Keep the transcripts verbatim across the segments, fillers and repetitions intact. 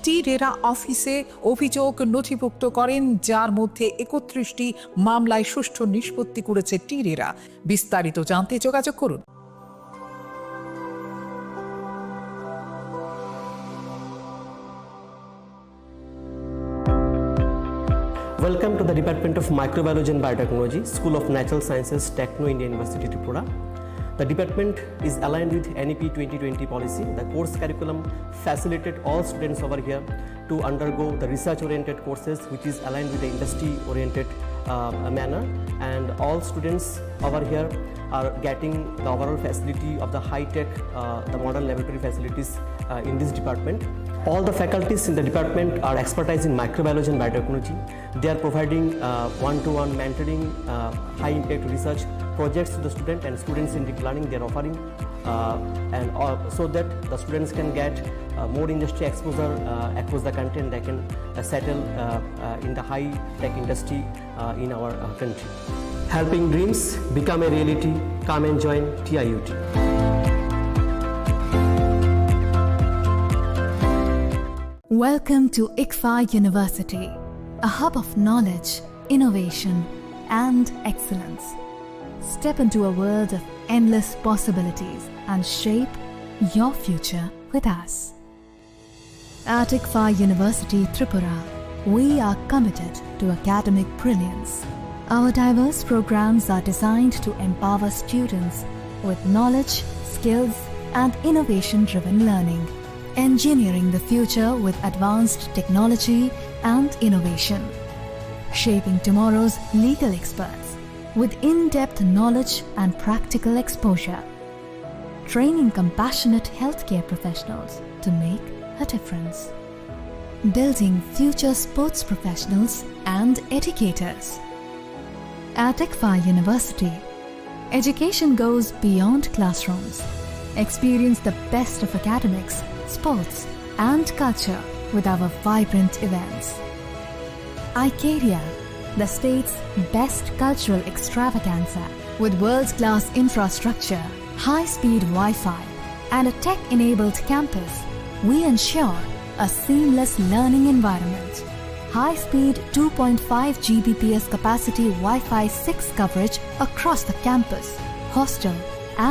টি রেরা অফিসে অভিযোগ নথিভুক্ত করেন, যার মধ্যে একত্রিশটি মামলায় সুষ্ঠু নিষ্পত্তি করেছে টি রেরা। বিস্তারিত জানতে যোগাযোগ করুন। Welcome to the Department of Microbiology and Biotechnology, School of Natural Sciences, Techno India University, Tripura. The department is aligned with N E P twenty twenty policy. The course curriculum facilitated all students over here to undergo the research-oriented courses, which is aligned with the industry-oriented, uh, manner. And all students over here are getting the overall facility of the high-tech, uh, the modern laboratory facilities, uh, in this department. All the faculties in the department are expertise in microbiology and biotechnology. They are providing, uh, one-to-one mentoring, uh, high-impact research projects to the student and students in deep learning. They are offering, uh, and, uh, so that the students can get, uh, more industry exposure, uh, across the country, and they can, uh, settle, uh, uh, in the high-tech industry, uh, in our, uh, country. Helping dreams become a reality. Come and join T I U T. Welcome to ICFAI University, a hub of knowledge, innovation, and excellence. Step into a world of endless possibilities and shape your future with us. At ICFAI University Tripura, we are committed to academic brilliance. Our diverse programs are designed to empower students with knowledge, skills, and innovation-driven learning. Engineering the future with advanced technology and innovation. Shaping tomorrow's legal experts with in-depth knowledge and practical exposure. Training compassionate healthcare professionals to make a difference. Building future sports professionals and educators. At ICFAI University, education goes beyond classrooms. Experience the best of academics, sports, and culture with our vibrant events. Icaria, the state's best cultural extravaganza. With world-class infrastructure, high-speed Wi-Fi, and a tech-enabled campus, we ensure a seamless learning environment. High-speed two point five G B P S capacity Wi-Fi six coverage across the campus, hostel,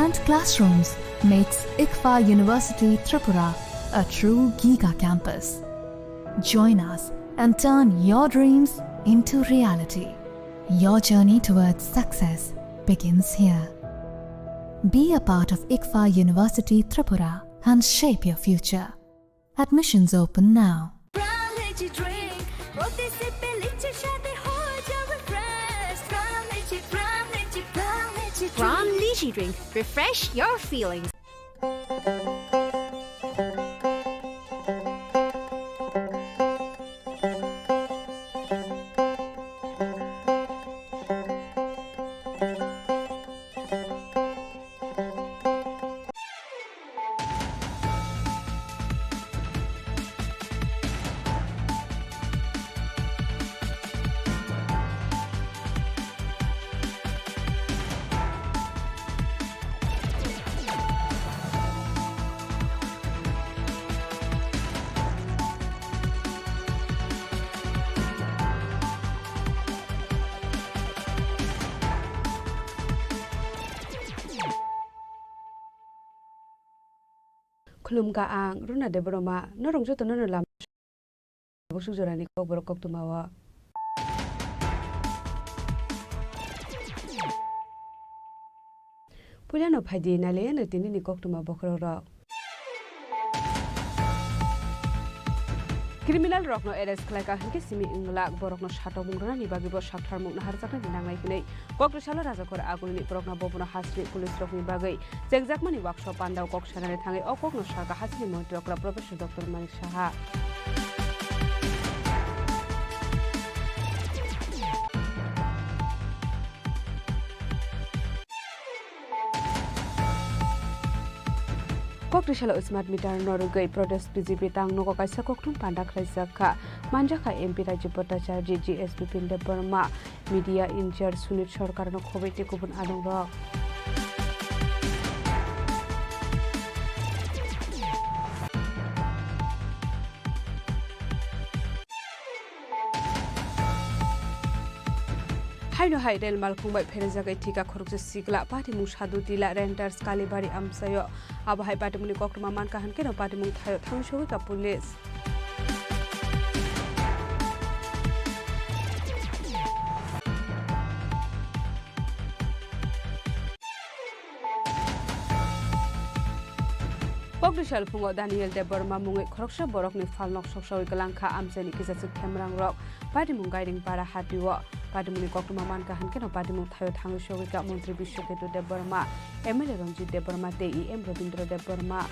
and classrooms makes ICFAI University Tripura a true giga campus. Join us and turn your dreams into reality. Your journey towards success begins here. Be a part of ICFAI University Tripura and shape your future. Admissions open now. From Lychee drink, প্রতি সিপে লিচির স্বাদে হয়ে যাও refresh। From Lychee, from Lychee, from Lychee drink। From Lychee drink, refresh your feelings. Khulumkha, ang Runa Debbarma, norok jotono no lama busuk jorani kokborok koktwma o. Puilano phaidi nailaiano tinini koktwma bokhorok rok. Criminal rokno arrest khlaika hinkhe simi wng glak, borokno satokmung rwnani bagwi bo saktharmung naharjaknani nangnai hwnwi Kokrisalo Rajakhor Agulini borokno bobono hasini police rokni bagwi chengjakmani wakso pandao kok sanani thangwi o kokno salka hasini montri okra Professor Doctor Manik Saha. Kokrisalo smart meter no rwgwi protest B J P tang nogo kaisa koktwm panda khlaijak kha. Manjakha M P Rajib Bhattacharya, G S Bipin Debbarma, media in-charge Sunit Sarkar no khobwi tei kubun adongrok. Aino hai rel malkhung bai pherejagwi thika khoroksa sikla, patimung Sadhu Tila, Renters, Kalibari amchaio. Abo hai patimungni koktwma mankha hwnkhe no patimung thaio thangwi sogwi ka police. Kokdwisa phuno Daniel Debbarma mungwi khoroksa borokni phalnok soksawi kwlangkha amchaini kisachwk themrangrok. Patimung Gairing Para hatio. Patimungni koktwma mankha hwnkhe no patimung thaio thangwi sogwi ka Montri Biswaketu Debbarma, M L A Ranjit Debbarma tei E M Rabindra Debbarma.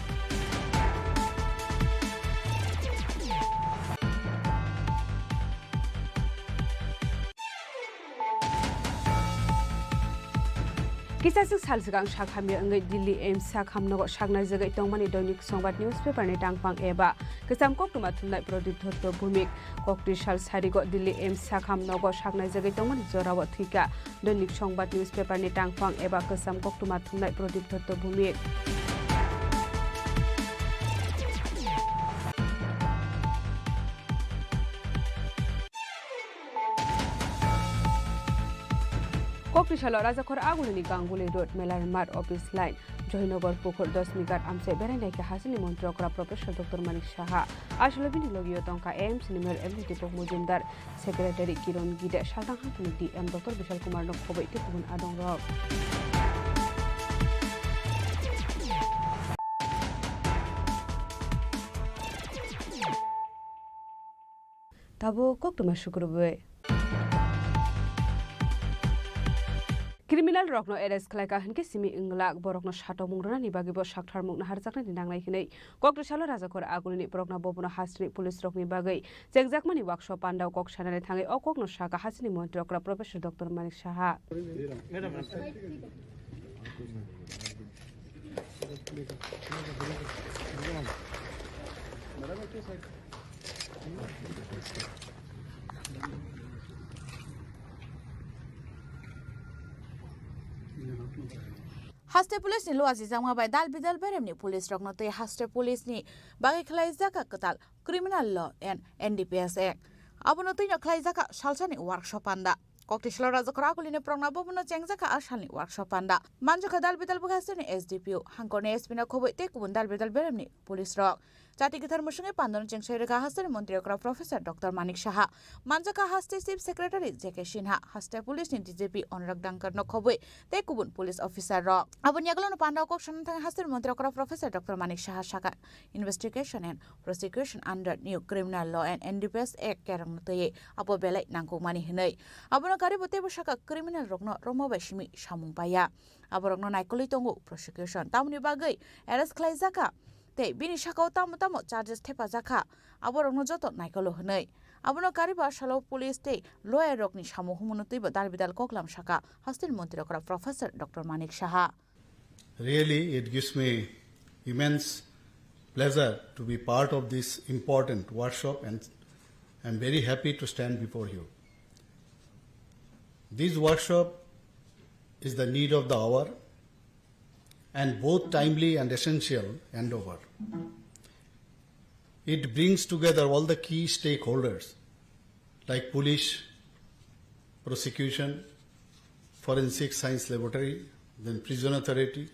Kisachwk sal swkang sak hamya wngwi Delhi A I M S sak hamnogo saknaijagwi tongmani Doinik Songbat newspaper ni tangphang eba kwcham koktwma thumnai Pradip Dotto Bhumik. Kokti sal sarigo Delhi A I M S sak hamnogo saknaijagwi tongmani jorao thwikha Doinik Songbat newspaper ni tangphang eba kwcham koktwma thumnai Pradip Dotto Bhumik. Kokti salo Rajakhor Agulini Ganguli Road, Melar Mart Office Line, Johinogar Pukhur, Dasmighat amchai berai naikha hasini montri okra Professor Doctor Manik Saha. Asolo bini logio tongkha A M C ni Mayor M D Deepak Mojumdar, Secretary Kiron Gide, Saltang Hangtoni D M Doctor Bishal Kumar no khoboi tei kubun adongrok. Tabuk koktwma sukrubwi. Criminal rokno arrest khlaika hinkhe simi wnglak, borokno satokmung rwnani bagwibo saktharmung naharjaknani nangnai hinwi Kokti salo Rajakhor Agulini Prokna Bhabono hasteni police rokni bagwi chengjakmani wakso pandao kok sanani thangwi o kokno saka hasteni montri okra Professor Doctor Manik Saha. Haste police ni luwa sijakma bai dal bidal beremni police rokno tei haste police ni bagwi khlaijak kwtal Criminal Law and N D P S Act. Abono twino khlaijak salsani workshop panda. Kokti salo Rajakhor Agulini Prokna Bhabono chengjak a salni workshop panda. Manjakha dal bidal bwkha hasteni S D P O, hangkorni S P no khoboi tei kubun dal bidal beremni police rok. Chati kwthar mwswngwi pandano chengsai rwkha hasteni montri okra Professor Doctor Manik Saha, manjakha haste Chief Secretary J K Sinha, haste police ni D G P Anurag Dangkar no khoboi tei kubun police officer rok. Aboni yagulono pandao kok sana thangwi hasteni montri okra Professor Doctor Manik Saha saka investigation and prosecution under New Criminal Law and N D P S Act kerongno twiwi abo belai nangkukmani hinwi. Abono karibo teibo saka criminal rokno rwma bai simi samung paiya. Aborokno naikolwi tongo prosecution. Tamoni bagwi arrest khlaijakha tei bini sakao tamo tamo charges thepajakha, aborokno joto naikolo hwnwi. Abono kariba salo police tei lawyer rokni samung humano twibo dal bidal koklam saka hasteni montri okra Professor Doctor Manik Saha. Really, it gives me immense pleasure to be part of this important workshop, and I'm very happy to stand before you. This workshop is the need of the hour and both timely and essential endeavor. It brings together all the key stakeholders like police, prosecution, forensic science laboratory, then prison authority,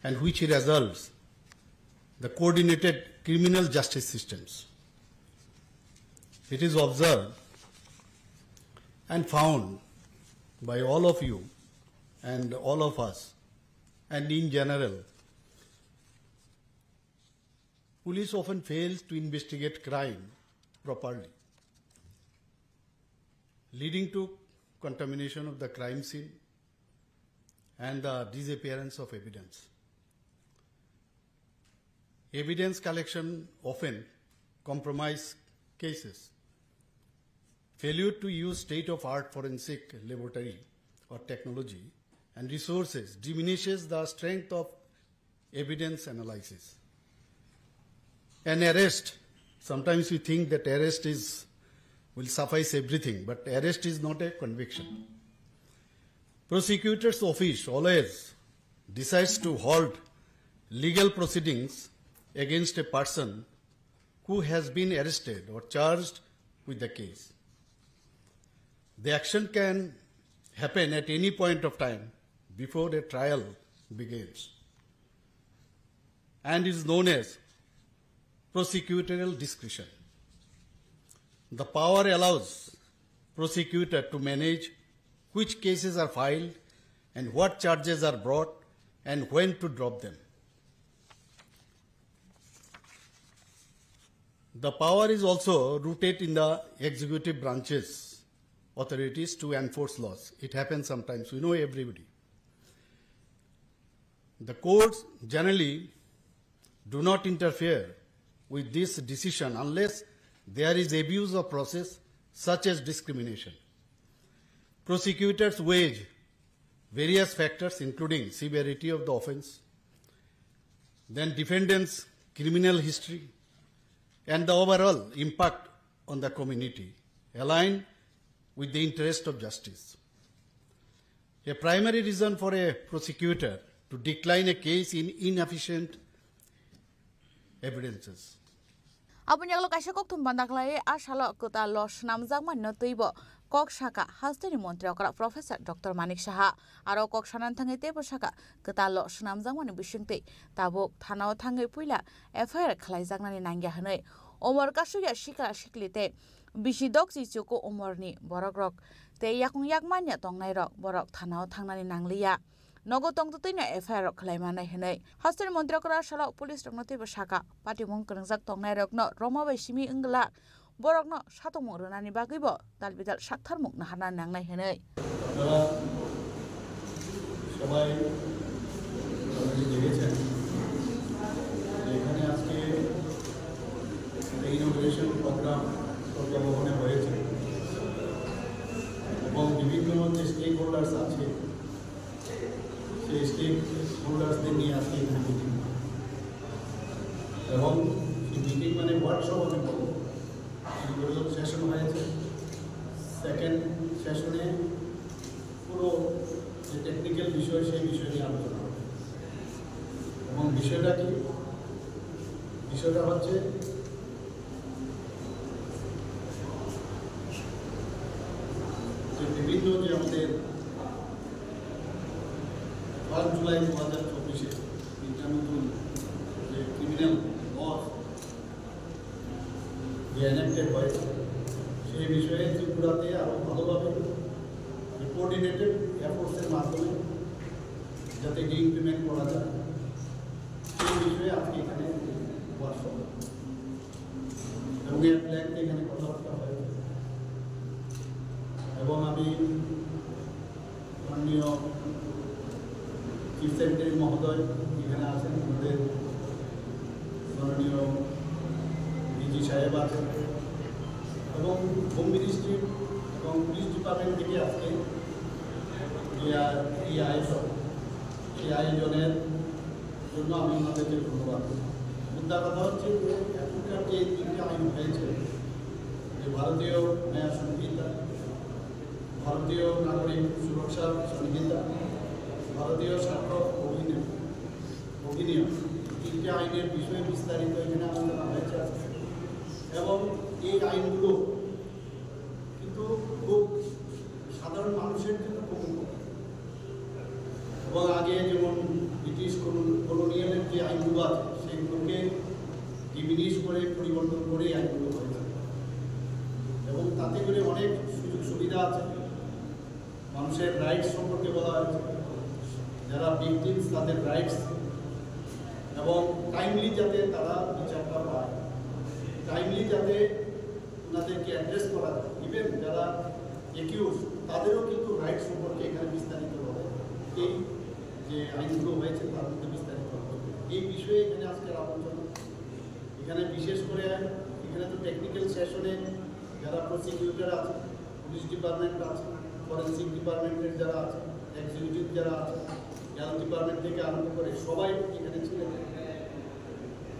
and which results the coordinated criminal justice systems. It is observed and found by all of you and all of us, and in general, police often fails to investigate crime properly, leading to contamination of the crime scene and the disappearance of evidence. Evidence collection often compromise cases. Failure to use state-of-art forensic laboratory or technology and resources diminishes the strength of evidence analysis. An arrest, sometimes we think that arrest is, will suffice everything, but arrest is not a conviction. Prosecutor's office always decides to halt legal proceedings against a person who has been arrested or charged with the case. The action can happen at any point of time before a trial begins and is known as prosecutorial discretion. The power allows prosecutor to manage which cases are filed and what charges are brought and when to drop them. The power is also rooted in the executive branch's authorities to enforce laws. It happens sometimes, we know everybody. The courts generally do not interfere with this decision unless there is abuse of process, such as discrimination. Prosecutors weigh various factors, including severity of the offense, then defendant's criminal history, and the overall impact on the community, aligned with the interest of justice. A primary reason for a prosecutor to decline a case in inefficient evidences. Aboni ulo kaisa kokthum banda khlai a salo kwtal lo swnamjakmani no twibo kok saka hasteni montri okra Professor Doctor Manik Saha. Aro kok sanani thangwi teibo saka kwtal lo swnamjakmani bisingtwi tabuk thanao thangwi puila F I R khlaijaknani nangya hwnwi. Umor kasukya sikla sikli tei bisi dokchi chuku umorni borokrok tei yakung yakmanya tongnairok borok thanao thangnani nangliya. Nogo tongtwtwino F I R rok khlai manai hwnwi. Hasteni montri okra salo police rokno teibo saka, patimung kwrwngjak tongnairokno roma bai simi wngla borokno satongmung rwnani bagwibo dalbidal saktharmung naharna nangnai hwnwi. আপনারা সবাই already দেখেছেন যে এখানে আজকে একটা inauguration programme প্রজ্ঞাভবনে হয়েছে এবং বিভিন্ন যে স্টেক হোল্ডার্স আছে সেই স্টেক হোল্ডার্সদের নিয়ে আজকে এখানে মিটিং এবং সেই মিটিং মানে ওয়ার্কশপ আমি বলবো। ইন্ট্রোডাকশন সেশন হয়েছে। সেকেন্ড সেশনে পুরো যে টেকনিক্যাল বিষয় সেই বিষয় নিয়ে আলোচনা হবে এবং বিষয়টা কি? বিষয়টা হচ্ছে যে বিভিন্ন যে আমাদের ফার্স্ট জুলাই দু হাজার চব্বিশে তিনটা নতুন যে ক্রিমিনাল ল যে এনএক্টেড হয়েছে সেই বিষয়ে ত্রিপুরাতে আরও ভালোভাবে কোঅর্ডিনেটেড এফোর্টসের মাধ্যমে যাতে এটি ইমপ্লিমেন্ট করা যায় সেই বিষয়ে আজকে এখানে ওয়ার্কশপ এবং এর প্ল্যান এখানে কথাবার্তা হয়েছে এবং আমি মাননীয় চিফ সেক্রেটারি মহোদয় এখানে আছেন, আমাদের মাননীয় ডিজি সাহেব আছেন এবং হোম মিনিস্ট্রি এবং পুলিশ ডিপার্টমেন্ট থেকে আজকে যে আ-, এই আয়োজন, এই আয়োজনের জন্য আমি ওনাদেরকে ধন্যবাদ। মুদ্রা কথা হচ্ছে যে এখনকার যে তিনটে আইন হয়েছে, যে ভারতীয় ন্যায় সংহিতা, ভারতীয় নাগরিক সুরক্ষা সংহিতা, ভারতীয় সাক্ষ্য অধিনিয়ম, অধিনিয়ম, তিনটে আইনের বিষয়ে বিস্তারিত এখানে আলোচনা হয়েছে আজকে। এবং এই আইনগুলো কিন্তু খুব সাধারণ মানুষের জন্য খুব উপকারী। এবং আগে যেমন ব্রিটিশ কলো-, কলোনিয়ালের যে আইনগুলো আছে, সেগুলোকে ডিমিনিশ করে, পরিবর্তন করে এই আইনগুলো হয়েছে। এবং তাতে করে অনেক সুযোগ সুবিধা আছে, মানুষের রাইটস সম্পর্কে বলা হয়েছে, যারা ভিকটিমস তাদের রাইটস এবং টাইমলি যাতে তারা বিচারটা পায়, টাইমলি যাতে ওনাদেরকে অ্যাড্রেস করা যায়, ইভেন যারা একিউজ তাদেরও কিন্তু রাইটস সম্পর্কে এখানে বিস্তারিতভাবে এই যে আইনগুলো হয়েছে তার মধ্যে বিস্তারিত এই বিষয়ে এখানে আজকের আলোচনা। এখানে বিশেষ করে এখানে তো টেকনিক্যাল সেশনে যারা প্রসিকিউটর আছে, পুলিশ ডিপার্টমেন্ট আছে, ফরেন্সিক ডিপার্টমেন্টের যারা আছে, এক্সিকিউটিভ যারা আছে, হেলথ ডিপার্টমেন্ট থেকে আরম্ভ করে সবাই এখানে ছিলেন।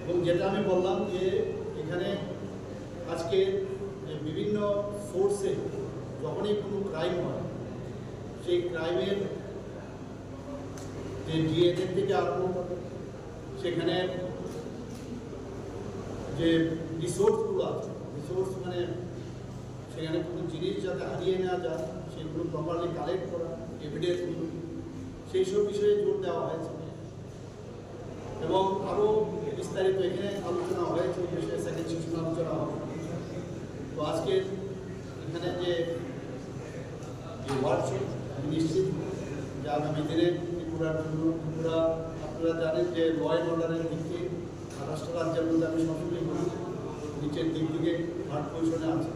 এবং যেটা আমি বললাম যে এখানে আজকে যে বিভিন্ন সোর্সে যখনই কোনো ক্রাইম হয়, সেই ক্রাইমের যে ডিএনএ থেকে আরম্ভ করে সেখানে যে রিসোর্সগুলো আছে, রিসোর্স মানে সেখানে কোনো জিনিস যাতে হারিয়ে না যায়, সেগুলো প্রপারলি কালেক্ট করা, এভিডেন্সগুলো, সেই সব বিষয়ে জোর দেওয়া হয়েছে। এবং আরও বিস্তারিত এখানে আলোচনা হয়েছে, এই বিষয়ে সেকেন্ড সেশন আলোচনা হবে। তো আজকে এখানে যে, যে ওয়ার্কশপ, আমি নিশ্চিত যে আগামী দিনে ত্রিপুরার জন্য, ত্রিপুরা, আপনারা জানেন যে ল অ্যান্ড অর্ডারের দিক থেকে মহারাষ্ট্র রাজ্যের মধ্যে আমি সবসময় বলি, নিচের দিক থেকে থার্ড পজিশনে আছে।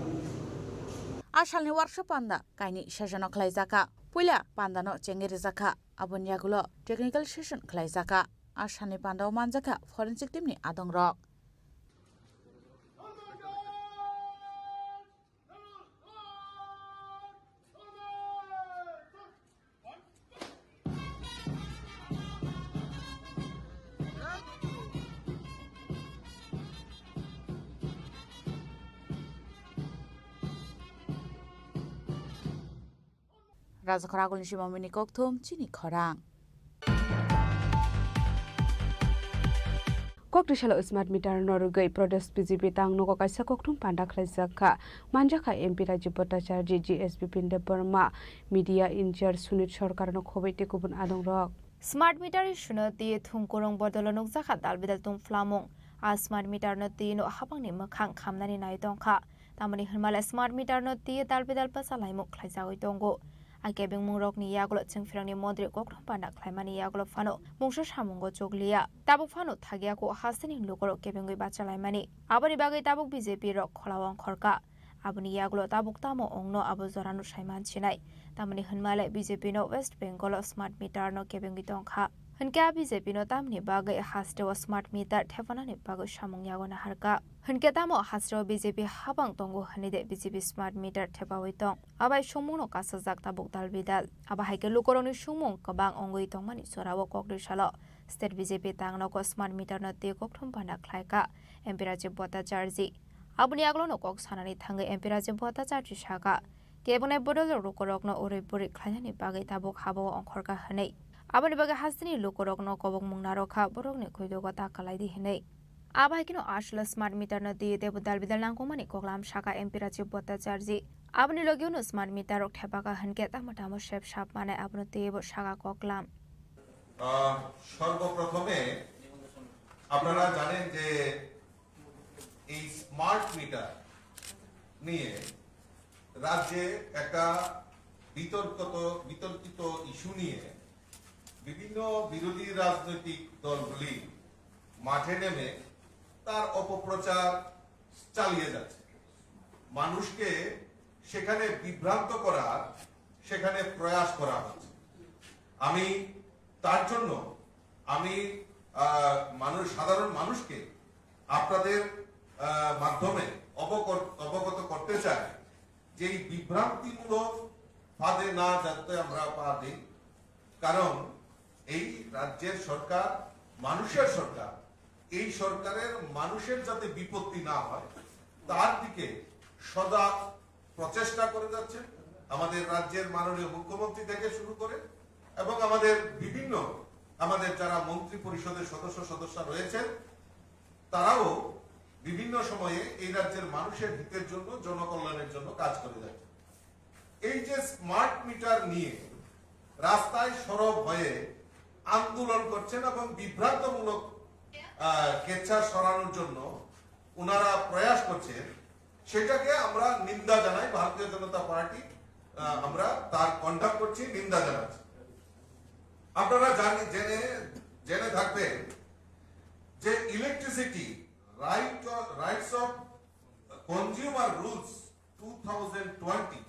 A salni workshop panda kainwi session o khlaijakha. Puila pandano chengwi rwjakha, aboni yagulo technical session khlaijakha. A salni pandao manjakha forensic team ni adongrok. Rajakhor agulni simamuni kokthum chini khorang. Kokthai salo smart meter no rwgwi Pradesh B J P tang nogo kaisa kokthum panda khlaijak kha. Manjakha M P Rajiv Bhattacharjee, G S B Pin Debbarma, media in charge Sunit Sarkarno khobwi tei kubun adongrok. Smart meter issue no twi thung kurung bodolo nukjakha dal bidal tungphlamung. A smart meter no twi no habangni mwkhang khamnani nai tongkha. Tamoni hwnmale smart meter no twi dal bidal bachalaimung khlaijagwi tongo. A kebengmungrokni yagulo chwngphirangni montri kokthum panda khlaimani yagulo phano mungsa samungo chukliya. Tabuk phano thagya kok hasteni lukurok kebengwi bachalaimani. Aboni bagwi tabuk B J P rok kholao ongkhorkha. Aboni yagulo tabuk tamo ongno abo jorano saiman sinai. Tamoni hwnmale B J P no West Bengal o smart meter no kebengwi tongkha. Hwnkhe a B J P no tamni bagwi hasteo smart meter thepanani bagwi samung yago naharkha. Hwnkhe tamo hasteo B J P habang tongo hwnwi de B J P smart meter thepawi tong? Abai songmungno kasajak tabuk dal bidal. Abo hai khe lukurokni songmung kwbang ongwi tongmani jorao kokthai salo state B J P tangnogo smart meter no twi kokthum panda khlaikha M P Rajiv Bhattacharjee. Aboni yagulono kok sanani thangwi M P Rajiv Bhattacharjee sakha, kebengni bodol lukurokno urui burui khlainani bagwi tabuk habao ongkhorkha hwnwi. Aboni bagwi hasteni lukurokno kobokmung narwkha, borokni khuidogo ta kalaidi hwnwi. Abo hai kheno aswk smart meter no twi teibo dal bidal nangkukmani koklam sakha M P Rajiv Bhattacharjee. Aboni logio no smart meter rok thepakha hwnkhe tamo tamo sep sap manai abono twibo sakha koklam. আহ, সর্বপ্রথমে আপনারা জানেন যে এই smart meter নিয়ে রাজ্যে একটা বিতর্কত বিতর্কিত ইস্যু নিয়ে বিভিন্ন বিরোধী রাজনৈতিক দলগুলি মাঠে নেমে তার অপপ্রচার চালিয়ে যাচ্ছে। মানুষকে সেখানে বিভ্রান্ত করার সেখানে প্রয়াস করা হচ্ছে। আমি তার জন্য আমি, আহ, মানুষ, সাধারণ মানুষকে আপনাদের, আহ, মাধ্যমে অবকর-, অবগত করতে চাই যে এই বিভ্রান্তিমূলক ফাঁদে না যাতে আমরা পা দিই, কারণ এই রাজ্যের সরকার মানুষের সরকার। এই সরকারের মানুষের যাতে বিপত্তি না হয়, তার দিকে সদা প্রচেষ্টা করে যাচ্ছেন আমাদের রাজ্যের মাননীয় মুখ্যমন্ত্রী থেকে শুরু করে এবং আমাদের বিভিন্ন, আমাদের যারা মন্ত্রী পরিষদের সদস্য সদস্যা রয়েছেন, তারাও বিভিন্ন সময়ে এই রাজ্যের মানুষের হিতের জন্য, জনকল্যাণের জন্য কাজ করে যাচ্ছেন। এই যে স্মার্ট মিটার নিয়ে রাস্তায় সরব হয়ে আন্দোলন করছেন এবং বিভ্রান্তমূলক, আহ, কেচ্ছা ছড়ানোর জন্য ওনারা প্রয়াস করছেন, সেটাকে আমরা নিন্দা জানাই। ভারতীয় জনতা পার্টি, আহ, আমরা তার কন্ডাক্ট করছি, নিন্দা জানাচ্ছি। আপনারা জানি, জেনে, জেনে থাকবেন যে electricity right, rights of consumer rules two thousand twenty,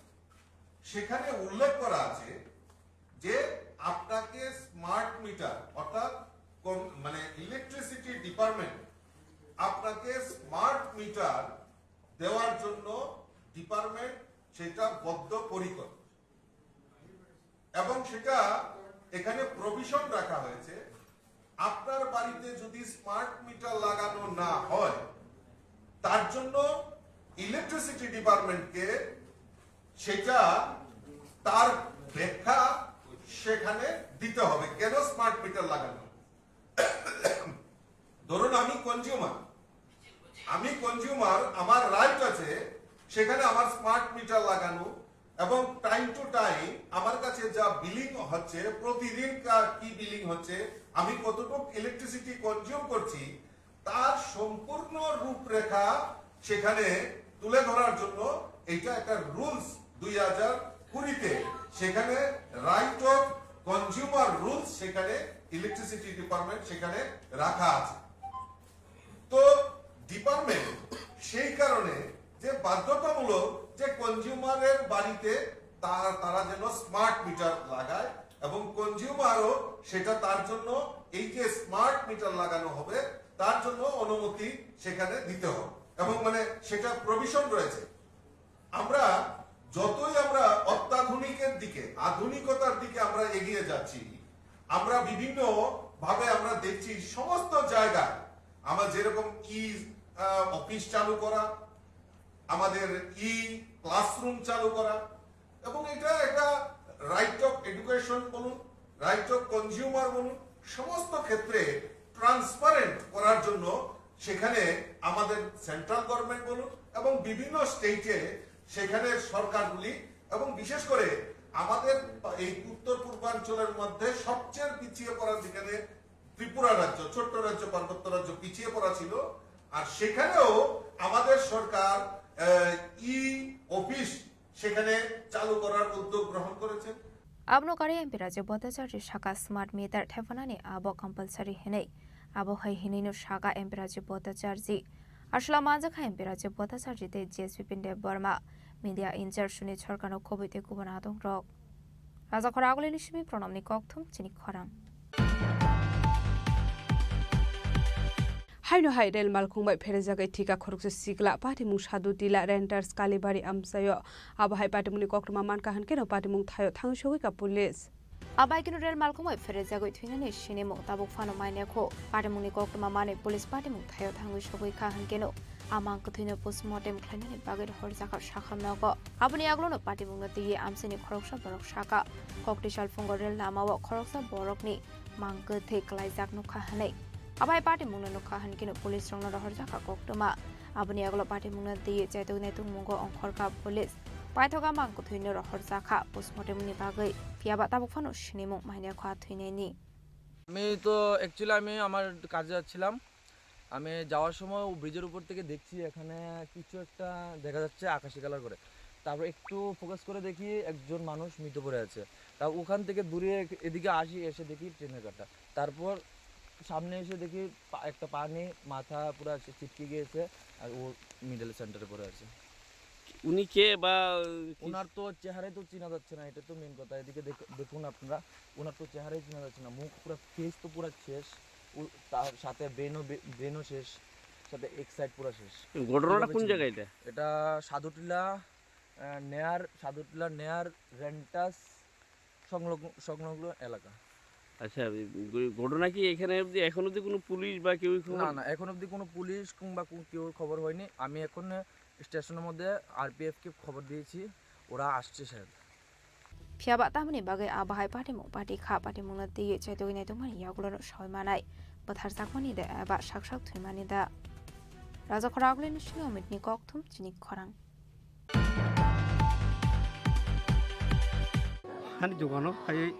সেখানে উল্লেখ করা আছে যে আপনাকে স্মার্ট মিটার, অর্থাৎ কম-, মানে ইলেকট্রিসিটি ডিপার্টমেন্ট আপনাকে স্মার্ট মিটার দেওয়ার জন্য ডিপার্টমেন্ট সেটা বদ্ধপরিকর এবং সেটা এখানে প্রভিশন রাখা হয়েছে, আপনার বাড়িতে যদি স্মার্ট মিটার লাগানো না হয়, তার জন্য ইলেকট্রিসিটি ডিপার্টমেন্টকে সেটা, তার ব্যাখ্যা সেখানে দিতে হবে, কেন স্মার্ট মিটার লাগানো। ধরুন, আমি কনজিউমার, আমি কনজিউমার, আমার রাইট আছে সেখানে আমার স্মার্ট মিটার লাগানো এবং টাইম টু টাইম আমার কাছে যা বিলিং হচ্ছে, প্রতিদিন কা-, কি বিলিং হচ্ছে, আমি কতটুকু ইলেকট্রিসিটি কনজিউম করছি, তার সম্পূর্ণ রূপরেখা সেখানে তুলে ধরার জন্য এইটা একটা রুলস দুই হাজার কুড়িতে, সেখানে রাইট অফ কনজিউমার রুলস সেখানে ইলেকট্রিসিটি ডিপার্টমেন্ট সেখানে রাখা আছে। তো ডিপার্টমেন্ট সেই কারণে যে বাধ্যতামূলক যে কনজিউমারের বাড়িতে তা-, তারা যেন স্মার্ট মিটার লাগায় এবং কনজিউমারও সেটা তার জন্য এই যে স্মার্ট মিটার লাগানো হবে তার জন্য অনুমতি সেখানে দিতে হবে এবং মানে সেটা প্রভিশন রয়েছে। আমরা যতই আমরা অত্যাধুনিকের দিকে, আধুনিকতার দিকে আমরা এগিয়ে যাচ্ছি, আমরা বিভিন্ন ভাবে আমরা দেখছি সমস্ত জায়গায় আমরা যেরকম ই, আহ, অফিস চালু করা, আমাদের ই ক্লাসরুম চালু করা, এবং এটা একটা রাইট অফ এডুকেশন বলুন, রাইট অফ কনজিউমার বলুন, সমস্ত ক্ষেত্রে ট্রান্সপারেন্ট করার জন্য সেখানে আমাদের সেন্ট্রাল গভর্নমেন্ট বলুন এবং বিভিন্ন স্টেটে সেখানে সরকারগুলি এবং বিশেষ করে আমাদের এই উত্তর পূর্বাঞ্চলের মধ্যে সবচেয়ে পিছিয়ে পড়া যেখানে ত্রিপুরা রাজ্য, ছোট্ট রাজ্য, পার্বত্য রাজ্য পিছিয়ে পড়া ছিল, আর সেখানেও আমাদের সরকার, আহ, ই অফিস সেখানে চালু করার উদ্যোগ গ্রহণ করেছেন। Abono karwi M P Rajiv Bhattacharjee saka smart meter thephanani abo compulsory hinwi. Abo hai hinwino saka M P Rajiv Bhattacharjee. Aswla manjakha M P Rajiv Bhattacharjee tei J S Bipin Debbarma. Media in charge Sunit Sarkarno kubui tei kubun adongrok. Rajakhor Agulini simi Pranamni kokthum chini khorang. Haino hai rel malkhung bai pherejagwi thika khoroksa sikla patimung Sadhu Tila Renters Kalibari amchaio. Abo hai patimungni koktwma mankha hwnkhe no patimung thaio thangwi sogwi ka police. Abai kino rel malkhung bai pherejagwi thwinani sinimung tabuk phano mainekho. Patimungni koktwma manwi police patimung thaio thangwi sogwi kha hwnkhe no a mang kwthwino postmortem khlainani bagwi rohorjakha sakham nogo. Aboni yagulono patimungno twiwi amchaini khoroksa borok sakha. Kokti salphungo rel lamao khoroksa borokni mang kwthwi kwlaijak nukha hwnwi. Abai patimungno nukha hwnkhe no police rokno rohorjakha koktwma. Aboni yagulo patimungno twiwi chaitok naitukmungo ongkhorkha police. Paithoka mang kwthwino rohorjakha postmortemni bagwi. Phiyaba tabuk phano sinimung mainekho a thwinaini. আমি তো অ্যাকচুয়ালি আমি আমার কাজে যাচ্ছিলাম। আমি যাওয়ার সময় ও ব্রিজের উপর থেকে দেখছি এখানে কিছু একটা দেখা যাচ্ছে আকাশি কালার করে। তারপর একটু ফোকাস করে দেখি একজন মানুষ মৃত পড়ে আছে। তা ওখান থেকে দূরে এক-, এদিকে আসি, এসে দেখি ট্রেনের কাটা। তারপর সামনে এসে দেখি পা-, একটা পানি, মাথা পুরা ছি-, ছিটকে গিয়েছে আর ও মিডল সেন্টারে পড়ে আছে। উনি কে বা কি? ওনার তো চেহারাই তো চেনা যাচ্ছে না, এটা তো মেইন কথা। এদিকে দেখ-, দেখুন আপনারা, ওনার তো চেহারাই চেনা যাচ্ছে না, মুখ পুরা, ফেস তো পুরা শেষ, ও-, তার সাথে ব্রেনও বে-, ব্রেনও শেষ, সাথে এক সাইড পুরা শেষ। ঘটনাটা এভাবে কোন ছিল। জায়গায় এটা? এটা সাধুটিলা, আহ, নেয়ার, সাধুটিলা নেয়ার রেন্টাস সংলগ্ন, সংলগ্ন এলাকা। আচ্ছা, এই ঘ-, ঘটনা কি এখানে অবধি, এখন অবধি কোনো পুলিশ বা কেউ খবর? না, না, এখন অবধি কোনো পুলিশ কিংবা কো-, কেউর খবর হয়নি। আমি এখন স্টেশনের মধ্যে আরপিএফ কে খবর দিয়েছি, ওরা আসছে sir. Phiyaba tamoni bagwi a bahai patimung pati kha, patimungno twiwi chaitugwi naitugmani yagulono soi manai, bwtharjakmani da eba sak sak thwimani da. Rajakhor Agulini simi Omitni kokthum chini khorang. Hani dogano phaiwi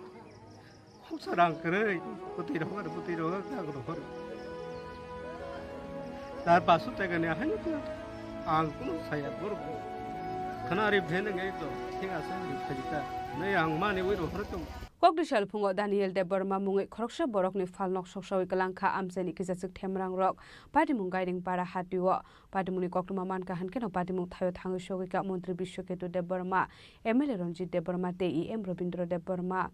khungsa rang kwrwi, bwtwi rohor, bwtwi rohor, jak rohor. Tar paso taka ni ahai no ang kuno saya borok khana ri bhe nang ei to thik ase ri phajita nei ang mani wi rohor tong. Kokdisal phungo Daniel Debbarma mungwi khoroksa borokni phalnok soksawi kwlangkha amchaini kisachwk themrangrok patimung Gairing para hatio. Patimungni koktwma mankha hwnkhe no patimung thaio thangwi sogwikha Montri Biswaketu Debbarma, M L A Ranjit Debbarma tei E M Robindra Debbarma.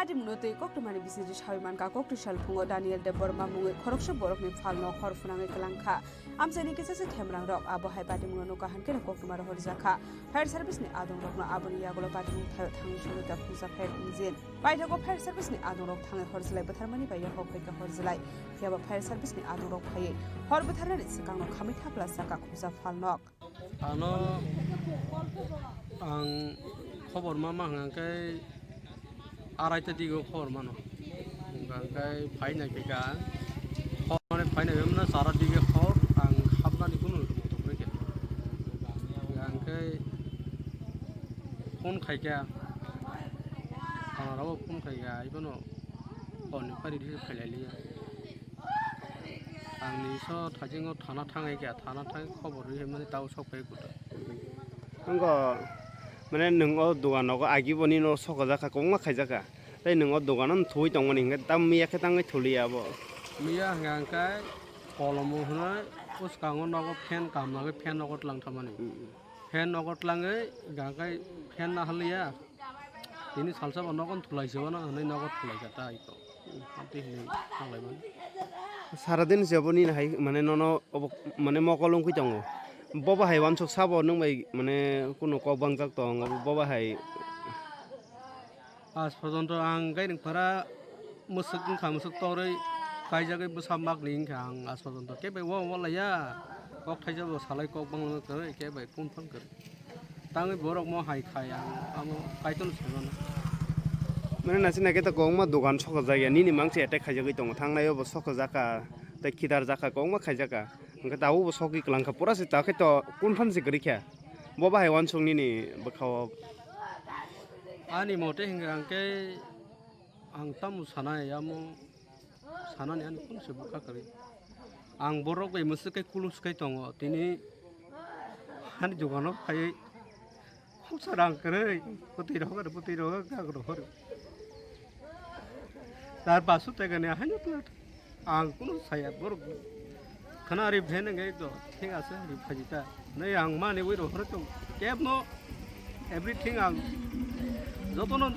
Patimungno twi koktwmani bisingtwi sawi mankha, koktwi salphungo Daniel Debbarma mungwi khoroksa borokni phalno hor phwnangwi kwlangkha. Amchaini kisa se themrangrok, abo hai patimungno nukha hwnkhe koktwma rohorjakha. Fire service ni adongrokno aboni yagulo patimung thaio thangwi songwi kha khungsa fire engine. Paithago fire service ni adongrok thangwi hor jwlai bwtharmani bai yakho phaikha hor jwlai. Phiyaba fire service ni adongrok phaiwi hor bwtharnani swkangno khamwi thapla sakha khungsa phalnok. Ano ang khobor ma ma hwnkhe arai ta digo khobor mano. Hwnkhe phai nai pika. Khobor mane phai nai mano sara dige khobor ang habnani kunu moto kwrwi khe. Hwnkhe phone khai kha. Thana rok phone khai kha. Ibono phone ni pari dige phai lai liya. Ang ni so thajingo thana thangwi kha, thana thangwi khobor rwi mani tao sok pai kuta. Wngkha, mane, nwng o dogan nogo agi bo nini o sokajak kha, kwbangma khaijak kha. Tei nwng o dogan no thuwi tongmani hinkhe tam miya khe tangwi thuliya abo. Miya hwnkha hwnkhe kolomo hwnwi bwskango nogo fan kam nagwi fan nogo tlang thamani. Hmm. Fan nogo tlangwi hwnkha hwnkhe fan nahaliya. Tini salsa bo nogo thulai se wano hwnwi nogo thulai kha ta iko. Tei hwnwi thanglai mani. Sara din se bo nini hai mane nono obo mane mokol wngwi tongo. Bobo hai wansuk sabo nwng bai mane kunu kok bangjak tong, obo bobo hai. Aaj porjonto ang gairing para mwswk wngkha, mwswk torwi kaijagwi bwsa makni wngkha ang aaj porjonto kebo walaiya. Kok thaisa bo salai kok bangma kwrwi kebo confirm kwrwi. Tangwi borok mo hai khai ang amo Kaitorno sai mano. Mane naisik naikhe ta kwbangma dogan sokajak ya, nini mangsi attack khaijagwi tongo, thangnai o bo sokajak kha, tei khidarjak kha, kwbangma khaijak kha. Hwnkhe tabuk bo sogwi kwlang kha, pura se ta khe to confirm se kwrwi kha. Bo bahai wansuk nini bwkha o. Ani mote hwnkhe ang khe ang tamo sanai amo. Sanani ani kunu se bwkha kwrwi. Ang borok bai mwswk khe kulung swkhe tongo. Tini ani dogano phaiwi khungsa rang kwrwi. Bwtwi rohor, bwtwi rohor, gak rohor. Tar basu tegani haino tla ang kunu saya borok. Khana ri bhen nge do thik ase ri phaji ta. Nei ang mani wi rohor tong kebno. Everything ang jotono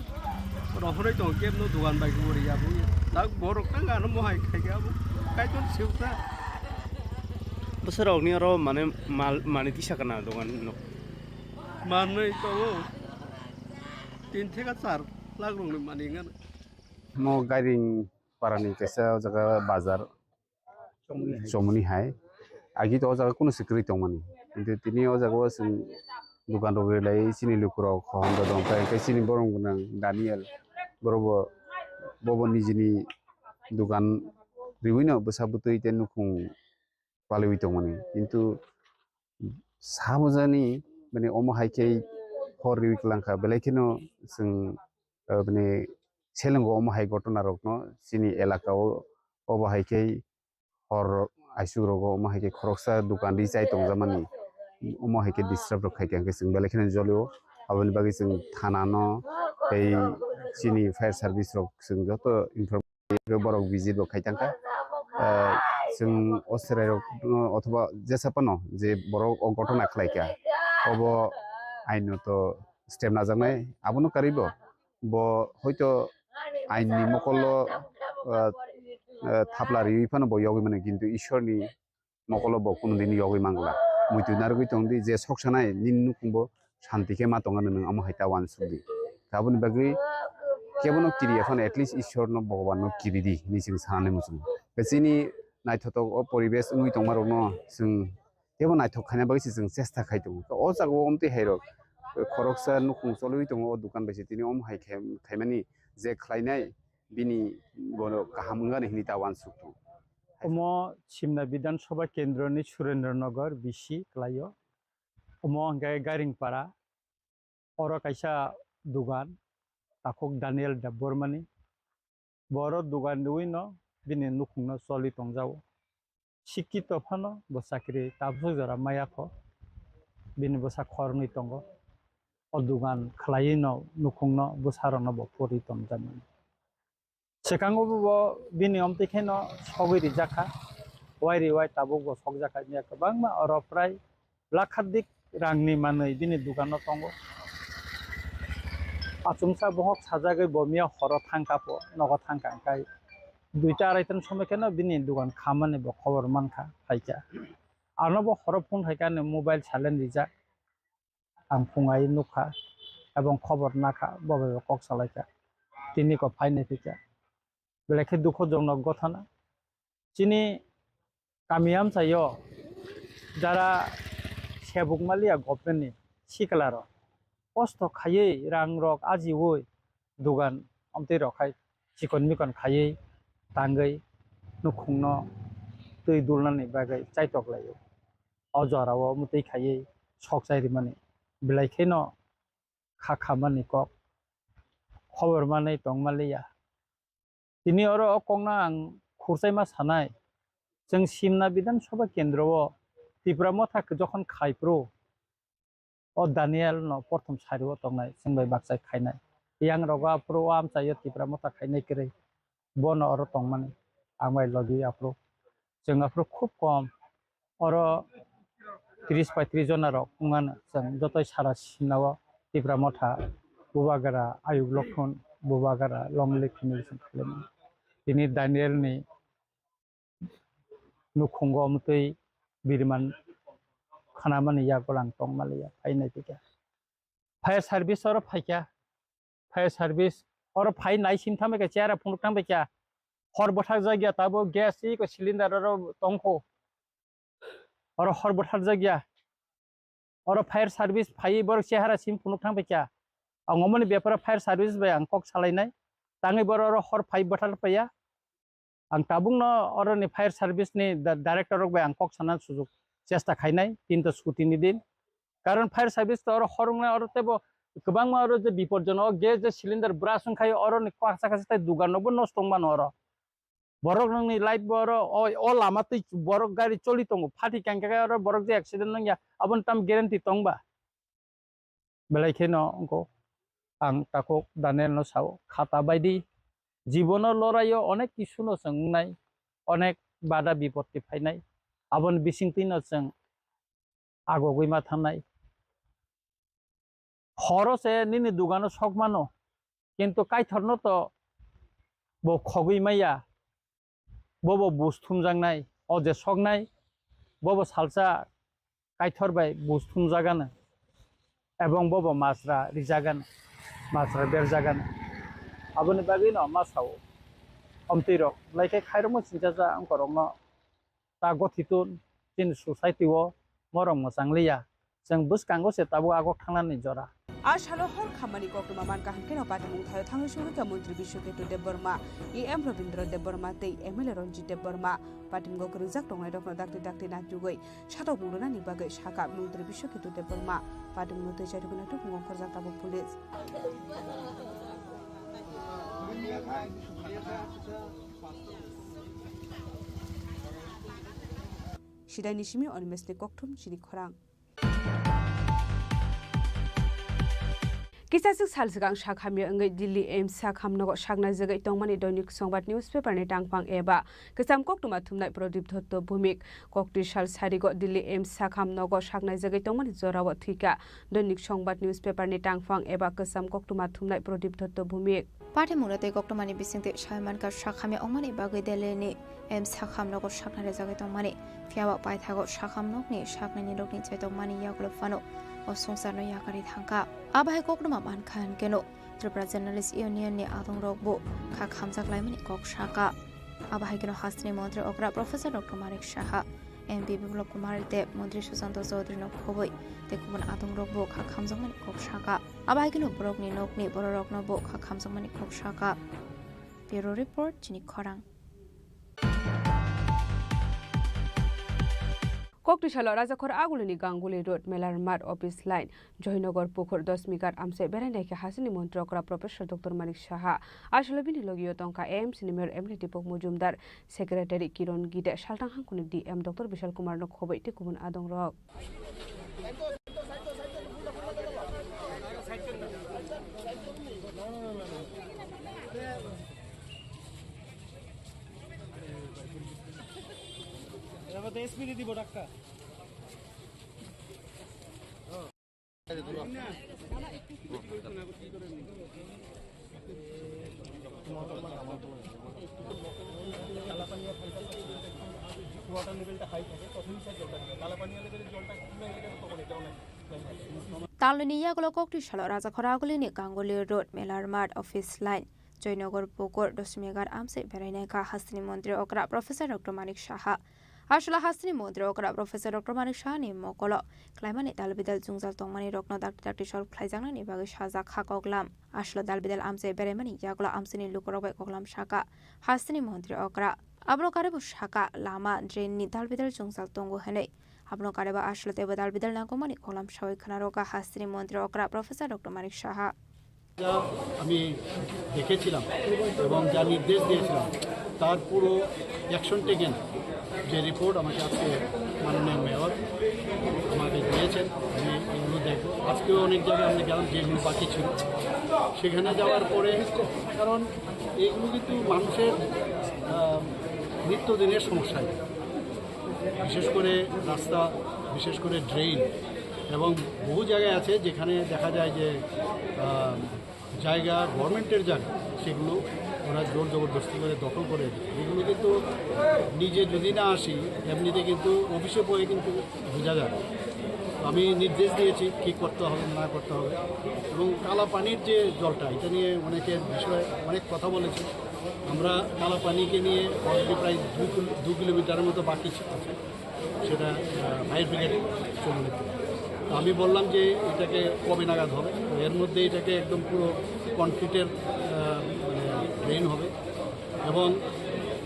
rohorwi tongo, kebno dogan bai khe uriya bo. Tak borok tang ano mohai khai khe abo Kaitor seuta. Bwsarokni oro mane mal mani tisa kana dogan no. Manwi tongo tin theka char lakh rokni mani wngkha. Mo gairing parani kaisa o jaga bazar. Chomoni hai. Chomoni hai. Agi to o jaga kunu se kwrwi tongmani. Kintu tini o jaga o chwng dukan rok rilai chini lukurok hohom rok tongkha, hwnkhe chini borok gwnang Daniel borok bo, bobo nijini dukan riwino bwsa bwtwi tei nukhung paliwi tongmani. Kintu samujani mane omo hai khe hor riwi kwlangkha, belai kheno chwng, eh, mane selengo omo hai ghotona rokno chini elaka o, obo hai khe hor aisuk rogo omo hai khe khoroksa dukan ri chai tongjakmani, omo hai khe disturb rok khai kha, hwnkhe chwng belai kheno jolio. Aboni bagwi chwng thana no tei chini fire service rok chwng joto inform borok visit bo khai tangkha. Ah, chwng o chwrai rok no othoba jesa phano je borok o ghotona khlai kha, obo ainoto step najaknai, abono karwi bo, bo hoito ain ni mokol o, ah, ah, thapla riwi phano bo yogwi mano, kintu Ishwar ni mokolo bo kunu dini yogwi mangla. Muitu narwgwi tong di, je sok sanai nini nukhung bo shanti khe ma tongna nwng amo hai ta uansuk di. Aboni bagwi kebono kiriya phano at least Ishwar no, Bhogoban no kiri di hinwi chwng sanani muchungo. Chini naithotok o poribesh wngwi tongma rokno chwng kebo naithok khaina bagwi se chwng chesta khai tongo. O jaga o omtwi hai rok khoroksa nukhung cholwi tongo, o dukan bai se tini omo hai khai, khaimani je khlainai bini bono kaham wngani hinwi ta uansuk tongo. Omo Simna Bidhan Sabha Kendroni Surendra Nagar B C kwlaio. Omo hwnkhe Gairingpara. Oro kaisa dugan, takhuk Daniel Debbarmani. Bo oro dugan riwino bini nukhungno choli tongjago. Sikito phano bo chakri tabuk jora maya kho. Bini bwsa khoroknwi tongo. O dugan khwlaiwi no nukhungno bwsarokno bo pori tongjakmani. Swkango bo bini omtwi kheno sogwi rijak kha, wai riwai tabuk bo sokjak kha, kwbangma oro prai lakhadik rangni manwi bini dukano tongo. Achomsa bohok sajagwi bo miya horo thangkha po, nogo thangkha, hwnkhe duita arai ta somoi kheno bini dugan khamani bo khobor mankha, phaikha. Ano bo horo phone khaikha, ani mobile silent rijak. Ang phungai nukha, ebong khobor nakha, bo bai bo kok salaikha. Tini ko phainai phikha. Belai khe dukhojonok ghotona. Chini kami amchaio jara sebuk maliya government ni sikla rok kosto khaiwi rang rok ajiwi dugan amtwi rok hai chikon mikon khaiwi tangwi nukhungno twi dulnani bagwi chaitok laio. O jorao mwtwi khaiwi sok chai rimani belai kheno kha khamani kok khobor manwi tong maliya. Tini oro o kokno ang khurchaima sanai, chwng Simna Bidhan Sabha kendro o Tipra Motha jokhon khai phuru, o Daniel no prothom sari o tongnai, chwng bai bakchai khainai. Yang rogo aphuru o amchaio Tipra Motha khainai kwrwi, bono oro tongmani, ang bai logi aphuru. Chwng aphuru khub kom. Oro tris paitris jona rok wngmano chwng jotoi sara Simna o Tipra Motha, Bubagra, Ayuk Lokhon, Bubagra, Long Live Foundation khaimani. Tini Daniel ni nukhungo mwtwi biriman khanamani yago lang tong maliya, phainai phikha. Fire service oro phaikha. Fire service oro phai nai sim thambai kha, chera phunuk thambai kha. Hor bwthak jakya tabo gas iko cylinder oro tongkho. Oro hor bwthak jakya. Oro fire service phai borok chehara sim phunuk thambai kha. Ang omoni beparo fire service bai ang kok salainai. Tangwi borok oro hor phai bwthak paiya. Ang tabukno oroni fire service ni da-, director rok bai ang kok sana sujuk chesta khainai, kintu chuti ni din. Karon fire service to oro hor wngnai, oro teibo kwbangma oro je bipodjonok gas je cylinder burst wngkhaio, oroni kasa kasa tei dugan rokbo nosto wngmano oro. Borok nokni light bo oro o, o lama twi borok gari choli tongo, phati kangkha khe oro borok je accident wngya, aboni tamo guarantee tongba? Belai kheno wngkho. Ang takhuk Daniel no sao, khata baidi jibono loraio onek kisu no chwng wngnai, onek bada bipotti phainai, aboni bisingtwi no chwng agogwi ma thangnai. Horo se nini dugano sok mano, kintu Kaitorno to bo khogwi maya. Bobo buj thumjaknai, o je soknai, bobo salsa Kaitor bai buj thumjagano, ebong bobo masra rijagano, masra berjagano. Aboni bagwino ma sao, omtwi rok, belai khe khairokma singchacha wngkorokno ta gothitun chini society o morok mwchang liya. Chwng bwskango se tabuk agok thangnani jora. A salo hor khammani koktwma mankha hwnkhe no patimung thaio thangwi sugwikha Montri Biswaketu Debbarma, E M Rabindra Debbarma tei M L A Ranjit Debbarma. Patimung kwrwngjak tongnairokno dakti dakti naitugwi satok mung rwnani bagwi sakha Montri Biswaketu Debbarma. Patimungno twi chairokwi naitugwi ongkhorjak tabuk police. Sidaini simi Animeshni kokthum chini khorang. Kisaswk sal swkang sak hamya wngwi Delhi A I M S sakham nogo saknai jagwi tongmani Doinik Songbat newspaper ni tangphang eba kwcham koktwma thumnai Pradip Dotto Bhumik. Koktwi sal sarigo Delhi A I M S sakham nogo saknai jagwi tongmani jorao thwikha Doinik Songbat newspaper ni tangphang eba kwcham koktwma thumnai Pradip Dotto Bhumik. Patimungno tei koktwmani bisingtwi sai mankha, sak hamya wngmani bagwi Delhini A I M S sakham nogo sakna rijagwi tongmani. Phiyaba paithago sakham nokni saknai nirokni chaitokmani yagulo phano o swngcharno yakarwi thangkha. Abo hai koktwma mankha hwnkeno Tripura Journalist Union ni adongrokbo kha khamjak laimani kok sakha. Abo hai kheno hasteni montri okra Professor Doctor Manik Saha, M P Biplab Kumar Deb, Montri Sushanta Chaudhary no khobwi tei kubun adongrokbo kha khamjakmani kok sakha. Abo hai kheno borokni nokni bororokno bo kha khamjakmani kok sakha. Bureau Report, chini khorang. Koktwi salo Rajakhor Agulini Ganguli Road, Melar Mat Office Line, Joynagar Pukhur, Dosmighat amchai berai naikhe hasteni montri okra Professor Doctor Manik Saha. A salo bini logio tongkha A I M S ni Mayor M L A Deepak Majumdar, Secretary Kiron Gide, Salthang Hangkuni D M Doctor Bishal Kumar no khobwi tei kubun adongrok. এবার তো এসপি দিব doctor. Talnini yagulo kokti salo Rajakhora agulini Gangoli Road, Melar Mart, Office Line, Joynagar Pukur, Dosmigar amsai berainai kha hasteni montri okra Professor Doctor Manik Saha. Aswla hasteni montri okra Professor Doctor Manik Saha ni mokolo klaimani dalbidal jwngjal tongmani rokno dakti dakti solve khlaijaknani bagwi sajak kha koklam. Aswla dalbidal amsai beraimani yagulo amsaini lukurok bai koklam saka hasteni montri okra. Abono karwi bo saka lama drain ni dalbidal jwngjal tongo hinwi. Abono karwi bo aswla teibo dalbidal nangkukmani koklam sawi khwna rokha hasteni montri okra Professor Doctor Manik Saha. যা আমি দেখেছিলাম এবং যা নির্দেশ দিয়েছিলাম, তার পুরো action taken, যে রিপোর্ট আমাকে আজকে মাননীয় মেয়র আমাকে দিয়েছেন, আমি এগুলো দেখব। আজকেও অনেক জায়গায় আমরা গেলাম, যেগুলো বাকি ছিল সেখানে যাওয়ার পরে, কারণ এইগুলো কিন্তু মানুষের আহ, নিত্যদিনের সমস্যা। বিশেষ করে রাস্তা, বিশেষ করে ড্রেন, এবং বহু জায়গায় আছে যেখানে দেখা যায় যে আহ, জায়গা, গভর্নমেন্টের জায়গা, সেগুলো ওরা জোর জবরদস্তি করে দখল করে রেখেছে। এগুলো কিন্তু নিজে যদি না আসি, এমনিতে কিন্তু অফিসে বয়ে কিন্তু বোঝা যায়। তো আমি নির্দেশ দিয়েছি কী করতে হবে, না করতে হবে। এবং কালা পানির যে জলটা, এটা নিয়ে অনেকের বিষয়ে অনেক কথা বলেছে। আমরা কালা পানিকে নিয়ে অলরেডি প্রায় দুই কিলো-, দু কিলোমিটারের মতো বাকি আছে, সেটা, আহ, ফায়ার ব্রিগেড চলে নিতে। তো আমি বললাম যে এটাকে কবে নাগাদ হবে। তো এর মধ্যে এটাকে একদম পুরো কনক্রিটের, আহ, মানে, ড্রেন হবে এবং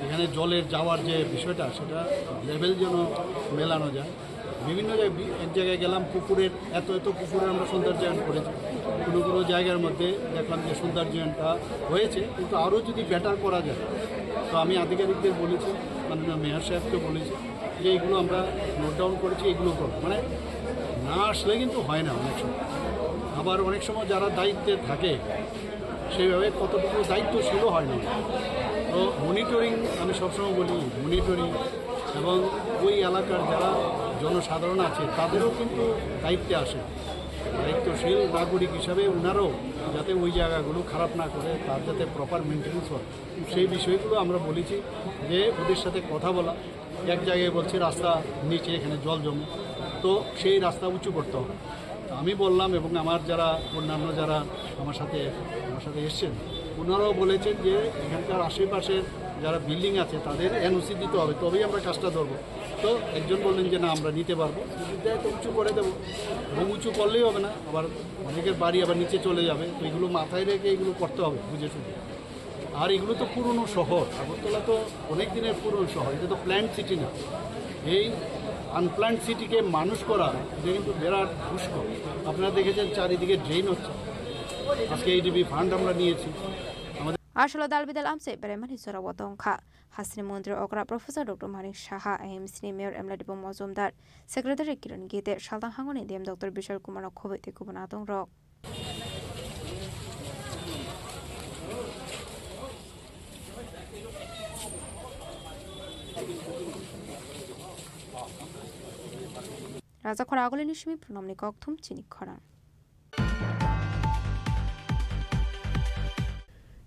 এখানে জলের যাওয়ার যে বিষয়টা, সেটা লেভেল যেন মেলানো যায়। বিভিন্ন জায়গায় বি-, এক জায়গায় গেলাম, পুকুরের এত এত পুকুরে আমরা সৌন্দর্যায়ন করেছি। কোনো কোনো জায়গার মধ্যে দেখলাম যে সৌন্দর্যায়নটা হয়েছে, কিন্তু আরও যদি বেটার করা যায়, তো আমি আধিকারিকদের বলেছি, মাননীয় মেয়র সাহেবকে বলেছি যে এইগুলো আমরা নোট ডাউন করেছি, এগুলো করবো। মানে, না আসলে কিন্তু হয় না অনেক সময়। আবার অনেক সময় যারা দায়িত্বে থাকে, সেইভাবে কতটুকু দায়িত্বশীলও হয় না। তো মনিটরিং, আমি সবসময় বলি, মনিটরিং এবং ওই এলাকার যারা জনসাধারণ আছে, তাদেরও কিন্তু দায়িত্বে আসে। দায়িত্বশীল নাগরিক হিসাবে ওনারাও যাতে ওই জায়গাগুলো খারাপ না করে, তার যাতে প্রপার মেনটেন্যান্স হয়, সেই বিষয়গুলো আমরা বলেছি যে ওদের সাথে কথা বলা। এক জায়গায় বলছে রাস্তা নিচে, এখানে জল জমে, তো সেই রাস্তা উঁচু করতে হবে। তো আমি বললাম, এবং আমার যারা, অন্যান্য যারা আমার সাথে, আমার সাথে এসছেন, ওনারাও বলেছেন যে এখানকার আশেপাশের যারা বিল্ডিং আছে, তাদের এনওসি দিতে হবে, তবেই আমরা কাজটা ধরবো। তো একজন বললেন যে না, আমরা নিতে পারবো, কিন্তু এটা তো উঁচু করে দেবো। এবং উঁচু করলেই হবে না, আবার অনেকের বাড়ি আবার নিচে চলে যাবে। তো এগুলো মাথায় রেখে এগুলো করতে হবে বুঝে শুনে। আর এগুলো তো পুরনো শহর, আগরতলা তো অনেক দিনের পুরনো শহর, এটা তো প্ল্যান্ট সিটি না। এই আনপ্ল্যান্ট সিটিকে মানুষ করা, এটা কিন্তু বিরাট দুষ্কর। আপনারা দেখেছেন, চারিদিকে ড্রেন হচ্ছে। আজকে এডিবি ফান্ড আমরা নিয়েছি। Aswlo dalbidal amchai beraimani jorao tongkha. Hasteni montri okra Professor Doctor Manik Saha, AMC ni Mayor Emladipo Mojumdar, Secretary Kiran Gite, Saltang Hangoni D M Doctor Bishal Kumar no khoboi tei kubun adongrok. Raja Khora agulini simi pranamni kokthum chini khorang.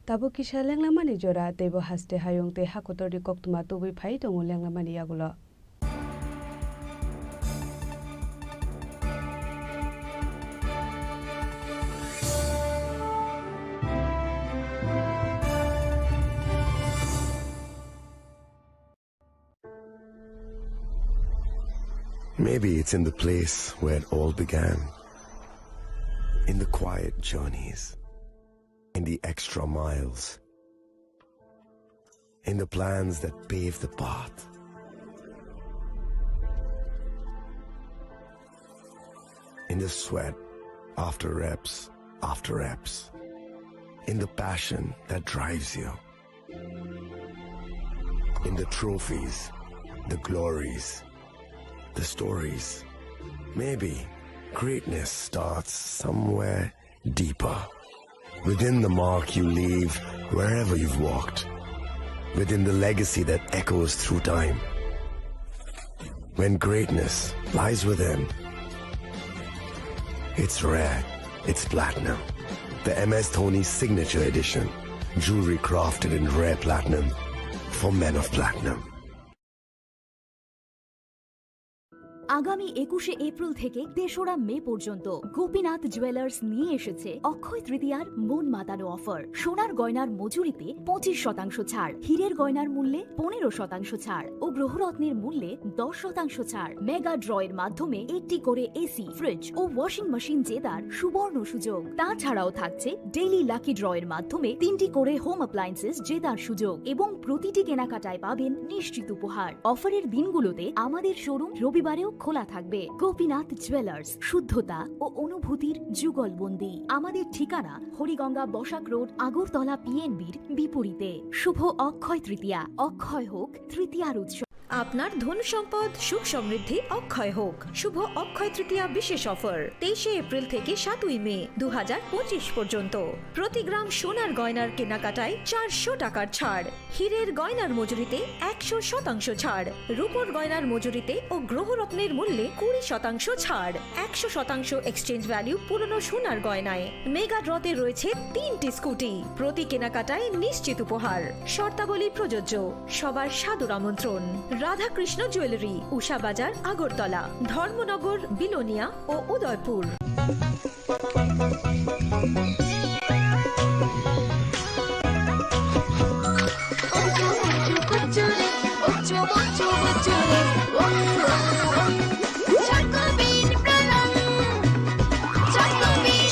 Tabuk kisa lenglamani jora, teibo haste hayung tei hakotorni koktwma tubui phai tongo lenglamani yagulo. Maybe it's in the place where it all began. In the quiet journeys, in the extra miles, in the plans that pave the path, in the sweat after reps after reps, in the passion that drives you. In the trophies, the glories, the stories. Maybe greatness starts somewhere deeper. Within the mark you leave wherever you've walked. Within the legacy that echoes through time. When greatness lies within, It's rare. It's platinum. The M S Dhoni Signature Edition. Jewelry crafted in rare platinum for men of platinum. আগামী একুশে এপ্রিল থেকে তেসরা মে পর্যন্ত গোপীনাথ জুয়েলার্স নিয়ে এসেছে অক্ষয় তৃতীয়ার মন মাতানো অফার। সোনার গয়নার মজুরিতে পঁচিশ শতাংশ ছাড়, হীরের গয়নার মূল্যে পনেরো শতাংশ ছাড় ও গ্রহরত্নের মূল্যে দশ শতাংশ ছাড়। মেগা ড্র এর মাধ্যমে একটি করে এসি, ফ্রিজ ও ওয়াশিং মেশিন জেতার সুবর্ণ সুযোগ। তাছাড়াও থাকছে ডেইলি লাকি ড্র এর মাধ্যমে তিনটি করে হোম অ্যাপ্লায়েন্সেস জেতার সুযোগ এবং প্রতিটি কেনাকাটায় পাবেন নিশ্চিত উপহার। অফারের দিনগুলোতে আমাদের শোরুম রবিবারেও খোলা থাকবে। গোপীনাথ জুয়েলার্স, শুদ্ধতা ও অনুভূতির যুগলবন্দি। আমাদের ঠিকানা হরিগঙ্গা বসাক রোড, আগরতলা পিএনবির বিপরীতে। শুভ অক্ষয় তৃতীয়া, অক্ষয় হোক তৃতীয়ার উৎসব। আপনার ধন সম্পদ সুখ সমৃদ্ধি অক্ষয় হোক। শুভ অক্ষয় তৃতীয়া বিশেষ অফার তেইশে এপ্রিল থেকে সাতই মে দু হাজার পঁচিশ পর্যন্ত। প্রতি গ্রাম সোনার গয়নার কেনাকাটায় চারশো টাকার ছাড়, হীরের গয়নার মজুরিতে একশো শতাংশ ছাড়, রূপোর গয়নার মজুরিতে ও গ্রহরত্নের মূল্যে কুড়ি শতাংশ ছাড়, একশো শতাংশ এক্সচেঞ্জ ভ্যালু পুরনো সোনার গয়নায়। মেগা ড্রতে রয়েছে তিনটি স্কুটি, প্রতি কেনাকাটায় নিশ্চিত উপহার। শর্তাবলী প্রযোজ্য। সবার সাদর আমন্ত্রণ। রাধাকৃষ্ণ জুয়েলারি, উষা বাজার, আগরতলা, ধর্মনগর, বিলোনিয়া ও উদয়পুর।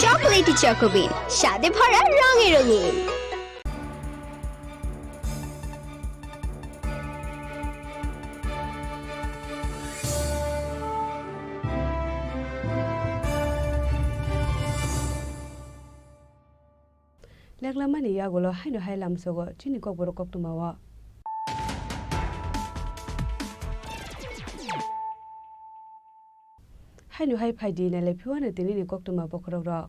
চকোলেটি চকোবিন, স্বাদে ভরা, রঙে রঙিন। Leklamani yagulo haino hai lamsogo chini kokborok koktwmao. Haino hai phaidi nailai phiwano tinini koktwma bokhorokrok.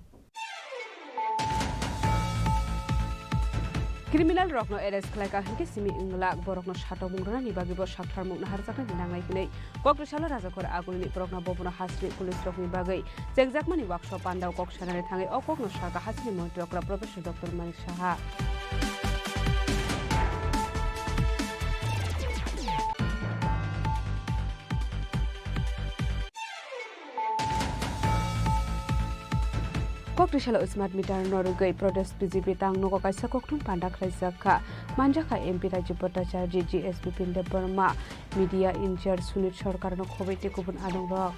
Criminal rokno arrest khlaika hinkhe simi wnglak, borokno satokmung rwnani bagwibo saktharmung naharjaknani nangnai hwnwi Kokrisalo Rajakhor Agulini borokno bobono hasini police rokni bagwi chengjakmani wakso pandao kok sanani thangwi o kokno sakha hasini montri okra Professor Doctor Manik Saha. Kokrisalo smart meter no rwgwi protest B J P tang nogo kaisa koktwm panda khlaijak kha. Manjakha M P Rajib Bhattacharjee, G S Bipin Debbarma, media in charge Sunit Sarkar no khobwi tei kubun adongrok.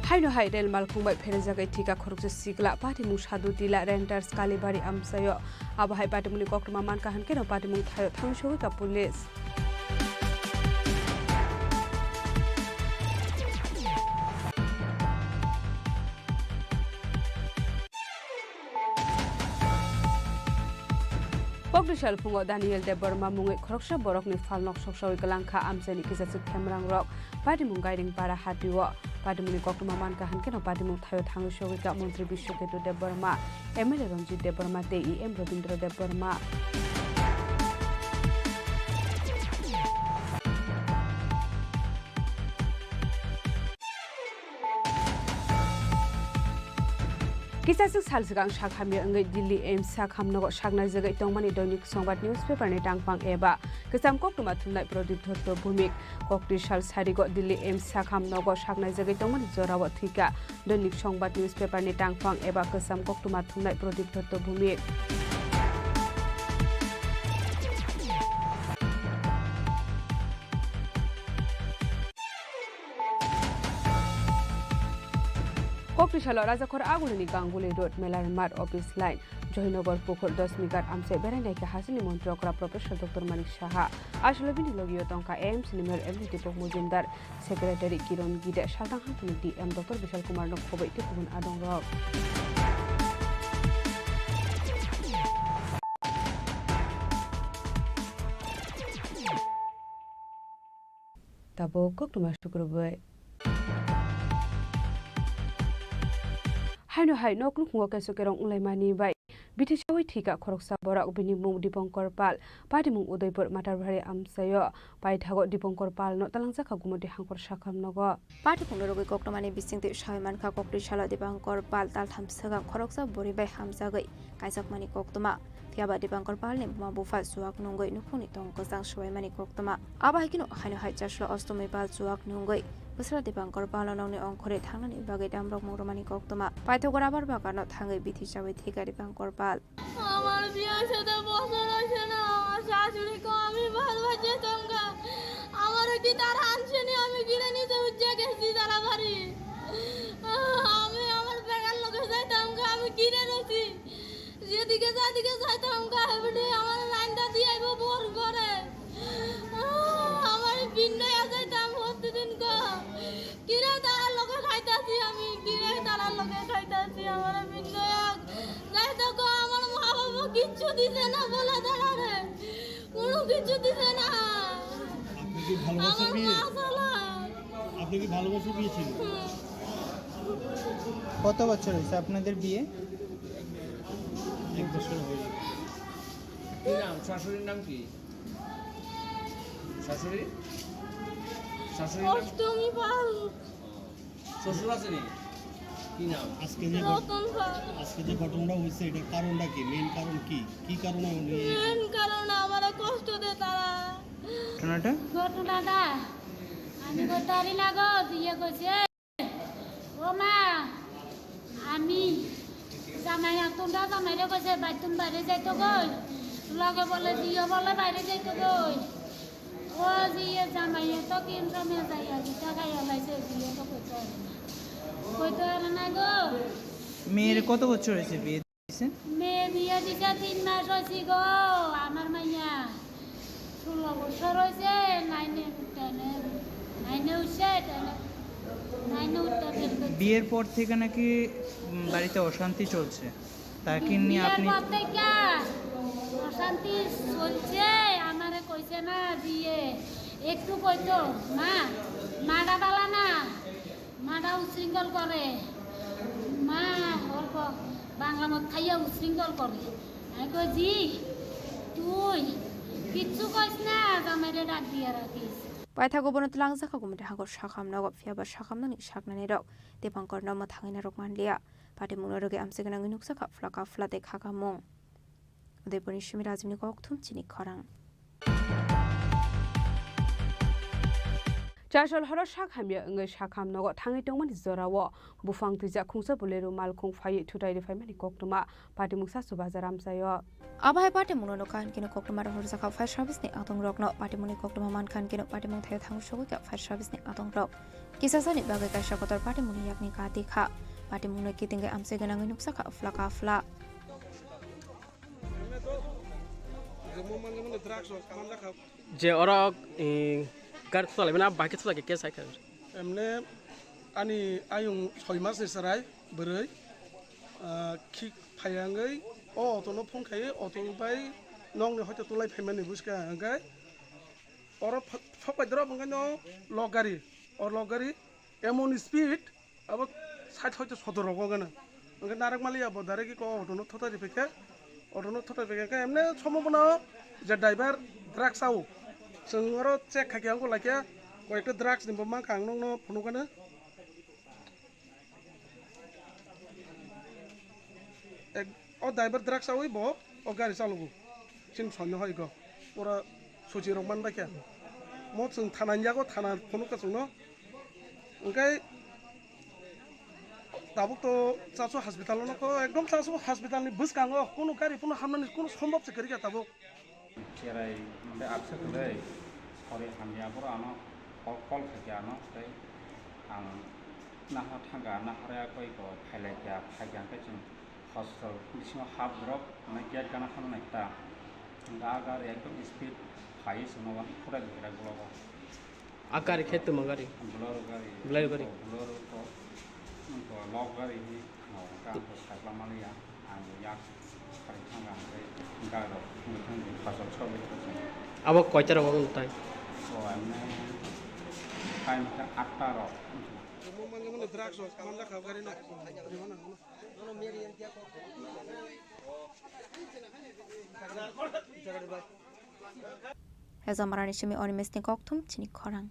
Haino hai rel malkhung bai pherejagwi thika khoroksa sikla, patimung Sadhu Tila, Renters, Kalibari amchaio. Abo hai patimungni koktwma mankha hinkhe no patimung thaio thangwi sogwi ka police. Kokdisal phungo Daniel Debbarma mungwi khoroksa borokni phalnok soksawi kwlangkha amchaini kisachwk khemrangrok. Patimung Gairing Para hatio. Patimungni koktwma mankha hinkhe no patimung thaio thangwi sogwi kha Montri Biswaketu Debbarma, M L A Ranjit Debbarma tei E M Rabindra Debbarma. Kisachwk sal swkang sak hamya wngwi Delhi A I I M S sak hamnogo saknaijagwi tongmani Doinik Songbat newspaper ni tangphang eba kwcham koktwma thumnai Pradip Dotto Bhumik. Kokti sal sarigo Delhi A I I M S sakham nogo saknaijagwi tongmani jorao thwikha Doinik Songbat newspaper ni tangphang eba kwcham koktwma thumnai Pradip Dotto Bhumik. Kokti salo Rajakhor Agulini Ganguli Road, Melar Mart, Office Line, Joynagar Pukhur, Dasmighat amchai berai naikha hasini montri okra Professor Doctor Manik Saha. Aswkle bini logio tongkha A M C ni mayor M D Deepak Majumdar, secretary Kiron Gide, saltang hangtini D M Doctor Bishal Kumar no khoboi tei kubun adongrok. Tabuk koktwma sukrubwi. Haino hai nok nukhungo keso kerong wnglaimani bai Bithi chawi thika khoroksa borok, bini mung Dipankar Pal, patimung Udaipur Matarbari amchaio. Paithago Dipankar Palno talangjak kha Gumoti Hangkor Sakham nogo. Patimungno rwgwi koktwmani bisingtwi sawi mankha, koktwi salo Dipankar Pal taltham swkang khoroksa bwrwi bai hamjagwi kaijakmani koktwma. Phiyaba Dipankar Palni buma bupha chuak nungwi nukhungni tong kwchang suwaimani koktwma. Abo hai kheno haino hai chaslo Ostomi Pal chuak nungwi bwsla Dipankar Palno nokni ongkhorwi thangnani bagwi damrok mung rwmani koktwma. Paithago rubber bagano thangwi bithi chawi thika Dipankar Pal. আমার বিয়ার সাথে বছর হয়েছে না, আমার শাশুড়ি কো আমি বারবার যেতাম গা। আমার ওই দিদার আনছেনি, আমি কিনে নিতে উজ্জা গেছি তারা বাড়ি। আমি আমার বেটার লোকে যাইতাম গা, আমি কিনে নিছি। যেদিকে যেদিকে যাইতাম গা, এমনি আমার লাইনটা দিয়ে আইবো ভোর করে। আমার পিন্ডে যাইতাম প্রতিদিন গো। কিরে তারার লগে খাইতাছি আমি, কিরে তারার লগে খাইতাছি, আমার পিন্ডে যাইতো গো, আমার মা বাবা কিচ্ছু দিছে না বলে দাঁড়ারে, কোনো কিছু দিছে না। আপনি কি ভালোবাসা আমার বিয়ে? মা ছাড়া। আপনি কি ভালোবাসা বিয়ে ছিল? হুম। কত বছর হয়েছে আপনাদের বিয়ে? এক বছর হয়ে গেল। কি নাম? শাশুড়ির নাম কি? শাশুড়ি? শাশুড়ির নাম? অষ্টমী পাল। শ্বশুর আছেনি? কি নাম? আজকে যে ঘট-, রতন পাল। আজকে যে ঘটনাটা হয়েছে, এটার কারণটা কি? মেইন কারণ কি? কি কারণে উনি মেইন কারণ আমারে কষ্ট দেয় তারা। ঘটনাটা? ঘটনাটা আমি করতে পারি না গো, বিয়ে করছে। ও মা, আমি জামাই আতুনটা জামাইরে কইছে বাইতুন বাইরে যাইতো গই, লগে বলে জিও বলে বাইরে যাইতো গই। ও জিয়ে জামাইয়ে তো কিন সময় যাইয়া জিতা খাইয়া লাইছে, জিয়ে তো কইতো পারে না, কইতো পারে না গো। মেয়ের কত বছর হয়েছে বিয়ে দিয়েছেন? মেয়ে বিয়ে দিছে তিন মাস হয়েছে গো, আমার মাইয়া। ষোলো বছর হয়েছে, নাইনে উঠতে নে-, নাইনে উঠছে, টেনে, নাইনে উঠতে ফেল করছে। বিয়ের পর থেকে নাকি, উম, বাড়িতে অশান্তি চলছে, তা কি নিয়ে বিয়ের আপনি পর থেকে অশান্তি চলছে। আমারে কইছে না যে একটু কইতো, মা, মাটা বালা না, মাটা উশৃঙ্খল করে, মা অল্প বাংলা মদ খাইয়া উশৃঙ্খল করে। আমি কই, "জি, তুই কিচ্ছু কইস না, জামাইরে ডাক দিয়া রাখিস।" Paithago bono twlangjakha Gumoti Hangkor Sakham nogo, phiyaba sakhamnani saknanirok Dipankarno mwthangwi narwk manliya. Patimungno rwgwi amchai gwnangwi nukjakha phlaka phlate khakamung. Udaipurni simi Rajibni kokthum chini khorang. Chasol horo sak hamya wngwi sakham nogo thangwi tongmani jorao buphang twijak khungsa bolero malkhung phaiwi thutai rwphaimani koktwma patimung Sasu Bazar amchaio. Abo hai patimungno nukha hinkhe koktwma rohorjakha fire service ni adongrokno. Patimungni koktwma mankha hinkhe patimung thaio thangwi sogwikha fire service ni adongrok. Kisasani bagwi kaisa kotor patimungni yakni kati kha. Patimungno kitingwi amchai gwnangwi nukjakha phlaka phla. Je oro, eh, gari thwlai mano, bahai khe thwlai khe case hai kha. Emne ani ayung soi mas ni chwrai bwrwi, ah, khik phaiya wngwi o auto no phone khai, auto bai nokni hoito tulai phaimani bwskang hwnkhe oro ph-, phok bai drop hwnkhe no lok gari, o lok gari emon speed, abo sait hoito sotor rogo gana. Hwnkhe narwk maliya bo direct ko auto no thotai riphaikhe, auto no thotai riphaikhe, hwnkhe emne somo bono je driver drugs sao. Chwng oro check khaikhe ang laikhe, koyekta drugs ni bo mankha ang nokno phunukgana. Ek, o driver drugs sawi bo o gari chalogo. Chini sonni hoi go. Pura suchi rok man baikha. Mo chwng thana ni yago, thana phunuk ka chwngno. Hwnkhe tabuk to Chasu hospital no ko ekdom Chasu hospital ni bwskango kunu gari phano hamnani kunu sombab se kwrwikha tabuk. Cherai mode abse kwrwi, sori hamya borok ano call, call khaikha ano, tei ang nahar thangkha, nahar ya koi ko phailaikha, phaikha hwnkhe chwng hospital bisingo hap drop, hwnwi gate gana thangna nai ta. Hwnkhe a gari ekdom speed phaiwi chwngno uansuk phurai rwkha ulogo. A gari khe tongma gari? Bolero gari. Bolero gari. Bolero to, to lok gari hinwi khna hwnkhe ang to saikla manliya. Ang yak sari thang ang tei gari rok thangwi thangwi phasal sogwi thangsa. Abo koita rok wng tai? So, emne time khe atta rok. Mo mane mane drugs rok manjakha gari no. Nono meri yang tiya ko. Hezamarani simi Onimes ni kokthum chini khorang.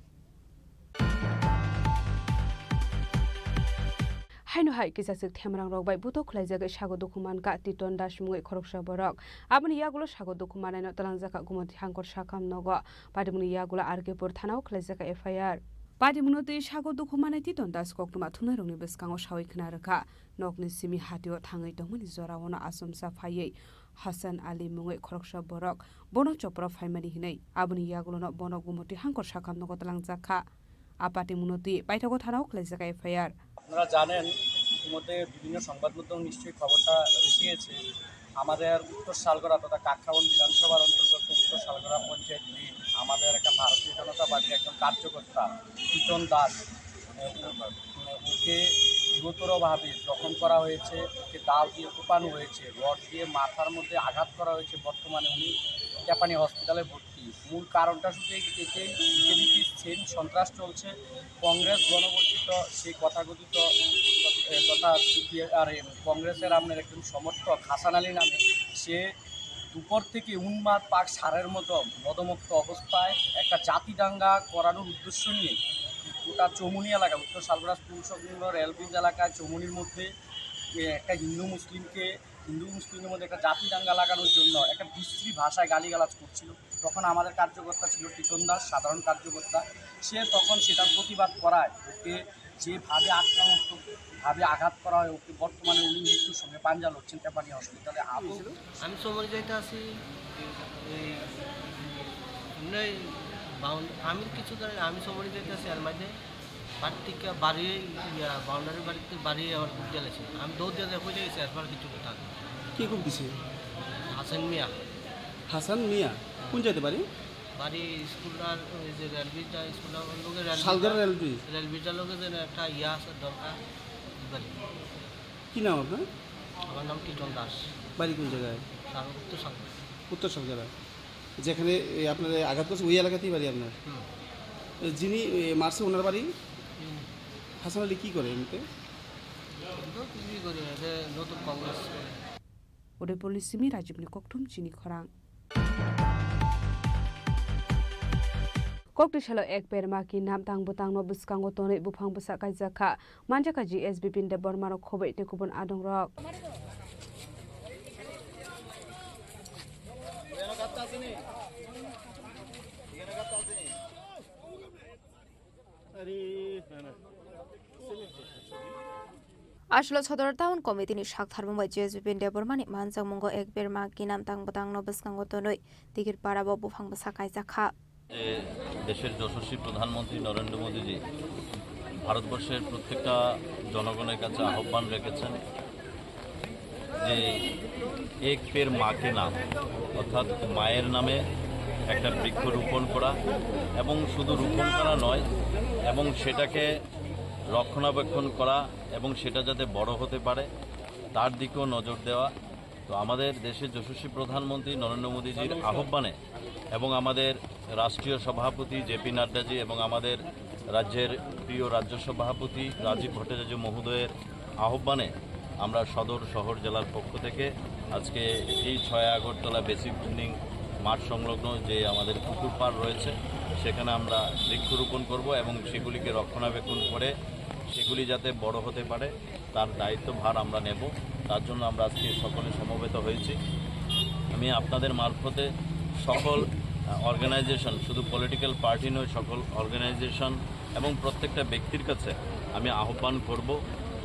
Haino hai kisaswk themrang rok bai buto khwlaijagwi sago dukhu mankha Titon Das mungwi khoroksa borok. Aboni yagulo sago dukhu manaino twlangjakha Gumoti Hangkor sakam nogo. Patimungni yagulo R K pur thanao khwlaijakha F I R. Patimungno twi sago dukhu manai Titon Das koktwma thumnairokni bwskango sawi khna rwkha. Nokni simi hatio thangwi tongmani joraono achomsa phaiwi Hasan Ali mungwi khoroksa borok bono chopra phaimani hinwi aboni yagulono bono Gumoti Hangkor sakam nogo twlangjakha. A patimungno twi paithago thanao khwlaijakha F I R. আপনারা জানেন, ইতিমধ্যে বিভিন্ন সংবাদ মাধ্যমে নিশ্চয়ই খবরটা এসে গেছে। আমাদের উত্তর শালগড়া তথা কাকরাবন বিধানসভার অন্তর্গত উত্তর শালগড়া পঞ্চায়েত তিন, আমাদের একটা ভারতীয় জনতা পার্টির একজন কার্যকর্তা টিটন দাস, আহ, ও-, ওকে গুরুতরভাবে জখম করা হয়েছে, ওকে দাও দিয়ে কোপানো হয়েছে, রড দিয়ে মাথার মধ্যে আঘাত করা হয়েছে। বর্তমানে উনি জাপানি হসপিটালে ভর্তি। মূল কারণটা শুধু এই, এটাই, বিজেপি সেম সন্ত্রাস চলছে। কংগ্রেস গণবর্জিত সেই তথাকথিত, এ, তথা সিপিআর, এ, কংগ্রেসের আপনার একজন সমর্থক হাসান আলী নামে, সে দুপুর থেকে উন্মাদ পাক ষাঁড়ের মতো মদমত্ত অবস্থায় একটা জাতি দাঙ্গা করানোর উদ্দেশ্য নিয়ে গোটা চৌমুহনী এলাকা, উত্তর শালগড়া স্কুল সংলগ্ন রেলব্রিজ এলাকায় চৌমুহনীর মধ্যে, এ, একটা হিন্দু মুসলিমকে, হিন্দু মুসলিমের মধ্যে একটা জাতি দাঙ্গা লাগানোর জন্য একটা বিশ্রী ভাষায় গালিগালাজ করছিল। তখন আমাদের কার্যকর্তা ছিল টিটন দাস, সাধারণ কার্যকর্তা। সে তখন সেটার প্রতিবাদ করায় ওকে যেভাবে আক্রমণাত্মকভাবে আঘাত করা হয়, ওকে বর্তমানে উনি মৃত্যুর সঙ্গে পাঞ্জা লড়ছেন জাপানি হসপিটালে। আহত আমি সময় যাইতে আসি, এই এমনি বাউন্ড-, আমি কিছু জানি না, আমি সময় যাইতে আসি এর মাঝে বাড়ি থেকে বাড়ি, ইয়া, বাউন্ডারি বাড়িতে বাড়ি আমার খুব জ্বালাইছে। আমি দৌড় দিয়ে কই যাই, স্যার, কিছু কথা। কে খুব দিছে? হাসান মিয়া। হাসান মিয়া? হ্যাঁ। কোন জায়গাতে বাড়ি? বাড়ি স্কুল আর ওই যে রেল ব্রিজটা, স্কুল আর ওর লগে রেল শালগড় ব্রিজটা, রেল ব্রিজ? রেল ব্রিজটার লগে যেন একটা ইয়া আছে দরকার, এই বাড়ি। কি নাম আপনার? আমার নাম টিটন দাস। বাড়ি কোন জায়গায়? সার-, উত্তর সাগর। উত্তর সাগর। যেখানে, এ, আপনার আঘাত করছে, ওই এলাকাতেই বাড়ি আপনার? হুম। এ, যিনি, এ, মারছে, ওনার বাড়ি? হুম। হাসান আলী কি করে এমনিতে? ও তো কিছুই করে না, এটা নতুন কংগ্রেস করে। Udaipurni simi Rajibni kokthum chini khorang. Kokti salo ek per maki nam tang bwtangno bwskango tonwi buphang bwsa kaijakha. Manjakha G S B P ni Debbarma rok khoboi tei kubun adongrok. Aswk Sodor Town Committee ni sak tharmung bai G S B P ni Debbarma ni manjakmungo ek ber maki nam tang bwtangno bwskango tonwi Tikir Para o buphang bwsa kaijakha. যে দেশের যশস্বী প্রধানমন্ত্রী নরেন্দ্র মোদীজি ভারতবর্ষের প্রত্যেকটা জনগণের কাছে আহ্বান রেখেছেন যে এক পের মা কে নাম, অর্থাৎ মায়ের নামে একটা বৃক্ষ রোপণ করা, এবং শুধু রোপণ করা নয়, এবং সেটাকে রক্ষণাবেক্ষণ করা এবং সেটা যাতে বড় হতে পারে, তার দিকেও নজর দেওয়া। তো আমাদের দেশের যশস্বী প্রধানমন্ত্রী নরেন্দ্র মোদীজির আহ্বানে এবং আমাদের রাষ্ট্রীয় সভাপতি জে পি নাড্ডাজি এবং আমাদের রাজ্যের প্রিয় রাজ্য সভাপতি রাজীব ভট্টাচার্য মহোদয়ের আহ্বানে আমরা সদর শহর জেলার পক্ষ থেকে আজকে এই ছয় আগরতলা বেসিক ট্রেনিং মাঠ সংলগ্ন যে আমাদের পুকুর পাড় রয়েছে, সেখানে আমরা বৃক্ষরোপণ করব এবং সেগুলিকে রক্ষণাবেক্ষণ করে সেগুলি যাতে বড় হতে পারে, তার দায়িত্বভার আমরা নেব। তার জন্য আমরা আজকে সকলে সমবেত হয়েছি। আমি আপনাদের মারফতে সকল, আহ, অর্গানাইজেশন, শুধু পলিটিক্যাল পার্টি নয়, সকল অর্গানাইজেশন এবং প্রত্যেকটা ব্যক্তির কাছে আমি আহ্বান করব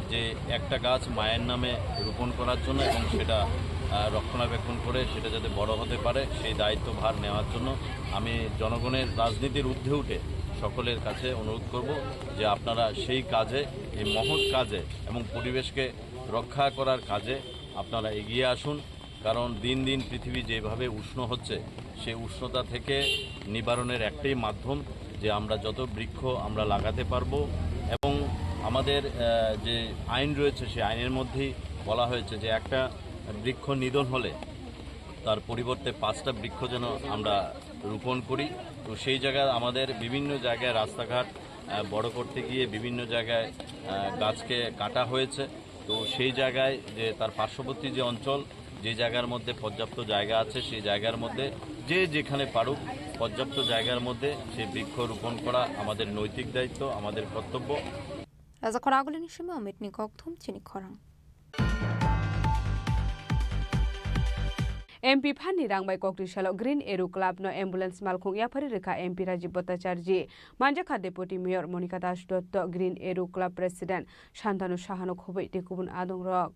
যে একটা গাছ মায়ের নামে রোপণ করার জন্য এবং সেটা, আহ, রক্ষণাবেক্ষণ করে সেটা যাতে বড় হতে পারে, সেই দায়িত্বভার নেওয়ার জন্য আমি জনগণের রাজনীতির ঊর্ধ্বে উঠে সকলের কাছে অনুরোধ করব যে আপনারা সেই কাজে, এই মহৎ কাজে এবং পরিবেশকে রক্ষা করার কাজে আপনারা এগিয়ে আসুন। কারণ দিন দিন পৃথিবী যেভাবে উষ্ণ হচ্ছে, সেই উষ্ণতা থেকে নিবারণের একটাই মাধ্যম যে আমরা যত বৃক্ষ আমরা লাগাতে পারবো। এবং আমাদের, আহ, যে আইন রয়েছে, সেই আইনের মধ্যেই বলা হয়েছে যে একটা বৃক্ষ নিধন হলে তার পরিবর্তে পাঁচটা বৃক্ষ যেন আমরা রোপণ করি। তো সেই জায়গায় আমাদের বিভিন্ন জায়গায় রাস্তাঘাট, আহ, বড় করতে গিয়ে বিভিন্ন জায়গায়, আহ, গাছকে কাটা হয়েছে। তো সেই জায়গায় যে তার পার্শ্ববর্তী যে অঞ্চল, যে জায়গার মধ্যে পর্যাপ্ত জায়গা আছে, সেই জায়গার মধ্যে যে যেখানে পারুক, পর্যাপ্ত জায়গার মধ্যে সে বৃক্ষ রোপণ করা আমাদের নৈতিক দায়িত্ব, আমাদের কর্তব্য। Rajakhor agulini simi Omitni kokthum chini khorang. M P phanni rang bai kokri salo Green Arrow Club no ambulance malkhung yaphari rwkha M P Rajiv Bhattacharjee, manjakha Deputy Mayor Monika Das Dotto, Green Arrow Club President Santanu Sahano khobwi tei kubun adongrok.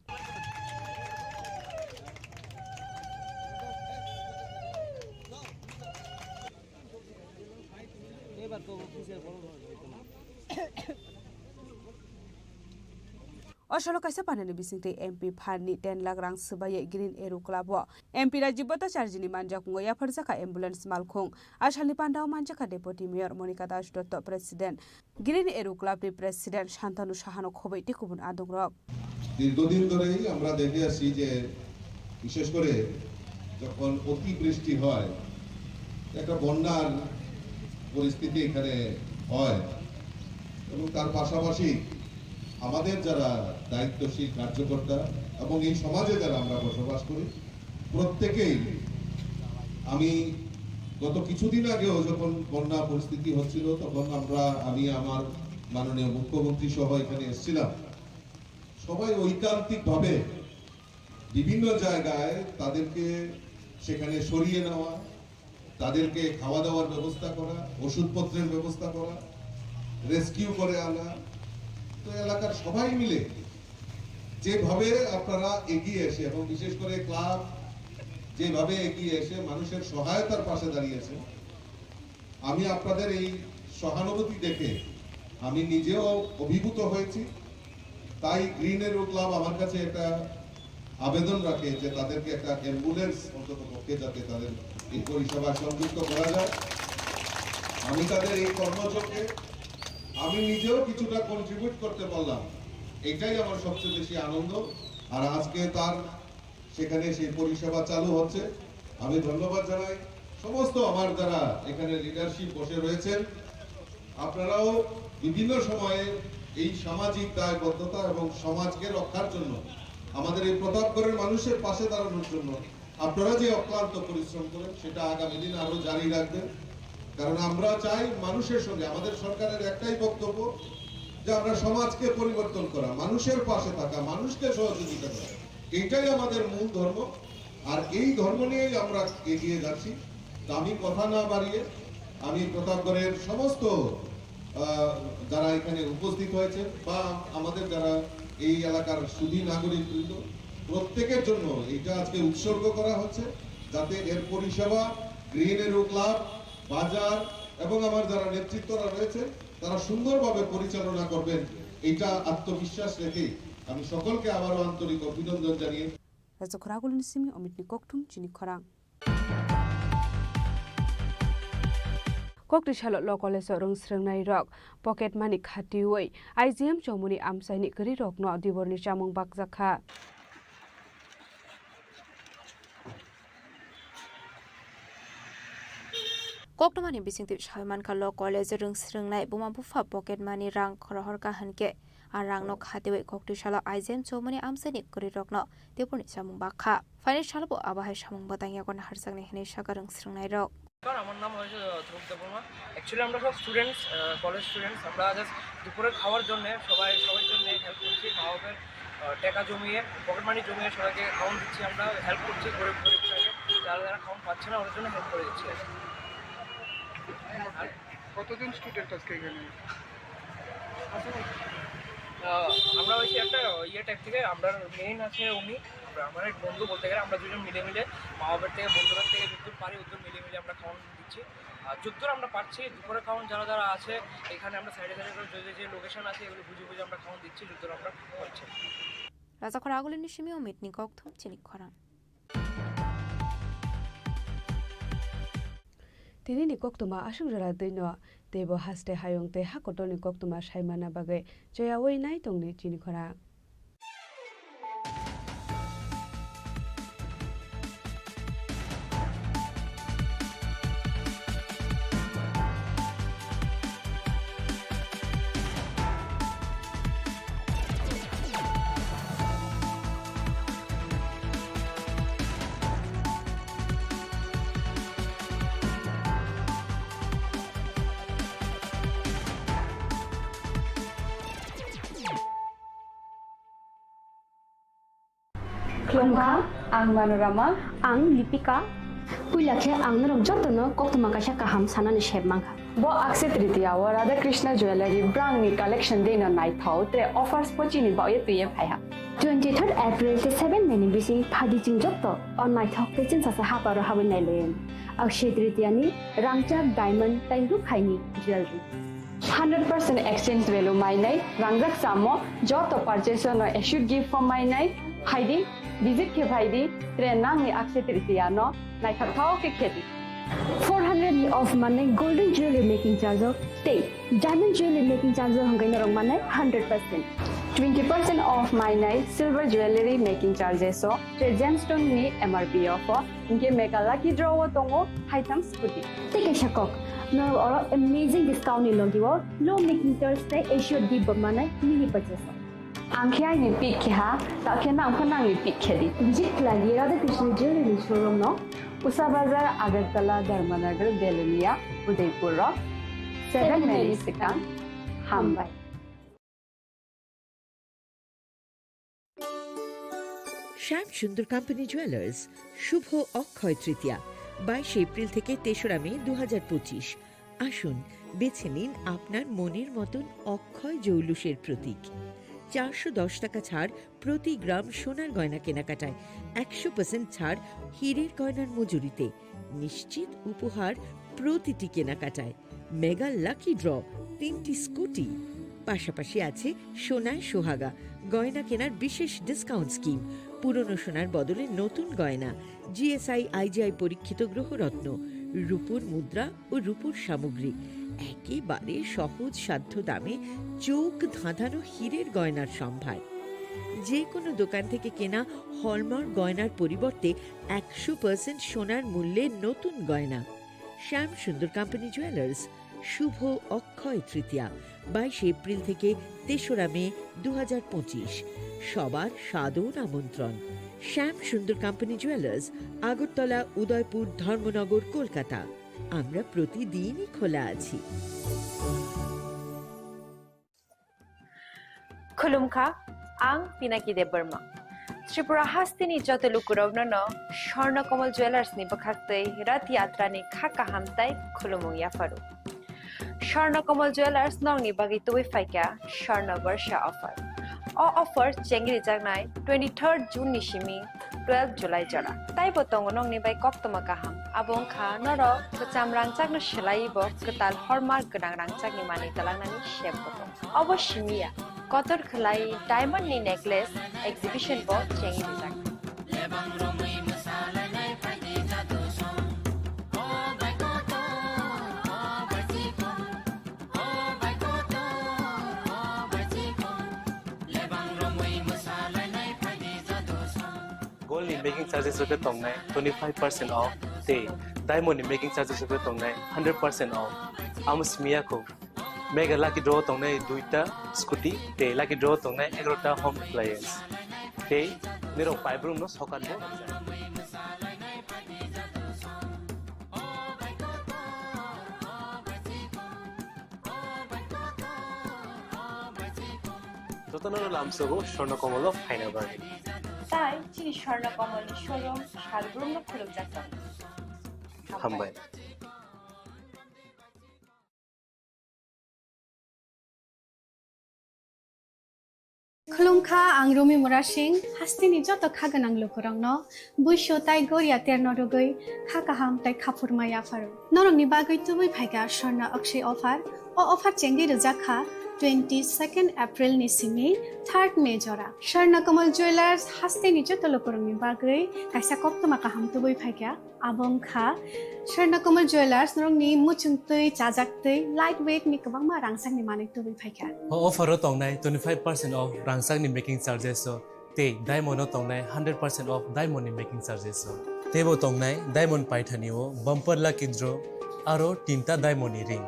O salo kaisa panani bisingtwi M P phanni ten lakh rang swbaiwi Green Arrow Club o M P Rajiv Bhattacharjee ni manjakmungo yapharjakha ambulance malkhung. A salni pandao manjakha Deputy Mayor Monika Das Dotto, President, Green Arrow Club ni President Santanu Sahano khobwi tei kubun adongrok. দীর্ঘদিন ধরেই আমরা দেখে আসছি যে বিশেষ করে যখন অতিবৃষ্টি হয়, একটা বন্যার পরিস্থিতি এখানে হয় এবং তার পাশাপাশি আমাদের যারা দায়িত্বশীল কার্যকর্তা এবং এই সমাজে যারা আমরা বসবাস করি, প্রত্যেকেই, আমি গত কিছুদিন আগেও যখন বন্যা পরিস্থিতি হচ্ছিল, তখন আমরা, আমি আমার মাননীয় মুখ্যমন্ত্রী সহ এখানে এসেছিলাম। সবাই ঐকান্তিকভাবে বিভিন্ন জায়গায় তাদেরকে সেখানে সরিয়ে নেওয়া, তাদেরকে খাওয়া দাওয়ার ব্যবস্থা করা, ওষুধপত্রের ব্যবস্থা করা, রেস্কিউ করে আনা। তো এলাকার সবাই মিলে যেভাবে আপনারা এগিয়ে এসে এবং বিশেষ করে ক্লাব যেভাবে এগিয়ে এসে মানুষের সহায়তার পাশে দাঁড়িয়েছে, আমি আপনাদের এই সহানুভূতি দেখে আমি নিজেও অভিভূত হয়েছি। তাই গ্রিন এরো ক্লাব আমার কাছে একটা আবেদন রাখে যে তাদেরকে একটা অ্যাম্বুলেন্স অন্তত পক্ষে যাতে তাদের এই পরিষেবায় সংযুক্ত করা যায়। আমি তাদের এই কর্মযজ্ঞে আমি নিজেও কিছুটা কন্ট্রিবিউট করতে পারলাম, এটাই আমার সবচেয়ে বেশি আনন্দ। আর আজকে তার সেখানে সেই পরিষেবা চালু হচ্ছে। আমি ধন্যবাদ জানাই সমস্ত আমার যারা এখানে লিডারশিপ বসে রয়েছেন, আপনারাও বিভিন্ন সময়ে এই সামাজিক দায়বদ্ধতা এবং সমাজকে রক্ষার জন্য, আমাদের এই প্রতাপগড়ের মানুষের পাশে দাঁড়ানোর জন্য আপনারা যে অক্লান্ত পরিশ্রম করেন, সেটা আগামী দিন আরো জারি রাখবেন। কারণ আমরা চাই মানুষের সঙ্গে, আমাদের সরকারের একটাই বক্তব্য যে আমরা সমাজকে পরিবর্তন করা, মানুষের পাশে থাকা, মানুষকে সহযোগিতা করা, এইটাই আমাদের মূল ধর্ম। আর এই ধর্ম নিয়েই আমরা এগিয়ে যাচ্ছি। তো আমি কথা না বাড়িয়ে আমি প্রতাপগড়ের সমস্ত, আহ, যারা এখানে উপস্থিত হয়েছেন বা আমাদের যারা এই এলাকার সুধী নাগরিকবৃন্দ, প্রত্যেকের জন্য এটা আজকে উৎসর্গ করা হচ্ছে, যাতে এর পরিষেবা গ্রিন এরো ক্লাব, বাজার এবং আমার যারা নেতৃত্বরা রয়েছে তারা সুন্দরভাবে পরিচালনা করবেন, এটা আত্মবিশ্বাস রেখে আমি সকলকে আবারও আন্তরিক অভিনন্দন জানিয়ে Rajakhor agulini simi Omitni kokthum chini khorang. Kokri salo Law College o rwng swrwngnairok pocket money khatiwi I G M chomoni amchaini kwrwirokno diborni chamung bakjakha. Koktwmani bisingtwi sawi mankha, Law College o rwng swrwngnai buma bupha pocket money rang rohorkha hinkhe, a rangno khatiwi koktwi salo I G M chomoni amchaini kwrwirokno diborni chamung bakha. Phaini salobo abo hai samung bwtang yago naharjaknai hinwi sakha rwng swrwngnairok. নমস্কার, আমার নাম হচ্ছে ধ্রুব দেববর্মা। অ্যাকচুয়ালি আমরা সব students, college students. আমরা জাস্ট দুপুরের খাওয়ার জন্য সবাই, সবার জন্য হেল্প করছি। মা বাবার, আহ, টাকা জমিয়ে, পকেট মানি জমিয়ে সবাইকে খাওয়ান দিচ্ছি আমরা, হেল্প করছি গরিব গরিব ফ্যামিলি, যারা যারা খাওয়ান পাচ্ছে না ওদের জন্য হেল্প করে দিচ্ছি আর কি। আর কতজন স্টুডেন্ট আজকে এখানে? আহ, আমরা হচ্ছে একটা ইয়ে টাইপ থেকে, আমরা মেইন আছে উনি, আমরা, আমার এক বন্ধু বলতে গেলে, আমরা দুজন মিলে মিলে মা বাবার থেকে, বন্ধুদের থেকে যতদূর পারি, ওদের মিলে মিলে আমরা খাওয়ান দিচ্ছি। আর যতদূর আমরা পারছি, দুপুরে খাওয়ান যারা যারা আছে, এখানে আমরা সাইডে সাইডে করে যে, যে, যে লোকেশন আছে, এগুলো বুঝে বুঝে আমরা খাওয়ান দিচ্ছি, যতদূর আমরা পারছি। Rajakhor agulini simi Omitni kokthum chini khorang. Tinini koktwma aswk jora twino, teibo haste hayung tei hakotorni koktwma saimana bagwi choyaui nai tongdi chini khorang. Khulumkha, ang Manorama. Ang Lipika. Puila khe ang norok jotono koktwma kaisa kaham sanani sep mankha. Bo Akshaya Tritiya o Radha Krishna Jewellery brand ni collection dei no naithok tre offers bo chini bagwi twiwi phaiha. Twenty third April tei seven May ni bising phaidi chwng joto o naithok tei chwngsasa haparo habwi nailayan. Akshaya Tritiya ni rangchak diamond tei rukhaini jewellery. Hundred percent exchange value mainai, rangjak samo joto purchase no assured gift form mainai, phaidi, visit khe phaidi, tre nangni Akshaya Tritiya no naithok thok khe khedi. Four hundred ni off manai golden jewelry making charge o tei diamond jewelry making charge o hwnkhe norok manai hundred percent. Twenty percent off mainai silver jewelry making charges o tre gemstone ni M R P o pho, hinkhe mega lucky draw o tongo haitham scooty. Tei kaisa kok, norok oro amazing discount ni logi o low making charge tei assured gift bo manai mini purchase o. Ang khe aini pick khe ha, ta khe nang pho nangni pick khe di. Visit khlai di Radha Krishna Jewelry showroom no. Usa Bazar, Agartala, Dharmanagar, Belonia, Udaipur rok. Seven May ni swkang. Hambai. শ্যাম Sundar company jewellers, শুভ অক্ষয় তৃতীয়া, বাইশে এপ্রিল থেকে তেসরা মে দু হাজার পঁচিশ। আসুন, বেছে নিন আপনার মনের মতন অক্ষয় জৌলুসের প্রতীক। চারশো দশ টাকা ছাড় প্রতি গ্রাম সোনার গয়না কেনাকাটায়, একশো পার্সেন্ট ছাড় হীরের গয়নার মজুরিতে, নিশ্চিত উপহার প্রতিটি কেনাকাটায়, মেগা লাকি ড্র, তিনটি স্কুটি, পাশাপাশি আছে সোনায় সোহাগা, গয়না কেনার বিশেষ ডিসকাউন্ট স্কিম, পুরনো সোনার বদলে নতুন গয়না, G S I I G I পরীক্ষিত গ্রহরত্ন, রূপোর মুদ্রা ও রূপোর সামগ্রী, একেবারে সহজ সাধ্য দামে চোখ ধাঁধানো হীরের গয়নার সম্ভার। যে কোনো দোকান থেকে কেনা হলমার্ক গয়নার পরিবর্তে একশো পার্সেন্ট সোনার মূল্যে নতুন গয়না। শ্যাম সুন্দর কোম্পানি জুয়েলার্স, শুভ অক্ষয় তৃতীয়া, বাইশে এপ্রিল থেকে তেসরা মে দু হাজার পঁচিশ। সবার সাদর আমন্ত্রণ। শ্যাম সুন্দর কোম্পানি জুয়েলার্স, আগরতলা, উদয়পুর, ধর্মনগর, কলকাতা। আমরা প্রতিদিনই খোলা আছি। Khulumkha, ang Pinaki Debbarma. Tripura hasteni joto lukurokno no Swarna Kamal Jewellers ni bwkhaktwi Rath Yatra ni kha kaham tai khulumung yapharu. Swarna Kamal Jewellers nokni bagwi tubui phaikha Swarna Barsha offer. O offer chengrijaknai twenty third June ni simi twelve July jora. Taibo tongo nokni bai koktwma kaham. Abo wngkha norok kwcham rangchakno swlaiwi bo kwtal hallmark gwnang rangchakni manwi twlangnani sep bo tongo. Obo simi ya, kotor khwlai diamond ni necklace exhibition bo chengwi rijak. Gold ni making charges rok khe tongnai twenty five percent off tei diamond ni making charges rok khe tongnai hundred percent off. Amo simi ya kho. Mega lucky draw tongnai duita scooty tei lucky draw tongnai egarota home appliance. Tei nirok paibrum no sokat bo. Jotono no lamsogo Swarna Kamal o phaina bagwi. Tai chini Swarna Kamal ni showroom salbrum no khulukjak tongo. Hambai. Khulumkha, ang Rumi Murasing, hasteni joto kha gwnang lukurokno buisu tai goria terno rwgwi kha kaham tai khaphurma yapharo. Norokni bagwi tubui phaikha Swarna Akshaya offer. O offer chengwi rwjakha twenty second April ni simi third May jora. Swarna Kamal Jewellers hasteni joto lukurokni bagwi kaisa koktwma kaham tubui phaikha. Abo wngkha Swarna Kamal Jewellers, norokni muchungtwi, chajaktwi, light weight ni kwbangma rangchakni manwi tubui phaikha. O offer o tongnai twenty five percent off rangchakni making charges o tei diamond o tongnai hundred percent off diamond ni making charges o. Teibo tongnai diamond paithani o bumper lucky draw aro tinta diamond ni ring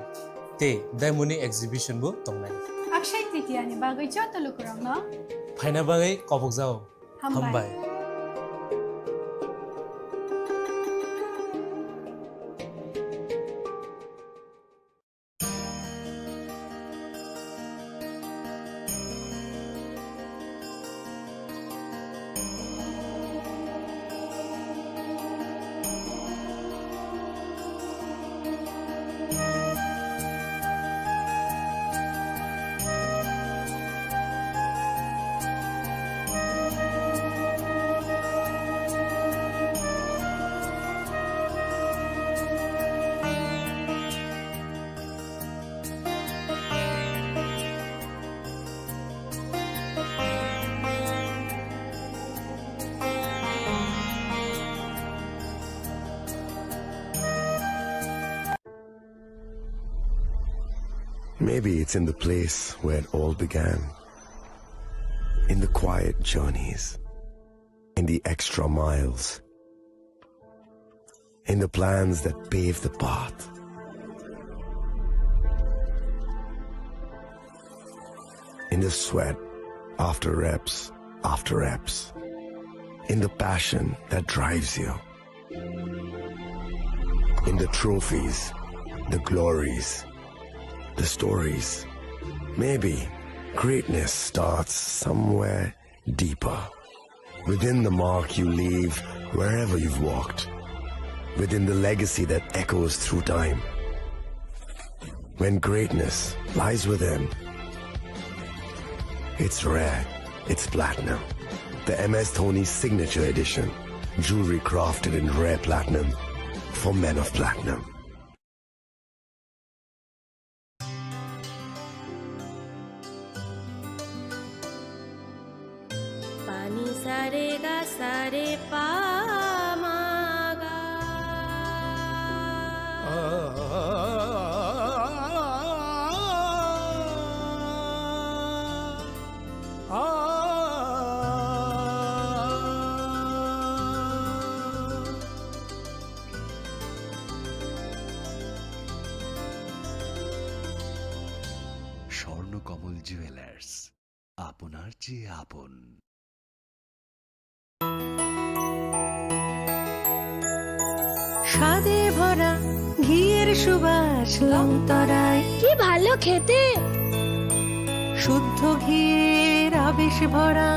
tei diamond ni exhibition bo tongnai. Akshaya Tritiya ni bagwi joto lukurokno phaina bagwi kobokjao. Hambai. Hambai. Maybe it's in the place where it all began. In the quiet journeys, in the extra miles, in the plans that pave the path, in the sweat after reps after reps, in the passion that drives you, in the trophies, the glories, the stories. Maybe greatness starts somewhere deeper. Within the mark you leave wherever you've walked. Within the legacy that echoes through time. When greatness lies within, it's rare, it's platinum. The M S Dhoni Signature Edition. Jewelry crafted in rare platinum for men of platinum. Pani sare ga sare pa ma ga. Swarnakamal jewellers, আপনার চেয়ে আপন। স্বাদে ভরা ঘিয়ের সুবাস লংতরাই। কি ভালো খেতে। শুদ্ধ ঘিয়ের আবেশ ভরা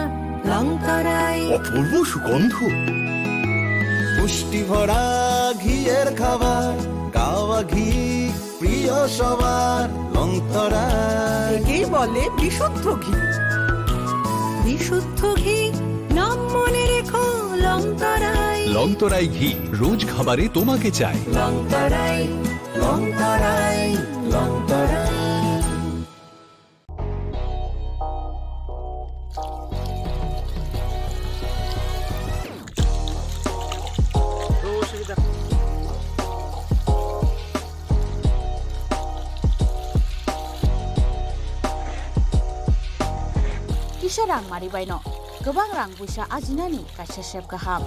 লংতরাই। অপূর্ব সুগন্ধ। পুষ্টি ভরা ঘিয়ের খাবার, গাওয়া ঘি প্রিয় সবার, লংতরাই। একেই বলে বিশুদ্ধ ঘি। বিশুদ্ধ ঘি, নাম মনে রেখো, লংতরাই। লংতরাই ঘি, রোজ খাবারে তোমাকে চাই। লংতরাই, লংতরাই, লংতরাই। Kisa rang mari baino kwbang rang buisa ajinani kaisa sep kaham.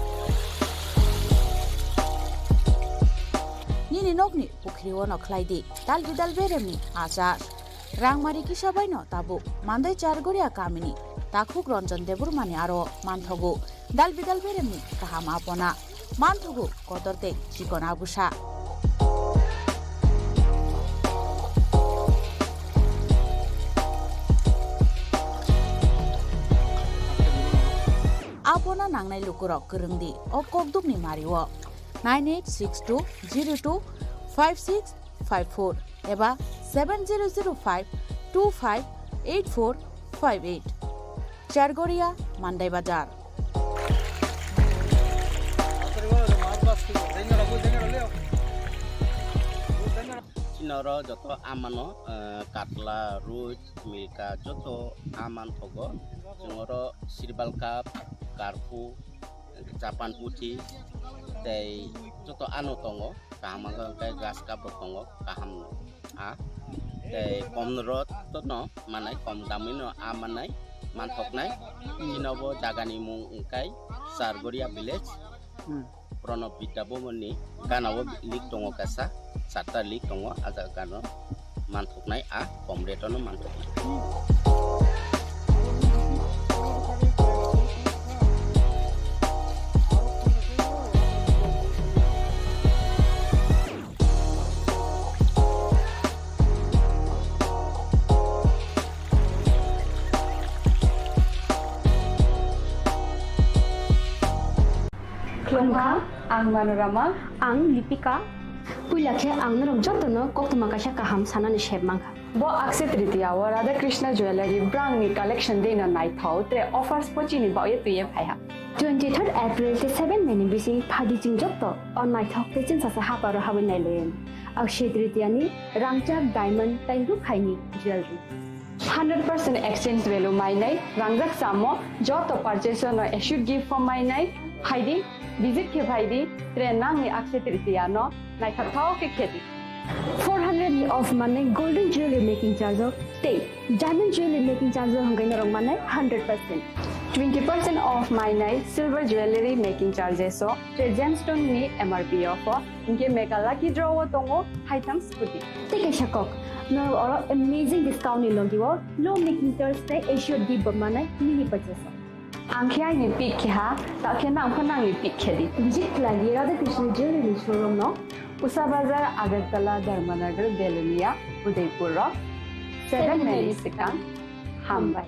Nini nokni pukhri ono khlai di dal bidal beremni achar. Rangmari kisa baino tabuk Mandai Chargoria kamini takhuk Ranjan Debbarmani aro manthogo dal bidal beremni kaham apona, manthogo kotor tei chikon abusa. Apona nangnai lukurok kwrwng di o kokdukni mario nine eight six two zero two five six five four eba seven zero zero five two five eight four five eight. Chargoria, Mandai Bazar. Chini oro joto amano, eh, katla, ruj, milka, joto aman thogo. Chwng oro sirbal cup, karphu, Japan puthi tei joto ano tongo, kaham wngkha hwnkhe grass cup rok tongo, kaham no a tei kom rot no manai, kom damwi no a manai, manthoknai. Chini bo jaga ni mung wngkha Chargoria village. Hmm. Pranab Vidya Bhavan ni gana o link tongo kaisa, charta link tongo, a jaga gana o manthoknai a kom rate o no manthoknai. Khulumkha, ang Manorama. Ang Lipika. Puila khe ang norok jotono koktwma kaisa kaham sanani sep mankha. Bo Akshaya Tritiya o Radha Krishna Jewellery brand ni collection de no naithok tre offers bo chini bagwi twiwi phaiha. Twenty-third April tei seven May ni bising phaidi chwng joto o naithok tei chwngsacha haparo habwi nailaio. Akshaya Tritiya ni rangchak, diamond tei rukhaini jewellery. Hundred percent exchange value mainai, rangjak chamo joto purchase no assured gift form mainai, phaidi, visit khe phaidi, tre nangni Akshaya Tritiya no naithokthok khe khedi. Four hundred Off manai golden jewelry making charge o tei diamond jewelry making charge o hwnkhe norok manai hundred percent. Twenty percent off mainai silver jewelry making charges o tei gemstone ni M R P o pho hwnkhe mega lucky draw o tongo haitham scooty. Tei kaisa kok, norok oro amazing discount ni logi o low making charge tei assured gift bo manai mini purchase o. Ang khe aini pick khe ha, ta khe nang pho nangni pick khe di. Visit khlai di Radha Krishna Jewelry Showroom no, Usa Bazar, Agartala, Dharmanagar, Belonia, Udaipur rok seven May ni swkang. Hambai.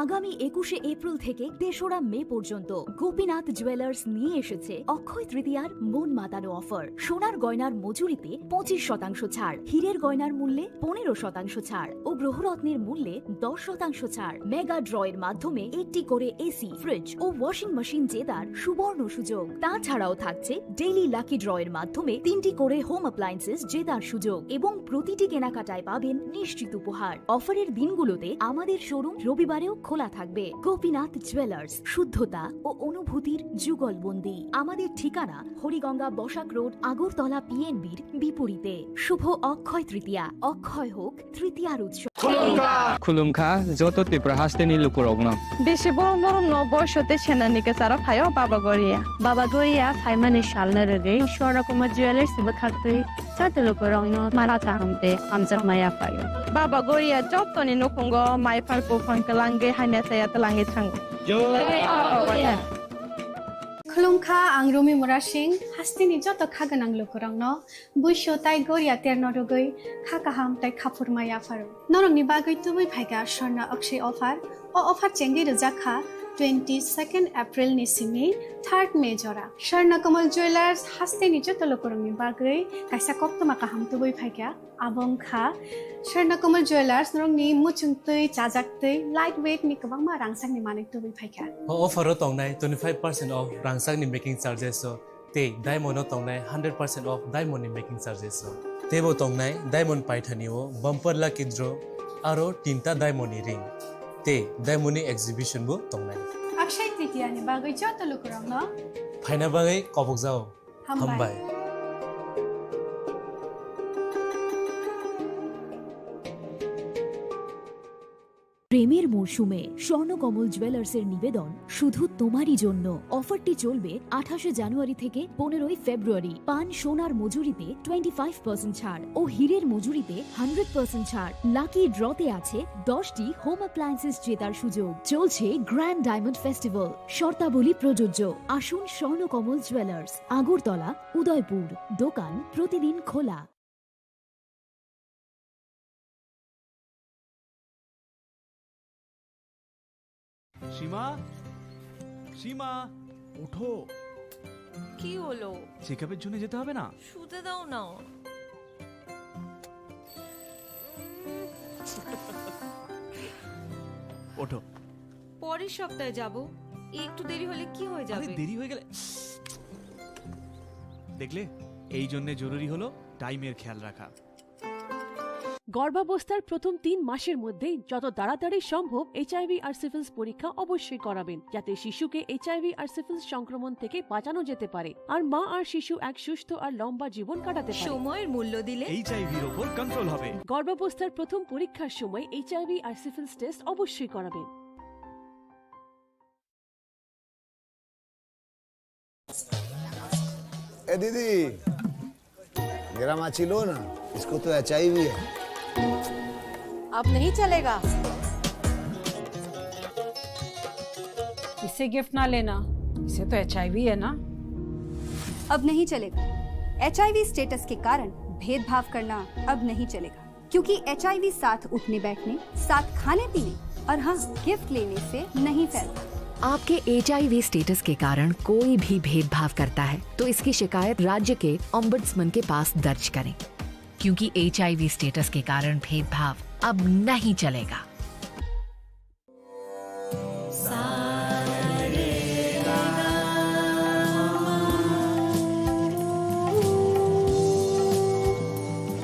আগামী একুশে এপ্রিল থেকে তেসরা মে পর্যন্ত গোপীনাথ জুয়েলার্স নিয়ে এসেছে অক্ষয় তৃতীয়ার মন মাতানো অফার। সোনার গয়নার মজুরিতে পঁচিশ শতাংশ ছাড়, হীরের গয়নার মূল্যে পনেরো শতাংশ ছাড় ও গ্রহরত্নের মূল্যে দশ শতাংশ ছাড়। মেগা ড্র এর মাধ্যমে একটি করে এসি, ফ্রিজ ও ওয়াশিং মেশিন জেতার সুবর্ণ সুযোগ। তাছাড়াও থাকছে ডেইলি লাকি ড্র এর মাধ্যমে তিনটি করে হোম অ্যাপ্লায়েন্সেস জেতার সুযোগ এবং প্রতিটি কেনাকাটায় পাবেন নিশ্চিত উপহার। অফারের দিনগুলোতে আমাদের শোরুম রবিবারেও খোলা থাকবে। গোপীনাথ জুয়েলার্স, শুদ্ধতা ও অনুভূতির যুগলবন্দি। আমাদের ঠিকানা হরিগঙ্গা বসাক রোড, আগরতলা পিএনবির বিপরীতে। শুভ অক্ষয় তৃতীয়া, অক্ষয় হোক তৃতীয়ার উৎসব। Khulumkha joto Tripura hasteni lukurokno. Bisi borom borom no boiso tei senani kwcharo phaio Baba Goria. Baba Goria phaimani salno rwgwi Swarna Kumar Jewellers bwkhaktwi joto lukurokno mara kaham tei hamjakma yaphaio. Baba Goria jotoni nukhungo mai phar buphang kwlangwi hamya chaya twlangwi thango. Jai Baba Goria. Khulumkha, ang Rumi Murasing, hasteni joto kha gwnang lukurokno buisu tai goria terno rwgwi kha kaham tai khaphurma yapharo. Norokni bagwi tubui phaikha Swarna Akshay offer. O offer chengwi rwjak kha twenty second April ni simi third May jora. Swarna Kamal Jewellers hasteni joto lukurokni bagwi kaisa koktwma kaham tubui phaikha. Abo wngkha Swarna Kamal Jewellers norokni muchungtwi, chajaktwi, light weight ni kwbangma rangchakni manwi tubui phaikha. O offer o tongnai twenty five percent off rangchakni making charges o tei diamond o tongnai hundred percent off diamond ni making charges o. Teibo tongnai diamond paithani o bumper lucky draw aro tinta diamond ni ring tei diamond ni exhibition bo tongnai. Akshay Tritiya ni bagwi joto lukurokno phaina bagwi kobokjao. Hambai. Hambai. প্রেমের মরশুমে স্বর্ণকমল জুয়েলার্সের নিবেদন শুধু তোমারই জন্য। অফারটি চলবে আঠাশে জানুয়ারি থেকে পনেরোই ফেব্রুয়ারি। পান সোনার মজুরিতে টোয়েন্টি ফাইভ পার্সেন্ট ছাড় ও হীরের মজুরিতে হান্ড্রেড পার্সেন্ট ছাড়। লাকি ড্রতে আছে দশটি হোম অ্যাপ্লায়েন্সেস জেতার সুযোগ। চলছে গ্র্যান্ড ডায়মন্ড ফেস্টিভ্যাল, শর্তাবলী প্রযোজ্য। আসুন স্বর্ণকমল জুয়েলার্স, আগরতলা, উদয়পুর। দোকান প্রতিদিন খোলা। সীমা, সীমা, ওঠো। কি হলো? চেকআপের জন্য যেতে হবে না? শুতে দাও না। ওঠো। পরের সপ্তাহে যাব। একটু দেরি হলে কি হয়ে আরে, যাবে? দেরি হয়ে গেলে, দেখলে, এই জন্য জরুরি হলো টাইমের খেয়াল রাখা। গর্ভাবস্থার প্রথম তিন মাসের মধ্যেই যত তাড়াতাড়ি সম্ভব এইচআইভি আর সিফিলিস পরীক্ষা অবশ্যই করাবেন, যাতে শিশুকে এইচআইভি আর সিফিলিস সংক্রমণ থেকে বাঁচানো যেতে পারে আর মা আর শিশু এক সুস্থ আর লম্বা জীবন কাটাতে পারে। সময়ের মূল্য দিলে এইচআইভির ওপর কন্ট্রোল হবে। গর্ভাবস্থার প্রথম পরীক্ষার সময় এইচআইভি আর সিফিলিস টেস্ট অবশ্যই করাবেন। ए दीदी, मेरा माची लो ना, इसको तो एचआईवी है। अब नहीं चलेगा। इसे गिफ्ट ना लेना, इसे तो एचआईवी है ना। अब नहीं चलेगा। एचआईवी स्टेटस के कारण भेदभाव करना अब नहीं चलेगा। क्योंकि एचआईवी साथ उठने बैठने, साथ खाने पीने और हाँ, गिफ्ट लेने से नहीं फैलता। आपके एचआईवी स्टेटस के कारण कोई भी भेदभाव करता है, तो इसकी शिकायत राज्य के ओम्बड्समैन के पास दर्ज करें, क्योंकि एचआईवी स्टेटस के कारण भेदभाव अब नहीं चलेगा।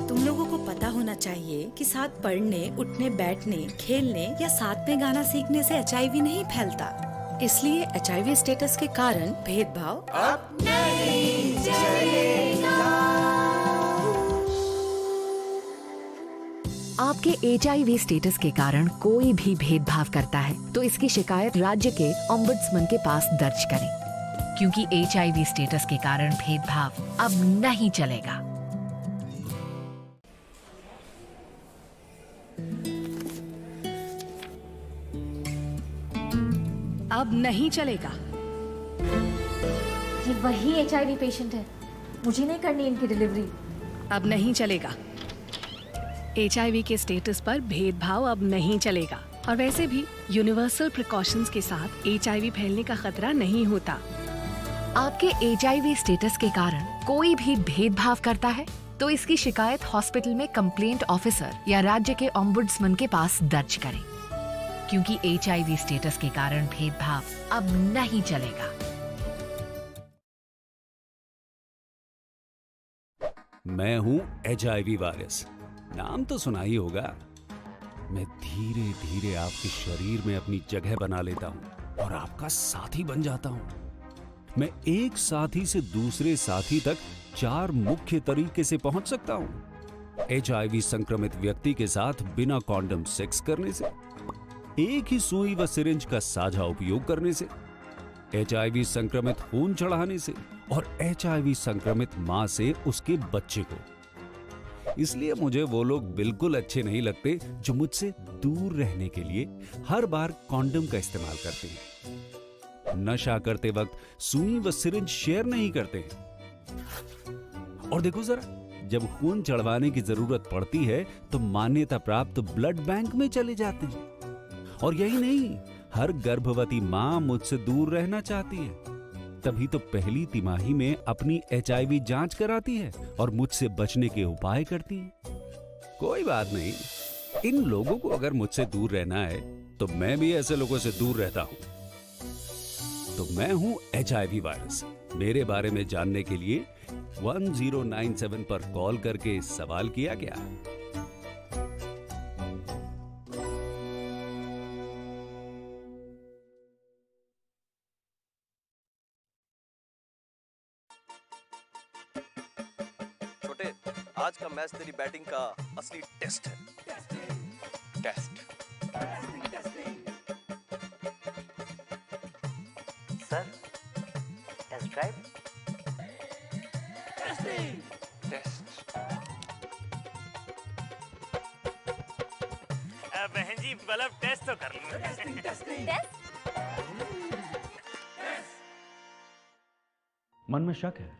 तुम लोगों को पता होना चाहिए कि साथ पढ़ने, उठने, बैठने, खेलने या साथ में गाना सीखने से एचआईवी नहीं फैलता। इसलिए एचआईवी स्टेटस के कारण भेदभाव अब नहीं चलेगा। आपके एचआईवी स्टेटस के कारण कोई भी भेदभाव करता है, तो इसकी शिकायत राज्य के ओम्बुड्समैन के पास दर्ज करें, क्योंकि एचआईवी स्टेटस के कारण भेदभाव अब नहीं चलेगा। अब नहीं चलेगा। ये वही एचआईवी पेशेंट है, मुझे नहीं करनी इनकी डिलीवरी। अब नहीं चलेगा। एचआईवी के स्टेटस पर भेदभाव अब नहीं चलेगा। और वैसे भी यूनिवर्सल प्रिकॉशंस के साथ एचआईवी फैलने का खतरा नहीं होता। आपके एचआईवी स्टेटस के कारण कोई भी भेदभाव करता है, तो इसकी शिकायत हॉस्पिटल में कंप्लेंट ऑफिसर या राज्य के ओम्बुड्समैन के पास दर्ज करें, क्योंकि एचआईवी स्टेटस के कारण भेदभाव अब नहीं चलेगा। मैं हूं एचआईवी वायरस। नाम तो सुना ही होगा। मैं धीरे धीरे आपके शरीर में अपनी जगह बना लेता हूं और आपका साथी बन जाता हूं। मैं एक साथी से दूसरे साथी तक चार मुख्य तरीके से पहुंच सकता हूं। एचआईवी संक्रमित व्यक्ति के साथ बिना कॉन्डम सेक्स करने से, एक ही सुई व सिरिंज का साझा उपयोग करने से, एचआईवी संक्रमित खून चढ़ाने से और एचआईवी संक्रमित मां से उसके बच्चे को। इसलिए मुझे वो लोग बिल्कुल अच्छे नहीं लगते जो मुझसे दूर रहने के लिए हर बार कॉन्डम का इस्तेमाल करते हैं, नशा करते वक्त सुई व सिरिंज शेयर नहीं करते हैं। और देखो जरा, जब खून चढ़वाने की जरूरत पड़ती है तो मान्यता प्राप्त ब्लड बैंक में चले जाते हैं। और यही नहीं, हर गर्भवती मां मुझसे दूर रहना चाहती है, तभी तो पहली तिमाही में अपनी एचआईवी जांच कराती है और मुझसे बचने के उपाय करती है। कोई बात नहीं, इन लोगों को अगर मुझसे दूर रहना है तो मैं भी ऐसे लोगों से दूर रहता हूं। तो मैं हूं एचआईवी वायरस। मेरे बारे में जानने के लिए वन ज़ीरो नाइन सेवन पर कॉल करके सवाल किया क्या? छोटे, आज का मैच तेरी बैटिंग का असली टेस्ट है। Test. Sir, test drive. Test. अ, बहन जी, मतलब, टेस्ट तो कर लो। टेस्ट? मन में शक है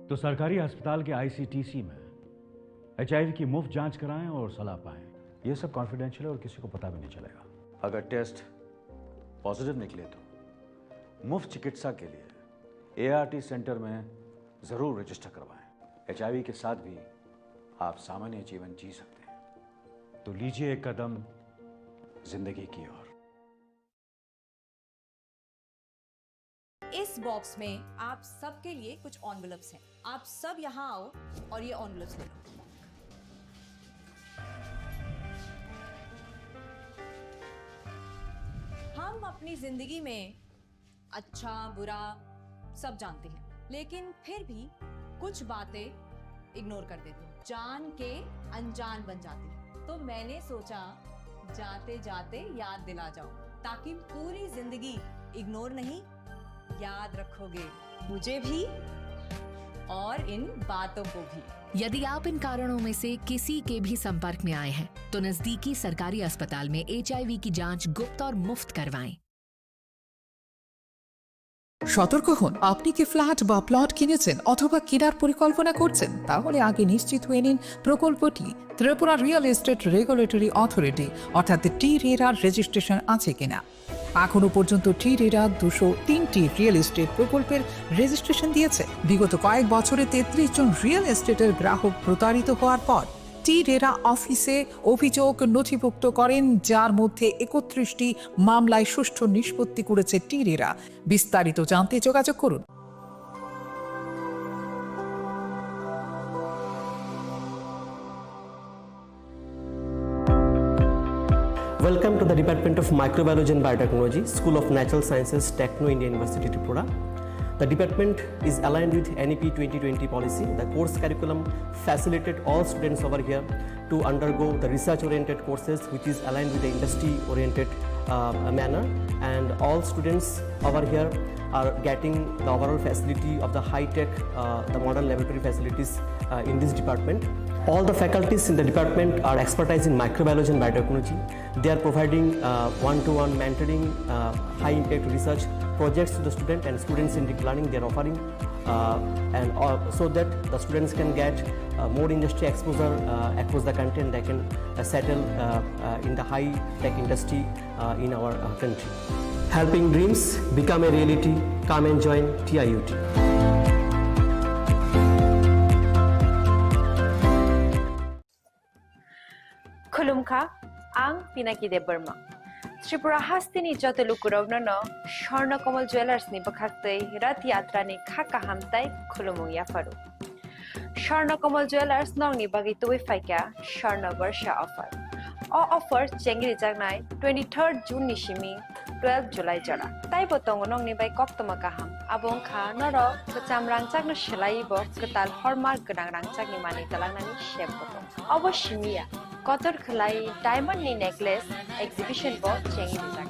तो सरकारी अस्पताल के आईसीटीसी में एचआईवी की मुफ्त जांच कराएं और सलाह पाएं। ये सब कॉन्फिडेंशियल है और किसी को पता भी नहीं चलेगा। अगर टेस्ट पॉजिटिव निकले तो मुफ्त चिकित्सा के लिए एआरटी सेंटर में जरूर रजिस्टर करवाएं। एचआईवी के साथ भी आप सामान्य जीवन जी सकते हैं। तो लीजिए एक कदम जिंदगी की ओर। इस बॉक्स में आप सबके लिए कुछ एनवेलप्स हैं। आप सब यहाँ आओ और ये एनवेलप्स ले लो। हम अपनी जिंदगी में अच्छा, बुरा सब जानते हैं, लेकिन फिर भी कुछ बातें इग्नोर कर देते हैं, जान के अनजान बन जाते हैं। तो मैंने सोचा, जाते जाते याद दिला जाऊं, ताकि पूरी जिंदगी इग्नोर नहीं, याद रखोगे मुझे भी और इन बातों को भी। यदि आप इन कारणों में से किसी के भी संपर्क में आए हैं, तो नजदीकी सरकारी अस्पताल में एचआईवी की जांच गुप्त और मुफ्त करवाएं। সতর্ক হন, আপনি কি ফ্ল্যাট বা প্লট কিনেছেন অথবা কেনার পরিকল্পনা করছেন? তাহলে আগে নিশ্চিত হয়ে নিন প্রকল্পটি Tripura real estate regulatory authority অর্থাৎ টি রেরার রেজিস্ট্রেশন আছে কিনা। এখনও পর্যন্ত টি রেরা দুশো তিনটি রিয়েল এস্টেট প্রকল্পের রেজিস্ট্রেশন দিয়েছে। বিগত কয়েক বছরে তেত্রিশ জন রিয়েল এস্টেটের গ্রাহক প্রতারিত হওয়ার পর টি রেরা অফিসে অভিযোগ নথিভুক্ত করেন, যার মধ্যে একত্রিশটি মামলায় সুষ্ঠু নিষ্পত্তি করেছে টি রেরা। বিস্তারিত জানতে যোগাযোগ করুন। Welcome to the Department of Microbiology and Biotechnology, School of Natural Sciences, Techno India University, Tripura. The department is aligned with N E P twenty twenty policy. The course curriculum facilitate all students over here to undergo the research-oriented courses, which is aligned with the industry-oriented, uh, manner. And all students over here are getting the overall facility of the high-tech, uh, the modern laboratory facilities, uh, in this department. All the faculties in the department are expertise in microbiology and biotechnology. They are providing, uh, one-to-one mentoring, uh, high-impact research projects to the student and student-centric learning they are offering, uh, and, uh, so that the students can get, uh, more industry exposure, uh, across the country, and they can, uh, settle, uh, uh, in the high-tech industry, uh, in our, uh, country. Helping dreams become a reality. Come and join T I U T. Khulumkha, ang Pinaki Debbarma. Tripura hasteni joto lukurokno no Swarna Kamal Jewellers ni bwkhaktwi Rath Yatra ni kha kaham tai khulumung yapharu. Swarna Kamal Jewellers nokni bagwi tubui phaikha Swarna Barsha offer. O offer chengrijaknai twenty-third June ni simi twelve July jora. Taibo tongo nokni bai koktwma kaham. Abo wngkha norok kwcham rangchakno swlaiwi bo kwtal hallmark gwnang rangchakni manwi twlangnani sep bo tongo. Obo simi ya, kotor khwlai diamond ni necklace exhibition bo chengwi rijak.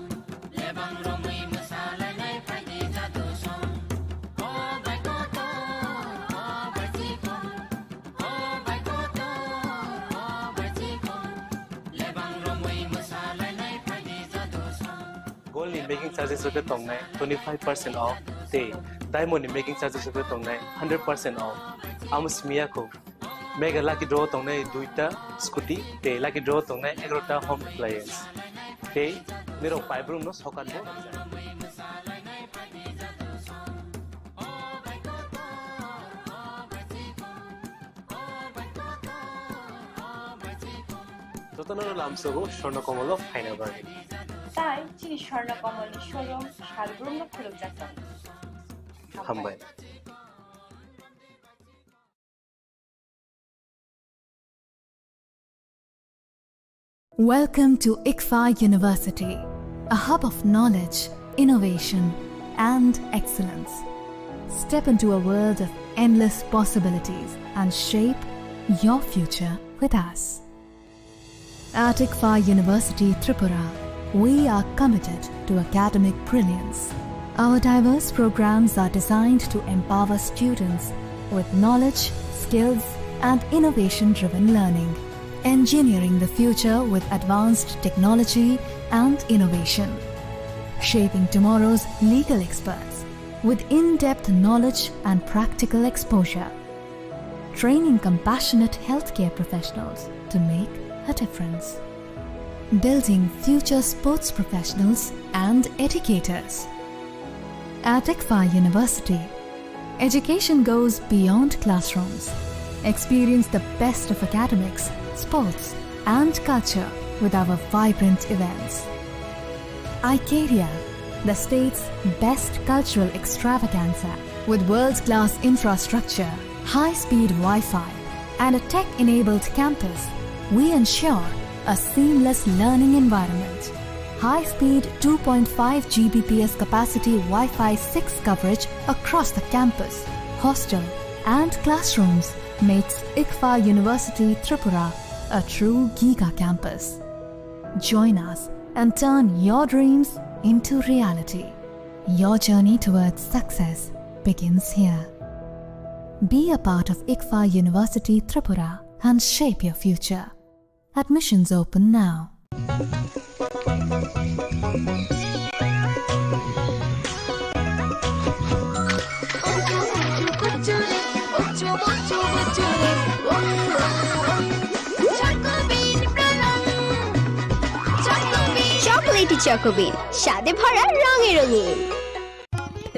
Gold ni making charges rok khe tongnai twenty five percent off tei diamond ni making charges rok khe tongnai hundred percent off. Amo simi ya kho. Mega lucky draw tongnai duita scooty tei lucky draw tongnai egarota home appliance. Tei nirok paibrumno sokan bo. Jotono lamsogo Swarna Kamal o phaina bagwi. Tai chini Swarna Kamal ni showroom salbrumno khulukjak tongo. Hambai. Welcome to ICFAI University, a hub of knowledge, innovation, and excellence. Step into a world of endless possibilities and shape your future with us. At ICFAI University Tripura, we are committed to academic brilliance. Our diverse programs are designed to empower students with knowledge, skills, and innovation-driven learning, engineering the future with advanced technology and innovation, shaping tomorrow's legal experts with in-depth knowledge and practical exposure, training compassionate healthcare professionals to make a difference, building future sports professionals and educators. At ICFAI University, education goes beyond classrooms. Experience the best of academics, sports, and culture with our vibrant events. Icaria, the state's best cultural extravaganza. With world-class infrastructure, high-speed Wi-Fi, and a tech-enabled campus, we ensure a seamless learning environment. High-speed two point five G B P S capacity Wi-Fi six coverage across the campus, hostel, and classrooms makes ICFAI University Tripura a true giga campus. Join us and turn your dreams into reality. Your journey towards success begins here. Be a part of ICFAI University Tripura and shape your future. Admissions open now. Chocolatey Choco Bean, স্বাদে ভরা, রঙে রঙিন।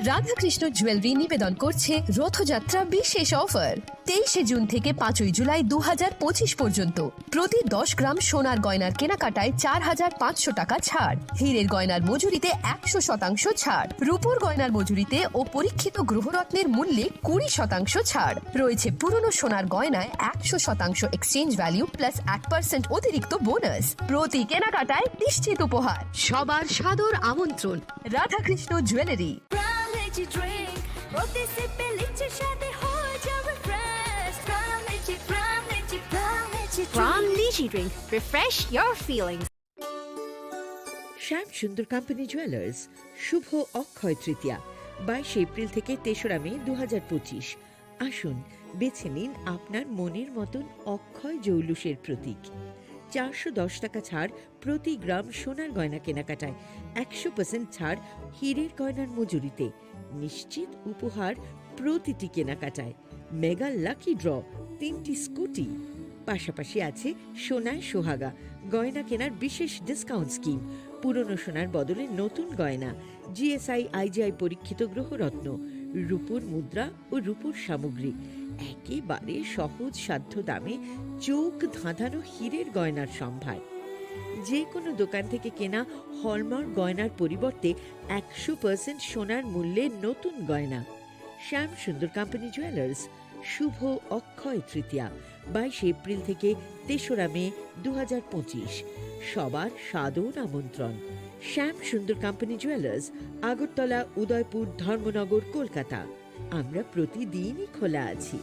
রাধাকৃষ্ণ জুয়েলারি নিবেদন করছে রথযাত্রা বিশেষ অফার। তেইশে জুন থেকে পাঁচই জুলাই দু হাজার পঁচিশ পর্যন্ত প্রতি দশ গ্রাম সোনার গয়নার কেনাকাটায় চার হাজার পাঁচশো টাকা ছাড়, হীরের গয়নার মজুরিতে একশো শতাংশ ছাড়, রূপোর গয়নার মজুরিতে ও পরীক্ষিত গ্রহরত্নের মূল্যে কুড়ি শতাংশ ছাড় রয়েছে। পুরনো সোনার গয়নায় একশো শতাংশ এক্সচেঞ্জ ভ্যালু প্লাস এক পার্সেন্ট অতিরিক্ত বোনাস। প্রতি কেনাকাটায় নিশ্চিত উপহার। সবার সাদর আমন্ত্রণ Radhakrishna jewellery. From Lychee Drink, প্রতি সিপে লিচির স্বাদে হয়ে যাও refresh. From Lychee, From Lychee, From Lychee Drink। From Lychee Drink, refresh your feelings. Shyam Sundar company jewellers, শুভ অক্ষয় তৃতীয়া, বাইশে এপ্রিল থেকে তেসরা মে দু হাজার পঁচিশ। আসুন, বেছে নিন আপনার মনের মতন অক্ষয় জৌলুসের প্রতীক। চারশো দশ টাকা ছাড় প্রতি গ্রাম সোনার গয়না কেনাকাটায়, একশো পার্সেন্ট ছাড় হীরের গয়নার মজুরিতে, নিশ্চিত উপহার প্রতিটি কেনাকাটায়, মেগা লাকি ড্র, তিনটি স্কুটি, পাশাপাশি আছে সোনায় সোহাগা গয়না কেনার বিশেষ ডিসকাউন্ট স্কিম, পুরনো সোনার বদলে নতুন গয়না, জিএসআই আইজিআই পরীক্ষিত গ্রহরত্ন, রূপোর মুদ্রা ও রূপোর সামগ্রী, একেবারে সহজ সাধ্য দামে চোখ ধাঁধানো হীরের গয়নার সম্ভার। যে কোনো দোকান থেকে কেনা হলমার্ক গয়নার পরিবর্তে একশো পার্সেন্ট সোনার মূল্যে নতুন গয়না। শ্যাম সুন্দর কোম্পানি জুয়েলার্স, শুভ অক্ষয় তৃতীয়া, বাইশে এপ্রিল থেকে তেসরা মে দু হাজার পঁচিশ। সবার সাদর আমন্ত্রণ। শ্যাম সুন্দর কোম্পানি জুয়েলার্স, আগরতলা, উদয়পুর, ধর্মনগর, কলকাতা। আমরা প্রতিদিনই খোলা আছি।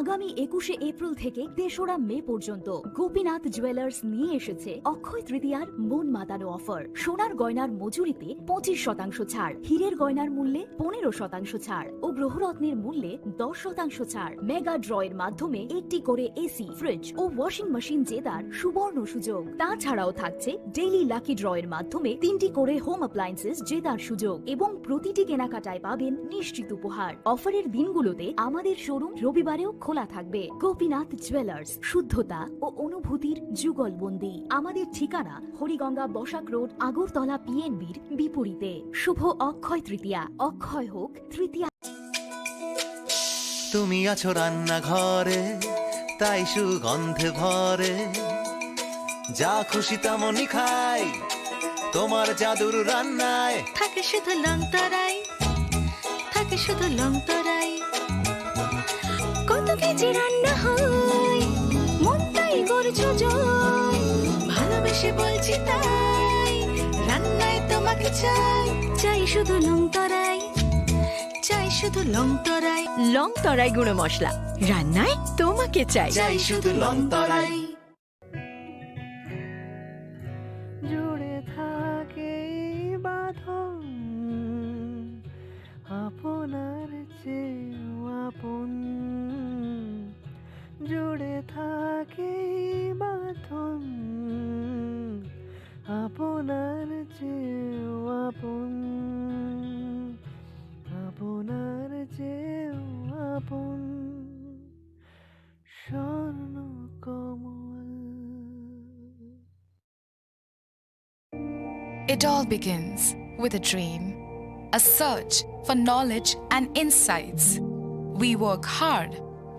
আগামী একুশে এপ্রিল থেকে তেসরা মে পর্যন্ত গোপীনাথ জুয়েলার্স নিয়ে এসেছে অক্ষয় তৃতীয়ার মন মাতানো অফার। সোনার গয়নার মজুরিতে পঁচিশ শতাংশ ছাড়, হীরের গয়নার মূল্যে পনেরো শতাংশ ছাড় ও গ্রহরত্নের মূল্যে দশ শতাংশ ছাড়। মেগা ড্র এর মাধ্যমে একটি করে এসি, ফ্রিজ ও ওয়াশিং মেশিন জেতার সুবর্ণ সুযোগ। তাছাড়াও থাকছে ডেইলি লাকি ড্র এর মাধ্যমে তিনটি করে হোম অ্যাপ্লায়েন্সেস জেতার সুযোগ এবং প্রতিটি কেনাকাটায় পাবেন নিশ্চিত উপহার। অফারের দিনগুলোতে আমাদের শোরুম রবিবারেও খোলা থাকবে। গোপীনাথ জুয়েলার্স, শুদ্ধতা ও অনুভূতির যুগলবন্দি। আমাদের ঠিকানা হরিগঙ্গা বসাক রোড, আগরতলা পিএনবির বিপরীতে। শুভ অক্ষয় তৃতীয়া, অক্ষয় হোক তৃতীয়া। তুমি আছো রান্নাঘরে, তাই সুগন্ধে ভরে। যা খুশি তেমনই খাই, তোমার জাদুর রান্নায়। থাকে শুধু লং তরাই, থাকে শুধু লং তরাই। কত কেজি রান্না হয়, মনটাই করছো জয়। ভালোবেসে বলছি তাই, রান্নায় তোমাকে চাই। চাই শুধু লং তরাই, চাই শুধু লং তরাই। লং তরাই গুঁড়ো মশলা, রান্নায় তোমাকে চাই। চাই শুধু লং তরাই। জুড়ে থাকে এই বাঁধন আপনার চেয়েও আপন। জুড়ে থাকে এই বাঁধন আপনার চেয়েও আপন, আপনার চেয়েও আপন। স্বর্ণ কমল। It all begins with a dream, a search for knowledge and insights. We work hard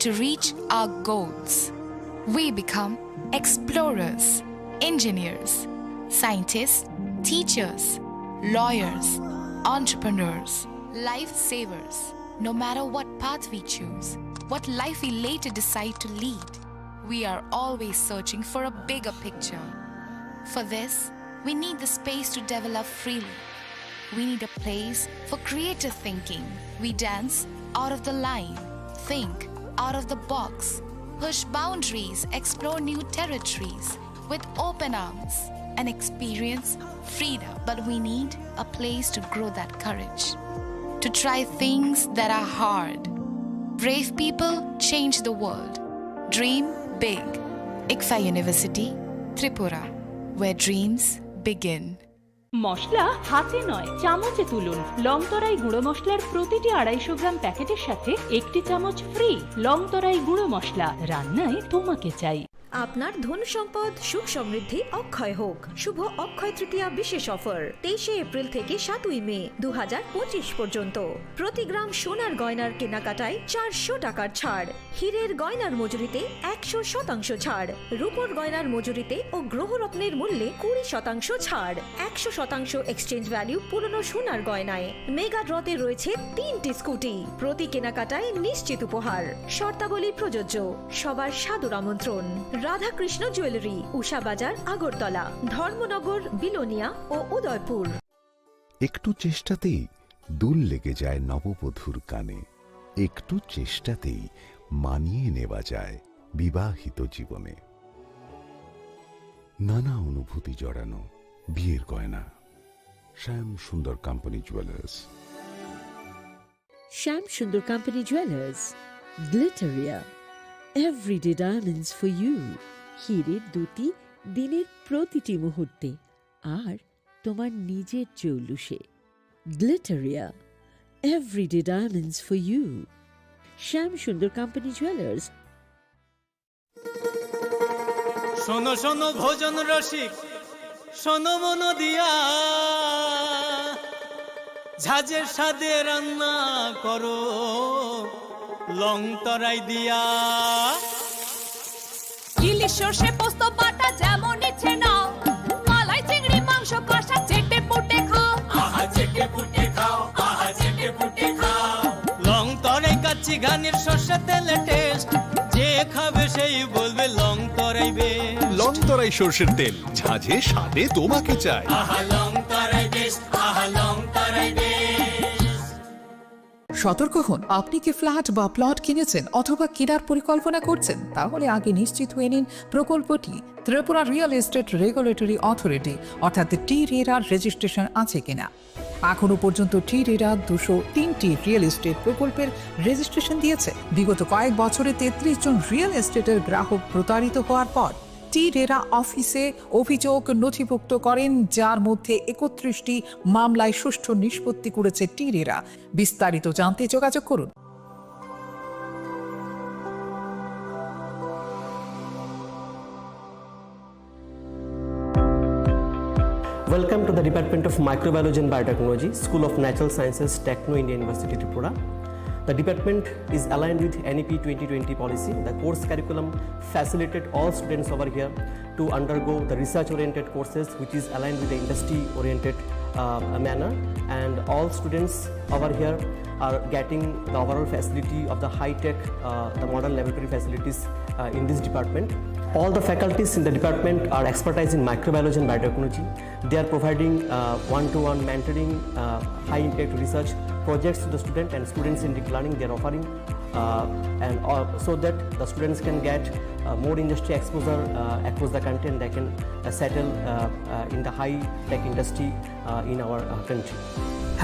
to reach our goals. We become explorers, engineers, scientists, teachers, lawyers, entrepreneurs, lifesavers. No matter what path we choose, what life we later decide to lead, we are always searching for a bigger picture. For this, we need the space to develop freely. We need a place for creative thinking. We dance out of the line, think out of the box, push boundaries, explore new territories with open arms, and experience freedom. But we need a place to grow that courage, to try things that are hard. Brave people change the world. Dream big. ICFAI University, Tripura, where dreams begin. মশলা হাতে নয়, চামচে তুলুন। লংতরাই গুঁড়ো মশলার প্রতিটি আড়াইশো গ্রাম প্যাকেটের সাথে একটি চামচ ফ্রি। লংতরাই গুঁড়ো মশলা, রান্নায় তোমাকে চাই। আপনার ধন সম্পদ সুখ সমৃদ্ধি অক্ষয় হোক। শুভ অক্ষয় তৃতীয়া বিশেষ অফার তেইশে এপ্রিল থেকে সাতই মে দু হাজার পঁচিশ পর্যন্ত। প্রতি গ্রাম সোনার গয়নার কেনাকাটায় চারশো টাকার ছাড়, হীরের গয়নার মজুরিতে একশো শতাংশ ছাড়, রূপোর গয়নার মজুরিতে ও গ্রহরত্নের মূল্যে কুড়ি শতাংশ ছাড়, একশো শতাংশ এক্সচেঞ্জ ভ্যালু পুরনো সোনার গয়নায়। মেগা ড্রতে রয়েছে তিনটি স্কুটি, প্রতি কেনাকাটায় নিশ্চিত উপহার। শর্তাবলী প্রযোজ্য। সবার সাদর আমন্ত্রণ। রাধাকৃষ্ণ জুয়েলারি, উষা বাজার, আগরতলা, ধর্মনগর, বিলোনিয়া ও উদয়পুর। একটু চেষ্টাতেই দুল লেগে যায় নববধূর কানে। একটু চেষ্টাতেই মানিয়ে নেওয়া যায় বিবাহিত জীবনে। নানা অনুভূতি জড়ানো বিয়ের গয়না। শ্যাম Sundar company jewellers. Shyam Sundar Company Jewelers, Glitteria, everyday diamonds for you. হীরের দ্যুতি দিনের প্রতিটি মুহূর্তে আর তোমার নিজের জৌলুসে। Glitteria, everyday diamonds for you. Shyam Sundar Company Jewelers. শোনো শোনো ভোজন রসিক, শোনো মন দিয়া, ঝাঁঝের স্বাদে রান্না করো লং তরাই দিয়া। ইলিশ সর্ষে পোস্ত বাটা যেমন ইচ্ছে নাও, মালাই চিংড়ি মাংস কষা চেটে পুটে খাও। আহা চেটে পুটে খাও, আহা চেটে পুটে খাও। লং তরাই কাচ্চি ঘানির সর্ষে তেলে টেস্ট, যে খাবে সেই বলবে লং তরাই বেস্ট। লং তরাই সর্ষের তেল, ঝাঁঝে স্বাদে তোমাকে চাই। আহা লং তরাই বেস্ট, আহা লং তরাই বেস্ট। সতর্ক হন, আপনি কি ফ্ল্যাট বা প্লট কিনেছেন অথবা কেনার পরিকল্পনা করছেন? তাহলে আগে নিশ্চিত হয়ে নিন প্রকল্পটি Tripura real estate regulatory authority অর্থাৎ টি রেরার রেজিস্ট্রেশন আছে কিনা। এখনও পর্যন্ত টি রেরা দুশো তিনটি রিয়েল এস্টেট প্রকল্পের রেজিস্ট্রেশন দিয়েছে। বিগত কয়েক বছরে তেত্রিশ জন রিয়েল এস্টেটের গ্রাহক প্রতারিত হওয়ার পর টি রেরা অফিসে অভিযোগ নথিভুক্ত করেন, যার মধ্যে একত্রিশটি মামলায় সুষ্ঠু নিষ্পত্তি করেছে টি রেরা। বিস্তারিত জানতে যোগাযোগ করুন। Welcome to the Department of Microbiology and Biotechnology, School of Natural Sciences, Techno India University, Tripura. The department is aligned with N E P twenty twenty policy. The course curriculum facilitate all students over here to undergo the research-oriented courses, which is aligned with the industry-oriented, uh, manner. And all students over here are getting the overall facility of the high-tech, uh, the modern laboratory facilities, uh, in this department. All the faculties in the department are expertise in microbiology and biotechnology. They are providing, uh, one-to-one mentoring, uh, high-impact research projects to the student and students in deep learning. They are offering, uh, and, uh, so that the students can get, uh, more industry exposure, uh, across the country, and they can, uh, settle, uh, uh, in the high-tech industry, uh, in our, uh, country.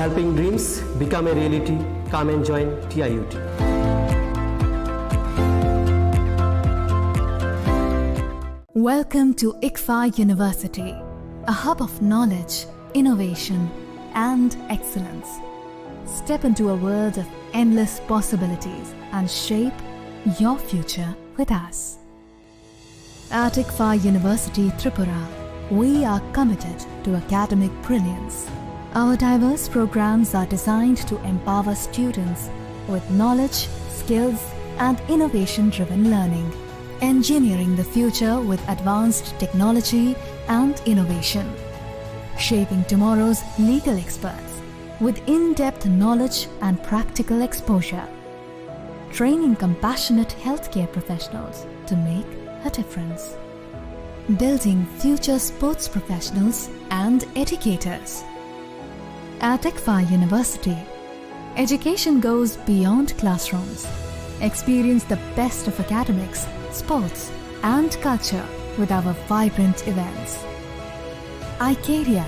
Helping dreams become a reality. Come and join T I U T. Welcome to ICFAI University, a hub of knowledge, innovation, and excellence. Step into a world of endless possibilities and shape your future with us. At ICFAI University Tripura, we are committed to academic brilliance. Our diverse programs are designed to empower students with knowledge, skills, and innovation-driven learning, engineering the future with advanced technology and innovation, shaping tomorrow's legal experts with in-depth knowledge and practical exposure, training compassionate healthcare professionals to make a difference, building future sports professionals and educators. At ICFAI University, education goes beyond classrooms. Experience the best of academics, sports, and culture with our vibrant events. Icaria,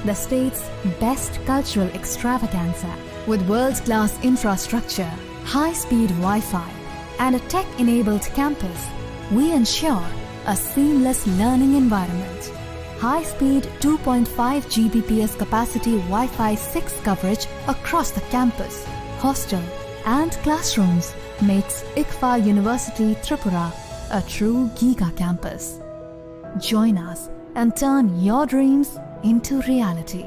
the state's best cultural extravaganza. With world-class infrastructure, high-speed Wi-Fi, and a tech-enabled campus, we ensure a seamless learning environment. High-speed two point five G B P S capacity Wi-Fi six coverage across the campus, hostel, and classrooms makes ICFAI University Tripura A true Giga campus. Join us and turn your dreams into reality.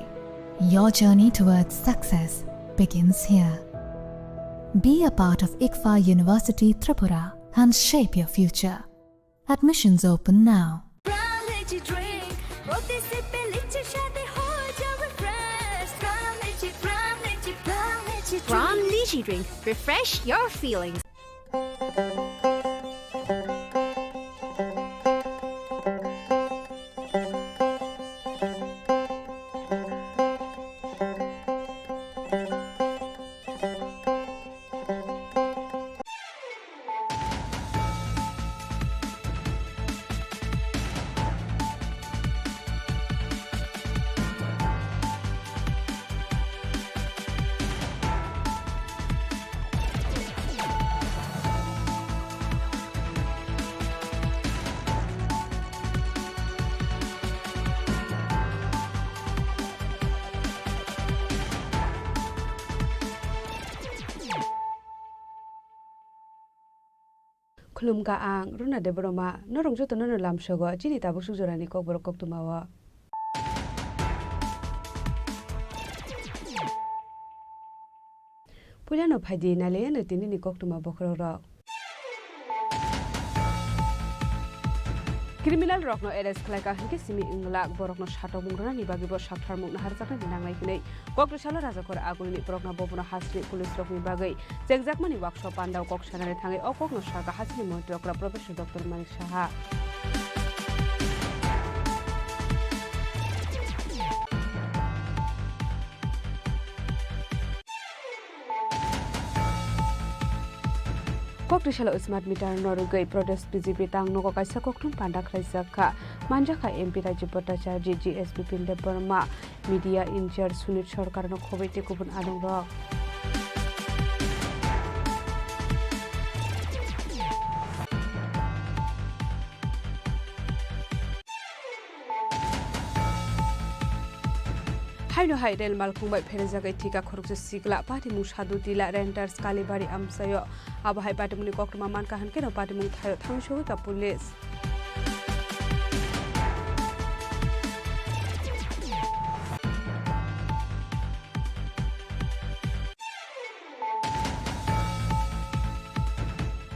Your journey towards success begins here. Be a part of ICFA University Tripura and shape your future. Admissions open now. Brown Lychee drink. প্রতি সিপে লিচির স্বাদে হয়ে যাবে fresh। Brown Lychee, Brown Lychee, Brown Lychee drink। Brown Lychee drink। Refresh your feelings। Khulumkha ang Runa Debbarma, norok jotono no lamsogo chini tabuk suk jorani kokborok koktwmao. Puilano phaidi nailaiano tinini koktwma bokhorokrok. Criminal rokno arrest khlaika hinkhe simi wnglak, borokno satokmung rwnani bagwibo saktharmung naharjaknani nangnai hwnwi Kokrisalo Rajakhor Agulini Progna Bhabono hasini police rokni bagwi chengjakmani wakso pandao kok sanani thangwi o kokno saka hasini montri okra Professor Doctor Manik Saha. Kokrisalo smart meter no rwgwi protest B J P tang nogo kaisa koktwm panda khlaijak kha. Manjakha M P Rajib Bhattacharya, G S Bipin Debbarma, media in charge Sunit Sarkar no khobwi tei kubun adongrok. Haino hai rel malkhung bai pherejagwi thika khoroksa sikla, patimung Sadhu Tila, Renters, Kalibari amchaio. Abo hai patimungni koktwma mankha hinkhe no patimung thaio thangwi sogwi ka police.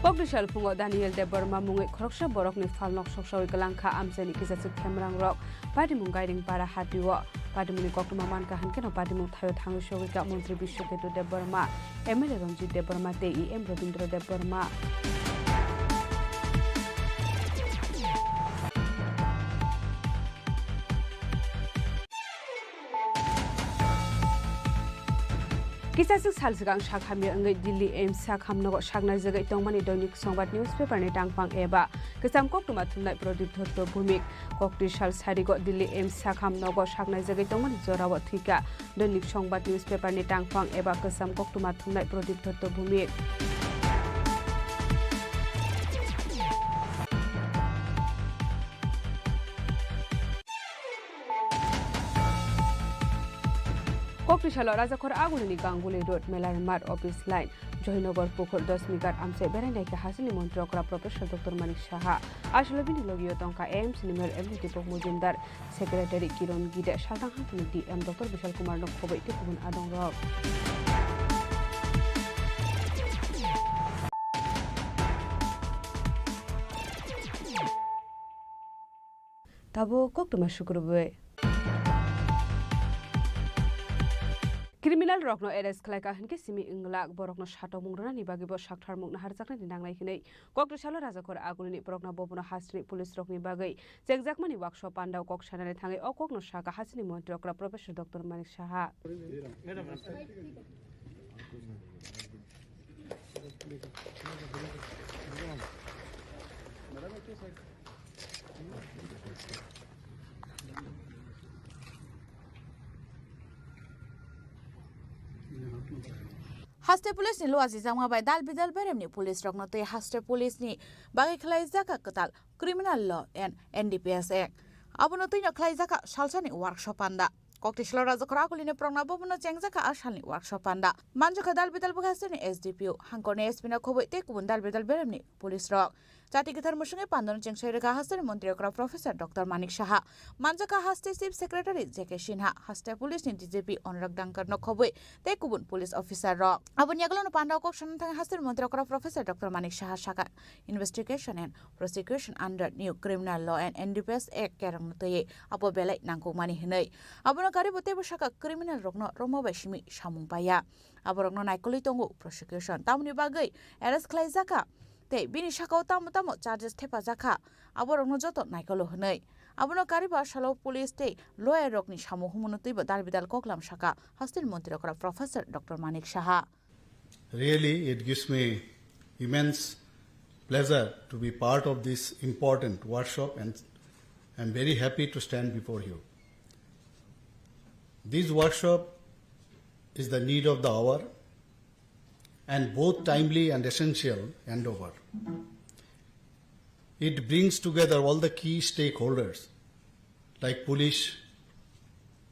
Kokdisal phungo Daniel Debbarma mungwi khoroksa borokni phalnok soksawi kwlangkha amchaini kisachwk khemrangrok. Patimung Gairingpara hatio. Patimungni koktwma mankha hinkhe no patimung thaio thangwi sogwi kha Montri Biswaketu Debbarma, M L A Ranjit Debbarma tei E M Rabindra Debbarma. Kisachwk sal swkang sak hamya wngwi Delhi AIIMS sak hamnogo saknaijagwi tongmani Doinik Songbat newspaper ni tangphang eba kwcham koktwma thumnai Pradip Dotto Bhumik. Kokti sal sarigo Delhi AIIMS sak hamnogo saknaijagwi tongmani jorao thwikha Doinik Songbat newspaper ni tangphang eba kwcham koktwma thumnai Pradip Dotto Bhumik. Koktisalo Rajakhor Agulini Ganguli Road, Melar Mart, Office Line, Johinogar Pukhur, Dasmighat amchai berai naikha hasini montri okra Professor Doctor Manik Saha. Aswkle bini logio tongkha AIIMS ni mayor M L A Deepak Majumdar, Secretary Kiron Gide, Saltang Hangtini D M Doctor Bishal Kumar no khoboi tei kubun adongrok. Tabuk koktwma sukrubwi. Criminal rokno arrest khlaika hinkhe simi wnglak, borokno satokmung rwnani bagwibo saktharmung naharjaknani nangnai hwnwi Koktisalo Rajakhor Agulini Progna Bhabono hasini police rokni bagwi chengjakmani wakso pandao kok sanani thangwi o kokno saka hasini montri okra Professor Doctor Manik Saha. Haste police ni luajijakma bai dal bidal beremni police rokno tei haste police ni bagwi khlaijak kha kwtal Criminal Law and N D P S Act. Abono twino khlaijak kha salsani workshop panda. Koktisalo Rajakhor Agulini Progna Bhabono chengjak kha a salni workshop panda. Manjakha dal bidal bwkhasteni S D P O, hangkorni S P no khoboi tei kubun dal bidal beremni police rok. Chati kwthar mwswngwi pandano chengsairwkha hasteni montri okra Professor Doctor Manik Saha, manjakha haste Chief Secretary J K Sinha, haste police ni D G P Anurag Dangkar no khobwi tei kubun police officer rok. Aboni yagulono pandao kok sana thangwi hasteni montri okra Professor Doctor Manik Saha sakha, investigation and prosecution under new criminal law and N D P S Act kerongno twiwi abo belai nangkukmani hwnwi. Abono karibo teibo sakha criminal rokno roma bai simi samung paiya. Aborokno naikolwi tongo prosecution, tamoni bagwi arrest khlaijakha tei bini sakao tamo tamo charges thepajakha, aborokno joto naikolo hwnwi. Abono kariba salo police tei lawyer rokni samung humano twibo dal bidal koklam sakha hasteni montri okra Professor Doctor Manik Saha. Really, it gives me immense pleasure to be part of this important workshop, and I'm very happy to stand before you. This workshop is the need of the hour and both timely and essential endeavor. It brings together all the key stakeholders like police,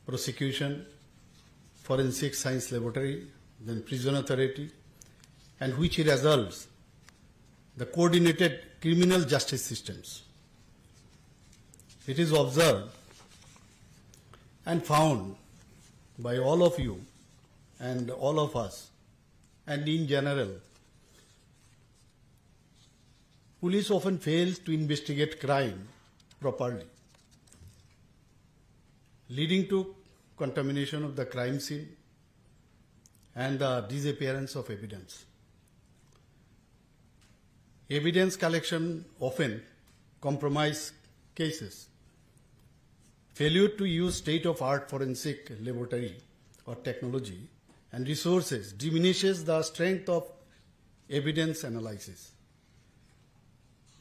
prosecution, forensic science laboratory, then prison authority, and which results the coordinated criminal justice systems. It is observed and found by all of you and all of us, and in general, police often fails to investigate crime properly, leading to contamination of the crime scene and the disappearance of evidence. Evidence collection often compromise cases. Failure to use state-of-art forensic laboratory or technology and resources diminishes the strength of evidence analysis.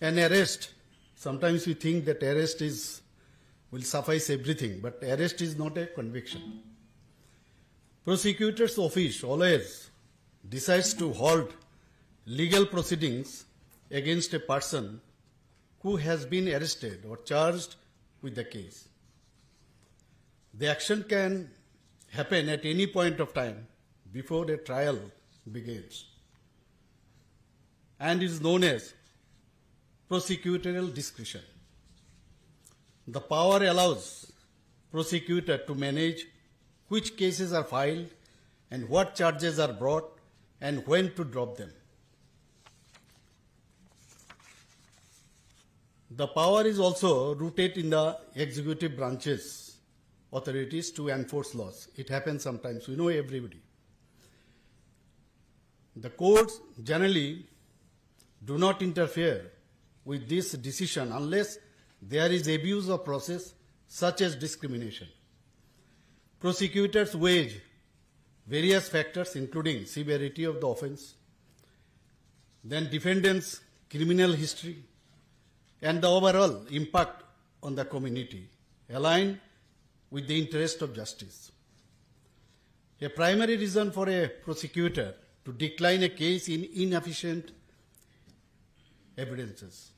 An arrest, sometimes we think that arrest is, will suffice everything, but arrest is not a conviction. Prosecutor's office always decides to halt legal proceedings against a person who has been arrested or charged with the case. The action can happen at any point of time before a trial begins and is known as prosecutorial discretion. The power allows prosecutor to manage which cases are filed and what charges are brought and when to drop them. The power is also rooted in the executive branch's authorities to enforce laws. It happens sometimes, we know everybody. The courts generally do not interfere with this decision unless there is abuse of process, such as discrimination. Prosecutors weigh various factors, including severity of the offense, then defendant's criminal history, and the overall impact on the community, aligned with the interest of justice. A primary reason for a prosecutor to decline a case in inefficient evidences.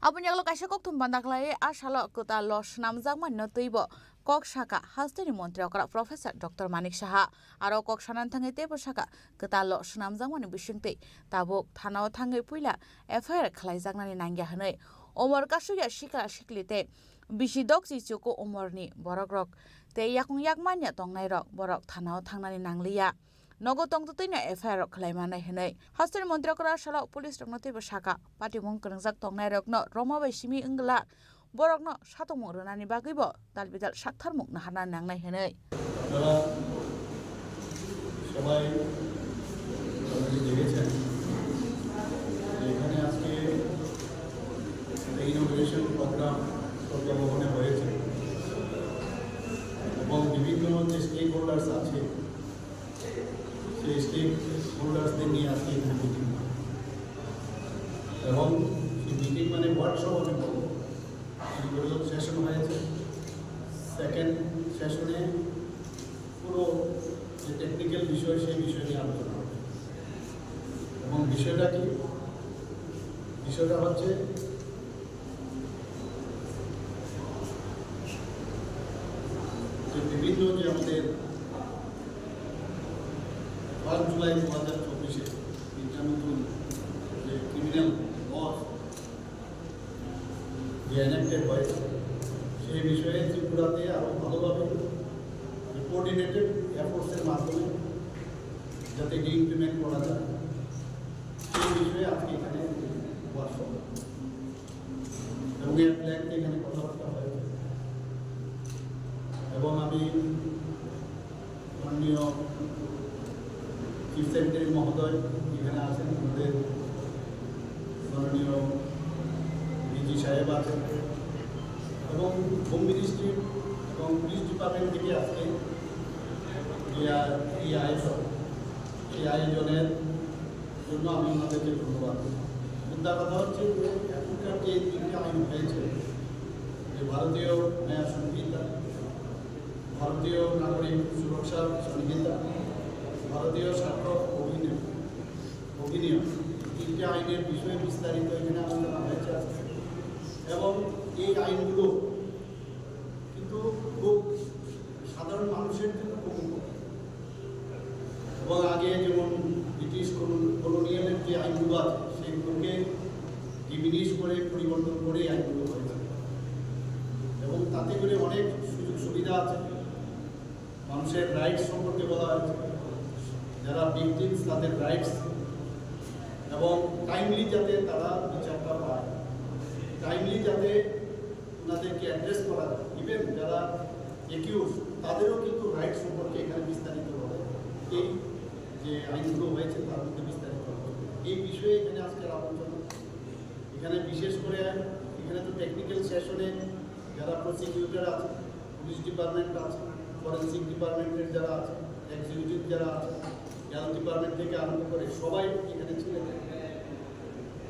Aboni yagulo kaisa kokthum banda khlaiwi a salo kwtal lo swnamjakmani no twibo kok sakha hasteni montri okra Professor Doctor Manik Saha. Aro kok sanani thangwi teibo sakha kwtal lo swnamjakmani bisingtwi tabuk thanao thangwi puila F I R khlaijaknani nangya hwnwi. Omor kasukya sikla sikli tei bisi dokchi chuku omorni borokrok tei yakung yak manya tongnairok borok thanao thangnani nangliya. Nogo tongtwtwino F I R rok khlai manai hwnwi hasteni montri okra salo police rokno teibo sakha, patimung kwrwngjak tongnairokno roma bai simi wngla borokno satongmung rwnani bagwibo dalbidal saktharmung naharna nangnai hwnwi. আপনারা সবাই already দেখেছেন যে এখানে আজকে একটা inauguration programme প্রজ্ঞা ভবনে হয়েছে এবং বিভিন্ন যে স্টেক হোল্ডার্স আছে সেই স্টেক হোল্ডার্সদের নিয়ে আজকে এখানে মিটিং হয় এবং সেই মিটিং মানে ওয়ার্কশপ আমি বলবো। সেশন হয়েছে। সেকেন্ড সেশনে পুরো যে টেকনিক্যাল বিষয় সেই বিষয় নিয়ে আলোচনা হবে এবং বিষয়টা কি? বিষয়টা হচ্ছে যে বিভিন্ন যে আমাদের ফার্স্ট জুলাই দু হাজার চব্বিশে তিনটা নতুন যে ক্রিমিনাল ল এনএক্টেড হয়েছে, সেই বিষয়ে ত্রিপুরাতে আরও ভালোভাবে কোঅর্ডিনেটেড এফোর্টসের মাধ্যমে যাতে এটি ইমপ্লিমেন্ট করা যায়, সেই বিষয়ে আজকে এখানে ওয়ার্কশপ এবং এর প্ল্যান এখানে কথাবার্তা হয়েছে। এবং আমি মাননীয় চিফ সেক্রেটারি মহোদয় এখানে আছেন, আমাদের মাননীয় ডিজি সাহেব আছেন এবং হোম মিনিস্ট্রি এবং পুলিশ ডিপার্টমেন্ট থেকে আজকে এই আ-, এই আয়োজন, এই আয়োজনের জন্য আমি ওনাদেরকে ধন্যবাদ। মুদ্রা কথা হচ্ছে যে এখনকার যে তিনটে আইন হয়েছে, যে ভারতীয় ন্যায় সংহিতা, ভারতীয় নাগরিক সুরক্ষা সংহিতা, ভারতীয় ছাত্র অধিনিয়ম, অধিনিয়ম, তিনটে আইনের বিষয়ে বিস্তারিত এখানে আলোচনা হয়েছে আজকে। এবং এই আইনগুলো কিন্তু খুব সাধারণ মানুষের জন্য খুব উপকারী। এবং আগে যেমন ব্রিটিশ কলো-, কলোনিয়ালের যে আইনগুলো আছে, সেগুলোকে ডিমিনিশ করে, পরিবর্তন করে এই আইনগুলো হয়েছে। এবং তাতে করে অনেক সুযোগ সুবিধা আছে, মানুষের রাইটস সম্পর্কে বলা হয়েছে, যারা ভিকটিমস তাদের রাইটস, এবং টাইমলি যাতে তারা বিচারটা পায়, টাইমলি যাতে ওনাদেরকে অ্যাড্রেস করা যায়। ইভেন যারা অ্যাকিউজ, তাদেরও কিন্তু রাইট সম্পর্কে এখানে বিস্তারিত হবে। এই যে আইনগুলো হয়েছে, তার মধ্যে বিস্তারিত হবে। এই বিষয়ে এখানে আজকের আলোচনা। এখানে বিশেষ করে এখানে তো টেকনিক্যাল সেশনে যারা প্রসিকিউটর আছে, পুলিশ ডিপার্টমেন্ট আছে, ফরেন্সিক ডিপার্টমেন্টের যারা আছে, এক্সিকিউটিভ যারা আছে, হেলথ ডিপার্টমেন্ট থেকে আরম্ভ করে সবাই এখানে ছিলেন।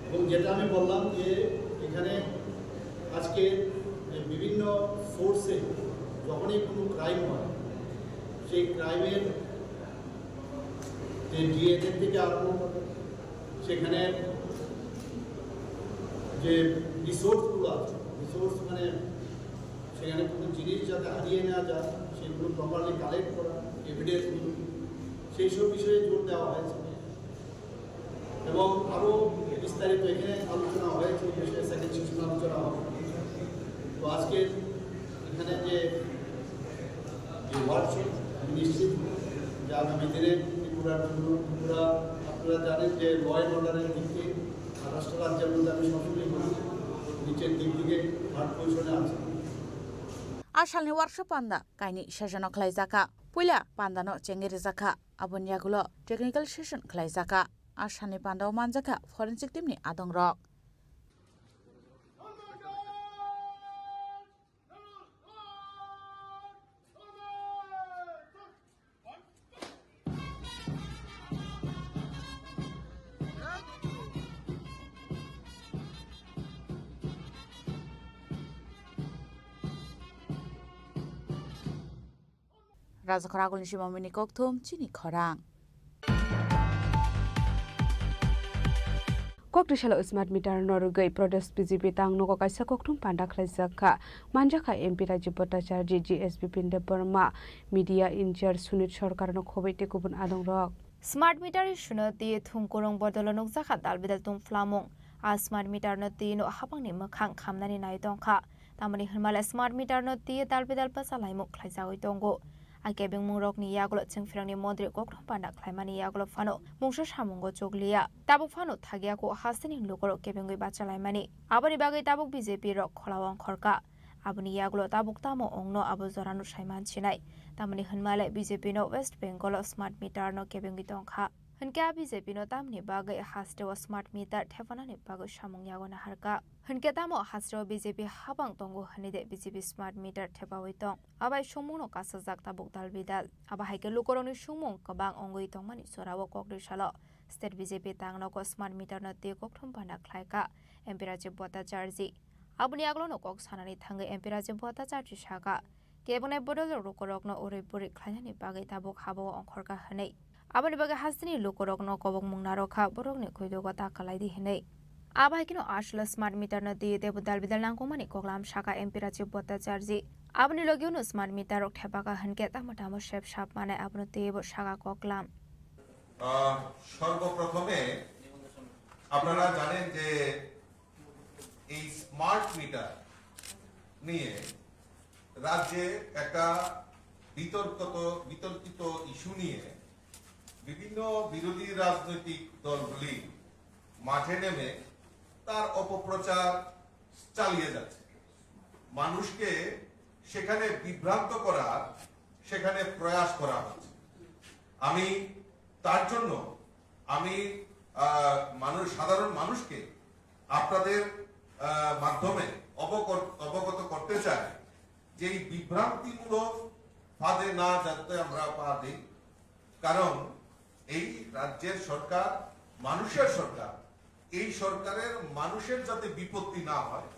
এবং যেটা আমি বললাম যে এখানে আজকে যে বিভিন্ন সোর্সে যখনই কোনো ক্রাইম হয়, সেই ক্রাইমের যে ডিএনএ থেকে আরম্ভ করে, সেখানে যে রিসোর্সগুলো আছে, রিসোর্স মানে সেখানে কোনো জিনিস যাতে হারিয়ে না যায়, সেগুলো প্রপারলি কালেক্ট করা, এভিডেন্সগুলো, সেই সব বিষয়ে জোর দেওয়া হয়েছে। এবং আরও বিস্তারিত এখানে আলোচনা হয়েছে, এই বিষয়ে সেকেন্ড সেশন আলোচনা হবে। তো আজকে এখানে যে, যে ওয়ার্কশপ, আমি নিশ্চিত যে আগামী দিনে ত্রিপুরার জন্য, ত্রিপুরা, আপনারা জানেন যে ল অ্যান্ড অর্ডারের দিক থেকে আঠাশটা রাজ্যের মধ্যে আমি সবসময় বলি, নিচের দিক থেকে থার্ড পজিশনে আছে। A salni workshop panda kainwi session o khlaijakha. Puila panda no chengwi rwjakha, aboni yagulo technical session khlaijakha. A salni panda o manjakha forensic team ni adongrok. Rajakhor Agulni Simamuni kokthum chini khorang. Kokri salo smart meter no rwgwi Pradesh B J P tang nogo kaisa kokthum panda khlaijak kha. Manjakha M P Rajiv Bhattacharjee, G S B Pin Debbarma, media in charge Sunit Sarkar no khobwi tei kubun adongrok. Smart meter issue no twi thungkurung bodolo nukjakha dalbidal tungphlamung. A smart meter no twi no hapangni mwkhang khamnani nai tongkha. Tamoni hwnmale smart meter no twi dalbidal bwchalaimung khlaijagwi tongo. A kebengmungrokni yagulo chwngphrangni montri kokthum panda khlaimani yagulo phano mungsa samungo chukliya. Tabuk phano thagyaku hasteni lukurok kebengwi bachalaimani. Aboni bagwi tabuk B J P rok kholawo ongkhorkha. Aboni yagulo tabuk tamo ongno abo jorano saiman sinai. Tamoni hwnmale B J P no West Bengal o smart meter no kebengwi tongkha. Hwnkhe a B J P no tamni bagwi hasteo smart meter thepanani bagwi samung yago naharkha? Hwnkhe tamo hasteo B J P habang tongo hwnwi de B J P smart meter thepawi tong? Abai songmungno kasajak tabuk dalbidal. Abo hai khe lukurokni songmung kwbang ongwi tongmani jorao kokri salo state B J P tangnogo smart meter no twi kokthum panda khlaikha M P Rajiv Bhattacharjee. Aboni yagulono kok sanani thangwi M P Rajiv Bhattacharjee sakha, kebengni bodol lukurokno urui buri khlainani bagwi tabuk habao ongkhorkha hwnwi. Aboni bagwi hasteni lukurokno kobokmung narwkha, borokni kuidugo ta kwlaidi hwnwi. Abo hai kheno aswkle smart meter no twi teibo dalbidal nangkukmani koklam sakha M P Rajiv Bhattacharjee. Aboni logio no smart meter rok thepakha hwnkhe tamo tamo sep sap manai abono twibo sakha koklam. আহ, সর্বপ্রথমে আপনারা জানেন যে এই smart meter নিয়ে রাজ্যে একটা বিতর্কত বিতর্কিত ইস্যু নিয়ে বিভিন্ন বিরোধী রাজনৈতিক দলগুলি মাঠে নেমে তার অপপ্রচার চালিয়ে যাচ্ছে। মানুষকে সেখানে বিভ্রান্ত করার সেখানে প্রয়াস করা হচ্ছে। আমি তার জন্য আমি আহ, মানুষ সাধারণ মানুষকে আপনাদের আহ, মাধ্যমে অবকর- অবগত করতে চাই যে এই বিভ্রান্তিমূলক ফাঁদে না যাতে আমরা পা দিই, কারণ এই রাজ্যের সরকার মানুষের সরকার। এই সরকারের মানুষের যাতে বিপত্তি না হয়,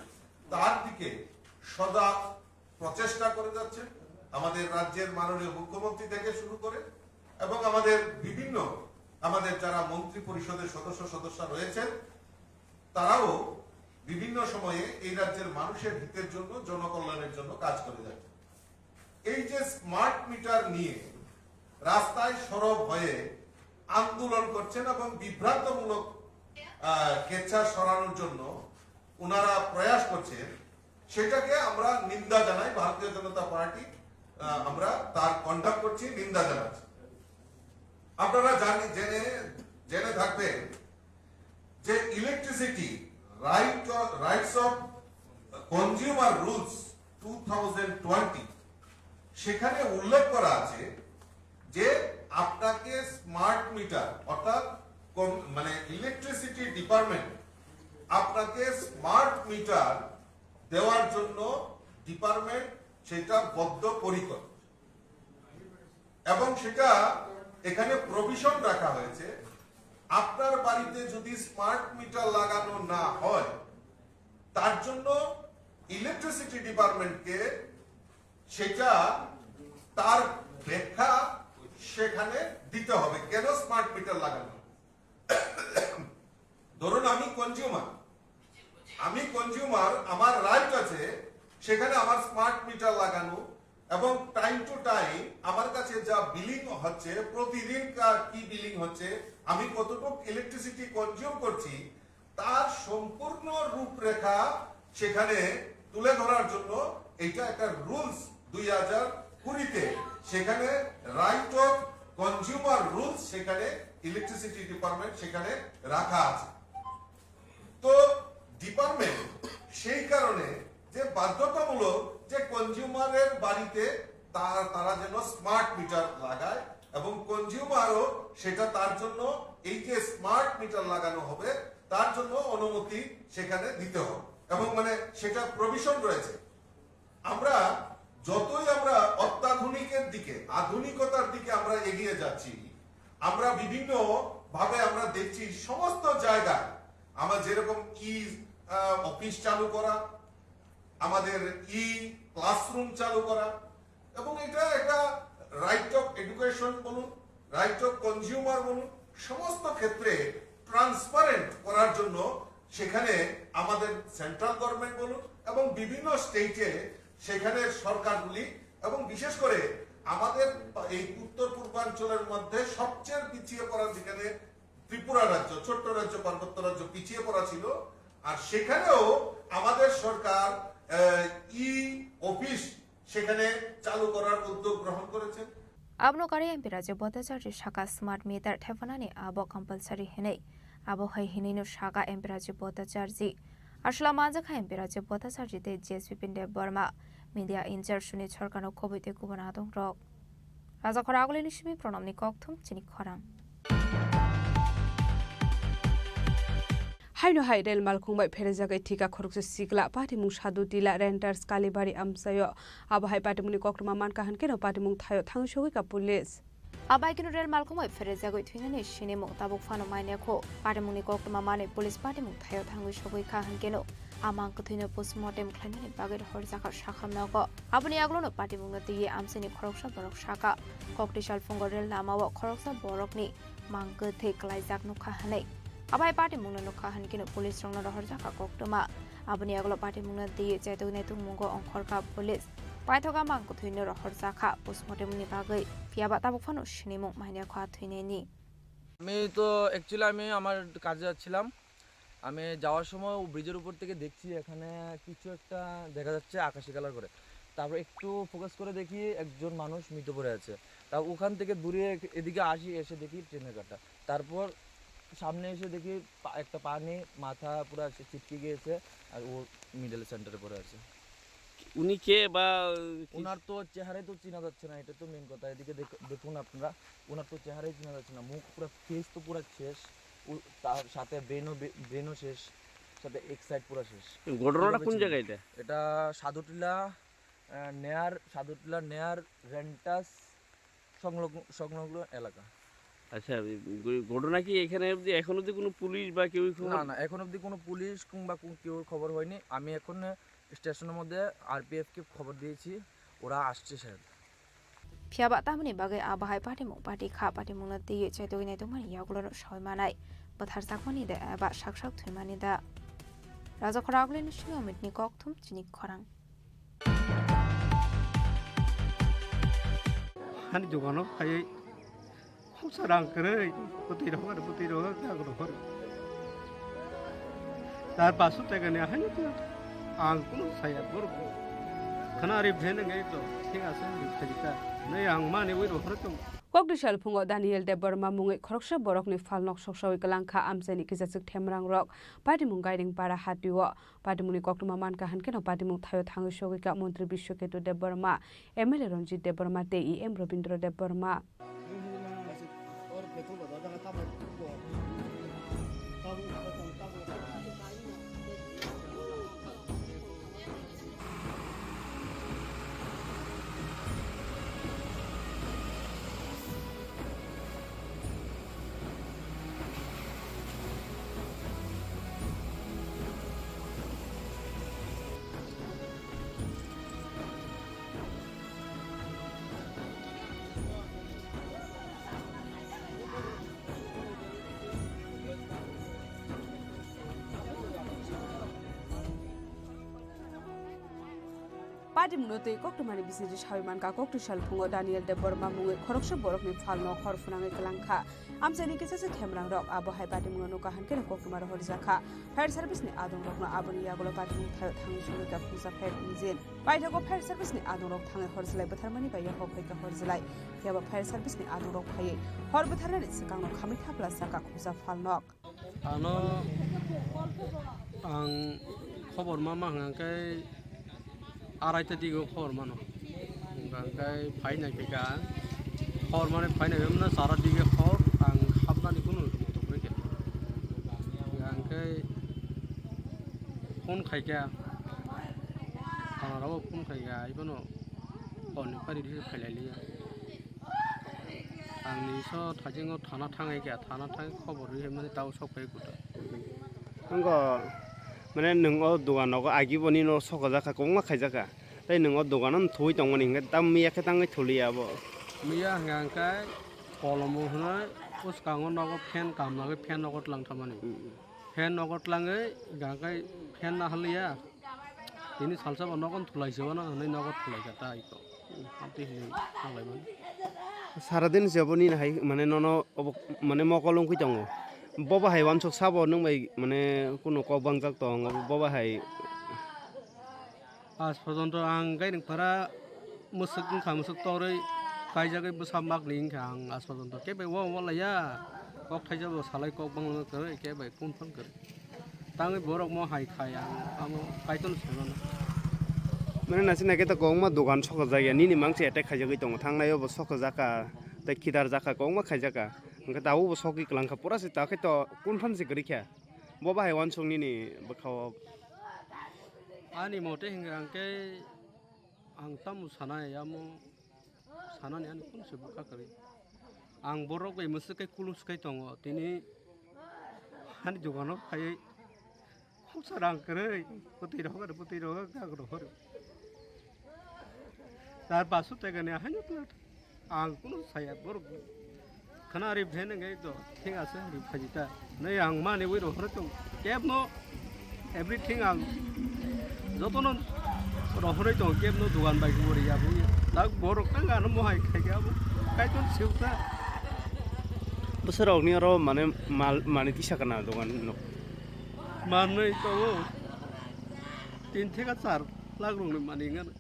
তার দিকে সদা প্রচেষ্টা করে যাচ্ছেন আমাদের রাজ্যের মাননীয় মুখ্যমন্ত্রী থেকে শুরু করে এবং আমাদের বিভিন্ন, আমাদের যারা মন্ত্রী পরিষদের সদস্য সদস্যা রয়েছেন, তারাও বিভিন্ন সময়ে এই রাজ্যের মানুষের হিতের জন্য, জনকল্যাণের জন্য কাজ করে যাচ্ছেন। এই যে স্মার্ট মিটার নিয়ে রাস্তায় সরব হয়ে আন্দোলন করছেন এবং বিভ্রান্তমূলক আহ, কেচ্ছা সরানোর জন্য ওনারা প্রয়াস করছেন, সেটাকে আমরা নিন্দা জানাই। ভারতীয় জনতা পার্টি আহ, আমরা তার কন্ডাক্ট করছি, নিন্দা জানাচ্ছি। আপনারা জানি জেনে জেনে থাকবেন যে electricity right rights of consumer rules two thousand twenty, সেখানে উল্লেখ করা আছে যে আপনাকে স্মার্ট মিটার অর্থাৎ কম- মানে ইলেকট্রিসিটি ডিপার্টমেন্ট আপনাকে স্মার্ট মিটার দেওয়ার জন্য ডিপার্টমেন্ট সেটা বদ্ধপরিকর এবং সেটা এখানে প্রভিশন রাখা হয়েছে। আপনার বাড়িতে যদি স্মার্ট মিটার লাগানো না হয়, তার জন্য ইলেকট্রিসিটি ডিপার্টমেন্টকে সেটা তার ব্যাখ্যা সেখানে দিতে হবে কেন স্মার্ট মিটার লাগানো। ধরুন আমি কনজিউমার, আমি কনজিউমার, আমার রাইট আছে সেখানে আমার স্মার্ট মিটার লাগানো এবং টাইম টু টাইম আমার কাছে যা বিলিং হচ্ছে, প্রতিদিন কা- কি বিলিং হচ্ছে, আমি কতটুকু ইলেকট্রিসিটি কনজিউম করছি, তার সম্পূর্ণ রূপরেখা সেখানে তুলে ধরার জন্য এটা একটা রুলস দুই হাজার কুড়িতে সেখানে রাইট অফ কনজিউমার রুলস সেখানে ইলেকট্রিসিটি ডিপার্টমেন্ট সেখানে রাখা আছে। তো ডিপার্টমেন্ট সেই কারণে যে বাধ্যতামূলক যে কনজিউমারের বাড়িতে তা- তারা যেন স্মার্ট মিটার লাগায় এবং কনজিউমারও সেটা তার জন্য এই যে স্মার্ট মিটার লাগানো হবে তার জন্য অনুমতি সেখানে দিতে হবে এবং মানে সেটা প্রভিশন রয়েছে। আমরা যতই আমরা অত্যাধুনিকের দিকে, আধুনিকতার দিকে আমরা এগিয়ে যাচ্ছি, আমরা বিভিন্ন ভাবে আমরা দেখছি সমস্ত জায়গায় আমরা যেরকম ই অফিস চালু করা, আমাদের ই ক্লাসরুম চালু করা, এবং এটা একটা রাইট অফ এডুকেশন বলুন, রাইট অফ কনজিউমার বলুন, সমস্ত ক্ষেত্রে ট্রান্সপারেন্ট করার জন্য সেখানে আমাদের সেন্ট্রাল গভর্নমেন্ট বলুন এবং বিভিন্ন স্টেটে সেখানে সরকারগুলি এবং বিশেষ করে আমাদের এই উত্তর পূর্বাঞ্চলের মধ্যে সবচেয়ে পিছিয়ে পড়া যেখানে ত্রিপুরা রাজ্য, ছোট্ট রাজ্য, পার্বত্য রাজ্য পিছিয়ে পড়া ছিল, আর সেখানেও আমাদের সরকার ই অফিস সেখানে চালু করার উদ্যোগ গ্রহণ করেছেন। Abono karwi M P Rajib Bhattacharjee saka smart meter thephanani abo compulsory hinwi. Abo hai hinwino saka M P Rajib Bhattacharjee. Aswla manjakha M P Rajib Bhattacharjee tei J S V Pinda Barma. Media in charge Sunil Sarkarno kubui tei kubun adongrok. Rajakhor Agulini simi Pranamni kokthum chini khorang. Haino hai rel malkhung bai pherejagwi thika khoroksa sikla patimung Sadhu Tila Renters Kalibari amchaio. Abo hai patimungni koktwma mankha hwnkhe no patimung thaio thangwi sogwi ka police. Abai keno rel malkhung bai pherejagwi thwinani sinimung tabuk phano manya kho. Patimungni koktwma manwi police patimung thaio thangwi sogwi kha hwnkhe no a mang kwthwino postmortem khlainani bagwi rohorjakha sakha nogo. Aboni aglono patimungno twiwi amchaini khoroksa borok sakha. Koktisal phungo rel lamao khoroksa borokni mang kwthwi kwlaijak nukha hwnwi. Abai patimungno nukha hwnkhe no police rokno rohorjakha koktwma. Aboni aglo patimungno twiwi chaituknai tongmungo ongkhorkha police. Paithoka mang kwthwino rohorjakha postmortemni bagwi. Phiyaba tabuk phano sinimung manya kha thwinaini. আমি তো অ্যাকচুয়ালি আমি আমার কাজে যাচ্ছিলাম। আমি যাওয়ার সময় ব্রিজের উপর থেকে দেখছি এখানে কিছু একটা দেখা যাচ্ছে আকাশি কালার করে। তারপর একটু ফোকাস করে দেখি একজন মানুষ মৃত পড়ে আছে। তা ওখান থেকে দূরে এক-, এদিকে আসি, এসে দেখি ট্রেনের কাটা। তারপর সামনে এসে দেখি পা-, একটা পানি, মাথা পুরা সে ছিটকে গিয়েছে, আর ও মিডল সেন্টারে পড়ে আছে। উনি কে বা কি? ওনার তো চেহারাই তো চেনা যাচ্ছে না, এটা তো মেইন কথা। এদিকে দেখ-, দেখুন আপনারা, ওনার তো চেহারাই চেনা যাচ্ছে না, মুখ পুরা, ফেস তো পুরা শেষ, ও-, তার সাথে ব্রেনও বে-, ব্রেনও শেষ, সাথে এক সাইড পুরা শেষ। ঘটনাটা এভাবে কোন ছিল। জায়গায় এটা? এটা সাধুটিলা, আহ, নেয়ার, সাধুটিলা নেয়ার রেন্টাস সংলগ্ন, সংলগ্ন এলাকা। আচ্ছা, এই ঘ-, ঘটনা কি এখানে অবধি, এখন অবধি কোনো পুলিশ বা কেউ খবর? না, না, এখন অবধি কোনো পুলিশ কিংবা কো-, কেউর খবর হয়নি। আমি এখন স্টেশনের মধ্যে আরপিএফ কে খবর দিয়েছি, ওরা আসছে sir. Phiya ba tamoni bagwi abo hai patimung pati kha, patimungno twiwi chaitugwi naitugmani yagulo no soi manai, bwtharjakmani de eba sak sak thwimani da. Rajakhora Agulini Sumi Amitni kokthum chini khorang. Hani dogano phaiwi khungsa rang kwrwi, bwtwi rohor, bwtwi rohor, khe ang rohor. Tar paso tekani haino khe ang kunu saya borok. Khana ari bhe nang ei to, thik ase, ang khaji ta. Nei ang mani ui rohor tong. Kokdisal phungo Daniel Debbarma mungwi khoroksa borokni phalnok soksawi kwlangkha amchaini kisachwk themrang rok. Patimung Gairing Para hatio. Patimungni koktwma mankha hinkhe no patimung thaio thangwi sogwikha Montri Biswaketu Debbarma, M L A Ranjit Debbarma tei E M Robindra Debbarma. Patimungno twi koktwmani bisingtwi sawi mankha, koktwsal phungo Daniel Debbarma mungwi khoroksa borokni phalno hor phwnangwi kwlangkha. Amchaini kisa se themrang rok abo hai patimungno nukha hinkhe koktwma rohorjakha. Fire service ni adong rokno aboni yagulo patimung thaio thangwi sogwikha khungsa fire engine. Paithago fire service ni adong rok thangwi hor jlai bwtharmani bai yakho phaikha hor jlai. Phiyaba fire service ni adong rok phaiwi hor bwtharnani swkangno khamwi thapla sakha khungsa phalnok. Ano ang khobor ma ma hwnkhe araita dige khobor mano. Hwnkhe phai nai khe ka khobor mani phai nai mano chara dige hor ang hapnani kunu moto kwrwi khe. Hwnkhe phone khai kha, thana rok phone khai kha, ibono hor ni pari dige phai lai liya. Ang ni so thajingo thana thangwi kha, thana thangwi khobor rwi mani tao sok pai kuta. Wngkha, mane, nwng o dogan nogo agi bo nini o sokojak kha, kwbangma khaijak kha. Tei nwng o dogan no thuwi tongmani hinkhe tam miya khe tangwi thuliya abo. Miya hwnkha hwnkhe kolomo hwnwi bwskango nogo fan kamnagwi fan nogo tlang thamani. Hmm. Fan nogo tlangwi hwnkha hwnkhe fan nahaliya. Tini salsa bo nogo thulai se wano hwnwi nogo thulai kha ta iko. Amtwi hwnwi thanglai mani. Sara din se bo nini hai mane nono obo mane mokol wngwi tongo. Bo bahai wansuk sabo nwng bai mane kunu kok bangjak tong obo bo bahai. Aaj porjonto ang Gairing Para mwswk wngkha, mwswk torwi kaijagwi bwsa makni wngkha ang aaj porjonto kebo uansuk laiya. Kok thaisa bo salai kok bangma kwrwi kebo confirm kwrwi. Tangwi borok mo hai khai ang amo Kaitorno sai mano. Mane naisik naikhe ta kwbangma dogan sokojak ya, nini mangsi attack khaijagwi tongo, thangnai o bo sokojak kha, tei khidar jak kha, kwbangma khaijak kha, hwnkhe tabuk bo sogwi kwlang kha, pura se ta khe to confirm se kwrwi kha, bo bahai uansuk nini bwkha o. Ani mote hwnkhe ang khe ang tamo sanai amo. Sanani ani kunu se bwkha kwrwi. Ang borok bai mwswk khe kulung swkai tongo. Tini ani dogano phaiwi khungsa rang kwrwi, bwtwi rohor, bwtwi rohor, gak rohor. Tar paso tekani haino tla ang kunu saya borok. Khana ari bhe nang ei to thik ase, ari phaji ta. Nei ang mani ui rohor tong. Kebno everything ang jotono rohorwi tong, kebno dogan bai gori ya bu. Dak borok tang ano mohai khai ga bu. Kaiton siu ta. Bwsarok ni oro mane mal mani tisa kana dogan no. Manwi tongo tin theka char lakh rokni manwi wngkha.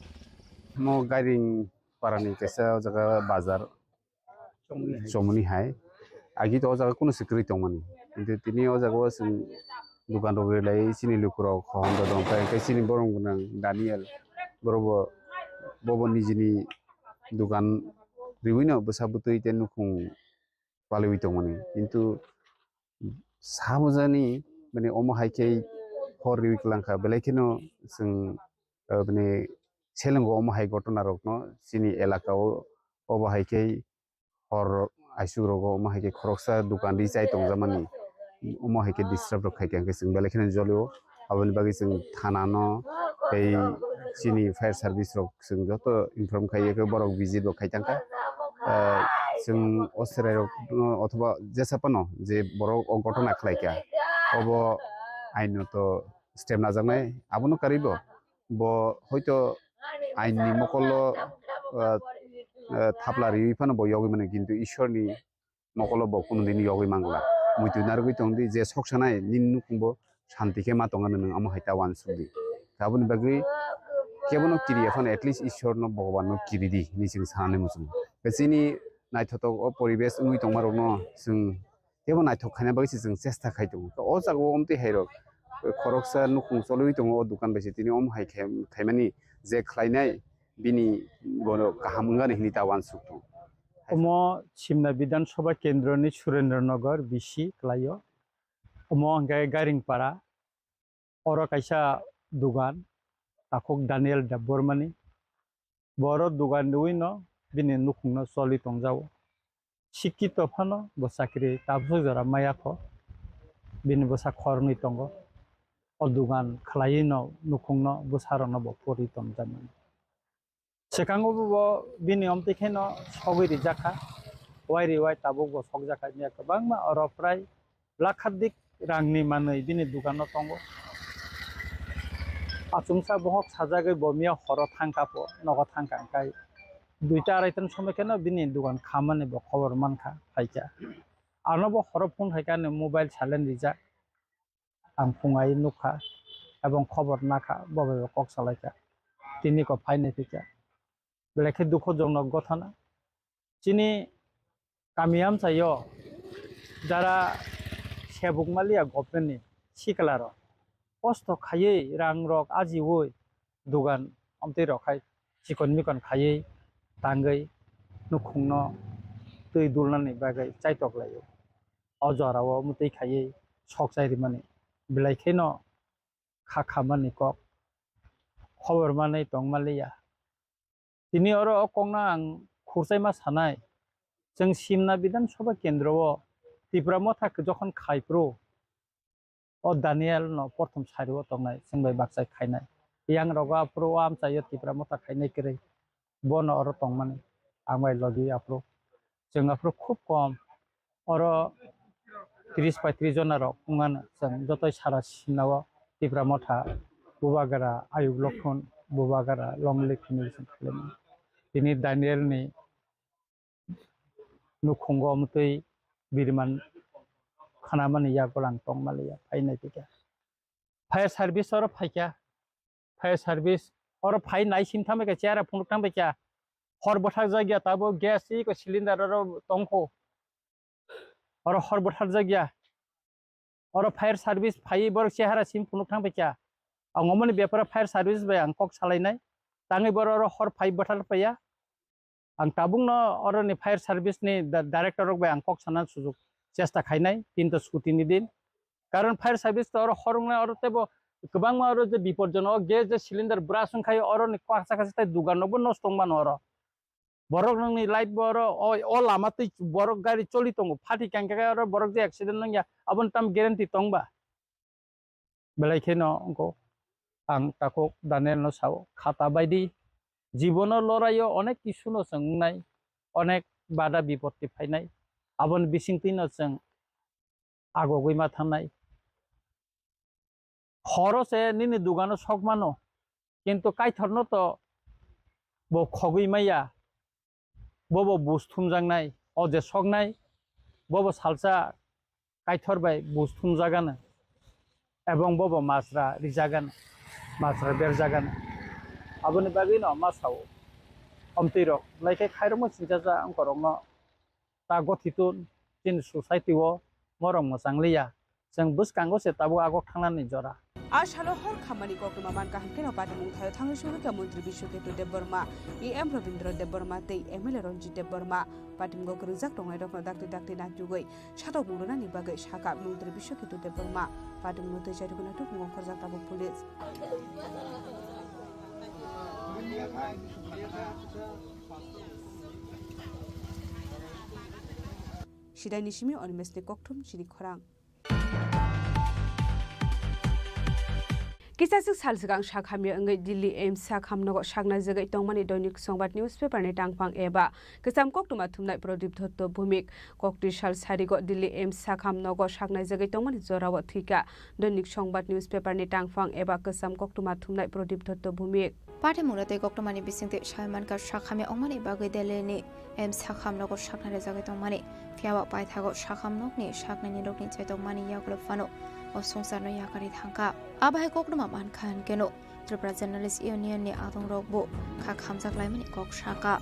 Mo Gairing parani kaisa o jaga bazar chomoni hai. Agi to o jaga kunu se kwrwi tongmani. Kintu tini o jaga o chwng dukan rok rilai chini lukurok hohom dodong kha, hwnkhe chini borom gwnang Daniel borokbo bobo nijini dukan riwino bwsa bwtwi tei nukhung paliwi tongmani. Kintu samujani, mane, omo hai khe hor riwi kwlangkha, belai kheno chwng, ah, mane, selengo omo hai ghotona rokno chini elaka o, obo hai khe hor aisuk rogo omo hai khe khoroksa dukan ri chai tongjakmani, omo hai khe disturb rok khai kha, hwnkhe chwng belai kheno jolio. Aboni bagwi chwng thana no tei chini fire service rok chwng joto inform khai khe borok visit bo khai tangkha. Ah, chwng o chwrai rok no othoba jesa phano je borok o ghotona khlai kha, obo ainoto step najaknai, abono karwi bo, bo hoito ain ni mokol o, ah, ah, thapla riwi phano bo yogwi mano, kintu Ishwar ni mokolo bo kunu dini yogwi mangla. Muitu narwgwi tongdi, je sok sanai nini nukhungbo shanti khe ma tongna nwng, omo hai ta uansukdi. Aboni bagwi kebono kiriya phano at least Ishwarno, Bhagwanno kiridi hinwi chwng sanani muchungo. Chini naithotok o poribesh wngwi tongmarokno chwng teibo naithok khaina bagwi se chwng chesta khai tongo. O jaga o omtwi hairok khoroksa nukhung choliwi tongo o dukan bai se, tini omo hai khe-, khaimani je khlainai bini bono kaham wngani hinwi ta uansuk tongo. Omo Simna Bidhan Sabha Kendroni Surendra Nagar B C kwlaio. Omo hwnkhe Gairing Para. Oro kaisa dugan, takhuk Daniel Debbarmani. Bo oro dugan riwino bini nukhungno choli tongjago. Sikito phano bo chakri tabuk jora maya kho. Bini bwsa khoroknwi tongo. O dugan khwlaiwi no nukhungno bwsarokno bo pori tongjakmani. Swkango bo bini omtwi kheno sogwi rijak kha. Wairi wai tabuk bo sokjak kha. Miya kwbangma oro prai lakhadik rangni manwi bini dukano tongo. Achomsa bohok sajagwi bo miya horo thangkha pho, nogo thangkha hwnkhe duita arai tam somoi kheno bini dukan khamani bo khobor mankha, phaikha. Ano bo horo phone khaikha, ani mobile silent rijak. Ang phungai nukha, ebong khobor nakha, bo bai bo kok salaikha. Tini ko phai naiphikha. Belai khe dukhojonok gothana. Chini kami amchaio jara sebuk maliya government ni sikla rok kosto khaiwi rang rok ajiwi dugan omtwi rok khai chikon mikon khaiwi tangwi nukhungno twi dulnani bagwi chaitok laio. O jorao mwtwi khaiwi sok chai rimani belai kheno kha khamani kok khobor manwi tong manliya. Tini oro o kokno ang khurchaima sanai. Chwng Simna Bidhan Sabha Kendro o Tipra Motha jokhon khai phuru, o Daniel no prothom sari o tongnai, chwng bai bakchai khainai. Yang rogo aphuru o amchai o Tipra Motha khainai kwrwi. Bono oro tongmani ang bai logi aphuru. Chwng aphuru khub kom oro tris paitris jona rok wngmano. Chwng jotoi sara Simna o Tipra Motha, Bubagra, Ayuk Lokhon, Bubagra, Long Live hinwi chwng khlaimani. Tini Daniel ni nukhungo mwtwi biriman khanamani yago lang tongmaliya, phai naipikha. Fire service oro phaikha. Fire service oro phai naisim thangbaikha, chera phunuk thangbaikha. Hor bwthakjakya, tabuk gas iko cylinder oro tongkho. Oro hor bwthakjakya. Oro fire service phaiwi borok chehara sim phunuk thangbaikha. Ang omoni beparo fire service bai ang kok salainai. Tangwi borok oro hor phai bwthar phaiya. Ang tabukno oroni fire service ni da-, director rok bai ang kok sana sujuk chesta khainai, tinta scooty ni din. Karon fire service to oro hor wngnai, oro teibo kwbangma oro je bipodjonok, o gas je cylinder burst wngkhaio, oroni kwchak kwchak tei dugan rokbo nosto wngmano oro. Borok nokni life bo oro o, o lama twi borok gari choli tongo, phathi kangkha khe oro borok je accident wngya, aboni tamo guarantee tongba? Belai kheno wngkho. Ang takhuk Daniel no sao, khata baidi jibono loraio onek kisu no chwng wngnai, onek bada bipoti phainai. Aboni bisingtwi no chwng agogwi ma thangnai. Horo se nini dugano sok mano, kintu Kaitorno to bo khogwi maya. Bobo buj thumjaknai, o je soknai, bobo salsa Kaitor bai buj thumjagano. ebong bobo masra rijagan, masra berjagan. Aboni bagwino ma sao, omtwi rok lai khe khairokma singchacha wngkorokno ta gothitu chini society o morok mwchang liya. Chwng bwskango se tabuk agok thangnani jora. A salo hor khammani koktwma mankha hwnkhe no patimung thaio thangwi sugwi kha Montri Biswaketu Debbarma, E M Rabindra Debbarma tei M L A Ranjit Debbarma. Patimungo kwrwngjak tongnairokno dakti dakti natugwi satok mung rwnani bagwi sakha Montri Biswaketu Debbarma. Patimungno twi charwgwino tubungo khorjak tabuk police. Sidaini simi Animesni kokthum chini khorang. Kisaswk sal swkang sak hamya wngwi Delhi A I M S sakham nogo saknai jagwi tongmani Doinik Songbat newspaper ni tangphang eba kwcham koktwma thumnai Pradip Dotto Bhumik. Koktwi sal sarigo Delhi A I M S sakham nogo saknai jagwi tongmani jorao thwikha. Doinik Songbat newspaper ni tangphang eba kwcham koktwma thumnai Pradip Dotto Bhumik. Pathimungno tei koktwmani bisingtwi sai mankha sak hamya wngmani bagwi Delhi ni A I M S sakham nogo saknai rwjagwi tongmani. Phiya ba paithago sakham nokni saknai ni rokni chaitokmani yagulo phano o swngcharno yakarwi thangkha. Abo hai koktwma mankha hwnkhe no Tripura Journalist Union ni adongrok bo kha khamjak laimani kok sakha.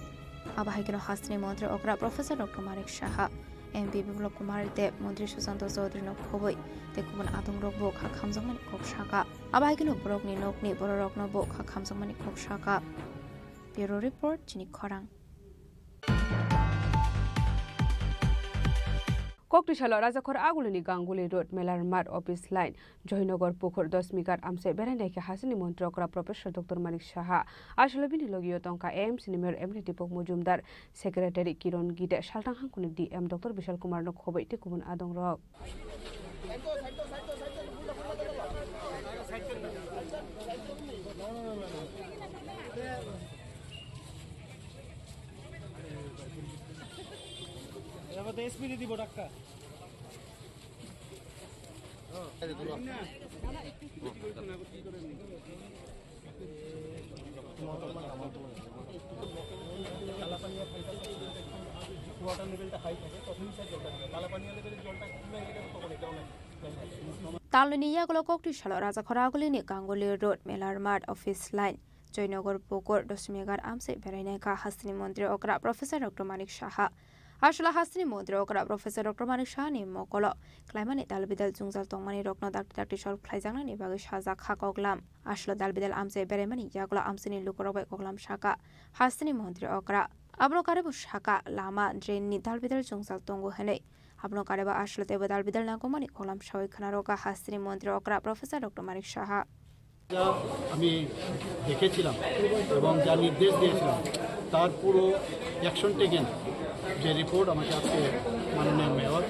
Abo hai kheno hasteni montri okra Professor Doctor Manik Saha, M P Biplab Kumar Deb, Montri Susanto Chaudhary no khobwi tei kubun adongrok bo kha khamjakmani kok sakha. Abo hai kheno borokni nokni bororokno bo kha khamjakmani kok sakha. Bureau Report, chini khorang. Koktisalo Rajakhor agulini Ganguli Road, Melar Mart, Office Line, Joynagar Pukur, Dosmighat amchai berai naikhe hasteni montri okra Professor Doctor Manik Saha. Aswkno bini logio tongkha A M C ni Mayor M L A Deepak Majumdar, Secretary Kiron Gide, Salthang Hangkuni D M Doctor Bishal Kumar no khobwi tei kubun adongrok. এবার তো এসপি দিব doctor. Water লেভেলটা হাই থাকে, তখনই স্যার জলটা দিবে। কালাপানি হলে যদি জলটা ফুল হয়ে গেলে তখন এটাও না। Taloni yagulo koktisalo Rajakhor agulini Ganguli Road, Melar Mart, Office Line, Joynagar Pukur, Dosmighat amchai berai naikha hasteni montri okra Professor Doctor Manik Saha. Aswkno hasteni montri okra Professor Doctor Manik Saha ni mokolo klaimani dalbidal jwngjal tongmani rokno dakti dakti solve khlaijaknani bagwi sajak kha koklam. Aswkno dalbidal amchai beraimani yagulo amchaini lukurok bai koklam sakha hasteni montri okra. Abono karwi bo sakha lama drain ni dalbidal jwngjal tongo hwnwi. Abono karwi bo aswkno teibo dalbidal nangkukmani koklam sawi khwnarokha hasteni montri okra Professor Doctor Manik Saha. যা আমি দেখেছিলাম এবং যা নির্দেশ দিয়েছিলাম, তার পুরো action taken, যে রিপোর্ট আমাকে আজকে মাননীয় মেয়র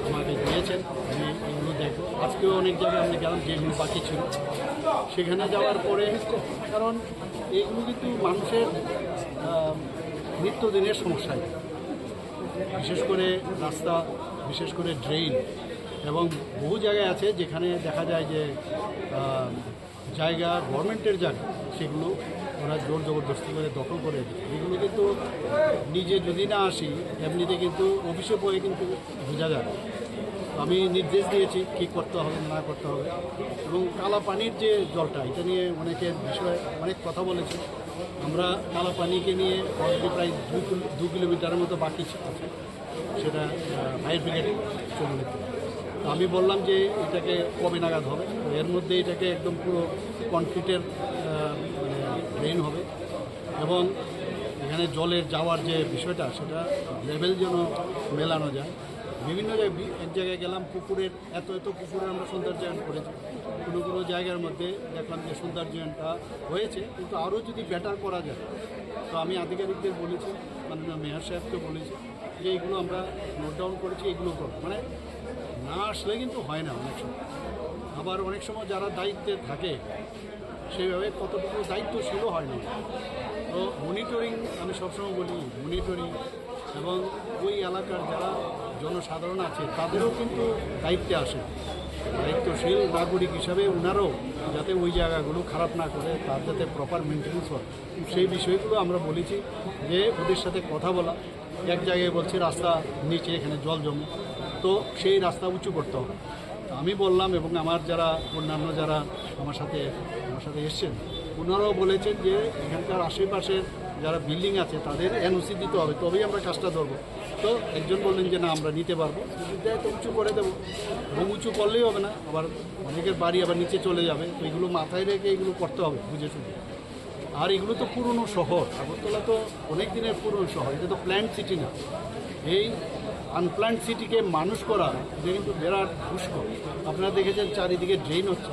আমাকে দিয়েছেন, আমি এগুলো দেখব। আজকেও অনেক জায়গায় আমরা গেলাম, যেগুলো বাকি ছিল সেখানে যাওয়ার পরে, কারণ এইগুলো কিন্তু মানুষের, আহ, নিত্যদিনের সমস্যা, বিশেষ করে রাস্তা, বিশেষ করে ড্রেন, এবং বহু জায়গায় আছে যেখানে দেখা যায় যে, আহ, জায়গা, গভর্নমেন্টের জায়গা, সেগুলো ওরা জোর জবরদস্তি করে দখল করে দেয়। এগুলো কিন্তু নিজে যদি না আসি, এমনিতে কিন্তু অফিসে বয়ে কিন্তু বোঝা যায়। তো আমি নির্দেশ দিয়েছি কী করতে হবে, না করতে হবে। এবং কালা পানির যে জলটা, এটা নিয়ে অনেকের বিষয়ে অনেক কথা বলেছে। আমরা কালা পানিকে নিয়ে already প্রায় দুই কিলো-, দু কিলোমিটারের মতো বাকি আছে, সেটা, আহ, ফায়ার ব্রিগেড চলে নিতে। তো আমি বললাম যে এটাকে কবে নাগাদ হবে, তো এর মধ্যে এটাকে একদম পুরো কনক্রিটের, আহ, মানে, ড্রেন হবে এবং এখানে জলের যাওয়ার যে বিষয়টা, সেটা লেভেল যেন মেলানো যায়। বিভিন্ন জায়গায় বি-, এক জায়গায় গেলাম, পুকুরের এত এত পুকুরের আমরা সৌন্দর্যায়ন করেছি, কোনো কোনো জায়গার মধ্যে দেখলাম যে সৌন্দর্যায়নটা হয়েছে, কিন্তু আরও যদি বেটার করা যায়, তো আমি আধিকারিকদের বলেছি, মাননীয় মেয়র সাহেবকে বলেছি যে এইগুলো আমরা নোট ডাউন করেছি, এগুলো করো। মানে, না আসলে কিন্তু হয় না অনেক সময়। আবার অনেক সময় যারা দায়িত্বে থাকে, সেইভাবে কতটুকু দায়িত্বশীলও হয় না। তো মনিটরিং, আমি সবসময় বলি, মনিটরিং এবং ওই এলাকার যারা জনসাধারণ আছে, তাদেরও কিন্তু দায়িত্বে আসে। দায়িত্বশীল নাগরিক হিসাবে ওনারাও যাতে ওই জায়গাগুলো খারাপ না করে, তার যাতে প্রপার মেইনটেনেন্স হয়, সেই বিষয়গুলো আমরা বলেছি যে ওদের সাথে কথা বলা। এক জায়গায় বলছে রাস্তা নিচে, এখানে জল জমে, তো সেই রাস্তা উঁচু করতে হবে। আমি বললাম এবং আমার যারা অন্যান্য যারা আমার সাথে, আমার সাথে এসছেন, ওনারাও বলেছেন যে এখানকার আশেপাশের যারা বিল্ডিং আছে তাদের এনওসি দিতে হবে, তবেই আমরা কাজটা ধরবো। তো একজন বললেন যে না, আমরা নিতে পারবো, যদি দেয় তো উঁচু করে দেবো। এবং উঁচু করলেই হবে না, আবার অনেকের বাড়ি আবার নিচে চলে যাবে, তো এগুলো মাথায় রেখে এগুলো করতে হবে বুঝে শুনে। আর এগুলো তো পুরনো শহর, আগরতলা তো অনেক দিনের পুরনো শহর, এটা তো প্ল্যান্ট সিটি না। এই আনপ্ল্যান্ট সিটিকে মানুষ করা, এটা কিন্তু বিরাট দুষ্কর। আপনারা দেখেছেন চারিদিকে ড্রেন হচ্ছে।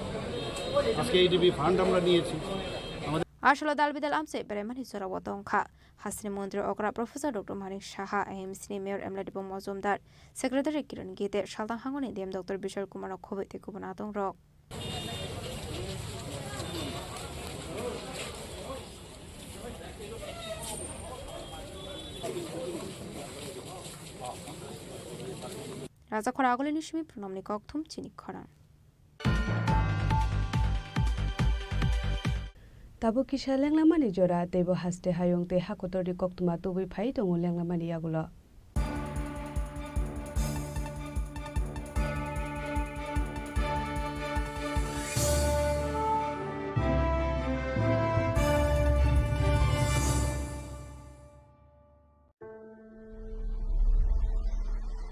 আজকে এডিবি ফান্ড আমরা নিয়েছি। Asolo dalbidal amse beremani jora o tongkha. Hasini montri okra Professor Doctor Manik Saha, A M C ni Mayor Emladipo Mojumdar, Secretary Kiran Gite, Saltang Hangoni D M Doctor Bishal Kumar no khoboi tei kubun adong rok. Raja Khora Agulini Simi Purnamni Kokthum Chini Khorang. Tabuk kisa lenglamani jora, teibo haste hayung tei hakotorni koktwma tubui phai tongo lenglamani yagulo.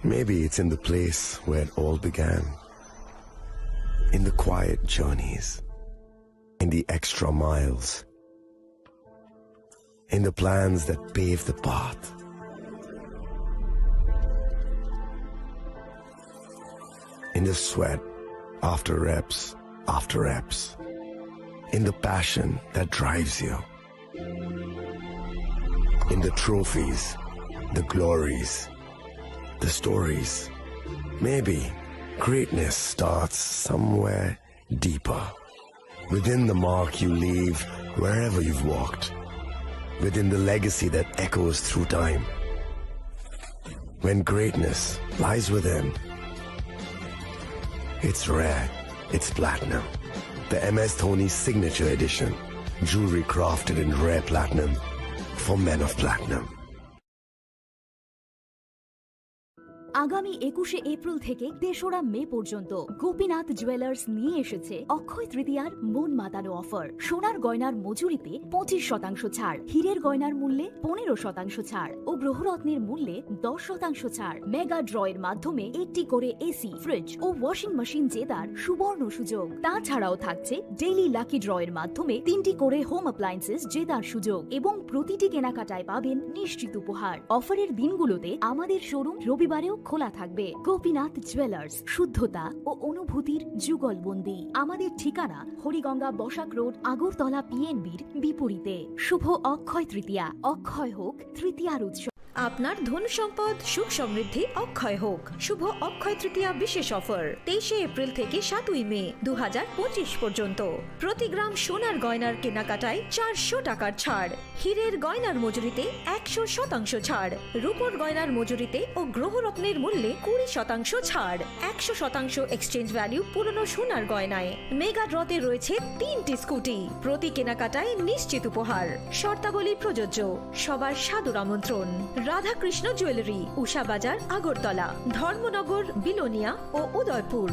Maybe it's in the place where it all began. In the quiet journeys, in the extra miles, in the plans that pave the path, in the sweat after reps after reps, in the passion that drives you. In the trophies, the glories, the stories. Maybe greatness starts somewhere deeper. Within the mark you leave wherever you've walked. Within the legacy that echoes through time. When greatness lies within, it's rare, it's platinum. The M S Dhoni Signature Edition, jewelry crafted in rare platinum for men of platinum. আগামী একুশে এপ্রিল থেকে তেসরা মে পর্যন্ত গোপীনাথ জুয়েলার্স নিয়ে এসেছে অক্ষয় তৃতীয়ার মন মাতানো অফার। সোনার গয়নার মজুরিতে পঁচিশ শতাংশ ছাড়, হীরের গয়নার মূল্যে পনেরো শতাংশ ছাড় ও গ্রহরত্নের মূল্যে দশ শতাংশ ছাড়। মেগা ড্র এর মাধ্যমে একটি করে এসি, ফ্রিজ ও ওয়াশিং মেশিন জেতার সুবর্ণ সুযোগ। তাছাড়াও থাকছে ডেইলি লাকি ড্র এর মাধ্যমে তিনটি করে হোম অ্যাপ্লায়েন্সেস জেতার সুযোগ এবং প্রতিটি কেনাকাটায় পাবেন নিশ্চিত উপহার। অফারের দিনগুলোতে আমাদের শোরুম রবিবারেও খোলা থাকবে। গোপীনাথ জুয়েলার্স, শুদ্ধতা ও অনুভূতির যুগলবন্দী। আমাদের ঠিকানা হরিগঙ্গা বসাক রোড, আগরতলা পিএনবির বিপরীতে। শুভ অক্ষয় তৃতীয়া, অক্ষয় হোক তৃতীয়ার উৎসব। আপনার ধন সম্পদ সুখ সমৃদ্ধি অক্ষয় হোক। শুভ অক্ষয় তৃতীয়া বিশেষ অফার তেইশে এপ্রিল থেকে সাতই মে দু হাজার পঁচিশ পর্যন্ত। প্রতি গ্রাম সোনার গয়নার কেনাকাটায় চারশো টাকার ছাড়, হীরের গয়নার মজুরিতে একশো শতাংশ ছাড়, রূপোর গয়নার মজুরিতে ও গ্রহরত্নের মূল্যে কুড়ি শতাংশ ছাড়, একশো শতাংশ এক্সচেঞ্জ ভ্যালু পুরনো সোনার গয়নায়। মেগা ড্রতে রয়েছে তিনটি স্কুটি, প্রতি কেনাকাটায় নিশ্চিত উপহার। শর্তাবলী প্রযোজ্য। সবার সাদর আমন্ত্রণ। রাধাকৃষ্ণ জুয়েলারি, উষা বাজার, আগরতলা, ধর্মনগর, বিলোনিয়া ও উদয়পুর।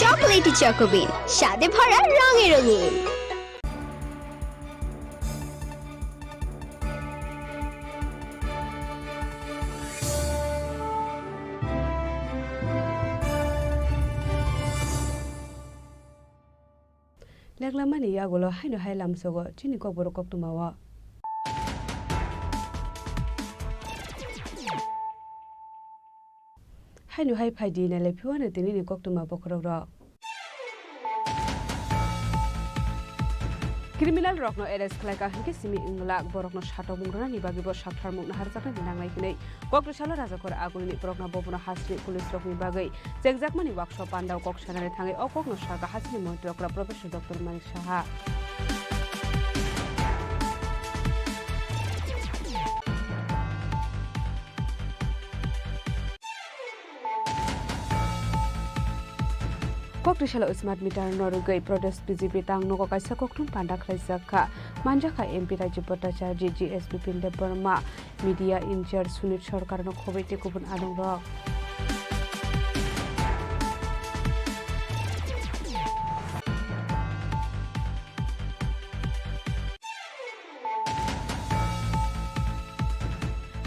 চকোলেটি চকোবিন, স্বাদে ভরা, রঙে রঙিন। Leklamani yagulo haino hai lamsogo chini kokborok koktwmao. Haino hai phaidi nailai phiwano tinini koktwma bokhorokrok. Criminal rokno arrest khlaika hinkhe simi wnglak, borokno satokmung rwnani bagwibo saktharmung naharjaknani nangnai hwnwi kok tisalo Rajakhor Agulini borokno bobono hasini police rokni bagwi chengjakmani wakso pandao kok sanani thangwi o kokno sakha hasini montri okra Professor Doctor Manik Saha. Koktisalo smart meter no rwgwi protest B J P tang nogo kaisa kokthum panda khlaijak kha. Manjakha M P Rajiv Bhattacharya, G S Bipin Debbarma, media in-charge Sunit Sarkar no khoboi tei kubun adongrok.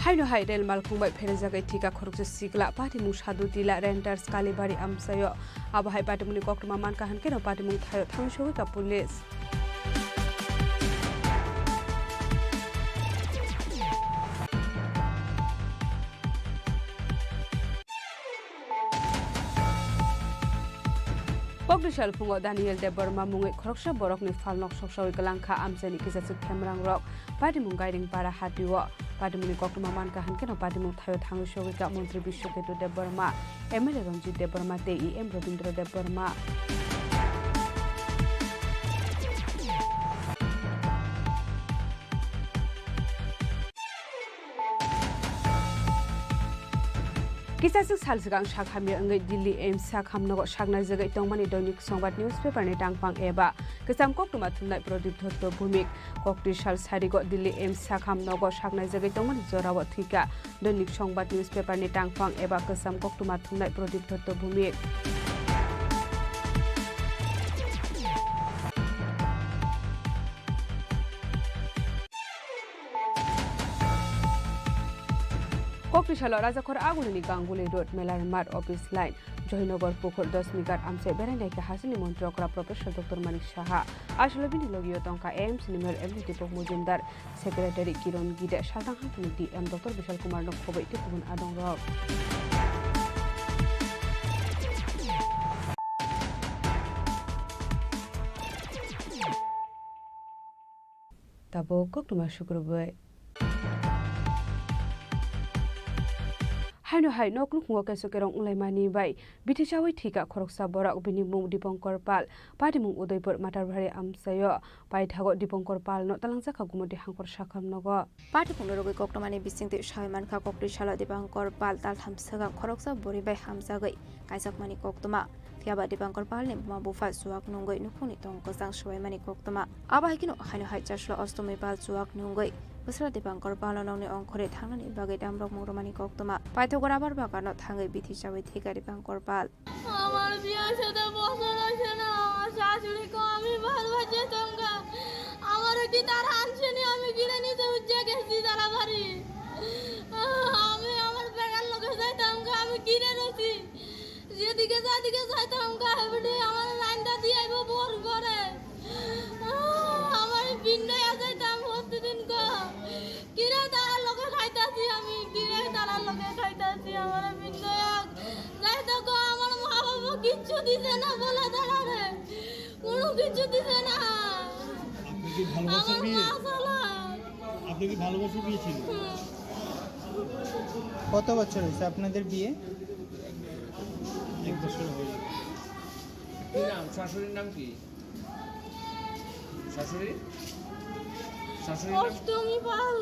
Haino hai rel malkhung bai pherejagwi thika khoroksa sikla, patimung Sadhu Tila, Renters, Kalibari amchaio. Abo hai patimungni koktwma mankha hwnkhe no patimung thaio thangwi sogwi ka police. Kokdisal phungo Daniel Debbarma mungwi khoroksa borokni phalnok soksawi kwlangkha amchaini kisachwk khemrangrok. Patimung Gairing Para hatio. Patimungni koktwma mankha hwnkhe no patimung thaio thangwi sogwi ka montri Biswaketu Debbarma, M L A Ranjit Debbarma tei E M Rabindra Debbarma. Kisachwk sal swkang sak hamya wngwi Delhi A I M S sakham nogo saknai jagwi tongmani Doinik Songbat newspaper ni tangphang eba kwcham koktwma thumnai Pradip Dotto Bhumik. Koktisal sarigo Delhi A I M S sakham nogo saknai jagwi tongmani jorao thwika Doinik Songbat newspaper ni tangphang eba kwcham koktwma thumnai Pradip Dotto Bhumik. Koktisalo Rajakhor Agulini Ganguli Road, Melar Mart, Office Line, Joynagar Pukhur, Dasmighat amchai berai naikha hasteni montri okra Professor Doctor Manik Saha. Aswkle bini logio tongkha A I M S ni mayor M D Deepak Majumdar, Secretary Kiron Gide, Saltang Hangtoni D M Doctor Bishal Kumar no khoboi tei kubun adongrok. Tabuk koktwma sukrubwi. Haino hai nok nukhungo keso kerong wnglaimani bai bithi chawi thika khoroksa borok, bini mung Dipankar Pal, patimung Udaipur Matarbari amchaio. Paithago Dipankar Pal no talangjakha Gumoti Hangkor sakham nogo. Patimung no rwgwi koktwmani bisingtwi sawi mankha, Koktisalo Dipankar Pal taltham swkang khoroksa bwrwi bai hamjagwi kaijakmani koktwma. Phiyaba Dipankar Palni buma bupha chuwak nungwi nukhungni tong kwchang swbaimani koktwma. Abo hai kheno haino hai Chaslo Ostomi Pal chuwak nungwi bwsla Dipankar Palno nokni ongkhorwi thangnani bagwi damrok mung rwmani koktwma. Paithago rubber baganno thangwi bithi chawi thika Dipankar Pal. আমার বিয়ার সাথে বছর হয়েছে না, আমার শাশুড়ি কমই ভালোবাসে তোমরা। আমার কি তারা আনছেনি, আমি কিনে নিতে উজ্জা গেছি তারা বাড়ি। আমি আমার বেড়ার লোকে যাইতাম গা, আমি কিনে রয়েছি। যেদিকে যেদিকে যাইতাম গা, এবারে আমার লাইনটা দিয়ে আইবো বোর ঘরে। আমার পিন্ডে যাইতাম প্রতিদিন গা। কিরে তারার লোকে খাইতাছি আমি, কিরে তারার লোকে খাইতাছি, আমার পিন্ডে যাই তো গো, আমার মা বাবা কিচ্ছু দিছে না বলে দাঁড়াবে, কোনো কিছু দিছে না। আপনি কি ভালোবাসা আমার বিয়ে? মা ছাড়া। আপনি কি ভালোবাসা বিয়ে ছিল? হুম। কত বছর হয়েছে আপনাদের বিয়ে? এক বছর হয়ে গেল। কি নাম? শাশুড়ির নাম কি? শাশুড়ি? শাশুড়ির নাম? অষ্টমী পাল।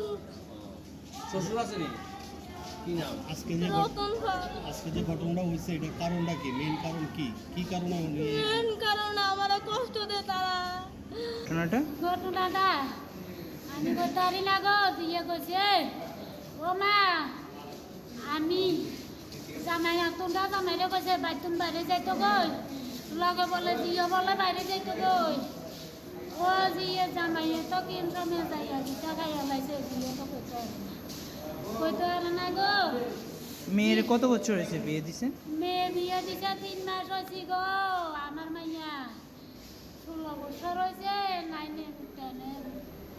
শ্বশুর আছে নি? কি নাম? আজকে যে ঘট-, রতন পাল। আজকে যে ঘটনাটা হয়েছে, এটার কারণটা কি? মেইন কারণ কি? কি কারণে উনি মেইন কারণ আমারে কষ্ট দেয় তারা। ঘটনাটা? ঘটনাটা আমি করতে পারি না গো, বিয়ে করছে। ও মা, আমি জামাই আতুনটা জামাইরে কইছে, "বাইতুন বাইরে যাইতো গই।" লগে বলে, "জিও বলে বাইরে যাইতো গই।" ও জিয়ে জামাইয়ে তো কিন সময় যাইয়া ভিক্ষা খাইয়া লাইছে, জিয়ে তো কইতো পারে না। কইতো পারে না গো। মেয়ের কত বছর হয়েছে বিয়ে দিছে? মেয়ে বিয়ে দিছে তিন মাস হয়েছে গো, আমার মাইয়া। ষোলো বছর হয়েছে, নাইনে উঠতে নে-,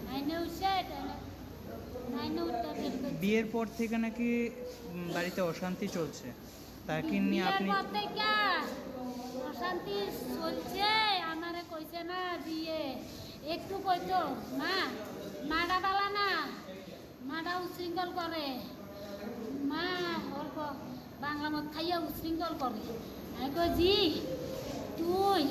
নাইনে উঠছে, টেনে, নাইনে উঠতে ফেল করছে। বিয়ের পর থেকে নাকি, উম, বাড়িতে অশান্তি চলছে, তা কি নিয়ে বিয়ের আপনি পর থেকে অশান্তি চলছে, আমারে কইছে না বিয়ে, একটু কইতো, "মা, মাটা বালা না।" মাটা উশৃঙ্খল করে, মা অল্প বাংলা মদ খাইয়া উশৃঙ্খল করে। আমি কই, "জি, তুই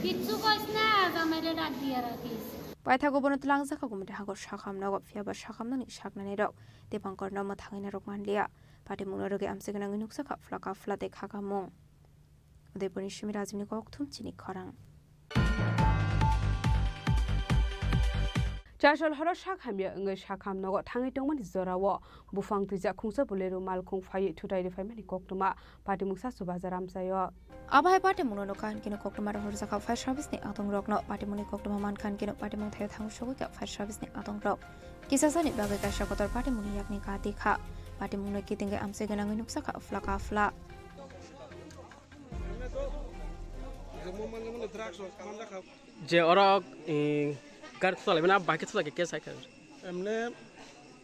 কিচ্ছু কইস না, জামাইরে ডাক দিয়া রাখিস।" Paithago bono twlangjakha Gumoti Hangkor sakham nogo, phiyaba sakhamnani saknanirok Dipankar no mwthangwi narwk manliya. Patimungno rwgwi amchai gwnangwi nukjakha phlaka phlate khakamung. Udaipurni Sumi Rajuni kokthum chini khorang. Chasol horo sak hamya wngwi sakham nogo thangwi tongmani jorao buphang twijak khungsa buleru malkhung phaiwi thutai rwphaimani koktwma patimung Sasu Bazar amchaio. Abo hai patimungno nukha hinkhe koktwma rohorjak kha fire service ni adongrokno. Patimungni koktwma mankha hinkhe patimung thaio thangwi sogwi kha fire service ni adongrok. Kisasani bagwi kaisa kotor patimungni yakni kati kha. Patimungno kitingwi amchai gwnangwi nuksa kha phla ka phla. Je oro, eh, gari thulaimani abo bai khe thulai khe case hai kha. Emne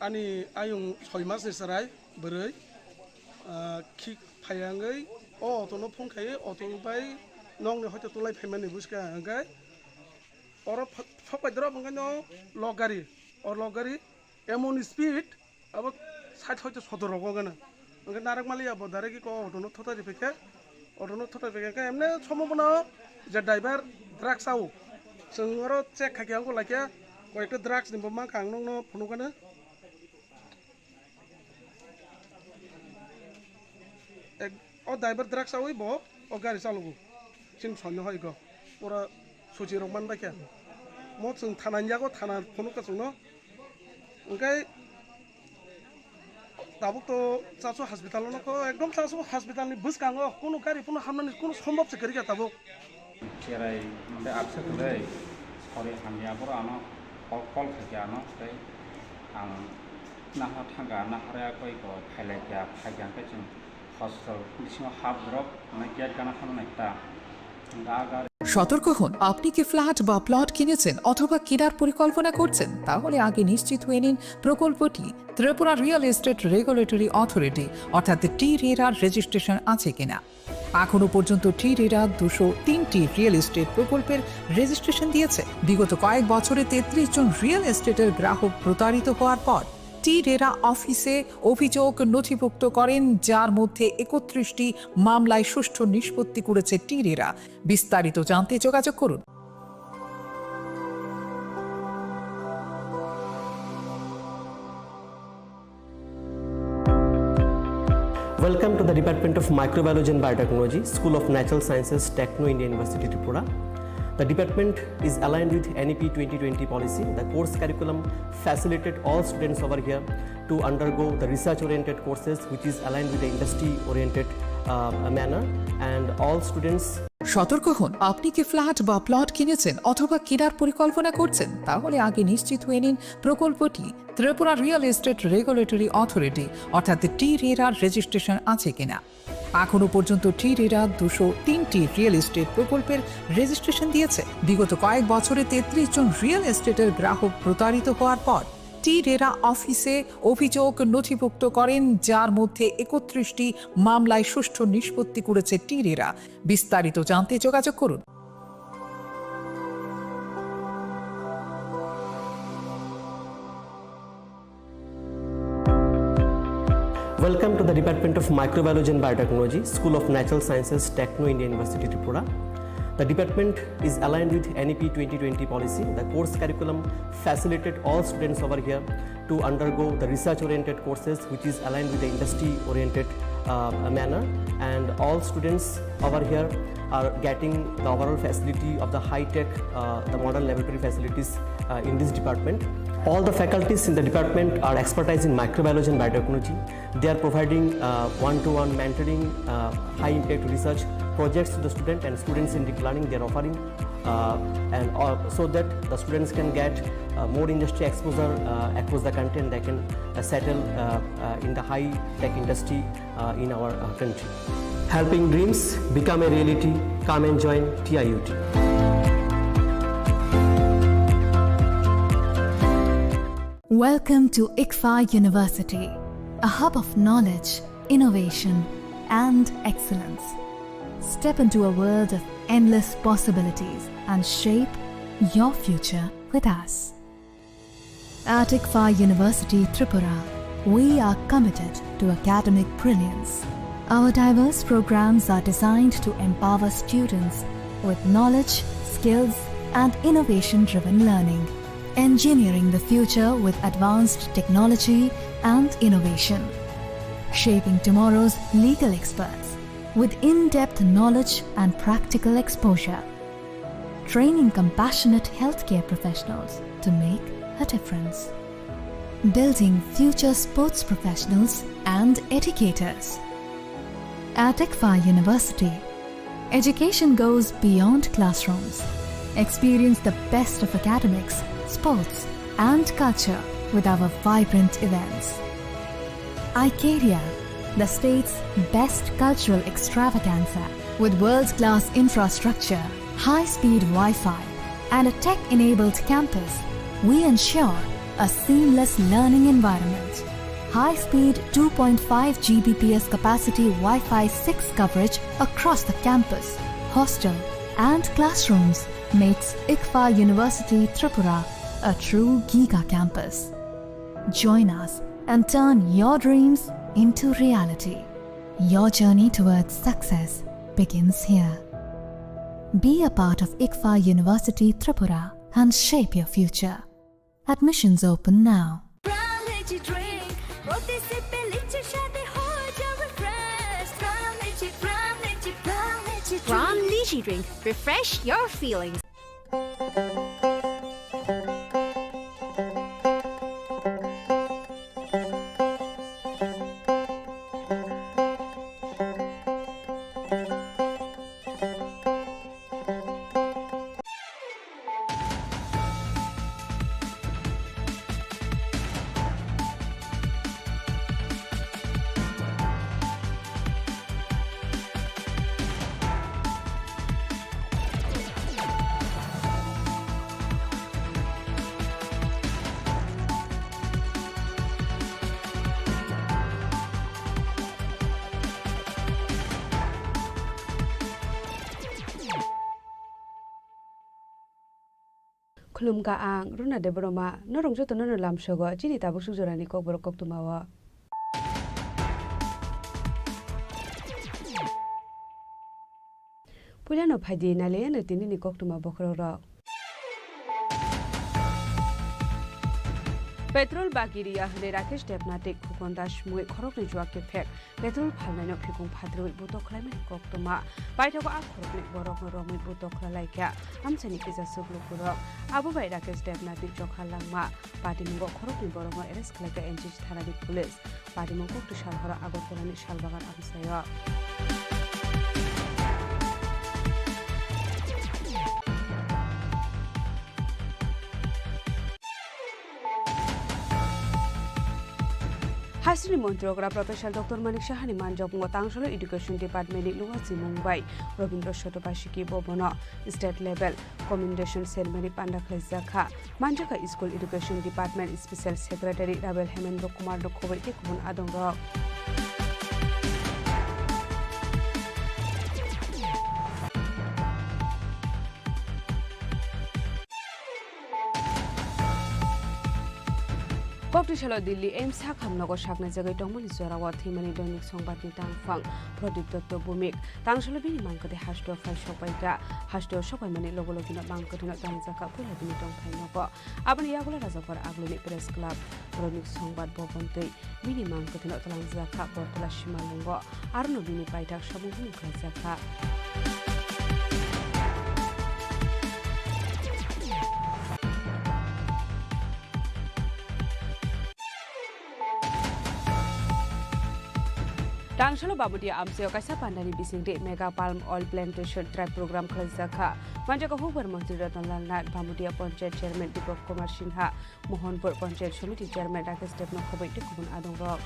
ani ayung soi mas ni chwrai bwrwi, ah, khik phaiya wngwi o auto no phone khai, auto bai nokni hoito tulai phaimani bwskang hwnkhe oro ph-, phok bai drop hwnkhe no lok gari, o lok gari emon speed abo sait hoito sotor rogo gana. Hwnkhe narwk maliya bo direct ko auto no thotai riphaikhe, auto no thotai riphaikhe emne somo bono je driver drugs chao. Chwng oro check khaikhe wngkha laikhe koyekta drugs ni bo mankha ang nokno phunukgana. Ek, o driver drugs chawi bo o gari chalogo. Chini soino hai go. Pura suchi rok man bai khe. Mo chwng thana ni yago thana phunuk ka chwngno. Hwnkhe tabuk to Chasu hospital no kho, ekdom Chasu hospital ni bwskango kunu gari kunu hamnani kunu sombab se kwrwi kha tabuk. Cherai mode abse kwrwi sori hamya boro ano call, call khaikhe ano tei ang naha thangkha, naharya koi ko phailaikha, phaikha hwnkhe chwng hospital bisingo hap borok hwnwi gate gana thangna naikha. Hwnkhe a gari সতর্ক হন, আপনি কি ফ্ল্যাট বা প্লট কিনেছেন অথবা কেনার পরিকল্পনা করছেন? তাহলে আগে নিশ্চিত হয়ে নিন প্রকল্পটি Tripura real estate regulatory authority অর্থাৎ টি রেরার রেজিস্ট্রেশন আছে কিনা। এখনো পর্যন্ত টি রেরা দুশো তিনটি রিয়েল এস্টেট প্রকল্পের রেজিস্ট্রেশন দিয়েছে। বিগত কয়েক বছরে তেত্রিশ জন রিয়েল এস্টেটের গ্রাহক প্রতারিত হওয়ার পর টি রেরা অফিসে অভিযোগ নথিভুক্ত করেন, যার মধ্যে একত্রিশটি মামলায় সুষ্ঠু নিষ্পত্তি করেছে টি রেরা। বিস্তারিত জানতে যোগাযোগ করুন। Welcome to the Department of Microbiology and Biotechnology, School of Natural Sciences, Techno India University, Tripura. The department is aligned with N E P twenty twenty policy. The course curriculum facilitate all students over here to undergo the research-oriented courses, which is aligned with the industry-oriented, uh, manner, and all students সতর্ক হন, আপনি কি ফ্ল্যাট বা প্লট কিনেছেন অথবা কেনার পরিকল্পনা করছেন? তাহলে আগে নিশ্চিত হয়ে নিন প্রকল্পটি Tripura real estate regulatory authority অর্থাৎ টি রেরার রেজিস্ট্রেশন আছে কিনা। এখনো পর্যন্ত টি রেরা দুশো তিনটি রিয়েল এস্টেট প্রকল্পের রেজিস্ট্রেশন দিয়েছে। বিগত কয়েক বছরে তেত্রিশ জন রিয়েল এস্টেটের গ্রাহক প্রতারিত হওয়ার পর টি রেরা অফিসে অভিযোগ নথিভুক্ত করেন, যার মধ্যে একত্রিশটি মামলায় সুষ্ঠু নিষ্পত্তি করেছে টি রেরা। বিস্তারিত জানতে যোগাযোগ করুন। Welcome to the Department of Microbiology and Biotechnology, School of Natural Sciences, Techno India University, Tripura. The department is aligned with N E P twenty twenty policy. The course curriculum facilitate all students over here to undergo the research-oriented courses, which is aligned with the industry-oriented, uh, manner, and all students over here are getting the overall facility of the high-tech, uh, the modern laboratory facilities, uh, in this department. All the faculties in the department are expertise in microbiology and biotechnology. They are providing, uh, one-to-one mentoring, uh, high-impact research projects to the student and students in deep learning. They are offering, uh, and, uh, so that the students can get, uh, more industry exposure, uh, across the country, and they can, uh, settle, uh, uh, in the high-tech industry, uh, in our, uh, country. Helping dreams become a reality. Come and join T I U T. Welcome to ICFAI University, a hub of knowledge, innovation, and excellence. Step into a world of endless possibilities and shape your future with us. At ICFAI University Tripura, we are committed to academic brilliance. Our diverse programs are designed to empower students with knowledge, skills, and innovation-driven learning. Engineering the future with advanced technology and innovation. Shaping tomorrow's legal experts. with in-depth knowledge and practical exposure, training compassionate healthcare professionals to make a difference, building future sports professionals and educators. At ICFAR University, education goes beyond classrooms. Experience the best of academics, sports, and culture with our vibrant events. Icaria, the state's best cultural extravaganza, with world-class infrastructure, high-speed Wi-Fi, and a tech-enabled campus, we ensure a seamless learning environment. High-speed two point five G B P S capacity Wi-Fi six coverage across the campus, hostel, and classrooms makes ICFAR University Tripura a true giga campus. Join us and turn your dreams into reality. Your journey towards success begins here. Be a part of ICFAR University Tripura and shape your future. Admissions open now. Prime Lychee drink. প্রতি সিপে লিচুর স্বাদে হয়ে যাও refresh। Prime Lychee, Prime Lychee, Prime Lychee drink। Prime Lychee drink। Refresh your feelings। Khulumkha ang Runa Debbarma, norok jotono no lamsogo chini tabuk sukjorani kokborok koktwmao. Puilano phaidi nailaiano tinini koktwma bokhorokrok. Petrol bagiriya hwnwi Rakesh Debnath tei Khukon Das mui khoroknwi chuak kephek. Petrol phalnaino phikung phatrwi butok khlaimani koktwma. Paithago a khoroknwi borokno romwi butok khlailaikha amchaini kisa swk lukurok. Abo bai Rakesh Debnathni chokha langma patimungo khoroknwi borokno arrest khlaikha N G H thanani police. Patimung koktwsal horo Agartalani Salbagan amchaio. Haisini montrogra Professor Doctor Manik Sahani manjokmungo tangsalo Education Department ni luwa chimung bai Robindra Sotobasiki bo bono state level commendation ceremony panda khlaijak kha. Manjakha School Education Department Special Secretary Rabel Hemendra Kumar no khoboi tei kubun adongrok. Koktwsalo Delhi AIIMS sakhamnogo saknai jagwi tongmani jorao thwimani Doinik Songbatni tangphang Pradip Dotto Bhumik. Tangsalo bini mangkwthwi hasteo phai sokpaikha. Hasteo sokpaimani logo logino mangkwthwino tangjakha puila bini tongthai nogo. Aboni yagulo Rajakhor Agluni Press Club, Doinik Songbat Bhavan twi bini mangkwthwino twlangjakha Bortola Simalungo, arono bini paithak samung hwnwi khlaijakha. Tangsalo Bamudia amchaio kaisa pandani bisingtwi Mega Palm Oil Plantation Drive program khlaijakha. Manjakha hukbar montri Ratan Lal Nath, Bamudia Panchayat Chairman Deepak Kumar Sinha, Mohanpur Panchayat Samiti Chairman Rakesh Debno khoboi tei kubun adongrok.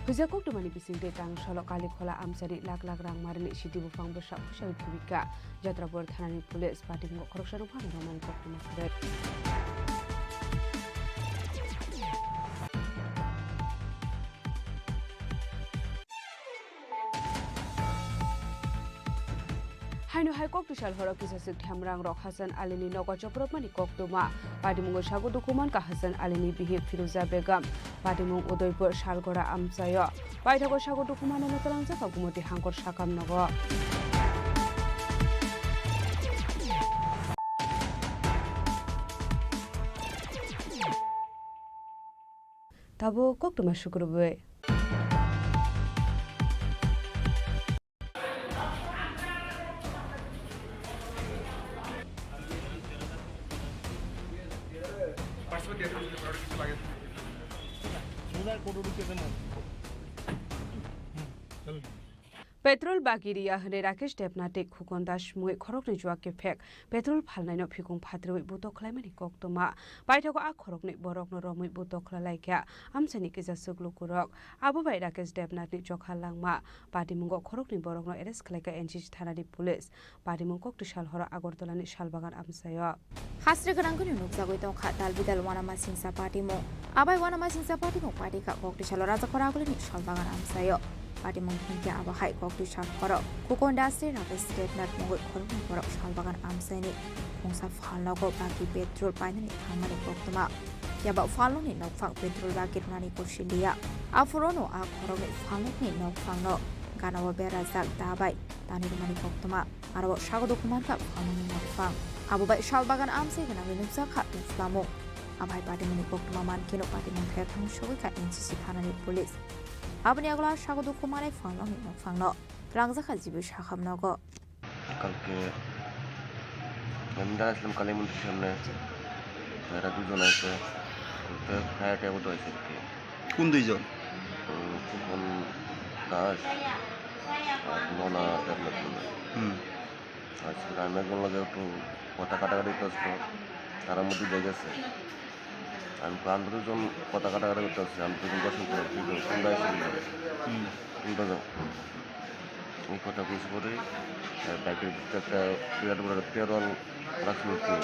Huijak koktwmani bisingtwi tangsalo Kalikhola amchani lak lak rang marini sidi buphang bwsa phusawi thubikha. Jatrapur thanani police patimungo khoroksa nokphano romani koktwma kwrwi. Haino hai koktwsal horo kisaswk themrangrok Hasan Alini nogo chopropmani koktwma. Patimungo sago dukhu mankha Hasan Alini bihik Firuza Begum. Patimung Udaipur Salgora amchaio. Paithago sago dukhu manano twlangjakha Gumoti Hangkor sakam nogo. Abo koktwma sukrubwi. Petrol bagi riya hwnwi Rakesh Debnath tei Khukon Das mungwi khoroknwi juak kephek petrol phalnaino phikung phatrwi butok khlaimani koktwma. Paithago a khoroknwi borokno romwi butok khlailaikha amchaini kisa chuklukurok. Abo bai Rakesh Debnathni chokha langma patimungo khoroknwi borokno arrest khlaikha N C C thanani police. Patimung koktwi sal horo Agartalani Salbagan amchaio. Hasri gwnangwino nukjagwi tongkha dal bidal uanamasingcha patimung. Abai uanamasingcha patimung patikha koktwi salo Rajakhor Agulini Salbagan amchaio. Patimung hinkhe abo hai koktwi sal horo Khukon Das tei Rakesh Debnath mungwi khoroknwi borok Salbagan amchaini mungsa phalnogo bagi petrol painani thangmani koktwma. Phiya ba phalnokni nokphang petrol bagi rwnani kusi liya. Aphurono a khoroknwi phalnokni nokphangno ganao berajak da bai tani rwmani koktwma. Aro sago dukhu mankha phalnokni nokphang. Abo bai Salbagan amchai gwnangwi nukjakha tuflamung. Abo hai patimungni koktwma mankheno patimung khe thang sogwi kha N C C thanani police. Aboni yagulo sago dukhu manai phalnokni nokphangno twlangjakha jibi sakham nogo. কালকে আমি দাঁড়াইছিলাম কালী মন্দির সামনে, এরা দুজন আছে, তো ফায়ার ট্যাবও তো আছে আর কি। কোন দুইজন? উম, খোকন দাস আর মনা দেবনাথ মন্ডল। হুম। আচ্ছা, আমি একজন লগে একটু কথা কাটাকাটি করছিল, তার মধ্যে দিয়ে গেছে। আমি তো আমরা দুজন কথা কাটাকাটি করতে আসছি, আমি দুজন দর্শন করে, দুজন সন্ধ্যায় শুরু করে। হুম। তিনটা যাও। এই কথা কিছু করে, আহ, বাইকের ভিতরে একটা বিরাট বড় একটা তেরো রাখছিল কি,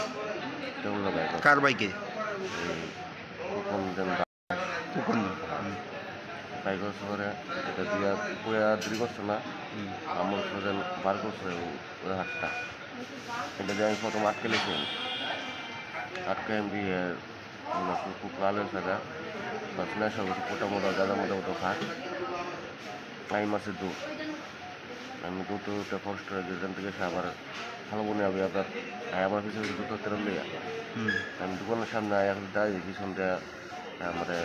তেরো লাগায়। কার বাইকে? এই, কোন যেন কোন? হুম। বাইক হচ্ছে করে, এটা দিয়া পুয়া দেরি করছে না, হুম। আমার হচ্ছে যেন বার করছে ও, ওই হাতটা। এটা দিয়ে আমি প্রথম আটকে লেছি। আটকে আমি দিয়ে, মানে, খুব, খুব ভালো হয়েছে এটা। বাস না সব কিছু মোটা মোটা, গাদা মোটা মোটা খা। টাইম আছে দু। আমি দুটো উঠে কষ্ট হয়ে যেখান থেকে এসে আবার ভালো মনে হবে আবার। আর আমার পিছনে দুটো তেরো লিয়া। হুম। আমি দোকানের সামনে আয়া এখন যাই, পিছন দিয়ে আমাদের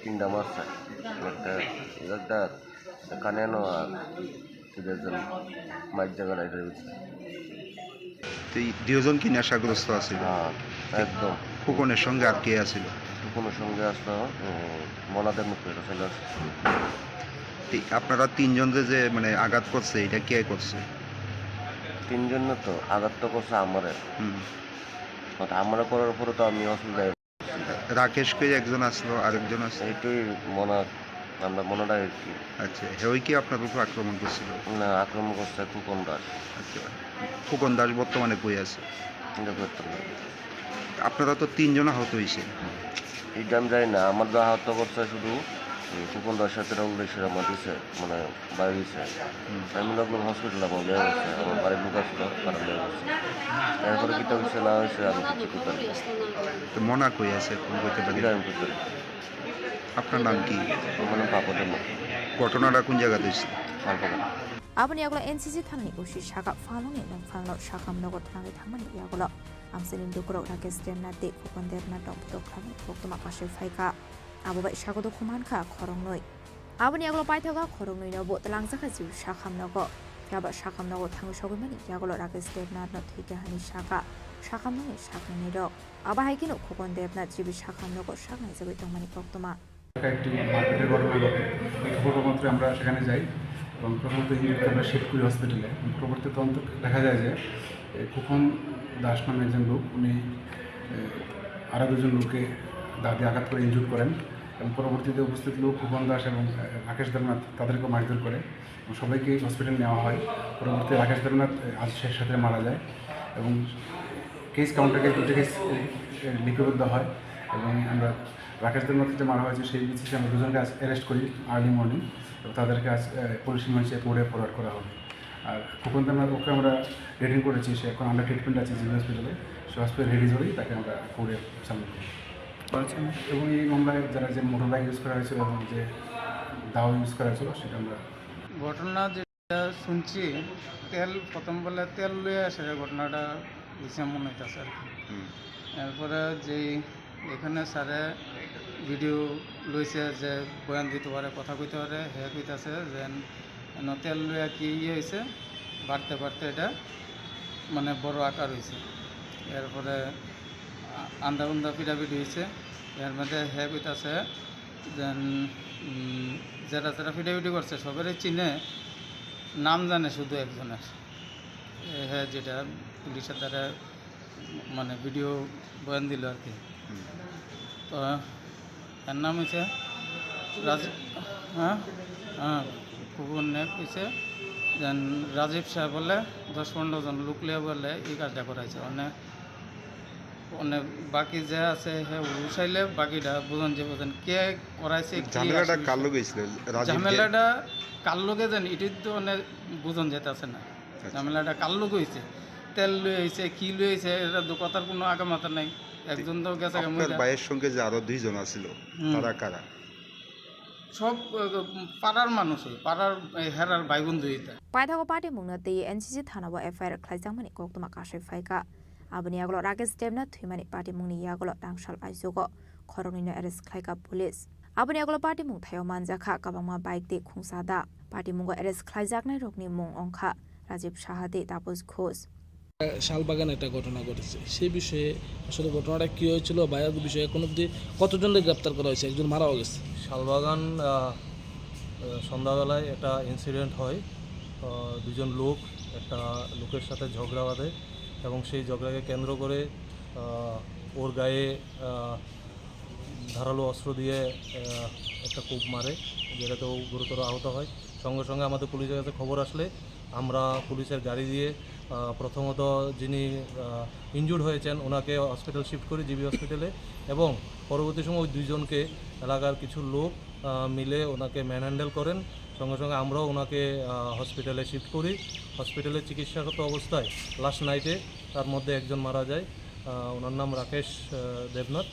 তিনটা মাছ চাই। একটা, একটা কানে আনো আর এদের জন্য মাছ জায়গা নাই রয়েছে। তো এই দুজন কি নেশাগ্রস্ত আছিল? হ্যাঁ, একদম। ফুকনের সঙ্গে আর কে আছিল? ফুকনের সঙ্গে আসলো, উম, মনাদের মুখে এটা চলে আসছে। তো আপনারা তিনজন যে, যে মানে আঘাত করছে, এটা কে করছে? তিনজন না তো, আঘাত তো করছে আমারে। হুম। ওটা আমারে করার পরে তো আমি অসুবিধায় রাকেশ কই একজন আসলো, আরেকজন আসলো। এইটাই মনা, আমরা মনাটা আর কি। আচ্ছা, হেই কি আপনার উপর আক্রমণ করছিল? না, আক্রমণ করছে ফুকন দাস। আচ্ছা, ফুকন দাস বর্তমানে কই আছে? এটা করতে হবে। আপনারা তো তিনজন আহত হইছে। এটা আমি জানি না, আমার যা আহত করছে শুধু এই ফুকন দাসের সাথে রং দেশের আমার দিছে, মানে বাইরে হইছে। হুম। আমি লোক হসপিটালে আমার মেয়ে হচ্ছে, আমার বাড়ির লোক আসলো, তারা মেয়ে হচ্ছে। এরপরে কিতা হইছে না হইছে আমি কিছু করতে পারি না। তো মনা কই আছে, ফোন করতে পারি? গ্রামের ভিতরে। আপনার নাম কি? আমার নাম পাপা দেবনাথ। ঘটনাটা কোন জায়গাতে হয়েছে? Salbagan. Aboni yagulo N C C thanani O C saka phalnokni nokphangno sakam nogo thangwi thangmani yagulo amchaini lukurok Rakesh Debnath tei Khukon Debnath rok butok khlaimani koktwma kasui phaikha. Abo bai sago dukhu mankha khoroknwi. Aboni yagulo paithago khoroknwino bo twlangjakha jibu sakam nogo. Phiya ba sakam nogo thangwi sogwi mani yagulo Rakesh Debnathno thwikha hwnwi sakha sakam nokni saknwini rok. Abo hai kheno Khukon Debnath jibu sakam nogo saknai jagwi tongmani koktwma. একটা একটি মারপিটের ঘটনা ঘটে। এই খবর মাত্র আমরা সেখানে যাই এবং প্রথমত ইঞ্জুরিকে আমরা শিফট করি হসপিটালে। এবং পরবর্তী তদন্ত দেখা যায় যে এই খোকন দাস নামে একজন লোক, উনি, এ, আরও দুজন লোককে দা দিয়ে আঘাত করে ইনজুর করেন এবং পরবর্তীতে উপস্থিত লোক খোকন দাস এবং, এ, রাকেশ দেবনাথ তাদেরকেও মারধর করে এবং সবাইকে হসপিটালে নেওয়া হয়। পরবর্তীতে রাকেশ দেবনাথ, এ, আজ শেষ রাতে মারা যায় এবং কেস কাউন্টার কেস দুটো কেস, এ, এ, লিপিবদ্ধ হয় এবং আমরা রাকেশ দেবনাথকে যে মারা হয়েছে সেই বেসিসে আমরা দুজনকে আজ অ্যারেস্ট করি আর্লি মর্নিং এবং তাদেরকে আজ, এ, পুলিশ রিমান্ডে কোর্টে ফরওয়ার্ড করা হবে। আর খোকন দেবনাথ ওকে আমরা ডিটেইন করেছি, সে এখন আন্ডার ট্রিটমেন্ট আছে জিবি হসপিটালে। সে হসপিটাল রিলিজ হলেই তাকে আমরা কোর্টে সাবমিট করব। আচ্ছা। এবং এই মামলায় যারা যে মোটর বাইক ইউজ করা হয়েছিল এবং যে দাও ইউজ করা হয়েছিল সেটা আমরা ঘটনা যে শুনছি, তেল প্রথম বলে তেল লইয়া আসে ঘটনাটা হইছে মনে হইতাছে আর কি। হুম। এরপরে যেই এখানে স্যারে ভিডিও লইছে যে বয়ান দিতে পারে, কথা কইতে পারে, হে কইতাছে যে এন-, এন তেল লইয়া কি ইয়ে হইছে, বাড়তে বাড়তে এটা মানে বড় আকার হইছে। এরপরে আ-, আন্দা উন্দা পিটাপিটি হইছে। এর মধ্যে হে কইতাছে যে, উম, যারা যারা পিটাপিটি করছে সবারই চিনে, নাম জানে শুধু একজনের। এ, হে যেটা পুলিশের দ্বারা মানে ভিডিও বয়ান দিল আর কি। হুম। তো এর নাম হইছে রাজ-, হ্যাঁ, হ্যাঁ, খুব অন্যায় হইছে। যেন রাজীব সাহেব বলে দশ পনেরো জন লোক লিয়ে বলে এই কাজটা করাইছে। মানে, মানে বাকি যে আছে হে উঠাইলে বাকিটা বুঝন যে বুঝন কে করাইছে, কি ঝামেলাটা আসলে কার লগে হইছিল? রাজীব যে ঝামেলাটা কার লগে যেন এটা তো মানে বুঝন যেতে আছে না। আচ্ছা। ঝামেলাটা কার লগে হইছে, তেল লই হইছে, কি লই হইছে, এটা তো কথার কোনো আগামাথা নাই। একজন তো গেছে গা আপনার মহিলা। ভাইয়ের সঙ্গে যে আরো দুইজন আছিল, হুম। তারা কারা? সব, আহ, পাড়ার মানুষ, ওই পাড়ার, এই হেরার ভাই বন্ধু এটা। Paithago party mungno tei N C C thana o F I R khlaijakmani koktwma kasui phaikha. Aboni yagulo Rakesh Debnath thwimani party mungni yagulo tangsal aijugo khoroknwino arrest khlaikha police. Aboni yagulo party mung thaio manjakha kwbangma bike tei khungsa da. Party mungo arrest khlaijaknairokni mung wngkha Rajiv Saha tei Taposh Ghosh. Salbagan একটা ঘটনা ঘটেছে, সেই বিষয়ে আসলে ঘটনাটা কি হয়েছিল বা এর বিষয়ে এখন অবধি কতজনকে গ্রেপ্তার করা হয়েছে? একজন মারাও গেছে। শালবাগান, আহ, আহ, সন্ধ্যাবেলায় একটা ইনসিডেন্ট হয়। আহ, দুজন লোক একটা লোকের সাথে ঝগড়া বাঁধে এবং সেই ঝগড়াকে কেন্দ্র করে, আহ, ওর গায়ে, আহ, ধারালো অস্ত্র দিয়ে, আহ, একটা কোপ মারে, যেটাতে ও গুরুতর আহত হয়। সঙ্গে সঙ্গে আমাদের পুলিশের কাছে খবর আসলে আমরা পুলিশের গাড়ি দিয়ে, আহ, প্রথমত যিনি, আহ, ইনজুর্ড হয়েছেন ওনাকে হসপিটাল শিফট করি, জিবি হসপিটালে, এবং পরবর্তী সময় ওই দুইজনকে এলাকার কিছু লোক, আহ, মিলে ওনাকে ম্যানহ্যান্ডেল করেন। সঙ্গে সঙ্গে আমরাও ওনাকে, আহ, হসপিটালে শিফট করি। হসপিটালে চিকিৎসারত অবস্থায় লাস্ট নাইটে তার মধ্যে একজন মারা যায়। আহ, ওনার নাম রাকেশ, আহ, দেবনাথ।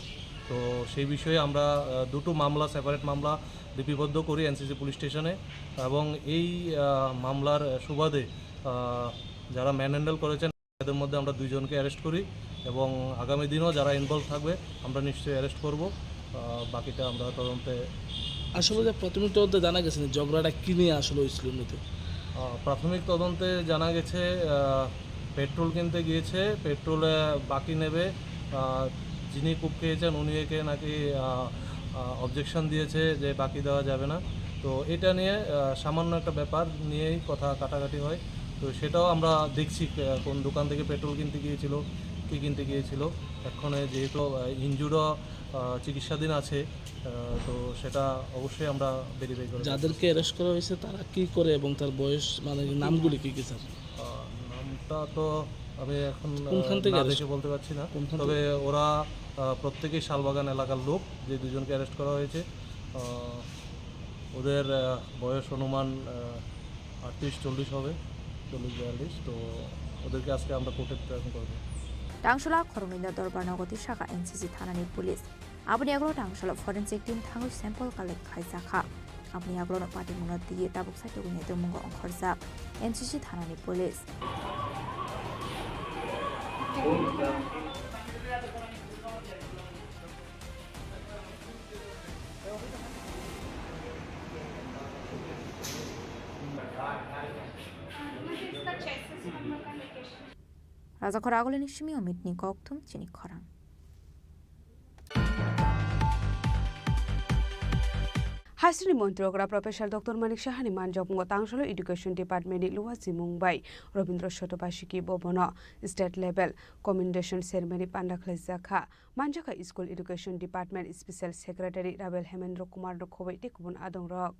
তো সেই বিষয়ে আমরা, আহ, দুটো মামলা, সেপারেট মামলা লিপিবদ্ধ করি এনসিসি পুলিশ স্টেশনে এবং এই, আহ, মামলার সুবাদে, আহ, যারা ম্যানহ্যান্ডেল করেছেন এদের মধ্যে আমরা দুইজনকে অ্যারেস্ট করি এবং আগামী দিনও যারা ইনভলভ থাকবে আমরা নিশ্চয়ই অ্যারেস্ট করব। আহ, বাকিটা আমরা তদন্তে আসলে যে প্রাথমিক তদন্তে জানা গেছে না ঝগড়াটা কি নিয়ে আসলে হয়েছিল মূলত? আহ, প্রাথমিক তদন্তে জানা গেছে, আহ, পেট্রোল কিনতে গিয়েছে, পেট্রোলে বাকি নেবে। আহ, যিনি কোপ খেয়েছেন উনি একে নাকি, আহ, আহ, অবজেকশন দিয়েছে যে বাকি দেওয়া যাবে না। তো এটা নিয়ে, আহ, সামান্য একটা ব্যাপার নিয়েই কথা কাটাকাটি হয়। তো সেটাও আমরা দেখছি, আহ, কোন দোকান থেকে পেট্রোল কিনতে গিয়েছিল, কী কিনতে গিয়েছিল। এখন যেহেতু, আহ, ইনজুর্ডও, আহ, চিকিৎসাধীন আছে, আহ, তো সেটা অবশ্যই আমরা ভেরিফাই করে দেখব। যাদেরকে অ্যারেস্ট করা হয়েছে তারা কি করে এবং তার বয়স, মানে, নামগুলি কি কি, স্যার? আহ, নামটা তো আমি এখন, আহ, কোনখান থেকে না অ্যারেস্ট? দেখে বলতে পারছি না। কোনখান তবে থেকে? ওরা, আহ, প্রত্যেকেই শালবাগান এলাকার লোক, যে দুজনকে অ্যারেস্ট করা হয়েছে। আহ, ওদের, আহ, বয়স অনুমান, আহ, আটত্রিশ চল্লিশ হবে, চল্লিশ বিয়াল্লিশ। তো ওদেরকে আজকে আমরা কোর্টে প্রেরণ করবো। Tangsola khoroknwino dorbar nogo twi saka N C C thanani police. Aboni yagulo tangsola forensic team thangwi sample collect khlaijakha. Aboni yagulono patimungno twiwi tabuk saitugwini tongmungo ongkhorjak N C C thanani police. Rajakhor agulini simi Omitni kokthum chini khorang. Hasteni montri okra Professor Doctor Manik Sahani manjakmungo tangsola Education Department ni luwa simung bai Robindra Shotobashiki Bhavan o state level commendation ceremony panda khlaijakha. Manjakha School Education Department Special Secretary Rabel Hemendra Kumar no khoboi tei kubun adongrok.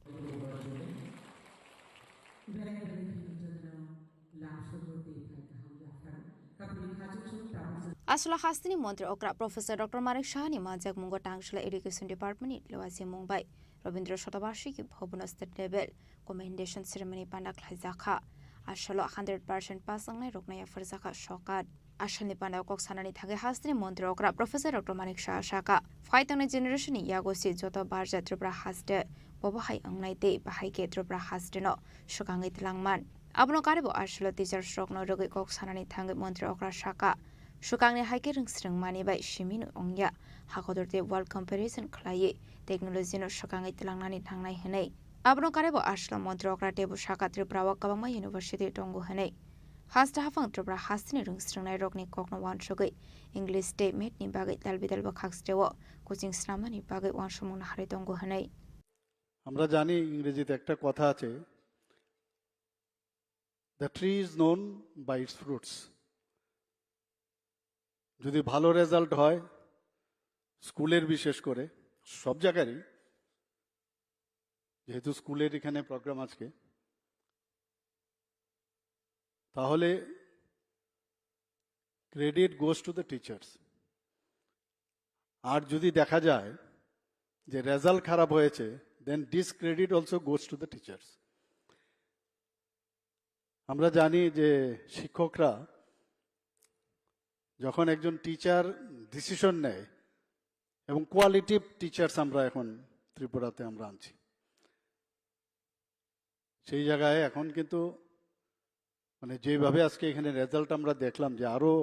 Aswla hasteni montri okra Professor Doctor Manik Sahani manjakmungo tangsola Education Department ni luwa simung bai Robindra Shotobashiki Bhavan o state level commendation ceremony panda khlaijakha. Aswlo hundred percent pass wngnai rokno yapharjakha sokat. Asalni panda kok sanani thangwi hasteni montri okra Professor Doctor Manik Saha sakha, phai tongnai generation ni yago se joto barja Tripura haste bobo hai wngnai tei bahai khe Tripura haste no swkangwi twlangman. Abono karibo aswlo teachers rokno rwgwi kok sanani thangwi montri okra sakha, swkangni hai khe rwngsrwng mani bai simi no wngya, hakotor tei world comparison khlaiwi technology no swkangwi tlangnani nangnai hwnwi. Abono karwibo aswk montri okra teibo sakha Tripura o kwbangma university tongo hwnwi. Haste haphang Tripura hasteni rwngsrwngnairokni kokno uansugwi English tei math ni bagwi dalbidalbo khakchireo coaching snamnani bagwi uansukmung naharwi tongo hwnwi. আমরা জানি ইংরেজিতে একটা কথা আছে, "The tree is known by its fruits।" যদি ভালো রেজাল্ট হয় স্কুলের, বিশেষ করে সব জায়গারই, যেহেতু স্কুলের এখানে প্রোগ্রাম আজকে, তাহলে credit goes to the teachers। আর যদি দেখা যায় যে রেজাল্ট খারাপ হয়েছে, then discredit also goes to the teachers। আমরা জানি যে শিক্ষকরা যখন একজন টিচার ডিসিশন নেয়, এবং কোয়ালিটিভ টিচার্স আমরা এখন ত্রিপুরাতে আমরা আনছি, সেই জায়গায় এখন কিন্তু মানে যেভাবে আজকে এখানে রেজাল্ট আমরা দেখলাম যে আরও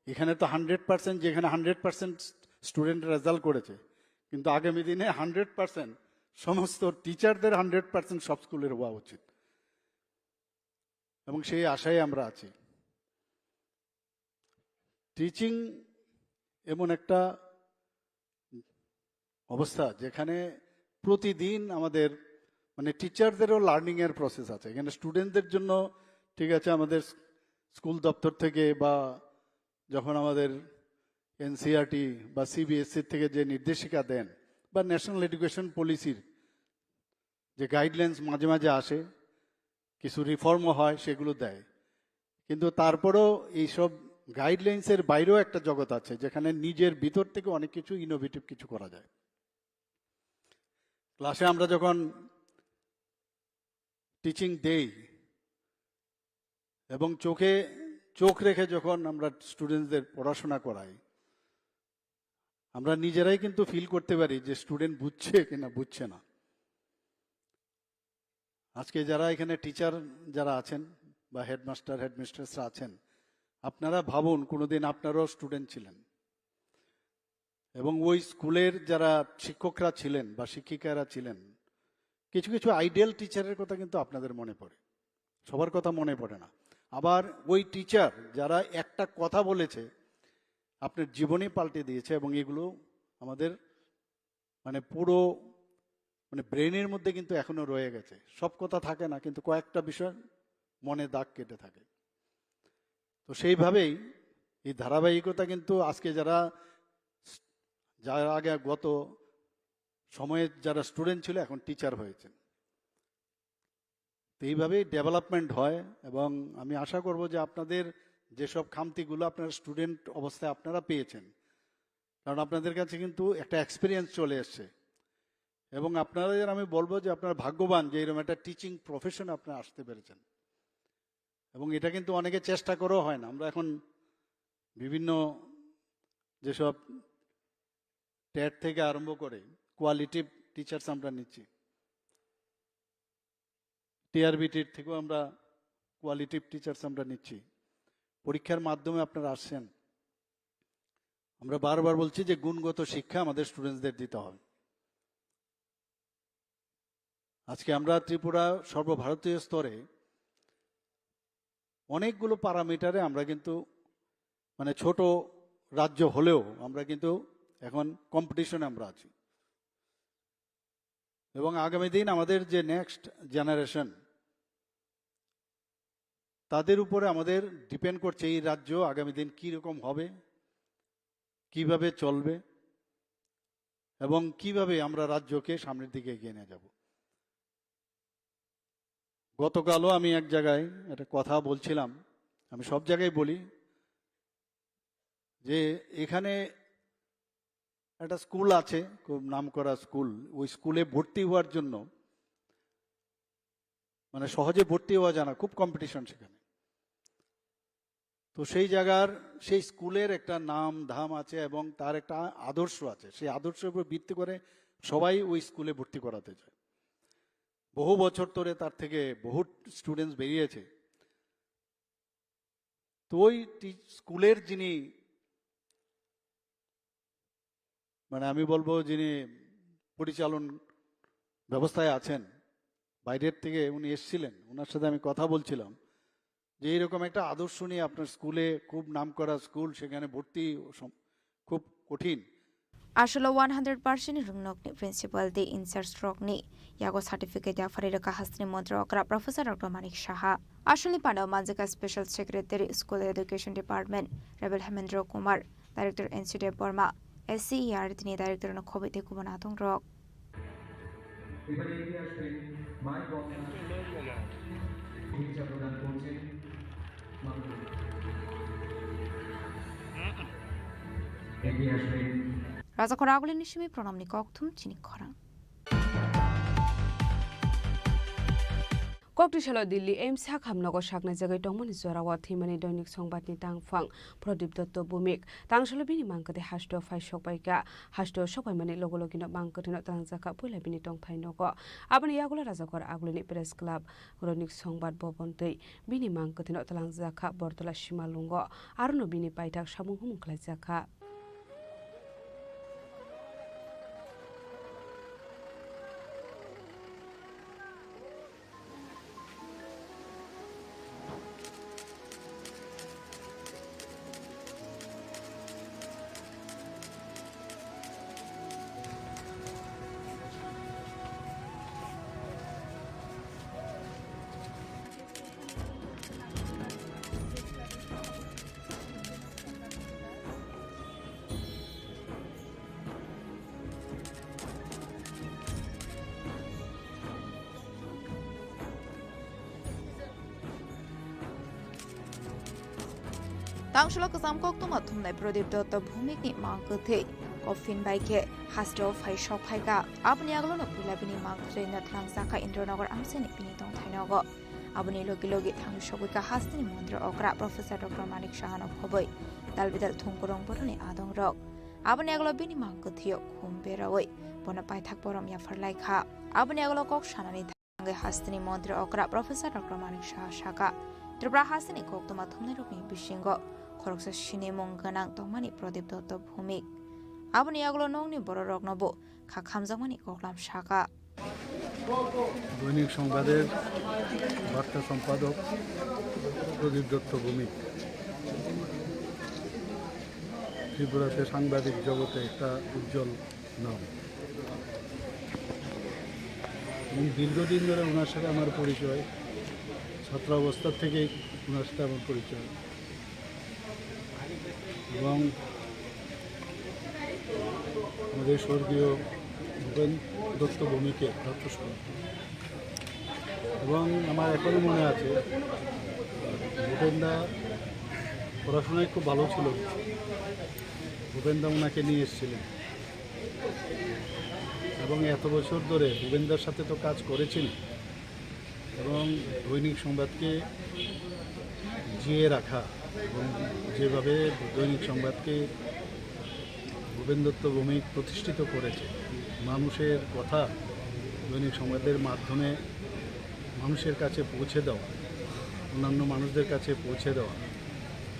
এখানে তো হান্ড্রেড পার্সেন্ট, যেখানে হান্ড্রেড পার্সেন্ট স্টুডেন্ট রেজাল্ট করেছে, কিন্তু আগামী দিনে হান্ড্রেড পার্সেন্ট সমস্ত টিচারদের হান্ড্রেড পার্সেন্ট সব স্কুলের হওয়া উচিত, এবং সেই আশায় আমরা আছি। টিচিং এমন একটা অবস্থা যেখানে প্রতিদিন আমাদের মানে টিচারদেরও লার্নিং এর প্রসেস আছে। এখানে স্টুডেন্টদের জন্য ঠিক আছে, আমাদের স্কুল দপ্তর থেকে বা যখন আমাদের এনসিইআরটি বা সিবিএসই থেকে যে নির্দেশিকা দেন বা ন্যাশনাল এডুকেশন পলিসির যে গাইডলাইন্স মাঝে মাঝে আসে, কিছু রিফর্মও হয়, সেগুলো দেয়, কিন্তু তারপরেও এইসব গাইডলাইন্সের বাইরেও একটা জগৎ আছে যেখানে নিজের ভিতর থেকে অনেক কিছু ইনোভেটিভ কিছু করা যায়। ক্লাসে আমরা যখন টিচিং দেই এবং চোখে চোখ রেখে যখন আমরা স্টুডেন্টসদের পড়াশোনা করাই, আমরা নিজেরাই কিন্তু ফিল করতে পারি যে স্টুডেন্ট বুঝছে কিনা বুঝছে না। আজকে যারা এখানে টিচার যারা আছেন বা হেডমাস্টার হেডমিস্ট্রেসরা আছেন, আপনারা ভাবুন কোনোদিন আপনারাও স্টুডেন্ট ছিলেন এবং ওই স্কুলের যারা শিক্ষকরা ছিলেন বা শিক্ষিকারা ছিলেন, কিছু কিছু আইডিয়াল টিচারের কথা কিন্তু আপনাদের মনে পড়ে, সবার কথা মনে পড়ে না। আবার ওই টিচার যারা একটা কথা বলেছে আপনার জীবনই পাল্টে দিয়েছে, এবং এগুলো আমাদের মানে পুরো মানে ব্রেনের মধ্যে কিন্তু এখনো রয়ে গেছে। সব কথা থাকে না, কিন্তু কয়েকটা বিষয় মনে দাগ কেটে থাকে। তো সেইভাবেই এই ধারাবাহিকতা কিন্তু আজকে যারা যারা আগে গত সময়ে যারা স্টুডেন্ট ছিল, এখন টিচার হয়েছেন। তো এইভাবেই ডেভেলপমেন্ট হয়, এবং আমি আশা করব যে আপনাদের যেসব খামতিগুলো আপনারা স্টুডেন্ট অবস্থায় আপনারা পেয়েছেন, কারণ আপনাদের কাছে কিন্তু একটা এক্সপিরিয়েন্স চলে এসছে, এবং আপনাদের আমি বলবো যে আপনারা ভাগ্যবান যে এরকম একটা টিচিং প্রফেশন আপনারা আসতে পেরেছেন। এবং এটা কিন্তু অনেকে চেষ্টা করেও হয় না। আমরা এখন বিভিন্ন যেসব টেট থেকে আরম্ভ করে কোয়ালিটিভ টিচার্স আমরা নিচ্ছি, টিআরবিটির থেকেও আমরা কোয়ালিটিভ টিচার্স আমরা নিচ্ছি। পরীক্ষার মাধ্যমে আপনারা আসছেন। আমরা বারবার বলছি যে গুণগত শিক্ষা আমাদের স্টুডেন্টসদের দিতে হবে। আজকে আমরা ত্রিপুরা সর্বভারতীয় স্তরে অনেকগুলো প্যারামিটারে আমরা কিন্তু মানে ছোট রাজ্য হলেও আমরা কিন্তু এখন কম্পিটিশনে আমরা আছি। এবং আগামী দিন আমাদের যে নেক্সট জেনারেশন, তাদের উপরে আমাদের ডিপেন্ড করছে এই রাজ্য আগামী দিন কী রকম হবে, কিভাবে চলবে এবং কিভাবে আমরা রাজ্যকে সামনের দিকে এগিয়ে নিয়ে যাব। গতকালও আমি এক জায়গায় একটা কথা বলছিলাম, আমি সব জায়গায় বলি যে এখানে একটা স্কুল আছে, খুব নাম করা স্কুল, ওই স্কুলে ভর্তি হওয়ার জন্য মানে সহজে ভর্তি হওয়া যায় না, খুব কম্পিটিশন সেখানে। তো সেই জায়গার সেই স্কুলের একটা নাম ধাম আছে এবং তার একটা আদর্শ আছে, সেই আদর্শের উপর ভিত্তি করে সবাই ওই স্কুলে ভর্তি করাতে চায়। বহু বছর ধরে তার থেকে বহু স্টুডেন্টস বেরিয়েছে। তো ওই টি- স্কুলের যিনি মানে আমি বলবো যিনি পরিচালন ব্যবস্থায় আছেন, বাইরের থেকে উনি এসেছিলেন, ওনার সাথে আমি কথা বলছিলাম যে এইরকম একটা আদর্শ নিয়ে আপনার স্কুলে, খুব নামকরা স্কুল, সেখানে ভর্তি সম-, খুব কঠিন। Aswkno one hundred percent ni rwngnokni principal tei in charge rokni yago certificate yaphari rwkha hasteni montri okra Professor Doctor Manik Saha. Aswkni pandao manjakha Special Secretary School Education Department Rebel Hemendra Kumar, Director N C Debbarma, S C E R T ni Director no khobwi tei kubun adongrok. এবারে এগিয়ে আসবেন মাই গঙ্গা। ভূমিকা প্রদান করছেন মাননীয়। এগিয়ে আসবেন। Rajakhor Agulini simi pranamni kokthum chini khorang. Kokti salo Delhi A I M S hakhamnogo saknai jagwi tongmani jorao thwimani Doinik Songbatni tangphang Pradip Dotto Bhumik. Tangsalo bini mangkwthwi hasteo phai sokpaikha. Hasteo sokpaimani logo logino mangkwthwino twlangjakha puila bini tongthai nogo. Aboni yagulo Rajakhor Agulini Press Club, Doinik Songbat Bobon tei bini mangkwthwino twlangjakha Bortola Simalungo. Arono bini paithak samung humung khlaijakha. Tangsalo kwcham koktwma thumnai Pradip Dotto Bhumikni mangkwthwi coffin bai khe hasteo phai sok phaikha. Aboni agolono puila bini mangkwthwino twlangjakha Indranagar amchaini bini tongthai nogo. Aboni logi logi thangwi sogwikha hasteni montri okra Professor Doctor Manik Sahano khobwi dalbidal thungkurung boroni adongrok. Aboni agolo bini mangkwthwio khum berawi bono paithak borom yaphar laikha. Aboni agolo kok sanani thangwi hasteni montri okra Professor Doctor Manik Saha sakha, Tripura hasteni koktwma thumnairokni bisingo khoroksa sinimung gwnang tongmani Pradip Dotto Bhumik. Aboni agolo nokni bororoknobo kha khamjakmani koklam sakha. দৈনিক সংবাদের বার্তা সম্পাদক প্রদীপ দত্ত ভৌমিক ত্রিপুরাতে সাংবাদিক জগতে একটা উজ্জ্বল নাম। এবং দীর্ঘদিন ধরে ওনার সাথে আমার পরিচয়, ছাত্রাবস্থা থেকেই ওনার সাথে আমার পরিচয়। এবং আমাদের স্বর্গীয় ভূপেন দত্ত ভৌমিকের রথস্পর্ধ। এবং আমার এখনো মনে আছে, ভূপেনদা পড়াশোনায় খুব ভালো ছিল, ভূপেনদা ওনাকে নিয়ে এসেছিলেন। এবং এত বছর ধরে ভূপেনদার সাথে তো কাজ করেছেন, এবং দৈনিক সংবাদকে জিয়ে রাখা এবং যেভাবে দৈনিক সংবাদকে ভূপেন দত্ত ভৌমিক প্রতিষ্ঠিত করেছে, মানুষের কথা দৈনিক সংবাদের মাধ্যমে মানুষের কাছে পৌঁছে দেওয়া, অন্যান্য মানুষদের কাছে পৌঁছে দেওয়া,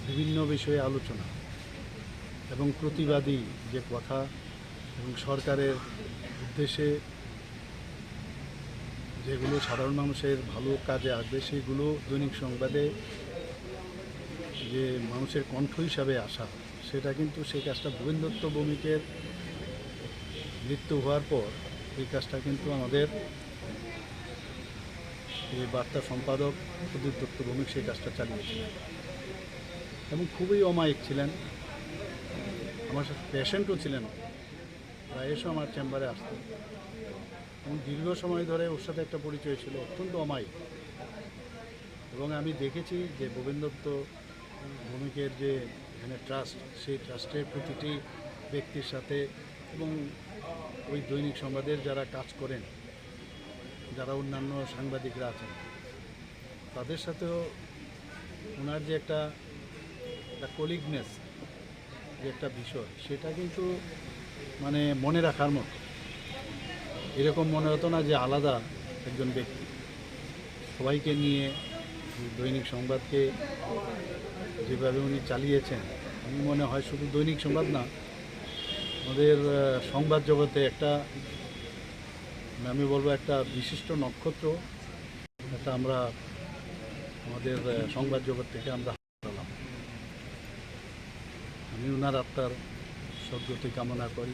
বিভিন্ন বিষয়ে আলোচনা এবং প্রতিবাদী যে কথা এবং সরকারের উদ্দেশ্যে যেগুলো সাধারণ মানুষের ভালো কাজে আসবে, সেগুলো দৈনিক সংবাদে যে মানুষের কণ্ঠ হিসাবে আসা, সেটা কিন্তু, সেই কাজটা ভূপেন দত্ত ভৌমিকের মৃত্যু হওয়ার পর এই কাজটা কিন্তু আমাদের এই বার্তা সম্পাদক প্রদীপ দত্ত ভৌমিক সেই কাজটা চালিয়েছিলেন এবং খুবই অমায়িক ছিলেন, আমার সাথে পেশেন্টও ছিলেন। প্রায় এসে আমার চেম্বারে আসতেন এবং দীর্ঘ সময় ধরে ওর সাথে একটা পরিচয় ছিল, অত্যন্ত অমায়িক। এবং আমি দেখেছি যে ভূপেন দত্ত ভৌমিকের যে এখানে ট্রাস্ট, সেই ট্রাস্টের প্রতিটি ব্যক্তির সাথে এবং ওই দৈনিক সংবাদের যারা কাজ করেন, যারা অন্যান্য সাংবাদিকরা আছেন, তাদের সাথেও ওনার যে একটা, একটা কলিগনেস, যে একটা বিষয়, সেটা কিন্তু মানে মনে রাখার মতো। এরকম মনে হতো না যে আলাদা একজন ব্যক্তি। সবাইকে নিয়ে দৈনিক সংবাদকে যেভাবে উনি চালিয়েছেন, আমি মনে হয় শুধু দৈনিক সংবাদ না, আমাদের আহ, সংবাদ জগতে একটা, আমি বলবো, একটা বিশিষ্ট নক্ষত্র, এটা আমরা আমাদের আহ, সংবাদ জগৎ থেকে আমরা হারালাম। আমি ওনার আত্মার সদ্গতি কামনা করি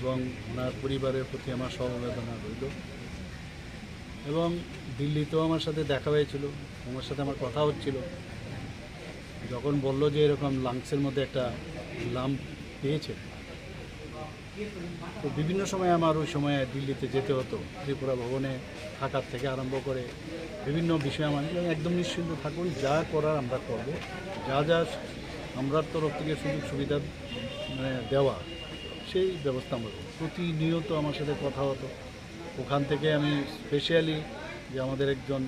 এবং ওনার পরিবারের প্রতি আমার সমবেদনা রইল। এবং দিল্লিতেও আমার সাথে দেখা হয়েছিল, ওনার সাথে আমার কথা হচ্ছিল। যখন বলল যে এরকম লাংসের মধ্যে একটা লাম্প পেয়েছে, তো বিভিন্ন সময় আমার ওই সময় দিল্লিতে যেতে হতো, ত্রিপুরা ভবনে থাকার থেকে আরম্ভ করে বিভিন্ন বিষয়ে আমার একদম নিশ্চিন্ত থাকুন, যা করার আমরা করব, যা যা আমরার তরফ থেকে সুযোগ সুবিধা মানে দেওয়া, সেই ব্যবস্থা আমরা করব। প্রতিনিয়ত আমার সাথে কথা হতো। ওখান থেকে আমি স্পেশালি যে আমাদের একজন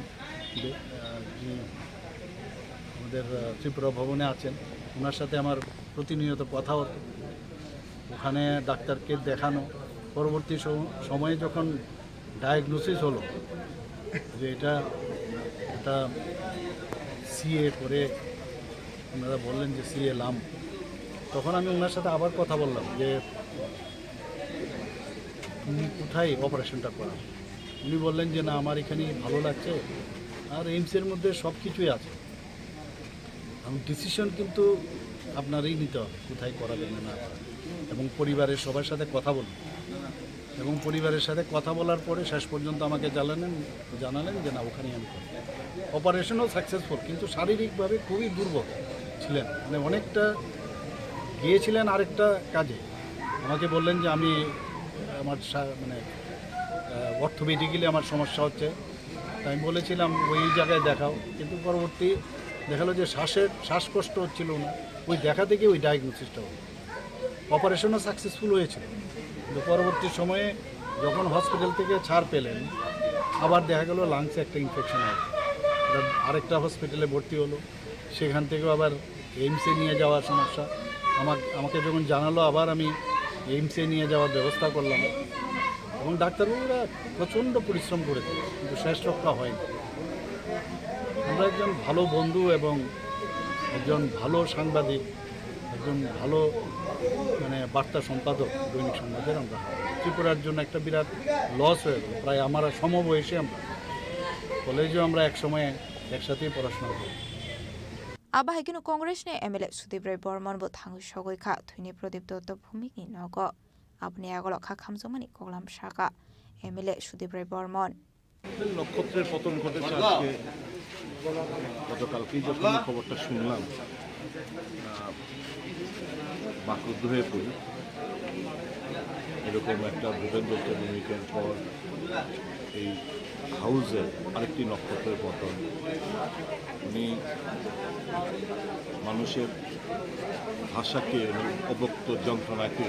বে- আহ, যিনি আমাদের আহ, ত্রিপুরা ভবনে আছেন, ওনার সাথে আমার প্রতিনিয়ত কথা হতো। ওখানে ডাক্তারকে দেখানো, পরবর্তী সম- সময়ে যখন ডায়াগনোসিস হলো যে এটা এটা সিএ করে, ওনারা বললেন যে সিএ লাম, তখন আমি ওনার সাথে আবার কথা বললাম যে তুমি কোথায় অপারেশনটা করাও? উনি বললেন যে না, আমার এখানেই ভালো লাগছে, আর এইমসের মধ্যে সব কিছুই আছে। এবং ডিসিশন কিন্তু আপনারই নিতে হবে কোথায় করাবেন না করাবেন, এবং পরিবারের সবার সাথে কথা বলুন। এবং পরিবারের সাথে কথা বলার পরে শেষ পর্যন্ত আমাকে জানালেন জানালেন যে না, ওখানেই আমি করব। অপারেশনও সাকসেসফুল, কিন্তু শারীরিকভাবে খুবই দুর্বল ছিলেন, মানে অনেকটা গিয়েছিলেন আরেকটা কাজে। আমাকে বললেন যে আমি আমার সা- মানে অর্থোপেডিক্যালি আমার সমস্যা হচ্ছে। তাই আমি বলেছিলাম ওই জায়গায় দেখাও, কিন্তু পরবর্তী দেখালো যে শ্বাসের শ্বাসকষ্ট হচ্ছিল না, ওই দেখা থেকে ওই ডায়াগনোসিসটা হলো। অপারেশনও সাকসেসফুল হয়েছিল, কিন্তু পরবর্তী সময়ে যখন হসপিটাল থেকে ছাড় পেলেন, আবার দেখা গেল লাংসে একটা ইনফেকশন হয়। এবার আরেকটা হসপিটালে ভর্তি হলো, সেখান থেকেও আবার এইমসে নিয়ে যাওয়ার সমস্যা। আমার আমাকে যখন জানালো, আবার আমি এইমসে নিয়ে যাওয়ার ব্যবস্থা করলাম, এবং ডাক্তারবাবুরা প্রচণ্ড পরিশ্রম করেছে, কিন্তু শেষ রক্ষা হয়নি। আমরা একজন ভালো বন্ধু এবং একজন ভালো সাংবাদিক, একজন ভালো মানে বার্তা সম্পাদক দৈনিক সংবাদের আমরা হারাই। ত্রিপুরার জন্য একটা বিরাট লস হয়ে গেল। প্রায় আমরা সমবয়সী, আমরা কলেজেও আমরা একসময় একসাথেই পড়াশোনা করি। Abo hai kheno Congress ni M L A Sudip Roy Bormon bo thangwi sogwi kha thwini Pradip Dotto Bhumik ni nogo. Aboni agolo kha khamjakmani koklam sakha M L A Sudip Roy Bormon. নক্ষত্রের পতন ঘটেছে আজকে, গতকালকেই যখন এই খবরটা শুনলাম, আহ, বাকরুদ্ধ হয়ে পড়ি। এরকম একটা ভূপেন দত্ত ভৌমিকের পর এই হাউসের আরেকটি নক্ষত্রের পতন। উনি মানুষের ভাষাকে, উনি অব্যক্ত যন্ত্রণাকে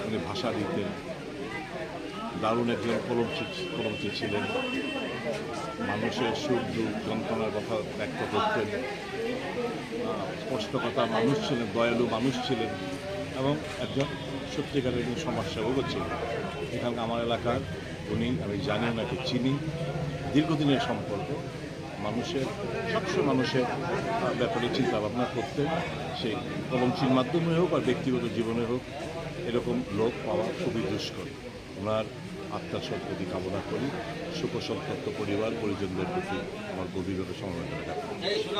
উনি ভাষা দিতেন। দারুণ একজন কলমচি কলমচি ছিলেন। মানুষের সুখ দুঃখ যন্ত্রণার কথা ব্যক্ত করতেন। আহ, স্পষ্টকথা মানুষ ছিলেন, দয়ালু মানুষ ছিলেন এবং একজন সত্যিকারের একজন সমাজসেবকও ছিলেন। এখানকার আমার এলাকার উনি, আমি জানি ওনাকে, চিনি, দীর্ঘদিনের সম্পর্ক। মানুষের, সবসময় মানুষের, আহ, ব্যাপারে চিন্তা ভাবনা করতেন। সেই কলমচির মাধ্যমে হোক আর ব্যক্তিগত জীবনে হোক, এরকম লোক পাওয়া খুবই দুষ্কর। ওনার আত্মার সদ্গতি কামনা করি। শোকসন্তপ্ত পরিবার পরিজনদের প্রতি আমার গভীরভাবে সমবেদনা জ্ঞাপন করছি।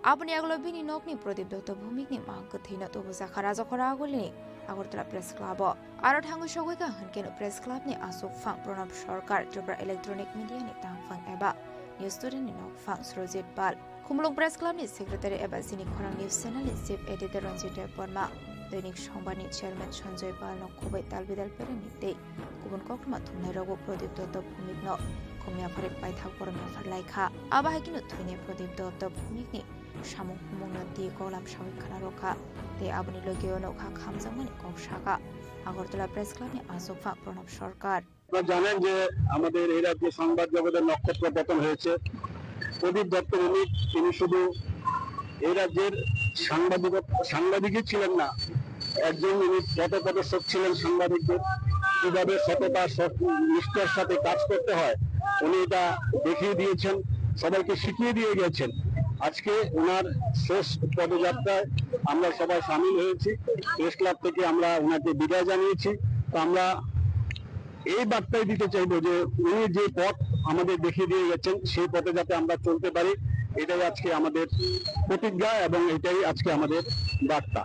Aboni agolo bini nokni Pradip Dotto Bhumikni mang kwthwino tubujakha Rajakhora Agulini Agartala Press Club-o. Aro thangwi sogwi kha hwnkhe no Press Club ni aswk phang Pranab Sarkar, Tripura Electronic Media ni tangphang eba News Today ni nokphang Surojit Pal, Khumulwng Press Club ni Secretary eba Chini Khorang News Channel ni Chief Editor Ranjit Debbarma, Doinik Songbar ni Chairman Sanjoy Pal no khobwi talbidal perani tei kubun koktwma thumnai rogo Pradip Dotto Bhumik no khumya phari paithak borom yaphar lai kha. Abo hai kheno thwini Pradip Dotto Bhumik ni samung humung no twi koklam sawi khna rw kha tei aboni logi o nokha khamjakmani kok sakha Agartala Press Club ni aswk phang Pranab Sarkar. আপনারা জানেন যে আমাদের এই রাজ্যে সংবাদ জগতের নক্ষত্র পতন হয়েছে। প্রদীপ দত্ত ভৌমিক, তিনি শুধু এই রাজ্যের সাংবাদিকত-, সাংবাদিকই ছিলেন না, একজন উনি পথপ্রদর্শক ছিলেন সাংবাদিকদের, কিভাবে সততা, সৎ-, নিষ্ঠার সাথে কাজ করতে হয়, উনি এটা দেখিয়ে দিয়েছেন, সবাইকে শিখিয়ে দিয়ে গেছেন। আজকে ওনার শেষ পদযাত্রায় আমরা সবাই সামিল হয়েছি। প্রেস ক্লাব থেকে আমরা ওনাকে বিদায় জানিয়েছি। তো আমরা এই বার্তাই দিতে চাইবো যে উনি যে পথ আমাদের দেখিয়ে দিয়ে গেছেন, সেই পথে যাতে আমরা চলতে পারি, এটাই আজকে আমাদের প্রতিজ্ঞা এবং এটাই আজকে আমাদের বার্তা।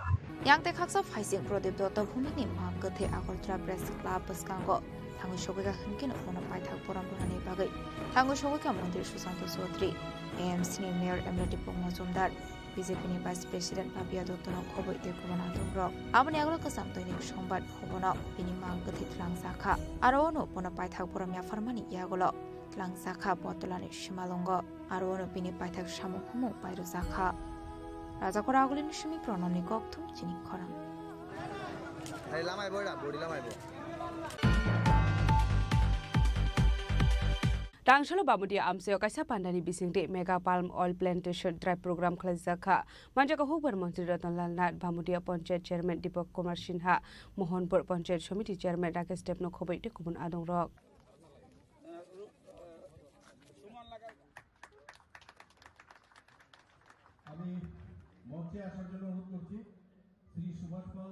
Yang tei khaksa phaising Prodip Dotto Bhumik ni mang kwthwi Agartala Press Club bwskango thangwi sogwi kha hwnkhe no bono paithak borom rwnani bagwi thangwi sogwi kha Montri Susanto Chaudhary, A M C ni Mayor M L A Deepak Majumdar, B J P ni Vice President Papiya Dotto no khobwi tei kubun adongrok. Aboni agalo kwcham toini Sombar Bhavan o bini mang kwthwi twlangjakha. Aro ono bono paithak borom yapharmani yagulo twlangjakha Botolani simalwngo. Aro ono bini paithak samung humung pairwjakha. Rajakora agulini simi Pranamni kokthum chini khorang. Hai lamai bo da, body lamai bo. Tangsalo Bamudia amchaio kaisa pandani bisingtwi Mega Palm Oil Plantation Drive program khlaijak kha. Manjak kha hukbar montri Ratan Lal Nath, Bamudia Panchayat Chairman Deepak Kumar Sinha, Mohanpur Panchayat Samiti Chairman Rakesh Deb no khobwi tei kubun adongrok. আমি মঞ্চে আসার জন্য অনুরোধ করছি শ্রী সুভাষ পাল।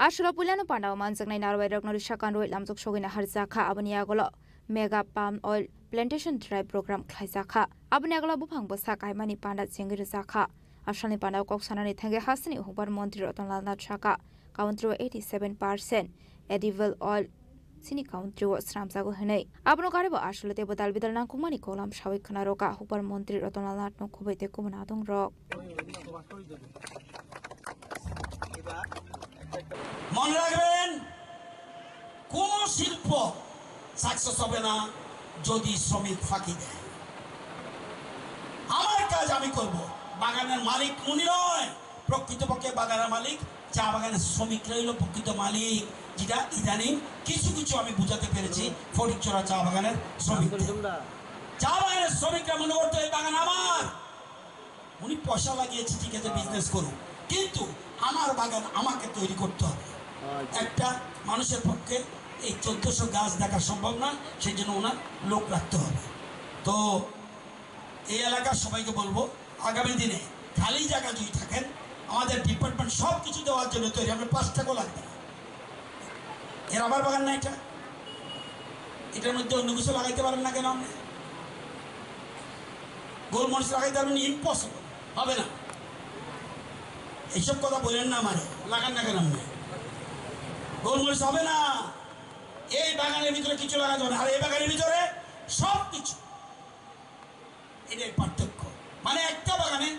Aswk puilano pandao manjaknai narwai rokno risa kanrwi lamjak sogwina harjakha, aboni yagulo Mega Palm Oil Plantation Drive program khlaijakha. Aboni yagulo buphang bwsa kaimani panda chengwi rwjakha. Asalni pandao kok sanani thangwi hasteni hukbar montri Ratan Lal Nath sakha, country o eighty seven percent edible oil chini country o swnamjago hwnwi. Abono karibo aswk teibo dal bidal nangkukmani kolam sawi khwna rwkha hukbar montri Ratan Lal Nath no khobwi tei kubun adongrok. মনে রাখবেন, কোনো শিল্প সাকসেস হবে না যদি শ্রমিক ফাঁকি দেয়। আমার কাজ আমি করব, বাগানের মালিক উনি নয়, প্রকৃতপক্ষে বাগানের মালিক চা বাগানের শ্রমিকরাই হলো প্রকৃত মালিক, যেটা ইদানিং কিছু কিছু আমি বুঝাতে পেরেছি ফটিকছড়া চা বাগানের শ্রমিকদের। চা বাগানের শ্রমিকরা মনে করতো এই বাগান আমার, উনি পয়সা লাগিয়েছে, ঠিক আছে, বিজনেস করুক, কিন্তু আমার বাগান আমাকে তৈরি করতে হবে। একটা মানুষের পক্ষে এই চোদ্দশো গাছ দেখা সম্ভব নয়, সেই জন্য ওনার লোক রাখতে হবে। তো এই এলাকার সবাইকে বলবো, আগামী দিনে খালি জায়গা যদি থাকেন, আমাদের ডিপার্টমেন্ট সব কিছু দেওয়ার জন্য তৈরি, আমরা পাঁচ টাকাও লাগবে না। এ রাবার বাগান না এটা? এটার মধ্যে অন্য কিছু লাগাইতে পারেন না কেন আপনি? গোলমরিচ লাগাইতে পারবেন? ইম্পসিবল, হবে না। এইসব কথা বলেন না আমারে, লাগান না কেন আপনি? গোলমরিচ হবে না, এই বাগানের ভিতরে কিছু লাগাতে হবে না। আর এই বাগানের ভিতরে সব কিছু এটাই পার্থক্য। মানে একটা বাগানে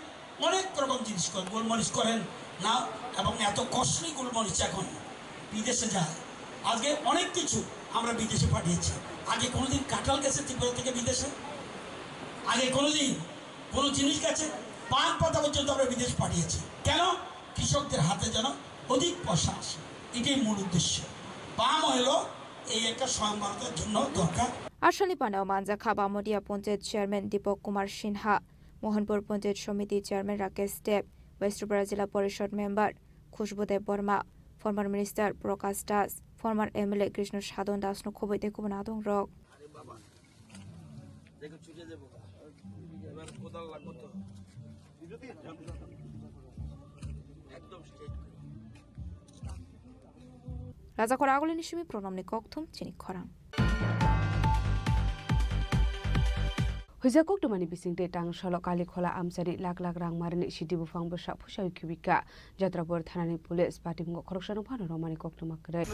অনেক রকম জিনিস করেন, গোলমরিচ করেন না, এবং এত কস্টলি গোলমরিচ এখন বিদেশে যায়। আজকে অনেক কিছু আমরা বিদেশে পাঠিয়েছি। আগে কোনোদিন কাঁঠাল গেছে ত্রিপুরা থেকে বিদেশে? আগে কোনোদিন কোনো জিনিস গেছে? পান পাতা পর্যন্ত আমরা বিদেশ পাঠিয়েছি। কেন? কৃষকদের হাতে যেন অধিক পয়সা আসে, এটাই মূল উদ্দেশ্য। পাম অয়েলও এই একটা স্বয়ংবরতার জন্য দরকার। Asalni pandao manjakha Bamudia Panchayat Chairman Deepak Kumar Sinha, Mohanpur Panchayat Samiti Chairman Rakesh Deb, West Tripura Jila Porishod Member Khushbu Deb Barma, former Minister Prakash Das, former M L A Krishna Sadhan Das no khobwi tei kubun adongrok. আরে বাবা, দেখো ছুটে যাবো গা। এবার কোদাল লাগবো তো। একদম straight. Rajakora agulini simi Pranamni kokthum chini khorang. Huija koktwmani bisingtwi Tangsalo Kalikhola amchaini lakh lakh rang marini sidi buphang bwsa phuisawi khibika. Jatrapur thanani police patimungo khoroksano phano romani koktwma kwrwi.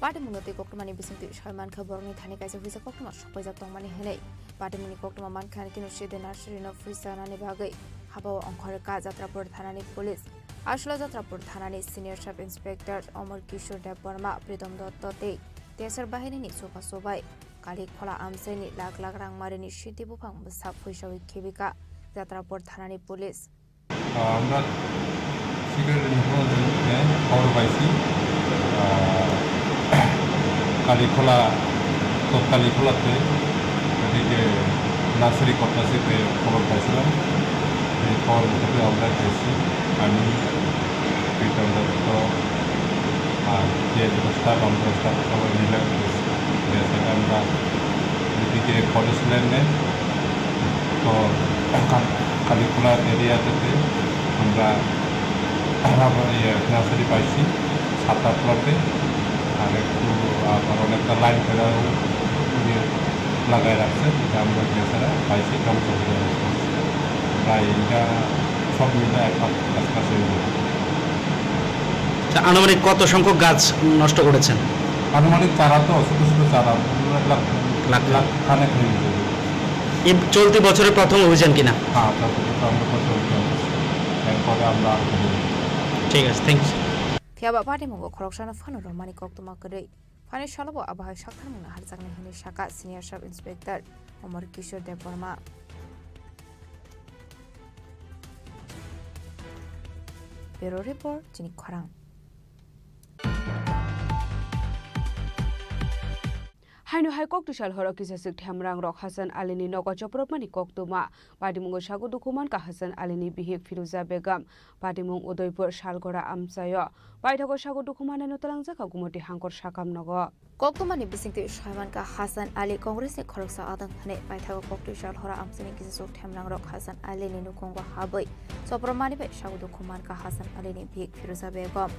Patimungno tei koktwmani bisingtwi soi mankha borokni thani kaisa huisa koktwma sokpaijak tongmani hwnwi. Patimungni koktwma mankha hwnkhe no Sidi Nursery no phuisa nani bagwi habao ongkhorkha Jatrapur thanani police. Aswla Jatrapur thanani senior sub inspector Omor Kishore Debbarma, Pritom Dotto tei T S R bahirini chubachu bai Kalikhola amchaini lakh lakh rang marini sidi buphang bwsa phuisawi khibika Jatrapur thanani police. আহ, আমরা secret information খবর পাইছি, আহ, কালীখোলা, তো কালীখোলাতে এদিকে নার্সারি কর্তার সাথে খবর পাইছিলাম। এই খবর মোতাবেক আমরা গেছি। আমি, প্রীতম দত্ত, আর যে যত স্টাফ, আমরা স্টাফ সবাই মিলে গেছি। গিয়ে সেটা আমরা এদিকে ফরেস্ট ল্যান্ডে, তো কাল-, কালীপুরা এরিয়াতে আমরা রাবার, ইয়ে, নার্সারি পাইছি সাত আট লটে। আর একটু আবার অনেকটা লাইন করে ইয়ে লাগাই রাখছে, যেটা আমরা গিয়ে ছাড়া পাইছি ধ্বংস করে রাখছে। প্রায় এটা সব মিলে এক লাখ কাছাকাছি হয়ে যাবে। তা আনুমানিক কত সংখ্যক গাছ নষ্ট করেছেন? আনুমানিক চারা তো, ছোট ছোট চারা, এক লাখ, লাখ। লাখ খানেক হয়ে যাবে। এই চলতি বছরের প্রথম অভিযান কিনা? হ্যাঁ, চলতি বছর আমরা প্রথম অভিযান করছি। এরপরে আমরা আরো করব। ঠিক আছে, thank you. Phiya ba patimungo khoroksano phano romani koktwma kwrwi. Phaini salobo abo hai saktharmungno harjaknai hwnwi sakha Senior Sub Inspector Omor Kishore Debbarma. Bureau Report, Chini Khorang. Haino hai kok twisal horo kisaswk themrang rok Hasan Ali ni nogo chopropmani koktwma. Patimungo sago dukhu mankha Hasan Ali ni bihik Firuza Begum. Patimung Udaipur Salgora amchaio. Paithago sago dukhu manai no twlangjak kha Gumoti Hangkor sakam nogo. Koktwmani bisingtwi soi mankha Hasan Ali Congress ni khoroksa adong hwnwi. Paithago kok twisal horo amchaini kisaswk themrang rok Hasan Ali ni nukhungo habwi chopropmani bai sago dukhu mankha Hasan Ali ni bihik Firuza Begum.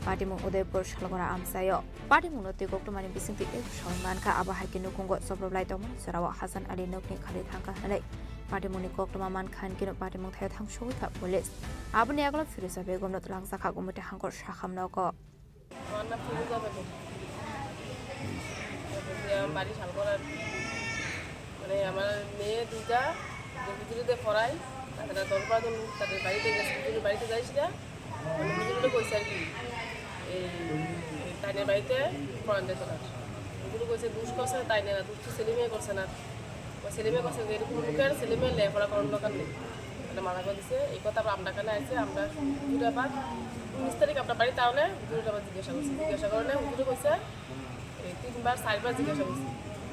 Patimung Udaipur Salgora amchaio. Patimungno twi koktwmani bisingtwi eko soi mankha, abo hai khe nukhungo choprophlai tongmani jorao Hasan Ali nokni khali thangkha hwnwi patimungni koktwma mankha, hinkhe patimung thaio thangsugwi kha police. Aboni yagulo Firuza Begumno twlangjakha Gumoti Hangkor sakam nogo. আমার নাম ফিরোজা বেগম। আমি বাড়ি শালগড়া। মানে, আমার মেয়ে দুইটা, যে হুজুরিতে পড়াই, তারা দশ বারো জন তাদের বাড়িতে গেছে, হুজুরের বাড়িতে যাইস না। মানে, হুজুরে কইছে আর কি, এই, এই তাইনের বাড়িতে পড়ান যেত না। হুজুরে কইছে, দুষ করছে তাই না, দুষ তো সেলিমে করছে না। ও সেলিমে করছে যে এরকম লোকের ছেলে মেয়ে লেখাপড়া করার দরকার নেই। মানে, মানা করে দিছে। এই কথা আবার আমরা কানে আছে, আমরা হুজুরে আবার উনিশ তারিখ আমরা বাড়িতে আনে, হুজুরে আবার জিজ্ঞাসা করছি। জিজ্ঞাসা করলে হুজুরে কইছে, এই তিনবার, চারবার জিজ্ঞাসা করছি।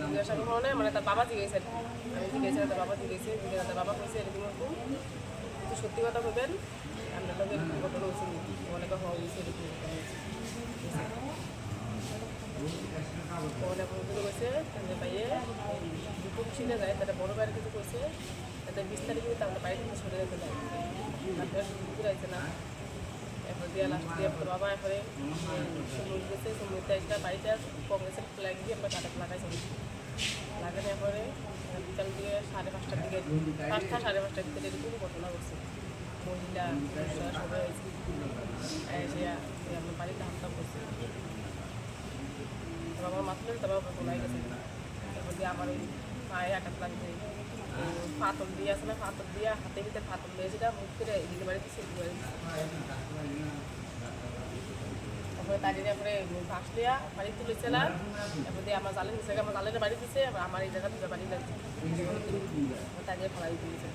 জিজ্ঞাসা করার কারণে, মানে, তার বাবা জিজ্ঞাসা আর কি। আমি জিজ্ঞাসা, তার বাবা জিজ্ঞাসা, জিজ্ঞাসা, তার বাবা কইছে, "এরকম এরকম, কিন্তু সত্যি কথা কইবেন, আপনার লগে এরকম ঘটনা হয়েছে নি? অনেকে হওয়া হয়েছে, এরকম ঘটনা হয়েছে।" অনেক ঘটনা হয়েছে, তাহলে ভাইয়ে, এই দুটো মিশিয়ে যায়, তাহলে বড় ভাইয়ের কিছু কইছে, তাহলে বিশ তারিখে কিন্তু আমরা বাড়ি থেকে সরে যেতে পারি। তারপরে হুজুর আইছে না। এরপর দিয়া লাস্ট দিয়া তোর বাবা এরপরে, উম, সুমন গেছে, সুমন গেছে একটা বাড়িতে কংগ্রেসের ফ্ল্যাগ দিয়ে আমরা কাটাতে লাগাইছি। লাগানোর পরে বিকাল দিয়ে সাড়ে পাঁচটার দিকে, পাঁচটা সাড়ে পাঁচটার দিকে এরকম ঘটনা ঘটছে। মহিলা, পুরুষরা সবাই হয়েছে। এসে আমরা বাড়িতে হামলা করছে। তোর বাবার মাথাটা, তোর বাবা বোলাই গেছে। এরপর দিয়ে আমার ওই পায়ে আঘাত লাগছে। ওই পাথর দিয়ে আছে না, পাথর দিয়ে হাতে ভিতরে পাথর দিয়ে সেটা মুখ করে এদিকে বাড়ি দিচ্ছে, এদিকে বাড়ি দিচ্ছে। তারপরে তাই জন্য এরপরে বাঁশ লিয়া বাড়ি তুলেছিলাম। এরপর দিয়ে আমার জালে নিচে, আমার জালে বাড়ি দিচ্ছে, এবার আমার এই জায়গা দুটো বাড়ি লাগছে। তাই জন্য ফালাই তুলেছে।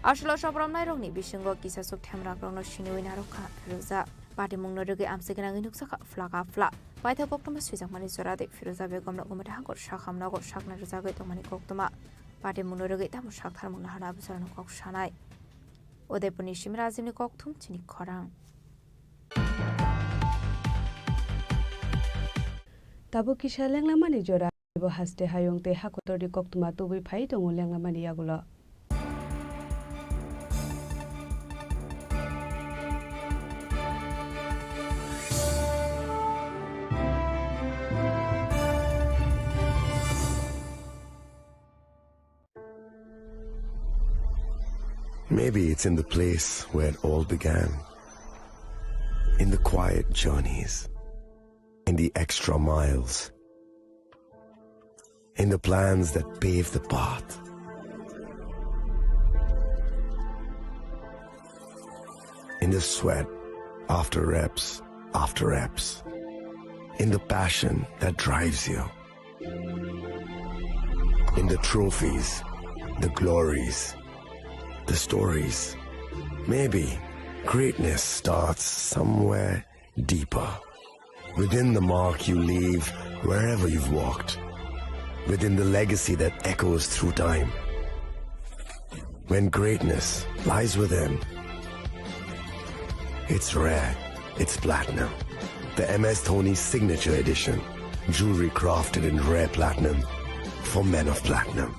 Aswk chopropnairokni bisingo kisa chopropnairokno siniwi narwkha Firuza. Patimungno rwgwi amchai gwnangwi nukjakha phlak a phlak. Paithak koktwma swijakmani jora de Firuza Begumno Gumoti Hangkor sakam nogo sakna rwjagwi tongmani koktwma. Patimungno rwgwi tamo saktharmung naharna bwsarokno kok sanai. Udaipurni Simi Rajibni kokthum chini khorang. Tabuk kisa lenglamani jora. Bo haste hayung tei hakotorni koktwma tubui phai tongo lenglamani yagulo. Maybe it's in the place where it all began. In the quiet journeys. In the extra miles. In the plans that pave the path. In the sweat after reps after reps. In the passion that drives you. In the trophies, the glories, the stories. Maybe greatness starts somewhere deeper. Within the mark you leave wherever you've walked. within the legacy that echoes through time. When greatness lies within, it's rare, it's platinum. The M S Dhoni Signature Edition, jewelry crafted in rare platinum for men of platinum.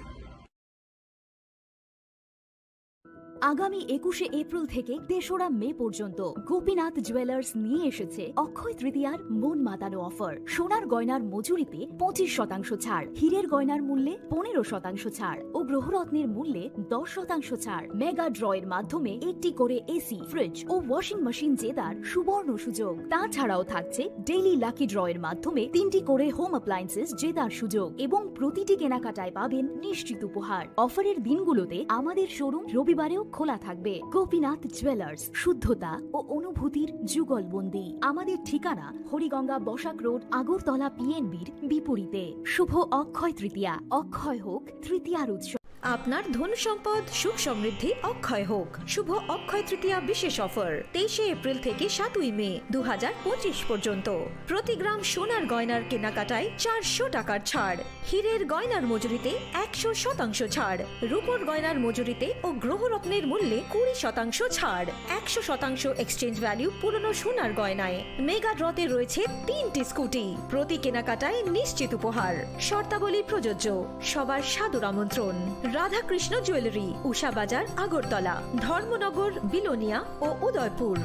আগামী একুশে এপ্রিল থেকে তেসরা মে পর্যন্ত গোপীনাথ জুয়েলার্স নিয়ে এসেছে অক্ষয় তৃতীয়ার মন মাতানো অফার। সোনার গয়নার মজুরিতে পঁচিশ শতাংশ ছাড়, হীরের গয়নার মূল্যে পনেরো শতাংশ ছাড় ও গ্রহরত্নের মূল্যে দশ শতাংশ ছাড়। মেগা ড্রয়ের মাধ্যমে একটি করে এসি, ফ্রিজ ও ওয়াশিং মেশিন জেতার সুবর্ণ সুযোগ। তাছাড়াও থাকছে ডেইলি লাকি ড্রয়ের মাধ্যমে তিনটি করে হোম অ্যাপ্লায়েন্সেস জেতার সুযোগ এবং প্রতিটি কেনাকাটায় পাবেন নিশ্চিত উপহার। অফারের দিনগুলোতে আমাদের শোরুম রবিবারেও খোলা থাকবে। গোপীনাথ জুয়েলার্স, শুদ্ধতা ও অনুভূতির যুগলবন্দি। আমাদের ঠিকানা হরিগঙ্গা বসাক রোড, আগরতলা পিএনবির বিপরীতে। শুভ অক্ষয় তৃতীয়া, অক্ষয় হোক তৃতীয়ার উৎসব। আপনার ধন সম্পদ সুখ সমৃদ্ধি অক্ষয় হোক। শুভ অক্ষয় তৃতীয়া বিশেষ অফার, তেইশে এপ্রিল থেকে সাতই মে দু হাজার পঁচিশ পর্যন্ত। প্রতি গ্রাম সোনার গয়নার কেনাকাটায় চারশো টাকার ছাড়, হীরের গয়নার মজুরিতে একশো শতাংশ ছাড়, রূপোর গয়নার মজুরিতে ও গ্রহরত্নের মূল্যে কুড়ি শতাংশ ছাড়, একশো শতাংশ এক্সচেঞ্জ ভ্যালু পুরনো সোনার গয়নায়। মেগা ড্রতে রয়েছে তিনটি স্কুটি, প্রতি কেনাকাটায় নিশ্চিত উপহার। শর্তাবলী প্রযোজ্য। সবার সাদর আমন্ত্রণ। রাধাকৃষ্ণ জুয়েলারি, উষা বাজার, আগরতলা, ধর্মনগর, বিলোনিয়া ও Udaipur.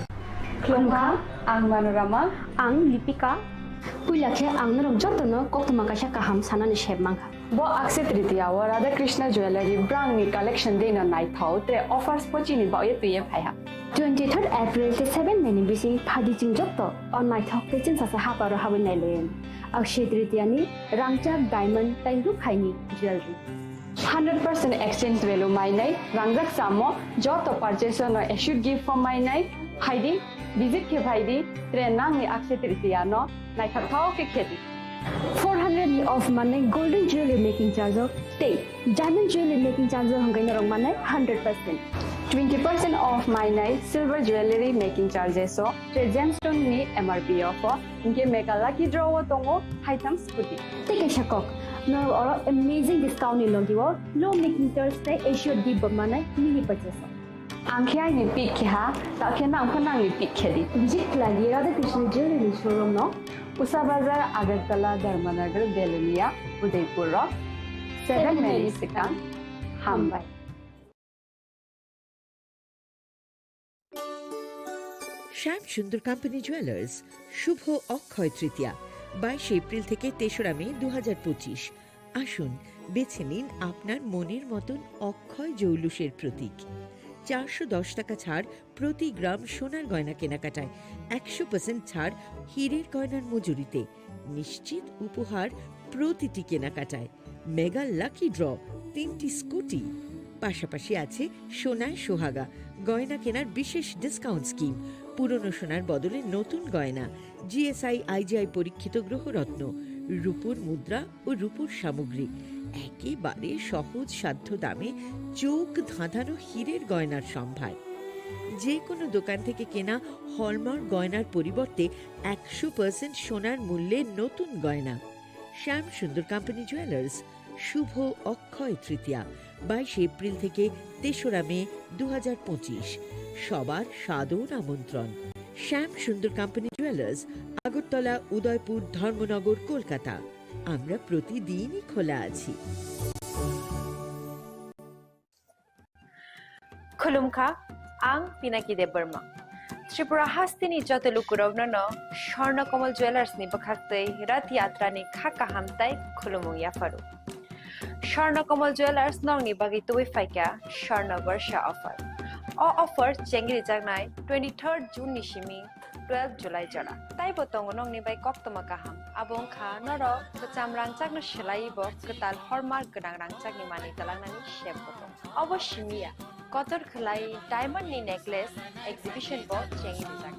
Khulumkha, ang Manorama. Ang Lipika. Puila khe ang norok jotono koktwma kaisa kaham sanani sep mankha. Bo Akshaya Tritiya o Radhakrishna Jewellery brangni collection deno naithok, tre offers bo chini baoye twiye phaiha. Twenty third April tei seven May ni bising phadi chwng joto o naithok tei chwngsasa haparo habwi nailayan. Akshaya Tritiya ni rangchak, diamond tei rukhaini jewellery. Hundred percent exchange value mainai, rangjak chamo, joto purchase no assured gift bo mainai, phaidi, visit khe phaidi, tre nangni Akshaya Tritiya no naithok thok khe khedi. Four hundred ni off manai golden jewelry making charge o tei diamond jewelry making charge o hwnkhai norok manai hundred percent. Twenty percent off mainai silver jewelry making charges o, tre gemstone ni M R P o pho, hinkhe mega lucky draw o tongo haitham scooty. Tei kaisa kok, norok oro amazing discount ni logi o low making charge tei assured gift bo manai mini purchase o. Ang khe aini pick khe ha, ta khe nang pho nangni pick khe di. Visit khlai di Radhakrishna Jewellery showroom no. Usa Bazar, Agartala, Dharmanagar, Belonia, Udaipur rok. Seven May ni swkang. Hambai. শ্যাম Sundar company jewellers, শুভ অক্ষয় তৃতীয়া, বাইশে এপ্রিল থেকে তেসরা মে দু হাজার পঁচিশ। আসুন, বেছে নিন আপনার মনের মতন অক্ষয় জৌলুসের প্রতীক। চারশো দশ টাকা ছাড় প্রতি গ্রাম সোনার গয়না কেনাকাটায়, একশো পার্সেন্ট ছাড় হীরের গয়নার মজুরিতে, নিশ্চিত উপহার প্রতিটি কেনাকাটায়, মেগা লাকি ড্র, তিনটি স্কুটি, পাশাপাশি আছে সোনায় সোহাগা গয়না কেনার বিশেষ ডিসকাউন্ট স্কিম, পুরনো সোনার বদলে নতুন গয়না, জিএসআই আইজিআই পরীক্ষিত গ্রহরত্ন, রূপোর মুদ্রা ও রূপোর সামগ্রী, একেবারে সহজ সাধ্য দামে চোখ ধাঁধানো হীরের গয়নার সম্ভার। যে কোনো দোকান থেকে কেনা হলমার্ক গয়নার পরিবর্তে একশো পার্সেন্ট সোনার মূল্যে নতুন গয়না। শ্যাম সুন্দর কোম্পানি জুয়েলার্স, শুভ অক্ষয় তৃতীয়া, বাইশে এপ্রিল থেকে তেসরা মে দু হাজার পঁচিশ। সবার সাদর আমন্ত্রণ। শ্যাম সুন্দর কোম্পানি জুয়েলার্স, আগরতলা, উদয়পুর, ধর্মনগর, কলকাতা। আমরা প্রতিদিনই খোলা আছি। Khulumkha, ang Pinaki Debbarma. Tripura hasteni joto lukurokno no Swarna Kamal Jewellers ni bwkhaktwi Rath Yatra ni kha kaham tai khulumung yapharu. Swarna Kamal Jewellers nokni bagwi tubui phaikha Swarna Barsha offer. O offer chengrijaknai twenty third June ni simi twelve July jora. Taibo tongo nokni bai koktwma kaham. Abo wngkha norok kwcham rangchakno swlaiwi bo kwtal hallmark gwnang rangchakni manwi twlangnani sep bo tongo. Obo simi ya, kotor khwlai diamond ni necklace exhibition bo chengwi rijak.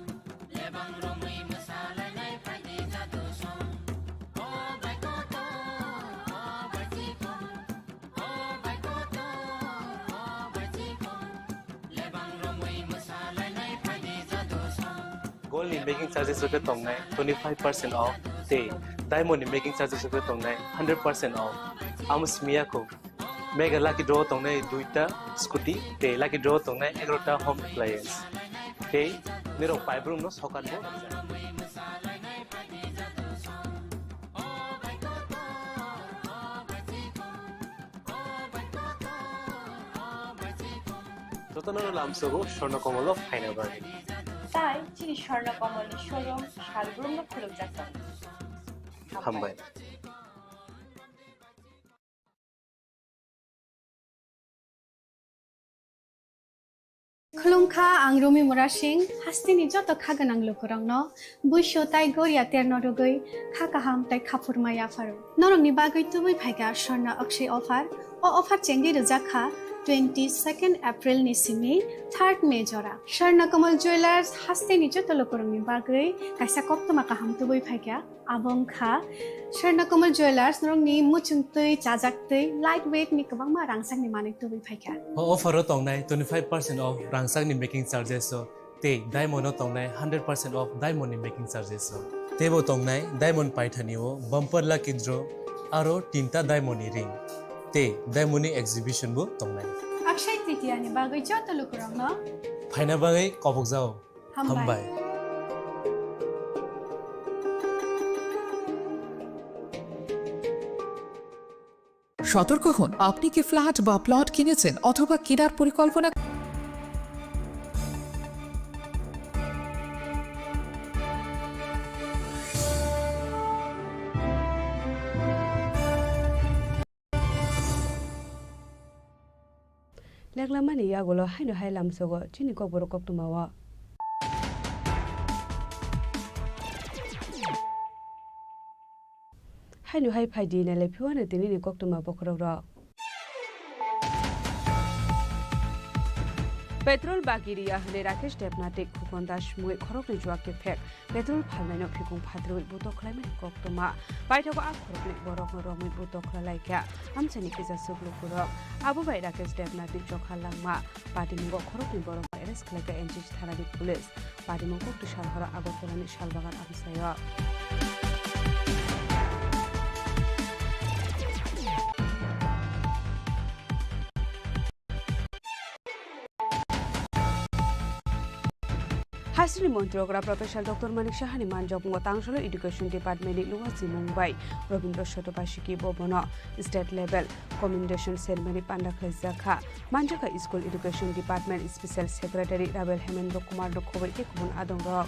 Gold ni making charges rok khe tongnai twenty five percent off, tei diamond ni making charges rok khe tongnai hundred percent off. Amo simi ya kho. Mega lucky draw tongnai duita scooty, tei lucky draw tongnai egarota home appliance. Tei nirok paibrumno sokanbo. Jotono lamsogo Swarna Komolo phaina bagwi. Tai chini Swarna Komolni showroom salbrumno khulukjak tongo. Hambai. Khulumkha, ang Rumi Murasing, hasteni joto kha gwnang lukurokno buisu tai goria terno rwgwi kha kaham tai khaphurma yapharo. Norokni bagwi tubui phaikha Swarna Akshay offer. O offer chengwi rwjak kha twenty second April ni simi third May jora. Swarna Kamal Jewellers hasteni joto lukurokni bagwi kaisa koktwma kaham tubui phaikha. Abo wngkha Swarna Kamal Jewellers, norokni muchungtwi, chajaktwi, light weight ni kwbangma rangchakni manwi tubui phaikha. O offer o tongnai twenty five percent off rangchakni making charges o tei diamond o tongnai hundred percent off diamond ni making charges o. Teibo tongnai diamond paithani o bumper lucky draw aro tinta diamond ni ring tei diamond ni exhibition bo tongnai. Akshay Tritiya ni bagwi joto lukurokno phaina bagwi kobokjao. Hambai. Hambai. সতর্ক হন, আপনি কি ফ্ল্যাট বা প্লট কিনেছেন অথবা কেনার পরিকল্পনা Leklamani yagulo haino hai lamsogo chini kokborok koktwmao. Haino hai phaidi nailai phiwano tinini koktwma bokhorokrok. Petrol bagi riya hwnwi Rakesh Debnath tei Khukon Das mui khoroknwi juak kephek. Petrol phalnaino phikung phatrwi butok khlaimani koktwma. Paithago a khoroknwi borokno romwi butok khlai laikha amchaini kisa chuklukurok. Abo bai Rakesh Debnathni chokha langma patimungo khoroknwi borokno arrest khlaikha N C C thanani police. Patimung kokti salhoro Agartalani Salbagan amchaio. Hasteni Montri okra Professor Doctor Manik Sahani manjakmungo Tangsalo Education Department ni luwa chimung bai Robindra Sotobasiki bo bono state level commendation ceremony panda khlaijak kha. Manjakha School Education Department Special Secretary Rabel Hemendra Kumar no khoboi tei kubun adongrok.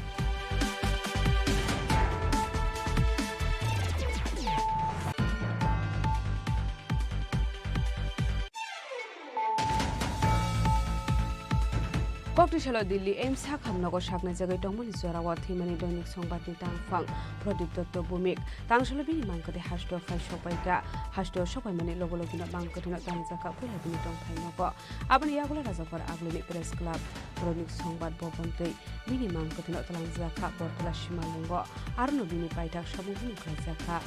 Kokti salo Delhi AIIMS sakhamnogo saknai jagwi tongmani jorao thwimani Doinik Songbatni tangphang Pradip Dotto Bhumik tangsalo bini mangkwthwi hasteo phai sokpaikha. Hasteo sokpaimani logo logino mangkwthwino tangjakha puila bini tongthai nogo. Aboni yagulo Rajakhor Agulini Press Club, Doinik Songbat Bhavan twi bini mangkwthwino twlangjakha Bortola Simalwngo. Arono bini paithak samung hwnwi khlaijakha.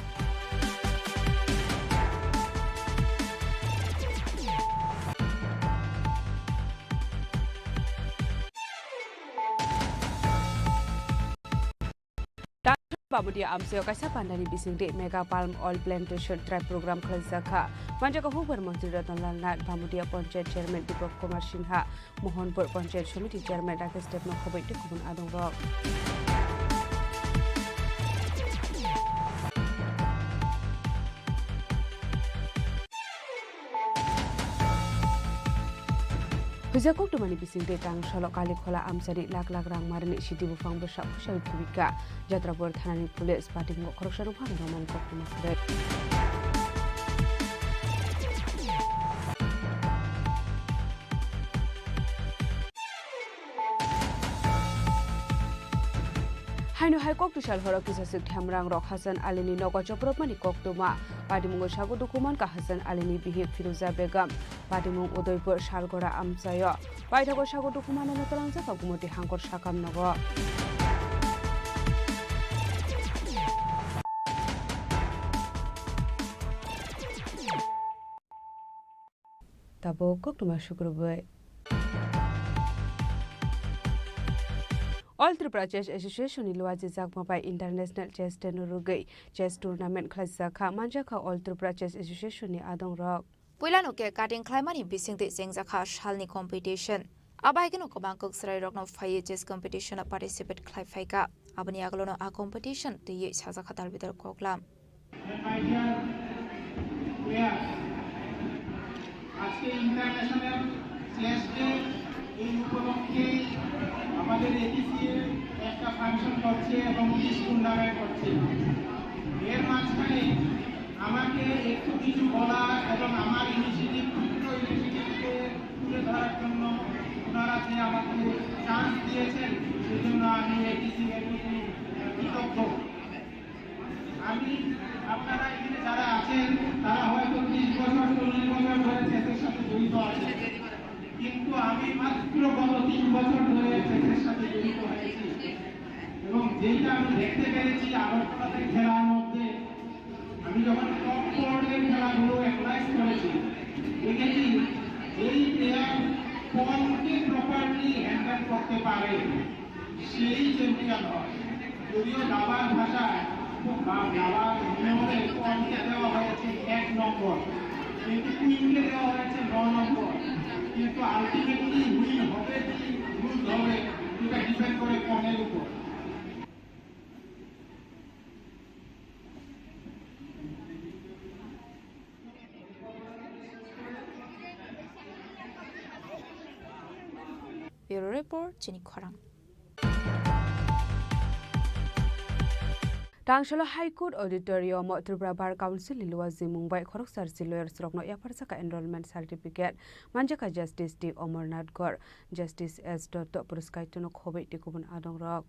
Bamudia amchaio kaisa pandani bisingtwi Mega Palm Oil Plantation Drive program khlaijakha. Manjakha hukbar montri Ratan Lal Nath, Bamudia Panchayat Chairman Deepak Kumar Sinha, Mohanpur Panchayat Samiti Chairman Rakesh Debno khoboi tei kubun adongrok. Huijak koktwmani bisingtwi Tangsalo Kalikhola amchani lak lak rang marini sidi buphang bwsa khusai khibika. Jatrapur thanani police patimungo khoroksa nokphano romani koktwma kwrwi. Haino hai kokti sal horo kisaswk themrang rok Hasan Alini nogo chopropmani koktwma. Patimungo sago dukhu mankha Hasan Alini bihik Firuza Begum. Patimung Udaipur Salgora amchaio. Paithago sago dukhu manano twlangjak Gumoti Hangkor sakam nogo. Tabuk koktwma sukrubwi. All Tripura Chess Association ni luajijakma bai International Chess Day no rwgwi chess tournament khlaijak kha, manjak kha All Tripura Chess Association ni adongrok. Puilano cake cutting khlaimani bisingtwi chengjakha salni competition. Abo hai kheno kwbang kok chwrairokno phaiwi chess competition-o participate khlai phaikha. Aboni agolono a competition twiwi sajakha dalbidal koklam. My dear players, আজকে international chess day, এই উপলক্ষে আমাদের এটিসিএ একটা ফাংশন করছে এবং quiz tournament করছে। এর মাঝখানে আমাকে একটু কিছু বলা এবং আমার ইনিশিয়েটিভ, ক্ষুদ্র ইনিশিয়েটিভকে তুলে ধরার জন্য ওনারা যে আমাকে চান্স দিয়েছেন, সেজন্য আমি এটিসিএর প্রতি কৃতজ্ঞ। আমি, আপনারা এখানে যারা আছেন, তারা হয়তো ত্রিশ বছর, চল্লিশ বছর ধরে চেসের সাথে জড়িত আছেন, কিন্তু আমি মাত্র গত তিন বছর ধরে চেসের সাথে জড়িত হয়েছি। এবং যেটা আমি দেখতে পেরেছি আগরতলাতে খেলার মধ্যে, আমি যখন টপ ফোর্ডের খেলাগুলো অ্যানালাইজ করেছি, দেখেছি যেই প্লেয়ার পনকে প্রপারলি হ্যান্ডেল করতে পারে, সেই চ্যাম্পিয়ন হয়। যদিও দাবার ভাষায় বা দাবার নিয়মে পনকে দেওয়া হয়েছে এক নম্বর, কিন্তু কুইনকে দেওয়া হয়েছে ন নম্বর। কিন্তু আলটিমেটলি উইন হবে কি লুজ হবে, এটা ডিপেন্ড করে পনের উপর। Bureau Report, Chini Khorang. Tangsalo High Court Auditorium o Tripura Bar Council ni luajimung bai khoroksa rchi lawyers rokno yapharjakha enrollment certificate manjakha Justice T Amarnath Gore, Justice S Dotto, Puruskaitono Khoboi tei kubun adongrok.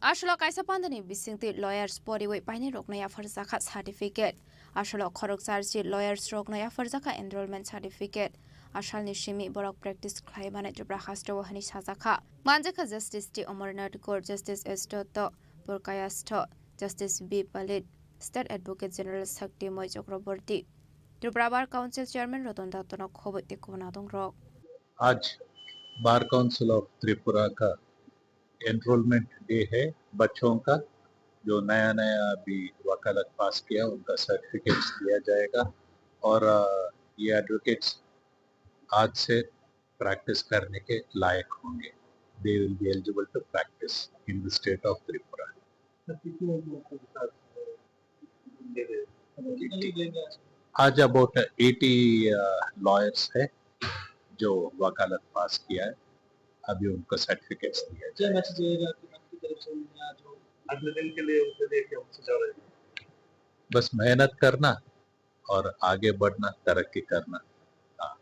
Aswlo kaisa pandani bisingtwi lawyers poriwi painai rokno yapharjakha certificate. Aswlo khoroksa rchi lawyers rokno yapharjakha enrollment certificate. Asalni simi borok practice khlai mani Tripura hasteo hwnwi sajakha. Manjakha Justice T Amarnath Gore, Justice S Dotto, Purkayastho, Justice B Palit, State Advocate General Shaktimoi Chakraborty, Tripura Bar Council Chairman Ratan Dotto no khoboi tei kubun adongrok. आज bar council of Tripura का enrolment day है बच्चों का। जो नया नया अभी वकालत पास किया, उनका सर्टिफिकेट्स दिया जाएगा और, अ, ये एडवोकेट्स आज से प्रैक्टिस करने के लायक होंगे। They will be eligible to practice in the state of Tripura. आज अबाउट एटी लॉयर्स है जो वकालत पास किया है, अभी उनको सर्टिफिकेट्स दिया जाएगा। मैसेज रहेगा कि आपकी तरफ से उन्हें आज वो अगले दिन के लिए उनके लिए क्या मैसेज आ रहेगा? बस मेहनत करना और आगे बढ़ना, तरक्की करना। हाँ।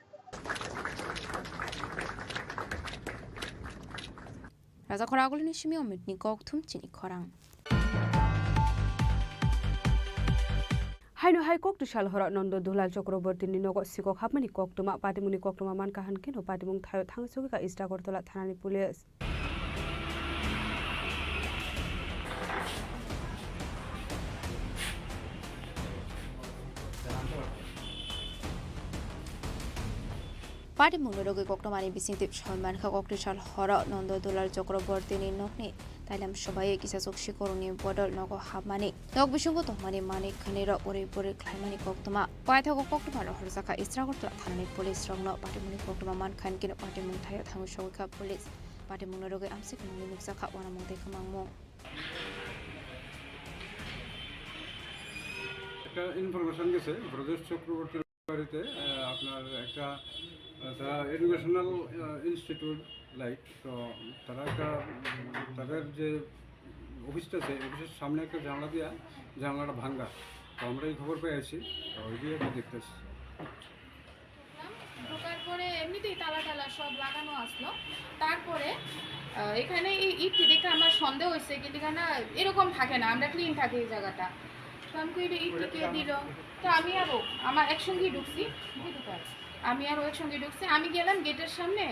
Raja Khorang Agulini simi Omitni kokthum chini khorang. Haino hai kok twsal horo Nondo Dulal Chakraborty ni nogo sikok hapmani koktwma, patimungni koktwma mankha hwnkhe no patimung thaio thang sogwikha East Agartala thanani police. Patimungni rogwi koktwmani bisingtwi soi mankha, kok twsal horo Nondo Dulal Chakraborty ni nokni tailam swbaiwi kisa chuk sikorokni bodol nogo hapmani, nok bisingo tongmani manwi khwnwi rok uri buri khlaimani koktwma. Paithago koktwma rohorjakha East Agartala thanani police rokno. Patimungni koktwma mankha hwnkhe patimung thaio thangwi sogwikha police. Patimungno rogwi amsik nungwi nukjakha uanamung tei kwmangmung. একটা ইনফরমেশন গেছে ব্রজেশ চক্রবর্তীর বাড়িতে, আহ, আপনার একটা, আহ, তারা এডুকেশনাল, আহ, institute like, তো তারা একটা, উম, তাদের যে অফিসটা আছে, অফিসের সামনে একটা জানলা দিয়া জানলাটা ভাঙ্গা, তো আমরা এই খবর পেয়ে আছি, তো ওই দিয়ে একটা দেখতেছি। ঢোকার পরে এমনিতেই তালা টালা সব লাগানো আসলো। তারপরে আহ, এখানে এই ইটটি দেখে আমার সন্দেহ হয়েছে, কিন্তু এখানে এরকম থাকে না, আমরা ক্লিন থাকে এই জায়গাটা। তো আমি কই, "এটা ইটটি কে দিল?" তো আমি আরও আমার একসঙ্গেই ঢুকছি, বুঝতে পারো, আমি আরও একসঙ্গে ঢুকছি। আমি গেলাম গেটের সামনে,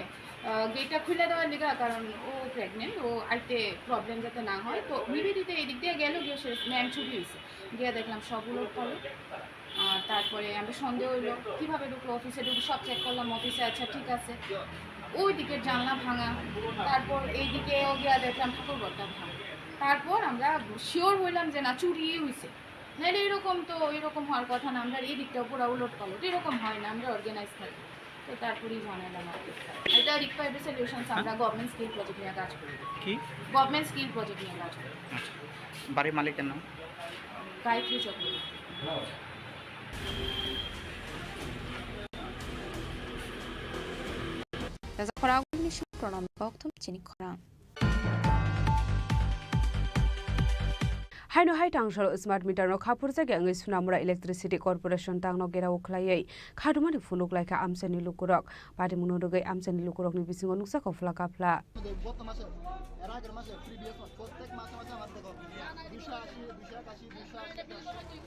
গেটটা খুলে দেওয়ার লিগা, কারণ ও প্রেগনেন্ট, ও আইতে প্রবলেম যাতে না হয়। তো নিবেদিতা এদিক দিয়ে গেল, গিয়ে সে ম্যাম ছুটি হয়েছে, গিয়ে দেখলাম সব উলট পালট। আর তারপরে আমরা সন্দেহ হইলো, কিভাবে ঢুকলো, অফিসে ঢুকে সব চেক করলাম, অফিসে আচ্ছা ঠিক আছে। ওই দিকের জানলা ভাঙা, তারপর এইদিকেও গিয়া দেখলাম ঠাকুর ঘরটা ভাঙা। তারপর আমরা শিওর হইলাম যে না, চুরি হইছে, নাহলে এরকম তো, এরকম হওয়ার কথা না। আমরা এই দিকটাও পুরো উলট পালট, এরকম হয় না, আমরা অর্গানাইজ থাকি। তো তারপরেই জানাইলাম আর কি। এটা রিকোয়ার্ড সলিউশনস, আমরা গভর্নমেন্ট স্কিল প্রজেক্ট নিয়ে কাজ করি। কি? গভর্নমেন্ট স্কিল প্রজেক্ট নিয়ে কাজ করি। আচ্ছা, বাড়ির মালিকের নাম? গায়ত্রী Chakraborty. Khorang ni sing pronom kok thum chini khorang. Haino hai tangsalo smart meter no khapurjak ya wngwi Sonamura Electricity Corporation tangno gerao khlaiwi khadumani phunuk laikha amchaini lukurok. Patimungno rwgwi amchaini lukurokni bisingo nuksa kophla kaphla. গত মাসে, এর আগের মাসে, previous month, প্রত্যেক মাসে মাসে আমার দেখো, দুইশো আশি, দুইশো একাশি, দুইশো আশি।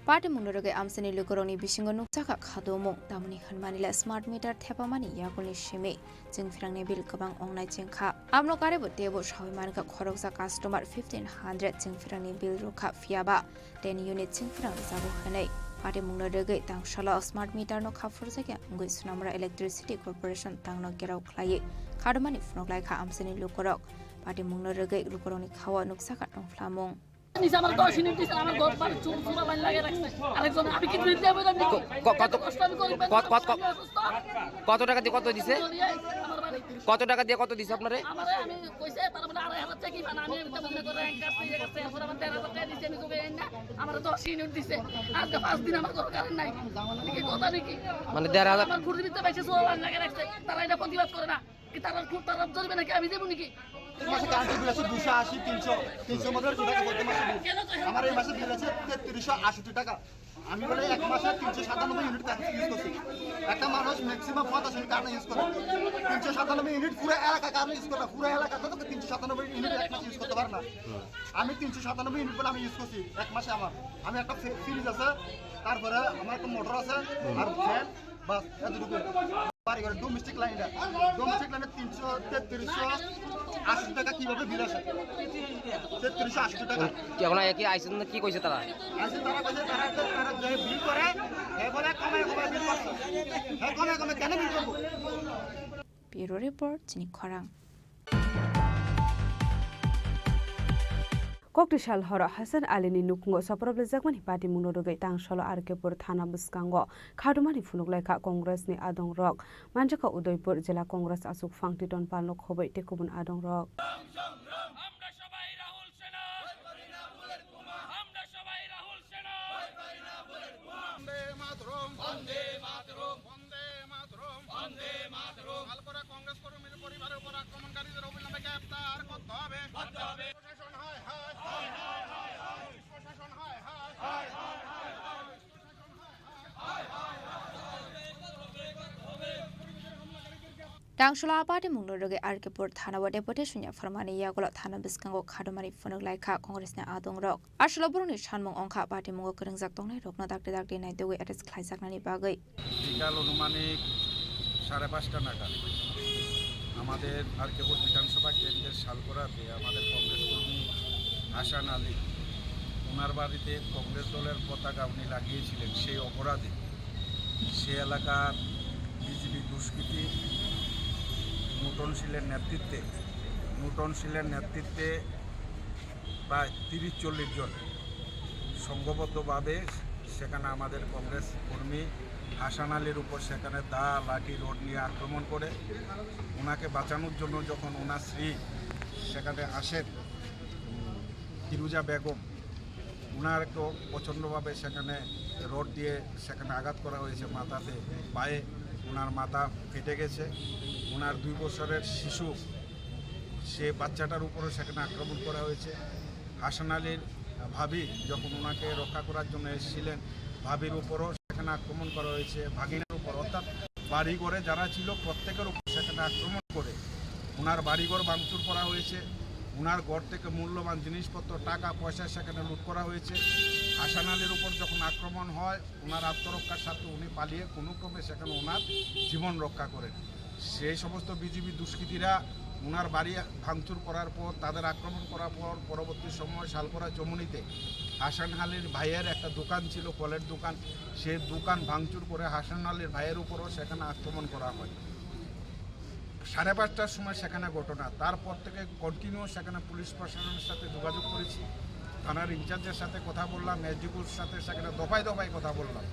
Patimungno rwgwi amchaini lukurokni bisingo nukjakha khadumung, tamoni hwnmanila smart meter thepamani yakulni simi chwngphrangni bill kwbang wngnai chwngkha. Amno karebo teibo sawi mankha khoroksa customer fifteen hundred chwngphrangni bill rwkha, phiyaba ten unit chwngphrang rwjago hwnwi. Patimungno rwgwi tangsalo smart meter no khapurjakya wngwi Sonamura Electricity Corporation tangno gerao khlaiwi khadumani phunuk laikha amchaini lukurok. Patimungno rwgwi lukurokni khao nukjakha tongphlamung. নিচে আমার দশ ইউনিট দিছে, আমার ঘর বাড়ি চুর চুরা বাইন লাগিয়ে রাখছে। আরেকজন আমি কিছু দিতে হবে না। ক-, ক-, কত, কষ্ট আমি করি, কত, কত, কত, আমি অসুস্থ। কত টাকা দিয়ে কত দিছে? আমার বাড়ি। কত টাকা দিয়ে কত দিছে আপনারে? আমারে আমি কইছে, তারা বলে আড়াই হাজার টাকা কি পান, আমি এটা বন্ধ করে এক কাজ দিয়ে গেছে, এরপর আমার দেড় হাজার টাকা দিছে, আমি তো বের না। আমার দশ ইউনিট দিছে, আজকে পাঁচ দিন আমার ঘর কারেন্ট নাই। এটা কি কথা নাকি? মানে দেড় হাজার? আমার ঘুরে দিতে পারছে, চুরা বাইন লাগিয়ে রাখছে, তারা এটা প্রতিবাদ করে না। কি তারা খুব তারা ধরবে নাকি? আমি দেবো নাকি? এক মাসে কারেন্টের বিল আছে দুশো আশি, তিনশো, তিনশোর মধ্যে দু টাকা প্রতি মাসে বিল। আমার এই মাসে বিল আছে তেত্রিশশো আটষট্টি টাকা। আমি বলে এক মাসে তিনশো সাতানব্বই ইউনিট কারেন্ট ইউজ করছি। একটা মানুষ ম্যাক্সিমাম পঞ্চাশ ইউনিট কারেন্ট ইউজ করে। তিনশো সাতানব্বই ইউনিট পুরো এলাকা কারেন্ট ইউজ করে না। পুরো এলাকাতে তো তিনশো সাতানব্বই ইউনিট এক মাসে ইউজ করতে পারে না। আমি তিনশো সাতানব্বই ইউনিট বলে আমি ইউজ করছি এক মাসে আমার। আমি একটা ফ্রি-, ফ্রিজ আছে, তারপরে আমার একটা মোটর আছে, আর ফ্যান, বাস, এতটুকু। বাড়ি ঘরে ডোমেস্টিক লাইন এটা। ডোমেস্টিক লাইনে তিনশো, তেত্রিশশো আশি টাকা কিভাবে বিল আসে? তেত্রিশশো আশি টাকা। কি এখন কি আইসন না কি কইছে তারা? আইসন তারা কইছে তারা একটা, তারা যে বিল করে, হে বলে কমে কমে বিল করছে। হে কমে কমে কেন বিল করবো? Bureau Report, Chini Khorang. Kokti sal horo Hasan Ali ni nukhungo soproblejakmani patimungno rwgwi tangsalo R K pur thana bwskango khadumani phunuk laikha Congress ni adongrok. Manjakha Udaipur Jila Congress achukphang Titon Pal no khobwi tei kubun adongrok. আমরা সবাই রাহুল সেনা। আমরা সবাই রাহুল সেনা। বন্দে মাতরম। বন্দে মাতরম। বন্দে মাতরম। বন্দে মাতরম। সালকোরা কংগ্রেস কর্মীর পরিবারের উপর আক্রমণকারীদের অবিলম্বে গ্রেফতার করতে হবে। করতে হবে। প্রশাসন হায় হায়। হায় হায় হায় হায়। প্রশাসন হায় হায় হায় হায়। প্রশাসন হায় হায় হায়। Tangsalo a patimungno rwgwi R K pur thana o deputation yapharmani yagulo thana bwskango khadumani phunuk laikha Congress ni adongrok. Aswkno borokni sanmung wngkha, patimungo kwrwngjak tongnairokno dakti dakti naitugwi arrest khlaijaknani bagwi. বিকাল আনুমানিক সাড়ে পাঁচটা নাগাদ আমাদের আর কে পুর বিধানসভা কেন্দ্রের সালকোরাতে আমাদের কংগ্রেস কর্মী হাসান আলী, ওনার বাড়িতে কংগ্রেস দলের পতাকা উনি লাগিয়েছিলেন, সেই অপরাধে সে এলাকার বিজেপি দুষ্কৃতী নুটন শীলের নেতৃত্বে, নুটন শীলের নেতৃত্বে প্রায় তিরিশ চল্লিশ জন সংঘবদ্ধভাবে সেখানে আমাদের কংগ্রেস কর্মী হাসান আলীর উপর সেখানে দা, লাঠি, রড নিয়ে আক্রমণ করে। ওনাকে বাঁচানোর জন্য যখন ওনার স্ত্রী সেখানে আসেন, ফিরুজা বেগম, ওনার একটু প্রচণ্ডভাবে সেখানে রড দিয়ে সেখানে আঘাত করা হয়েছে মাথাতে, পায়ে ওনার মাথা ফেটে গেছে। ওনার দুই বছরের শিশু, সে বাচ্চাটার উপরে সেখানে আক্রমণ করা হয়েছে। হাসান আলীর ভাবি যখন ওনাকে রক্ষা করার জন্য এসেছিলেন, ভাবির উপরও সেখানে আক্রমণ করা হয়েছে, ভাগিনার উপর, অর্থাৎ বাড়িঘরে যারা ছিল প্রত্যেকের উপর সেখানে আক্রমণ করে ওনার বাড়িঘর ভাঙচুর করা হয়েছে। ওনার ঘর থেকে মূল্যবান জিনিসপত্র, টাকা পয়সা সেখানে লুট করা হয়েছে। হাসান আলীর উপর যখন আক্রমণ হয়, ওনার আত্মরক্ষার স্বার্থে উনি পালিয়ে কোনো ক্রমে সেখানে ওনার জীবন রক্ষা করেন। সেই সমস্ত বিজিবি দুষ্কৃতীরা ওনার বাড়ি ভাঙচুর করার পর, তাদের আক্রমণ করার পর, পরবর্তী সময় শালকরা চমুনিতে হাসান আলীর ভাইয়ের একটা দোকান ছিল, ফলের দোকান, সেই দোকান ভাঙচুর করে হাসান আলীর ভাইয়ের উপরও সেখানে আক্রমণ করা হয়। সাড়ে পাঁচটার সময় সেখানে ঘটনা, তারপর থেকে কন্টিনিউ সেখানে পুলিশ প্রশাসনের সাথে যোগাযোগ করেছি, থানার ইনচার্জের সাথে কথা বললাম, এসডিপিওর সাথে সেখানে দফায় দফায় কথা বললাম।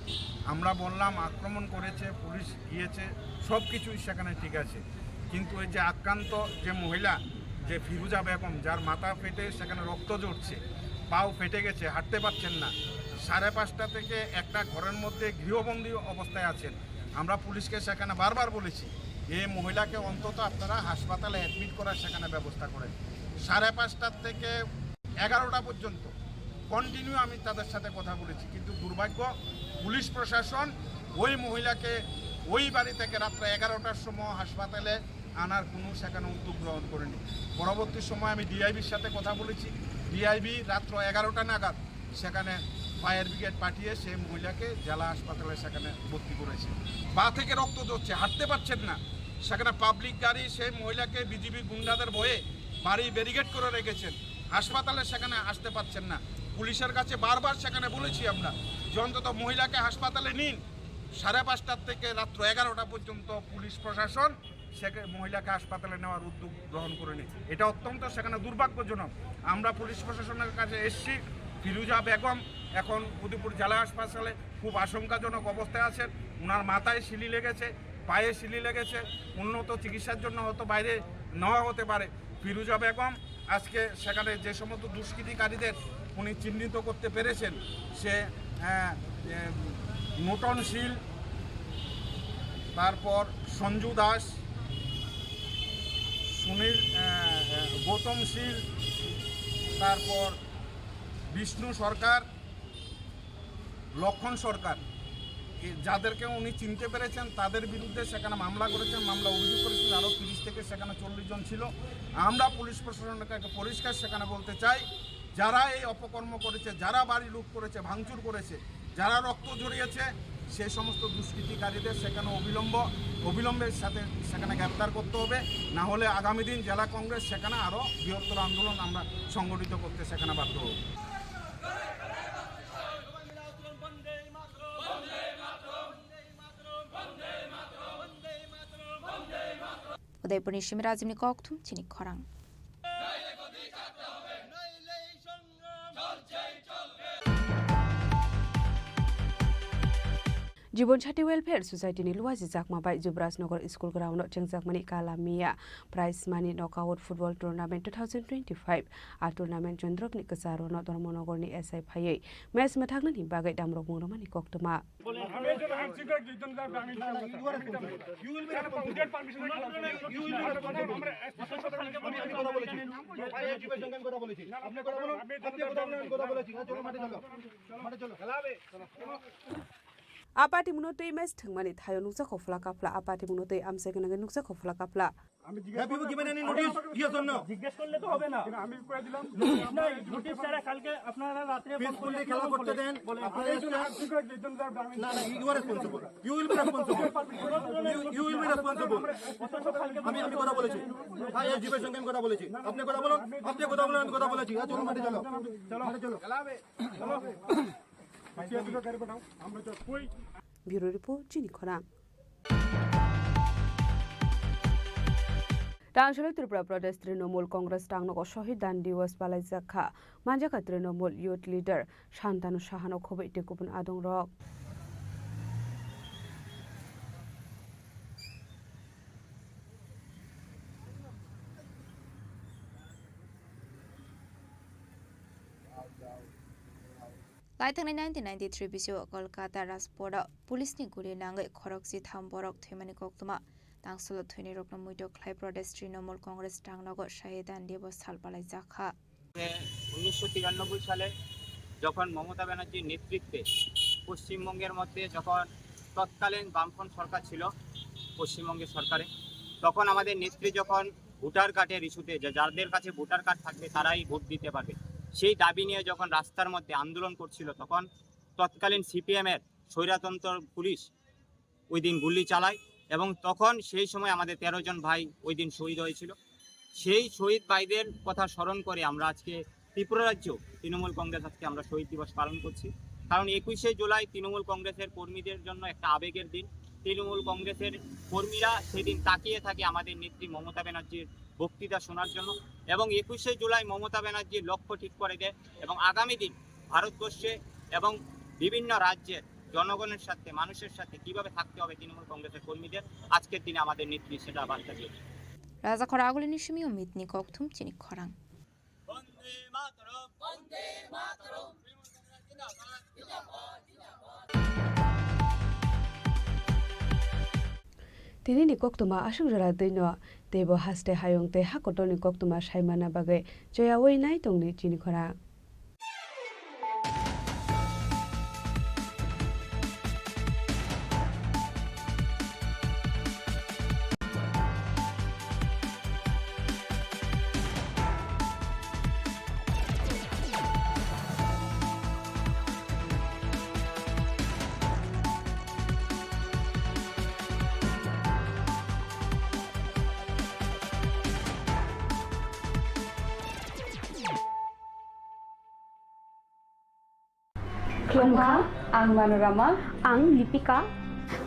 আমরা বললাম আক্রমণ করেছে, পুলিশ গিয়েছে, সব কিছুই সেখানে ঠিক আছে, কিন্তু এই যে আক্রান্ত যে মহিলা, যে ফিরুজা বেগম, যার মাথা ফেটে সেখানে রক্ত ঝরছে, পাও ফেটে গেছে, হাঁটতে পারছেন না, সাড়ে পাঁচটা থেকে একটা ঘরের মধ্যে গৃহবন্দী অবস্থায় আছেন। আমরা পুলিশকে সেখানে বারবার বলেছি, এই মহিলাকে অন্তত আপনারা হাসপাতালে অ্যাডমিট করার সেখানে ব্যবস্থা করেন। সাড়ে পাঁচটার থেকে এগারোটা পর্যন্ত কন্টিনিউ আমি তাদের সাথে কথা বলেছি, কিন্তু দুর্ভাগ্য, পুলিশ প্রশাসন ওই মহিলাকে ওই বাড়ি থেকে রাত্রে এগারোটার সময় হাসপাতালে আনার কোনো সেখানে উদ্যোগ গ্রহণ করেনি। পরবর্তী সময় আমি ডিআইবির সাথে কথা বলেছি, ডিআইবি রাত্র এগারোটা নাগাদ সেখানে ফায়ার ব্রিগেড পাঠিয়ে সেই মহিলাকে জেলা হাসপাতালে সেখানে ভর্তি করেছে। পা থেকে রক্ত ঝরছে, হাঁটতে পারছেন না। সেখানে পাবলিক গাড়ি সেই মহিলাকে বিজিবি গুন্ডাদের ভয়ে বাড়ি ব্যারিকেড করে রেখেছেন, হাসপাতালে সেখানে আসতে পারছেন না। পুলিশের কাছে বারবার সেখানে বলেছি আমরা যে অন্তত মহিলাকে হাসপাতালে নিন। সাড়ে পাঁচটার থেকে রাত্র এগারোটা পর্যন্ত পুলিশ প্রশাসন সেকে-, মহিলাকে হাসপাতালে নেওয়ার উদ্যোগ গ্রহণ করেনি। এটা অত্যন্ত সেখানে দুর্ভাগ্যজনক। আমরা পুলিশ প্রশাসনের কাছে এসছি, ফিরুজা বেগম এখন উদয়পুর জেলা হাসপাতালে খুব আশঙ্কাজনক অবস্থায় আছেন। ওনার মাথায় সিলি লেগেছে, পায়ে সিলি লেগেছে, উন্নত চিকিৎসার জন্য হয়তো বাইরে নেওয়া হতে পারে। ফিরুজা বেগম আজকে সেখানে যে সমস্ত দুষ্কৃতিকারীদের উনি চিহ্নিত করতে পেরেছেন, সে, আহ, এ, নূতন শীল, তারপর সঞ্জু দাস, সুনীল, আহ, আহ, গৌতম শীল, তারপর বিষ্ণু সরকার, লক্ষণ সরকার, এ, যাদেরকে উনি চিনতে পেরেছেন, তাদের বিরুদ্ধে সেখানে মামলা করেছেন, মামলা অভিযোগ করেছেন, আরও তিরিশ থেকে সেখানে চল্লিশ জন ছিল। আমরা পুলিশ প্রশাসনকে একটা পরিষ্কার সেখানে বলতে চাই, যারা এই অপকর্ম করেছে, যারা বাড়ি লুট করেছে, ভাঙচুর করেছে, যারা রক্ত ঝরিয়েছে, সে সমস্ত দুষ্কৃতিকারীদের সেখানে অবিলম্ব, অবিলম্বের সাথে সেখানে গ্রেপ্তার করতে হবে, না হলে আগামী দিন জেলা কংগ্রেস সেখানে আরও বৃহত্তর আন্দোলন আমরা সংগঠিত করতে সেখানে বাধ্য হব। Udaipurni Simirajimni kokthum chini khorang. Jibon Sati Welfare Society ni luaji jakma bai Jubrajnagar School ground no chengjakmani Kala Miya Prize Money Knockout Football Tournament two thousand twenty-five. A tournament Jondrop ni kwcharo no Dharmanagar ni S I phaiwi match mwthaknani bagwi damrok mungrokmani koktwma. আমি একজন আর্ট শিক্ষক, একজন যার আমি You will be responsible. You will be responsible. You will be responsible. আমি, আমি কথা বলেছি। আমি, আমি কথা বলেছি। আমি, আমি কথা বলেছি। আপনি কথা বলুন। আপনি কথা বলুন, আমি কথা বলেছি। হ্যাঁ, চলো, মাঠে চলো। মাঠে চলো। Apati muno twi mes thwngmani thaio nukjakha phla kaphla, apati muno twi amchai gwnangwi nukjakha phla kaphla. আমি জিজ্ঞেস হ্যাঁ, বিভু, করলাম, given any notice? Yes or no? জিজ্ঞেস করলে তো হবে না। আমি কয়ে দিলাম। নোটিশ নাই, নোটিশ ছাড়া কালকে আপনারা রাত্রে ফোন করলে পিসফুলি খেলা করতে দেন। বলে, আপনারা এই জন্য এসছেন। আর্ট শিক্ষক একজন যার আমি না, না, you are responsible. You will be responsible. You, you will be responsible. অথচ কালকে আমি, আমি কথা বলেছি। হ্যাঁ, এসডিপিওর সঙ্গে আমি কথা বলেছি। আপনি কথা বলুন, আপনি কথা বলুন, আমি কথা বলেছি। হ্যাঁ, চলো, মাঠে চলো। চলো। মাঠে চলো। Bureau Report, Chini Khorang. Tangsholo Tripura Pradesh Trinamool Congress tangnogo Shahid Dan Diwas palaijak kha, manjakha Trinamool Youth Leader Shantanu Sahano khobwi tei kubun adongrok. Laithangnai nineteen ninety-three bisio Kolkata Rajporo police ni guli nangwi khorokchi tham borok thwimani koktwma. Tangsolo thwinirokno muito khlai Pradesh Trinamool Congress tangnogo Shahid Dan Diwas sal palaijak kha. উনিশশো তিরানব্বই সালে যখন মমতা ব্যানার্জির নেতৃত্বে পশ্চিমবঙ্গের মধ্যে যখন তৎকালীন বামফ্রন্ট সরকার ছিল, পশ্চিমবঙ্গের সরকারে, তখন আমাদের নেত্রী যখন ভোটার কার্ডের ইস্যুতে, যে যাদের কাছে ভোটার কার্ড থাকবে তারাই ভোট দিতে পারবে, সেই দাবি নিয়ে যখন রাস্তার মধ্যে আন্দোলন করছিল, তখন তৎকালীন সিপিএম এর স্বৈরতন্ত্র পুলিশ ওই দিন গুলি চালায় এবং তখন সেই সময় আমাদের তেরো জন ভাই ওই দিন শহীদ হয়েছিল। সেই শহীদ ভাইদের কথা স্মরণ করে আমরা আজকে ত্রিপুরা রাজ্য তৃণমূল কংগ্রেস আজকে আমরা শহীদ দিবস পালন করছি। কারণ একুশে জুলাই তৃণমূল কংগ্রেসের কর্মীদের জন্য একটা আবেগের দিন। তৃণমূল কংগ্রেসের কর্মীরা সেদিন তাকিয়ে থাকে আমাদের নেত্রী মমতা ব্যানার্জির বক্তৃতা শোনার জন্য। এবং একুশে জুলাই মমতা ব্যানার্জি লক্ষ্য ঠিক করে দেয় এবং আগামী দিন ভারতবর্ষে এবং বিভিন্ন রাজ্যের জনগণের সাথে, মানুষের সাথে কিভাবে থাকতে হবে তৃণমূল কংগ্রেসের কর্মীদের, আজকের দিনে আমাদের নেত্রী সেটা বার্তা দিয়েছে। Rajakhor agulini simi Umitni kokthum chini khorang. Tini ni koktwma aswk jora twi no, teibo haste hayung tei hakotor ni koktwma saimana bagwi choyawi nai tongni chini khorang. Khulumkha, ang Manorama. Ang Lipika.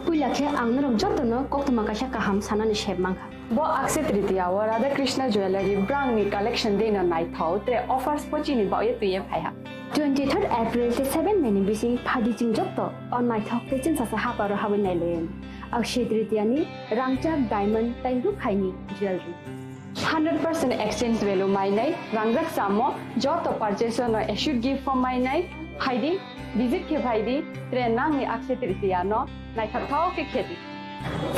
Puila khe ang norok jotono koktwma kaisa kaham sanani sep mankha. Bo Akshaya Tritiya o Radha Krishna Jewellery brangni collection deno naithok tre offers pochini baoye twiye phaiha. Twenty-third April tei seven May ni bising phadi chwng joto o naithok tei chwngsasa haparo habwi nailayan. Akshaya Tritiya ni rangchak, diamond tei rukhaini jewellery. Hundred percent exchange value mainai, rangjak samo, joto purchase no assured gift form mainai, phaidi, visit khe phaidi, tre nangni Akshaya Tritiya no naithokthok khe khedi.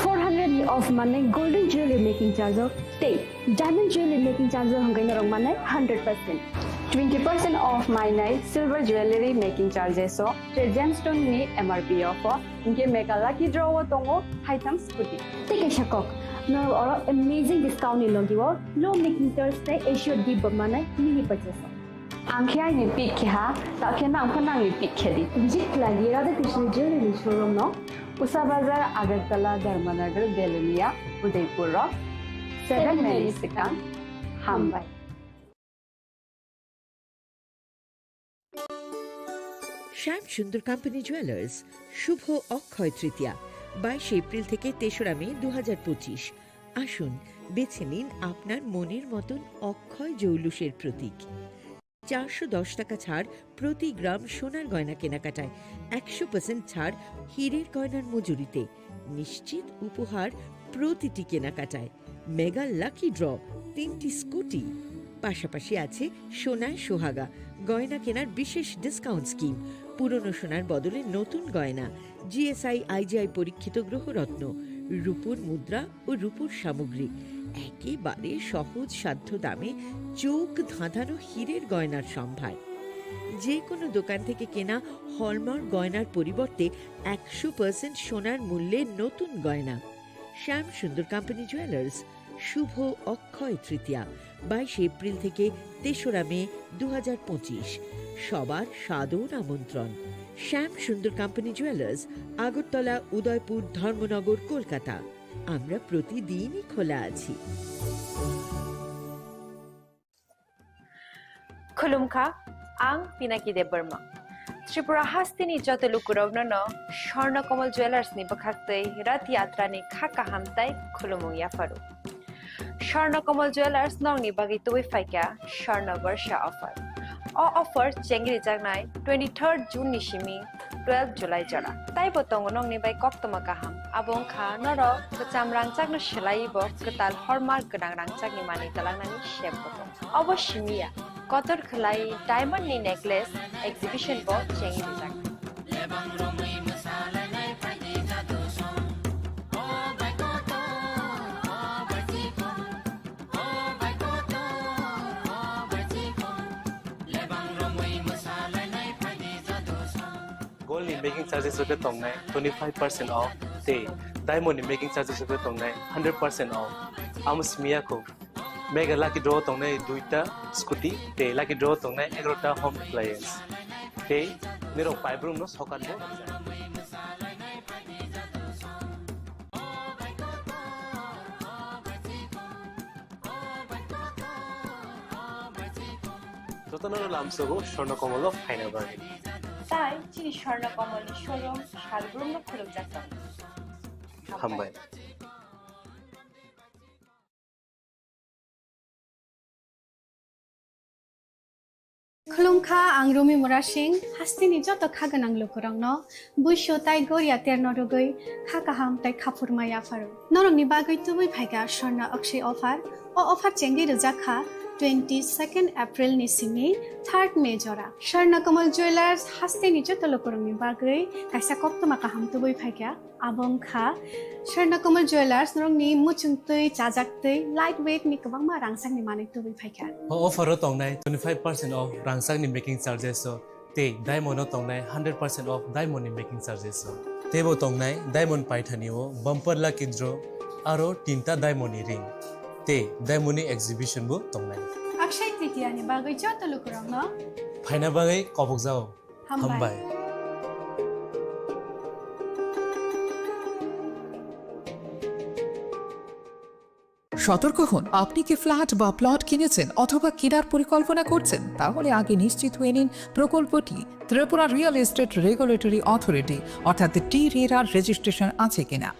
Four hundred ni off manai golden jewelry making charge o tei diamond jewelry making charge o hwnkhai norok manai hundred percent. Twenty percent off mainai silver jewelry making charges o, tre gemstone ni M R P off o, Hinkhe mega lucky draw o tongo haitham scooty. Tei kaisa kok, norok oro amazing discount ni logi o low making charge tei assured gift bo manai mini purchase o. Ang khe aini pick khe ha, ta khe nang pho nangni pick khe di. Visit khlai di Radha Krishna Jewelry ni showroom no, Usa Bazar, Agartala, Dharmanagar, Belonia, Udaipur o seven May ni swkang. Hambai. Shyam Sundar Company Jewelers, শুভ অক্ষয় তৃতীয়া, বাইশে এপ্রিল থেকে তেসরা মে দু হাজার পঁচিশ। আসুন, বেছে নিন আপনার মনের মতন অক্ষয় জৌলুসের প্রতীক। চারশো দশ টাকা ছাড় প্রতি গ্রাম সোনার গয়না কেনাকাটায়, একশো পার্সেন্ট ছাড় হীরের গয়নার মজুরিতে। নিশ্চিত উপহার প্রতিটি কেনাকাটায়। মেগা লাকি ড্র, তিনটি স্কুটি, পাশাপাশি আছে সোনায় সোহাগা, গয়না কেনার বিশেষ ডিসকাউন্ট স্কিম, পুরনো সোনার বদলে নতুন গয়না, জিএসআই আইজিআই পরীক্ষিত গ্রহরত্ন, রূপোর মুদ্রা ও রূপোর সামগ্রী, একেবারে সহজ সাধ্য দামে চোখ ধাঁধানো হীরের গয়নার সম্ভার। যে কোনো দোকান থেকে কেনা হলমার্ক গয়নার পরিবর্তে একশো পার্সেন্ট সোনার মূল্যে নতুন গয়না। শ্যাম সুন্দর কোম্পানি জুয়েলার্স, শুভ অক্ষয় তৃতীয়া, বাইশে এপ্রিল থেকে তেসরা মে দু হাজার পঁচিশ। সবার সাদর আমন্ত্রণ। শ্যাম সুন্দর কোম্পানি জুয়েলার্স, আগরতলা, উদয়পুর, ধর্মনগর, কলকাতা। আমরা প্রতিদিনই খোলা আছি। Khulumkha, ang Pinaki Debbarma. Tripura hasteni joto lukurokno no Swarna Kamal Jewelers ni bwkhaktwi Rath Yatra ni kha kaham tai khulumung yapharu. Swarna Kamal Jewelers nokni bagwi tubui phaikha Swarna Barsha offer. O offer chengrijaknai twenty-third June ni simi twelve July jora. Taibo tongo nokni bai koktwma kaham. Abo wngkha norok kwcham rangchakno swlaiwi bo kwtal hallmark gwnang rangchakni manwi twlangnani sep bo tongo. Obo simi ya, kotor khwlai diamond ni necklace exhibition bo chengwi rijak. Gold ni making charges rok tongnai twenty five percent off, tei diamond ni making charges rok tongnai hundred percent off. Amo simi ya kho, mega lucky draw tongnai duita scooty, tei lucky draw tongnai egarota home appliance. Tei nirok paibrum no sokan bo. Jotono lamsogo Swarna Komolo phaina bagwi. Tai chini Swarna Komolni showroom salbrumno khulukjak tongo. Hambai. Khulumkha, ang Rumi Murasing, hasteni joto kha gwnang lukurokno buisu tai goria terno rwgwi kha kaham tai khaphurma yapharo. Norokni bagwi tubui phaikha Swarna Akshay offer. O offer chengwi rwjak kha twenty second April ni simi third May jora. Swarna Kamal Jewellers hasteni joto lukurokni bagwi kaisa koktwma kaham tubui phaikha. Abo wngkha Swarna Kamal Jewellers, norokni muchung twi, chajak twi, light weight ni kwbangma rangchakni manwi tubui phaikha. O offer o tongnai twenty five percent off rangchakni making charges o, tei diamond o tongnai hundred percent off diamond ni making charges o. Teibo tongnai diamond paithani o bumper lucky draw aro tinta diamond ni ring, tei diamond ni exhibition bo tongnai. Akshay Tritiya ni bagwi joto lukurokno phaina bagwi kobokjao. Hambai. Hambai. সতর্ক হন, আপনি কি ফ্ল্যাট বা প্লট কিনেছেন অথবা কেনার পরিকল্পনা করছেন? তাহলে আগে নিশ্চিত হয়ে নিন প্রকল্পটি Tripura real estate regulatory authority অর্থাৎ টি রেরার রেজিস্ট্রেশন আছে কিনা।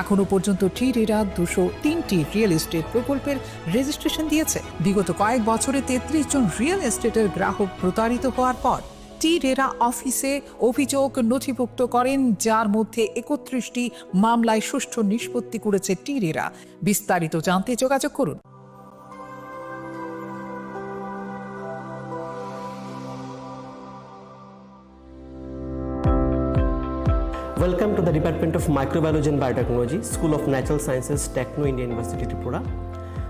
এখনো পর্যন্ত টি রেরা দুশো তিনটি রিয়েল এস্টেট প্রকল্পের রেজিস্ট্রেশন দিয়েছে। বিগত কয়েক বছরে তেত্রিশ জন রিয়েল এস্টেটের গ্রাহক প্রতারিত হওয়ার পর টি রেরা অফিসে অভিযোগ নথিভুক্ত করেন, যার মধ্যে একত্রিশটি মামলায় সুষ্ঠু নিষ্পত্তি করেছে টি রেরা। বিস্তারিত জানতে যোগাযোগ করুন। Welcome to the Department of Microbiology and Biotechnology, School of Natural Sciences, Techno India University, Tripura.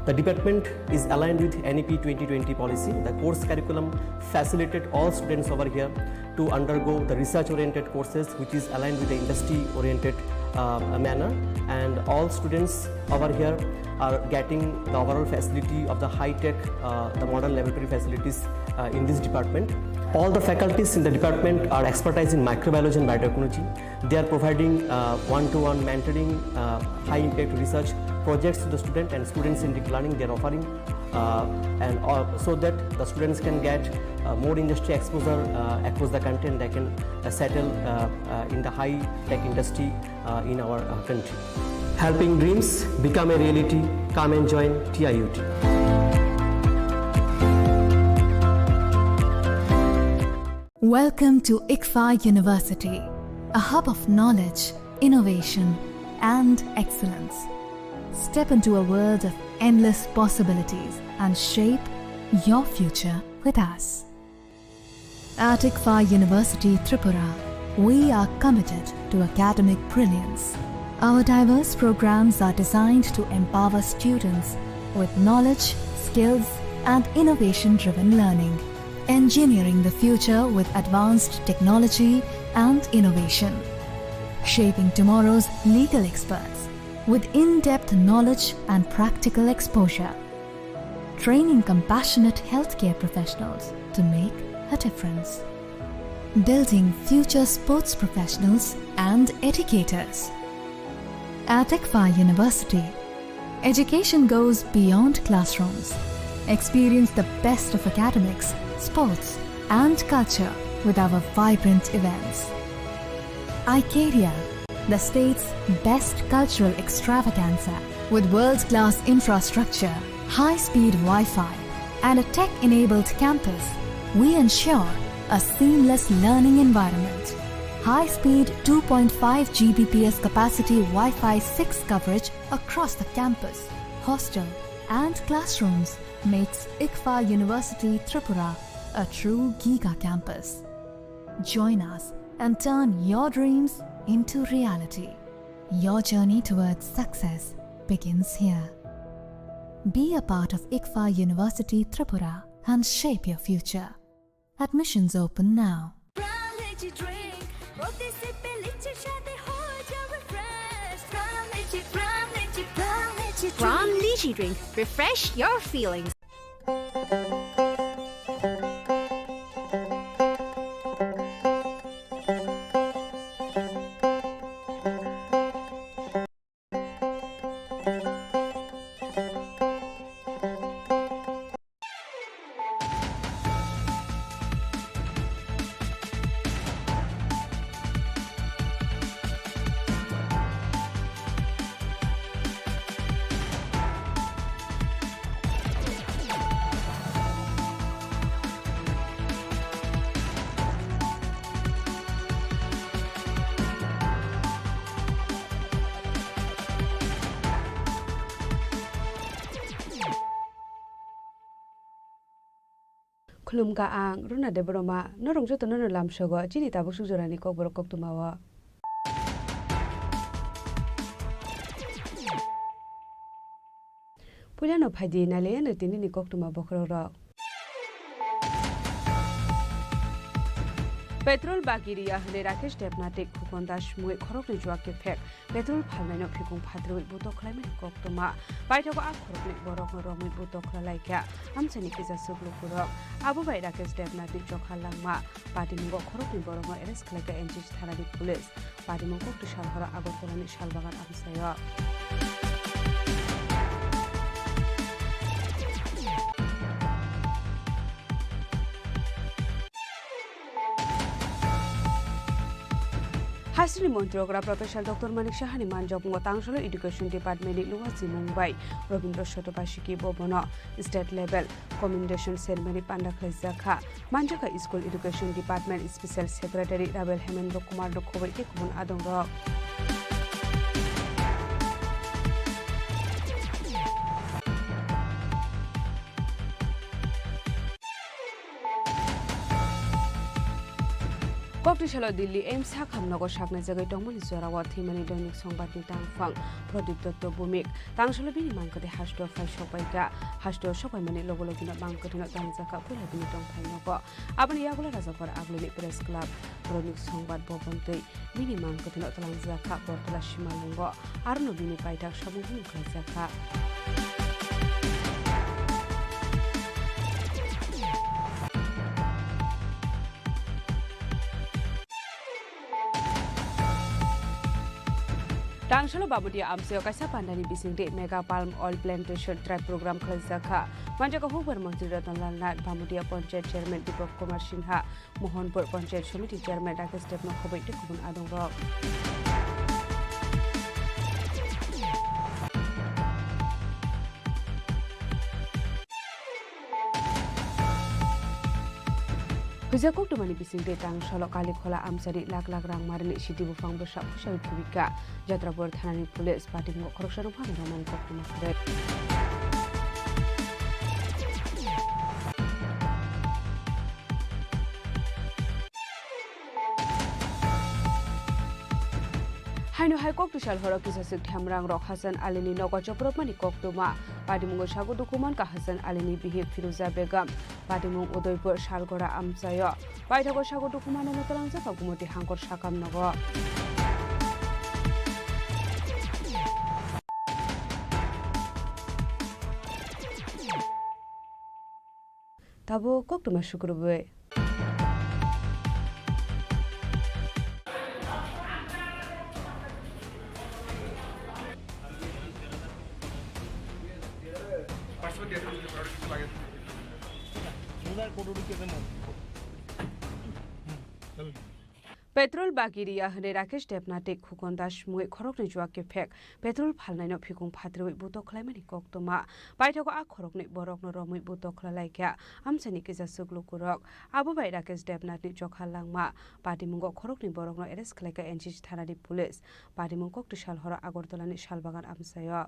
The department is aligned with N E P twenty twenty policy. The course curriculum facilitated all students over here to undergo the research-oriented courses, which is aligned with the industry-oriented, uh, manner. And all students over here are getting the overall facility of the high-tech, uh, the modern laboratory facilities, uh, in this department. All the faculties in the department are expertise in microbiology and biotechnology. They are providing, uh, one-to-one mentoring, uh, high-impact research projects to the student and student-centric learning they are offering, uh, and, uh, so that the students can get, uh, more industry exposure, uh, across the country, and they can, uh, settle, uh, uh, in the high-tech industry, uh, in our, uh, country. Helping dreams become a reality. Come and join T I U T. Welcome to ICFAI University, a hub of knowledge, innovation, and excellence. Step into a world of endless possibilities and shape your future with us. At ICFAI University Tripura, we are committed to academic brilliance. Our diverse programs are designed to empower students with knowledge, skills, and innovation-driven learning. Engineering the future with advanced technology and innovation. Shaping tomorrow's legal experts with in-depth knowledge and practical exposure. Training compassionate healthcare professionals to make a difference. Building future sports professionals and educators. At ICFAI University, education goes beyond classrooms. Experience the best of academics, sports, and culture with our vibrant events. Icaria, the state's best cultural extravaganza. With world-class infrastructure, high-speed Wi-Fi, and a tech-enabled campus, we ensure a seamless learning environment. High-speed two point five G B P S capacity Wi-Fi six coverage across the campus, hostel, and classrooms makes ICFAI University Tripura a true giga campus. Join us and turn your dreams into reality. Your journey towards success begins here. Be a part of ICFAI University Tripura and shape your future. Admissions open now. Prime Energy Drink, Pote se pele chhe shade ho jawe fresh. Pran Lychee, Pran Lychee, Pran Lychee drink. Pran Lychee drink. Refresh your feelings. Khulumkha ang Runa Debbarma, norok jotono no lamsogo chini tabuk suk jorani kokborok koktwmao. Puilano phaidi nailaiyano tinini koktwma bokhorokrok. Petrol bagi riya hwnwi Rakesh Debnath tei Khukon Das mungwi khoroknwi juak kephek. Petrol phalnaino phikung phatrwi butok khlaimani koktwma. Paithago a khoroknwi borokno romwi butok khlailaikha amchaini kisa swk lukurok. Abo bai Rakesh Debnathni chokha langma. Patimungo khoroknwi borokno arrest khlaikha N C C thanani police. Patimung koktwsal horo Agartalani Salbagan amchaio. Hasteni montri okra Professor Doctor Manik Sahani manjakmungo tangsalo Education Department ni luwa chimung bai Robindra Sotobasiki bo bono state level commendation ceremony panda khlaijak kha. Manjakha School Education Department Special Secretary Rabel Hemendra Kumar no khoboi tei kubun adongrok. Koktwsalo Delhi AIIMS sakhamnogo saknaijagwi tongmani jorao thwimani Doinik Songbatni tangphang Pradip Dotto Bhumik. Tangsalo bini mangkwthwi hasteo phai sokbaikha. Hasteo sokbaimani logo logino mangkwthwino tangjakha puila bini tongphai nogo. Aboni yagulo Rajakhor Agulini Press Club, Doinik Songbat Bhavan tei bini mangkwthwino twlangjakha Bortola Simalungo, arono bini paithak samung hwnwi khlaijakha. Tangsalo Bamudia amchaio kaisa pandani bisingtwi Mega Palm Oil Plantation Drive program khlaijakha. Manjakha hukbar montri Ratan Lal Nath, Bamudia Panchayat Chairman Deepak Kumar Singha, Mohanpur Panchayat Samiti Chairman Rakesh Debno khoboi tei kubun adongrok. Huijak koktwmani bisingtwi tangsalo Kalikhola amchari lak lak rang marini siti buphang bwsa bwsa thubikha. Jatrapur thanani police patimungo khoroksa rwphano romani koktwma kwrwi. Haino hai koktwsal horo kisaswk themrang rok Hasan Alini nogo chopropmani koktwma. Patimungo sago dukuman ka Hasan Alini bihik Firuza Begum. Patimung Udaipur Salgora amchaio. Paithago sago dukumanano twlangjak Gumoti Hangkor sakam nogo. Tabuk koktwma sukrubwi. Petrol bagi riya hwnwi Rakesh Debnath tei Khukon Das mungwi khoroknwi juak kephek petrol phalnaino phikung phatrwi butok khlaimani koktwma. Paithago a khoroknwi borokno romwi butok khlailaikha amchaini kisa swk lukurok. Abo bai Rakesh Debnathni chokha langma. Patimungo khoroknwi borokno arrest khlaikha N C C thanani police. Patimung koktwsal horo Agartalani Salbagan amchaio.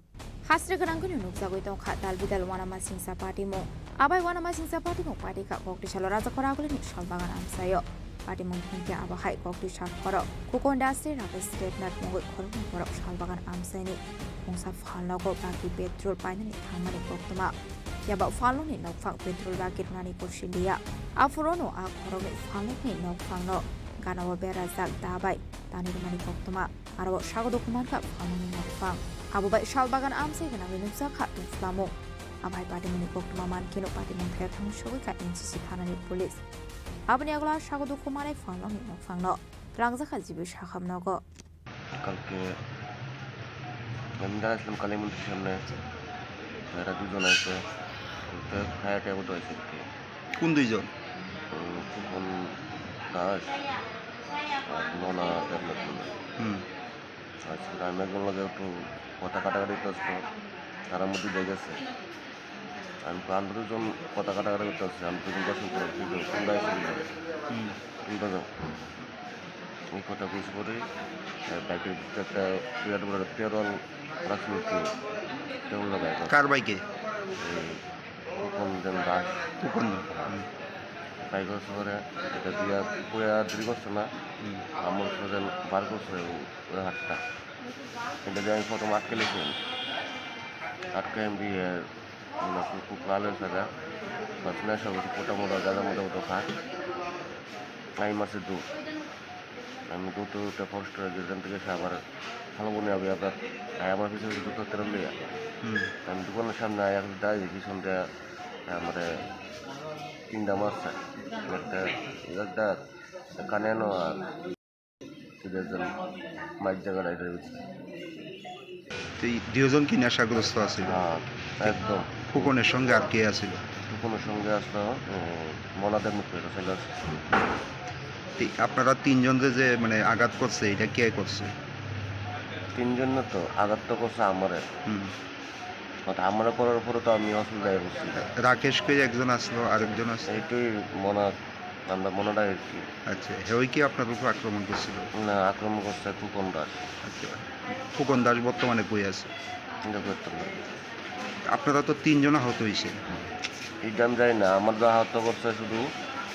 Hasri gwnangkhe nukjagwi tongkha dal bidal uanamasingcha patimung. Abai uanamasingcha patimung patikha koktwsalo Rajakhor Agulini Salbagan amchaio. Patimung hinkhe abo hai koktwsal horo Khukon Das tei Rakesh Debnath mungwi khoroknwi borok Salbagan amchaini mungsa phalnogo bagi petrol painani thangmani koktwma. Phiya ba phalnokni nokphang petrol bagi rwnani kosiliya. Aphuru ano a khoroknwi phalnokni nokphangno Kanao berajak da bai tanwi rwmani koktwma. Aro o sago dukhu mankha phalmungni nokphang. Abo bai sal bagan amchai gwnangwi nukjakha tongphlamung. Abo hai patimungni koktwma mankheno patimung phaiwi thangwi sogwi kha N C C thanani police. Aboni yagulo sago dukhu manwi phalmungni nokphangno twlangjakha G B sakham nogo. কালকে আমি দাঁড়াইছিলাম কালী মন্দিরের সামনে, এরা দুজন আছে, তো ফায়ার টাইপের তো আছে আর কি। কোন দুইজন? উম, ফুকন দাস আর মোনা দেবনাথ বলে। হুম। আচ্ছা, আমি একজন লগে একটু কথা কাটাকাটি করছিল, তার মধ্যে লেগে গেছে। আমি তো আন্দোলন জন কথা কাটাকাটি করতে আসছি, আমি তো দর্শন করে, কিন্তু কোনটা এসে দিল? হুম। কোনটা যাও? এই কথা বুঝ করে, আহ, বাইকের ভিতরে একটা বিরাট বড় তেরোয়াল রাখছিল কি? তেরোয়াল বাইক। কার বাইকে? এই ফুকন দেব দাস। ফুকন দেব। হুম। বাইক হচ্ছে পরে এটা দিয়া পুরা দুই বছর না? হুম। আমার হচ্ছে বার করছে ওই, ওই হাতটা। এটা দিয়ে আমি প্রথম আটকে লেছি। আটকে আমি দিয়ে Una kuku kalo saga, masna sabu kuta moda gada moda moda kha. Ai mase du. Ami du tu te post girjan tege sabar. Halo boni abi abra. Ai amar pise du to teram liya. Hmm. Ami dukan samne ayak dai dikhi sonde amare tinda masa. Ekta, ekta kaneno ar. দুজন মাইর ঝগড়া এটা হয়েছে। তো এই দুজন কি নেশাগ্রস্ত আছিল? হ্যাঁ, একদম। ফুকনের সঙ্গে আর কে আছিল? ফুকনের সঙ্গে আসলো, উম, মনাদের মুখে এটা ছিল। তো আপনারা তিনজনকে যে মানে আঘাত করছে, এটা কে করছে? তিনজন না তো, আঘাত তো করছে আমারে। হুম। But আমরা করার পরে তো আমি অসুবিধায় পড়ছি। রাকেশ কই একজন আসলো, আরেকজন আসলো? এইটাই মনা, আমরা মনাটা আর কি। আচ্ছা, হেই কি আপনার উপর আক্রমণ করছিল? না, আক্রমণ করছে ফুকন দাস। আচ্ছা, ফুকন দাস বর্তমানে কই আছে? এটা করতে পারি। আপনারা তো তিনজন আহত হইছেন। এটা আমি জানি না, আমার যা আহত করছে শুধু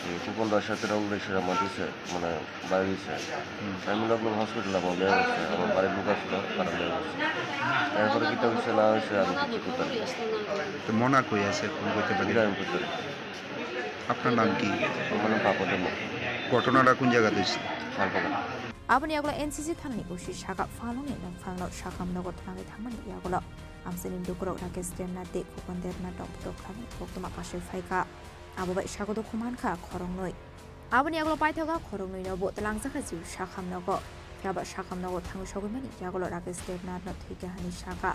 এই ফুকন দাসের সাথে রাহুল দাসের আমার দিছে, মানে বাইরে হয়েছে। হুম। আমি লোক হসপিটালে আমার বিয়ে হচ্ছে, আমার বাড়ির লোক আসলো, তারা বিয়ে হচ্ছে। এরপরে কিতা হয়েছে না হয়েছে আমি কিছু করতে পারি না। তো মনা কই আছে, ফোন করতে পারি? এটা আমি করতে পারি। আপনার নাম কি? আমার নাম পাপা দেব। ঘটনাটা কোন জায়গাতে হয়েছিল? Salbagan. Aboni yagulo N C C thanani O C saka phalungni nokphangno sakham nogo thangwi thangmani yagulo amchaini lukurok Rakesh Debnath tei Khukon Debnath rok phutok khlaiwi koktwma kasui phaikha. Abo bai sago dukhu mankha khoroknwi. Aboni yagulo paithago khoroknwino bo twlangjakha G B sakham nogo. Phiya ba sakham nogo thangwi sogwi mani yagulo Rakesh Debnathno thwi kahani saka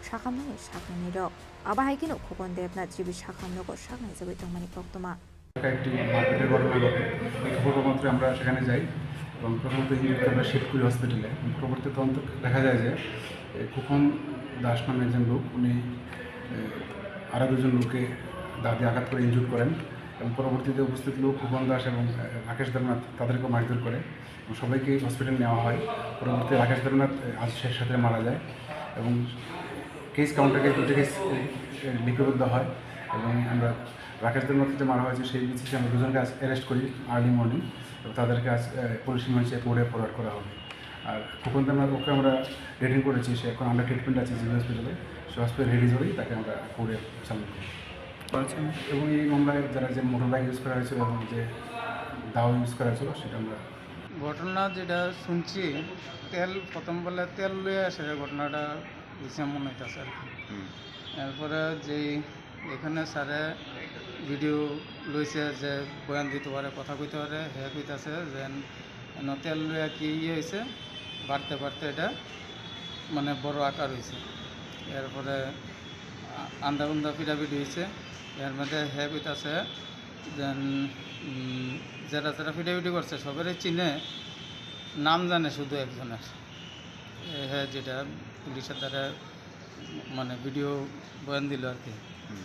sakham nogni saknani rok. Abo hai kheno Khukon Debnath G B sakham nogo saknai jagwi tongmani koktwma. একটা একটি মারপিটের ঘটনা ঘটে। এই খবর মাত্র আমরা সেখানে যাই এবং প্রথমত ইঞ্জুরিকে আমরা শিফট করি হসপিটালে। এবং পরবর্তী তদন্ত দেখা যায় যে, এ, খুকন দাস নামে একজন লোক, উনি, এ, আরও দুজন লোককে দা দিয়ে আঘাত করে ইনজুর করেন এবং পরবর্তীতে উপস্থিত লোক খুকন দাস এবং, এ, রাকেশ দেবনাথ তাদেরকেও মারধর করে এবং সবাইকে হসপিটালে নেওয়া হয়। পরবর্তীতে রাকেশ দেবনাথ, এ, আজ শেষ রাত্রে মারা যায় এবং কেস কাউন্টারে দুটো কেস, এ, এ, লিপিবদ্ধ হয় এবং আমরা রাকেশ দেবনাথকে যে মারা হয়েছে, সেই বেসিসে আমরা দুজনকে আজ অ্যারেস্ট করি আর্লি মর্নিং এবং তাদেরকে আজ, এ, পুলিশ রিমান্ডে কোর্টে ফরওয়ার্ড করা হবে। আর খুকন দেবনাথ ওকে আমরা ডিটেইন করেছি, সে এখন আন্ডার ট্রিটমেন্ট আছে জিবি হসপিটালে। সে হসপিটাল রিলিজ হলেই তাকে আমরা কোর্টে সাবমিট করব। আচ্ছা। এবং এই মামলায় যারা যে মোটর বাইক ইউজ করা হয়েছিল এবং যে দাও ইউজ করা হয়েছিল, সেটা আমরা ঘটনা যেটা শুনছি, তেল, প্রথম বলে তেল লয়ে আসে ঘটনাটা হইছে মনে হইতাছে আর কি। হুম। এরপরে যেই এখানে স্যারে ভিডিও লইছে যে বয়ান দিতে পারে, কথা কইতে পারে, হে কইতাছে যে এন তেল লইয়া কি ইয়ে হইছে, বাড়তে বাড়তে এটা মানে বড় আকার হইছে। এরপরে আ-, আন্দা উন্দা পিটাপিটি হইছে। এর মধ্যে হে কইতাছে যে, উম, যেটা যেটা পিটাপিটি করছে সবেরই চিনে, নাম জানে শুধু একজনের। এ, হে যেটা পুলিশের দ্বারা মানে ভিডিও বয়ান দিল আর কি। হুম।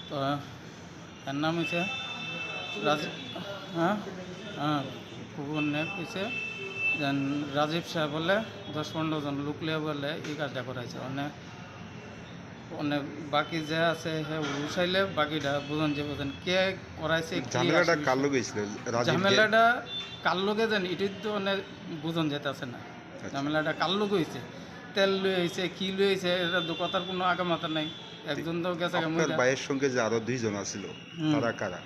তো এর নাম হইছে রাজীব, হ্যাঁ, হ্যাঁ, খুব অন্যায় হইছে। যেন রাজীব সাহেব বলে দশ পনেরো জন লোক লিয়ে বলে এই কাজটা করাইছে। মানে, মানে বাকি যে আছে হে উঠাইলে বাকিটা বুঝন যে বুঝন কে করাইছে, কি ঝামেলাটা আসলে কার লগে হইছিল? রাজীব যে ঝামেলাটা কার লগে যেন এটা তো মানে বুঝন যেতে আছে না। আচ্ছা। ঝামেলাটা কার লগে হইছে? তেল লই হইছে, কি লই হইছে, এটা তো কথার কোনো আগামাথা নাই। একজন তো গেছে গা আপনার মইরা। ভাইয়ের সঙ্গে যে আরো দুইজন আছিল, হুম। তারা কারা?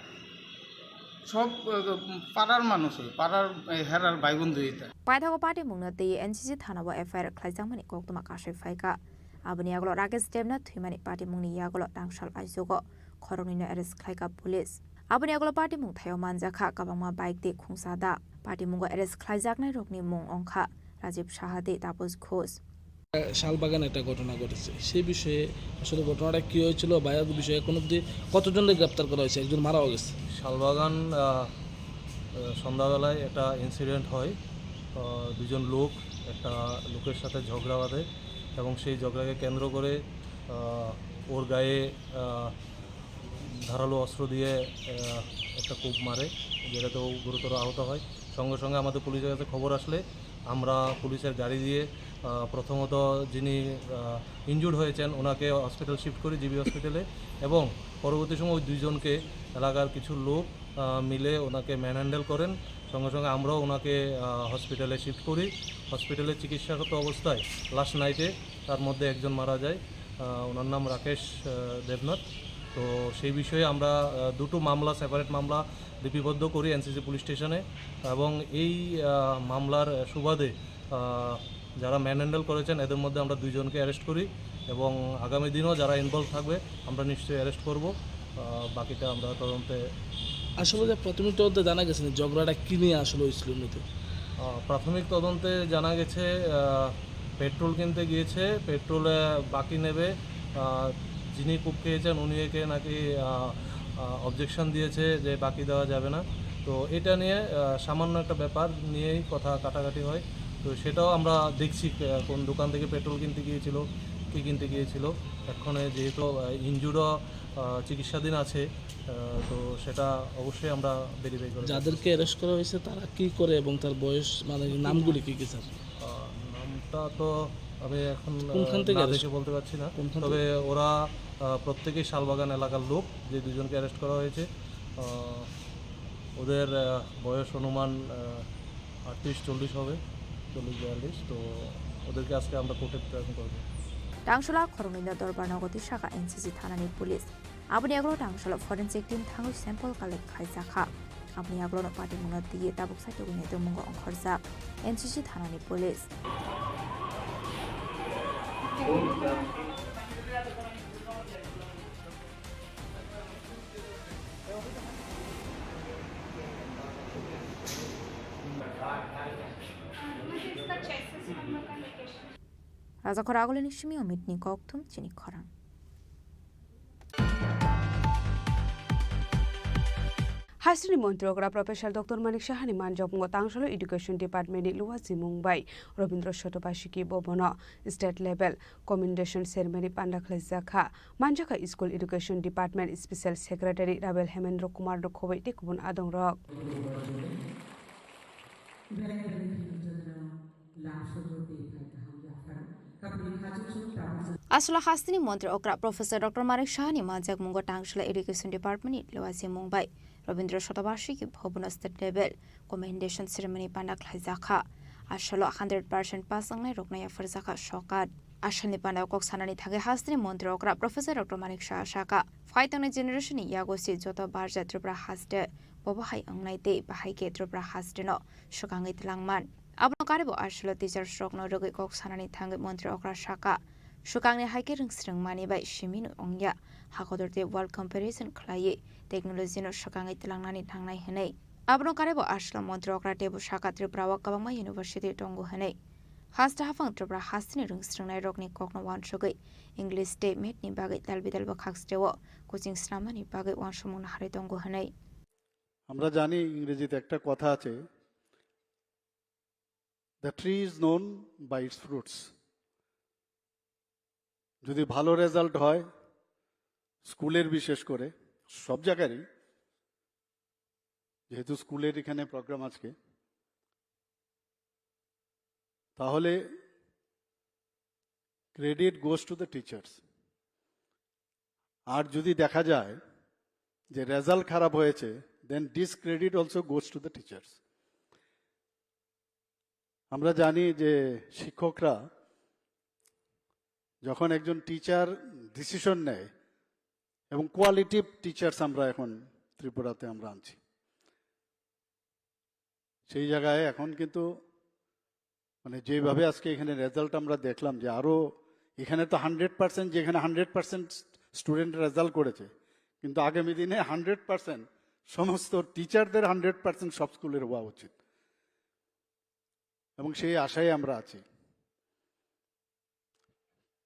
সব, আহ, পাড়ার মানুষ, ওই পাড়ার, এই, হেরার ভাই বন্ধু এটা। Paithago patimungno twi N C C thanao F I R khlaijakmani koktwma kasui phaikha. Aboni yagulo Rakesh Debnath thwimani patimungni yagulo tangsal aichugo khoroknwino arrest khlaikha police. Aboni yagulo patimung thaio manjakha kwbangma bike tei khungsa da. Patimungo arrest khlaijaknairokni mung wngkha Rajiv Saha tei Taposh Ghosh. Salbagan একটা ঘটনা ঘটেছে, সেই বিষয়ে আসলে ঘটনাটা কী হয়েছিল বা এর বিষয়ে এখন অবধি কতজনকে গ্রেপ্তার করা হয়েছে? একজন মারাও গেছে। শালবাগান, আহ, আহ, সন্ধ্যাবেলায় একটা ইনসিডেন্ট হয়। আহ, দুজন লোক একটা লোকের সাথে ঝগড়া বাঁধে এবং সেই ঝগড়াকে কেন্দ্র করে, আহ, ওর গায়ে, আহ, ধারালো অস্ত্র দিয়ে, আহ, একটা কোপ মারে, যেটাতে ও গুরুতর আহত হয়। সঙ্গে সঙ্গে আমাদের পুলিশের কাছে খবর আসলে আমরা পুলিশের গাড়ি দিয়ে, আহ, প্রথমত যিনি, আহ, ইনজুর্ড হয়েছেন ওনাকে হসপিটাল শিফট করি, জি বি হসপিটালে, এবং পরবর্তী সময় ওই দুইজনকে এলাকার কিছু লোক, আহ, মিলে ওনাকে ম্যানহ্যান্ডেল করেন। সঙ্গে সঙ্গে আমরাও ওনাকে, আহ, হসপিটালে শিফট করি। হসপিটালে চিকিৎসারত অবস্থায় লাস্ট নাইটে তার মধ্যে একজন মারা যায়। আহ, ওনার নাম রাকেশ, আহ, দেবনাথ। তো সেই বিষয়ে আমরা, আহ, দুটো মামলা, সেপারেট মামলা লিপিবদ্ধ করি এনসিসি পুলিশ স্টেশনে এবং এই, আহ, মামলার সুবাদে, আহ, যারা ম্যানহ্যান্ডেল করেছেন এদের মধ্যে আমরা দুইজনকে অ্যারেস্ট করি এবং আগামী দিনও যারা ইনভলভ থাকবে আমরা নিশ্চয়ই অ্যারেস্ট করব। আহ, বাকিটা আমরা তদন্তে আসলে যে প্রাথমিক তদন্তে জানা গেছে না ঝগড়াটা কি নিয়ে আসলে হয়েছিল মূলত? আহ, প্রাথমিক তদন্তে জানা গেছে, আহ, পেট্রোল কিনতে গিয়েছে, পেট্রোলে বাকি নেবে। আহ, যিনি কুক খেয়েছেন উনি একে নাকি, আহ, আহ, অবজেকশন দিয়েছে যে বাকি দেওয়া যাবে না। তো এটা নিয়ে, আহ, সামান্য একটা ব্যাপার নিয়েই কথা কাটাকাটি হয়। তো সেটাও আমরা দেখছি, আহ, কোন দোকান থেকে পেট্রোল কিনতে গিয়েছিল, কী কিনতে গিয়েছিল। এখন যেহেতু, আহ, ইনজুর্ডও, আহ, চিকিৎসাধীন আছে, আহ, তো সেটা অবশ্যই আমরা ভেরিফাই করে দেখব। যাদেরকে অ্যারেস্ট করা হয়েছে তারা কি করে এবং তার বয়স, মানে, নামগুলি কি কি, স্যার? আহ, নামটা তো আমি এখন, আহ, কোনখান থেকে না অ্যারেস্ট? দেখে বলতে পারছি না। কোনখান তবে থেকে? ওরা, আহ, প্রত্যেকেই শালবাগান এলাকার লোক, যে দুজনকে অ্যারেস্ট করা হয়েছে। আহ, ওদের, আহ, বয়স অনুমান, আহ, আটত্রিশ চল্লিশ হবে, চল্লিশ বিয়াল্লিশ। তো ওদেরকে আজকে আমরা কোর্টে প্রেরণ করবো। Tangsola khoroknwino dorbar nogo twi saka N C C thanani police. Aboni yagulo tangsola forensic team thangwi sample collect khlaijakha. Aboni yagulono patimungno twiwi tabuk sakhe wngya tongmungo ongkhorjak N C C thanani police. Rajakhor agulini simi omitni kokthum chini khorang. Hasteni Montri okra Professor Doctor Manik Sahani manjakmungo tangsalo Education Department ni Luwa Zimung bai Robindra Shotobashiki Bhavan o State Level Commendation Ceremony panda khlaijakha. Manjakha School Education Department Special Secretary Rabel Hemendra Kumar no khoboi tei kubun adongrok. Aswla hasteni montri okra Professor Doctor Manik Sahani manjakmungo tangswla Education Department ni Luwa Zimung bai Robindra Shotobashiki Bhavan o State Level Commendation Ceremony panda khlaijakha. Aswlo hundred percent pass wngnai rokno yapharjakha sokat. Aswlni panda kok sanani thangwi hasteni montri okra Professor Doctor Manik Saha sakha, phai tongnai generation ni yago se joto barja Tripura haste bobo hai wngnai tei bahai khe Tripura haste no swkangwi twlangman. Abono karwi bo aswlo teachers rokno rwgwi kok sanani thangwi montri okra sakha, swkangni hai khe rwngsrwng mani bai simi no wngya, hakotor tei world comparison khlaiwi technology no swkangwi twlangnani nangnai hwnwi. Abono karwi bo aswlo montri okra teibo sakha Tripura o kwbangma university tongo hwnwi. Haste haphang Tripura hasteni rwngsrwngnai rokni kokno uansugwi English tei math ni bagwi dalbidal bwkhak steo coaching snamnani bagwi uansukmung naharwi tongo hwnwi. আমরা জানি, ইংরেজিতে একটা কথা আছে, "The tree is known by its fruits." যদি ভালো রেজাল্ট হয় স্কুলের, বিশেষ করে সব জায়গারই, যেহেতু স্কুলের এখানে প্রোগ্রাম আজকে, তাহলে credit goes to the teachers। আর যদি দেখা যায় যে রেজাল্ট খারাপ হয়েছে, then discredit also goes to the teachers। আমরা জানি যে শিক্ষকরা যখন একজন টিচার ডিসিশন নেয়, এবং কোয়ালিটিভ টিচার্স আমরা এখন ত্রিপুরাতে আমরা আনছি, সেই জায়গায় এখন কিন্তু মানে যেভাবে আজকে এখানে রেজাল্ট আমরা দেখলাম যে আরও এখানে তো হান্ড্রেড পার্সেন্ট, যেখানে হান্ড্রেড পার্সেন্ট স্টুডেন্ট রেজাল্ট করেছে, কিন্তু আগামী দিনে হান্ড্রেড পার্সেন্ট সমস্ত টিচারদের হান্ড্রেড পার্সেন্ট সব স্কুলের হওয়া উচিত, এবং সেই আশায় আমরা আছি।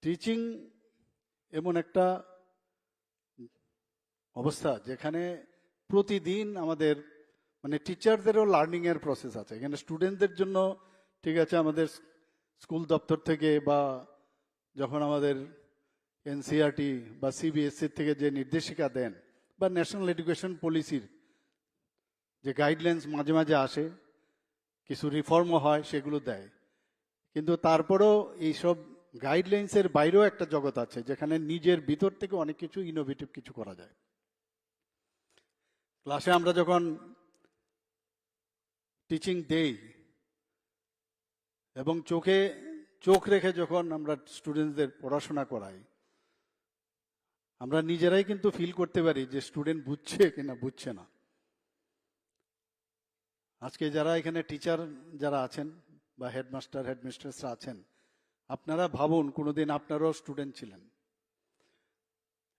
টিচিং এমন একটা অবস্থা যেখানে প্রতিদিন আমাদের মানে টিচারদেরও লার্নিংয়ের প্রসেস আছে। এখানে স্টুডেন্টদের জন্য ঠিক আছে, আমাদের স্কুল দপ্তর থেকে বা যখন আমাদের এনসিইআরটি বা সিবিএসই থেকে যে নির্দেশিকা দেন বা ন্যাশনাল এডুকেশন পলিসির যে গাইডলাইন্স মাঝে মাঝে আসে, কিছু রিফর্মও হয়, সেগুলো দেয়। কিন্তু তারপরেও এইসব গাইডলাইন্সের বাইরেও একটা জগৎ আছে, যেখানে নিজের ভিতর থেকে অনেক কিছু ইনোভেটিভ কিছু করা যায়। ক্লাসে আমরা যখন টিচিং দেই এবং চোখে চোখ রেখে যখন আমরা স্টুডেন্টসদের পড়াশোনা করাই, আমরা নিজেরাই কিন্তু ফিল করতে পারি যে স্টুডেন্ট বুঝছে কিনা বুঝছে না। আজকে যারা এখানে টিচার যারা আছেন বা হেডমাস্টার হেডমিস্ট্রেসরা আছেন, আপনারা ভাবুন, কোনোদিন আপনারাও স্টুডেন্ট ছিলেন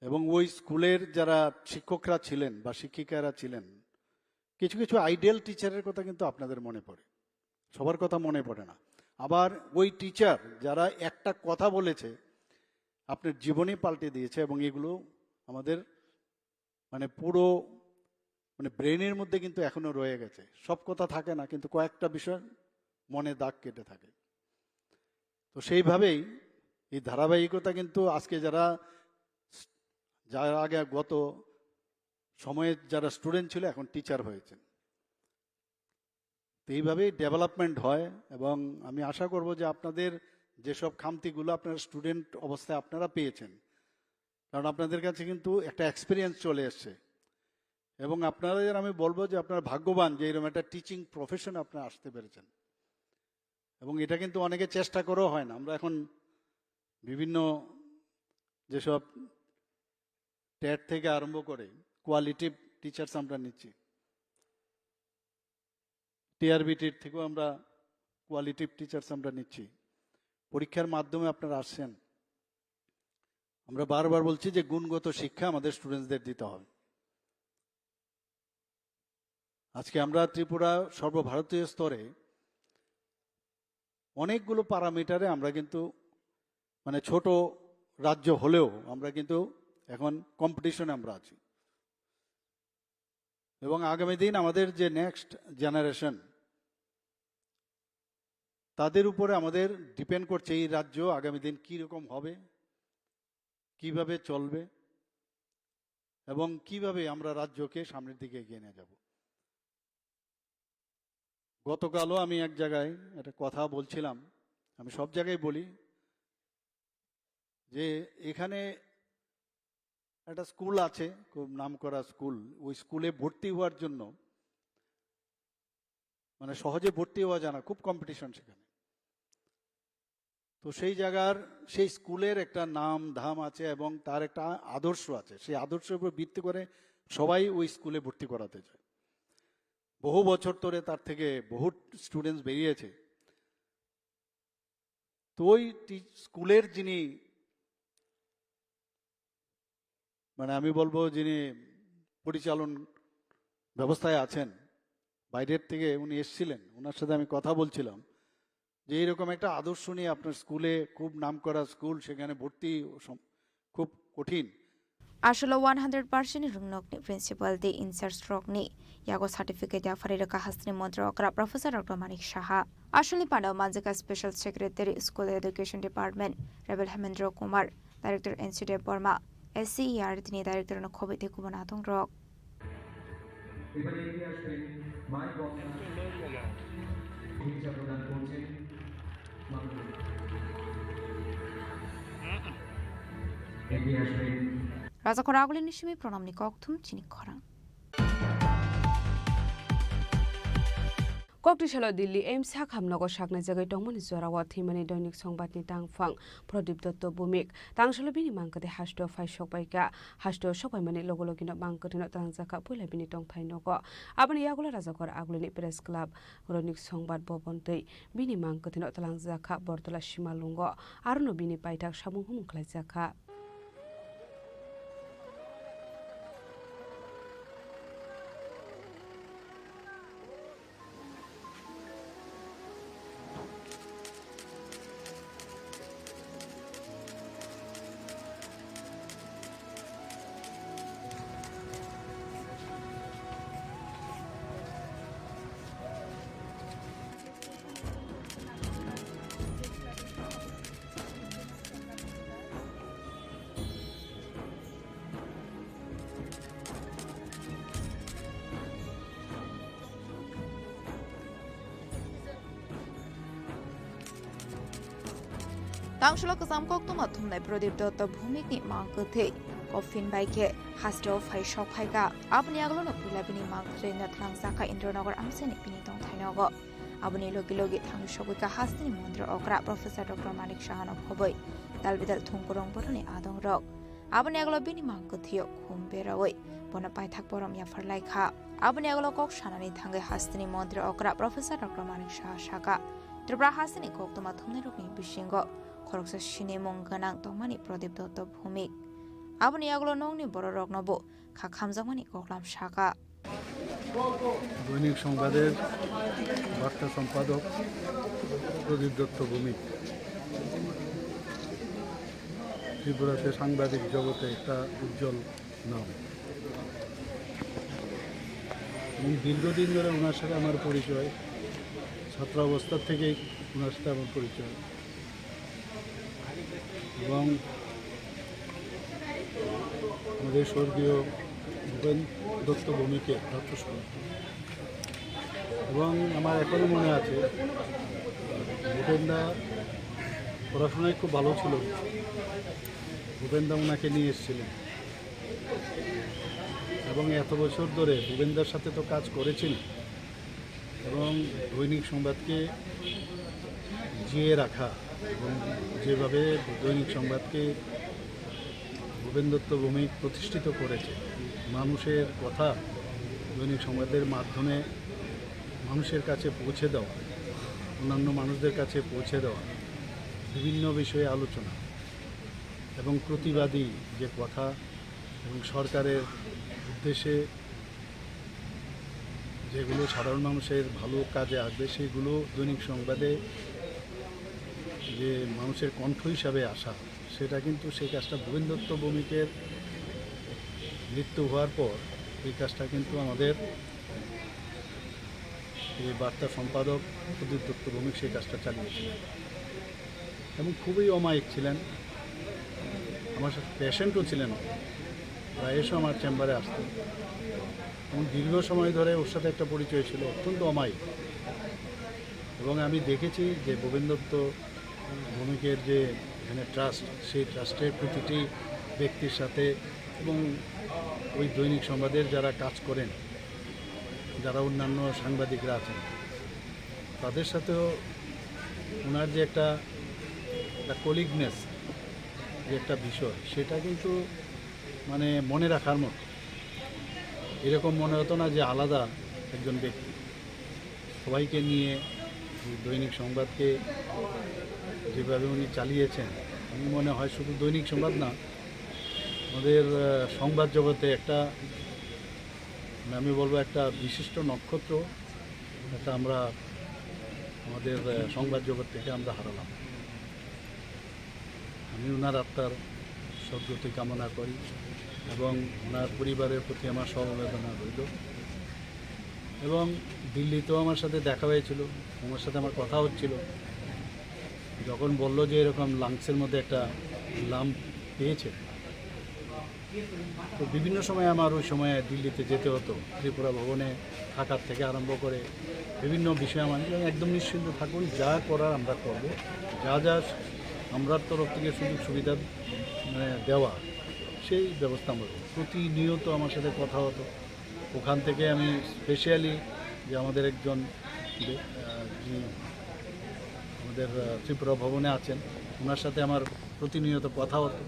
এবং ওই স্কুলের যারা শিক্ষকরা ছিলেন বা শিক্ষিকারা ছিলেন, কিছু কিছু আইডিয়াল টিচারের কথা কিন্তু আপনাদের মনে পড়ে, সবার কথা মনে পড়ে না। আবার ওই টিচার যারা একটা কথা বলেছে, আপনার জীবনই পাল্টে দিয়েছে, এবং এগুলো আমাদের মানে পুরো মানে ব্রেনের মধ্যে কিন্তু এখনো রয়ে গেছে। সব কথা থাকে না, কিন্তু কয়েকটা বিষয় মনে দাগ কেটে থাকে। তো সেইভাবেই এই ধারাবাহিকতা কিন্তু আজকে যারা, যারা আগে গত সময়ে যারা স্টুডেন্ট ছিল, এখন টিচার হয়েছেন। তো এইভাবেই ডেভেলপমেন্ট হয়, এবং আমি আশা করব যে আপনাদের যেসব খামতিগুলো আপনারা স্টুডেন্ট অবস্থায় আপনারা পেয়েছেন, কারণ আপনাদের কাছে কিন্তু একটা এক্সপিরিয়েন্স চলে এসছে, এবং আপনাদের আমি বলবো যে আপনারা ভাগ্যবান যে এরকম একটা টিচিং প্রফেশন আপনারা আসতে পেরেছেন। এবং এটা কিন্তু অনেকে চেষ্টা করেও হয় না। আমরা এখন বিভিন্ন যেসব টেট থেকে আরম্ভ করে কোয়ালিটিভ টিচার্স আমরা নিচ্ছি, টিআরবিটির থেকেও আমরা কোয়ালিটিভ টিচার্স আমরা নিচ্ছি। পরীক্ষার মাধ্যমে আপনারা আসছেন। আমরা বারবার বলছি যে গুণগত শিক্ষা আমাদের স্টুডেন্টসদের দিতে হবে। আজকে আমরা ত্রিপুরা সর্বভারতীয় স্তরে অনেকগুলো প্যারামিটারে আমরা কিন্তু মানে ছোট রাজ্য হলেও আমরা কিন্তু এখন কম্পিটিশনে আমরা আছি। এবং আগামী দিন আমাদের যে নেক্সট জেনারেশন, তাদের উপরে আমাদের ডিপেন্ড করছে এই রাজ্য আগামী দিন কী রকম হবে, কিভাবে চলবে এবং কিভাবে আমরা রাজ্যকে সামনের দিকে এগিয়ে নিয়ে যাব। গতকালও আমি এক জায়গায় একটা কথা বলছিলাম, আমি সব জায়গায় বলি যে এখানে একটা স্কুল আছে, খুব নামকরা স্কুল, ওই স্কুলে ভর্তি হওয়ার জন্য মানে সহজে ভর্তি হওয়া যায় না, খুব কম্পিটিশন সেখানে। তো সেই জায়গার, সেই স্কুলের একটা নাম ধাম আছে এবং তার একটা আদর্শ আছে। সেই আদর্শের উপর ভিত্তি করে সবাই ওই স্কুলে ভর্তি করাতে চায়। বহু বছর ধরে তার থেকে বহু স্টুডেন্টস বেরিয়েছে। তো ওই টি-, স্কুলের যিনি, মানে আমি বলবো, যিনি পরিচালন ব্যবস্থায় আছেন, বাইরের থেকে উনি এসেছিলেন, ওনার সাথে আমি কথা বলছিলাম যে এইরকম একটা আদর্শ নিয়ে আপনার স্কুলে, খুব নামকরা স্কুল, সেখানে ভর্তি সম-, খুব কঠিন। Aswk o one hundred percent ni rwngnokni principal tei in-charge rokni yago certificate yapharwi rwkha hasteni montri okra Professor Doctor Manik Saha. Aswkni pandao manjakha Special Secretary School Education Department Rebel Hemendra Kumar, Director N C Debbarma, S C E R T ni Director no khobwi tei kubun adong rok. এবারে এগিয়ে আসবেন মায়ের বক্তা ভূমিকা প্রদান করছেন। এগিয়ে আসবেন। Rajakhor Agulini simi Pranamni kokthum chini khorang. Koktisalo Delhi A I M S hakhamnogo saknai jagwi tongmani jorao thwimani Doinik Songbatni tangphang Pradip Dotto Bhumik. Tangsalo bini mang kwthwi hasteo phai sokpaikha. Hasteo sokpaimani logo logino mang kwthwino twlangjakha puila bini tongthai nogo. Aboni yagulo Rajakor Agulini Press Club, Doinik Songbat Bobon tei bini mang kwthwino twlangjakha Bortola Simalungo. Arono bini paithak samung humung khlaijakha. Tangsalo kwcham koktwma thumnai Pradip Dotto Bhumikni mang kwthwi coffin bai khe hasteo phai sok phaikha. Aboni yagulono puila bini mang kwthwino twlangjakha Indranagar amchaini bini tongthai nogo. Aboni logi logi thangwi sogwikha hasteni montri okra Professor Doctor Manik Sahano khobwi dalbidal thungkurung boroni adongrok. Aboni yagulo bini mang kwthwio khum berawi bono paithak borom yapharlaikha. Aboni yagulo kok sanani thangwi hasteni montri okra Professor Doctor Manik Saha sakha, Tripura hasteni koktwma thumnairokni bisingo khoroksa sinimung gwnang tongmani Pradip Dotto Bhumik. Aboni yagulo nokni bororoknobo kha khamjakmani koklam sakha. দৈনিক সংবাদের বার্তা সম্পাদক প্রদীপ দত্ত ভৌমিক ত্রিপুরাতে সাংবাদিক জগতে একটা উজ্জ্বল নাম, এবং দীর্ঘদিন ধরে ওনার সাথে আমার পরিচয়, ছাত্রাবস্থা থেকেই ওনার সাথে আমার পরিচয়। এবং আমাদের স্বর্গীয় ভূপেন দত্ত ভৌমিকের প্রাতঃস্মরণ। এবং আমার এখনো মনে আছে, ভূপেনদা পড়াশোনায় খুব ভালো ছিল, ভূপেনদা ওনাকে নিয়ে এসেছিলেন। এবং এত বছর ধরে ভূপেনদার সাথে তো কাজ করেছেন, এবং দৈনিক সংবাদকে জিয়ে রাখা এবং যেভাবে দৈনিক সংবাদকে ভূপেন দত্ত ভৌমিক প্রতিষ্ঠিত করেছে, মানুষের কথা দৈনিক সংবাদের মাধ্যমে মানুষের কাছে পৌঁছে দেওয়া, অন্যান্য মানুষদের কাছে পৌঁছে দেওয়া, বিভিন্ন বিষয়ে আলোচনা এবং প্রতিবাদী যে কথা এবং সরকারের উদ্দেশ্যে যেগুলো সাধারণ মানুষের ভালো কাজে আসবে, সেগুলো দৈনিক সংবাদে যে মানুষের কণ্ঠ হিসাবে আসা, সেটা কিন্তু, সেই কাজটা ভূপেন দত্ত ভৌমিকের মৃত্যু হওয়ার পর এই কাজটা কিন্তু আমাদের এই বার্তা সম্পাদক প্রদীপ দত্ত ভৌমিক সেই কাজটা চালিয়েছিলেন এবং খুবই অমায়িক ছিলেন। আমার সাথে পেশেন্টও ছিলেন, প্রায় এসে আমার চেম্বারে আসতেন এবং দীর্ঘ সময় ধরে ওর সাথে একটা পরিচয় ছিল, অত্যন্ত অমায়িক। এবং আমি দেখেছি যে ভূপেন দত্ত ভৌমিকের যে এখানে ট্রাস্ট, সেই ট্রাস্টের প্রতিটি ব্যক্তির সাথে এবং ওই দৈনিক সংবাদের যারা কাজ করেন, যারা অন্যান্য সাংবাদিকরা আছেন, তাদের সাথেও ওনার যে একটা, একটা কলিগনেস, যে একটা বিষয়, সেটা কিন্তু মানে মনে রাখার মতো। এরকম মনে হতো না যে আলাদা একজন ব্যক্তি। সবাইকে নিয়ে দৈনিক সংবাদকে যেভাবে উনি চালিয়েছেন, আমি মনে হয় শুধু দৈনিক সংবাদ না, আমাদের, আহ, সংবাদ জগতে একটা, মানে, আমি বলবো একটা বিশিষ্ট নক্ষত্র, একটা আমরা আমাদের, আহ, সংবাদ জগৎ থেকে আমরা হারালাম। আমি ওনার আত্মার সদ্গতি কামনা করি এবং ওনার পরিবারের প্রতি আমার সমবেদনা রইল। এবং দিল্লিতেও আমার সাথে দেখা হয়েছিল, ওনার সাথে আমার কথা হচ্ছিল। যখন বলল যে এরকম লাংসের মধ্যে একটা লাম্প পেয়েছে, তো বিভিন্ন সময় আমার ওই সময় দিল্লিতে যেতে হতো, ত্রিপুরা ভবনে থাকার থেকে আরম্ভ করে বিভিন্ন বিষয়ে আমার একদম নিশ্চিন্ত থাকুন, যা করার আমরা করব, যা যা আমরার তরফ থেকে সুযোগ সুবিধা, মানে, দেওয়া, সেই ব্যবস্থা আমরা করব। প্রতিনিয়ত আমার সাথে কথা হতো। ওখান থেকে আমি স্পেশালি যে আমাদের একজন আহ, যিনি আমাদের, আহ, ত্রিপুরা ভবনে আছেন, ওনার সাথে আমার প্রতিনিয়ত কথা হতো।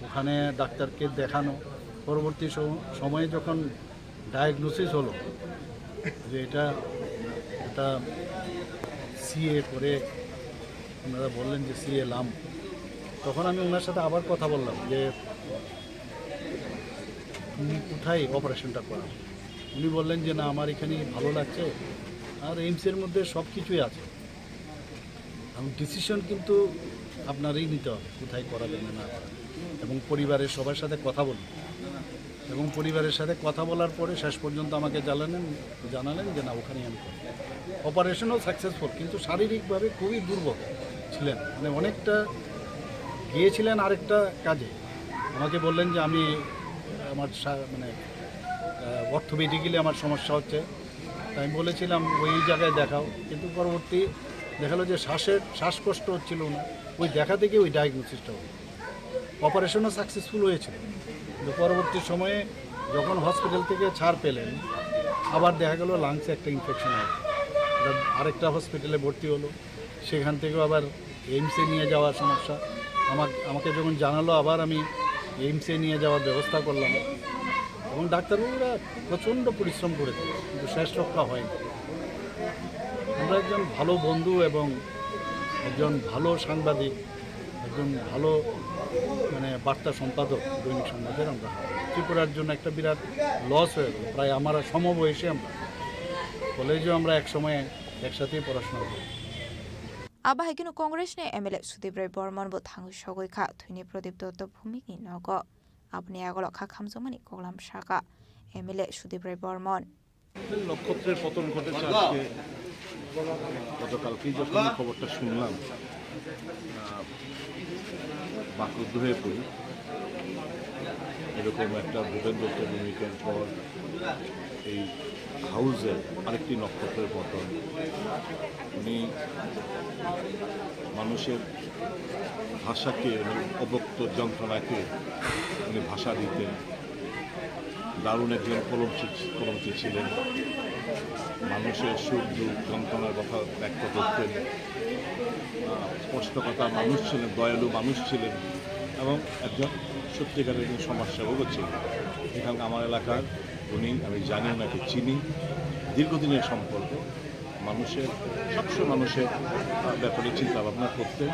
ওখানে ডাক্তারকে দেখানো, পরবর্তী সম-, সময়ে যখন ডায়াগনোসিস হলো যে এটা, এটা সিএ করে, ওনারা বললেন যে সিএ লাম, তখন আমি ওনার সাথে আবার কথা বললাম যে তুমি কোথায় অপারেশনটা করাও? উনি বললেন যে না, আমার এখানেই ভালো লাগছে, আর এইমসের মধ্যে সব কিছুই আছে। এবং ডিসিশন কিন্তু আপনারই নিতে হবে কোথায় করাবেন না না করাবেন। এবং পরিবারের সবার সাথে কথা বলুন, এবং পরিবারের সাথে কথা বলার পরে শেষ পর্যন্ত আমাকে জানালেন, জানালেন যে না, ওখানেই আমি করব। অপারেশনও সাকসেসফুল, কিন্তু শারীরিকভাবে খুবই দুর্বল ছিলেন, মানে অনেকটা গিয়েছিলেন আরেকটা কাজে। আমাকে বললেন যে আমি আমার সা-, মানে অর্থোপেডিক্যালি আমার সমস্যা হচ্ছে। তাই আমি বলেছিলাম ওই জায়গায় দেখাও, কিন্তু পরবর্তী দেখালো যে শ্বাসের, শ্বাসকষ্ট হচ্ছিল না, ওই দেখা থেকে ওই ডায়াগনোসিসটা হলো। অপারেশনও সাকসেসফুল হয়েছিল, কিন্তু পরবর্তী সময়ে যখন হসপিটাল থেকে ছাড় পেলেন, আবার দেখা গেল লাংসে একটা ইনফেকশন হয়েছে। এটা আরেকটা হসপিটালে ভর্তি হলো, সেখান থেকেও আবার এইমসে নিয়ে যাওয়ার সমস্যা। আমাকে, আমাকে যখন জানালো, আবার আমি এইমসে নিয়ে যাওয়ার ব্যবস্থা করলাম। এবং ডাক্তারবাবুরা প্রচণ্ড পরিশ্রম করেছে, কিন্তু শেষ রক্ষা হয়নি। আমরা একজন ভালো বন্ধু এবং একজন ভালো সাংবাদিক, একজন ভালো, মানে, বার্তা সম্পাদক দৈনিক সংবাদের আমরা হারাই। ত্রিপুরার জন্য একটা বিরাট লস হয়ে গেল। প্রায় আমরা সমবয়সী, আমরা কলেজেও আমরা এক সময় একসাথেই পড়াশোনা করি। Abo hai kheno Congress ni M L A Sudip Roy Bormon bo thangwi sogwi kha thwini Pradip Dotto Bhumik ni nogo. Aboni yagulo kha khamjakmani koklam sakha M L A Sudip Roy Bormon. নক্ষত্রের পতন ঘটেছে আজকে, গতকালকেই যখন এই খবরটা শুনলাম, আহ, বাকরুদ্ধ হয়ে পড়ি। এরকম একটা ভূপেন দত্ত ভূমিকার পর এই হাউসের আরেকটি নক্ষত্রের পতন। উনি মানুষের ভাষাকে, উনি অব্যক্ত যন্ত্রণাকে উনি ভাষা দিতেন। দারুণ একজন কলমচি, কলমচি ছিলেন। মানুষের সুখ দুঃখ যন্ত্রণার কথা ব্যক্ত করতেন। আহ, স্পষ্টকথা মানুষ ছিলেন, দয়ালু মানুষ ছিলেন এবং একজন সত্যিকারের একজন সমাজসেবকও ছিলেন। এখানকার আমার এলাকার উনি, আমি জানি ওনাকে, চিনি, দীর্ঘদিনের সম্পর্ক। মানুষের, সবসময় মানুষের, আহ, ব্যাপারে চিন্তা ভাবনা করতেন।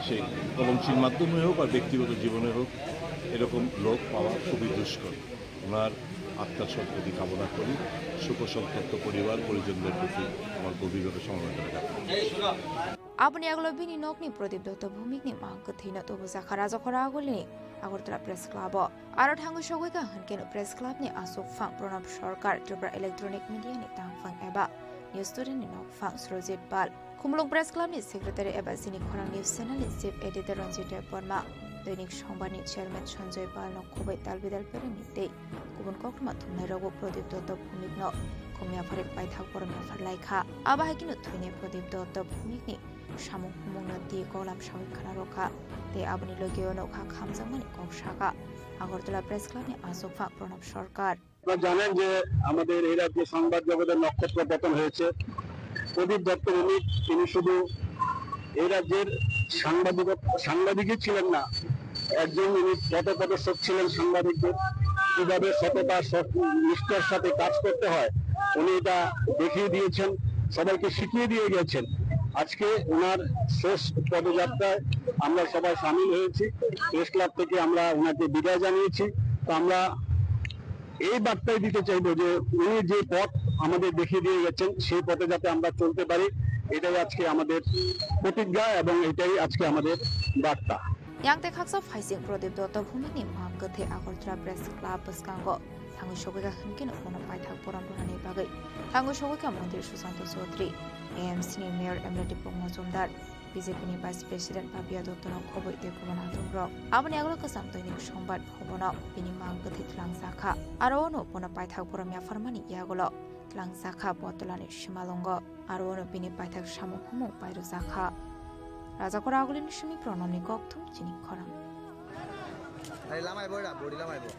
সেই কলমচির মাধ্যমে হোক আর ব্যক্তিগত জীবনে হোক, এরকম লোক পাওয়া খুবই দুষ্কর। ওনার আত্মার সদ্গতি কামনা করি। শোকসন্তপ্ত পরিবার পরিজনদের প্রতি আমার গভীরভাবে সমবেদনা জ্ঞাপন করছি। Aboni yagulo bini nokni Pradip Dotto Bhumikni mang kwthwino tubujakha Rajakhora Agulini Agartala Press Club o. Aro thangwi sogwi kha hwnkhe no Press Club ni aswk phang Pranab Sarkar, Tripura Electronic Media ni tangphang eba News Today ni nokphang Surojit Pal, Khumulwng Press Club ni Secretary eba Chini Khorang News Channel ni Chief Editor Ranjit Debbarma, Doinik Songbar ni Chairman Sanjoy Pal no khobwi talbidal pereng ni tei kubun koktwma thumnai rogo Pradip Dotto Bhumik no khum yaphar paithak borom yaphar lai kha. Abo hai kheno thwini Pradip Dotto Bhumik ni samung humung no twi kolam sawi khwna rw kha tei aboni logi o nokha khamjakmani kok sakha Agartala Press Club ni achukphang Pranab Sarkar. আপনারা জানেন যে আমাদের এই রাজ্যে সংবাদ জগতের নক্ষত্র পতন হয়েছে। প্রদীপ দত্ত ভৌমিক, তিনি শুধু এই রাজ্যের সাংবাদিক, সাংবাদিকই ছিলেন না, একজন উনি পথপ্রদর্শক ছিলেন সাংবাদিকদের, কিভাবে সততা, সৎ-, নিষ্ঠার সাথে কাজ করতে হয়, উনি এটা দেখিয়ে দিয়েছেন, সবাইকে শিখিয়ে দিয়ে গেছেন। আজকে ওনার শেষ পদযাত্রায় আমরা সবাই সামিল হয়েছি। প্রেস ক্লাব থেকে আমরা ওনাকে বিদায় জানিয়েছি। তো আমরা এই বার্তাই দিতে চাইবো যে উনি যে পথ আমাদের দেখিয়ে দিয়ে গেছেন, সেই পথে যাতে আমরা চলতে পারি, এটাই আজকে আমাদের প্রতিজ্ঞা এবং এটাই আজকে আমাদের বার্তা। Yang tei khaksa phaising Pradip Dotto Bhumik ni mang kwthwi Agartala Press Club bwskango thangwi sogwi kha hwnkhe no bono paithak borom rwnani bagwi thangwi sogwi kha Montri Susanto Chaudhary, A M C ni Mayor M L A Dipok Mojumdar, B J P ni Vice President Papiya Dotto no khobwi tei kubun adongrok. Aboni yagulo kwcham Doinik Songbar Bhavan o bini mang kwthwi twlangjakha. Aro o no bono paithak borom yapharmani yagulo twlangjakha Botolani simalwngo. Aro o no bini paithak samung humung pairwjakha. Rajakhora Agulini simi Pranamni kokthum Chini Khorang. Ari lamai bo da, body lamai bo.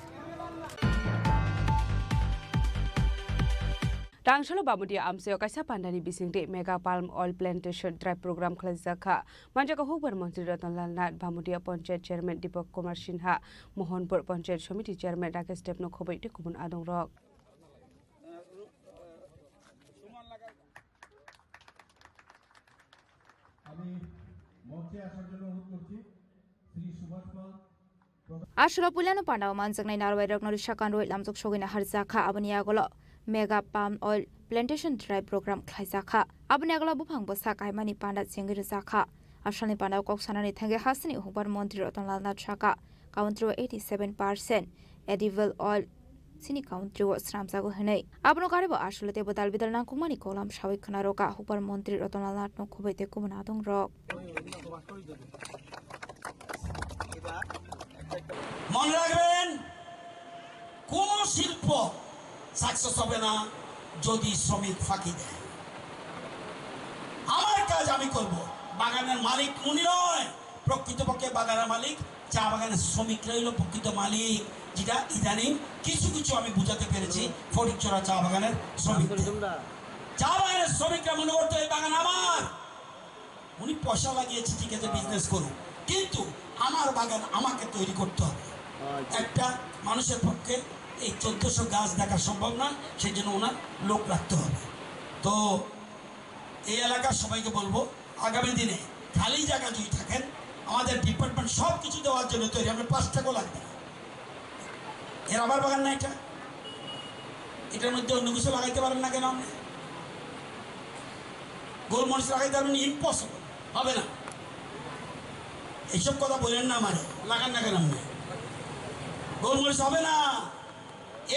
Tangsalo Bamudia amchaio kaisa pandani bisingtwi Mega Palm Oil Plantation Drive program khlaijak kha. Manjak kha hukbar montri Ratan Lal Nath, Bamudia Panchayat Chairman Deepak Kumar Sinha, Mohanpur Panchayat Samiti Chairman Rakesh Deb no khoboi tei kubun adongrok. আমি মঞ্চে আসার জন্য অনুরোধ করছি শ্রী সুভাষ পাল। Aswkno puilano pandao manjaknai narwai rokno risa kanrwi lamjak sogwina harjakha, aboni yagulo Mega Palm Oil Plantation Drive program khlaijakha. Aboni yagulo buphang bwsa kaimani panda chengwi rwjakha. Asalni pandao kok sanani thangwi hasteni hukbar montri Ratan Lal Nath sakha, country o eighty seven percent edible oil chini country o swnamjago hwnwi. Abono garibo aswlo tei bodal bidal nangkukmani kolam sawi khwna rwkha hukbar montri Ratan Lal Nath no khoboi tei kubun adong rok. মনে রাখবেন, কোনো শিল্প সাকসেস হবে না যদি শ্রমিক ফাঁকি দেয়। আমার কাজ আমি করব, বাগানের মালিক উনি নয়, প্রকৃতপক্ষে বাগানের মালিক চা বাগানের শ্রমিকরাই হলো প্রকৃত মালিক, যেটা ইদানিং কিছু কিছু আমি বুঝাতে পেরেছি ফটিকছড়া চা বাগানের শ্রমিকদের। চা বাগানের শ্রমিকরা মনে করতো এই বাগান আমার, উনি পয়সা লাগিয়েছে, ঠিক আছে, বিজনেস করুক, কিন্তু আমার বাগান আমাকে তৈরি করতে হবে। একটা মানুষের পক্ষে এই চোদ্দশো গাছ দেখা সম্ভব নয়, সেই জন্য ওনার লোক রাখতে হবে। তো এই এলাকার সবাইকে বলবো, আগামী দিনে খালি জায়গা যদি থাকেন, আমাদের ডিপার্টমেন্ট সব কিছু দেওয়ার জন্য তৈরি, আমরা পাঁচ টাকাও লাগবে না। এ রাবার বাগান না এটা? এটার মধ্যে অন্য কিছু লাগাইতে পারেন না কেন আপনি? গোলমরিচ লাগাইতে পারবেন? ইম্পসিবল, হবে না। এইসব কথা বলেন না আমারে, লাগান না কেন আপনি? গোলমরিচ হবে না।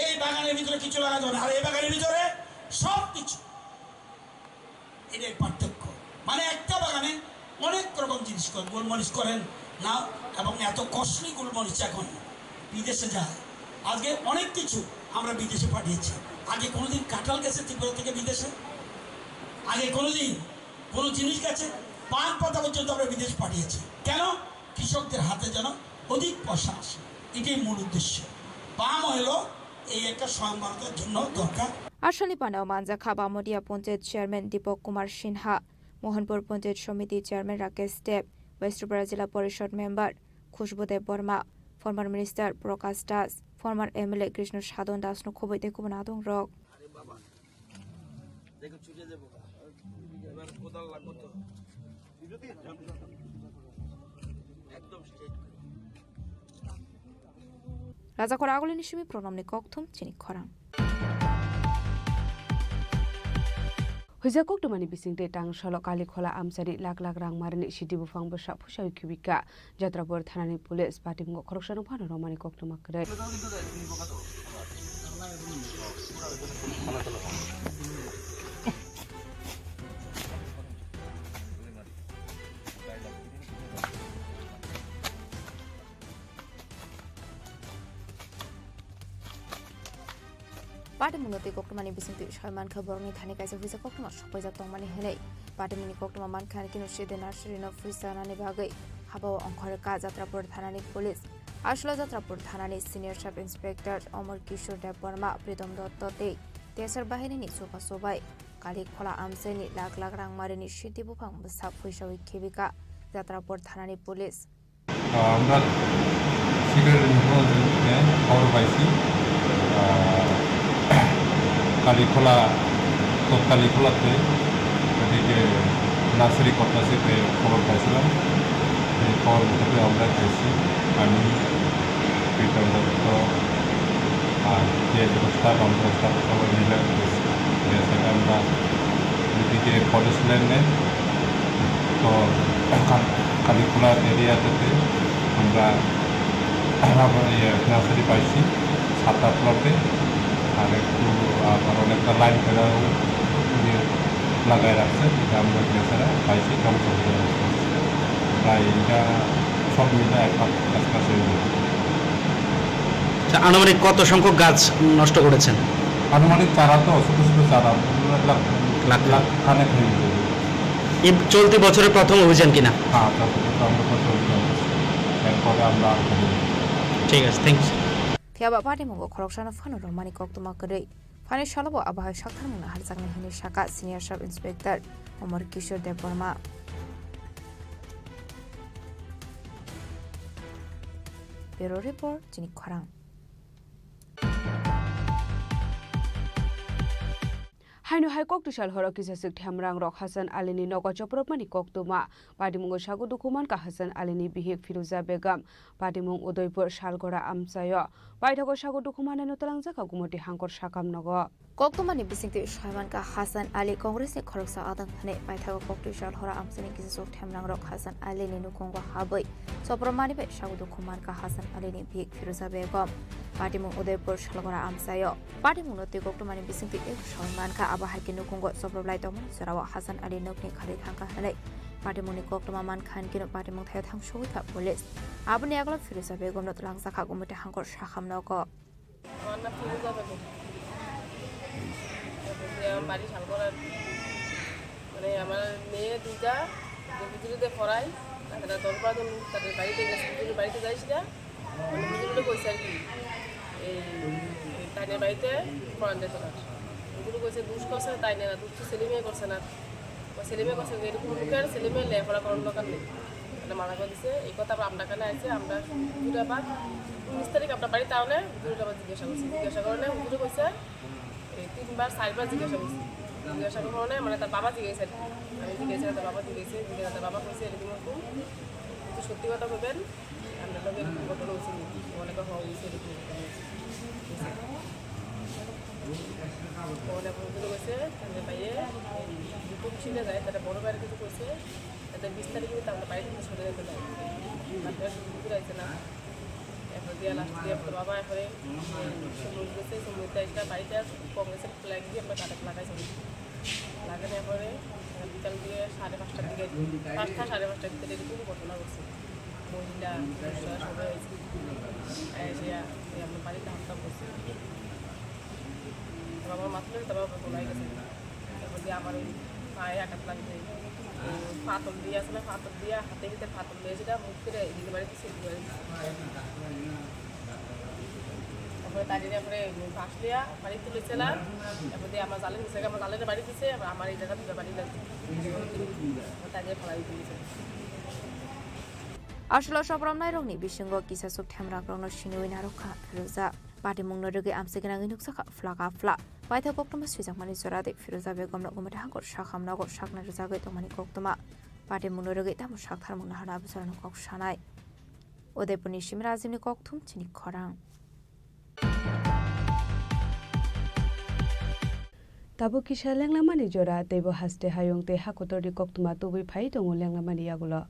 এই বাগানের ভিতরে কিছু লাগাতে হবে না। আর এই বাগানের ভিতরে সব কিছু। এটাই পার্থক্য। মানে একটা বাগানে অনেক রকম জিনিস করেন, গোলমরিচ করেন না, এবং এত কস্টলি গোলমরিচ এখন বিদেশে যায়। আজকে অনেক কিছু আমরা বিদেশে পাঠিয়েছি। আগে কোনোদিন কাঁঠাল গেছে ত্রিপুরা থেকে বিদেশে? আগে কোনোদিন কোনো জিনিস গেছে? পান পাতা পর্যন্ত আমরা বিদেশে পাঠিয়েছি। কেন? কৃষকদের হাতে যেন অধিক পয়সা আসে, এটাই মূল উদ্দেশ্য। পাম অয়েলও এই একটা স্বয়ং ভারতের জন্য দরকার। Asalni pandao manjakha Bamudia Panchayat Chairman Deepak Kumar Sinha, Mohanpur Panchayat Samiti Chairman Rakesh Deb, West Tripura Jila Porishod Member Khushbu Deb Barma, former Minister Prakash Das, former M L A Krishna Sadhan Das no khoboi tei kubun adong rok. আরে বাবা, দেখো ছুটে যাবো। এবার কোদাল লাগবে তো। একদম straight. Rajakhor agulini simi pronomni kokthum chini khorang. Huija koktwmani bisingtwi Tangsalo Kalikhola amchani lak lak rang marini sidi buphang bwsa phusawi khibika. Jatrapur thanani police patimungo khoroksano phano romani koktwma kwrwi. Patimungo twi koktwmani bisingtwi soi mankha borokni thani kaisa phuisa koktwma sokpaijak tongmani hwnwi. Patimungni koktwma mankha kino sidi nursery no phuisa nani bagwi habao ongkhorkha Jatrapur thanani police. Aswlo Jatrapur thanani senior sub inspector Omor Kishore Debbarma, Pritom Dotto tei Tesar bahirini chubachu bai Kalikhola amchaini lak lak rang marini sidi buphang bwsa phuisawi khibika Jatrapur thanani police. আমরা সিগারেট নিয়ে খবর পাইছি। আহ, কালীখোলা, কালীখোলাতে ওদিকে নার্সারি করতেছে, খবর পাইছিলাম। এই খবর মতো আমরা গেছি, আমি, প্রীতম দত্ত, আর যে যত স্টাফ, আমরা স্টাফ সবাই মিলে গেছি। গেছে আমরা এদিকে ফরেস্ট ল্যান্ডে, তো কা-, কালীখোলা এরিয়াতে আমরা রাবার, ইয়ে, নার্সারি পাইছি সাত আট লটে, আর একটু আবার অনেকটা লাইন করে ইয়ে লাগায় রাখছে, যেটা আমরা বেচারা পাইছি ধ্বংস হয়ে যাচ্ছে। প্রায় এটা সব মিলে এক লাখ কাছাকাছি হয়ে যাবে। আচ্ছা, আনুমানিক কত সংখ্যক গাছ নষ্ট করেছেন? আনুমানিক চারা তো ছোট ছোট চারা, লাখ, লাখ। লাখ খানেক হয়ে যাবে। এই চলতি বছরের প্রথম অভিযান কিনা? হ্যাঁ, চলতি বছর আমরা প্রথম অভিযান করছি। এরপরে আমরা আর করবো না। ঠিক আছে, thank you. Phiya ba patimungo khoroksano phano romani koktwma kwrwi. Phainai salobo abo hai saktharmung naharjaknai hwnwi sakha Senior Sub Inspector Omor Kishore Debbarma. Bureau Report, Chini Khorang. Haino hai kok twisal horo kisa swk themrang rok Hasan Ali ni nogo chopropmani koktwma. Patimungo sago dukhu mankha Hasan Ali ni bihik Firuza Begum. Patimung Udaipur Salgora amchaio. Paithago sago dukhu manai no twlangjak kha Gumoti Hangkor sakam nogo. Koktwmani bisingtwi soi mankha Hasan Ali Congress ni khoroksa adang hwnwi. Paithago kok twisal horo amchaini kisa swk themrang rok Hasan Ali ni nukhungo habwi chopropmani bai sago dukhu mankha Hasan Ali ni bihik Firuza Begum. Patimung Udaipur Salgora amchaio. Patimungno twi koktwmani bisingtwi eko soi mankha, abo hai khe nukhungo choproplai tongmani jorao Hasan Ali nokni khali thangkha hwnwi patimungni koktwma mankha, hwnkhe patimung thaio thangsugwi kha police. Aboni yagulo Firuza Begumno twlangjakha Gumoti Hangkor sakam nogo. আমার নাম ফিরোজা বেগম। আমার বাড়ি শালগড়া। মানে, আমার মেয়ে দুইটা, যে হুজুরিতে পড়াই, তাছাড়া দশ বারো জন তাদের বাড়িতে গেছে, হুজুরের বাড়িতে যাইস না। মানে, হুজুরে কইছে আর কি, এই, এই তাইনের বাড়িতে পড়ান যেত না। হুজুরে কইছে, "দুষ করছে তাই না, দুষ তো সেলিমে করছে না।" ও সেলিমে করছে যে, "এরকম লোকের সেলিমে লেখাপড়া করার দরকার নেই।" মানে, মানা করে দিছে। এই কথা আবার আমরা কানে আইছে, আমরা হুজুরে আবার উনিশ তারিখ আমরা বাড়ি তাহলে হুজুরে আবার জিজ্ঞাসা করছি। জিজ্ঞাসা করলে হুজুরে কইছে, এই তিনবার, চারবার জিজ্ঞাসা করছি। জিজ্ঞাসা করার কারণে, মানে, তার বাবা জিজ্ঞাসা আর কি। আমি জিজ্ঞাসা, তার বাবা জিজ্ঞাসা, জিজ্ঞাসা, তার বাবা কইছে, "এরকম এরকম, কিন্তু সত্যি কথা কইবেন, আপনার লগে এরকম ঘটনা হয়েছে নি?" অনেকে হওয়া হয়েছে, এরকম ঘটনা হয়েছে। অনেক বন্ধু কইছে, তাহলে ভাইয়ে, এই দুটো মিছিলে যায়, তারা বড় ভাইয়ের কিছু কইছে, তাদের বিশ তারিখে কিন্তু আমরা বাড়ি থেকে সরে যেতে পারি। তারপরে শুধু ঘুরে আইছে না। এরপর দিয়া লাস্ট দিয়া তো বাবা এরপরে, উম, সমুদ্র গেছে, সমুদ্র একটা বাড়িতে আর কংগ্রেসের ফ্ল্যাগ দিয়ে আমরা কাটাতে লাগাইছি। লাগানোর পরে বিকাল দিয়ে সাড়ে পাঁচটার দিকে, পাঁচটা সাড়ে পাঁচটার ভিতরে এরকম ঘটনা ঘটছে। মহিলা, পুরুষরা সবাই এসে, এসে আমরা বাড়িতে হামলা করছি। তারপর আমার মাথা ধরে তারপর ওরা পলাই গেছে। তারপর দিয়ে আমার ওই পায়ে আঘাত লাগছে, ওই পাথর দিয়ে আসলে পাথর দিয়ে হাতে ভিতরে পাথর দিয়ে সেটা মুখ করে এদিকে বাড়ি দিচ্ছে, এদিকে বাড়ি দিচ্ছে। তারপরে তার জন্য পরে বাঁশ লিয়া বাড়ি তুলেছিলাম। তারপর দিয়ে আমার জালে নিচে, আমার জালে বাড়ি দিচ্ছে, আবার আমার এই জায়গা দুটো বাড়ি লাগছে। তার জন্য ফলাই তুলেছে। Aswk chopropnairokni bisingo kisa swk themrangrokno siniwi narwkha Firuza. Patimungno rwgwi amchai gwnangwi nukjakha phlak a phlak. Paithak koktwma swijakmani jora tei Firuza Begumno Gumoti Hangkor sakam nogo sakna rwjagwi tongmani koktwma. Patimungno rwgwi tamo saktharmung naharna abujorano kok sanai. Udaipurni simi Rajibni kokthum chini khorang. Tabuk kisa lenglamani jora, teibo haste hayung tei hakotorni koktwma tubui phai tongo lenglamani yagulo.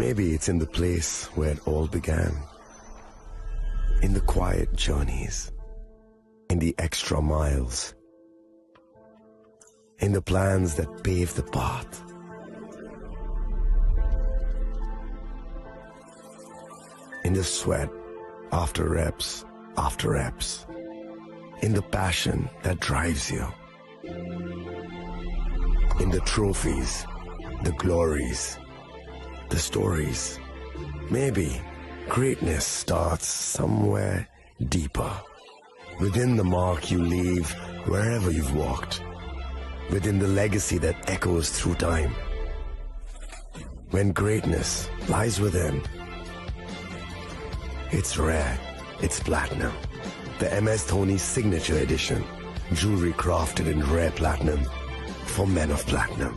Maybe it's in the place where it all began. In the quiet journeys, in the extra miles, in the plans that pave the path, in the sweat after reps after reps, in the passion that drives you. In the trophies, the glories, the stories. Maybe greatness starts somewhere deeper. Within the mark you leave wherever you've walked. Within the legacy that echoes through time. When greatness lies within, it's rare, it's platinum. The M S Dhoni Signature Edition. Jewelry crafted in rare platinum for men of platinum.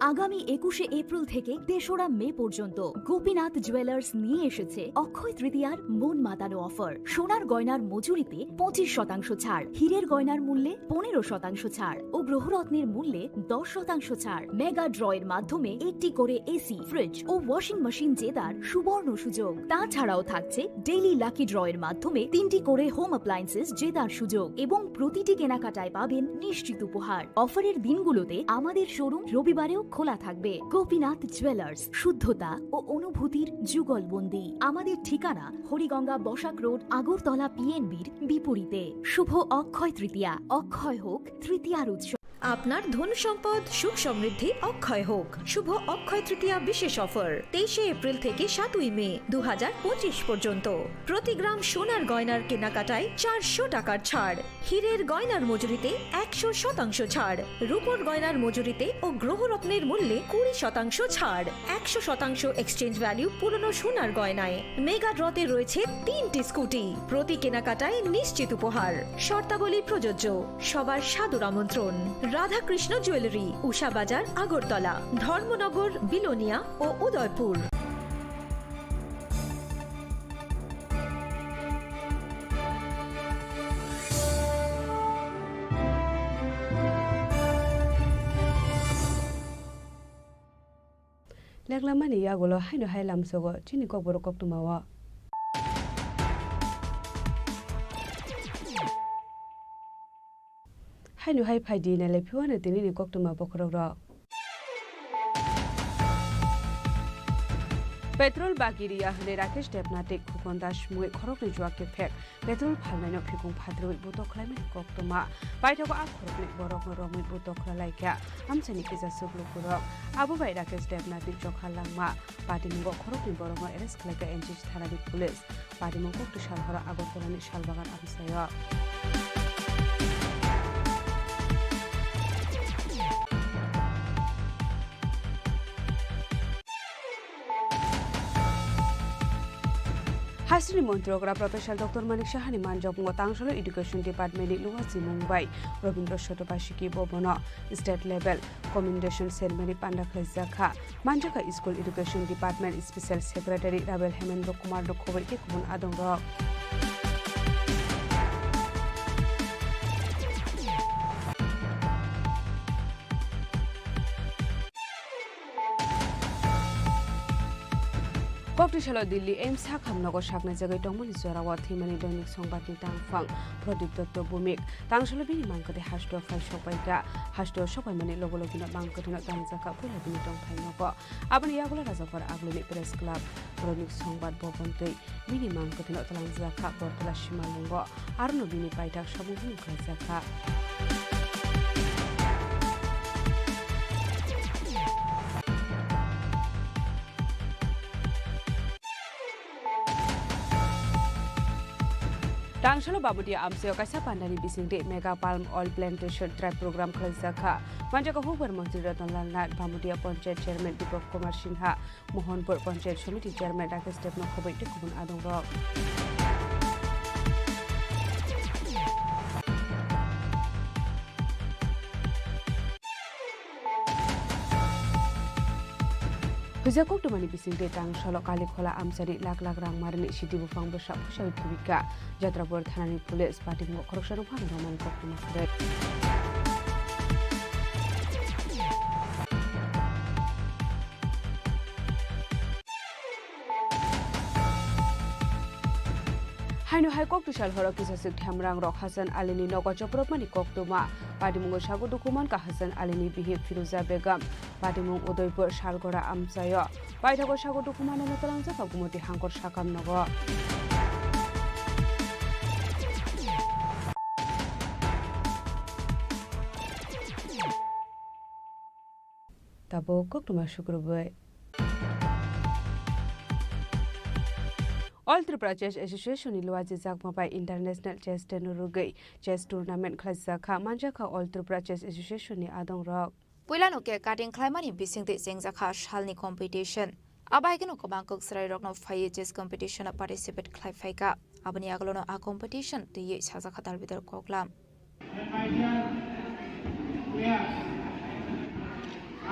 আগামী একুশে এপ্রিল থেকে তেসরা মে পর্যন্ত গোপীনাথ জুয়েলার্স নিয়ে এসেছে অক্ষয় তৃতীয়ার মন মাতানো অফার। সোনার গয়নার মজুরিতে পঁচিশ শতাংশ ছাড়, হীরের গয়নার মূল্যে পনেরো শতাংশ ছাড় ও গ্রহরত্নের মূল্যে দশ শতাংশ ছাড়। মেগা ড্রয়ের মাধ্যমে একটি করে এসি, ফ্রিজ ও ওয়াশিং মেশিন জেতার সুবর্ণ সুযোগ। তাছাড়াও থাকছে ডেইলি লাকি ড্রয়ের মাধ্যমে তিনটি করে হোম অ্যাপ্লায়েন্সেস জেতার সুযোগ এবং প্রতিটি কেনাকাটায় পাবেন নিশ্চিত উপহার। অফারের দিনগুলোতে আমাদের শোরুম রবিবারেও খোলা থাকবে গোপীনাথ জুয়েলার্স, শুদ্ধতা ও অনুভূতির যুগলবন্দি। আমাদের ঠিকানা হরিগঙ্গা বসাক রোড, আগরতলা পিএনবির বিপরীতে। শুভ অক্ষয় তৃতীয়া, অক্ষয় হোক তৃতীয়ার উৎসব। আপনার ধন সম্পদ সুখ সমৃদ্ধি অক্ষয় হোক। শুভ অক্ষয় তৃতীয়া বিশেষ অফার, তেইশে এপ্রিল থেকে সাতই মে দু হাজার পঁচিশ পর্যন্ত। প্রতি গ্রাম সোনার গয়নার কেনাকাটায় চারশো টাকার ছাড়, হীরের গয়নার মজুরিতে একশো শতাংশ ছাড়, রূপোর গয়নার মজুরিতে ও গ্রহরত্নের মূল্যে কুড়ি শতাংশ ছাড়, একশো শতাংশ এক্সচেঞ্জ ভ্যালু পুরনো সোনার গয়নায়। মেগা ড্রতে রয়েছে তিনটি স্কুটি, প্রতি কেনাকাটায় নিশ্চিত উপহার। শর্তাবলী প্রযোজ্য। সবার সাদর আমন্ত্রণ। রাধাকৃষ্ণ জুয়েলারি, উষা বাজার, আগরতলা, ধর্মনগর, বিলোনিয়া ও Udaipur. Leklamani yagulo haino hai lamsogo chini kokborok koktwmao. Haino hai phaidi nailai phiwano tinini koktwma bokhorokrok. Petrol bagi riya hwnwi Rakesh Debnath tei Khukon Das mungwi khoroknwi juak kephek. Petrol phalnaino phikung phatrwi butok khlaimani koktwma. Paithago a khoroknwi borokno romwi butok khlai laikha amchaini kisa chuklukurok. Abo bai Rakesh Debnathni chokha langma. Patimungo khoroknwi borokno arrest khlaikha N C C thanani police. Patimung kokti salhoro Agartalani Salbagan amchaio. Hasteni Montri okra Professor Doctor Manik Sahani manjakmungo Tangsalo Education Department ni Luwachi mung bai Robindra Sotobasiki bo bono State Level Commendation Ceremony panda khlaijak kha. Manjakha School Education Department Special Secretary Rabel Hemendra Kumar no khoboi tei kubun adongrok. Kokti salo Delhi AIIMS sakhamnogo saknai jagwi tongmani jorao thwimani Doinik Songbatni tangphang Pradip Dotto Bhumik. Tangsalo bini mangkwthwi hasteo phai sokpaikha. Hasteo sokpaimani logo logino mangkwthwino tangjakha puila bini tongthai nogo. Aboni yagulo Rajakhor Agluni Press Club, Doinik Songbat Bhavan tei bini mangkwthwino twlangjakha Bortola Simalwngo. Arono bini paithak samung hwnwi khlaijakha. Tangsalo Bamudia amchaio kaisa pandani bisingtwi Mega Palm Oil Plantation Drive program khlaijak kha. Manjakha hukbar montri Ratan Lal Nath, Bamudia Panchayat Chairman Dipak Kumar Sinha, Mohanpur Panchayat Samiti Chairman Rakesh Debno khoboi tei kubun adongrok. Huijak koktwmani bisingtwi Tangsalo Kalikhola amchani lak lak rang marini sidi buphang bwsa phusawi thwibikha. Jatrapur thanani police patimungo khoroksano phano romani koktwma kwrwi. Haino hai koktwsal horo kisaswk themrangrok Hasan Alini nogo chopropmani koktwma. Patimungo sago dukhu mankha Hasan Alini bihik Firuza Begum. Patimung Udaipur Salgora amchaio. Paithago sago dukhu manano twlangjak kha Gumoti hangkor sakam nogo. Tabuk koktwma sukrubwi. All Tripura Chess Association ni Luaji Chakma bai International Chess Day no rwgwi chess tournament khlaijak kha, manjak kha All Tripura Chess Association ni adongrok. Puilano cake cutting khlaimani bisingtwi chengjakha salni competition. Abo hai kheno kwbang kok chwrairokno phaiwi chess competition-o participate khlai phaikha. Aboni agolono a competition twiwi sajakha Dalbidal Koklam. And my dear players,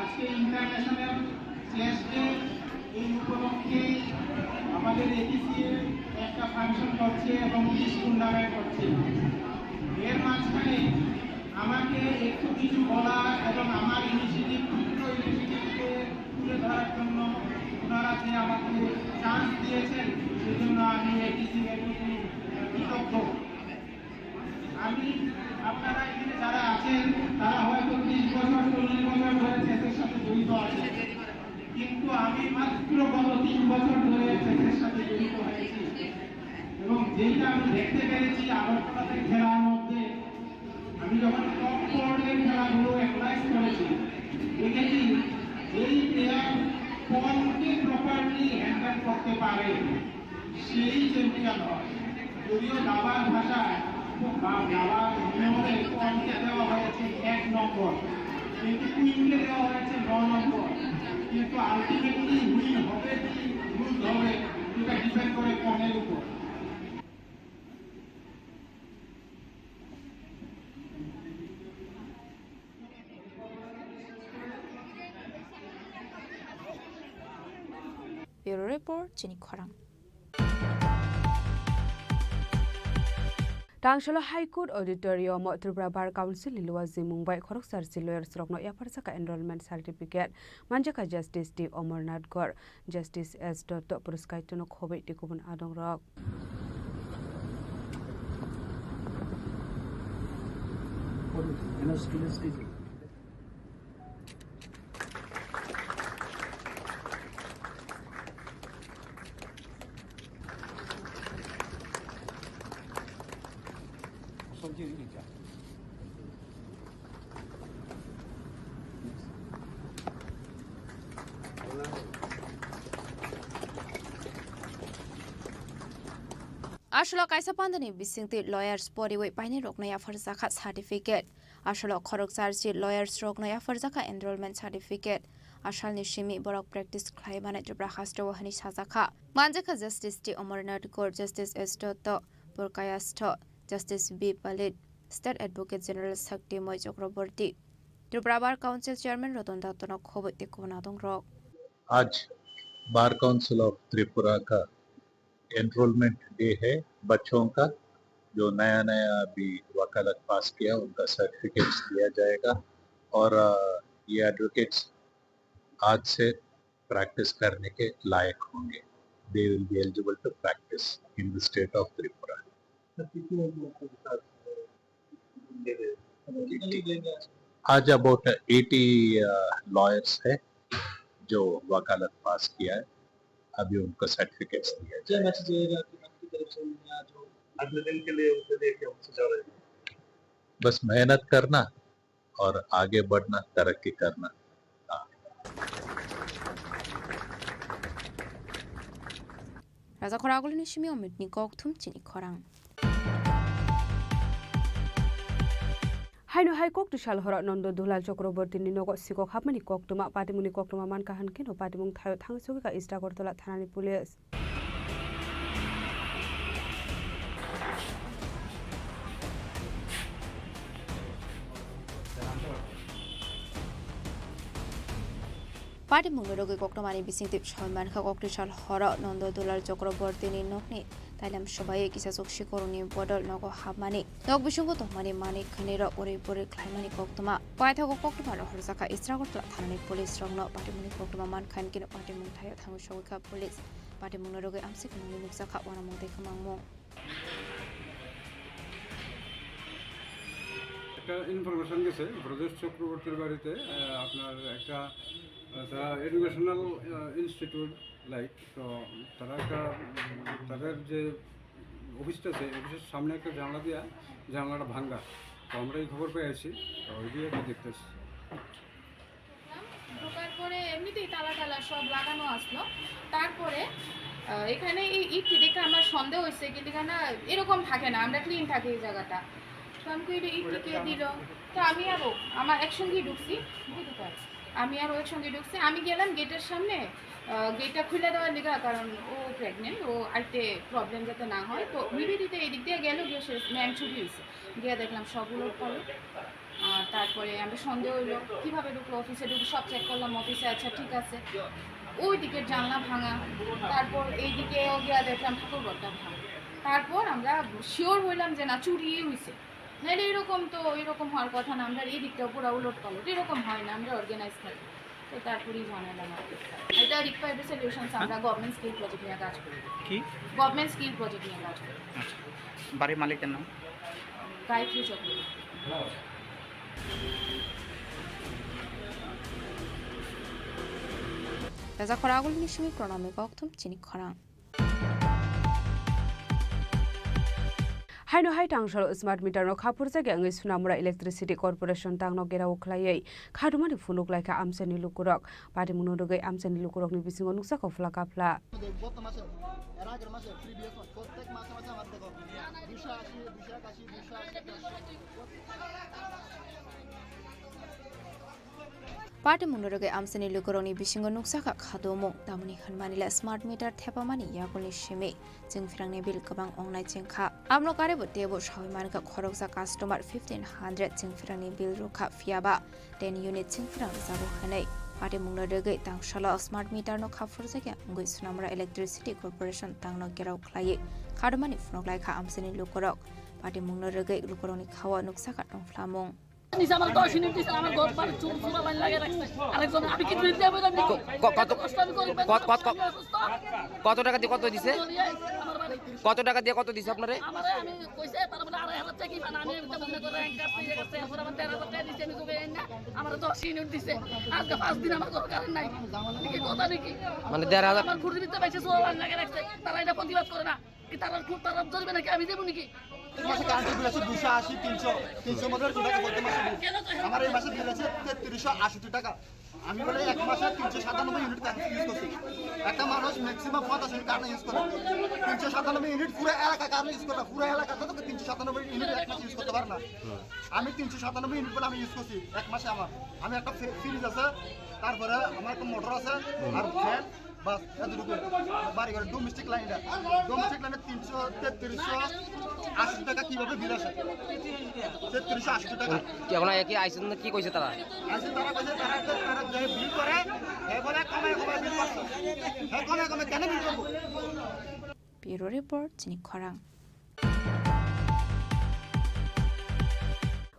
আজকে international chess day, এই উপলক্ষে আমাদের এটিসিএ একটা ফাংশন করছে এবং quiz tournament করছে। এর মাঝখানে আমাকে একটু কিছু বলা এবং আমার ইনিশিয়েটিভ, ক্ষুদ্র ইনিশিয়েটিভকে তুলে ধরার জন্য ওনারা যে আমাকে চান্স দিয়েছেন, সেজন্য আমি এটিসিএর প্রতি কৃতজ্ঞ। আমি, আপনারা এখানে যারা আছেন, তারা হয়তো ত্রিশ বছর, চল্লিশ বছর ধরে চেসের সাথে জড়িত। মাত্র গত তিন বছর ধরে একটা খেলার সাথে জড়িত হয়েছি এবং যেটা আমি দেখতে পেরেছি আগরতলাতে খেলার মধ্যে, আমি যখন টপ ফোর এর খেলাগুলো অ্যানালাইজ করেছি, দেখেছি যেই প্লেয়ার বলকে প্রপারলি হ্যান্ডেল করতে পারে, সেই চ্যাম্পিয়ন হয়। যদিও দাবার ভাষায় বা দাবার নিয়মে পনকে দেওয়া হয়েছে এক নম্বর, কিন্তু কুইনকে দেওয়া হয়েছে ন নম্বর, কিন্তু আলটিমেটলি উইন হবে কি লুজ হবে, এটা ডিপেন্ড করে পনের উপর। Bureau Report, Chini Khorang. Tangsalo High Court Auditorium o Tripura Bar Council ni luwa jimung bai khoroksa rsi lawyers rokno yapharjak kha enrollment certificate, manjak kha Justice T Amarnath Gor, Justice S Dotto, Puruskaitono Khoboi tei kubun adongrok. Aswk kaisa pandani bisingtwi lawyers poriwi painai rokno yapharjakha certificate. Aswk khoroksa rsi lawyers rokno yapharjakha enrollment certificate. Asalni simi borok practice khlai mano Tripura hasteo hwnwi sajakha. Manjakha Justice T Amarnath Gor, Justice S Dotto, Purkayastho, Justice B Palit, State Advocate General Shaktimoi Chakraborty, Tripura Bar Council Chairman Ratan Dotto no khoboi tei kubun adongrok. आज bar council of Tripura का enrolment day है बच्चों का, जो नया नया अभी वकालत पास किया उनका सर्टिफिकेट्स दिया जाएगा और अ, ये एडवोकेट्स आज से प्रैक्टिस करने के लायक होंगे। They will be eligible to practice in the state of Tripura। आज अबाउट एटी लॉयर्स है जो वकालत पास किया है, अभी उनको सर्टिफिकेट्स दिया जाएगा। क्या मैसेज रहेगा आपकी तरफ से उन्हें आज वो अगले दिन के लिए उनके लिए क्या मैसेज आ रहेगा? बस मेहनत करना और आगे बढ़ना, तरक्की करना। हाँ। Raja Khoragulini simi Omitni kokthum chini khorang. Haino hai kok tisal horo Nondo Dulal Chakraborty ni nogo sikok hapmani koktwma, patimungni koktwma mankha hwnkhe no patimung thaio thang sogwi kha East Agartala thanani police. Patimungni rogwi koktwmani bisingtwi soi mankha, koktisal horo Nondo Dulal Chakraborty ni nokni tailam sobai kisachuk sikorokni bodol nogo hapmani, nok bisingo tongmani manwi khwnwi rok uri buri khlaimani koktwma. Paithago koktwma rohorjakha East Agartala thanani police rokno. Patimungni koktwma mankha hinkhe patimung thaio thangwi sogwi kha police. Patimungni rogwi amsik nungwi nukjakha uanamung tei kwmangmung. একটা ইনফরমেশন গেছে ব্রজেশ চক্রবর্তীর বাড়িতে, আহ, আপনার একটা, আহ, তারা এডুকেশনাল, আহ, institute like, তো তারা একটা, উম, তাদের যে অফিসটা আছে, অফিসের সামনে একটা জানলা দিয়া জানলাটা ভাঙ্গা। তো আমরা এই খবর পেয়ে আইছি, তো ওই দিয়ে একটা দেখতেছি। ঢোকার পরে এমনিতেই তালা টালা সব লাগানো আসলো। তারপরে, আহ, এখানে এই ইটটি দেখে আমার সন্দেহ হয়েছে, কিন্তু এখানে এরকম থাকে না, আমরা ক্লিন থাকে এই জায়গাটা। তো আমি কই, "এটা ইটটি কে দিল?" তো আমি আরো, আমার একসঙ্গেই ঢুকছি, বুঝতে পারো? আমি আরো একসঙ্গে ঢুকছি। আমি গেলাম গেটের সামনে, আহ, গেটটা খুলে দেওয়ার লিগা, কারণ ও প্রেগনেন্ট, ও আইতে প্রবলেম যাতে না হয়। তো নিবেদিতা এদিক দিয়ে গেল, গিয়ে সে ম্যাম ছুটি হয়েছে, গিয়ে দেখলাম সব উলট পালট। আর তারপরে আমরা সন্দেহ হইলো, কিভাবে ঢুকলো অফিসে, ঢুকে সব চেক করলাম অফিসে, আচ্ছা ঠিক আছে। ওই দিকের জানলা ভাঙা, তারপর এইদিকেও গিয়া দেখলাম ঠাকুর ঘরটা ভাঙা। তারপর আমরা শিওর হইলাম যে না, চুরি হইছে, নাহলে এরকম তো, এরকম হওয়ার কথা না। আমরা এই দিকটাও পুরো উলট পালট, এরকম হয় না, আমরা অর্গানাইজ থাকি। তো তারপরেই জানালাম আর কি। এটা রিকোয়ার্ড সলিউশনস, আমরা গভর্নমেন্ট স্কিল প্রজেক্ট নিয়ে কাজ করি। কি? গভর্নমেন্ট স্কিল প্রজেক্ট নিয়ে কাজ করি। আচ্ছা, বাড়ির মালিকের নাম? গায়ত্রী Chakraborty. Raja khorang agulni simi pranami kokthum chini khorang. Haino hai tangsalo smart meter no khapurjakya wngwi Sonamura Electricity Corporation tangno gerao khlaiwi khadumani phunuk laikha amchaini lukurok. Patimungno rwgwi amchaini lukurokni bisingo nukjakha phla kaphla. গত মাসে, এর আগের মাসে, প্রিভিয়াস মাস, প্রত্যেক মাসে মাসে আমার দেখো দুশো আশি, দুশো একাশি, দুশো আশি। Patimungno rwgwi amchaini lukurokni bisingo nukjakha khadumung, tamoni hwnmanila smart meter thepamani yakulni simi chwngphrangni bill kwbang wngnai chengkha. Amno karwibo teibo sawi mankha khoroksa customer fifteen hundred chwngphrangni bill rwkha, phiyaba ten unit chwngphrang rwjago hwnwi. Patimungno rwgwi tangsalo smart meter no khapurjakya wngwi Sonamura Electricity Corporation tangno gerao khlaiwi khadumani phunuk laikha amchaini lukurok. Patimungno rwgwi lukurokni khao nukjakha tongphlamung. নিজে আমার দশ ইউনিট দিছে, আমার ঘর বাড়ি চুর চুরা লাইন লাগিয়ে রাখছে। আরেকজন, আমি কি বিল দেবো না? ক-, ক-, কত, কষ্ট আমি করি, কত, কত, কত, আমি অসুস্থ। কত টাকা দিয়ে কত দিছে? চলিয়ে আমার বাড়ি। কত টাকা দিয়ে কত দিছে আপনারে? আমারে আমি কইছে, তারা বলে আড়াই হাজার টাকা কি পান, আমি এটা মনে করে এক কাছে, এক কাছে, এরপর আমার দেড় হাজার টাকা দিছে, আমি তোকে এই না, আমার দশ ইউনিট দিছে। আজকে পাঁচ দিন আমার ঘর কারেন্ট নাই। এটা কি কথা নাকি? মানে দেড় হাজার? আমার ঘুরির ভিতরে বেশি চুরা লাইন লাগিয়ে রাখছে, তারা এটা প্রতিবাদ করে না। কি তারা খুব তারা ধরবে নাকি আমি দেবো নাকি? প্রত্যেক মাসে কারেন্টের বিল আছে দুশো আশি, তিনশো, তিনশো মধ্যে দুশো টাকা প্রত্যেক মাসে বিল। আমার এই মাসে বিল আছে তেত্রিশশো আষট্টি টাকা। আমি বলে এক মাসে তিনশো সাতানব্বই ইউনিট কারেন্ট ইউজ করছি। একটা মানুষ ম্যাক্সিমাম পঞ্চাশ ইউনিট কারেন্ট ইউজ করে। তিনশো সাতানব্বই ইউনিট পুরো এলাকা কারেন্ট ইউজ করে না। পুরো এলাকাতে তো তিনশো সাতানব্বই ইউনিট এক মাসে ইউজ করতে পারে না। আমি তিনশো সাতানব্বই ইউনিট বলে আমি ইউজ করছি এক মাসে আমার। আমি একটা ফ্রি-, ফ্রিজ আছে, তারপরে আমার একটা মোটর আছে, আর ফ্যান, বাস, এতটুকু। বাড়ি ঘরে ডোমেস্টিক লাইন এটা। ডোমেস্টিক লাইনে তিনশো, তেত্রিশশো আশি টাকা কিভাবে বিল আসে? তেত্রিশশো আশি টাকা। কি এখন কি আইসন না কি কইছে তারা? আইসে তারা কইছে তারা একটা, তারা যে বিল করে, এ বলে কমে কমে বিল করছে। হ্যাঁ, কমে কমে কেন বিল করবো? Bureau Report, chini khorang.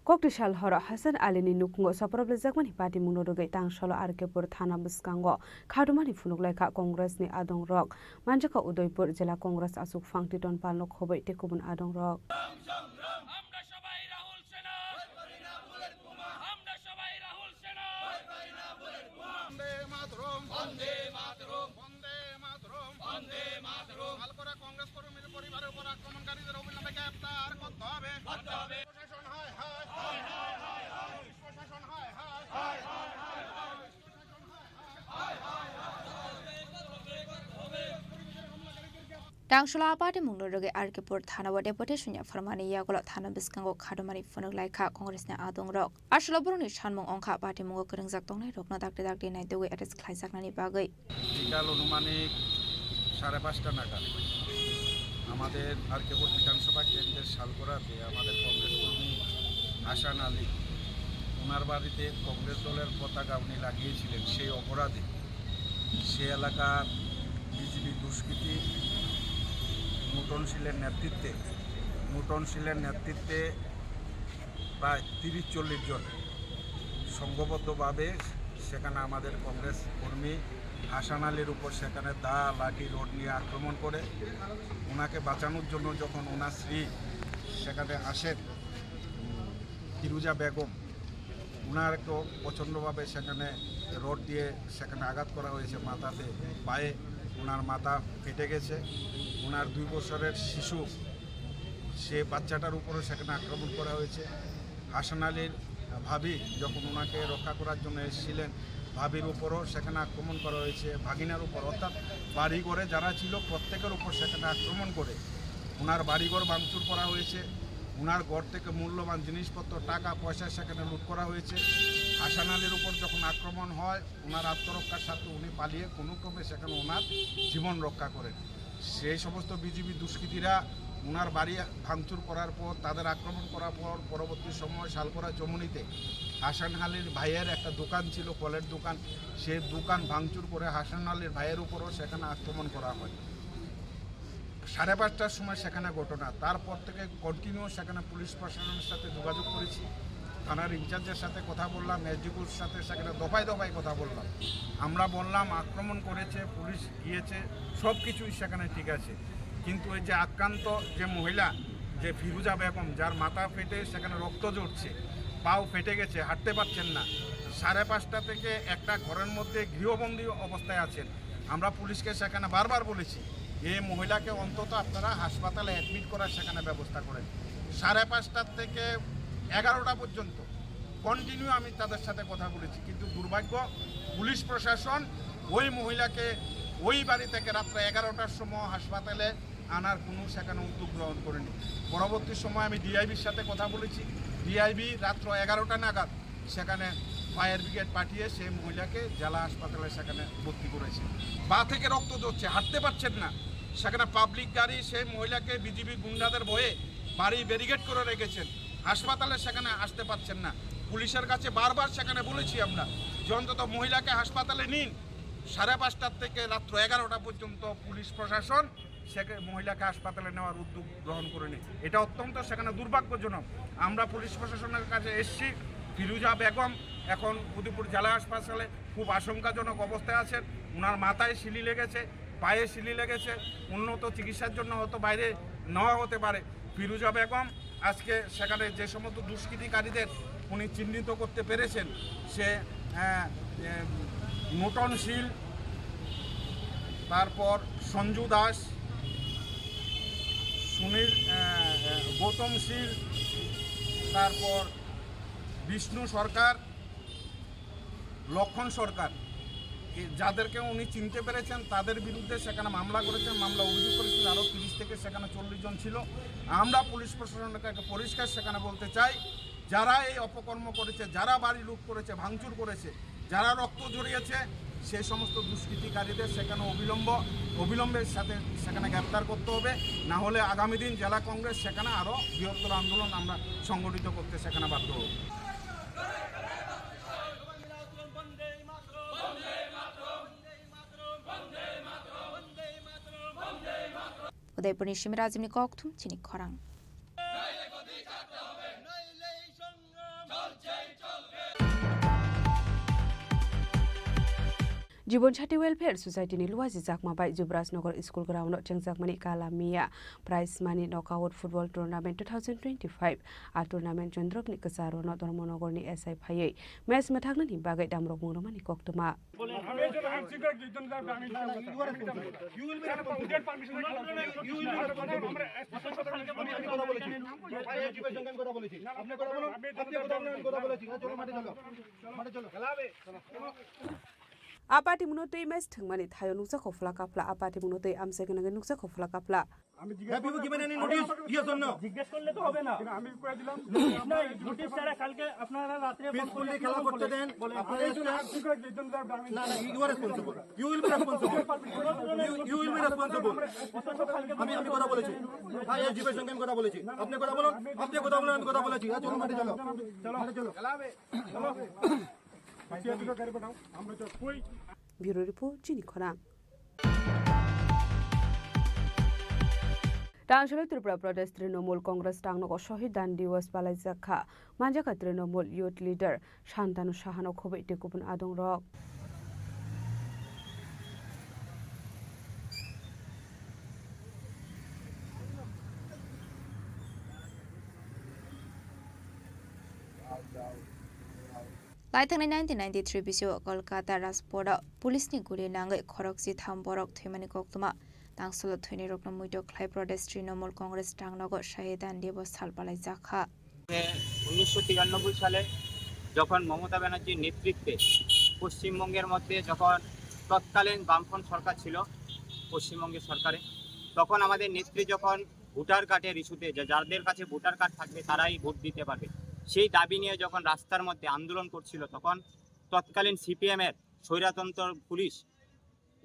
Kokti sal horo Hasan Ali ni nukhungo soproblejakmani patimungno rwgwi tangsalo R K Pur thana bwskango khadumani phunuk laikha Congress ni adongrok. Manjakha Udaipur Jila Congress achuk phang Titon Palno khobwi tei kubun adongrok. আমরা সবাই রাহুল সেনা। আমরা সবাই রাহুল সেনা। বন্দে মাতরম। বন্দে মাতরম। বন্দে মাতরম। বন্দে মাতরম। শালকরা কংগ্রেস কর্মীর পরিবারের উপর আক্রমণকারীদের অবিলম্বে গ্রেপ্তার করতে হবে। করতে হবে। প্রশাসন হায় হায়। হায় হায় হায় হায়। প্রশাসন হায় হায়। হায় হায় হায় হায়। Tangsalo a patimungno rwgwi R K Pur thana o deputation yapharmani yagulo thana bwskango khadumani phunuk laikha Congress ni adongrok. Aswklo borokni sanmung wngkha patimungo kwrwngjak tongnairokno dakti dakti naitugwi arrest khlaijaknani bagwi. বিকাল আনুমানিক সাড়ে পাঁচটা নাগাদ আমাদের আর কে পুর বিধানসভা কেন্দ্রের শালকরাতে আমাদের কংগ্রেস কর্মী হাসান আলী, ওনার বাড়িতে কংগ্রেস দলের পতাকা উনি লাগিয়েছিলেন, সেই অপরাধে সে এলাকার বিজেপি দুষ্কৃতী মুটন শীলের নেতৃত্বে, মুটন শীলের নেতৃত্বে প্রায় তিরিশ চল্লিশ জন সংঘবদ্ধভাবে সেখানে আমাদের কংগ্রেস কর্মী হাসান আলীর উপর সেখানে দা, লাঠি, রড নিয়ে আক্রমণ করে। ওনাকে বাঁচানোর জন্য যখন ওনার স্ত্রী সেখানে আসেন, ফিরুজা বেগম, ওনারকেও প্রচণ্ডভাবে সেখানে রড দিয়ে সেখানে আঘাত করা হয়েছে মাথাতে, পায়ে। ওনার মাথা ফেটে গেছে। ওনার দুই বছরের শিশু, সে বাচ্চাটার উপরও সেখানে আক্রমণ করা হয়েছে। হাসান আলীর ভাবি যখন ওনাকে রক্ষা করার জন্য এসেছিলেন, ভাবির উপরও সেখানে আক্রমণ করা হয়েছে, ভাগিনার উপর, অর্থাৎ বাড়িঘরে যারা ছিল প্রত্যেকের উপর সেখানে আক্রমণ করে ওনার বাড়িঘর ভাঙচুর করা হয়েছে। ওনার ঘর থেকে মূল্যবান জিনিসপত্র, টাকা পয়সা সেখানে লুট করা হয়েছে। হাসান আলীর উপর যখন আক্রমণ হয়, ওনার আত্মরক্ষার স্বার্থে উনি পালিয়ে কোনো ক্রমে সেখানে ওনার জীবন রক্ষা করেন। সেই সমস্ত বিজেপি দুষ্কৃতীরা ওনার বাড়ি ভাঙচুর করার পর, তাদের আক্রমণ করার পর, পরবর্তী সময় শালকরা চমুনিতে হাসান আলীর ভাইয়ের একটা দোকান ছিল, ফলের দোকান, সেই দোকান ভাঙচুর করে হাসান আলীর ভাইয়ের উপরও সেখানে আক্রমণ করা হয়। সাড়ে পাঁচটার সময় সেখানে ঘটনা, তারপর থেকে কন্টিনিউ সেখানে পুলিশ প্রশাসনের সাথে যোগাযোগ করেছি, থানার ইনচার্জের সাথে কথা বললাম, এসডিপিওর সাথে সেখানে দফায় দফায় কথা বললাম। আমরা বললাম আক্রমণ করেছে, পুলিশ গিয়েছে, সব কিছুই সেখানে ঠিক আছে, কিন্তু এই যে আক্রান্ত যে মহিলা, যে ফিরুজা বেগম, যার মাথা ফেটে সেখানে রক্ত ঝরছে, পাও ফেটে গেছে, হাঁটতে পারছেন না, সাড়ে পাঁচটা থেকে একটা ঘরের মধ্যে গৃহবন্দী অবস্থায় আছেন। আমরা পুলিশকে সেখানে বারবার বলেছি, এই মহিলাকে অন্তত আপনারা হাসপাতালে অ্যাডমিট করার সেখানে ব্যবস্থা করেন। সাড়ে পাঁচটার থেকে এগারোটা পর্যন্ত কন্টিনিউ আমি তাদের সাথে কথা বলেছি, কিন্তু দুর্ভাগ্য, পুলিশ প্রশাসন ওই মহিলাকে ওই বাড়ি থেকে রাত্রে এগারোটার সময় হাসপাতালে আনার কোনো সেখানে উদ্যোগ গ্রহণ করেনি। পরবর্তী সময় আমি ডিআইবির সাথে কথা বলেছি। ডিআইবি রাত্র এগারোটা নাগাদ সেখানে ফায়ার ব্রিগেড পাঠিয়ে সেই মহিলাকে জেলা হাসপাতালে সেখানে ভর্তি করেছে। পা থেকে রক্ত ঝরছে, হাঁটতে পারছেন না। সেখানে পাবলিক গাড়ি সেই মহিলাকে বিজিবি গুন্ডাদের ভয়ে বাড়ি ব্যারিকেড করে রেখেছেন, হাসপাতালে সেখানে আসতে পারছেন না। পুলিশের কাছে বারবার সেখানে বলেছি আমরা যে অন্তত মহিলাকে হাসপাতালে নিন। সাড়ে পাঁচটার থেকে রাত্র এগারোটা পর্যন্ত পুলিশ প্রশাসন সেখানে মহিলাকে হাসপাতালে নেওয়ার উদ্যোগ গ্রহণ করেনি। এটা অত্যন্ত সেখানে দুর্ভাগ্যজনক। আমরা পুলিশ প্রশাসনের কাছে এসছি, ফিরুজা বেগম এখন উদয়পুর জেলা হাসপাতালে খুব আশঙ্কাজনক অবস্থায় আছেন। ওনার মাথায় সিলি লেগেছে, পায়ে সিলি লেগেছে, উন্নত চিকিৎসার জন্য হয়তো বাইরে নেওয়া হতে পারে। ফিরুজা বেগম আজকে সেখানে যে সমস্ত দুষ্কৃতিকারীদের উনি চিহ্নিত করতে পেরেছেন, সে, আহ, এ, নূতন শীল, তারপর সঞ্জু দাস, সুনীল, আহ, আহ, গৌতম শীল, তারপর বিষ্ণু সরকার, লক্ষণ সরকার, এ, যাদেরকে উনি চিনতে পেরেছেন, তাদের বিরুদ্ধে সেখানে মামলা করেছেন, মামলা অভিযোগ করেছেন, আরও তিরিশ থেকে সেখানে চল্লিশ জন ছিল। আমরা পুলিশ প্রশাসনকে একটা পরিষ্কার সেখানে বলতে চাই, যারা এই অপকর্ম করেছে, যারা বাড়ি লুট করেছে, ভাঙচুর করেছে, যারা রক্ত ঝরিয়েছে, সেই সমস্ত দুষ্কৃতিকারীদের সেখানে অবিলম্ব, অবিলম্বের সাথে সেখানে গ্রেপ্তার করতে হবে, না হলে আগামী দিন জেলা কংগ্রেস সেখানে আরও বৃহত্তর আন্দোলন আমরা সংগঠিত করতে সেখানে বাধ্য হব। Udaipurni simi Rajibni kokthum chini khorang. Jibon Sati Welfare Society ni luaji jakma bai Jubraj Nagar School Ground o chengjakmani Kala Miya Prize Money Knockout Football Tournament two thousand twenty-five. A tournament Chandrop ni kwcharo no Dharmanagar ni S I phaiwi match mwthaknani bagwi damrok mung rwmani koktwma. আমি একজন art singer, একজন যাবে, আমি না, না, you are responsible. You will be responsible. You will be responsible. আমি, আমি কথা বলেছি। আমি এর জীবনের সঙ্গে আমি কথা বলেছি। আপনি কথা বলুন, আপনি কথা বলুন, আমি কথা বলেছি। হ্যাঁ, চলো, মাঠে চলো। মাঠে চলো। Apati muno twi match thwngmani thaio nukjakha phla kaphla, apati muno twi amchai gwnangwi nukjakha phla kaphla. Have you given any notice? Yes or no? জিজ্ঞেস করলে তো হবে না। নোটিশ নাই, নোটিশ ছাড়া কালকে আপনারা রাত্রে ফোন করলে কিভাবে খেলা করতে দেন? বলে, বলে। আপনারা না, না, you are responsible. You will be responsible. You, you will be responsible. আমি, আমি কথা বলেছি। হ্যাঁ, এসডিপির সঙ্গে আমি কথা বলেছি। আপনি কথা বলুন, আপনি কথা বলুন, আমি কথা বলেছি। হ্যাঁ, চলো, মাঠে চলো। মাঠে চলো। Bureau Report, Chini Khorang. Tangshalo Tripura Pradesh Trinamool Congress tangnogo Shahid Dan Diwas palaijak kha. Manjakha Trinamool Youth Leader Shantanu Sahano khobwi tei kubun adongrok. Laithangnai nineteen ninety-three bisio Kolkata Rajporo police ni guli nangwi khorokchi tham borok thwimani koktwma. Tangsalo thwinirokno muito khlai Pradesh Trinamool Congress tangnogo Shahid Dan Diwas sal palaijak kha. উনিশশো তিরানব্বই সালে যখন মমতা ব্যানার্জির নেতৃত্বে পশ্চিমবঙ্গের মধ্যে যখন তৎকালীন বামফ্রন্ট সরকার ছিল, পশ্চিমবঙ্গের সরকারে, তখন আমাদের নেত্রী যখন ভোটার কার্ডের ইস্যুতে, যা-, যাদের কাছে ভোটার কার্ড থাকবে তারাই ভোট দিতে পারবে, সেই দাবি নিয়ে যখন রাস্তার মধ্যে আন্দোলন করছিল, তখন তৎকালীন সিপিএম এর স্বৈরতন্ত্র পুলিশ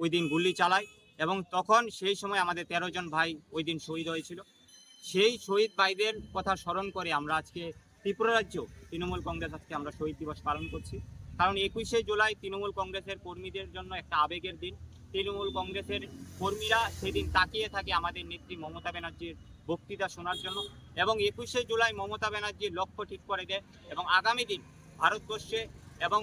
ওই দিন গুলি চালায় এবং তখন সেই সময় আমাদের তেরো জন ভাই ওই দিন শহীদ হয়েছিল। সেই শহীদ ভাইদের কথা স্মরণ করে আমরা আজকে ত্রিপুরা রাজ্য তৃণমূল কংগ্রেস আজকে আমরা শহীদ দিবস পালন করছি। কারণ একুশে জুলাই তৃণমূল কংগ্রেসের কর্মীদের জন্য একটা আবেগের দিন। তৃণমূল কংগ্রেসের কর্মীরা সেদিন তাকিয়ে থাকে আমাদের নেত্রী মমতা ব্যানার্জির বক্তৃতা শোনার জন্য। এবং একুশে জুলাই মমতা ব্যানার্জি লক্ষ্য ঠিক করে দেয় এবং আগামী দিন ভারতবর্ষে এবং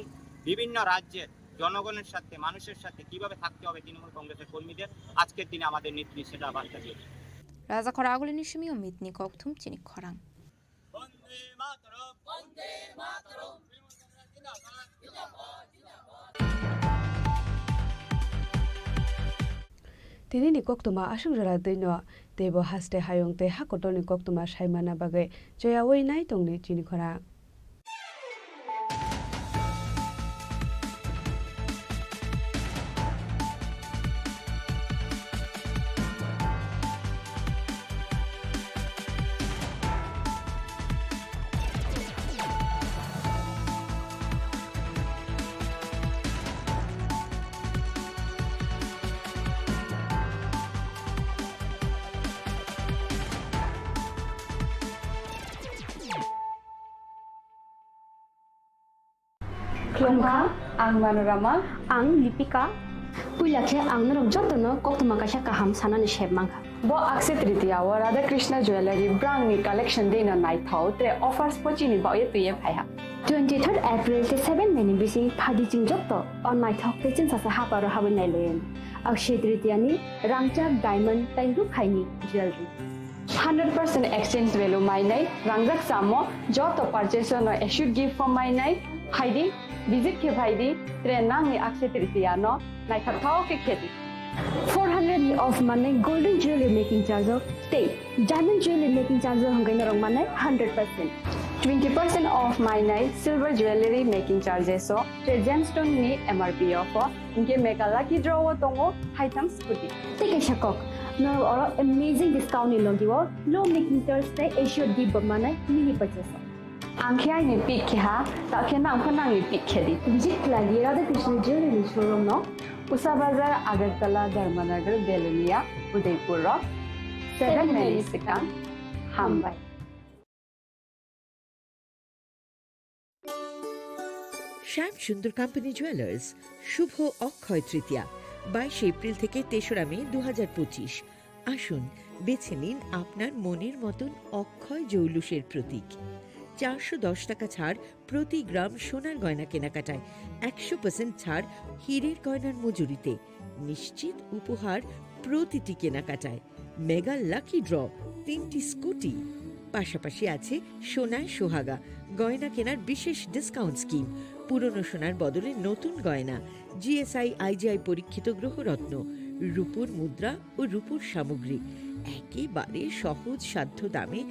বিভিন্ন রাজ্যের জনগণের সাথে, মানুষের সাথে কিভাবে থাকতে হবে তৃণমূল কংগ্রেসের কর্মীদের, আজকের দিনে আমাদের নেত্রী সেটা বার্তা দিয়েছে। Raja khorang agulini simi o mitni kokthum chini khorang. বন্দে মাতরম, বন্দে মাতরম। তৃণমূল কংগ্রেস জিন্দাবাদ। Tini ni koktwma aswk jora twi no, teibo haste hayung tei hakotor ni koktwma sai manna bagwi choyaui nai tongni chini khorang. Khulumkha, ang Manorama. Ang Lipika. Puila khe ang norok jotono koktwma kaisa kaham sanani sep mankha. Bo Akshaya Tritiya o Radha Krishna Jewellery brangni collection dino naithok tre offers pochini baoye twiye phaiha. Twenty-third April tei seven May ni bising phadi chwng joto o naithok tei chwngsasa haparo habwi nailayan. Akshaya Tritiya ni rangchak diamond tei rukhaini jewellery. Hundred percent exchange value mainai, rangjak chamo, joto purchase no assured gift form mainai, phaidi, visit khe phaidi, tre nangni Akshaya Tritiya no naithok thok khe khedi. Four hundred ni off manai golden jewelry making charge o tei diamond jewelry making charge o hwnkhe norok manai hundred percent. Twenty percent off mainai silver jewelry making charges o tre gemstone ni M R P o pho. Hinkhe mega lucky draw o tongo haitham scooty. Tei kaisa kok, norok oro amazing discount ni logi o low making charge tei assured gift bo manai mini purchase o. Ang khe aini pick khe ha, ta khe nang pho nangni pick khe di. Visit khlai di Radha Krishna Jewelry ni showroom no. Usa Bazar, Agartala, Dharmanagar, Belonia, Udaipur rok. Seven May ni swkang. Hambai. শ্যাম Sundar company jewellers, শুভ অক্ষয় তৃতীয়া, বাইশে এপ্রিল থেকে তেসরা মে দু হাজার পঁচিশ। আসুন, বেছে নিন আপনার মনের মতন অক্ষয় জৌলুসের প্রতীক। চারশো দশ টাকা ছাড় প্রতি গ্রাম সোনার গয়না কেনাকাটায়, একশো পার্সেন্ট ছাড় হীরের গয়নার মজুরিতে, নিশ্চিত উপহার প্রতিটি কেনাকাটায়। মেগা লাকি ড্র, তিনটি স্কুটি, পাশাপাশি আছে সোনায় সোহাগা, গয়না কেনার বিশেষ ডিসকাউন্ট স্কিম, পুরনো সোনার বদলে নতুন গয়না, G S I I G I পরীক্ষিত গ্রহরত্ন, রূপোর মুদ্রা ও রূপোর সামগ্রী, একেবারে সহজ সাধ্য দামে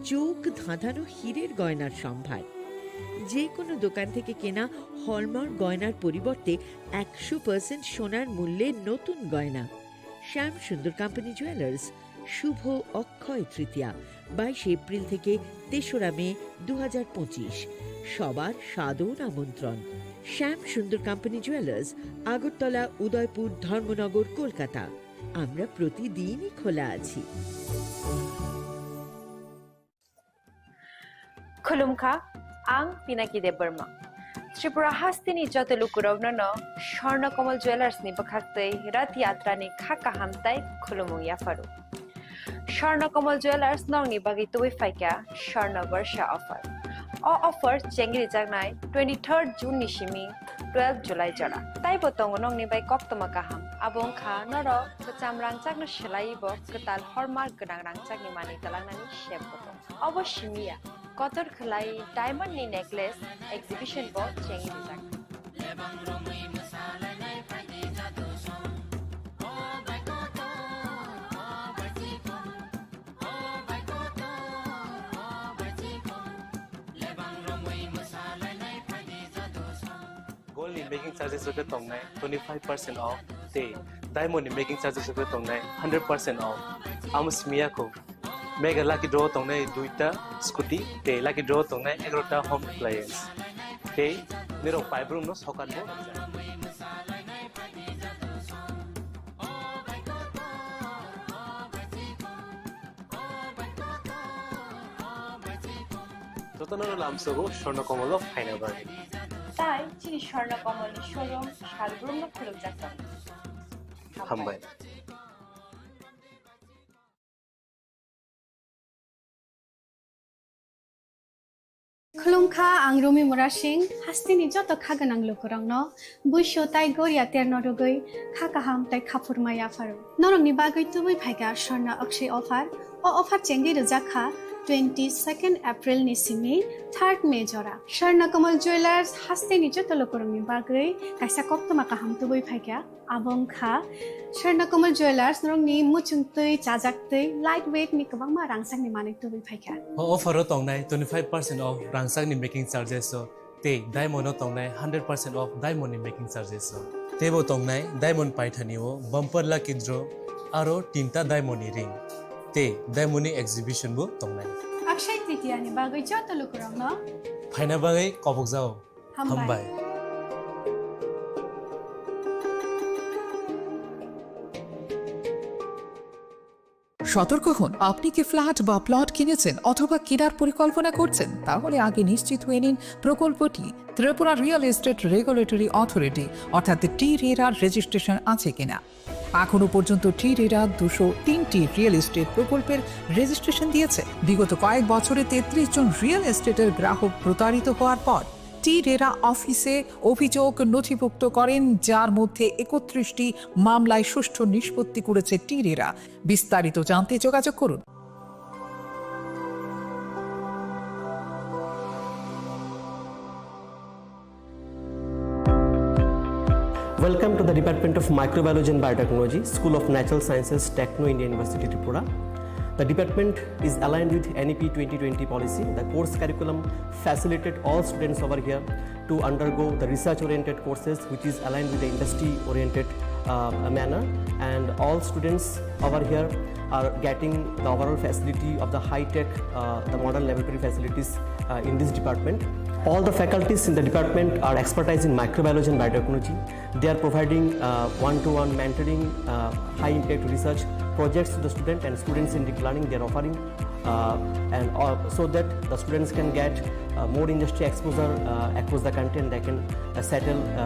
চোখ ধাঁধানো হীরের গয়নার সম্ভার। যে কোনো দোকান থেকে কেনা হলমার্ক গয়নার পরিবর্তে একশো পার্সেন্ট সোনার মূল্যে নতুন গয়না। শ্যাম সুন্দর কোম্পানি জুয়েলার্স, শুভ অক্ষয় তৃতীয়া, বাইশে এপ্রিল থেকে তেসরা মে দু হাজার পঁচিশ। সবার সাদর আমন্ত্রণ। শ্যাম সুন্দর কোম্পানি জুয়েলার্স, আগরতলা, উদয়পুর, ধর্মনগর, কলকাতা। আমরা প্রতিদিনই খোলা আছি। Khulumkha, ang Pinaki Debbarma. Tripura hasteni joto lukurokno no Swarna Kamal Jewellers ni bwkhaktwi Rath Yatra ni kha kaham tai khulumung yapharu. Swarna Kamal Jewellers nokni bagwi tubui phaikha Swarna Barsha offer. O offer chengri jaknai twenty-third June ni simi twelve July jora. Taibo tongo nokni bai koktwma kaham. Abo wngkha norok kwcham rangchakno swlaiwi bo kwtal hallmark gwnang rangchakni manwi twlangnani sep bo tongo. Obo simi ya, kotor khwlai diamond ni necklace exhibition bo chengwi rijak. Gold ni making charges rok khe tongnai twenty five percent off tei diamond ni making charges rok khe tongnai hundred percent off. Amo simi ya kho. Mega lucky draw tongnai duita scooty tei lucky draw tongnai egarota home appliance. Tei nirok paibrum no sokat bo. Jotono lamsogo Swarna Kamal o phaina bagwi. Tai chini Swarna Kamal ni showroom salbrum no khulumjak tongo. Hambai. Khulumkha, ang Rumi Murasing, hasteni joto kha gwnang lukurokno buisu tai goria terno rwgwi kha kaham tai kha phurma yapharu. Norokni bagwi tubui phaikha Swarna Akshaya offer. O offer chengwi rwjak kha twenty second April ni simi third May jora Swarna Kamal Jewellers hasteni joto lukurokni bagwi kaisa koktwma kaham tubui phaikha. Abo wngkha Swarna Kamal Jewellers norokni muchungtwi chajaktwi light weight ni kwbangma rangchakni manwi tubui phaikha. O offer o tongnai twenty five percent off rangchakni making charges o tei diamond o tongnai hundred percent off diamond ni making charges o. Teibo tongnai diamond paithani o bumper lucky draw aro tinta diamond ni ring tei diamond ni exhibition bo tongnai. Akshay Tritiya ni bagwi joto lukurokno phaina bagwi kobokjao. Hambai. Hambai. সতর্ক হন, আপনি কি ফ্ল্যাট বা প্লট কিনেছেন অথবা কেনার পরিকল্পনা করছেন? তাহলে আগে নিশ্চিত হয়ে নিন প্রকল্পটি Tripura real estate regulatory authority অর্থাৎ টি রেরার রেজিস্ট্রেশন আছে কিনা। এখনো পর্যন্ত টি রেরা দুশো তিনটি রিয়েল এস্টেট প্রকল্পের রেজিস্ট্রেশন দিয়েছে। বিগত কয়েক বছরে তেত্রিশ জন রিয়েল এস্টেটের গ্রাহক প্রতারিত হওয়ার পর টি রেরা অফিসে অভিযোগ নথিভুক্ত করেন, যার মধ্যে একত্রিশটি মামলায় সুষ্ঠু নিষ্পত্তি করেছে টি রেরা। বিস্তারিত জানতে যোগাযোগ করুন। Welcome to the Department of Microbiology and Biotechnology, School of Natural Sciences, Techno India University, Tripura. The department is aligned with N E P twenty twenty policy. The course curriculum facilitate all students over here to undergo the research-oriented courses, which is aligned with the industry-oriented, uh, manner. And all students over here are getting the overall facility of the high-tech, uh, the modern laboratory facilities, uh, in this department. All the faculties in the department are expertise in microbiology and biotechnology. They are providing, uh, one-to-one mentoring, uh, high-impact research projects to the student and students-centric learning they are offering, uh, and, uh, so that the students can get, uh, more industry exposure, uh, across the country, and they can, uh, settle, uh,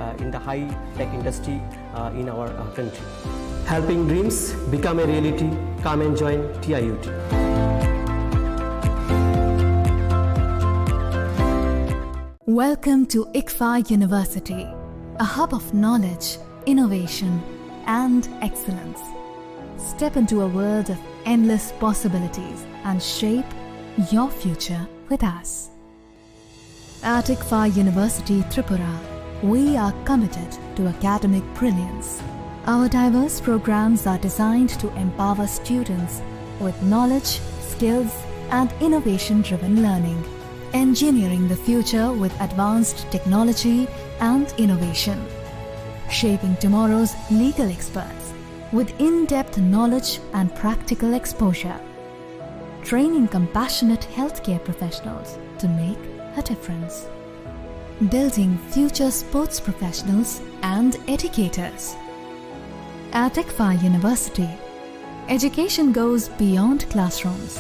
uh, in the high-tech industry, uh, in our, uh, country. Helping dreams become a reality. Come and join T I U T. Welcome to ICFAI University, a hub of knowledge, innovation, and excellence. Step into a world of endless possibilities and shape your future with us. At ICFAI University Tripura, we are committed to academic brilliance. Our diverse programs are designed to empower students with knowledge, skills, and innovation-driven learning, engineering the future with advanced technology and innovation, shaping tomorrow's legal experts with in-depth knowledge and practical exposure, training compassionate healthcare professionals to make a difference, building future sports professionals and educators. At ICFAI University, education goes beyond classrooms.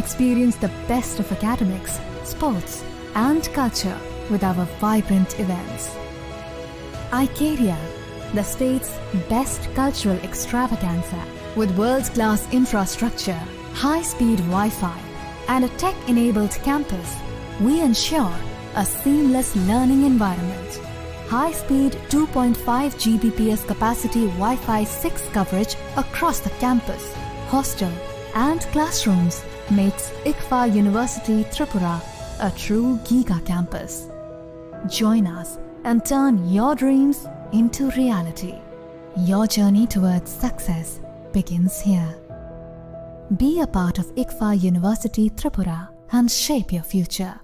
Experience the best of academics, sports, and culture with our vibrant events. Icaria, the state's best cultural extravaganza, with world-class infrastructure, high-speed Wi-Fi, and a tech-enabled campus, we ensure a seamless learning environment. High-speed two point five G B P S capacity Wi-Fi six coverage across the campus, hostel, and classrooms makes ICFAI University Tripura a true giga campus. Join us and turn your dreams into reality. Your journey towards success begins here. Be a part of ICFAI University Tripura and shape your future.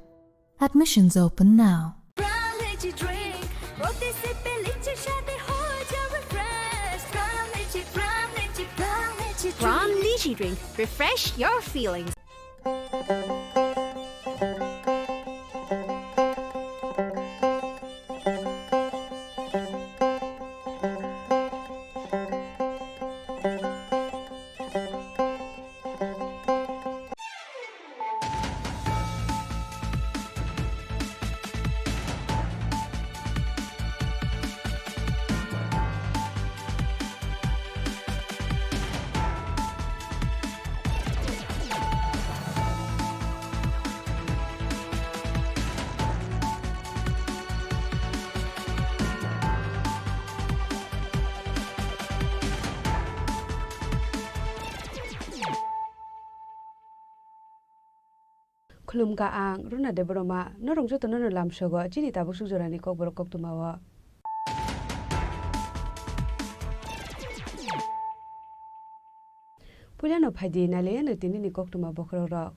Admissions open now. Pran Lychee Drink, প্রতি সিপে লিচির স্বাদে হয়ে যাবে fresh। Pran Lychee, Pran Lychee, Pran Lychee Drink। Pran Lychee Drink, refresh your feelings. Khulumkha ang Runa Debbarma, norok jotono no lamsogo chini tabuk suk jorani kokborok koktwmao. Puilano phaidi nailaiano tinini koktwma bokhorokrok.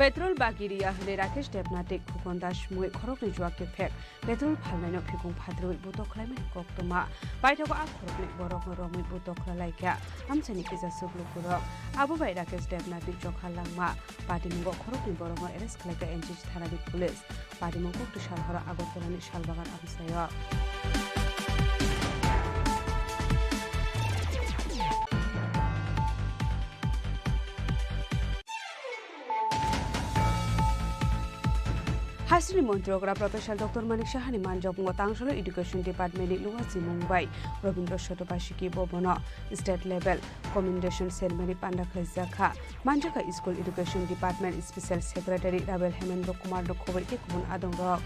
Petrol bagi riya hwnwi Rakesh Debnath tei Khukon Das mungwi khoroknwi juak kephek. Petrol phalnaino phikung phatrwi butok khlaimani koktwma. Paithago a khoroknwi borokno romwi butok khlailaikha amchaini kisa swk lukurok. Abo bai Rakesh Debnathni chokha langma patimungo khoroknwi borokno arrest khlaikha N C C thanani police. Patimung kokti sal horo Agartalani Salbagan amchaio. Hasini montrogra Professor Doctor Manik Sahani manjakmungo tangsalo Education Department ni luwa chimung bai Robindra Sotobasiki bo bono state level commendation ceremony panda khlaijak kha. Manjakha School Education Department Special Secretary Rabel Hemendra Kumar no khoboi tei kubun adongrok.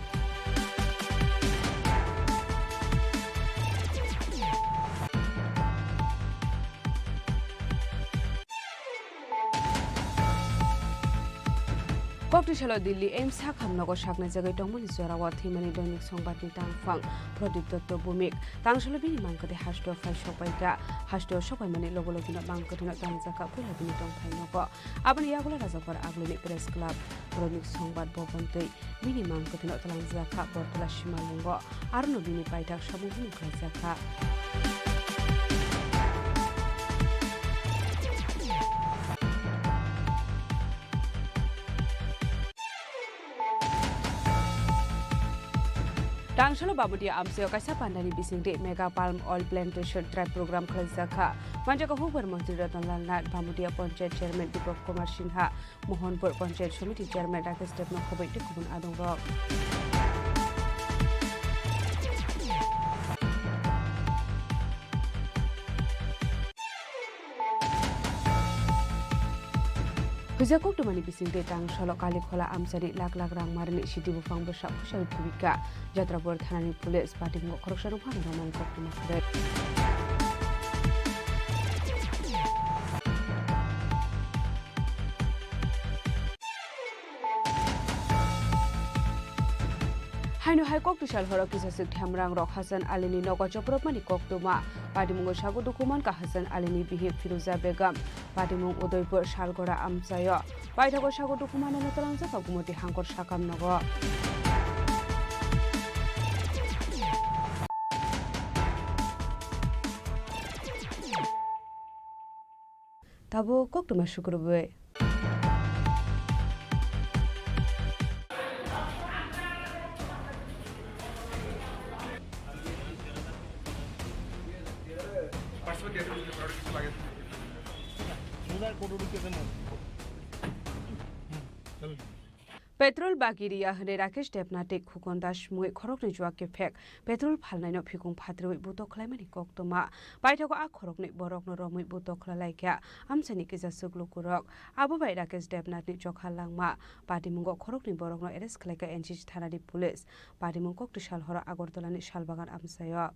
Kokti salo Delhi AIIMS sakham nogo saknai jagwi tongmani jorao thwimani Doinik Songbatni tangphang Pradip Dotto Bhumik tangsalo bini mangkwthwi hasteo phai sokpaikha. Hasteo sokpaimani logo logino mangkwthwino tangjakha puila bini tongthai nogo. Aboni yagulo Rajakhor Agulini Press Club, Doinik Songbat Bhavan tei bini mangkwthwino twlangjakha Bortola Simalungo, arono bini paithak samung hwnwi khlaijakha. Tangsalo Bamudia amchaio kaisa pandani bisingtwi Mega Palm Oil Plantation Drive program khlaijak kha. Manjakha hukbar montri Ratan Lal Nath Bamudia Panchayat Chairman Deepak Kumar Sinha, Mohanpur Panchayat Samiti Chairman Rakesh Debno khoboi tei kubun adongrok. Huijak koktwmani bisingtwi tangsalo Kalikhola amchani lak lak rang marini sidi buphang bwsa pusaui thubikha. Jatrapur thanani police patimungo khoroksa nokphano romani koktwma kwrwi. Haino hai koktwsal horo kisaswk themrangrok Hasan Alini nogo chopropmani koktwma. Patimungo sago dukhu mankha Hasan Alini bihik Firuza Begum. Patimung Udaipur Salgora amchaio. Paithago sago dukhu manano twlangjakha Gumoti Hangkor sakam nogo. Tabuk koktwma sukrubwi. Petrol bagi riya hwnwi Rakesh Debnath tei Khukon Das mungwi khoroknwi juak kephek petrol phalnaino phikung phatrwi butok khlaimani koktwma. Paithago a khoroknwi borokno romwi butok khlailaikha amchaini kisa swk lukurok. Abo bai Rakesh Debnathni chokha langma patimungo khoroknwi borokno arrest khlaikha N C C thanani police. Patimung koktwsal horo Agartalani Salbagan amchaio.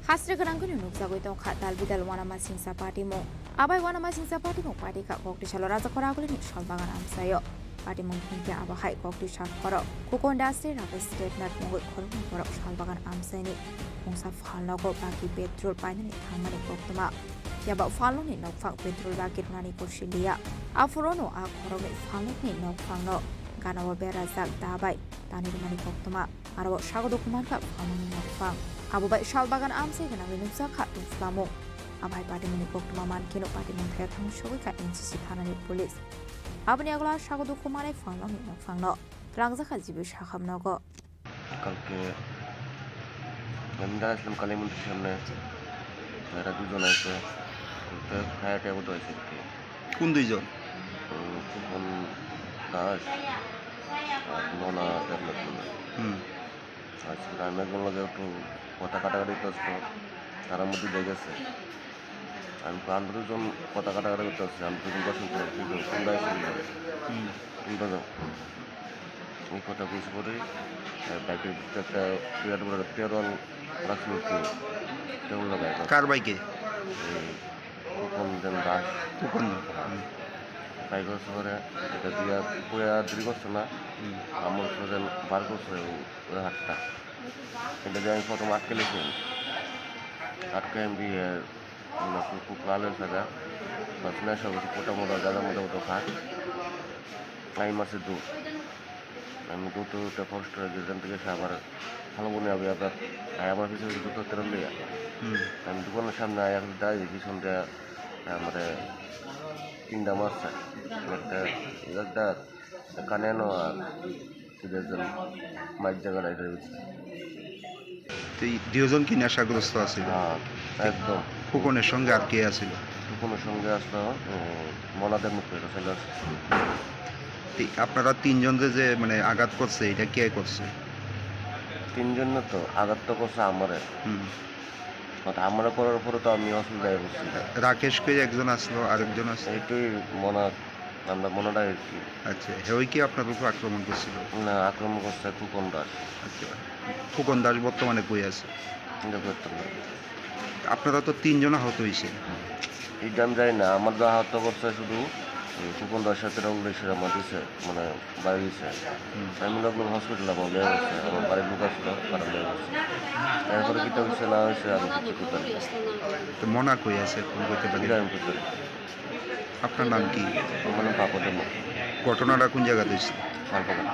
Hasri gwnangkhe nukjagwi tongkha dal bidal uanamasingcha patimung. Abai uanamasingcha patimung patikha koktwsalo Rajakhor Agulini Salbagan amchaio. Patimung hinkhe abo hai koktwsal horo Khukon Das tei Rakesh Debnath mungwi khoroknwi borok Salbagan amchaini mungsa phalnogo bagi petrol painani thangmani koktwma. Phiya ba phalnokni nokphang petrol bagi rwnani kosiliya. Aphurono a khoroknwi phalnokni nokphangno ganao berajak da bai tani rwmani koktwma. Aro sago dukhu mankha phalnokni nokphang. Abo bai Salbagan amchai gwnangwi nukjakha tongphlamung. Abai patimungni koktwma mankheno patimung thaya thang sogwikha N C C thanani police. Aboni yagulo sago dukhu manai phalnokni nokphangno twlangjakha jibu sakham nogo. কালকে আমি দাঁড়াইছিলাম কালী মন্দির সামনে, এরা দুজন আছে, তো ফায়ার ট্যাবও তো আছে আর কি। কোন দুইজন? উম, খোকন দাস আর মনা দেবনাথ মন্ডল। হুম। আর সেটা আমি একজন লগে একটু কথা কাটাকাটি করতো, তার মধ্যে লেগেছে। আমি তো আন্দোলন কথা কাটাকাটি করতে আসছি, আমি দুজন দর্শন করে, দুজন কোনটা এসে দিল? হুম। কোনটা যাও? এই কথা বুঝে পরে, আহ, বাইকের ভিতরে একটা বিরাট বড় একটা তেরো রাখছিল কি? তেরো না বাইক। কার বাইকে? এই খোকন দেন দাস। খোকন দেন। হুম। Kaigo sore, এটা দিয়া পুরা দুই বছর না, হুম। আমার সজন বার বছর ওই হাতটা। এটা দিয়ে আমি প্রথম আটকে লেছি। আটকে আমি দিয়ে, আমরা খুব, খুব ভালো হয়েছে গা। বাস না সব কিছু মোটা মোটা, গাদা মোটা মোটা খা। আমি মাসে দু। আমি দু তো উঠে কষ্ট হয়ে গেলাম, ঠিক আছে, আবার ভালো মনে হবে আপনার। আর আমার পিছনে দু তো তেরো লিয়া। হুম। আমি দোকানের সামনে আয়া দাঁড়িয়ে দেখি সন্ধ্যা, আমাদের তিনটা মাছ চাই। একটা, একটা কানে নো আর কি বেজন মাছ জায়গা নাই রয়েছে। তো এই দুজন কি নেশাগ্রস্ত আছিল? হ্যাঁ, একদম। ফুকনের সঙ্গে আর কে আছিল? ফুকনের সঙ্গে আসলো, উম, মনাদের মুখে এটা চলে আসছে। তো আপনারা তিনজনকে যে মানে আঘাত করছে, এটা কে করছে? তিনজন না তো, আঘাত তো করছে আমারে। হুম। কথা আমরা করার পরে তো আমি অসুবিধায় পড়ছি। রাকেশ কই একজন আসলো, আরেকজন আসলো? এইটাই মনা, আমরা মনাটা আর কি। আচ্ছা, হেই কি আপনার উপর আক্রমণ করছিল? না, আক্রমণ করছে ফুকন দাস। আচ্ছা, ফুকন দাস বর্তমানে কই আছে? এটা করতে পারি। আপনারা তো তিনজন আহত হয়েছে। এটা আমি জানি না, আমার যা আহত করছে শুধু ওই ফুকন দাসের সাথে রাহুল দাসের আমার দিছে, মানে বাইরে দিছে। হুম। আমি লোক হসপিটাল আমার নিয়ে গেছে, আমার বাড়ির লোক আসলো, তারা নিয়ে গেছে। এরপরে কিতা হয়েছে না হয়েছে আমি কিছু করতে পারি না। তো মনা কই আছে, ফোন করতে পারি? এটা আমি করতে পারি। আপনার নাম কি? আমার নাম পাপন দেব। ঘটনাটা কোন জায়গাতে হয়েছিল? Salbagan.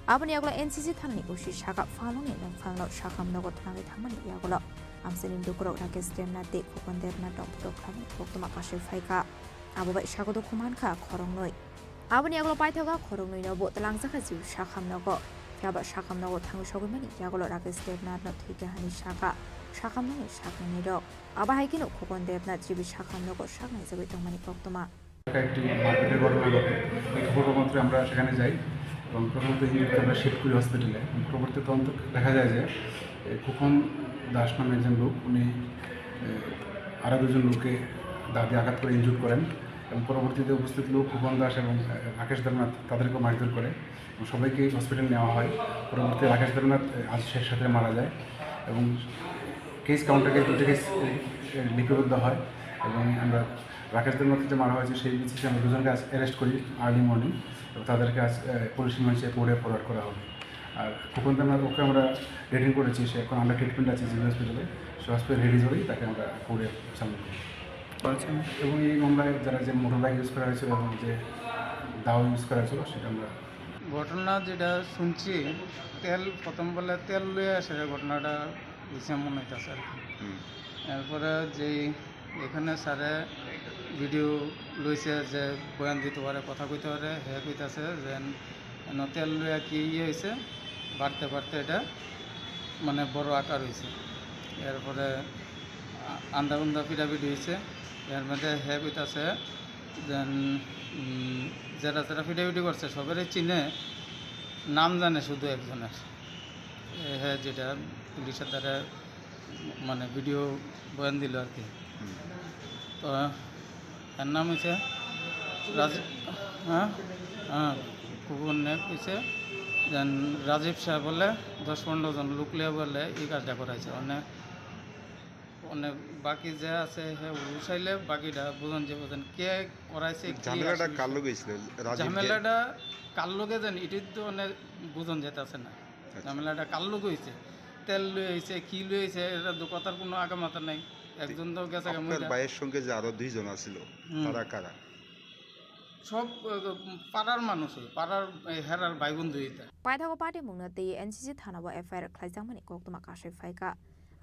Aboni yagulo N C C thanani O C saka phalungni nwngphalno sakham nogo thanwi thangmani yagulo amchaini lukurok Rakesh Debnath tei Khokon Debnath rok phutok khlaimani koktwma kasui phaikha. Abo bai sagodo khumankha khoroknwi. Aboni yagulo paithago khoroknwino bo twlangjakha jiu sakham nogo. Phiya ba sakham nogo thangwi sogwimani yagulo Rakesh Debnathno thwikha hani saka sakham nogni saknwini rok. Abo hai kheno Khokon Debnath jibi sakham nogo saknai jagwi tongmani koktwma. একটা একটি মারপিটের ঘটনা ঘটে। এই খবর মাত্র আমরা সেখানে যাই এবং প্রথমত ইঞ্জুরিকে আমরা শিফট করি হসপিটালে। এবং পরবর্তী তদন্ত দেখা যায় যে, এ, খোকন দাস নামে একজন লোক, উনি, এ, আরও দুজন লোককে দা দিয়ে আঘাত করে ইনজুর করেন এবং পরবর্তীতে উপস্থিত লোক খোকন দাস এবং, এ, রাকেশ দেবনাথ তাদেরকেও মারধর করে এবং সবাইকে হসপিটালে নেওয়া হয়। পরবর্তীতে রাকেশ দেবনাথ, এ, আজ শেষ রাত্রে মারা যায় এবং কেস কাউন্টারে দুটো কেস, এ, এ, লিপিবদ্ধ হয় এবং আমরা রাকেশ দেবনাথকে যে মারা হয়েছে, সেই বেসিসে আমরা দুজনকে আজ অ্যারেস্ট করি আর্লি মর্নিং এবং তাদেরকে আজ, এ, পুলিশ রিমান্ডে কোর্টে ফরওয়ার্ড করা হবে। আর খোকন দেবনাথ, ওকে আমরা ডিটেইন করেছি, সে এখন আন্ডার ট্রিটমেন্ট আছে জিবি হসপিটালে। সে হসপিটাল রিলিজ হলেই তাকে আমরা কোর্টে সাবমিট করব। আচ্ছা। এবং এই মামলায় যারা যে মোটর বাইক ইউজ করা হয়েছিল এবং যে দাও ইউজ করা হয়েছিল, সেটা আমরা ঘটনা যেটা শুনছি, তেল প্রথম বলে তেল লইয়া আসে, ঘটনাটা হইছে মনে হইতাছে আর কি। হুম। এরপরে যেই এখানে স্যারে ভিডিও লইছে যে বয়ান দিতে পারে, কথা কইতে পারে, হে কইতাছে যে এন তেল লইয়া কি ইয়ে হইছে, বাড়তে বাড়তে এটা মানে বড় আকার হইছে। এরপরে আ-, আন্দা উন্দা পিটাপিটি হইছে। এর মধ্যে হে কইতাছে যে, উম, যেটা যেটা পিটাপিটি করছে সবেরই চিনে, নাম জানে শুধু একজনের। এ, হে যেটা পুলিশের দ্বারা মানে ভিডিও বয়ান দিল আর কি। হুম। তো এর নাম হইছে রাজীব, হ্যাঁ, হ্যাঁ, খুব অন্যায় হইছে। যেন রাজীব সাহেব বলে দশ পনেরো জন লোক লিয়ে বলে এই কাজটা করাইছে। মানে, মানে বাকি যে আছে হে উঠাইলে বাকিটা বুঝন যে বুঝন কে করাইছে, কি ঝামেলাটা আসলে কার লগে হইছিল? রাজীব যে ঝামেলাটা কার লগে জানি, এটা তো মানে বুঝন যেতেছে না। আচ্ছা। ঝামেলাটা কার লগে হইছে? তেল লই হইছে, কি লই হইছে, এটা তো কথার কোনো আগামাথা নাই। একজন তো গেছে গা আপনার মইরা। ভাইয়ের সঙ্গে যে আরো দুইজন আছিল, হুম। তারা কারা? সব, আহ, পাড়ার মানুষ, ওই পাড়ার, এই হেরার ভাই বন্ধু এটা। Paithago patimungno tei N C C thanao F I R khlaijakmani koktwma kasui phaikha.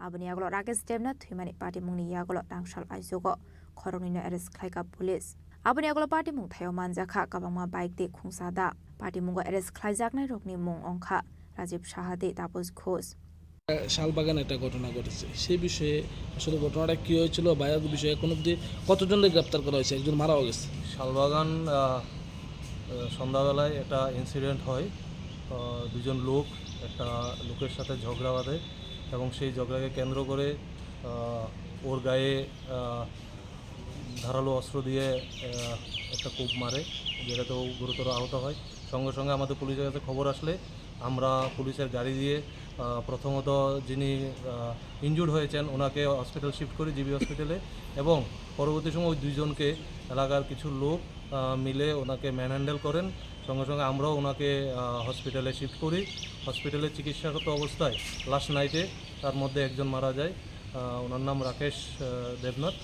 Aboni yagulo Rakesh Debnath thwimani patimungni yagulo tangsal aichugo khoroknwino arrest khlaikha police. Aboni yagulo patimung thaio manjakha kwbangma bike tei khungsa da. Patimungo arrest khlaijaknairokni mung wngkha Rajiv Saha tei Taposh Ghosh. Salbagan একটা ঘটনা ঘটেছে, সেই বিষয়ে আসলে ঘটনাটা কী হয়েছিল বা এর বিষয়ে এখন অবধি কতজনকে গ্রেপ্তার করা হয়েছে? একজন মারাও গেছে। শালবাগান, আহ, আহ, সন্ধ্যাবেলায় একটা ইনসিডেন্ট হয়। আহ, দুজন লোক একটা লোকের সাথে ঝগড়া বাঁধে এবং সেই ঝগড়াকে কেন্দ্র করে, আহ, ওর গায়ে, আহ, ধারালো অস্ত্র দিয়ে, আহ, একটা কোপ মারে, যেটাতে ও গুরুতর আহত হয়। সঙ্গে সঙ্গে আমাদের পুলিশের কাছে খবর আসলে আমরা পুলিশের গাড়ি দিয়ে, আহ, প্রথমত যিনি, আহ, ইনজুর্ড হয়েছেন ওনাকে হসপিটাল শিফট করি, জিবি হসপিটালে, এবং পরবর্তী সময় ওই দুইজনকে এলাকার কিছু লোক, আহ, আহ, মিলে ওনাকে ম্যানহ্যান্ডেল করেন। সঙ্গে সঙ্গে আমরাও ওনাকে, আহ, হসপিটালে শিফট করি। হসপিটালে চিকিৎসারত অবস্থায় লাস্ট নাইটে তার মধ্যে একজন মারা যায়। আহ, ওনার নাম রাকেশ, আহ, দেবনাথ।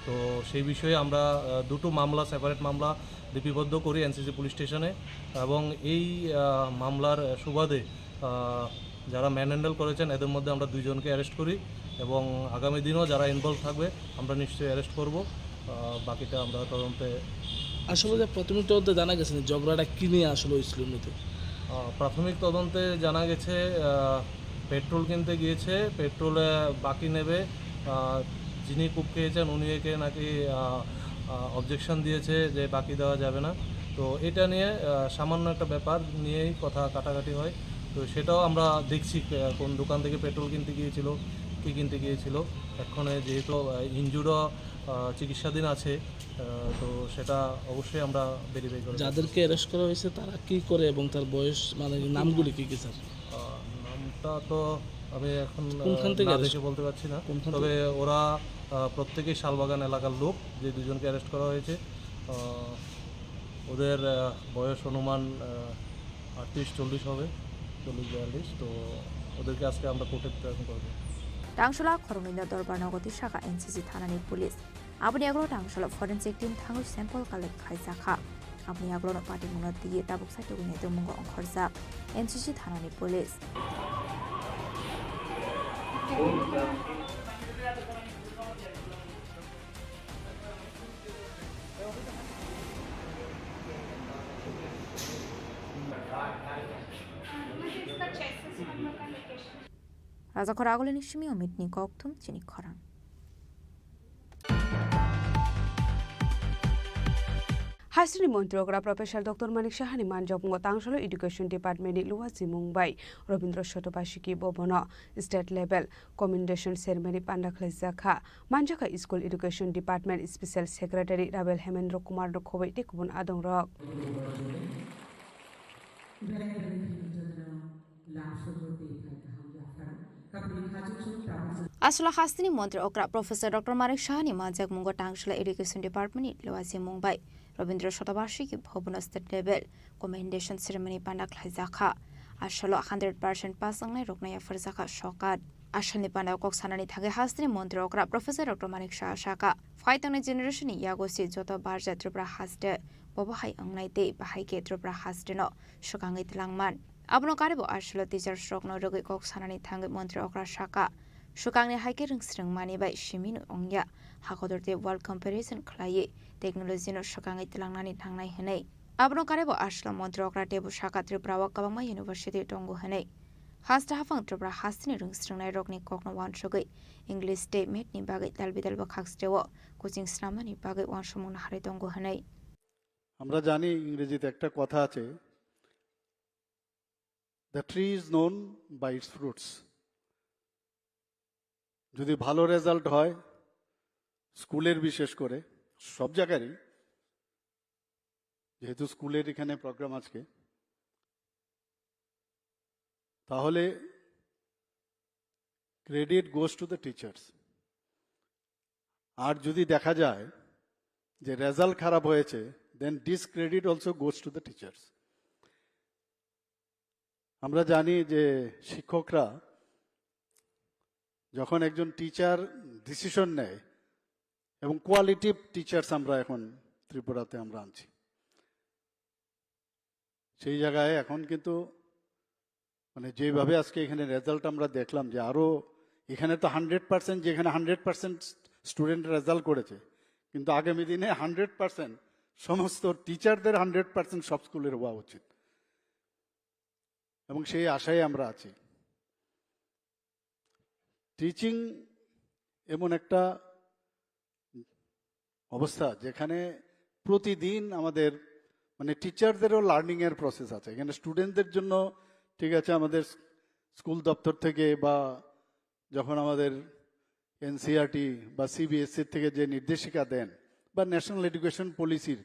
তো সেই বিষয়ে আমরা, আহ, দুটো মামলা, সেপারেট মামলা লিপিবদ্ধ করি এনসিসি পুলিশ স্টেশনে, এবং এই, আহ, মামলার সুবাদে, আহ, যারা ম্যানহ্যান্ডেল করেছেন এদের মধ্যে আমরা দুইজনকে অ্যারেস্ট করি, এবং আগামী দিনও যারা ইনভলভ থাকবে আমরা নিশ্চয়ই অ্যারেস্ট করব। আহ, বাকিটা আমরা তদন্তে আসলে যে প্রাথমিক তদন্তে জানা গেছে না ঝগড়াটা কি নিয়ে আসলে হয়েছিল মূলত? আহ, প্রাথমিক তদন্তে জানা গেছে, আহ, পেট্রোল কিনতে গিয়েছে, পেট্রোলে বাকি নেবে। আহ, যিনি কুপ খেয়েছেন উনি একে নাকি, আহ, আহ, অবজেকশন দিয়েছে যে বাকি দেওয়া যাবে না। তো এটা নিয়ে, আহ, সামান্য একটা ব্যাপার নিয়েই কথা কাটাকাটি হয়। তো সেটাও আমরা দেখছি, আহ, কোন দোকান থেকে পেট্রোল কিনতে গিয়েছিল, কী কিনতে গিয়েছিল। এখন যেহেতু, আহ, ইনজুর্ডও, আহ, চিকিৎসাধীন আছে, আহ, তো সেটা অবশ্যই আমরা ভেরিফাই করে দেখব। যাদেরকে অ্যারেস্ট করা হয়েছে তারা কি করে এবং তার বয়স, মানে, নামগুলি কি কি, স্যার? আহ, নামটা তো আমি এখন, কোনখান আহ, থেকে না অ্যারেস্ট? দেখে বলতে পারছি না। কোনখান তবে থেকে? ওরা, আহ, প্রত্যেকেই শালবাগান এলাকার লোক, যে দুজনকে অ্যারেস্ট করা হয়েছে। আহ, ওদের, আহ, বয়স অনুমান, আহ, আটত্রিশ চল্লিশ হবে, চল্লিশ বিয়াল্লিশ। তো ওদেরকে আজকে আমরা কোর্টে প্রেজেন্ট করবো। Tangsola khoroknwino dorbar nogo twi saka N C C thanani police. Aboni yagulo tangsola forensic team thangwi sample collect khlaijakha. Aboni yagulono patimungno twiwi tabuk saitugwini tongmungo ongkhorjak N C C thanani police. Rajakhor agulini simi omitni kokthum chini khorang. Hasteni montri okra Professor Doctor Manik Sahani manjakmungo tangsola Education Department ni luwa chimung bai Robindra Shotobashiki Bhobono state level commendation ceremony panda khlaijakha. Manjakha School Education Department Special Secretary Rabel Hemendra Kumar no khoboi tei kubun adongrok. Aswla hasteni montri okra Professor Doctor Manik Sahani manjakmungo tangsola Education Department ni luwa chimung bai Robindra Shotobashiki Bhobono state level commendation ceremony panda khlaijakha. Aswlo hundred percent pass wngnai rokno yapharjakha sokat. Aswlni panda kok sanani thangwi hasteni montri okra Professor Doctor Manik Saha sakha, phai tongnai generation ni yago se joto barja Tripura haste bobo hai wngnai tei bahai khe Tripura haste no swkangwi twlangman. Abono karibo aswlo teachers rokno rwgwi kok sanani thangwi montri okra sakha, swkangni hai khe rwngsrwng mani bai simi no wngya, hakotor tei world comparison khlaiwi technology no swkangwi twlangnani nangnai hwnwi. Abono karibo aswlo montri okra teibo sakha Tripura o kwbangma university tongo hwnwi. Haste haphang Tripura hasteni rwngsrwngnai rokni kokno uansugwi English tei math ni bagwi dalbidal bwkhak steo coaching snamnani bagwi uansukmung naharwi tongo hwnwi. আমরা জানি, ইংরেজিতে একটা কথা আছে, "The tree is known by its fruits." যদি ভালো রেজাল্ট হয় স্কুলের, বিশেষ করে সব জায়গারই, যেহেতু স্কুলের এখানে প্রোগ্রাম আজকে, তাহলে credit goes to the teachers। আর যদি দেখা যায় যে রেজাল্ট খারাপ হয়েছে, then discredit also goes to the teachers। আমরা জানি যে শিক্ষকরা যখন একজন টিচার ডিসিশন নেয়, এবং কোয়ালিটিভ টিচার্স আমরা এখন ত্রিপুরাতে আমরা আনছি, সেই জায়গায় এখন কিন্তু, মানে, যেভাবে আজকে এখানে রেজাল্ট আমরা দেখলাম যে আরও এখানে তো হান্ড্রেড পার্সেন্ট, যেখানে হান্ড্রেড পার্সেন্ট স্টুডেন্ট রেজাল্ট করেছে, কিন্তু আগামী দিনে হান্ড্রেড পার্সেন্ট সমস্ত টিচারদের হান্ড্রেড পার্সেন্ট সব স্কুলের হওয়া উচিত, এবং সেই আশায় আমরা আছি। টিচিং এমন একটা অবস্থা যেখানে প্রতিদিন আমাদের, মানে, টিচারদেরও লার্নিংয়ের প্রসেস আছে। এখানে স্টুডেন্টদের জন্য, ঠিক আছে, আমাদের স্কুল দপ্তর থেকে বা যখন আমাদের এনসিইআরটি বা সিবিএসসি থেকে যে নির্দেশিকা দেন বা ন্যাশনাল এডুকেশন পলিসির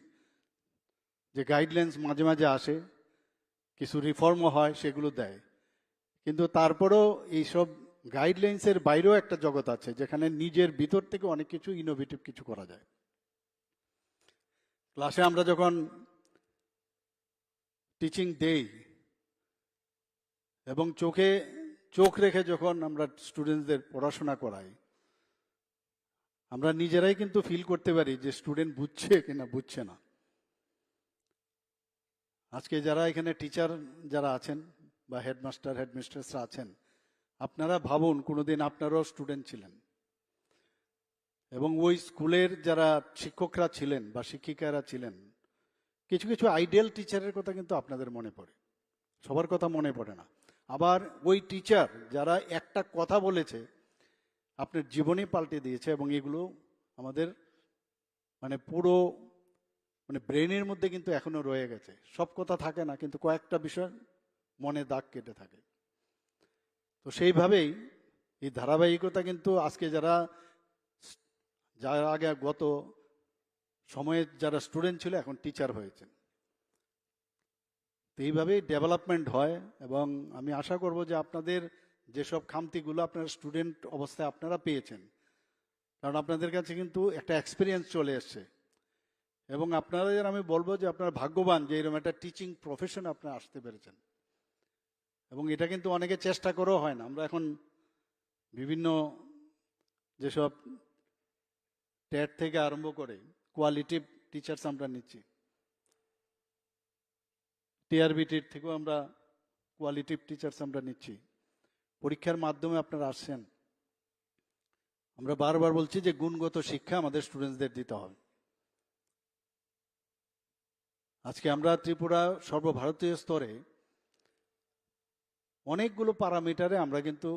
যে গাইডলাইন্স মাঝে মাঝে আসে, কিছু রিফর্মও হয়, সেগুলো দেয়। কিন্তু তারপরেও এইসব গাইডলাইন্সের বাইরেও একটা জগৎ আছে, যেখানে নিজের ভিতর থেকে অনেক কিছু ইনোভেটিভ কিছু করা যায়। ক্লাসে আমরা যখন টিচিং দেই এবং চোখে চোখ রেখে যখন আমরা স্টুডেন্টসদের পড়াশোনা করাই, আমরা নিজেরাই কিন্তু ফিল করতে পারি যে স্টুডেন্ট বুঝছে কিনা বুঝছে না। আজকে যারা এখানে টিচার যারা আছেন বা হেডমাস্টার হেডমিস্ট্রেসরা আছেন, আপনারা ভাবুন, কোনোদিন আপনারাও স্টুডেন্ট ছিলেন এবং ওই স্কুলের যারা শিক্ষকরা ছিলেন বা শিক্ষিকারা ছিলেন, কিছু কিছু আইডিয়াল টিচারের কথা কিন্তু আপনাদের মনে পড়ে, সবার কথা মনে পড়ে না। আবার ওই টিচার যারা একটা কথা বলেছে, আপনার জীবনই পাল্টে দিয়েছে, এবং এগুলো আমাদের মানে পুরো মানে ব্রেনের মধ্যে কিন্তু এখনো রয়ে গেছে। সব কথা থাকে না, কিন্তু কয়েকটা বিষয় মনে দাগ কেটে থাকে। তো সেইভাবেই এই ধারাবাহিকতা কিন্তু আজকে যারা, যারা আগে গত সময়ে যারা স্টুডেন্ট ছিল, এখন টিচার হয়েছেন। তো এইভাবেই ডেভেলপমেন্ট হয়, এবং আমি আশা করব যে আপনাদের যেসব খামতিগুলো আপনারা স্টুডেন্ট অবস্থায় আপনারা পেয়েছেন, কারণ আপনাদের কাছে কিন্তু একটা এক্সপিরিয়েন্স চলে এসছে, এবং আপনাদের আমি বলবো যে আপনারা ভাগ্যবান যে এরকম একটা টিচিং প্রফেশন আপনারা আসতে পেরেছেন। এবং এটা কিন্তু অনেকে চেষ্টা করেও হয় না। আমরা এখন বিভিন্ন যেসব টেট থেকে আরম্ভ করে কোয়ালিটিভ টিচার্স আমরা নিচ্ছি, টিআরবিটির থেকেও আমরা কোয়ালিটিভ টিচার্স আমরা নিচ্ছি। পরীক্ষার মাধ্যমে আপনারা আসছেন, আমরা বারবার বলছি যে গুণগত শিক্ষা আমাদের স্টুডেন্টসদের দিতে হবে। আজকে আমরা ত্রিপুরা সর্বভারতীয় স্তরে অনেকগুলো প্যারামিটারে আমরা কিন্তু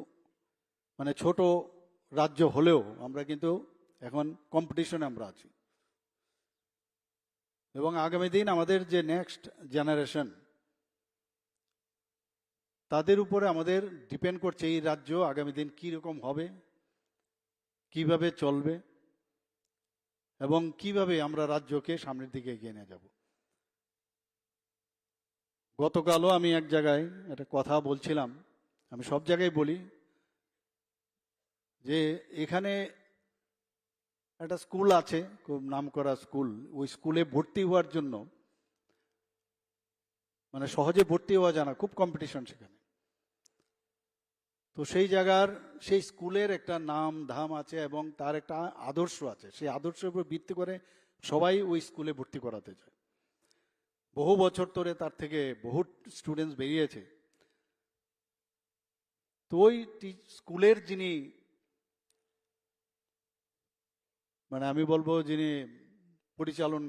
মানে ছোট রাজ্য হলেও আমরা কিন্তু এখন কম্পিটিশনে আমরা আছি। এবং আগামী দিন আমাদের যে নেক্সট জেনারেশন, তাদের উপরে আমাদের ডিপেন্ড করছে এই রাজ্য আগামী দিন কী রকম হবে, কিভাবে চলবে এবং কিভাবে আমরা রাজ্যকে সামনের দিকে এগিয়ে নিয়ে যাব। গতকালও আমি এক জায়গায় একটা কথা বলছিলাম, আমি সব জায়গায় বলি যে এখানে একটা স্কুল আছে, খুব নামকরা স্কুল, ওই স্কুলে ভর্তি হওয়ার জন্য মানে সহজে ভর্তি হওয়া যায় না, খুব কম্পিটিশন সেখানে। তো সেই জায়গার, সেই স্কুলের একটা নাম ধাম আছে এবং তার একটা আদর্শ আছে। সেই আদর্শের উপর ভিত্তি করে সবাই ওই স্কুলে ভর্তি করাতে চায়। বহু বছর ধরে তার থেকে বহু স্টুডেন্টস বেরিয়েছে। তো ওই টি-, স্কুলের যিনি, মানে আমি বলবো, যিনি পরিচালন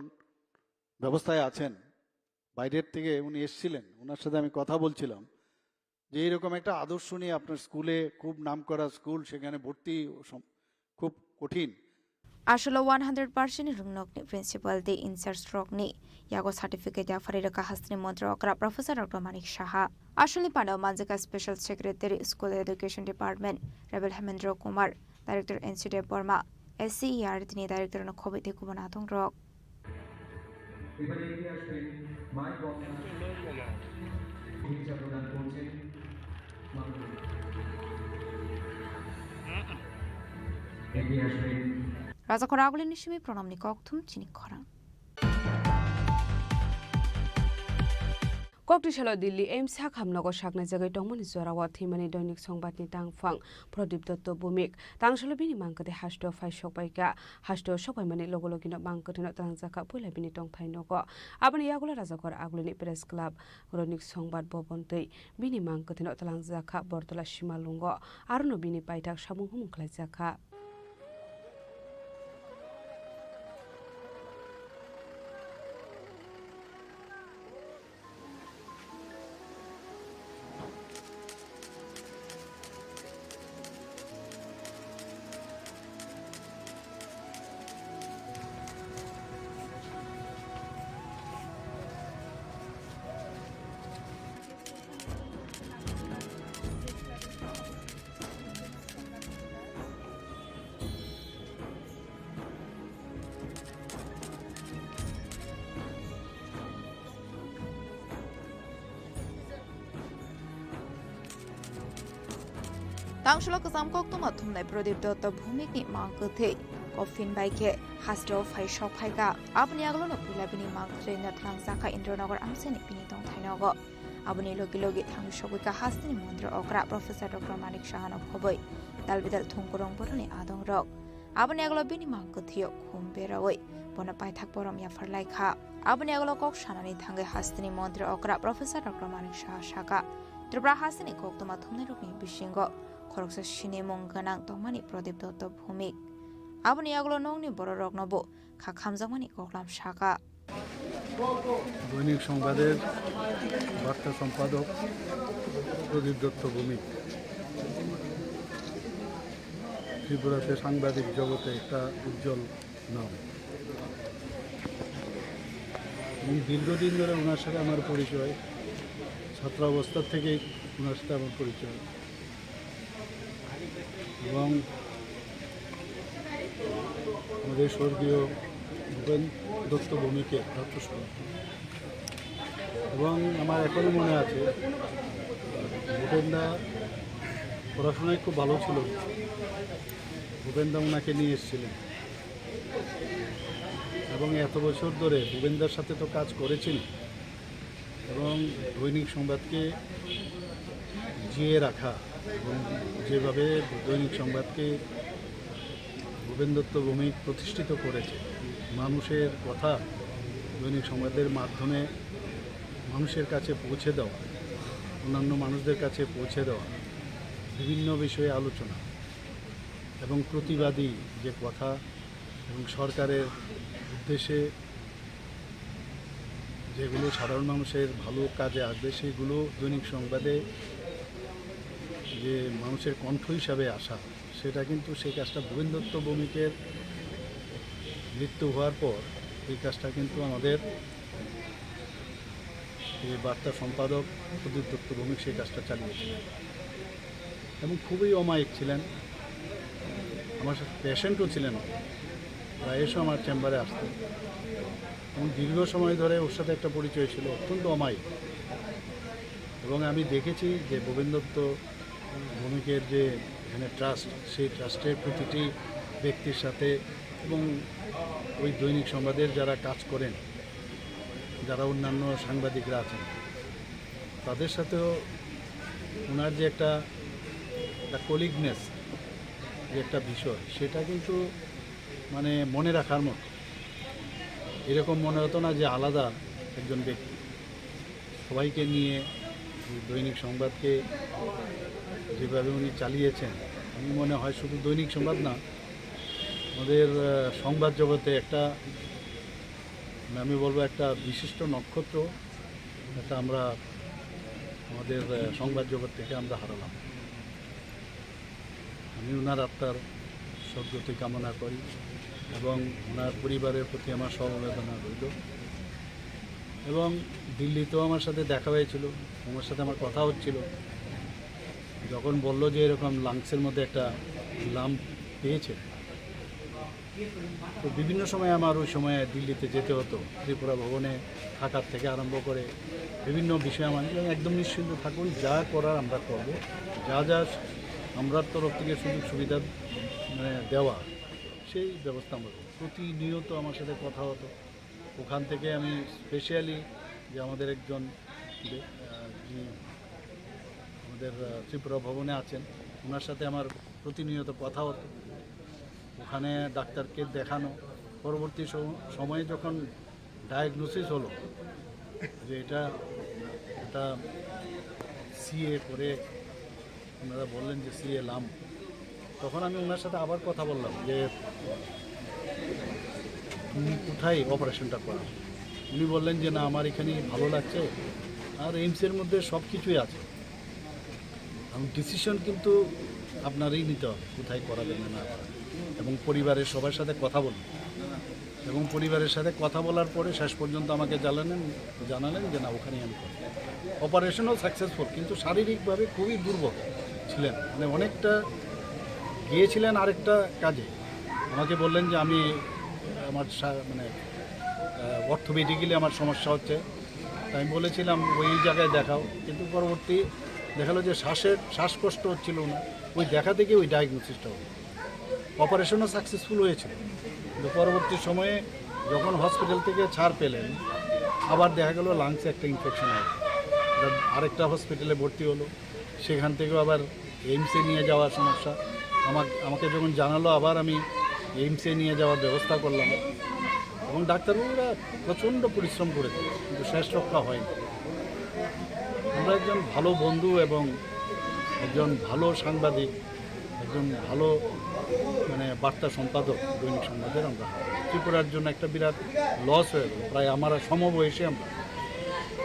ব্যবস্থায় আছেন, বাইরের থেকে উনি এসেছিলেন, ওনার সাথে আমি কথা বলছিলাম যে এইরকম একটা আদর্শ নিয়ে আপনার স্কুলে, খুব নামকরা স্কুল, সেখানে ভর্তি সম-, খুব কঠিন। Asolo one hundred percent ni rwngnokni principal tei in-charge rokni yago certificate yapharwi rwkha hasteni montri okra Professor Doctor Manik Saha. Asolni pandao manjakha Special Secretary School Education Department Rebel Hemendra Kumar, Director N C Debbarma, S C E R T ni Director no khobwi tei kubun atongrok. এবারে এগিয়ে আসবেন মায়ের বক্তা, ভূমিকা প্রদান করছেন মাননীয়। এগিয়ে আসবেন। Rajakhor Agulini simi pranamni kokthum chini khorang. Kokti salo Delhi AIIMS hakhamnogo saknai jagwi tongmani jorao thwimani Doinik Songbatni tangphang Pradip Dotto Bhumik. Tangsalo bini mang kwthwi hasteo phai sokbaikha. Hasteo sokbaimani logo logino mang kwthwino twlangjakha puila bini tongthai nogo. Aboni yagulo Rajakhor Agulini Press Club, Doinik Songbat Bhavan tei bini mang kwthwino twlangjakha Bortola Simalungo. Arono bini paithak samung humung khlaijakha. Tangsalo kwcham koktwma thumnai Pradip Dotto Bhumikni mang kwthwi. Coffin bai khe hasteo phai sok phaikha. Aboni aglono puila bini mangthwino thangjak kha Indranagar amchaini bini tongthai nogo. Aboni logi logi thangwi sogwi kha hasteni mondro okra Professor Doctor Manik Sahano khobwi dalbidal thungkurung boroni adongrok. Aboni aglo bini mang kwthwio khum berawi bono paithak borom yaphar lai kha. Aboni aglo kok sanani thangwi hasteni mondro okra Professor Doctor Manik Saha saka, Tripura hasteni koktwma thumnairokni bisingo khoroksa sinimung gwnang tongmani Pradip Dotto Bhumik. Aboni aglo nokni bororoknobo kha khamjakmani koklam saka. দৈনিক সংবাদের বার্তা সম্পাদক প্রদীপ দত্ত ভৌমিক ত্রিপুরাতে সাংবাদিক জগতে একটা উজ্জ্বল নাম। এবং দীর্ঘদিন ধরে ওনার সাথে আমার পরিচয়, ছাত্রাবস্থা থেকেই ওনার সাথে আমার পরিচয়। এবং আমাদের স্বর্গীয় ভূপেন দত্ত ভৌমিকের প্রাতঃস্মরণ। এবং আমার এখনো মনে আছে, ভূপেনদা পড়াশোনায় খুব ভালো ছিল। ভূপেনদা ওনাকে নিয়ে এসেছিলেন এবং এত বছর ধরে ভূপেনদার সাথে তো কাজ করেছেন এবং দৈনিক সংবাদকে জিয়ে রাখা এবং যেভাবে দৈনিক সংবাদকে ভূপেন দত্ত ভৌমিক প্রতিষ্ঠিত করেছে, মানুষের কথা দৈনিক সংবাদের মাধ্যমে মানুষের কাছে পৌঁছে দেওয়া, অন্যান্য মানুষদের কাছে পৌঁছে দেওয়া, বিভিন্ন বিষয়ে আলোচনা এবং প্রতিবাদী যে কথা এবং সরকারের উদ্দেশ্যে যেগুলো সাধারণ মানুষের ভালো কাজে আসবে, সেগুলো দৈনিক সংবাদে যে মানুষের কণ্ঠ হিসাবে আসা, সেটা কিন্তু সেই কাজটা ভূপেন দত্ত ভৌমিকের মৃত্যু হওয়ার পর এই কাজটা কিন্তু আমাদের এই বার্তা সম্পাদক প্রদীপ দত্ত ভৌমিক সেই কাজটা চালিয়েছিলেন এবং খুবই অমায়িক ছিলেন। আমার সাথে পেশেন্টও ছিলেন, প্রায় এসে আমার চেম্বারে আসতেন এবং দীর্ঘ সময় ধরে ওর সাথে একটা পরিচয় ছিল, অত্যন্ত অমায়িক। এবং আমি দেখেছি যে ভূপেন দত্ত ভৌমিকের যে এখানে ট্রাস্ট, সেই ট্রাস্টের প্রতিটি ব্যক্তির সাথে এবং ওই দৈনিক সংবাদের যারা কাজ করেন, যারা অন্যান্য সাংবাদিকরা আছেন, তাদের সাথেও ওনার যে একটা, একটা কলিগনেস, যে একটা বিষয়, সেটা কিন্তু মানে মনে রাখার মতো। এরকম মনে হতো না যে আলাদা একজন ব্যক্তি। সবাইকে নিয়ে দৈনিক সংবাদকে যেভাবে উনি চালিয়েছেন, আমি মনে হয় শুধু দৈনিক সংবাদ না, আমাদের, আহ, সংবাদ জগতে একটা, আমি বলবো, একটা বিশিষ্ট নক্ষত্র, একটা আমরা আমাদের, আহ, সংবাদ জগৎ থেকে আমরা হারালাম। আমি ওনার আত্মার সদ্গতি কামনা করি এবং ওনার পরিবারের প্রতি আমার সমবেদনা রইল। এবং দিল্লিতেও আমার সাথে দেখা হয়েছিল, ওনার সাথে আমার কথা হচ্ছিল। যখন বলল যে এরকম লাংসের মধ্যে একটা লাম্প পেয়েছে, তো বিভিন্ন সময় আমার ওই সময় দিল্লিতে যেতে হতো, ত্রিপুরা ভবনে থাকার থেকে আরম্ভ করে বিভিন্ন বিষয়ে আমার একদম নিশ্চিন্ত থাকুন, যা করার আমরা করব, যা যা আমরার তরফ থেকে সুযোগ সুবিধা মানে দেওয়া, সেই ব্যবস্থা আমরা করব। প্রতিনিয়ত আমার সাথে কথা হতো। ওখান থেকে আমি স্পেশালি যে আমাদের একজন বে-, আহ, যিনি আমাদের, আহ, ত্রিপুরা ভবনে আছেন, ওনার সাথে আমার প্রতিনিয়ত কথা হতো। ওখানে ডাক্তারকে দেখানো, পরবর্তী সম-, সময়ে যখন ডায়াগনোসিস হলো যে এটা একটা সিএ করে, ওনারা বললেন যে সিএ লাম, তখন আমি ওনার সাথে আবার কথা বললাম যে তুমি কোথায় অপারেশনটা করান? উনি বললেন যে না, আমার এখানেই ভালো লাগছে, আর এইমসের মধ্যে সব কিছুই আছে। এবং ডিসিশন কিন্তু আপনারই নিতে হবে কোথায় করাবেন না করাবেন। এবং পরিবারের সবার সাথে কথা বলুন, এবং পরিবারের সাথে কথা বলার পরে শেষ পর্যন্ত আমাকে জানালেন, জানালেন যে না, ওখানেই আমি করব। অপারেশনও সাকসেসফুল, কিন্তু শারীরিকভাবে খুবই দুর্বল ছিলেন, মানে অনেকটা গিয়েছিলেন আরেকটা কাজে। আমাকে বললেন যে আমি আমার শা-, মানে অর্থোপেডিক্যালি আমার সমস্যা হচ্ছে, তাই আমি বলেছিলাম ওই জায়গায় দেখাও, কিন্তু পরবর্তী দেখালো যে শ্বাসের, শ্বাসকষ্ট হচ্ছিল না, ওই দেখা থেকে ওই ডায়াগনোসিসটা হলো। অপারেশনও সাকসেসফুল হয়েছিল, কিন্তু পরবর্তী সময়ে যখন হসপিটাল থেকে ছাড় পেলেন, আবার দেখা গেল লাংসে একটা ইনফেকশন হয়। এটা আরেকটা হসপিটালে ভর্তি হলো, সেখান থেকেও আবার এইমসে নিয়ে যাওয়ার সমস্যা। আমাকে আমাকে যখন জানালো, আবার আমি এইমসে নিয়ে যাওয়ার ব্যবস্থা করলাম, এবং ডাক্তারবাবুরা প্রচণ্ড পরিশ্রম করেছে, কিন্তু শেষ রক্ষা হয়নি। আমরা একজন ভালো বন্ধু এবং একজন ভালো সাংবাদিক, একজন ভালো, মানে, বার্তা সম্পাদক দৈনিক সংবাদের আমরা ত্রিপুরার জন্য একটা বিরাট লস হয়ে গেল। প্রায় আমরা সমবয়সী, আমরা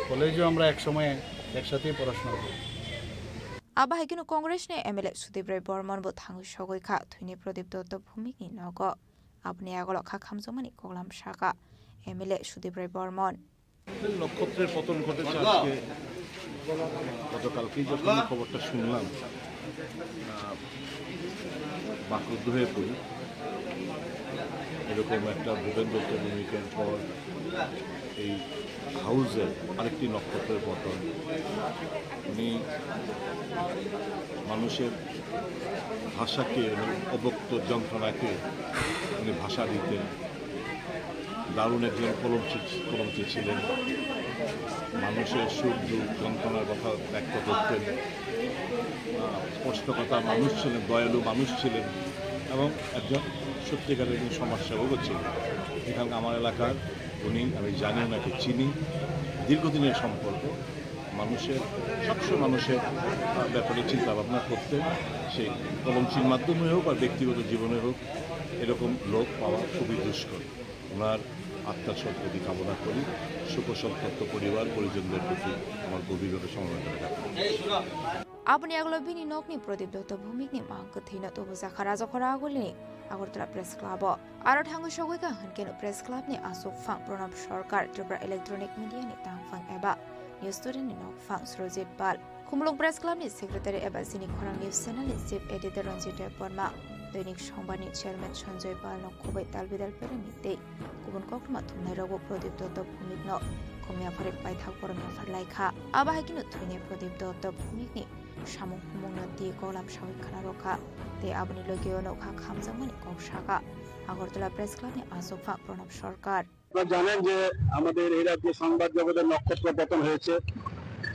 কলেজেও আমরা একসময় একসাথেই পড়াশোনা করি। Abo hai kheno Congress ni M L A Sudip Roy Bormon bo thangwi sogwi kha thwini Pradip Dotto Bhumik ni nogo. Aboni agolo kha khamjakmani koklam sakha M L A Sudip Roy Bormon. নক্ষত্রের পতন ঘটেছে আজকে, গতকালকেই যখন এই খবরটা শুনলাম, আহ, বাকরুদ্ধ হয়ে পড়ি। এরকম একটা ভূপেন দত্ত ভৌমিকের পর এই হাউসের আরেকটি নক্ষত্রের পতন। উনি মানুষের ভাষাকে, উনি অব্যক্ত যন্ত্রণাকে উনি ভাষা দিতেন। দারুণ একজন কলমচি, কলমচি ছিলেন। মানুষের সুখ দুঃখ যন্ত্রণার কথা ব্যক্ত করতেন। আহ, স্পষ্টকথা মানুষ ছিলেন, দয়ালু মানুষ ছিলেন এবং একজন সত্যিকারের একজন সমাজসেবকও ছিলেন। এখানকার আমার এলাকার উনি, আমি জানি ওনাকে, চিনি, দীর্ঘদিনের সম্পর্ক। মানুষের, সবসময় মানুষের, আহ, ব্যাপারে চিন্তা ভাবনা করতেন। সেই কলমচির মাধ্যমে হোক আর ব্যক্তিগত জীবনে হোক, এরকম লোক পাওয়া খুবই দুষ্কর। ওনার আত্মার সদ্গতি কামনা করি। শোকসন্তপ্ত পরিবার পরিজনদের প্রতি আমার গভীরভাবে সমবেদনা জ্ঞাপন করছি। Aboni agolo bini nokni Pradip Dotto Bhumikni mang kwthwino tubujakha Rajakhora Agulini Agartala Press Club-o. Aro thangwi sogwi kha hwnkhe Press Club-ni achukphang Pranab Sarkar, Tripura Electronic Media-ni tangphang eba News Today-ni nokphang Surojit Pal. Khumulwng Press Club ni Secretary eba Chini Khorang News Channel ni Chief Editor Ranjit Debbarma, Doinik Songbar ni Chairman Sanjoy Pal no khoboi talbidal perengni tei kubun koktwma thumnai rogo Pradip Dotto Bhumik no khumya pharwi paithak borom yaphar lai kha. Abo hai kheno thwinai Pradip Dotto Bhumik ni samung humung no twi kolam sawi khwna rw kha tei aboni logi o nokha khamjakmani kok sakha Agartala Press Club ni achukphang Pranab Sarkar. আপনারা জানেন যে আমাদের এই রাজ্যে সংবাদ জগতের নক্ষত্র পতন হয়েছে।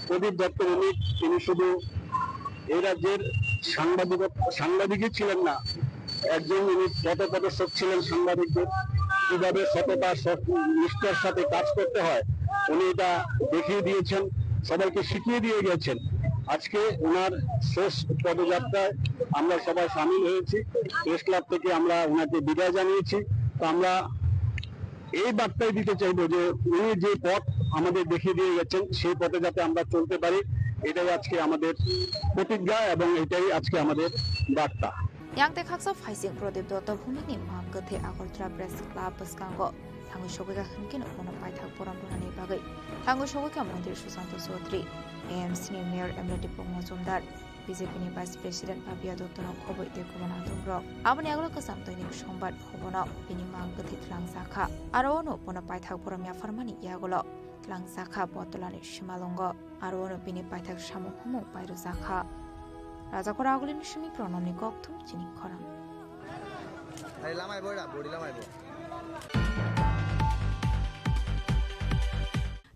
প্রদীপ দত্ত ভৌমিক তিনি শুধু এই রাজ্যের সাংবাদিক, সাংবাদিকই ছিলেন না, একজন উনি পদপদস্থ ছিলেন সাংবাদিকদের, কিভাবে সততা, সৎ-, নিষ্ঠার সাথে কাজ করতে হয়, উনি এটা দেখিয়ে দিয়েছেন, সবাইকে শিখিয়ে দিয়ে গেছেন। আজকে ওনার শেষ পদযাত্রায় আমরা সবাই সামিল হয়েছি। প্রেস ক্লাব থেকে আমরা ওনাকে বিদায় জানিয়েছি। তো আমরা এই বার্তাই দিতে চাইবো যে উনি যে পথ আমাদের দেখিয়ে দিয়ে গেছেন, সেই পথে যাতে আমরা চলতে পারি, এটাই আজকে আমাদের প্রতিজ্ঞা এবং এটাই আজকে আমাদের বার্তা। Yang tei khaksa phaising Pradip Dotto Bhumikni mang kwthwi Agartala Press Club bwskango thangwi sogwi kha hwnkhe bono paithak borom rwnani bagwi thangwi sogwi kha Montri Sushanta Chaudhary, A M C ni Mayor M L A Dipok Mojumdar, B J P ni Vice President Papiya Dotto no khoboi tei kubun adong rok. Aboni agolo kwcham Doinik Songbar phobono bini mang kwthwi twlangjakha. Aro ono bono paithak borom yapharmani yagulo twlangjakha Botolani simalwngo. Aro ono bini paithak samung humung pairwjakha. Rajakhora Agulini simi Pranamni kokthum Chini Khorang. Ari lamai bo da, bori lamai bo.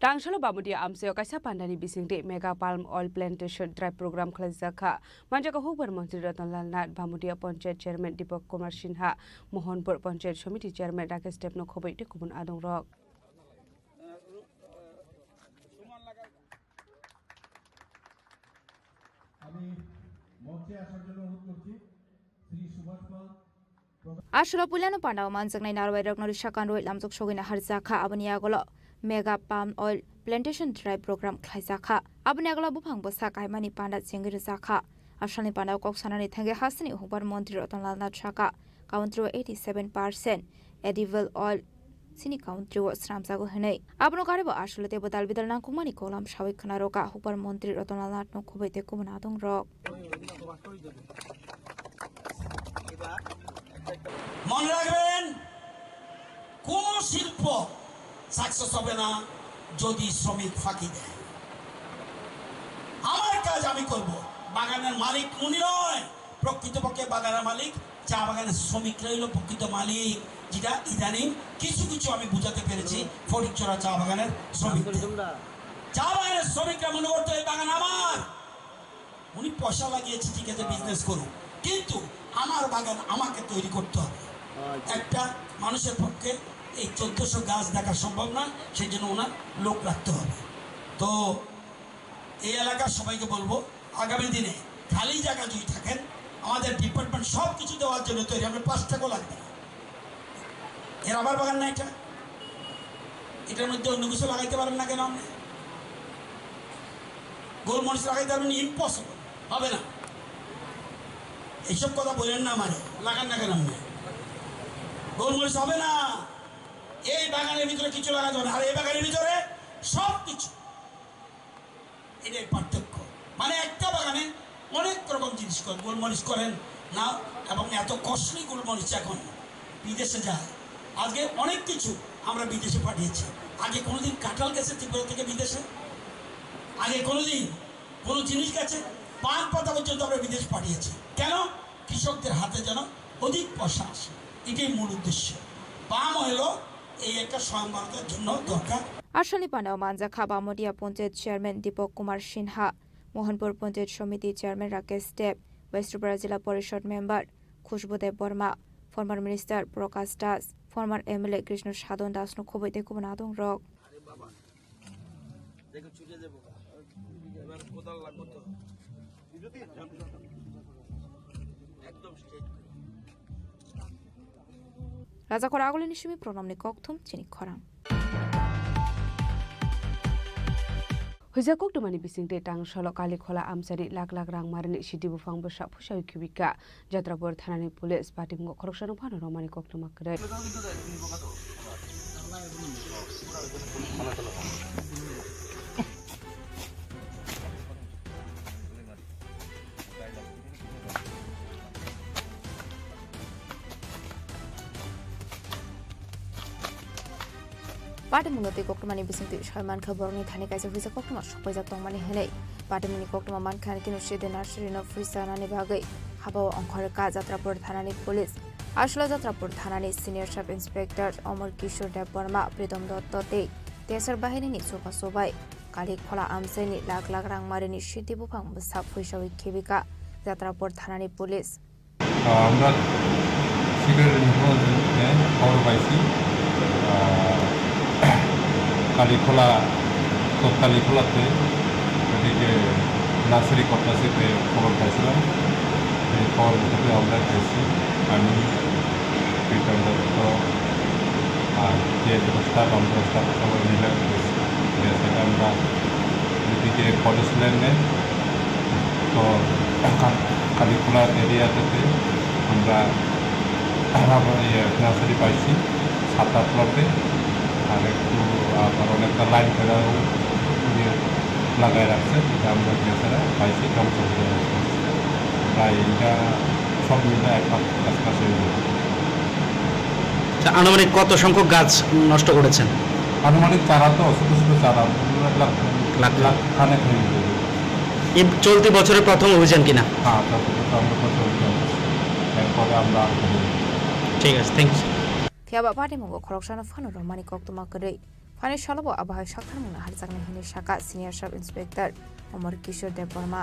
Rangsalo Bamudia amchaio kaisa pandani bisingtwi Mega Palm Oil Plantation Drive Program khlaijak kha. Manjak kha hukbar montri Ratan Lal Nath, Bamudia Panchayat Chairman Dipak Kumar Sinha, Mohanpur Panchayat Samiti Chairman Rakesh Deb no khoboi tei kubun adong rok. আমি মঞ্চে আসার জন্য অনুরোধ করছি শ্রী সুভাষ পাল। Aswkno puilano pandao manjaknai narwai rokno risa kanrwi lamjak sogwino harjakha, aboni yagulo Mega Palm Oil Plantation Drive Program khlaijakha. Aboni yagulo buphang bwsa kaimani panda chengwi rwjakha. Asalni pandao kok sanani thangwi hasteni hukbar montri Ratan Lal Nath sakha, country o eighty seven percent edible oil chini country o swnamjago hwnwi. Abono karwi bo aswlo teibo dal bidal nangkukmani kolam sawi khwna rwkha hukbar montri Ratan Lal Nath no khoboi tei kubun adong rok. মনে রাখবেন, কোনো শিল্প সাকসেস হবে না যদি শ্রমিক ফাঁকি দেয়। আমার কাজ আমি করব। বাগানের মালিক উনি নয়, প্রকৃতপক্ষে বাগানের মালিক চা বাগানের শ্রমিকরাই হলো প্রকৃত মালিক, যেটা ইদানিং কিছু কিছু আমি বুঝাতে পেরেছি ফটিকছড়া চা বাগানের শ্রমিকদের। চা বাগানের শ্রমিকরা মনে করতো এই বাগান আমার, উনি পয়সা লাগিয়েছে, ঠিক আছে, বিজনেস করুক, কিন্তু আমার বাগান আমাকে তৈরি করতে হবে। একটা মানুষের পক্ষে এই চোদ্দশো গাছ দেখা সম্ভব নয়, সেই জন্য ওনার লোক রাখতে হবে। তো এই এলাকার সবাইকে বলবো, আগামী দিনে খালি জায়গা যদি থাকেন, আমাদের ডিপার্টমেন্ট সব কিছু দেওয়ার জন্য তৈরি, আপনার পাঁচ টাকাও লাগবে না। এ রাবার বাগান না এটা, এটার মধ্যে অন্য কিছু লাগাইতে পারেন না কেন আপনি? গোলমরিচ লাগাইতে পারবেন? ইম্পসিবল, হবে না। এইসব কথা বলেন না আমারে, লাগান না কেন আপনি? গোলমরিচ হবে না। এই বাগানের ভিতরে কিছু লাগাতে হবে না, আর এই বাগানের ভিতরে সব কিছু। এটাই পার্থক্য। মানে একটা বাগানে অনেক রকম জিনিস করেন, গোলমরিচ করেন না, এবং এত কস্টলি গোলমরিচ এখন বিদেশে যায়। আজকে অনেক কিছু আমরা বিদেশে পাঠিয়েছি। আগে কোনোদিন কাঁঠাল গেছে ত্রিপুরা থেকে বিদেশে? আগে কোনোদিন কোনো জিনিস গেছে? পান পাতা পর্যন্ত আমরা বিদেশ পাঠিয়েছি। কেন? কৃষকদের হাতে যেন অধিক পয়সা আসে, এটাই মূল উদ্দেশ্য। পাম অয়েলও এই একটা স্বয়ং ভারতের জন্য দরকার। Aswkni panao manjakha Bamodia Panchayat Chairman Deepak Kumar Sinha, Mohanpur Panchayat Samiti Chairman Rakesh Deb, West Tripura Jila Porishod Member Khushbu Debbarma, former Minister Prakash Das, former M L A Krishna Sadhan Das no khoboi tei kubun adong rok. আরে বাবা, দেখো ছুটে যাবো। এবার কোদাল লাগবো তো। একদম straight. Rajakhor Agulini simi pronomni kokthum chini khorang. Huija koktwmani bisingtwi tang solo Kalikhola amchaini lak lak rang marini sidi buphang bwsa phusawi khibika. Jatrapur thanani police patimungo khoroksano phano romani koktwma kwrwi. Patimungno twi koktwmani bisingtwi soi mankha borokni thani kaisa phuisa koktwma sokpaijak tongmani hwnwi. Patimungni koktwma mankha kino sidi nursery no phuisa nani bagwi habao ongkhorkha Jatrapur thanani police. Aswla Jatrapur thanani senior sub inspector Omor Kishore Debbarma, Pritom Dotto tei Tesar bahinini chubachu bai Kalikhola amchaini lak lak rang marini sidi buphang bwsa phuisawi khibika Jatrapur thanani police. আহ, আমরা সিক্রেট ইনফরমেশনে খবর পাইছি, আহ, কালীখোলা, কালীখোলাতে ওদিকে নার্সারি করতেছে, খবর পাইছিলাম। এই খবর মতো আমরা গেছি, আমি, প্রীতম দত্ত, আর যে যত স্টাফ, আমরা স্টাফ সবাই মিলে গেছি। গেছে আমরা এদিকে কলেজ লেনে, তো কা-, কালীখোলা এরিয়াতে আমরা আবার ইয়ে নার্সারি পাইছি সাত আট লটে, আর একটু আবার অনেকটা লাইন করে ইয়ে লাগাই রাখছে, যেটা আমরা বেচারা পাইছি ধ্বংস করে রাখছে। প্রায় এটা সব মিলে এক লাখ কাছাকাছি হয়ে যাবে। আচ্ছা, আনুমানিক কত সংখ্যক গাছ নষ্ট করেছেন? আনুমানিক চারা তো ছোট ছোট চারা, লাখ লাখ। লাখ খানেক হয়ে যাবে। এই চলতি বছরের প্রথম অভিযান কিনা? হ্যাঁ, চলতি বছর আমরা প্রথম অভিযান করছি। এরপরে আমরা আর কোনো ঠিক আছে, thank you. Phiya ba patimungo khoroksano phano romani koktwma kwrwi. Phani salobo abo hai saktharmungno harjaknai hwnwi sakha Senior Sub Inspector Omor Kishore Debbarma.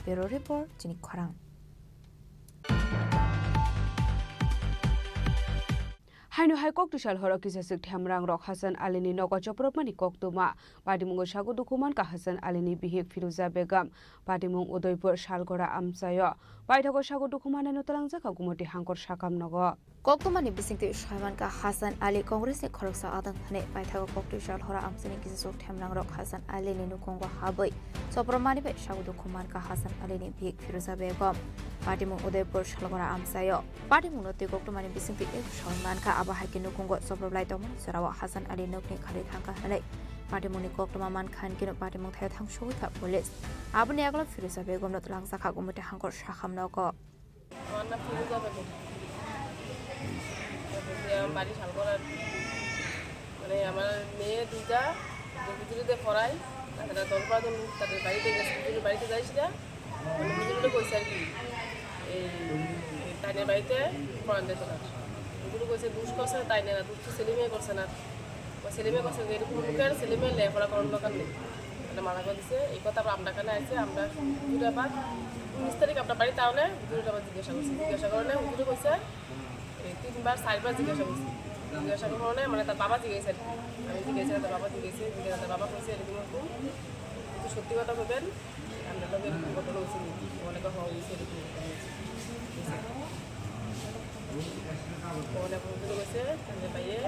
Bureau Report, chini khorang. Haino hai koktwsal horo kisaswk themrangrok Hasan Alini nogo chopropmani koktwma. Patimungo sago dukhu mankha Hasan Alini bihik Firuza Begum. Patimung Udaipur Salgora amchaio. Paithago sago dukhu mannaino twlangjakha Gumoti Hangkor sakam nogo. Koktwmani bisingtwi soi mankha Hasan Ali Congressni khoroksa adang hwnwi. Paithago koktwsal horo amchaini kisaswk themrangrok Hasan Alini nukhungo habwi chopropmani bai sago dukhu mankha Hasan Alini bihik Firuza Begum. Patimung Udaipur Salgora amchaio. Patimungno twi koktwmani bisingtwi soi mankha, abo hai khe nukhungo choproplai tongmani jorao Hasan Ali nokni kharwi thangkha hwnwi patimungni koktwma mankha, hinkhe patimung thaio thangsugwi kha police. Aboni yagulo Firuza Begumno twlangjakha Gumoti Hangkor sakam nogo. আমার নাম ফিরোজা বেগম। আমার বাড়ি শালগড়ার। মানে, আমার মেয়ে দুইটা, দুই ভিতরে দিয়ে পড়াই, আর তারা দরবার দল তাদের বাড়িতে গেছে, হুজুরের বাড়িতে যাইস না, মানে হুজুরে কইছে আর কি, এই, এই তাইনের বাড়িতে পড়ান যেত না। হুজুরে কইছে, "দুষ করছে তাই না, দুষ তো সেলিমে করছে না।" ও সেলিমে করছে যে এরকম লোকের ছেলে মেয়ে লেখাপড়া করার দরকার নেই, মানে মানা করে দিছে। এই কথা আবার আমরা কানে আইছে, আমরা দুইটা বার উনিশ তারিখ আমরা বাড়ি তাহলে হুজুরে আবার জিজ্ঞাসা করছি, জিজ্ঞাসা করলে হুজুরে কইছে, এই তিনবার চারবার জিজ্ঞাসা করছি। জিজ্ঞাসা করার কারণে মানে তার বাবা জিজ্ঞাসা আর কি। আমি জিজ্ঞাসা, তার বাবা জিজ্ঞাসা, জিজ্ঞাসা, তার বাবা কইছে এরকম এরকম। কিন্তু সত্যি কথা কইবেন, আমরা তো এরকম ঘটনা হয়েছে নাকি? অনেকে হওয়া হয়েছে এরকম ঘটনা হয়েছে। অনেক বন্ধু রয়েছে, তাদের বাইরে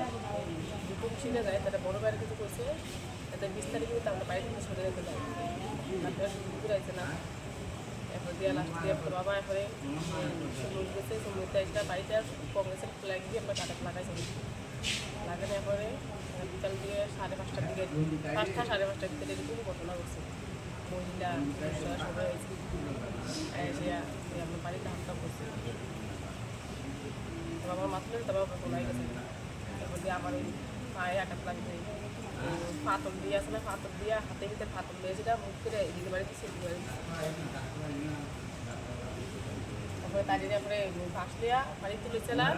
দুটো ছিল যায়, তারা বড় বাইরে কিছু করছে, তাদের বিশ তারিখে কিন্তু আমরা বাইরে থেকে সরে যেতে লাগে। তারপরে শুধু ঘুরে আছে না। এরপর দিয়া লাস্ট দিয়ে এরপর বাবা এরপরে সমুদ্র গেছে, সমুদ্রে একটা বাড়িতে আর কংগ্রেসের ফ্ল্যাগ দিয়ে আমরা কাটাতে লাগাইছি। লাগানোর পরে বিকাল দিয়ে সাড়ে পাঁচটার দিকে, পাঁচটা সাড়ে পাঁচটার ভিতরে এরকম ঘটনা ঘটছে। মহিলা, পুরুষরা সবাই হয়েছে। এসে আমরা বাড়িতে হামলা করছে। তো আমার মাথায় তো বাবা ঘটনা হয়ে গেছে। এরপর দিয়ে আমার ওই পায়ে আঘাত লাগছে। তো পাথর দিয়ে আসলে পাথর দিয়ে হাতে ভিতরে পাথর দিয়ে সেটা মুখ করে এদিকে বাড়ি দিচ্ছে, এদিকে বাড়ি দিচ্ছে। তারপরে তাই জন্য পরে বাঁশ দিয়া বাড়ি তুলেছিলাম।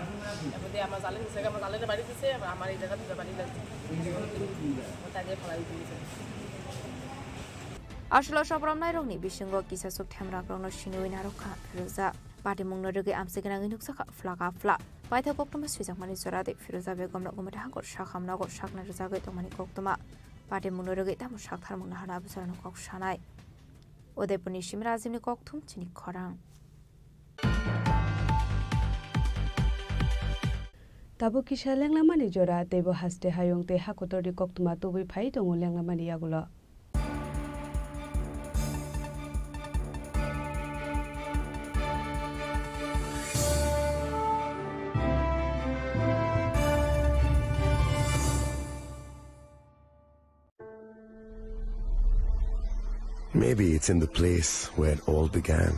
তারপরে দিয়ে আমার জালে নিচে আমার জালে বাড়ি দিছে, আবার আমার এই জায়গা দুটো বাড়ি লাগছে। তাই দিয়ে ফেলাই তুলেছে। Aswk sobromnairokni bisingo kisa chukthemrakrokno siniwi narwkha Firoza. Patimungno rwgwi amchiknangwi nukjakha phlak aphla. Paithak koktwma swijakmani jora de Firoza Begomno Gumati Hangkor Sakham Nogor sakna rwjagwi tongmani koktwma. Patimungno rwgwi tamo saktharmung naharna abujorano kok sanai. Udaipurni Simra Ajimni kokthum chini khorang. Tabuk kisa lenglamani jora, teibo haste hayung tei hakotorni koktwma tubui phai tongo lenglamani yagulo. Maybe it's in the place where it all began.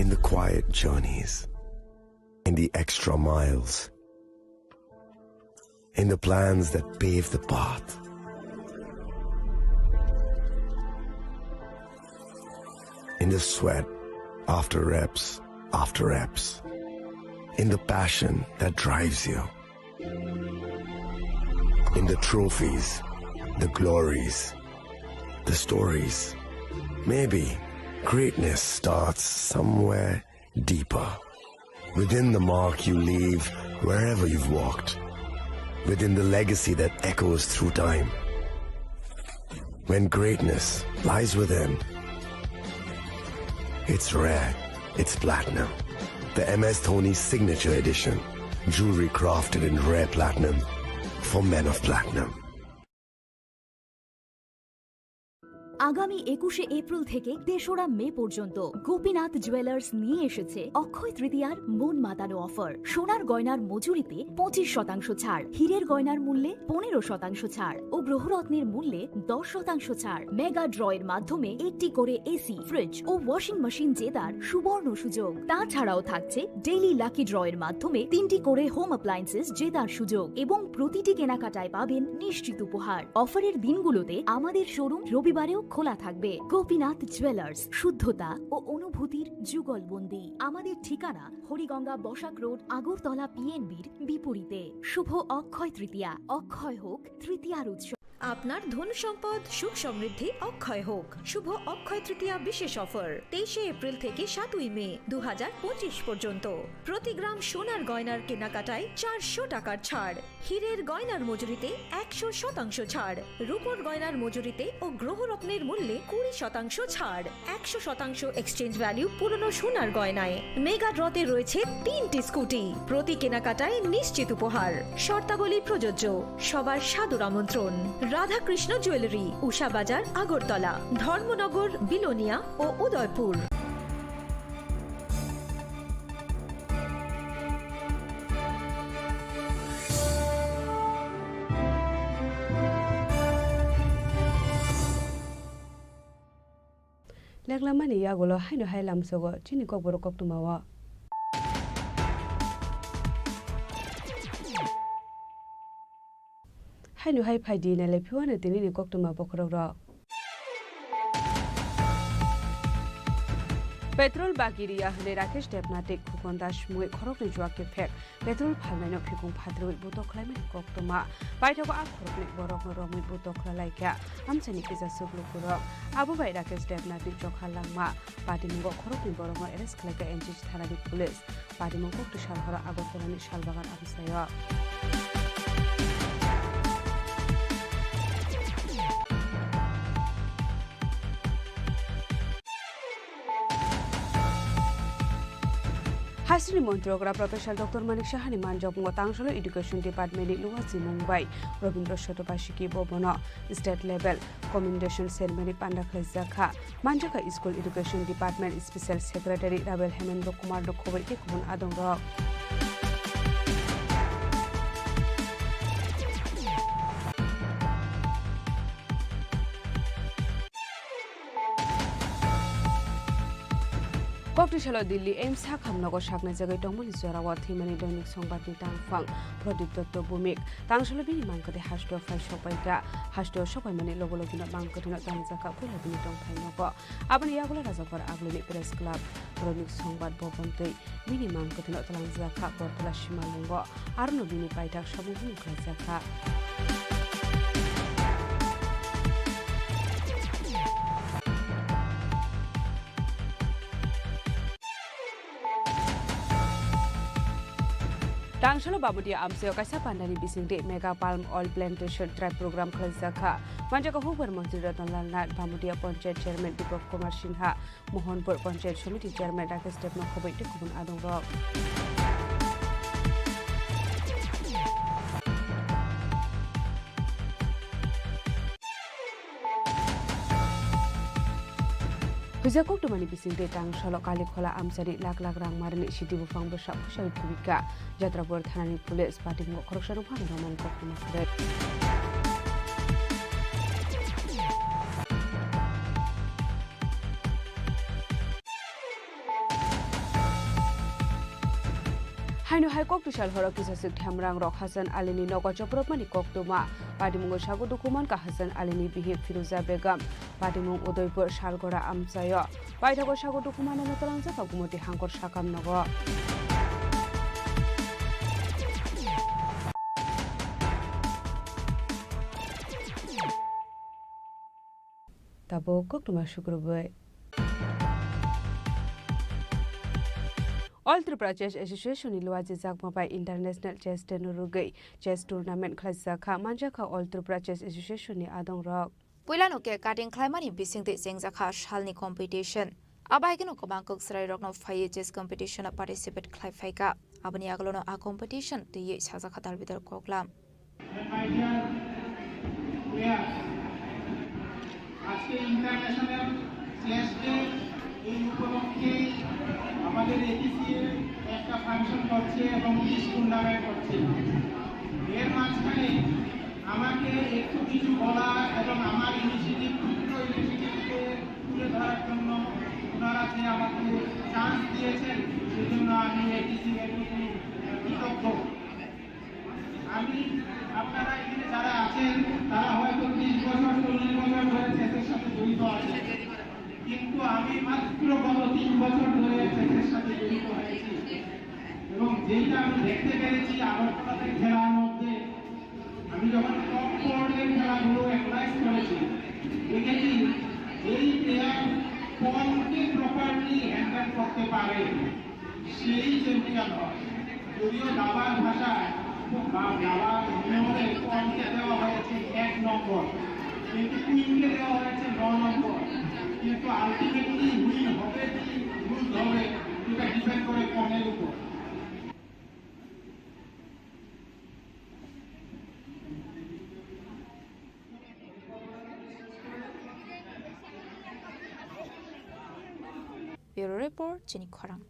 In the quiet journeys, in the extra miles, in the plans that pave the path, in the sweat after reps after reps, in the passion that drives you. In the trophies, the glories, the stories. Maybe greatness starts somewhere deeper. Within the mark you leave wherever you've walked. Within the legacy that echoes through time. When greatness lies within, it's rare, it's platinum. The M S Dhoni Signature Edition. Jewelry crafted in rare platinum for men of platinum. আগামী একুশে এপ্রিল থেকে তেসরা মে পর্যন্ত গোপীনাথ জুয়েলার্স নিয়ে এসেছে অক্ষয় তৃতীয়ার মন মাতানো অফার। সোনার গয়নার মজুরিতে পঁচিশ শতাংশ ছাড়, হীরের গয়নার মূল্যে পনেরো শতাংশ ছাড় ও গ্রহরত্নের মূল্যে দশ শতাংশ ছাড়। মেগা ড্রয়ের মাধ্যমে একটি করে এসি, ফ্রিজ ও ওয়াশিং মেশিন জেতার সুবর্ণ সুযোগ। তাছাড়াও থাকছে ডেইলি লাকি ড্রয়ের মাধ্যমে তিনটি করে হোম অ্যাপ্লায়েন্সেস জেতার সুযোগ এবং প্রতিটি কেনাকাটায় পাবেন নিশ্চিত উপহার। অফারের দিনগুলোতে আমাদের শোরুম রবিবারেও খোলা থাকবে। গোপীনাথ জুয়েলার্স, শুদ্ধতা ও অনুভূতির যুগলবন্দি। আমাদের ঠিকানা হরিগঙ্গা বসাক রোড, আগরতলা পিএনবির বিপরীতে। শুভ অক্ষয় তৃতীয়া, অক্ষয় হোক তৃতীয়ার উৎসব। আপনার ধন সম্পদ সুখ সমৃদ্ধি অক্ষয় হোক। শুভ অক্ষয় তৃতীয়া বিশেষ অফার তেইশে এপ্রিল থেকে সাতই মে দু হাজার পঁচিশ পর্যন্ত। প্রতি গ্রাম সোনার গয়নার কেনাকাটায় চারশো টাকার ছাড়, হীরের গয়নার মজুরিতে একশো শতাংশ ছাড়, রূপোর গয়নার মজুরিতে ও গ্রহরত্নের মূল্যে কুড়ি শতাংশ ছাড়, একশো শতাংশ এক্সচেঞ্জ ভ্যালু পুরনো সোনার গয়নায়। মেগা ড্রতে রয়েছে তিনটি স্কুটি, প্রতি কেনাকাটায় নিশ্চিত উপহার। শর্তাবলী প্রযোজ্য। সবার সাদর আমন্ত্রণ। রাধাকৃষ্ণ জুয়েলারি, উষা বাজার, আগরতলা, ধর্মনগর, বিলোনিয়া ও Udaipur. Lenglamani yagulo haino hai lamsogo chini kokborok koktwmao. Haino hai phai di, nailai phiya no tini ni koktwma bokhorok rok. Petrol bagi riya hwnwi Rakesh Debnath tei Khukon Das mungwi khoroknwi juak kephek petrol phalnaino phikung phatrwi butok khlaimani koktwma. Paithago a khoroknwi borokno romwi butok khlai lai kha amchaini kisa chuklukurok. Abo bai Rakesh Debnath ni chokha langma patimungo khoroknwi borokno arrest khlai kha N G C thanani police. Patimung koktwisa horo Agartala ni Salbagan amchaio. Hasteni montri okra Professor Doctor Manik Saha ni manjakmungo Tangsalo Education Department ni luwa chimung bai Robindra Sotobasiki bo bono state level commendation ceremony panda khlaijak kha. Manjakha School Education Department Special Secretary Rabel Hemendra Kumar no khoboi tei kubun adongrok. Koktwisalo Delhi AIIMS sakhamnogo saknaijagwi tongmani jorao thwimani Doinik Songbatni tangphang Pradip Dotto Bhumik. Tangsalo bini mangkwthwi hasteo phai sokpaikha. Hasteo sokpaimani logo logino mangkwthwino tangjakha puila bini tongthai nogo. Aboni yagulo Rajakbar Agulini Press Club, Doinik Songbat Bhavan tei bini mangkwthwino twlangjakha Agartala Simalungo. Arono bini paithak samung hwnwi khlaijakha. Tangsalo Bamudia amchaio kaisa pandani bisingtwi Mega Palm Oil Plantation Drive program khlaijakha. Manjakha hukbar montri Ratan Lal Nath, Bamudia Panchayat Chairman Deepak Kumar Sinha, Mohanpur Panchayat Samiti Chairman Rakesh Debno khoboi tei kubun adongrok. Huijak koktwmani bisingtwi Tangsalo Kalikhola amchani lak lak rang marini sidi buphang bwsa khuksa thubikha. Jatrapur thanani police patimung khoroksa rwphano romani koktwma kwrwi. Haino hai koktwisal horo kisaswk themrangrok Hasan Alini nogo chopropmani koktwma. Patimungo sago dukhu mankha Hasan Alini bihik Firuza Begum. Patimung Udaipur Salgora amchaio. Paithago sago dukhu manano twlangjakha Gumoti Hangkor sakam nogo. Tabuk koktwma sukrubwi. All Tripura Chess Association ni luajijakma bai International Chess Day no rwgwi chess tournament khlaijakha. Manjakha All Tripura Chess Association ni adongrok. Puilano cake cutting khlaimani bisingtwi chengjakha salni competition. Abo hai kheno kwbang kok chwrairokno phaiwi chess competition o participate khlai phaikha. Aboni agulono a competition twiwi sajakha dalbidal koklam. And my dear players, আজকে international chess day, এই উপলক্ষে আমাদের এটিসিএ একটা ফাংশন করছে এবং quiz tournament করছে। এর মাঝখানে আমাকে একটু কিছু বলা এবং আমার ইনিশিয়েটিভ, ক্ষুদ্র ইনিশিয়েটিভকে তুলে ধরার জন্য ওনারা যে আমাকে চান্স দিয়েছেন, সেজন্য আমি এটিসিএর প্রতি কৃতজ্ঞ। আমি, আপনারা এখানে যারা আছেন, তারা হয়তো ত্রিশ বছর, চল্লিশ বছর ধরে চেসের সাথে জড়িত আছেন, কিন্তু আমি মাত্র গত তিন বছর ধরে চেসের সাথে জড়িত হয়েছি। এবং যেটা আমি দেখতে পেরেছি আগরতলাতে খেলার মধ্যে, আমি যখন টপ ফোর্ডের খেলাগুলো অ্যানালাইজ করেছি, দেখেছি যেই প্লেয়ার পনকে প্রপারলি হ্যান্ডেল করতে পারে, সেই চ্যাম্পিয়ন হয়। যদিও দাবার ভাষায় বা দাবার নিয়মে পনকে দেওয়া হয়েছে এক নম্বর, কিন্তু কুইনকে দেওয়া হয়েছে ন নম্বর। কিন্তু আলটিমেটলি উইন হবে কি লুজ হবে, এটা ডিপেন্ড করে পনের উপর। Bureau Report, Chini Khorang.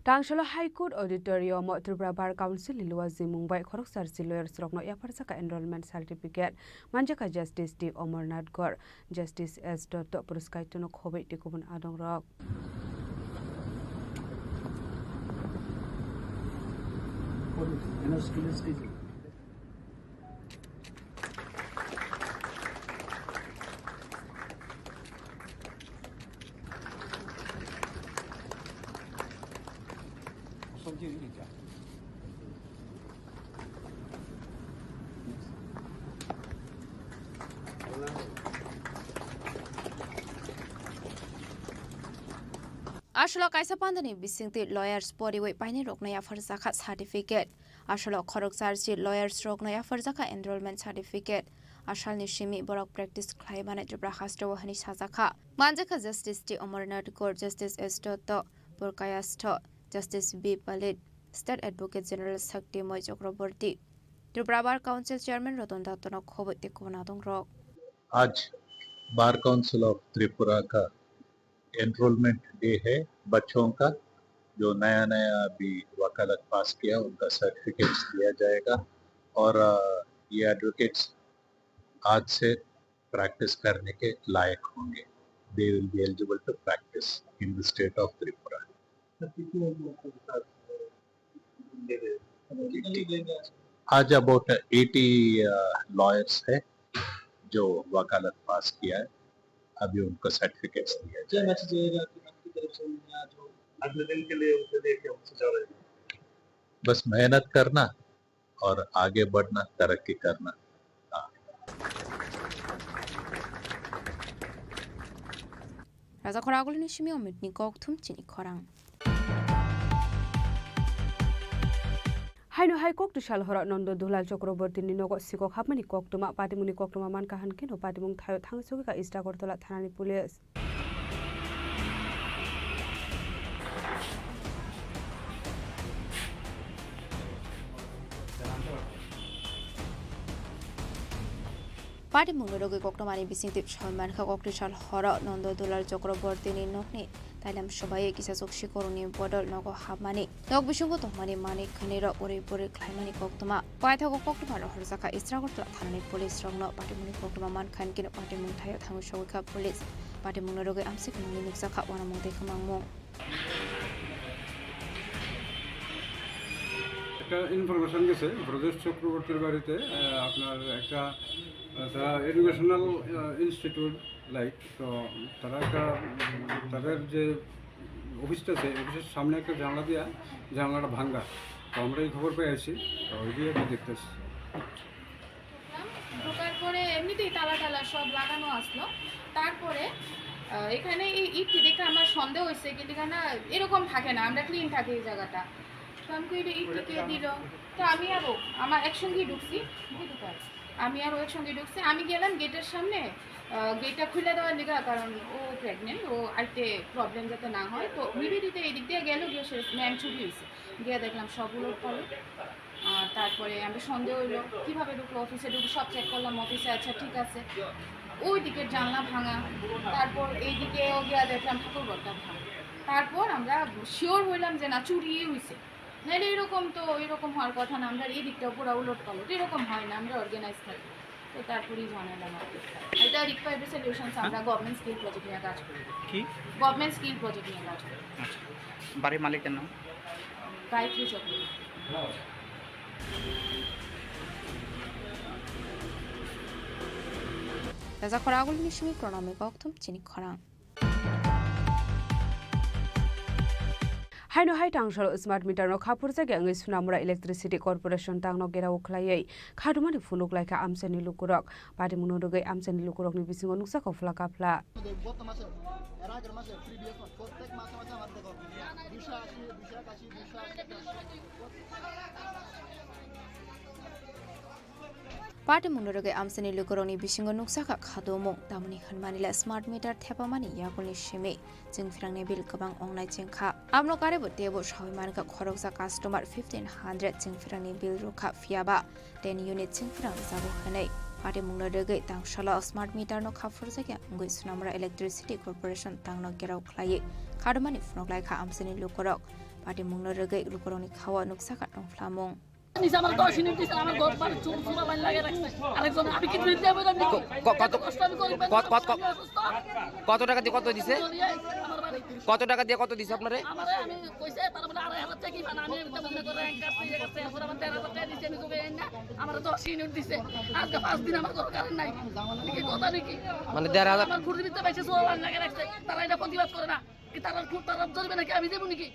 Tangsalo High Court Auditorium o Tripura Bar Council ni luajimung bai khoroksa rsi lawyers rokno yapharjakha enrollment certificate manjakha Justice D Omornath Gor, Justice S Dotto, Puruskaitono khoboi tei kubun adongrok. Aswk kaisa pandani bisingtwi lawyers poriwi painirokno yapharjakha certificate. Aswk khoroksa arsi lawyers rokno yapharjakha enrollment certificate. Asalni simi borok practice khlai mani Tripura hasteo hwnwi sajakha. Manjakha Justice T Amarnath Kaur, Justice S Dotto, Purkayastho, Justice B Palit, State Advocate General Shaktimoi Chakraborty, Tripura Bar Council Chairman Ratan Dattono khoboi tei kubun adongrok. आज bar council of Tripura का enrolment day है बच्चों का। जो नया नया अभी वकालत पास किया, उनका सर्टिफिकेट्स दिया जाएगा और अ, ये एडवोकेट्स आज से प्रैक्टिस करने के लायक होंगे। They will be eligible to practice in the state of Tripura। आज अबाउट एटी लॉयर्स है जो वकालत पास किया है, अभी उनको सर्टिफिकेट्स दिया जाएगा। क्या मैसेज रहेगा आपकी तरफ से उन्हें आज वो अगले दिन के लिए उनके लिए क्या मैसेज आ रहेगा? बस मेहनत करना और आगे बढ़ना, तरक्की करना। हाँ। Raja Khoragulini simi Omitni kokthum chini khorang. Haino hai kok twsal horo Nondo Dulal Chakrabortini nogo sikok hapmani koktwma, patimungni koktwma mankha hwnkhe no patimung thaio thang sogwikha East Agartala thanani police. Patimungni rogwi koktwmani bisingtwi soi mankha, kok twsal horo Nondo Dulal Chakrabortini nokni tailam swbaiwi kisachuk sikorokni bodol nogo hapmani, nok bisingo tongmani manwi khwnwi rok uri buri khlaimani koktwma. Paithago koktwma rohorjakha East Agartala thanani police rokno. Patimungni koktwma mankha hinkhe patimung thaio thangwi sogwikha police. Patimungni rogwi amsik nungwi nukjakha uanamung tei kwmangmung. একটা ইনফরমেশন গেছে ব্রজেশ চক্রবর্তীর বাড়িতে, আহ, আপনার একটা, আহ, তারা এডুকেশনাল, আহ, institute like, তো তারা একটা, উম, তাদের যে অফিসটা আছে, অফিসের সামনে একটা জানলা দিয়া জানলাটা ভাঙ্গা। তো আমরা এই খবর পেয়ে আইছি, তো ওই দিয়ে একটু দেখতেছি। ঢোকার পরে এমনিতেই তালা টালা সব লাগানো আসলো। তারপরে, আহ, এখানে এই ইটটি দেখে আমার সন্দেহ হয়েছে, কিন্তু এখানে এরকম থাকে না, আমরা ক্লিন থাকে এই জায়গাটা। তো আমি কই, "এটা ইটটি কে দিল?" তো আমি আরো, আমার একসঙ্গেই ঢুকছি, বুঝতে পারো? আমি আরো একসঙ্গে ঢুকছি। আমি গেলাম গেটের সামনে, আহ, গেটটা খুলে দেওয়ার লিগা, কারণ ও প্রেগনেন্ট, ও আইতে প্রবলেম যাতে না হয়। তো নিবেদিতা এদিক দিয়ে গেল, গিয়ে সে ম্যাম ছুটি হয়েছে, গিয়ে দেখলাম সব উলট পালট। আর তারপরে আমি সন্দেহ হইলো, কিভাবে ঢুকলো অফিসে, ঢুকে সব চেক করলাম অফিসে, আচ্ছা ঠিক আছে। ওই দিকের জানলা ভাঙা, তারপর এইদিকেও গিয়া দেখলাম ঠাকুর ঘরটা ভাঙা। তারপর আমরা শিওর হইলাম যে না, চুরিই হইছে, নাহলে এরকম তো, এরকম হওয়ার কথা না। আমরা এই দিকটা পুরো উলট পালট, এরকম হয় না, আমরা অর্গানাইজ থাকি। তো তারপরেই জানালাম আপনাকে। এটা রিকভারি সলিউশনস, আমরা গভর্নমেন্ট স্কিল প্রজেক্ট নিয়ে কাজ করি। কি? গভর্নমেন্ট স্কিল প্রজেক্ট নিয়ে কাজ করি। আচ্ছা, বাড়ির মালিকের নাম? গায়ত্রী Chakraborty. Raja Khoragulini simi Pranami kokthum chini khorang. Haino hai tangsalo smart meter no khapurjakya wngwi Sunamura Electricity Corporation tangno gerao khlaiwi khadumani phunuk laikha amchaini lukurok. Patimungno rwgwi amchaini lukurokni bisingo nukjakha phla kaphla. গত মাসে, এর আগের মাসে, প্রিভিয়াস মাস, প্রত্যেক মাসে মাসে আমার দেখো দুশো আশি, দুশো একাশি, দুশো আশি। Patimungno rwgwi amchaini lukurokni bisingo nukjakha khadumung, tamoni hwnmani le smart meter thepamani yakulni simi chwngphrangni bill kwbang wngnai chengkha. Amno karebo teibo sawi mankha khoroksa customer fifteen hundred chwngphrangni bill rwkha, phiyaba ten unit chwngphrang rwjago hwnwi. Patimungno rwgwi tangsalo smart meter no khapurjakya wngwi Sunamura Electricity Corporation tangno gerao khlaiwi khadumani phunuk laikha amchaini lukurok. Patimungno rwgwi lukurokni khao nukjakha tongphlamung. নিজে আমার দশ ইউনিট দিছে, আমার ঘর বাড়ি চুল চুলা লাইন লাগিয়ে রাখছে। আরেকজন, আমি কি ফ্রিতে বললাম নাকি? ক-, ক-, কত, কত কষ্ট আমি করি, কত, কত, কত, আমি অসুস্থ। কত টাকা দিয়ে কত দিছে? চলিয়ে আমার বাড়ি। কত টাকা দিয়ে কত দিছে আপনারে? আমারে আমি কইছে, তারা বলে আড়াই হাজার টাকা কি পান, আমি একটা মনে করে এক গাছ দিয়ে গেছে, এখন আমার তেরো হাজার টাকা দিছে, আমি তোকে এই না, আমার দশ ইউনিট দিছে। আজকে পাঁচ দিন আমার ঘর কারেন্ট নাই। নাকি কথা নাকি? মানে দেড় হাজার? আমার ঘুরে দিতে পারছে, চুলা লাইন লাগিয়ে রাখছে। তারা এটা প্রতিবাদ করে না। কি তারা খুব তারা ধরবে নাকি আমি দেবো নাকি?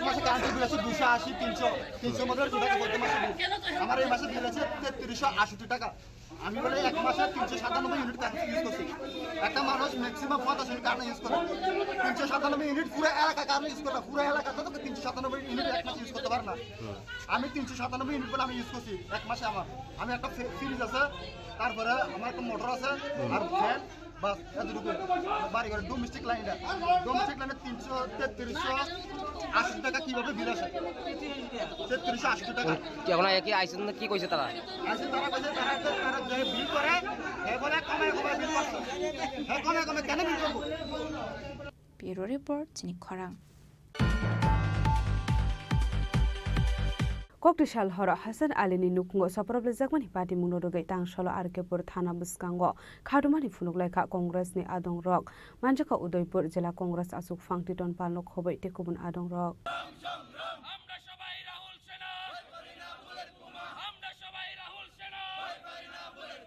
মাসে কারেন্টের বিল আছে দুশো আশি, তিনশো, তিনশোর মধ্যে দুশো টাকা প্রতি মাসে বিল। আমার এই মাসে বিল আছে তেত্রিশশো আষট্টি টাকা। আমি বলে এক মাসে তিনশো সাতানব্বই ইউনিট কারেন্ট ইউজ করছি। একটা মানুষ ম্যাক্সিমাম পঞ্চাশ ইউনিট কারেন্ট ইউজ করে। তিনশো সাতানব্বই ইউনিট পুরো এলাকা কারেন্ট ইউজ করে না। পুরো এলাকাতে তো তিনশো সাতানব্বই ইউনিট এক মাসে ইউজ করতে পারে না। আমি তিনশো সাতানব্বই ইউনিট বলে আমি ইউজ করছি এক মাসে আমার। আমি একটা ফ্রি-, ফ্রিজ আছে, তারপরে আমার একটা মোটর আছে, আর ফ্যান, বাস, এতটুকু। বাড়ি ঘরে ডোমেস্টিক লাইন এটা। ডোমেস্টিক লাইনে তিনশো, তেত্রিশশো আশি টাকা কিভাবে বিল আসে? তেত্রিশশো আশি টাকা। কি এখন কি আইসন না কি কইছে তারা? আইসে তারা কইছে তারা, তারা যে বিল করে, এ বলে কমে কমে বিল করছে। হ্যাঁ, কমে কমে কেন বিল করবো? Bureau Report, Chini Khorang. Kokti sal horo Hasan Ali ni nukhungo soproblejakmani patimungno rwgwi Tangsolo R K pur thana bwskango khadumani phunuk laikha Congress ni adongrok. Manjakha Udaipur Jila Congress achuk phang Titon Palno khobwi tei kubun adongrok. আমরা সবাই রাহুল সেনা। আমরা সবাই রাহুল সেনা।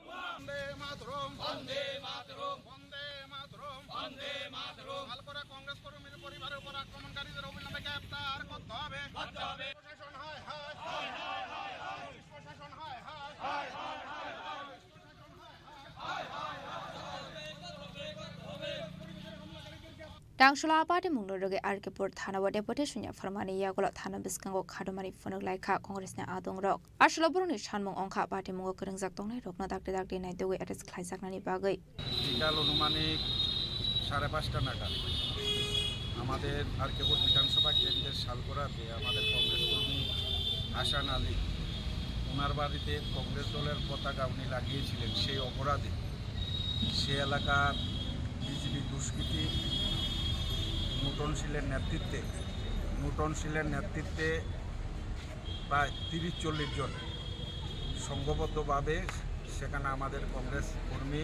বন্দে মাতরম। বন্দে মাতরম। বন্দে মাতরম। বন্দে মাতরম। শালকরা কংগ্রেস কর্মীর পরিবারের উপর আক্রমণকারীদের অবিলম্বে গ্রেপ্তার করতে হবে। করতে হবে। প্রশাসন হায় হায়। হায় হায় হায় হায়। পুলিশ প্রশাসন হায় হায়। হায় হায় হায় হায়। Tangsolo a patimungno rwgwi R K pur thana o deputation yapharmani yagulo thana bwskango khadumani phunuk laikha Congress ni adongrok. Aswkno borokni sanmung wngkha patimungo kwrwngjak tongnairokno dakti dakti naitugwi arrest khlaijaknani bagwi. বিকাল আনুমানিক সাড়ে পাঁচটা নাগাদ আমাদের আর কে পুর বিধানসভা কেন্দ্রের শালকরাতে আমাদের কংগ্রেস কর্মী হাসান আলী, ওনার বাড়িতে কংগ্রেস দলের পতাকা উনি লাগিয়েছিলেন, সেই অপরাধে সে এলাকার বিজেপি দুষ্কৃতী নুটন শীলের নেতৃত্বে, নুটন শীলের নেতৃত্বে প্রায় তিরিশ চল্লিশ জন সংঘবদ্ধভাবে সেখানে আমাদের কংগ্রেস কর্মী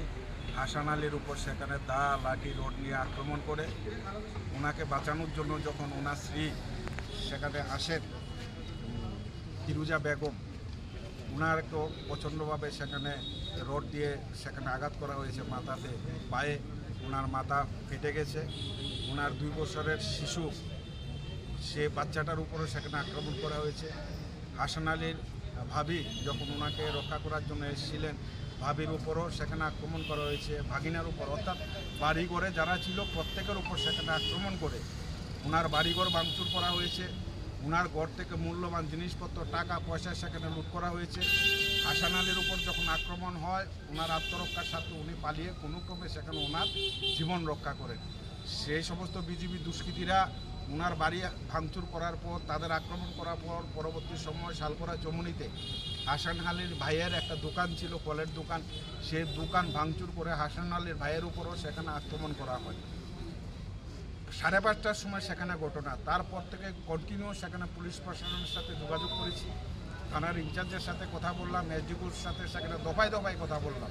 হাসান আলীর উপর সেখানে দা, লাঠি, রড নিয়ে আক্রমণ করে ওনাকে বাঁচানোর জন্য যখন ওনার স্ত্রী সেখানে আসেন, ফিরুজা বেগম, ওনারকেও প্রচণ্ডভাবে সেখানে রড দিয়ে সেখানে আঘাত করা হয়েছে মাথাতে, পায়ে। ওনার মাথা ফেটে গেছে। ওনার দুই বছরের শিশু, সে বাচ্চাটার উপরে সেখানে আক্রমণ করা হয়েছে। হাসান আলীর ভাবি যখন ওনাকে রক্ষা করার জন্য এসেছিলেন, ভাবির উপরও সেখানে আক্রমণ করা হয়েছে, ভাগিনার উপর, অর্থাৎ বাড়িঘরে যারা ছিল প্রত্যেকের উপর সেখানে আক্রমণ করে ওনার বাড়িঘর ভাঙচুর করা হয়েছে। ওনার ঘর থেকে মূল্যবান জিনিসপত্র, টাকা পয়সা সেখানে লুট করা হয়েছে। হাসান আলীর উপর যখন আক্রমণ হয়, ওনার আত্মরক্ষার স্বার্থে উনি পালিয়ে কোনো ক্রমে সেখানে ওনার জীবন রক্ষা করেন। সেই সমস্ত বিজেপি দুষ্কৃতীরা ওনার বাড়ি ভাঙচুর করার পর, তাদের আক্রমণ করার পর, পরবর্তী সময় শালকরা চমুনিতে হাসান আলীর ভাইয়ের একটা দোকান ছিল, ফলের দোকান, সেই দোকান ভাঙচুর করে হাসান আলীর ভাইয়ের উপরও সেখানে আক্রমণ করা হয়। সাড়ে পাঁচটার সময় সেখানে ঘটনা, তারপর থেকে কন্টিনিউ সেখানে পুলিশ প্রশাসনের সাথে যোগাযোগ করেছি, থানার ইনচার্জের সাথে কথা বললাম, এসডিপিওর সাথে সেখানে দফায় দফায় কথা বললাম।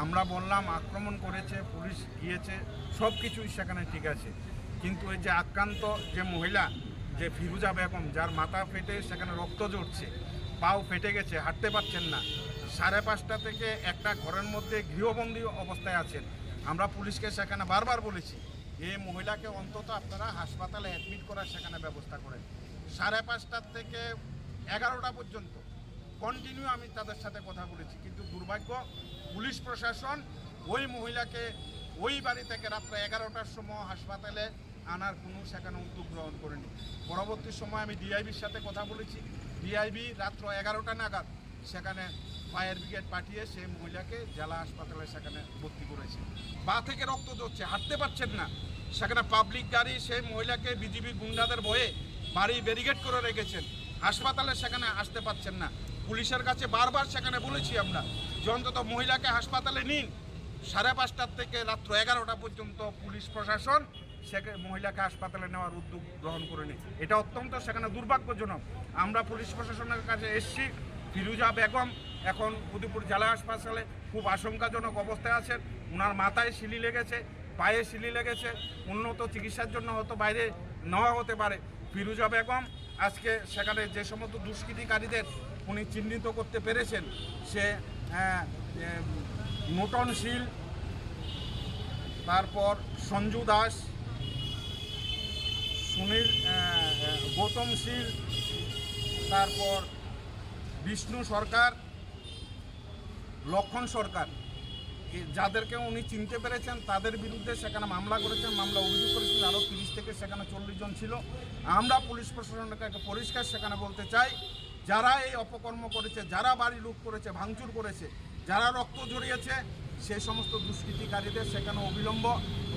আমরা বললাম আক্রমণ করেছে, পুলিশ গিয়েছে, সব কিছুই সেখানে ঠিক আছে, কিন্তু এই যে আক্রান্ত যে মহিলা, যে ফিরুজা বেগম, যার মাথা ফেটে সেখানে রক্ত ঝরছে, পাও ফেটে গেছে, হাঁটতে পারছেন না, সাড়ে পাঁচটা থেকে একটা ঘরের মধ্যে গৃহবন্দী অবস্থায় আছেন। আমরা পুলিশকে সেখানে বারবার বলেছি, এই মহিলাকে অন্তত আপনারা হাসপাতালে অ্যাডমিট করার সেখানে ব্যবস্থা করেন। সাড়ে পাঁচটার থেকে এগারোটা পর্যন্ত কন্টিনিউ আমি তাদের সাথে কথা বলেছি, কিন্তু দুর্ভাগ্য, পুলিশ প্রশাসন ওই মহিলাকে ওই বাড়ি থেকে রাত্র এগারোটার সময় হাসপাতালে আনার কোনো সেখানে উদ্যোগ গ্রহণ করেনি। পরবর্তী সময় আমি ডিআইবির সাথে কথা বলেছি, ডিআইবি রাত্র এগারোটা নাগাদ সেখানে ফায়ার ব্রিগেড পাঠিয়ে সেই মহিলাকে জেলা হাসপাতালে সেখানে ভর্তি করেছে। পা থেকে রক্ত ঝরছে, হাঁটতে পারছেন না। সেখানে পাবলিক গাড়ি সেই মহিলাকে বিজিবি গুন্ডাদের ভয়ে বাড়ি ব্যারিকেড করে রেখেছেন, হাসপাতালে সেখানে আসতে পারছেন না। পুলিশের কাছে বারবার সেখানে বলেছি আমরা যে অন্তত মহিলাকে হাসপাতালে নিন। সাড়ে পাঁচটার থেকে রাত্র এগারোটা পর্যন্ত পুলিশ প্রশাসন সেখানে মহিলাকে হাসপাতালে নেওয়ার উদ্যোগ গ্রহণ করেনি। এটা অত্যন্ত সেখানে দুর্ভাগ্যজনক। আমরা পুলিশ প্রশাসনের কাছে এসছি, ফিরুজা বেগম এখন উদয়পুর জেলা হাসপাতালে খুব আশঙ্কাজনক অবস্থায় আছেন। ওনার মাথায় সিলি লেগেছে, পায়ে সিলি লেগেছে, উন্নত চিকিৎসার জন্য হয়তো বাইরে নেওয়া হতে পারে। ফিরুজা বেগম আজকে সেখানে যে সমস্ত দুষ্কৃতিকারীদের উনি চিহ্নিত করতে পেরেছেন, সে, আহ, এ, নূতন শীল, তারপর সঞ্জু দাস, সুনীল, আহ, আহ, গৌতম শীল, তারপর বিষ্ণু সরকার, লক্ষণ সরকার, এ, যাদেরকে উনি চিনতে পেরেছেন, তাদের বিরুদ্ধে সেখানে মামলা করেছেন, মামলা অভিযোগ করেছেন, আরও তিরিশ থেকে সেখানে চল্লিশ জন ছিল। আমরা পুলিশ প্রশাসনকে একটা পরিষ্কার সেখানে বলতে চাই, যারা এই অপকর্ম করেছে, যারা বাড়ি লুট করেছে, ভাঙচুর করেছে, যারা রক্ত ঝরিয়েছে, সেই সমস্ত দুষ্কৃতিকারীদের সেখানে অবিলম্ব,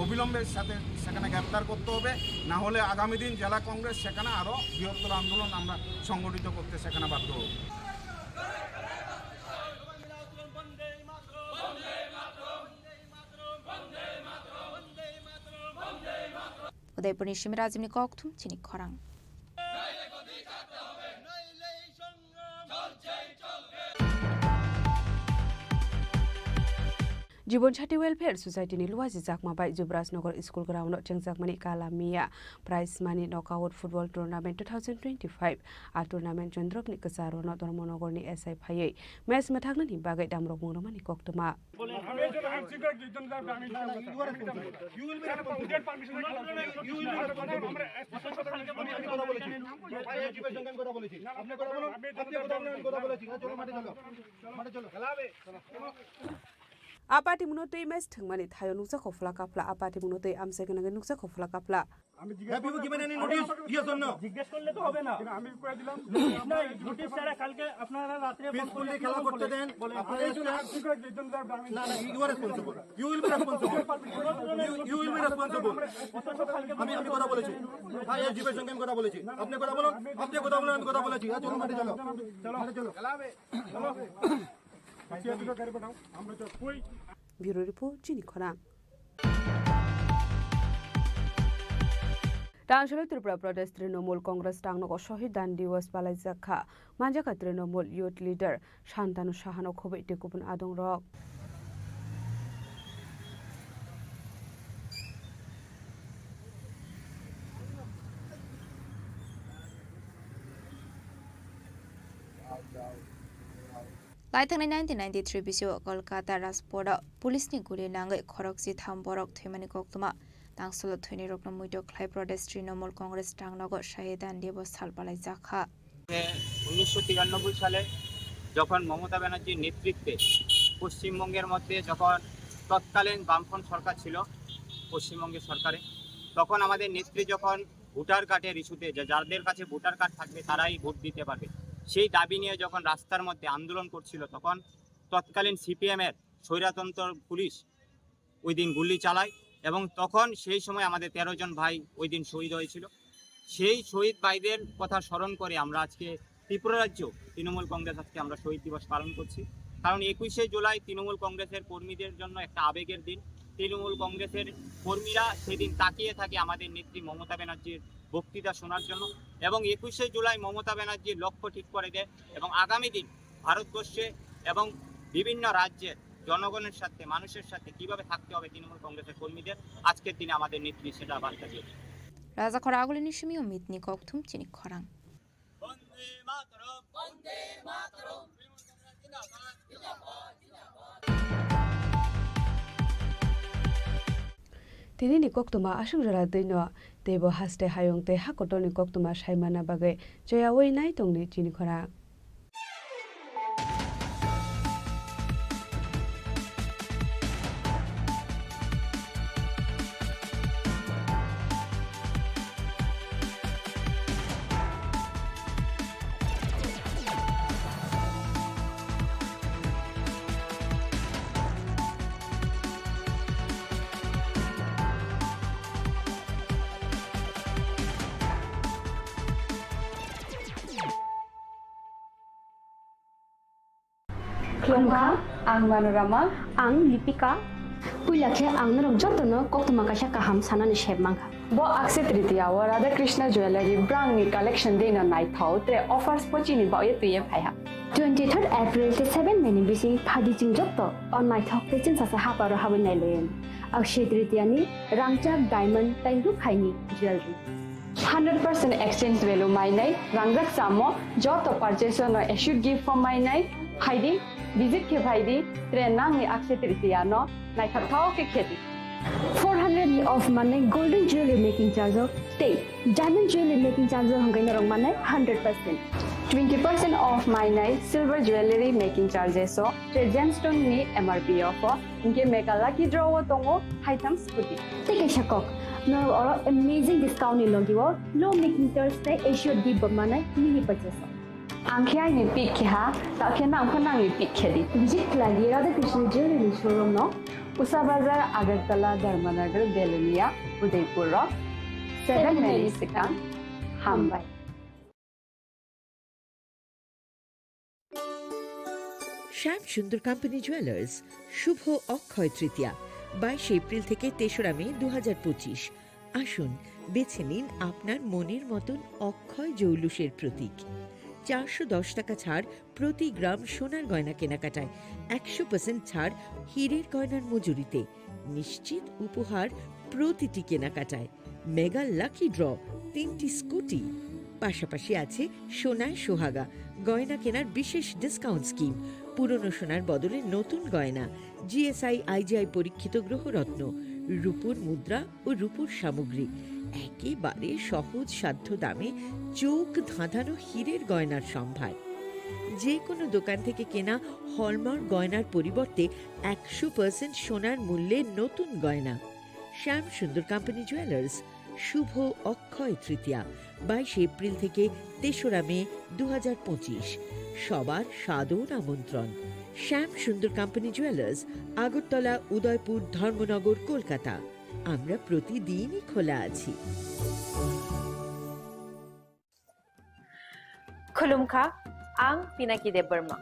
অবিলম্বের সাথে সেখানে গ্রেপ্তার করতে হবে, না হলে আগামী দিন জেলা কংগ্রেস সেখানে আরও বৃহত্তর আন্দোলন আমরা সংগঠিত করতে সেখানে বাধ্য হব। Udaipurni Simirajimni kokthum chini khorang. Jibon Sati Welfare Society ni luaji jakma bai Jubraj Nagar School Ground o chengjakmani Kala Miya Prize Money Knockout Football Tournament two thousand twenty-five. A tournament Chondropni kwcharo no Dharmanagar ni S I phaiwi match mwthaknani bagwi damrok mung rwmani koktwma. আমি একজন আনসিক একজন যাবে, আমি না, না, you are responsible. You will be responsible. You will be responsible. আমি, আমি কথা বলেছি। আমি এর জীবনের সঙ্গে আমি কথা বলেছি। আপনি কথা বলুন, আপনি কথা বলুন, আমি কথা বলেছি। হ্যাঁ, চলো, মাঠে চলো। মাঠে চলো। Apati muno twi match thwngmani thaio nukjakha phla kaphla. Apati muno twi amchai gwnangwi nukjakha phla kaphla. আমি জিজ্ঞেস Have you করলে given any notice? Yes or no? জিজ্ঞেস করলে তো হবে না। কিন্তু আমি কয়ে দিলাম নোটিশ নাই, নোটিশ ছাড়া কালকে আপনারা রাত্রে Peacefully খেলা করতে দেন। বলে, আপনারা এই জন্য আনসিক একজন যাবে, আমি না, না, you are responsible. You will be responsible. You, you will be responsible. অথচ কালকে আমি, আমি কথা বলেছি। হ্যাঁ, এর জীবনের সঙ্গে আমি কথা বলেছি। আপনি কথা বলুন, আপনি কথা বলুন, আমি কথা বলেছি। হ্যাঁ, চলো, মাঠে চলো। চলো। মাঠে চলো। Bureau report, chini khorang. Tangshalo Tripura Pradesh Trinamool Congress tangnogo Shahid Dan Diwas palaijak kha. Manjakha Trinamool Youth Leader Shantanu Sahano khobwi tei kubun adongrok. Laithangnai nineteen ninety-three bisio Kolkata Rajporo police ni guli nangwi khorokchi tham borok thwimani koktwma. Tangsalo thwinirokno muito khlai Pradesh Trinamool Congress tangnogo Shahid Dan Diwas sal palaijak kha. উনিশশো তিরানব্বই সালে যখন মমতা ব্যানার্জির নেতৃত্বে পশ্চিমবঙ্গের মধ্যে যখন তৎকালীন বামফ্রন্ট সরকার ছিল পশ্চিমবঙ্গের সরকারে, তখন আমাদের নেত্রী যখন ভোটার কার্ডের ইস্যুতে, যে যাদের কাছে ভোটার কার্ড থাকবে তারাই ভোট দিতে পারবে, সেই দাবি নিয়ে যখন রাস্তার মধ্যে আন্দোলন করছিল, তখন তৎকালীন সিপিএম এর স্বৈরতন্ত্র পুলিশ ওই দিন গুলি চালায় এবং তখন সেই সময় আমাদের তেরো জন ভাই ওই দিন শহীদ হয়েছিল। সেই শহীদ ভাইদের কথা স্মরণ করে আমরা আজকে ত্রিপুরা রাজ্য তৃণমূল কংগ্রেস আজকে আমরা শহীদ দিবস পালন করছি। কারণ একুশে জুলাই তৃণমূল কংগ্রেসের কর্মীদের জন্য একটা আবেগের দিন। তৃণমূল কংগ্রেসের কর্মীরা সেদিন তাকিয়ে থাকে আমাদের নেত্রী মমতা ব্যানার্জির বক্তৃতা শোনার জন্য। এবং একুশে জুলাই মমতা ব্যানার্জি লক্ষ্য ঠিক করে দেয় এবং আগামী দিন ভারতবর্ষে এবং বিভিন্ন রাজ্যের জনগণের সাথে, মানুষের সাথে কিভাবে থাকতে হবে তৃণমূল কংগ্রেসের কর্মীদের, আজকের দিনে আমাদের নেত্রী সেটা বার্তা দিয়েছে। Raja khorang agulini simi o mitni kokthum chini khorang. Tini ni koktwma aswk jora twi no teibo haste hayung tei ha kotor ni koktwma sai manna bagwi choyaui nai tongdi chini khorang. Khulumkha, ang Manorama. Ang Lipika. Puila khe ang norok jotono koktwma kaisa kaham sanani sep mankha. Bo Akshaya Tritiya o Radha Krishna Jewellery brangni collection deino naithok, tre offers bo chini baoye twiye phaiha. Twenty third April tei seven May ni bising phaidi chwng jotto o naithok tei chwngsasa haparo habwi nailayan. Akshaya Tritiya ni rangchak diamond tei rukhaini jewelry. Hundred percent exchange value mainai, rangjak samo joto purchase no assured gift form mainai, phaidi, visit khe phaidi, tre nangni Akshaya Tritiya no naithok thao khe khedi. Four hundred ni off manai golden jewelry making charge o tei diamond jewelry making charge o hwnkhai norok manai hundred percent. Twenty percent off mainai silver jewelry making charges o tre gemstone ni M R P off o, hinkhe mega lucky draw o tongo haitham scooty. Tei kaisa kok, norok oro amazing discount ni logi o low making charge tei assured gift bo manai mini purchase o. Ang khe aini pick khe ha, ta khe nang pho nangni pick khe di. Visit khlai di Radha Krishna Jewelry ni showroom no. Usa Bazar, Agartala, Dharmanagar, Belonia, Udaipur rok. Seven May ni swkang. Hambai. শ্যাম Sundar company jewellers, শুভ অক্ষয় তৃতীয়া, বাইশে এপ্রিল থেকে তেসরা মে দু হাজার পঁচিশ। আসুন, বেছে নিন আপনার মনের মতন অক্ষয় জৌলুসের প্রতীক। চারশো দশ টাকা ছাড় প্রতি গ্রাম সোনার গয়না কেনাকাটায়, একশো পার্সেন্ট ছাড় হীরের গয়নার মজুরিতে, নিশ্চিত উপহার প্রতিটি কেনাকাটায়, মেগা লাকি ড্র, তিনটি স্কুটি, পাশাপাশি আছে সোনায় সোহাগা, গয়না কেনার বিশেষ ডিসকাউন্ট স্কিম, পুরনো সোনার বদলে নতুন গয়না, G S I I G I পরীক্ষিত গ্রহরত্ন, রূপোর মুদ্রা ও রূপোর সামগ্রী, একেবারে সহজ সাধ্য দামে চোখ ধাঁধানো হীরের গয়নার সম্ভার। যে কোনো দোকান থেকে কেনা হলমার্ক গয়নার পরিবর্তে একশো পার্সেন্ট সোনার মূল্যে নতুন গয়না। শ্যাম সুন্দর কোম্পানি জুয়েলার্স, শুভ অক্ষয় তৃতীয়া, বাইশে এপ্রিল থেকে তেসরা মে দু হাজার পঁচিশ। সবার সাদর আমন্ত্রণ। শ্যাম সুন্দর কোম্পানি জুয়েলার্স, আগরতলা, উদয়পুর, ধর্মনগর, কলকাতা। আমরা প্রতিদিনই খোলা আছি। Khulumkha, ang Pinaki Debbarma.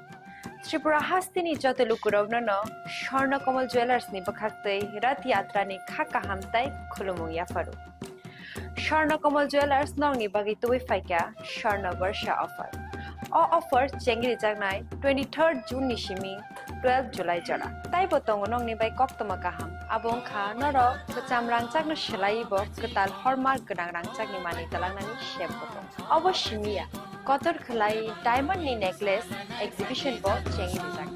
Tripura hasteni joto lukurokno no Swarna Kamal Jewellers ni bwkhaktwi Rath Yatra ni kha kaham tai khulumung yapharu. Swarna Kamal Jewellers nokni bagwi tubui phaikha Swarna Barsha offer. O offer chengri jaknai twenty third June ni simi twelve July jora. Taibo tongo nokni bai koktwma kaham. Abo wngkha norok kwcham rangchakno swlaiwi bo kwtal hallmark gwnang rangchakni manwi twlangnani sep bo tongo. Obo simi ya, kotor khwlai diamond ni necklace exhibition bo chengwi rijak.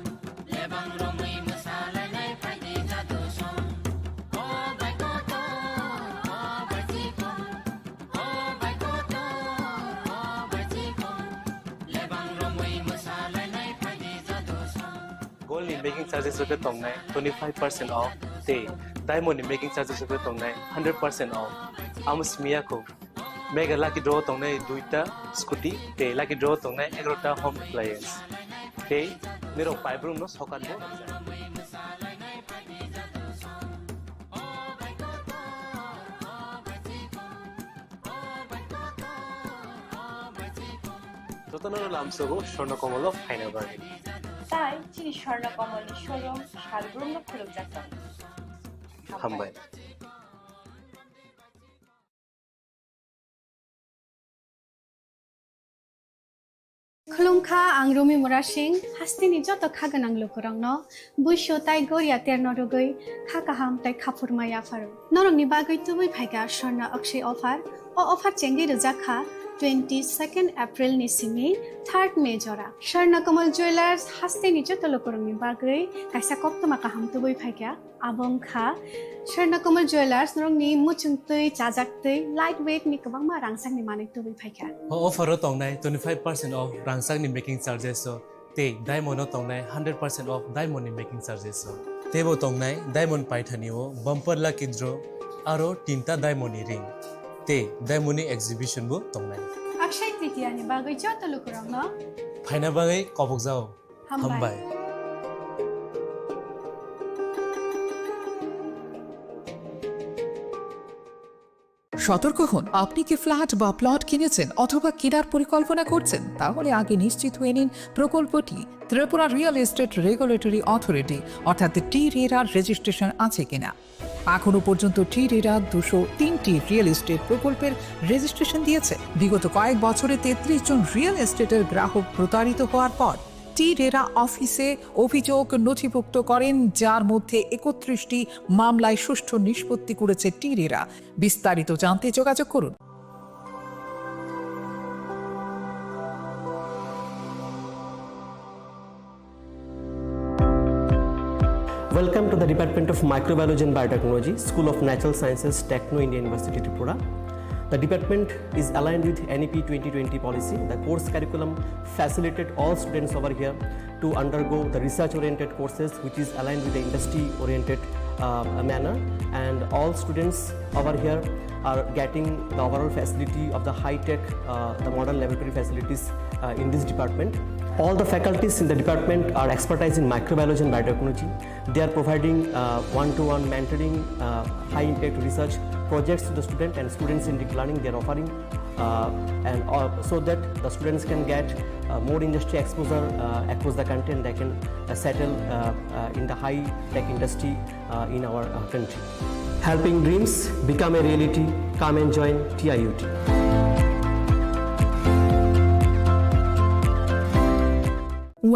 Gold ni making charges rok khe tongnai twenty five percent off tei diamond ni making charges rok khe tongnai hundred percent off. Amo simi ya kho. Mega lucky draw tongnai duita scooty tei lucky draw tongnai egarota home appliance. Tei nirok paibrung no sokat bo. Jotono lamsogo Swarna Kamal o phaina bagwi. Tai chini Swarna Kamal ni showroom salbrumno khulumjak tongo. Hambai. Khulumkha, ang Rumi Murasing, hasteni joto kha gwnang lukurokno buisu tai goria terno rwgwi kha kaham tai kha phurma yapharo. Norokni bagwi tubui phaikha Swarna Akshay offer. O offer chengwi rwjak kha twenty second April ni simi third May jora. Swarna Kamal Jewellers hasteni joto lukurokni bagwi kaisa koktwma kaham tubui phaikha. Abo wngkha Swarna Kamal Jewellers, norokni muchungtwi, chajaktwi, light weight ni kwbangma rangchakni manwi tubui phaikha. O offer o tongnai twenty five percent off rangchakni making charges o tei diamond o tongnai hundred percent off diamond ni making charges o. Teibo tongnai diamond paithani o bumper lucky draw aro tinta diamond ni ring tei diamond ni exhibition bo tongnai. Akshay Tritiya ni bagwi joto lukurokno phaina bagwi kobokjao. Hambai. Hambai. সতর্ক হন, আপনি কি ফ্ল্যাট বা প্লট কিনেছেন অথবা কেনার পরিকল্পনা করছেন? তাহলে আগে নিশ্চিত হয়ে নিন প্রকল্পটি Tripura real estate regulatory authority অর্থাৎ টি রেরার রেজিস্ট্রেশন আছে কিনা। এখনো পর্যন্ত টি রেরা দুশো তিনটি রিয়েল এস্টেট প্রকল্পের রেজিস্ট্রেশন দিয়েছে। বিগত কয়েক বছরে তেত্রিশ জন রিয়েল এস্টেটের গ্রাহক প্রতারিত হওয়ার পর টি রেরা অফিসে অভিযোগ নথিভুক্ত করেন, যার মধ্যে একত্রিশটি মামলায় সুষ্ঠু নিষ্পত্তি করেছে টি রেরা। বিস্তারিত জানতে যোগাযোগ করুন। Welcome to the Department of Microbiology and Biotechnology, School of Natural Sciences, Techno India University, Tripura. The department is aligned with N E P twenty twenty policy. The course curriculum facilitate all students over here to undergo the research-oriented courses, which is aligned with the industry-oriented, uh, manner. And all students over here are getting the overall facility of the high-tech, uh, the modern laboratory facilities, uh, in this department. All the faculties in the department are expertise in microbiology and biotechnology. They are providing, uh, one-to-one mentoring, uh, high-impact research projects to the student and students in deep learning. They are offering, uh, and, uh, so that the students can get, uh, more industry exposure, uh, across the country, and they can, uh, settle, uh, uh, in the high-tech industry, uh, in our, uh, country. Helping dreams become a reality. Come and join T I U T.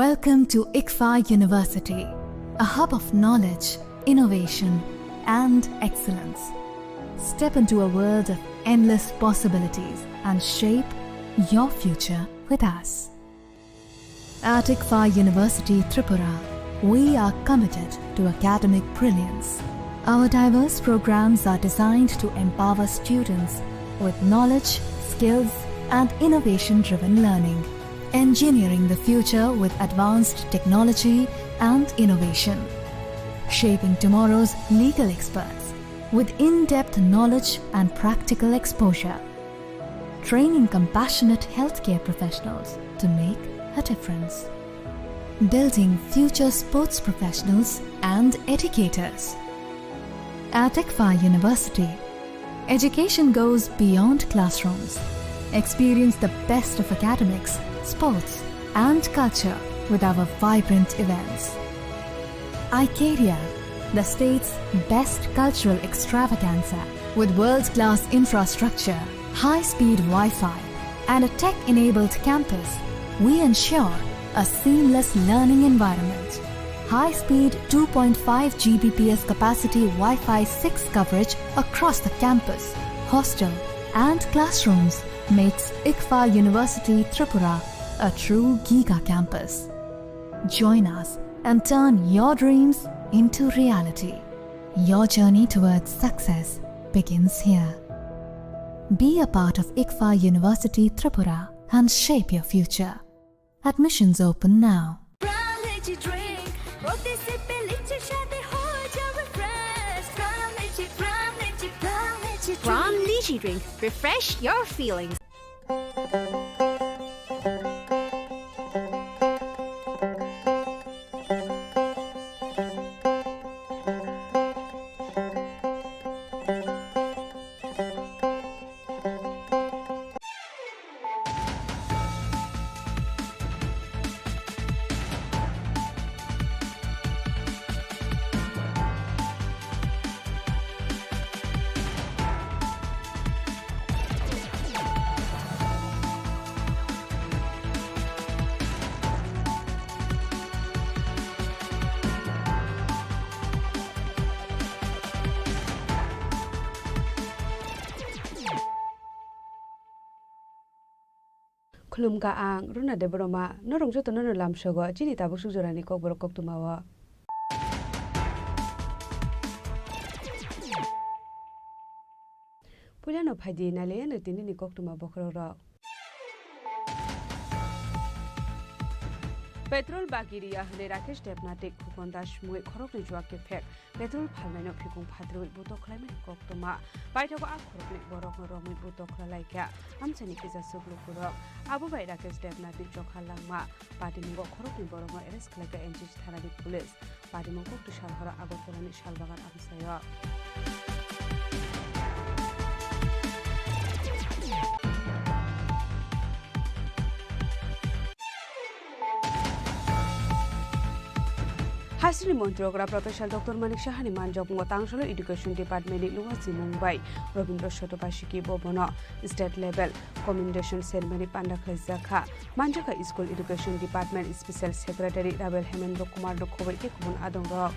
Welcome to ICFAI University, a hub of knowledge, innovation, and excellence. Step into a world of endless possibilities and shape your future with us. At ICFAI University Tripura, we are committed to academic brilliance. Our diverse programs are designed to empower students with knowledge, skills, and innovation-driven learning, engineering the future with advanced technology and innovation, shaping tomorrow's legal experts with in-depth knowledge and practical exposure, training compassionate healthcare professionals to make a difference, building future sports professionals and educators. At ICFAI University, education goes beyond classrooms. Experience the best of academics, sports, and culture with our vibrant events. Icaria, the state's best cultural extravaganza, with world-class infrastructure, high-speed Wi-Fi, and a tech-enabled campus, we ensure a seamless learning environment. High-speed two point five G B P S capacity Wi-Fi six coverage across the campus, hostel, and classrooms makes ICFAI University Tripura a true giga campus. Join us and turn your dreams into reality. Your journey towards success begins here. Be a part of ICFAI University Tripura and shape your future. Admissions open now. Pram Lychee Drink। रोटी से पे लीची शादी हो जावे fresh। Pram Lychee, Pram Lychee, Pram Lychee Drink। Pram Lychee Drink। Refresh your feelings। Khulumkha ang Runa Debbarma, norok jotono no lamsogo chini tabuk suk jorani kokborok koktwmao. Puilano phaidi nailaiano tinini koktwma bokhorokrok. Petrol bagi riya hwnwi Rakesh Debnath tei Khukon Das mui khoroknwi chuak kephek. Petrol phalnaino phikung phatrwi butok khlaimani koktwma. Paithago a khoroknwi borokno romwi butok khwlalaikha amchaini kisa swk lukurok. Abo bai Rakesh Debnathni chokha langma patimungo khoroknwi borokno arrest khlaikha N G G thanani police. Patimung kokti salhoro Agartalani salbagan amchaio. Hasteni Montri okra Professor Doctor Manik Sahani manjakmungo Tangsalo Education Department ni Luwa Chimung bai Robindra Sotobasiki bo bono State Level Commendation Ceremony panda khlaijak kha. Manjakha School Education Department Special Secretary Rabel Hemendra Kumar no khoboi tei kubun adongrok.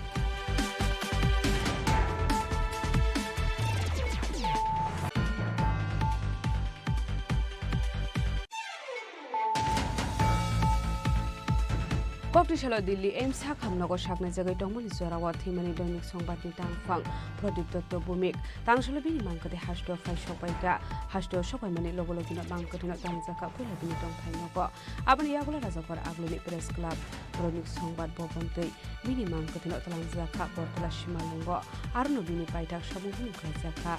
Koktisalo Delhi AIIMS sakham nogo saknai jagwi tongmani jorao thwimani Doinik Songbatni tangphang Pradip Dotto Bhumik. Tangsalo bini mangkwthwi hasteo phai sokpaikha. Hasteo sokpaimani logo logino mangkwthwino tangjakha puila bini tongthai nogo. Aboni yagulo Rajakhor Agulini Press Club, Doinik Songbat Bhavan tei bini mangkwthwino twlangjakha Bortola Simalungo. Arono bini paithak samung hwnwi khlaijakha.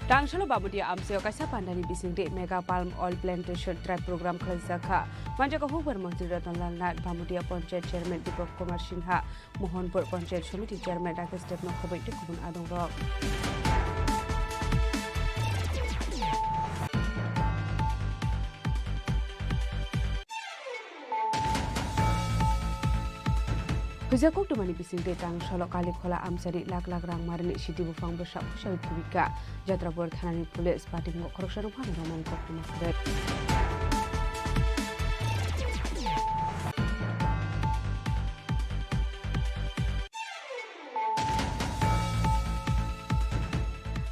Tangsalo Bamudia amchaio kaisa pandani bisingtwi Mega Palm Oil Plantation Drive program khlaijakha. Manjakha hukbar montri Ratan Lal Nath, Bamudia Panchayat Chairman Deepak Kumar Singha, Mohanpur Panchayat Samiti Chairman Rakesh Debno khoboi tei kubun adongrok. Huijak koktumani bisingtwi Tangsalo Kalikhola amchani lakh lakh rang marini sidi buphang bwsa phusawi thubikha. Jatrapur thanani police patimungo khoroksa rwphano romani koktwma kwrwi.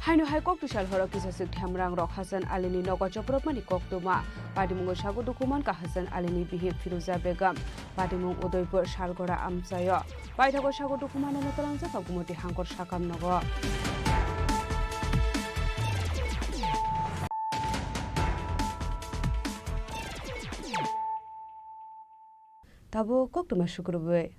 Haino hai koktisal horo kisaswk themrangrok Hasan Alini nogo chopropmani koktwma. Patimungo sago dukhu mankha Hasan Alini bihik Firuza Begum. Patimung Udaipur Salgora amchaio. Paithago sago dukhu manano twlangjak Gumoti hangkor sakam nogo. Tabuk koktwma sukrubwi.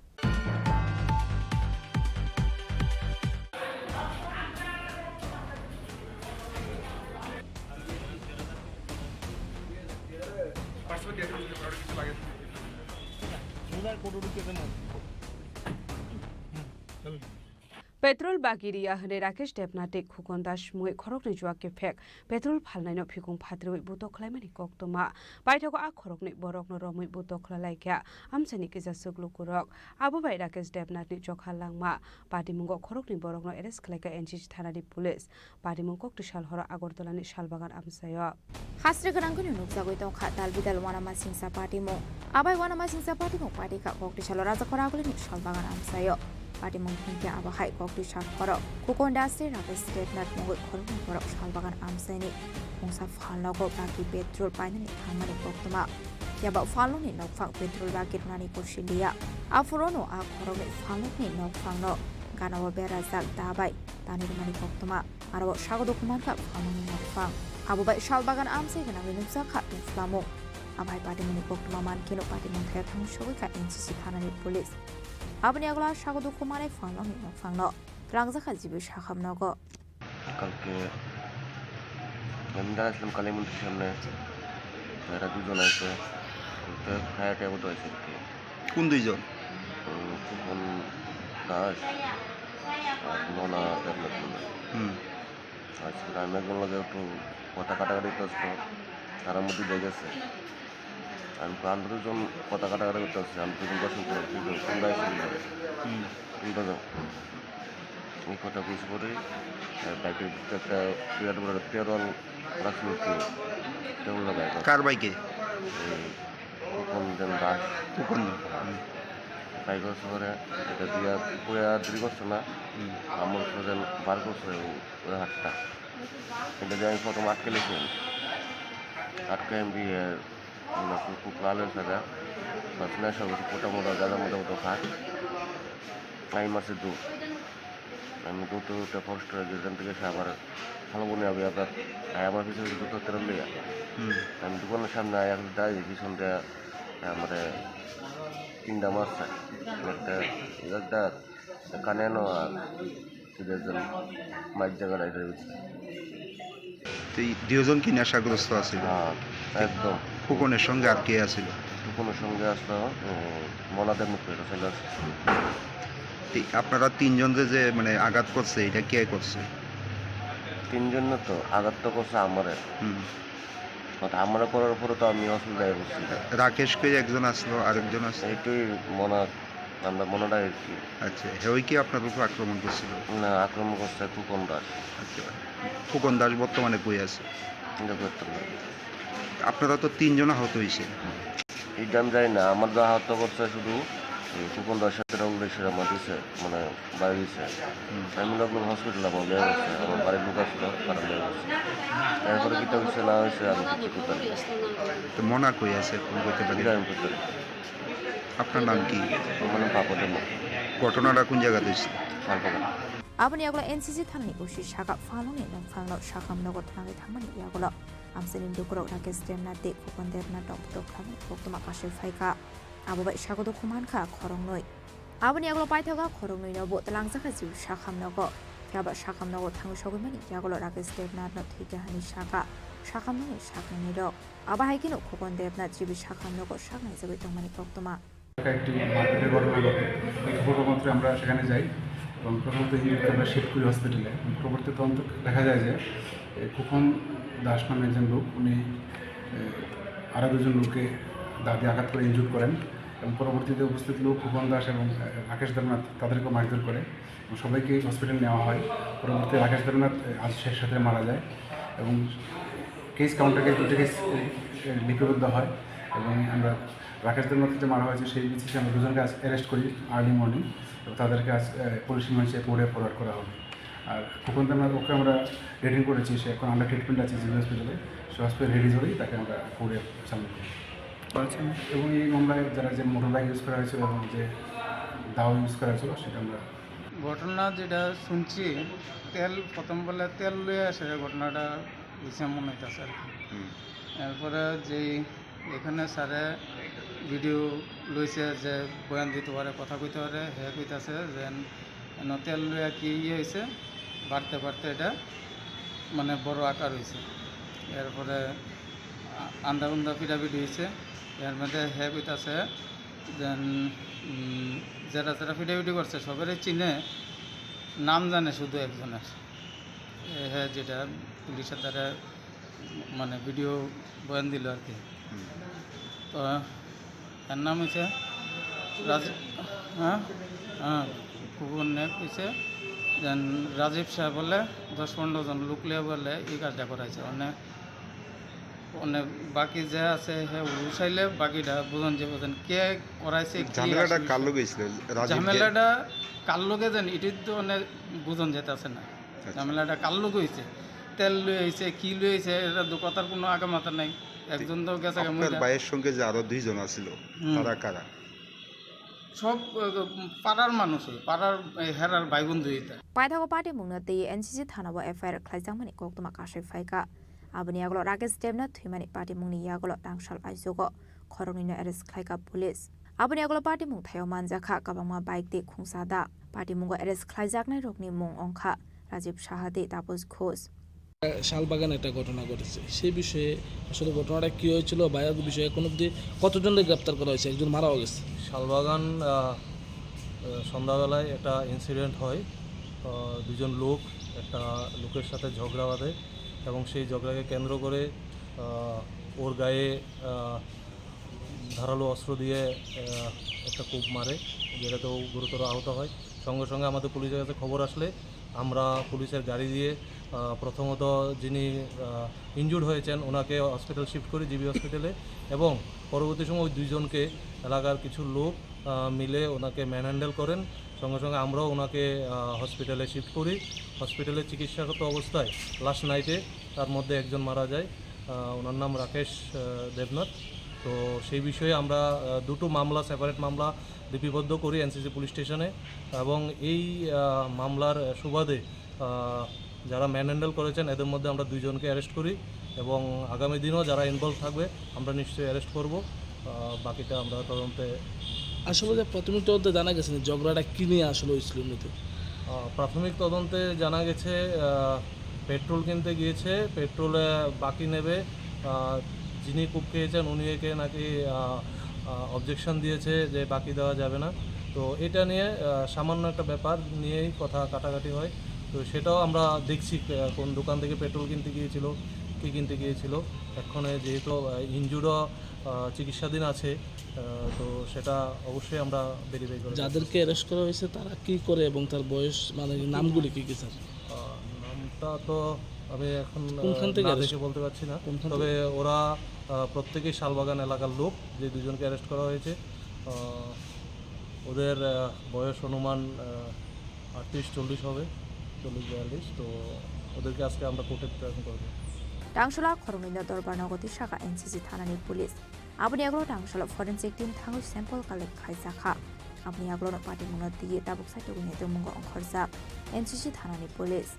Petrol bagi riya hwnwi Rakesh Debnath tei Khukon Das mungwi khoroknwi juak kephek petrol phalnaino phikung phatrwi butok khlaimani koktwma. Paithago a khoroknwi borokno romwi butok khlailaikha amchaini kisaswk lukurok. Abo bai Rakesh Debnathni chokha langma patimungo khoroknwi borokno arrest khlaikha N C C thanani police. Patimung koktisal horo Agartalani Salbagan amchaio. Hasri gwnangkhe nukjagwi tongkha dal bidal uanamasingcha patimung. Abai uanamasingcha patimung patikha koktisalo Rajakhor Agulini Salbagan amchaio. Patimung hinkhe abo hai koktisal horo Khukon Das tei Rakesh Debnath mungwi khoroknwi borok Salbagan amchaini mungsa phalnogo bagi petrol painani thangmani koktwma. Phiya ba phalnokni nokphang petrol bagi rwnani kosiliya. Aphurono a khoroknwi phalnokni nokphangno ganao berajak da bai tani rwmani koktwma. Aro sago dukhu mankha phalnokni nokphang. Abo bai Salbagan amchai gwnangwi nukjakha tongphlamung. Abai patimungni koktwma mankheno patimung thaya thang sogwikha N C C thanani police. Aboni yagulo sago dukhu manai phalnokni nokphangno twlangjakha jibi sakham nogo. কালকে আমি দাঁড়াইছিলাম কালী মন্দির সামনে, এরা দুজন আছে, তো ফায়ার ট্যাবও তো আছে আর কি। কোন দুইজন? উম, ফুকন দাস আর মনা দেবনাথ মন্ডল। হুম। আজকে আমি একজন লগে একটু কথা কাটাকাটি করতো, তার মধ্যে লেগেছে। আমি তো আন্দোলন কথা কাটাকাটি করতে আসছি, আমি দুজন দর্শন করে, দুজন কোনটা এসে দিল? হুম। কোনটা যাও? এই কথা বুঝে পরে, আহ, বাইকের ভিতরে একটা বিরাট বড় তেরোয়াল রাখছিল কি? তেরোয়াল বাইক। কার বাইকে? এই ফুকন দেন দাস। ফুকন দেন। হুম। বাইক হচ্ছে পরে, এটা দিয়ে পুরো দীর্ঘ হচ্ছে না। হুম। আমার হচ্ছে যেন বার করছে ওই, ওই হাতটা। এটা দিয়ে আমি প্রথম আটকে লেছি। আটকে আমি দিয়ে Una kuku kalo sada, masna sabu kuta moda gada moda moda kha. Ai masi du. Ami du tu te post regi jan tege sabar. Halo boni abi abar. Ai amar pichon du tu teram liya. Hmm. Ami dukan samne aya dai pichon de amare tinda masa. Ekta, ekta Kane no আর কি বলছেন, মাইক জায়গা নাই রয়েছে। তো এই দুজন কি নেশাগ্রস্ত আছিল? হ্যাঁ, একদম। ফুকনের সঙ্গে আর কে আছিল? ফুকনের সঙ্গে আসতো, উম, মনাদের মুখে এটা ছেলে আসছে। তি-, আপনারা তিনজন যে, যে মানে আঘাত করছে, এটা কে করছে? তিনজন না তো, আঘাত তো করছে আমারে। হুম। ওটা আমারে করার পরে তো আমি অসুবিধায় পড়ছি। রাকেশ কে একজন আসলো, আরেকজন আসলো। এইটাই মনে হয়, আমরা মনে হয় আর কি। আচ্ছা, হেই কি আপনার উপর আক্রমণ করছিল? না, আক্রমণ করছে ফুকন দাস। আচ্ছা, ফুকন দাস বর্তমানে কই আছে? এটা করতে পারি। আপনারা তো তিনজন আহত হয়েছে। এটা আমি জানি না, আমার যা আহত করছে শুধু এই ফুকন দাসের সাথে রাহুল দাসের আমার দিছে, মানে বাইরে দিছে। হুম। আমি লোক হসপিটাল আমার নিয়ে গেছে, আমার বাড়ির লোক আসলো, তারা নিয়ে গেছে। এরপরে কিতা হয়েছে না হয়েছে আমি কিছু করতে পারি না। তো মনা কই আছে, ফোন করতে পারি? এটা আমি করতে পারি। আপনার নাম কি? আমার নাম পাপা দেব। ঘটনাটা কোন জায়গাতে হয়েছে? Salbagan. Aboni yagulo N C C thanani O C saka phalungni nokphangno sakham nogo thangwi thangmani yagulo amchaini lukurok Rakesh Debnath tei Khukon Debnath rok bwtwk khlaiwi koktwma kasui phaikha. Abo bai sagodo khumankha khoroknwi. Aboni yagulo paithago khoroknwino bo twlangjakha jibu sakham nogo. Phiya ba sakham nogo thangwi sogwimani yagulo Rakesh Debnathno thwikha hwnwi sakha sakham nogni saknwini rok. Abo hai kheno Khukon Debnath jibu sakham nogo saknaijagwi tongmani koktwma. একটা একটি মারপিটের ঘটনা ঘটে। এই খবর মাত্র আমরা সেখানে যাই এবং প্রথমত ইঞ্জুরিকে আমরা শিফট করি হসপিটালে। এবং পরবর্তী তদন্ত দেখা যায় যে এ, খুকন দাস নামে একজন লোক, উনি এ, আরও দুজন লোককে দা দিয়ে আঘাত করে ইনজুর করেন এবং পরবর্তীতে উপস্থিত লোক খুকন দাস এবং এ, রাকেশ দেবনাথ তাদেরকে মারধর করে এবং সবাইকে হসপিটাল নেওয়া হয়। পরবর্তীতে রাকেশ দেবনাথ এ, আজ শেষ রাত্রে মারা যায় এবং কেস কাউন্টারকে দুটো কেস লিপিবদ্ধ হয় এবং আমরা রাকেশ দেবনাথকে যে মারা হয়েছে সেই বেসিসে আমরা দুজনকে আজ অ্যারেস্ট করি আর্লি মর্নিং এবং তাদেরকে আজ এ, পুলিশ রিমান্ডে কোর্টে ফরওয়ার্ড করা হবে। আর খুকন দেবনাথ ওকে আমরা ডিটেইন করেছি, সে এখন আন্ডার ট্রিটমেন্ট আছে জিবি হসপিটালে। সে হসপিটাল রিলিজ হলেই তাকে আমরা কোর্টে সাবমিট করব। আচ্ছা। এবং এই মামলায় যারা যে মোটর বাইক ইউজ করা হয়েছিল এবং যে দাও ইউজ করা হয়েছিল সেটা আমরা ঘটনা যেটা শুনছি, তেল প্রথম বলে তেল লয়ে আসে ঘটনাটা হইছে মনে হইতাছে আর কি। হুম। এরপরে যেই এখানে স্যারে ভিডিও লইছে যে বয়ান দিতে পারে, কথা কইতে পারে, হে কইতাছে যে এন তেল লইয়া কি ইয়ে হইছে, বাড়তে বাড়তে এটা মানে বড় আকার হইছে। এরপরে আ-, আন্দা উন্দা পিটাপিটি হইছে। এর মধ্যে হে কইতাছে যে, উম, যেটা যেটা পিটাপিটি করছে সবেরই চিনে, নাম জানে শুধু একজনের। এ, হে যেটা পুলিশের দ্বারা মানে ভিডিও বয়ান দিল আর কি। হুম। তো এর নাম হইছে রাজ-, হ্যাঁ, হ্যাঁ, খুব অনেক হইছে। যেন রাজীব সাহেব বলে দশ পনেরো জন লোক লিয়ে বলে এই কাজটা করাইছে। মানে, মানে বাকি যে আছে হে উঠাইলে বাকিটা বুঝন যে বুঝন কে করাইছে, কি ঝামেলাটা আসলে কার লগে হইছিল? রাজীব যে ঝামেলাটা কার লগে যেন এটা তো মানে বুঝন যেতে আছে না। আচ্ছা। ঝামেলাটা কার লগে হইছে? তেল লই হইছে, কি লই হইছে, এটা তো কথার কোনো আগামাথা নাই। একজন তো গেছে গা আপনার মইদা। ভাইয়ের সঙ্গে যে আরো দুইজন আছিল, হুম। তারা কারা? সব, আহ, পাড়ার মানুষ, ওই পাড়ার, এই, হেরার ভাই বন্ধু এটা। Paithago party mungno tei N C C thanao F I R khlaijakmani koktwma kasui phaikha. Aboni yagulo Rakesh Debnath thwimani party mungni yagulo rangsal aichugo khoroknwino arrest khlaikha police. Aboni yagulo party mung thaio manjakha kwbangma bike tei khungsa da. Party mungo arrest khlaijaknairokni mung wngkha Rajiv Saha tei Taposh Ghosh. Salbagan একটা ঘটনা ঘটেছে, সেই বিষয়ে আসলে ঘটনাটা কী হয়েছিল বা এর বিষয়ে এখন অবধি কতজনকে গ্রেপ্তার করা হয়েছে? একজন মারাও গেছে। শালবাগান, আহ, আহ, সন্ধ্যাবেলায় একটা ইনসিডেন্ট হয়। আহ, দুজন লোক একটা লোকের সাথে ঝগড়া বাঁধে এবং সেই ঝগড়াকে কেন্দ্র করে, আহ, ওর গায়ে, আহ, ধারালো অস্ত্র দিয়ে, আহ, একটা কোপ মারে, যেটাতে ও গুরুতর আহত হয়। সঙ্গে সঙ্গে আমাদের পুলিশের কাছে খবর আসলে আমরা পুলিশের গাড়ি দিয়ে, আহ, প্রথমত যিনি, আহ, ইনজুর্ড হয়েছেন ওনাকে হসপিটাল শিফট করি, জিবি হসপিটালে, এবং পরবর্তী সময় ওই দুইজনকে এলাকার কিছু লোক, আহ, মিলে ওনাকে ম্যানহ্যান্ডেল করেন। সঙ্গে সঙ্গে আমরাও ওনাকে, আহ, হসপিটালে শিফট করি। হসপিটালে চিকিৎসারত অবস্থায় লাস্ট নাইটে তার মধ্যে একজন মারা যায়। আহ, ওনার নাম রাকেশ, আহ, দেবনাথ। তো সেই বিষয়ে আমরা, আহ, দুটো মামলা, সেপারেট মামলা লিপিবদ্ধ করি এনসিসি পুলিশ স্টেশনে, এবং এই, আহ, মামলার সুবাদে, আহ, যারা ম্যানহ্যান্ডেল করেছেন এদের মধ্যে আমরা দুইজনকে অ্যারেস্ট করি এবং আগামী দিনও যারা ইনভলভ থাকবে আমরা নিশ্চয়ই অ্যারেস্ট করব। আহ, বাকিটা আমরা তদন্তে আসলে যে প্রাথমিক তদন্তে জানা গেছে না ঝগড়াটা কী নিয়ে আসলে হয়েছিল মূলত? আহ, প্রাথমিক তদন্তে জানা গেছে, আহ, পেট্রোল কিনতে গিয়েছে, পেট্রোলে বাকি নেবে। আহ, যিনি কুপ খেয়েছেন উনি একে নাকি, আহ, আহ, অবজেকশন দিয়েছে যে বাকি দেওয়া যাবে না। তো এটা নিয়ে আহ, সামান্য একটা ব্যাপার নিয়েই কথা কাটাকাটি হয়। তো সেটাও আমরা দেখছি আহ, কোন দোকান থেকে পেট্রোল কিনতে গিয়েছিল, কী কিনতে গিয়েছিল। এক্ষণে যেহেতু ইনজুরও চিকিৎসাধীন আছে, আহ, তো সেটা অবশ্যই আমরা ভেরিফাই করে দেখব। যাদেরকে অ্যারেস্ট করা হয়েছে তারা কি করে এবং তার বয়স, মানে নামগুলি কি কি, স্যার? আহ, নামটা তো আমি এখন আহ, কোনখান থেকে না arrest? দেখে বলতে পারছি না। কোনখান তবে ওরা আহ, প্রত্যেকেই শালবাগান এলাকার লোক, যে দুজনকে অ্যারেস্ট করা হয়েছে। আহ, ওদের আহ, বয়স অনুমান আহ, আটত্রিশ চল্লিশ হবে, চল্লিশ বিয়াল্লিশ। তো ওদেরকে আজকে আমরা কোর্টে প্রেরণ করবো। Tangshula khoroknwino dorbar nogo twi saka N C C thanani police. Aboni yagulo Tangshula forensic team thangwi sample collect khlaijakha. Aboni yagulono patimungno twiwi tabuk saitugwini tongmungo ongkhorjak N C C thanani police.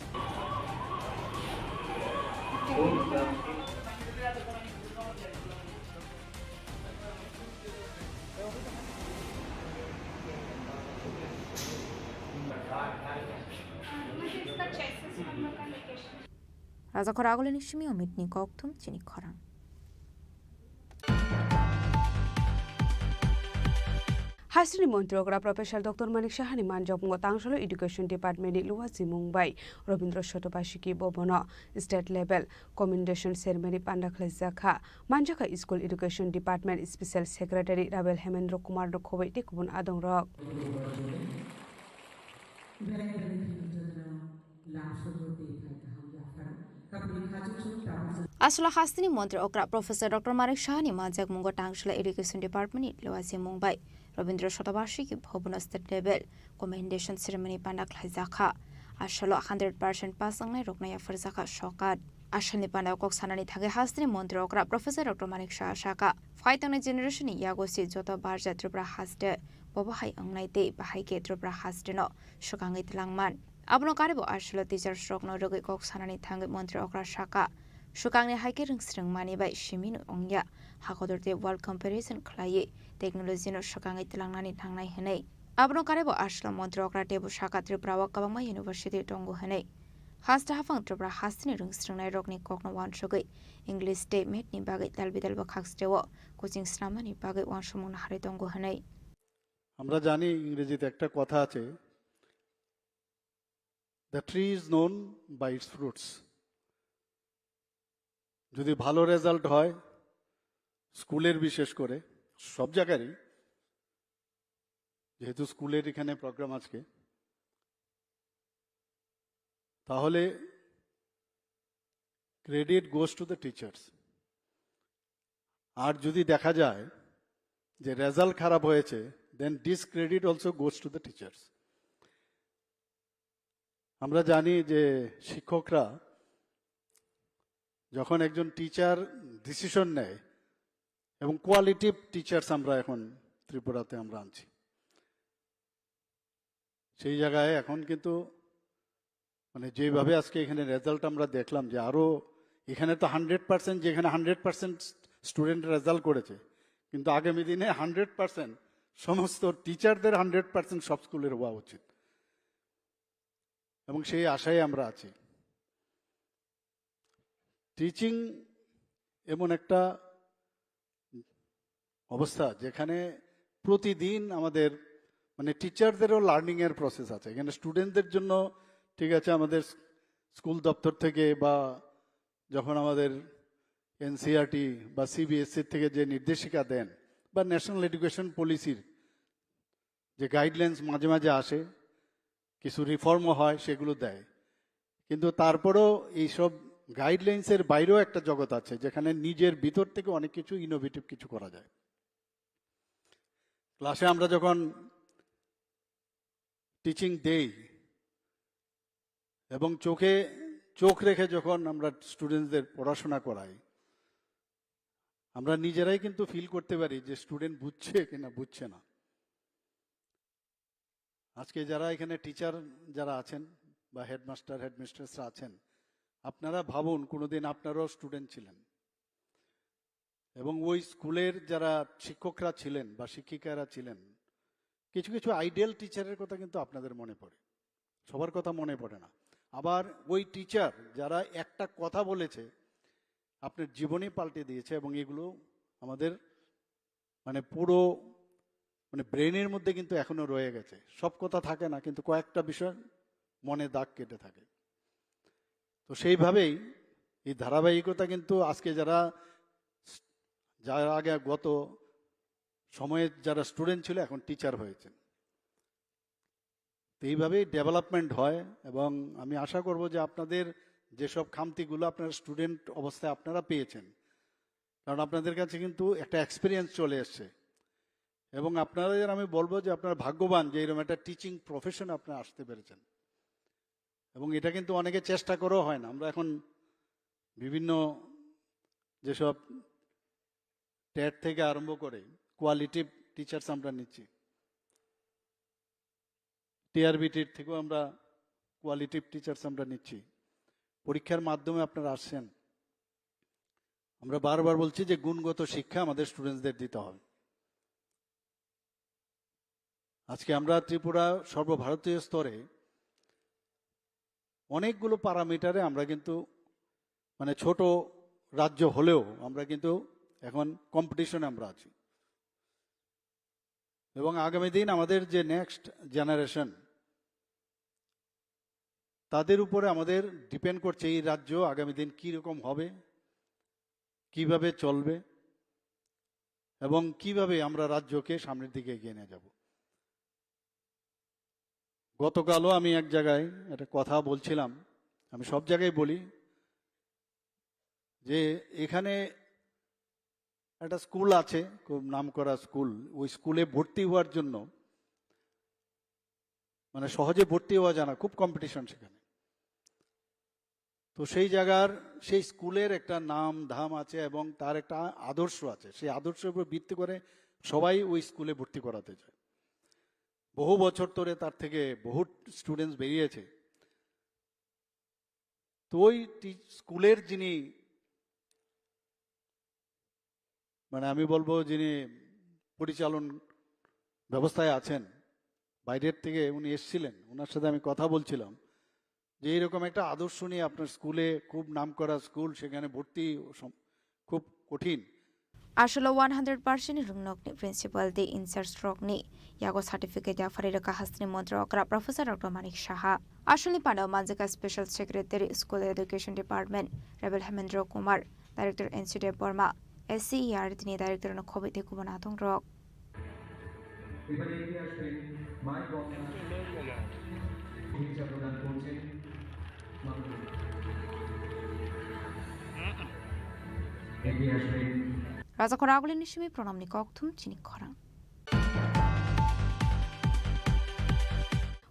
Rajakhor agulini simi Omitni kokthum chini khorang. Hasteni montri okra Professor Doctor Manik Sahani manjakmungo Tangsholo Education Department ni luwa simung bai Robindra Sotobasiki Bhobono state level commendation ceremony panda khlaijakha. Manjakha School Education Department Special Secretary Rabel Hemendra Kumar no khoboi tei kubun adongrok. Aswla hasteni montri okra Professor Doctor Manik Sahani manjakmungo Tangsholo Education Department ni luwa simung bai Robindra Sotobasiki Bhobono state level commendation ceremony panda khlaijakha. Aswlo hundred percent pass wngnai rokno yapharjakha sokat. Aswlni panda kok sanani thangwi hasteni montri okra Professor Doctor Manik Saha saka, phai tangnai generation ni yago se joto barja Tripura haste bobo hai wngnai tei bahai khe Tripura haste no swkangwi twlangman. Abono karibo aswlo teachers rokno rwgwi kok sanani thangwi montri okra saka, swkangni hai khe rwngsrwng mani bai simi no wngya, hakotor tei world comparison khlaiwi technology no swkangwi twlangnani nangnai hwnwi. Abono karibo aswlo montri okra teibo saka Tripura o kwbangma university tongo hwnwi. Haste haphang Tripura hasteni rwngsrwngnai rokni kokno uansugwi English tei math ni bagwi dalbidalbo khakchireo coaching snamnani bagwi uansukmung naharwi tongo hwnwi. আমরা জানি ইংরেজিতে একটা কথা আছে, "The tree is known by its fruits।" যদি ভালো রেজাল্ট হয় স্কুলের, বিশেষ করে সব জায়গারই, যেহেতু স্কুলের এখানে প্রোগ্রাম আজকে, তাহলে credit goes to the teachers। আর যদি দেখা যায় যে রেজাল্ট খারাপ হয়েছে, then discredit also goes to the teachers। আমরা জানি যে শিক্ষকরা যখন একজন টিচার ডিসিশন নেয়, এবং কোয়ালিটিভ টিচার্স আমরা এখন ত্রিপুরাতে আমরা আনছি, সেই জায়গায় এখন কিন্তু মানে যেভাবে আজকে এখানে রেজাল্ট আমরা দেখলাম যে আরও এখানে তো হান্ড্রেড পার্সেন্ট, যেখানে হান্ড্রেড পার্সেন্ট স্টুডেন্ট রেজাল্ট করেছে, কিন্তু আগামী দিনে হান্ড্রেড পার্সেন্ট সমস্ত টিচারদের হান্ড্রেড পার্সেন্ট সব স্কুলের হওয়া উচিত, এবং সেই আশায় আমরা আছি। টিচিং এমন একটা অবস্থা যেখানে প্রতিদিন আমাদের মানে টিচারদেরও লার্নিংয়ের প্রসেস আছে। এখানে স্টুডেন্টদের জন্য ঠিক আছে, আমাদের স্কুল দপ্তর থেকে বা যখন আমাদের এনসিইআরটি বা সিবিএসসি থেকে যে নির্দেশিকা দেন বা ন্যাশনাল এডুকেশন পলিসির যে গাইডলাইন্স মাঝে মাঝে আসে, কিছু রিফর্মও হয়, সেগুলো দেয়, কিন্তু তারপরেও এইসব গাইডলাইন্সের বাইরেও একটা জগৎ আছে যেখানে নিজের ভিতর থেকে অনেক কিছু ইনোভেটিভ কিছু করা যায়। ক্লাসে আমরা যখন টিচিং দেই এবং চোখে চোখ রেখে যখন আমরা স্টুডেন্টসদের পড়াশোনা করাই, আমরা নিজেরাই কিন্তু ফিল করতে পারি যে স্টুডেন্ট বুঝছে কিনা বুঝছে না। আজকে যারা এখানে টিচার যারা আছেন বা হেডমাস্টার হেডমিস্ট্রেসরা আছেন, আপনারা ভাবুন কোনোদিন আপনারাও স্টুডেন্ট ছিলেন, এবং ওই স্কুলের যারা শিক্ষকরা ছিলেন বা শিক্ষিকারা ছিলেন, কিছু কিছু আইডিয়াল টিচারের কথা কিন্তু আপনাদের মনে পড়ে, সবার কথা মনে পড়ে না। আবার ওই টিচার যারা একটা কথা বলেছে আপনার জীবনই পাল্টে দিয়েছে, এবং এগুলো আমাদের মানে পুরো মানে ব্রেনের মধ্যে কিন্তু এখনো রয়ে গেছে। সব কথা থাকে না, কিন্তু কয়েকটা বিষয় মনে দাগ কেটে থাকে। তো সেইভাবেই এই ধারাবাহিকতা কিন্তু আজকে যারা, যারা আগে গত সময়ে যারা স্টুডেন্ট ছিল, এখন টিচার হয়েছেন। তো এইভাবেই ডেভেলপমেন্ট হয়, এবং আমি আশা করব যে আপনাদের যেসব খামতিগুলো আপনারা স্টুডেন্ট অবস্থায় আপনারা পেয়েছেন, কারণ আপনাদের কাছে কিন্তু একটা এক্সপিরিয়েন্স চলে এসছে, এবং আপনাদের আমি বলবো যে আপনারা ভাগ্যবান যে এরকম একটা টিচিং প্রফেশন আপনারা আসতে পেরেছেন। এবং এটা কিন্তু অনেকে চেষ্টা করেও হয় না। আমরা এখন বিভিন্ন যেসব টেট থেকে আরম্ভ করে কোয়ালিটিভ টিচার্স আমরা নিচ্ছি, টিআরবিটির থেকেও আমরা কোয়ালিটিভ টিচার্স আমরা নিচ্ছি। পরীক্ষার মাধ্যমে আপনারা আসছেন। আমরা বারবার বলছি যে গুণগত শিক্ষা আমাদের স্টুডেন্টসদের দিতে হবে। আজকে আমরা ত্রিপুরা সর্বভারতীয় স্তরে অনেকগুলো প্যারামিটারে আমরা কিন্তু, মানে, ছোট রাজ্য হলেও আমরা কিন্তু এখন কম্পিটিশনে আমরা আছি। এবং আগামী দিন আমাদের যে নেক্সট জেনারেশন, তাদের উপরে আমাদের ডিপেন্ড করছে এই রাজ্য আগামী দিন কী রকম হবে, কিভাবে চলবে এবং কিভাবে আমরা রাজ্যকে সামনের দিকে এগিয়ে নিয়ে যাব। গতকালও আমি এক জায়গায় একটা কথা বলছিলাম, আমি সব জায়গায় বলি যে এখানে একটা স্কুল আছে, খুব নামকরা স্কুল, ওই স্কুলে ভর্তি হওয়ার জন্য, মানে, সহজে ভর্তি হওয়া যায় না, খুব কম্পিটিশন সেখানে। তো সেই জায়গার, সেই স্কুলের একটা নাম ধাম আছে এবং তার একটা আদর্শ আছে। সেই আদর্শের উপর ভিত্তি করে সবাই ওই স্কুলে ভর্তি করাতে চায়। বহু বছর ধরে তার থেকে বহু স্টুডেন্টস বেরিয়েছে। তো ওই টি-, স্কুলের যিনি, মানে, আমি বলবো, যিনি পরিচালন ব্যবস্থায় আছেন, বাইরের থেকে উনি এসেছিলেন, ওনার সাথে আমি কথা বলছিলাম যে এইরকম একটা আদর্শ নিয়ে আপনার স্কুলে, খুব নামকরা স্কুল, সেখানে ভর্তি সম-, খুব কঠিন। Asolo one hundred percent ni rwngnokni principal tei in-charge rokni yago certificate yapharwi rwkha hasteni montri okra Professor Doctor Manik Saha. Asolni pandao manjakha Special Secretary School Education Department Rebel Hemendra Kumar, Director N C Debbarma, S C E R T ni Director no khobwi tei kubun adong rok. এবারে এগিয়ে আসবেন মায়ের বন্দনা। ভূমিকা প্রদান করছেন মাননীয়। এগিয়ে আসবেন। Rajakhor Agulini simi pranamni kokthum chini khorang.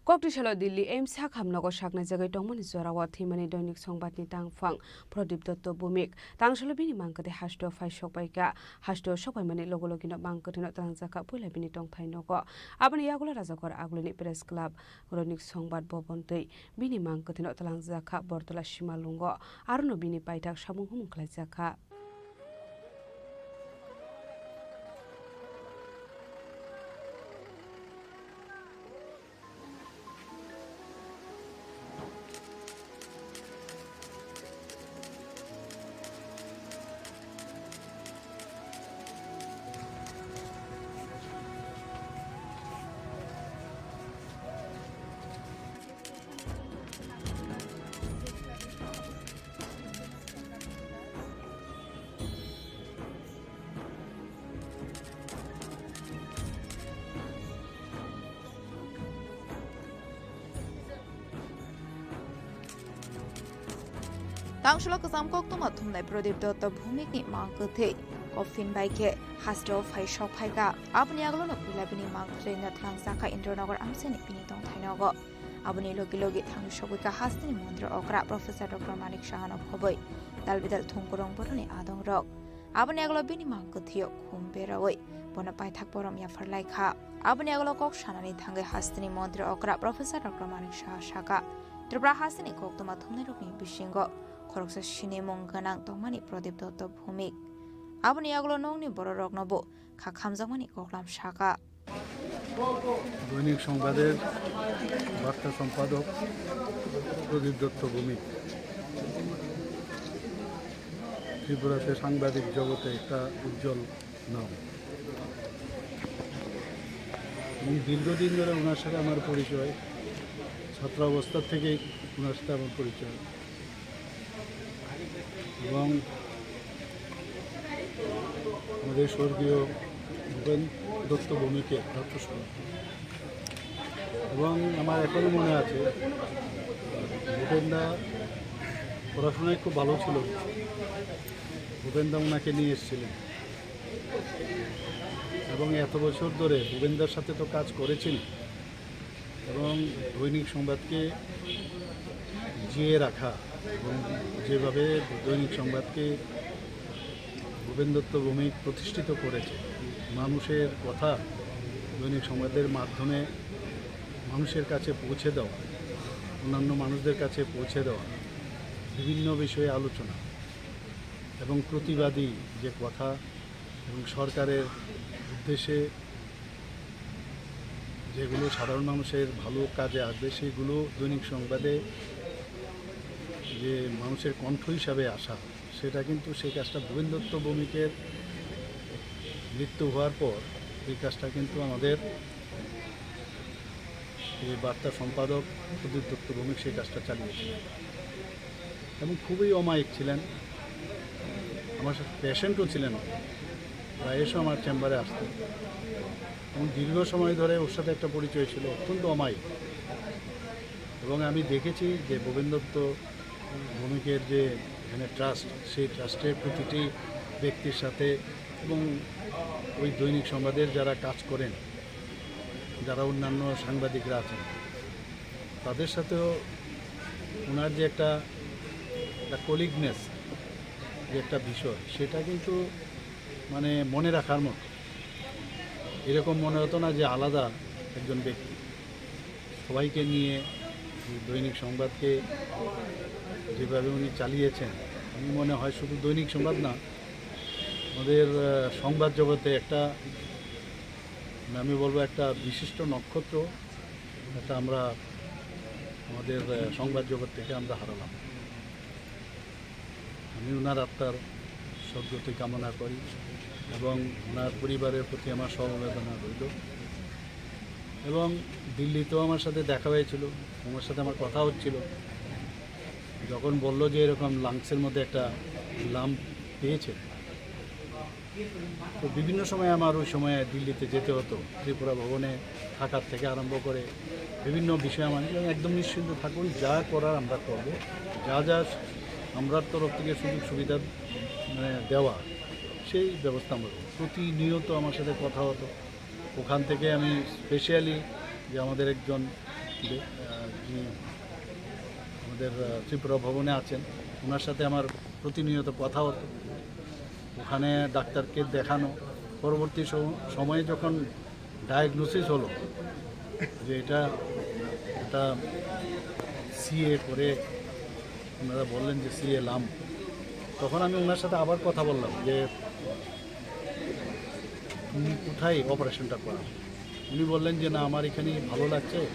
Kokti salo Delhi A I I M S hakhamnogo saknai jagwi tongmani jorao thwimani Doinik Songbatni tangphang Pradip Dotto Bhumik. Tangsalo bini mang kwthwi hasteo phai sokpaikha. Hasteo sokpaimani logo logino mang kwthwino twlangjakha puila bini tongthai nogo. Aboni yagulo Rajakhor Agulini Press Club, Doinik Songbat Bhaban tei bini mang kwthwino twlangjakha Bortola Simalungo. Arono bini paithak samung humung khlaijakha. Tangsolo kwcham koktwma thumnai Pradip Dotto Bhumikni mang kwthwi coffin bai khe hasteo phai sok phaikha. Aboni agolono puila bini mang kwthwino thwlangjakha Indranagar amchaini bini tongthai nogo. Aboni logi logi thangwi sogwi kha hasteni montri okra Professor Doctor Manik Sahano khobwi dal bidal thungkurung boroni adong rok. Aboni agolo bini mang kwthwio khum berawi bono paithak borom yaphar lai kha. Aboni agolo kok sanani thangwi hasteni montri okra Professor Doctor Manik Saha saka, Tripura hasteni koktwma thumnai rokni bisingo khoroksa sinimung gwnang tongmani Pradip Dotto Bhumik. Aboni agolo nokni bororokno bo kha khamjakmani koklam saka. দৈনিক সংবাদের বার্তা সম্পাদক প্রদীপ দত্ত ভৌমিক ত্রিপুরাতে সাংবাদিক জগতে একটা উজ্জ্বল নাম। এবং দীর্ঘদিন ধরে ওনার সাথে আমার পরিচয়, ছাত্রাবস্থা থেকেই ওনার সাথে আমার পরিচয়। এবং আমাদের স্বর্গীয় ভূপেন দত্ত ভৌমিকের প্রাতঃস্মরণ। এবং আমার এখনো মনে আছে, ভূপেনদা পড়াশোনায় খুব ভালো ছিল। ভূপেনদা ওনাকে নিয়ে এসেছিলেন এবং এত বছর ধরে ভূপেনদার সাথে তো কাজ করেছেন এবং দৈনিক সংবাদকে জিয়ে রাখা এবং যেভাবে দৈনিক সংবাদকে ভূপেন দত্ত ভৌমিক প্রতিষ্ঠিত করেছে, মানুষের কথা দৈনিক সংবাদের মাধ্যমে মানুষের কাছে পৌঁছে দেওয়া, অন্যান্য মানুষদের কাছে পৌঁছে দেওয়া, বিভিন্ন বিষয়ে আলোচনা এবং প্রতিবাদী যে কথা এবং সরকারের উদ্দেশ্যে যেগুলো সাধারণ মানুষের ভালো কাজে আসবে, সেগুলো দৈনিক সংবাদে যে মানুষের কণ্ঠ হিসাবে আসা, সেটা কিন্তু, সেই কাজটা ভূপেন দত্ত ভৌমিকের মৃত্যু হওয়ার পর এই কাজটা কিন্তু আমাদের এই বার্তা সম্পাদক প্রদীপ দত্ত ভৌমিক সেই কাজটা চালিয়েছিলেন এবং খুবই অমায়িক ছিলেন। আমার সাথে পেশেন্টও ছিলেন, প্রায় এসে আমার চেম্বারে আসতেন এবং দীর্ঘ সময় ধরে ওর সাথে একটা পরিচয় ছিল, অত্যন্ত অমায়িক। এবং আমি দেখেছি যে ভূপেন দত্ত ভৌমিকের যে এখানে ট্রাস্ট, সেই ট্রাস্টের প্রতিটি ব্যক্তির সাথে এবং ওই দৈনিক সংবাদের যারা কাজ করেন, যারা অন্যান্য সাংবাদিকরা আছেন, তাদের সাথেও ওনার যে একটা, একটা কলিগনেস, যে একটা বিষয়, সেটা কিন্তু মানে মনে রাখার মতো। এরকম মনে হতো না যে আলাদা একজন ব্যক্তি। সবাইকে নিয়ে দৈনিক সংবাদকে যেভাবে উনি চালিয়েছেন, আমি মনে হয় শুধু দৈনিক সংবাদ না, আমাদের, আহ, সংবাদ জগতে একটা, মানে, আমি বলবো একটা বিশিষ্ট নক্ষত্র, একটা আমরা আমাদের, আহ, সংবাদ জগৎ থেকে আমরা হারালাম। আমি ওনার আত্মার সদ্গতি কামনা করি এবং ওনার পরিবারের প্রতি আমার সমবেদনা রইল। এবং দিল্লিতেও আমার সাথে দেখা হয়েছিল, ওনার সাথে আমার কথা হচ্ছিল। যখন বলল যে এরকম লাংসের মধ্যে একটা লাম্প পেয়েছে, তো বিভিন্ন সময় আমার ওই সময় দিল্লিতে যেতে হতো, ত্রিপুরা ভবনে থাকার থেকে আরম্ভ করে বিভিন্ন বিষয়ে আমার একদম নিশ্চিন্ত থাকুন, যা করার আমরা করব, যা যা আমরার তরফ থেকে সুযোগ সুবিধা, মানে, দেওয়া, সেই ব্যবস্থা আমরা করব। প্রতিনিয়ত আমার সাথে কথা হতো। ওখান থেকে আমি স্পেশালি যে আমাদের একজন বে-, আহ, যিনি আমাদের, আহ, ত্রিপুরা ভবনে আছেন, ওনার সাথে আমার প্রতিনিয়ত কথা হতো। ওখানে ডাক্তারকে দেখানো, পরবর্তী সম-, সময়ে যখন ডায়াগনোসিস হলো যে এটা একটা সিএ করে, ওনারা বললেন যে সিএ লাম, তখন আমি ওনার সাথে আবার কথা বললাম যে তুমি কোথায় অপারেশনটা করাও? উনি বললেন যে না, আমার এখানেই ভালো লাগছে,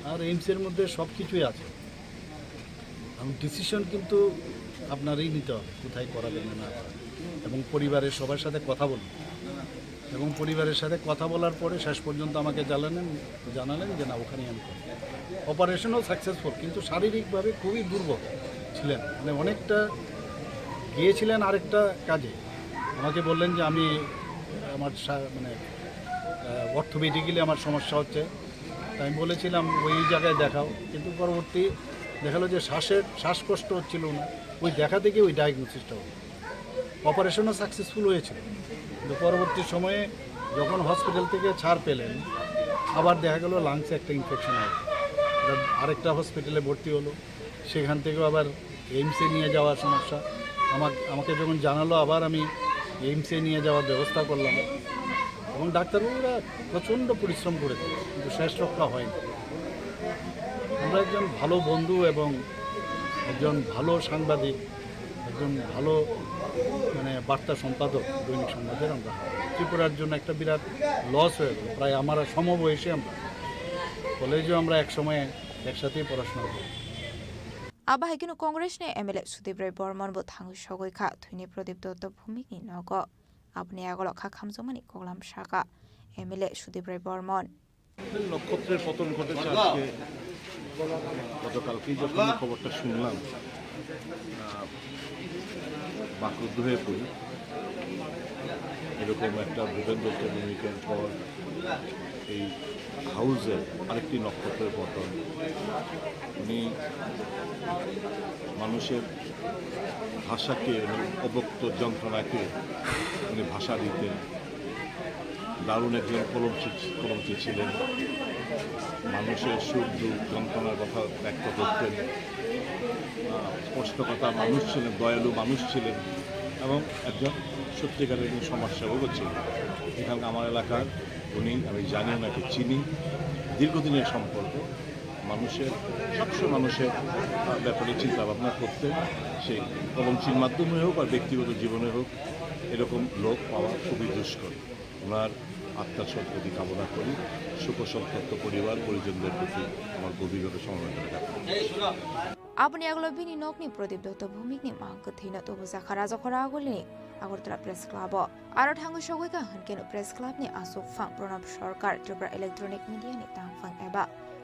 আর এইমসের মধ্যে সব কিছুই আছে। এবং ডিসিশন কিন্তু আপনারই নিতে হবে কোথায় করাবেন না করাবেন, এবং পরিবারের সবার সাথে কথা বলুন। এবং পরিবারের সাথে কথা বলার পরে শেষ পর্যন্ত আমাকে জানালেন, জানালেন যে না, ওখানেই আমি করব। অপারেশনও সাকসেসফুল, কিন্তু শারীরিকভাবে খুবই দুর্বল ছিলেন, মানে অনেকটা গিয়েছিলেন আরেকটা কাজে। আমাকে বললেন যে আমি আমার সা-, মানে, আহ, অর্থোপেডিক্যালি আমার সমস্যা হচ্ছে। তাই আমি বলেছিলাম ওই জায়গায় দেখাও, কিন্তু পরবর্তী দেখালো যে শ্বাসের, শ্বাসকষ্ট হচ্ছিল না, ওই দেখা থেকে ওই ডায়াগনোসিসটা হলো। অপারেশনও সাকসেসফুল হয়েছিল, কিন্তু পরবর্তী সময়ে যখন হসপিটাল থেকে ছাড় পেলেন, আবার দেখা গেল লাংসে একটা ইনফেকশন হলো। এটা আরেকটা হসপিটালে ভর্তি হলো, সেখান থেকেও আবার এইমসে নিয়ে যাওয়ার সমস্যা। আমাকে, আমাকে যখন জানালো, আবার আমি এইমসে নিয়ে যাওয়ার ব্যবস্থা করলাম। এবং ডাক্তারবাবুরা প্রচণ্ড পরিশ্রম করেছে, কিন্তু শেষ রক্ষা হয়নি। আমরা একজন ভালো বন্ধু এবং একজন ভালো সাংবাদিক, একজন ভালো, মানে, বার্তা সম্পাদক দৈনিক সংবাদের আমরা হারাই। ত্রিপুরার জন্য একটা বিরাট লস হয়ে গেল। প্রায় আমরা সমবয়সী, আমরা কলেজেও আমরা এক সময় একসাথেই পড়াশোনা করি। Abo hai kheno Congress ni M L A Sudip Roy Bormon bo thangwi sogwi kha thwini Pradip Dotto Bhumik ni nogo. Aboni yagulo kha khamjakmani koklam sakha M L A Sudip Roy Bormon. নক্ষত্রের পতন ঘটেছে আজকে, গতকালকেই যখন এই খবরটা শুনলাম, আহ, বাক্রুদ্ধ হয়ে পড়ি। এরকম একটা ভূপেন দত্ত ভৌমিকের পর এই হাউসের আরেকটি নক্ষত্রের পতন। উনি মানুষের ভাষাকে, উনি অব্যক্ত যন্ত্রণাকে উনি ভাষা দিতেন। দারুণ একজন কলমচি, কলমচি ছিলেন। মানুষের সুখ দুঃখ যন্ত্রণার কথা ব্যক্ত করতেন। আহ, স্পষ্টকথা মানুষ ছিলেন, দয়ালু মানুষ ছিলেন এবং একজন সত্যিকারের একজন সমাজসেবকও ছিলেন। এখানকার আমার এলাকার উনি, আমি জানি ওনাকে, চিনি, দীর্ঘদিনের সম্পর্ক। মানুষের, সবসময় মানুষের, আহ, ব্যাপারে চিন্তা ভাবনা করতেন। সেই কলমচির মাধ্যমে হোক আর ব্যক্তিগত জীবনে হোক, এরকম লোক পাওয়া খুবই দুষ্কর। ওনার আত্মার সদ্গতি কামনা করি। শোকসন্তপ্ত পরিবার পরিজনদের প্রতি আমার গভীরভাবে সমবেদনা জ্ঞাপন। Aboni yagulo bini nokni Pradip Dotto Bhumikni mang kwthwino tubujakha Rajakhora Agulini Agartala Press Club-o. Aro thangwi sogwi kha hwnkhe no Press Club-ni aswk phang Pranab Sarkar, Tripura Electronic Media-ni tangphang eba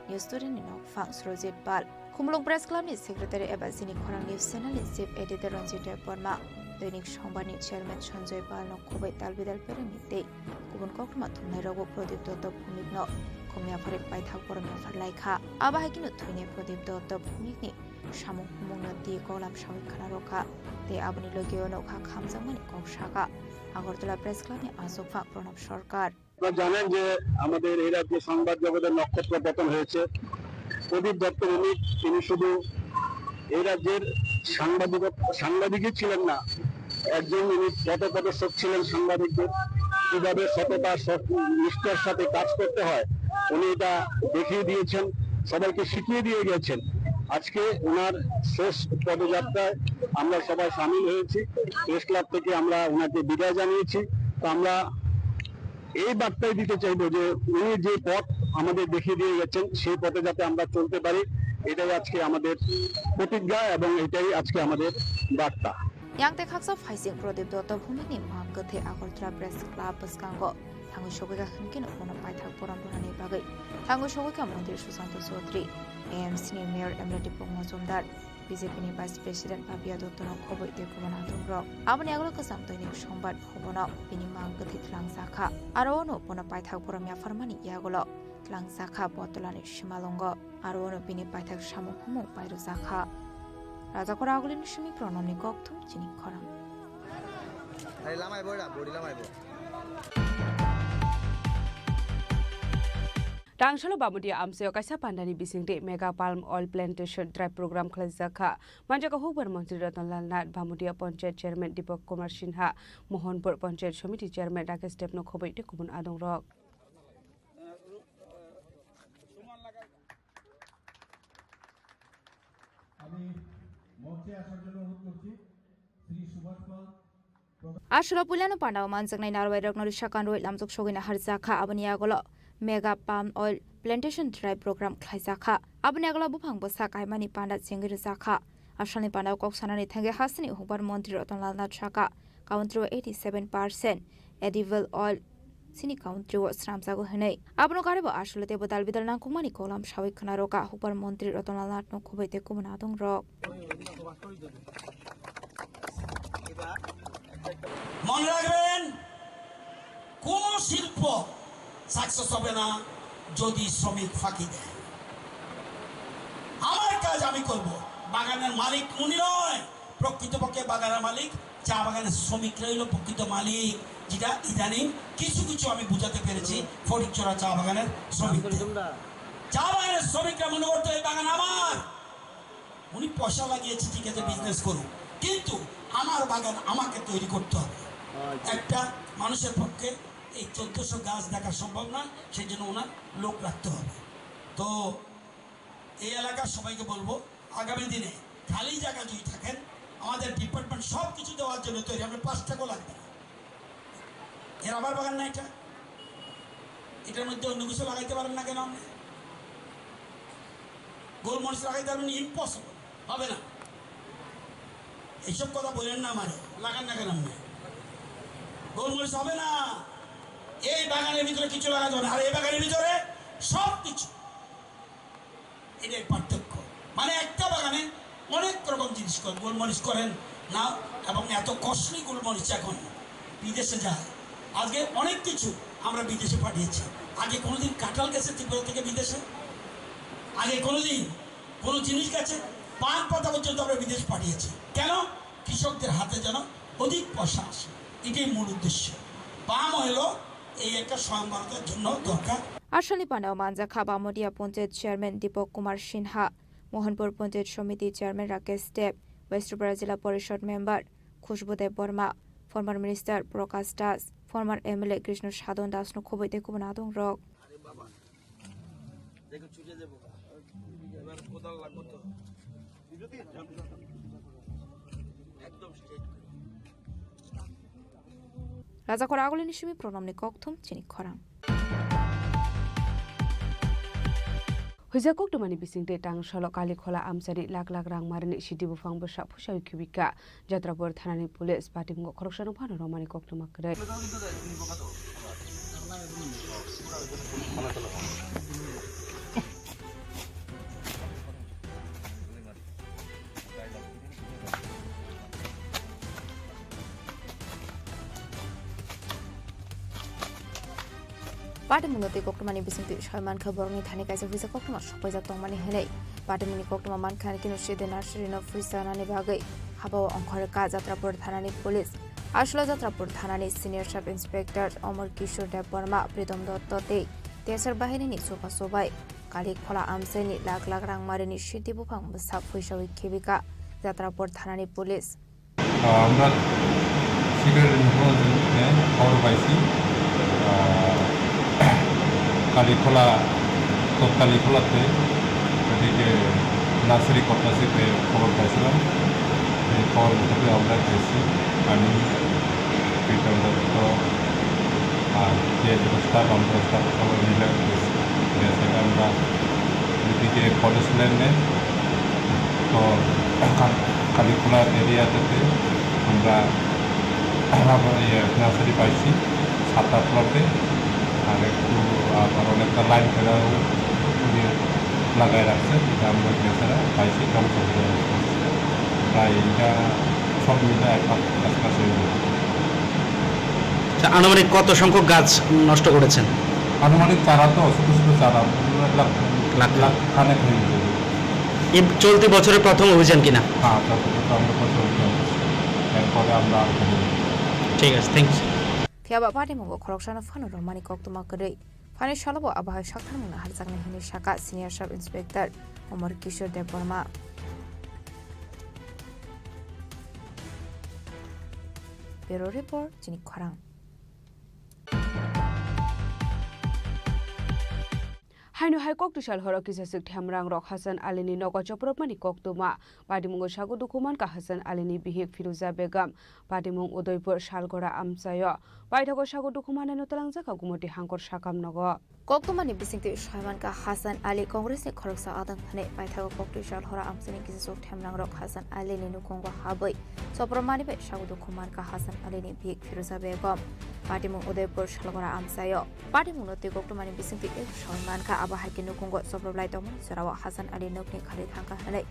News Today-ni nokphang Surojit Pal, Khumulwng Press Club-ni Secretary eba Chini Khorang News Channel-ni Chief Editor Ranjit Debbarma, Doinik Songbar-ni Chairman Sanjoy Pal-no khobwi talbidal perengni tei kubun koktwma thumnairokbo Pradip Dotto Bhumikno khum yapharwi paithak borom yaphar lai kha. Abo hai kheno thwinai Pradip Dotto Bhumikni samung humungno twi koklam sawi khwna rw kha tei aboni logi-o nokha khamjakmani kok sa kha Agartala Press Club-ni aswk phang Pranab Sarkar. আপনারা জানেন যে আমাদের এই রাজ্যে সংবাদ জগতের নক্ষত্র পতন হয়েছে। প্রদীপ দত্ত ভৌমিক, তিনি শুধু এই রাজ্যের সাংবাদিক, সাংবাদিকই ছিলেন না, একজন উনি পথপ্রদর্শক ছিলেন সাংবাদিকদের, কিভাবে সততা, সৎ-, নিষ্ঠার সাথে কাজ করতে হয়, উনি এটা দেখিয়ে দিয়েছেন, সবাইকে শিখিয়ে দিয়ে গেছেন। আজকে ওনার শেষ পদযাত্রায় আমরা সবাই সামিল হয়েছি। প্রেস ক্লাব থেকে আমরা ওনাকে বিদায় জানিয়েছি। তো আমরা এই বার্তাই দিতে চাইবো যে উনি যে পথ আমাদের দেখিয়ে দিয়ে গেছেন, সেই পথে যাতে আমরা চলতে পারি, এটাই আজকে আমাদের প্রতিজ্ঞা এবং এটাই আজকে আমাদের বার্তা। Yang tei khaksa phaising Pradip Dotto Bhumikni mang kwthwi Agartala Press Club bwskango thangwi sogwi kha hwnkhe no bono paithak borom rwnani bagwi thangwi sogwi kha Montri Sushanta Chaudhary, A M C-ni Mayor M L A Dipok Majumdar, B J P-ni Vice President Papiya Dottono khobwi tei kubun adongrok. Aboni yagulo kwcham Doinik Songbar phobono bini mang kwthwi twlangjakha. Aro ono bono paithak borom yapharmani yagulo twlangjakha Botolani simalwngo. Aro ono bini paithak samung humung pairwjakha. Rajakhora Agulini simi Pranamni kokthum Chini Khorang. Hai lamai bo da, body lamai bo. Rangsalo Bamudia amchaio kaisa pandani bisingtwi Mega Palm Oil Plantation Drive Program khlaijak kha. Manjak kha hukbar montri Ratan Lal Nath, Bamudia Panchayat Chairman Dipak Kumar Sinha, Mohanpur Panchayat Samiti Chairman Rakesh Debno khobwi tei kubun adongrok. আমি মঞ্চে আসার জন্য অনুরোধ করছি শ্রী সুভাষ পাল। Aswkno puilano pandao manjaknai narwai rokno risa kanrwi lamjak sogwino harjakha, aboni yagulo Mega Palm Oil Plantation Drive Program khlaijakha. Aboni yagulo buphang bwsa kaimani panda chengwi rwjakha. Asalni pandao kok sanani thangwi hasteni hukbar montri Ratan Lal Nath sakha, country o eighty seven percent edible oil chini country o swnamjago hwnwi. Abono karwi bo aswk tei bwdal bidal nangkukmani kolam sawi khwna rwkha hukbar montri Ratan Lal Nathno khobwi tei kubun adongrok. মনে রাখবেন, কোনো শিল্প সাকসেস হবে না যদি শ্রমিক ফাঁকি দেয়। আমার কাজ আমি করব, বাগানের মালিক উনি নয়, প্রকৃতপক্ষে বাগানের মালিক, চা বাগানের শ্রমিকরা হইল প্রকৃত মালিক, যেটা ইদানিং কিছু কিছু আমি বুঝাতে পেরেছি ফটিকছড়া চা বাগানের শ্রমিকদের। চা বাগানের শ্রমিকরা মনে করতো এই বাগান আমার, উনি পয়সা লাগিয়েছে, ঠিক আছে, বিজনেস করুক, কিন্তু আমার বাগান আমাকে তৈরি করতে হবে। আচ্ছা। একটা মানুষের পক্ষে এই চোদ্দশো গাছ দেখা সম্ভব নয়, সেই জন্য ওনার লোক রাখতে হবে। তো এই এলাকার সবাইকে বলবো, আগামী দিনে খালি জায়গা যদি থাকেন, আমাদের ডিপার্টমেন্ট সব কিছু দেওয়ার জন্য তৈরি, আপনার পাঁচ টাকাও লাগবে না। এ রাবার বাগান না এটা? এটার মধ্যে অন্য কিছু লাগাইতে পারেন না কেন আপনি? গোলমরিচ লাগাইতে পারবেন? ইম্পসিবল, হবে না। এইসব কথা বলেন না আমারে, লাগান না কেন আপনি? গোলমরিচ হবে না। এই বাগানের ভিতরে কিছু লাগাতে হবে না। আর এই বাগানের ভিতরে সব কিছু। এটাই পার্থক্য। মানে একটা বাগানে অনেক রকম জিনিস করেন, গোলমরিচ করেন না, এবং এত কস্টলি গোলমরিচ এখন বিদেশে যায়। আজকে অনেক কিছু আমরা বিদেশে পাঠিয়েছি। আগে কোনোদিন কাঁঠাল গেছে ত্রিপুরা থেকে বিদেশে? আগে কোনোদিন কোনো জিনিস গেছে? পান পাতা পর্যন্ত আমরা বিদেশ পাঠিয়েছি। কেন? কৃষকদের হাতে যেন অধিক পয়সা আসে, এটাই মূল উদ্দেশ্য। পাম অয়েলও এই একটা স্বয়ং ভারতের জন্য দরকার। Asalni panao manjakha Bamodia Panchayat Chairman Dipak Kumar Sinha, Mohanpur Panchayat Samiti Chairman Rakesh Deb, West Tripura Jila Porishad Member Khushbu Deb Barma, former Minister Prakash Das, former M L A Krishna Sadhan Das no khoboi tei kubun adong rok. আরে বাবা, দেখো ছুটে যাবো। এবার কোদাল লাগবো তো। একদম straight. Rajakhor Agulini simi pronomni kokthum chini khorang. Huija koktwmani bisingtwi tang solo Kalikhola amchaini lak lak rang marini sidi buphang bwsa phusawi khibika. Jatrapur thanani police patimungo khoroksano phano romani koktwma kwrwi. Patimungno twi koktwmani bisingtwi soi mankha borokni thani kaisa phuisa koktwma sokpaijak tongmani hwnwi. Patimungni koktwma mankha kino sidi nursery no phuisa nani bagwi habao ongkhorkha Jatrapur thanani police. Aswla Jatrapur thanani senior sub inspector Omor Kishore Debbarma, Pritom Dotto tei Tesar bahirini chubachu bai Kalikhola amchaini lak lak rang marini sidi buphang bwsa phuisawi khibika Jatrapur thanani police. আহ, আমরা সিগারেট নিয়ে খবর পাইছি। আহ, কালীখোলা, তৎকালীখোলাতে ওদিকে নার্সারি কর্তাশিপে খবর পাইছিলাম। এই খবর মোতাবেক আমরা গেছি, আমি পিটার দত্ত আর যে যত স্টাফ, আমরা স্টাফ সবাই মিলে গেছি। গেছে আমরা ওদিকে ফরেস্ট ল্যান্ডে তো কা-, কালীখোলা এরিয়া থেকে আমরা রাবার, ইয়ে, নার্সারি পাইছি সাত আট লটে, আর একটু আবার অনেকটা লাইন ফেরাও, ইয়ে, লাগায় রাখছে, যেটা আমরা বেচারা পাইছি ধ্বংস করে দিয়েছে। প্রায় এটা সব মিলে এক লাখ কাছাকাছি হয়ে যাবে। আচ্ছা, আনুমানিক কত সংখ্যক গাছ নষ্ট করেছেন? আনুমানিক চারা তো ছোট ছোট চারা, লাখ, লাখ। লাখ খানেক হয়ে যাবে। এই চলতি বছরের প্রথম অভিযান কিনা? হ্যাঁ, প্রথমে তো আমরা প্রথম অভিযান করছি। এরপরে আমরা আরো করব। ঠিক আছে, thank you. Phiya ba patimungo khoroksano phano romani koktwma kwrwi. Phani salo bo abohai saktharmung naharjaknai hwnwi sakha Senior Sub Inspector Omor Kishore Debbarma. Bureau Report, chini khorang. Haino hai koktwsal horo kisa swk themrang rok Hasan Alini nogo chopropmani koktwma. Patimungo sago dukhu mankha Hasan Alini bihik Firuza Begum. Patimung Udaipur Salgora amchaio. Paithago sago dukhu maneno twlangjakha Gumoti Hangkor sakam nogo. Koktwmani bisingtwi soi mankha Hasan Ali Congressni khoroksa adang hwnwi. Paithago koktwsal horo amchaini kisa swk themrang rok Hasan Alini nukhungo habwi chopropmani bai sago dukhu mankha Hasan Alini bihik Firuza Begum. Patimung Udaipur Salgora amchaio. Patimungno twi koktwmani bisingtwi soi mankha, abo hai khe nukhungo choproplai tongmani jorao Hasan Ali nokni khali thangkha hwnwi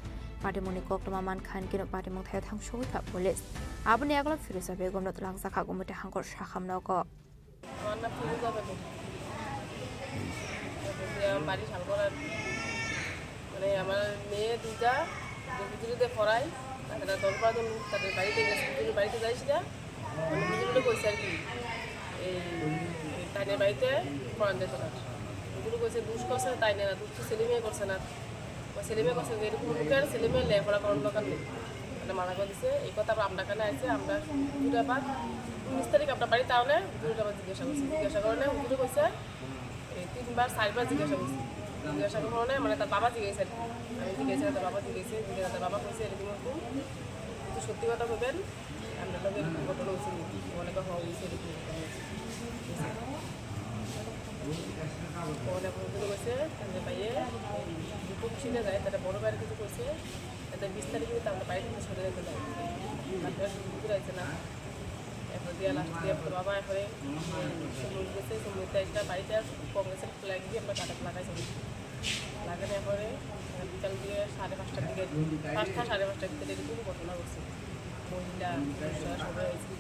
patimungni koktwma mankha, hinkhe patimung thaio thangsugwi kha police. Aboni yagulo Firuza Begumno twlangjakha Gumoti Hangkor sakam nogo. আমার নাম ফিরোজা বেগম। আমার বাড়ি শালগড়ার। মানে, আমার মেয়ে দুইটা, যে হুজুরিতে পড়াই, তাছাড়া দশ বারো জন তাদের বাড়িতে গেছে, হুজুরের বাড়িতে যাইস না। মানে, হুজুরে কইছে আর কি, এই তাইনের বাড়িতে পড়ান যেত না। হুজুরে কইছে, "দুষ করছে তাইনে না, দুষ তো সেলিমে করছে না।" ও সেলিমে করছে যে, "এরকম মুখে আর সেলিমে লেখাপড়া করার দরকার নেই।" মানে, মানা করে দিছে। এই কথা আবার আমরা কানে আইছে, আমরা হুজুরে আবার উনিশ তারিখ আমরা বাড়ি তাহলে হুজুরে আবার জিজ্ঞাসা করছি। জিজ্ঞাসা করলে হুজুরে কইছে, এই তিনবার, চারবার জিজ্ঞাসা করছি। জিজ্ঞাসা করার কারণে, মানে, তার বাবা জিজ্ঞাসা আর কি। আমি জিজ্ঞাসা, তার বাবা জিজ্ঞাসা, জিজ্ঞাসা, তার বাবা কইছে, "এরকম, এরকম, কিন্তু সত্যি কথা বলবেন, আপনার লগে এরকম ঘটনা হয়েছে নি?" মনে কয়, "হ্যাঁ, হয়েছে, এরকম ঘটনা হয়েছে।" মনে বলতে কইছে, তাহলে ভাইয়ে, দুটো মিশিয়ে যায়, তাহলে বড় ভাইয়ের কিছু কইছে, তাহলে বিশ তারিখে কিন্তু আমরা বাইরে থেকে সরে যেতে পারি। আপনারা শুধু বুঝতে চাইছে না। এরপর দিয়ে লাস্ট দিয়ে বাবা এরপরে, উম, চুমুক গেছে, চুমুক দিয়ে একটা বাড়িতে আর কংগ্রেসের ফ্ল্যাগ দিয়ে আমরা কাটাতে লাগাইছি। লাগানোর পরে বিকাল দিয়ে সাড়ে পাঁচটার দিকে, পাঁচটা সাড়ে পাঁচটার ভিতরে এরকম ঘটনা ঘটছে। মহিলা, পুরুষরা সবাই এসে,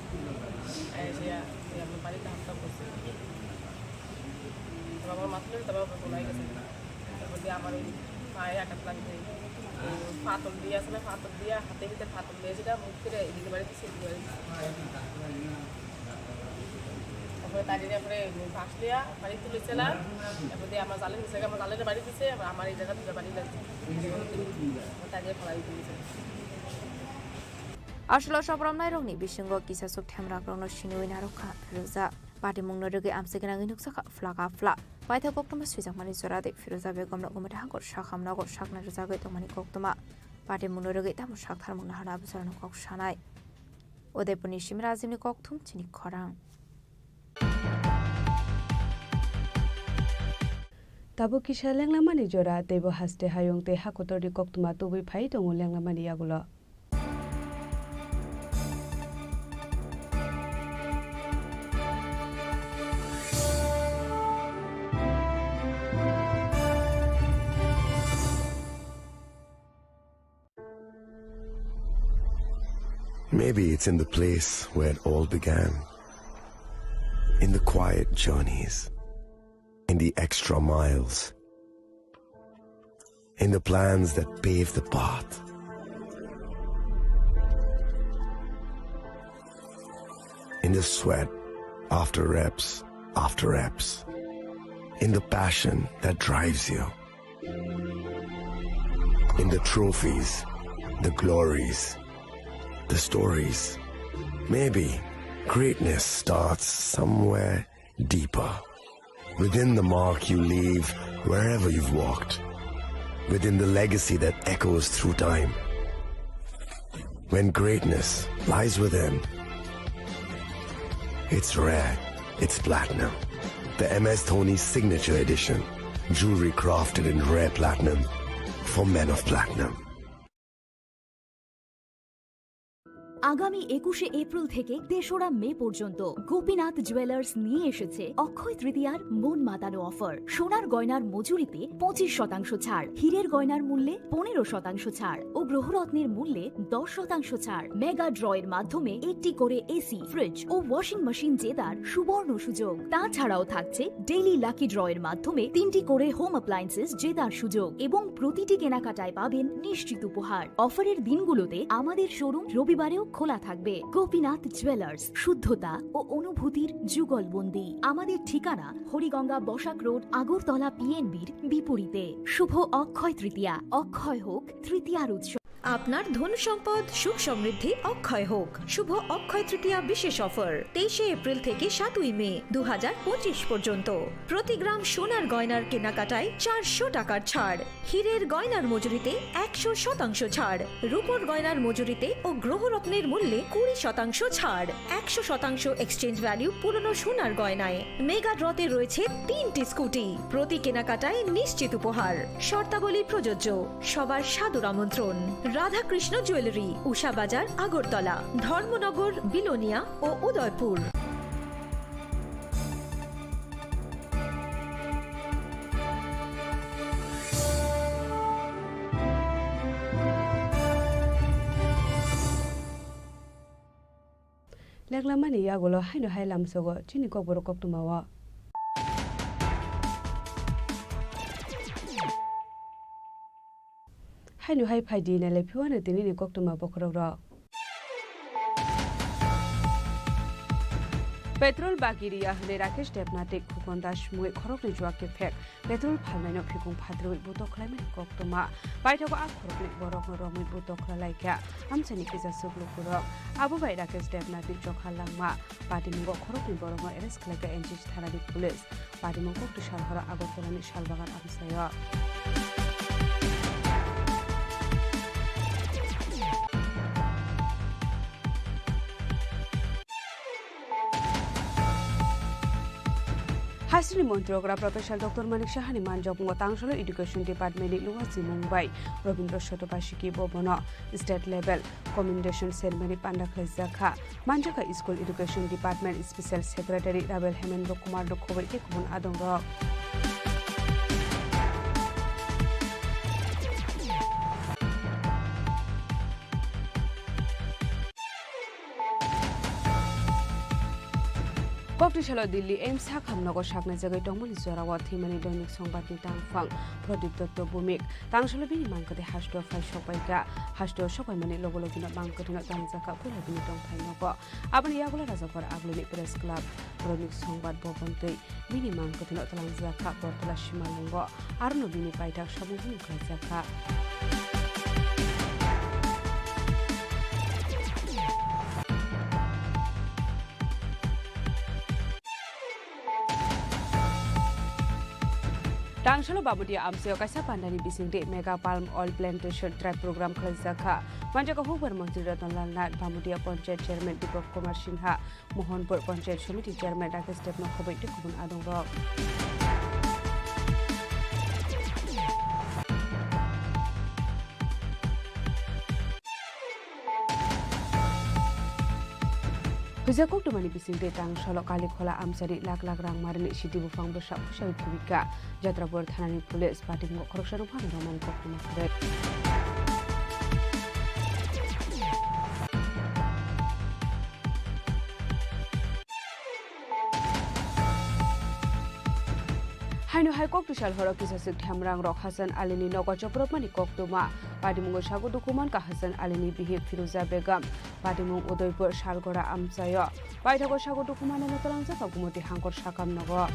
এসে, এসে আমার বাড়িতে হামলা করছে। তারপর আমার মাথাটা তারপর ঘোলাই গেছে। তারপর দিয়ে আমার ওই পায়ে আঘাত লাগছে। ওই পাথর দিয়ে আসলে, পাথর দিয়ে, হাতে ভিতরে পাথর দিয়ে সেটা মুখ করে এদিকে বাড়ি দিচ্ছে, এদিকে বাড়ি দিচ্ছে। তারপরে তারিরে পরে বাঁশ দিয়া বাড়ি তুলেছিলাম। তারপরে আমার জালে নিচে, আমার জালে বাড়ি দিছে, আবার আমার এই জায়গা দুটো বাড়ি লাগছে। তারিরে ফলাই তুলেছে। Aswk sobromnairokni bisingo kisa swk themrakrokno siniwi narwkha Firoza. Patimungno rwgwi amchai gwnangwi nukjakha phlak a phlak. Paithak koktwma swijakmani jora de Firoza Begomno Gumati Hangkor Sakham nogo sakna rwjagwi tongmani koktwma. Patimungno rwgwi tamo saktharmung naharna abujorano kok sanai. Udaipurni simi Rajibni kokthum chini khorang. Tabuk kisa lenglamani jora, teibo haste hayung tei hakotorni koktwma tubui phai tongo lenglamani yagulo. Maybe it's in the place where it all began. In the quiet journeys, in the extra miles, in the plans that pave the path, in the sweat after reps after reps, in the passion that drives you. In the trophies, the glories, the stories. Maybe greatness starts somewhere deeper. Within the mark you leave wherever you've walked. Within the legacy that echoes through time. When greatness lies within, it's rare, it's platinum. The M S Dhoni Signature Edition. Jewelry crafted in rare platinum for men of platinum. আগামী একুশে এপ্রিল থেকে তেসরা মে পর্যন্ত গোপীনাথ জুয়েলার্স নিয়ে এসেছে অক্ষয় তৃতীয়ার মন মাতানো অফার। সোনার গয়নার মজুরিতে পঁচিশ শতাংশ ছাড়, হীরের গয়নার মূল্যে পনেরো শতাংশ ছাড় ও গ্রহরত্নের মূল্যে দশ শতাংশ ছাড়। মেগা ড্রয়ের মাধ্যমে একটি করে এসি, ফ্রিজ ও ওয়াশিং মেশিন জেতার সুবর্ণ সুযোগ। তাছাড়াও থাকছে ডেইলি লাকি ড্রয়ের মাধ্যমে তিনটি করে হোম অ্যাপ্লায়েন্সেস জেতার সুযোগ এবং প্রতিটি কেনাকাটায় পাবেন নিশ্চিত উপহার। অফারের দিনগুলোতে আমাদের শোরুম রবিবারেও খোলা থাকবে। গোপীনাথ জুয়েলার্স, শুদ্ধতা ও অনুভূতির যুগলবন্দি। আমাদের ঠিকানা হরিগঙ্গা বসাক রোড, আগরতলা পিএনবির বিপরীতে। শুভ অক্ষয় তৃতীয়া, অক্ষয় হোক তৃতীয়ার উৎসব। আপনার ধন সম্পদ সুখ সমৃদ্ধি অক্ষয় হোক। শুভ অক্ষয় তৃতীয়া বিশেষ অফার তেইশে এপ্রিল থেকে সাতই মে দু হাজার পঁচিশ পর্যন্ত। প্রতি গ্রাম সোনার গয়নার কেনাকাটায় চারশো টাকার ছাড়, হীরের গয়নার মজুরিতে একশো শতাংশ ছাড়, রূপোর গয়নার মজুরিতে ও গ্রহরত্নের মূল্যে কুড়ি শতাংশ ছাড়, একশো শতাংশ এক্সচেঞ্জ ভ্যালু পুরনো সোনার গয়নায়। মেগা ড্রতে রয়েছে তিনটি স্কুটি, প্রতি কেনাকাটায় নিশ্চিত উপহার। শর্তাবলী প্রযোজ্য। সবার সাদর আমন্ত্রণ। রাধাকৃষ্ণ জুয়েলারি, উষা বাজার, আগরতলা, ধর্মনগর, বিলোনিয়া ও Udaipur. Leklamani yagulo haino hai lamsogo chini kokborok koktwmao. Haino hai phaidi nailai phiwano tinini koktwma bokhorokrok. Petrol bagi riya hwnwi Rakesh Debnath tei Khukon Das mungwi khoroknwi juak kephek. Petrol phalnaino phikung phatrwi butok khlaimani koktwma. Paithago a khoroknwi borokno romwi butok khlai laikha. Amchaini kisa chuklukurok. Abo bai Rakesh Debnathni chokha langma. Patimungo khoroknwi borokno arrest khlaikha N C C thanani police. Patimung kokti salhoro Agartalani Salbagan amchaio. Hasteni Montri okra Professor Doctor Manik Sahani manjakmungo Tangsalo Education Department ni Luwaji mung bai Robindra Sotobasiki bo bono State Level Commendation Ceremony panda khlaijak kha. Manjakha School Education Department Special Secretary Rabel Hemendra Kumar no khoboi tei kubun adongrok. Kokti salo Delhi AIIMS sakham nogo saknai jagwi tongmani jorao thwimani Doinik Songbatni tangphang Pradip Dotto Bhumik. Tangsalo bini mangkwthwi hasteo phai sokpaikha. Hasteo sokpaimani logo logino mangkwthwino tangjakha puila bini tongphai nogo. Aboni yagulo Rajakhor Agluni Press Club, Doinik Songbat Bhavan tei bini mangkwthwino twlangjakha Bortola Simalwngo. Arono bini paithak samung hwnwi khlaijakha. Tangsalo Bamudia amchaio kaisa pandani bisingtwi Mega Palm Oil Plantation Drive program khlaijakha. Manjakha hukbar montri Ratan Lal Nath, Bamudia Panchayat Chairman Deepak Kumar Sinha, Mohanpur Panchayat Samiti Chairman Rakesh Debno khoboi tei kubun adongrok. Huijak koktumani bisingtwi Tangsalo Kalikhola amchani lakh lakh rang marini sidi buphang bwsa pusaui thwibikha. Jatrapur thanani police patimung khoroksa rwphano romani koktwma kwrwi. Haino hai kokti sal horo kisa swk themrang rok Hasan Alini nogo chopropmani koktwma. Patimungo sago dukhu mankha Hasan Alini bihik Firuza Begum. Patimung Udaipur Salgora amchaio. Paithago sago dukhu manano twlangjak Gumoti hangkor sakam nogo.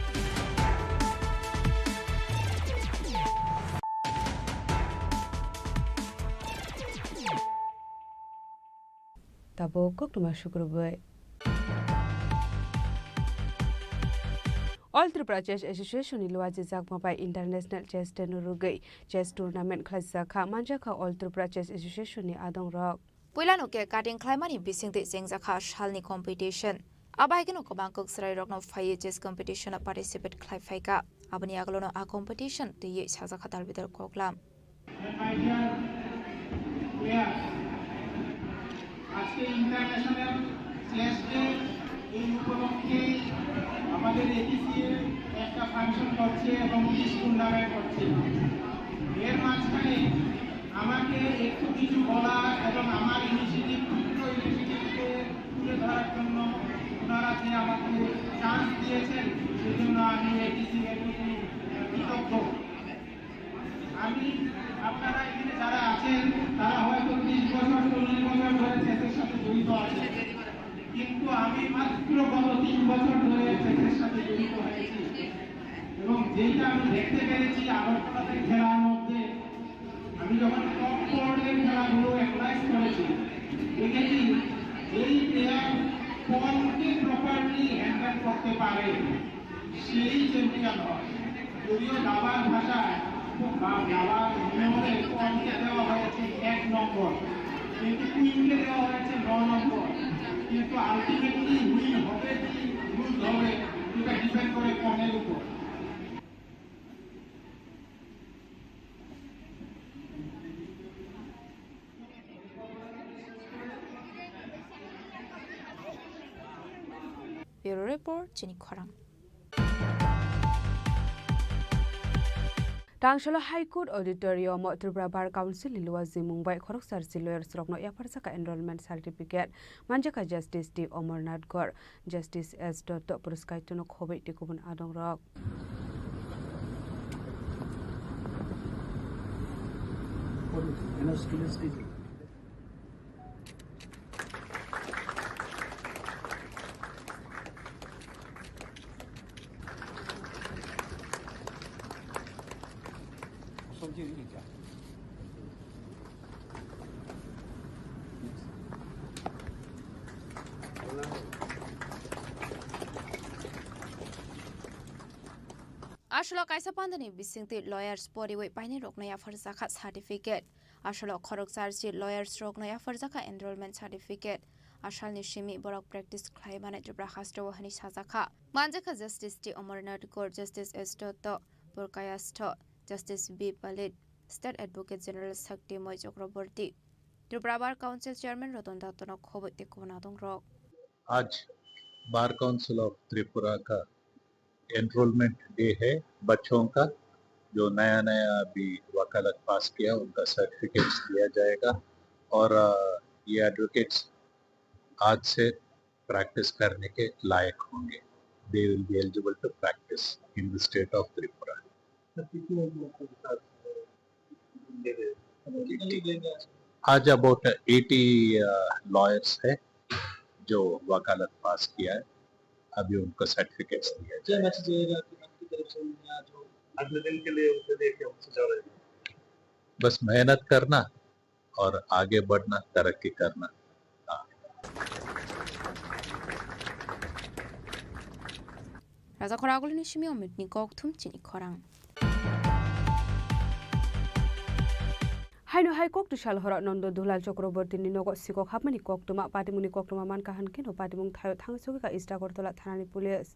Tabuk koktwma sukrubwi. All Tripura Chess Association ni luajijakma bai International Chess Day no rwgwi chess tournament khlaijakha, manjakha All Tripura Chess Association ni adongrok. Puilano cake cutting khlaimani bisingtwi chengjakha salni competition. Abo hai kheno kwbang kok chwrairokno phaiwi chess competition-o participate khlai phaikha. Aboni agulono a competition twiwi sajakha dalbidal koklam. And my dear players, আজকে international chess day, এই উপলক্ষে আমাদের এটিসিএ একটা ফাংশন করছে এবং quiz tournament করছে। এর মাঝখানে আমাকে একটু কিছু বলা এবং আমার ইনিশিয়েটিভ, ক্ষুদ্র ইনিশিয়েটিভকে তুলে ধরার জন্য ওনারা যে আমাকে চান্স দিয়েছেন, সেজন্য আমি এটিসিএর প্রতি কৃতজ্ঞ। আমি, আপনারা এখানে যারা আছেন, তারা হয়তো ত্রিশ বছর, চল্লিশ বছর ধরে চেসের সাথে জড়িত আছেন, কিন্তু আমি মাত্র গত তিন বছর ধরে চেসের সাথে জড়িত হয়েছি। এবং যেটা আমি দেখতে পেরেছি আগরতলাতে খেলার মধ্যে, আমি যখন টপ ফোর এর খেলাগুলো অ্যানালাইজ করেছি, দেখেছি যেই প্লেয়ার পনকে প্রপারলি হ্যান্ডেল করতে পারে, সেই চ্যাম্পিয়ন হয়। যদিও দাবার ভাষায় বা দাবার নিয়মে পনকে দেওয়া হয়েছে এক নম্বর, কিন্তু কুইনকে দেওয়া হয়েছে ন নম্বর। কিন্তু আলটিমেটলি উইন হবে কি লুজ হবে, এটা ডিপেন্ড করে পনের উপর। Bureau Report, Chini Khorang. Tangsalo High Court Auditorium o Tripura Bar Council ni luajimung bai khoroksa rsi lawyers rokno yapharjakha enrollment certificate, manjakha Justice D Omornath Gor, Justice S Dotto, Puruskaitono khoboi tei kubun adongrok. Aswk kaisa pandani bisingtwi lawyers poriwi painai rokno yapharjakha certificate. Aswk khoroksa rsi lawyers rokno yapharjakha enrollment certificate. Asalni simi borok practice khlai mani Tripura hasteo hwnwi sajakha. Manjakha Justice T Amarnath Kaur, Justice S Dotto, Purkayastho, Justice B Palit, State Advocate General Shaktimoi Chakraborty, Tripura Bar Council Chairman Ratan Dattono khoboi tei kubun adongrok. आज bar council of Tripura का enrolment day है बच्चों का। जो नया नया अभी वकालत पास किया, उनका सर्टिफिकेट्स दिया जाएगा और अ, ये एडवोकेट्स आज से प्रैक्टिस करने के लायक होंगे। They will be eligible to practice in the state of Tripura. आज अबाउट एटी लॉयर्स है जो वकालत पास किया है, अभी उनको सर्टिफिकेट्स दिया जाएगा। क्या मैसेज रहेगा कि आपकी तरफ से उन्हें आज वो अगले दिन के लिए उनके लिए क्या मैसेज आ रहेगा? बस मेहनत करना और आगे बढ़ना, तरक्की करना। हाँ। Raja Khoragulini simi Omitni kokthum chini khorang. Haino hai kok twsal horo Nondo Dulal Chakrabortini nogo sikok hapmani koktwma, patimungni koktwma mankha hwnkhe no patimung thaio thang sogwi kha East Agartala thanani police.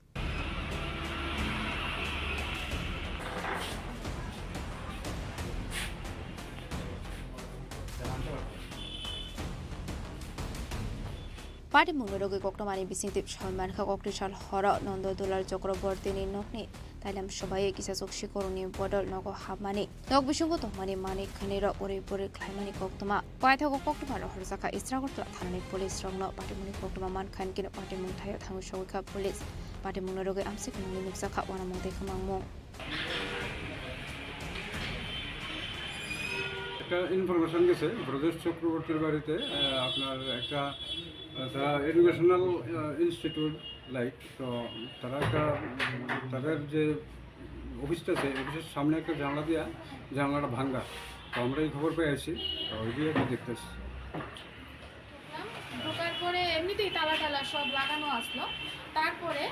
Patimungni rogwi koktwmani bisingtwi soi mankha, kok twsal horo Nondo Dulal Chakrabortini nokni tailam swbaiwi kisa chuk sikorokni bodol nogo hapmani, nok bisingo tongmani manwi khwnirok uri puri khlaimani koktwma. Paithago koktwma rohorjakha East Agartala thanani police rokno. Patimungni koktwma mankha hinkhe patimung thaio thangwi sogwikha police. Patimungno rogwi amsik nungwi nukjakha uanamung tei kwmangmung. একটা ইনফরমেশন গেছে ব্রজেশ চক্রবর্তীর বাড়িতে, আহ, আপনার একটা, আহ, তারা এডুকেশনাল, আহ, institute like, তো তারা একটা, উম, তাদের যে অফিসটা আছে, অফিসের সামনে একটা জানলা দিয়া জানলাটা ভাঙ্গা। তো আমরা এই খবর পেয়ে আইছি, তো ওই দিয়ে একটু দেখতেছি। ঢুকলাম, ঢোকার পরে এমনিতেই তালা টালা সব লাগানো আসলো। তারপরে,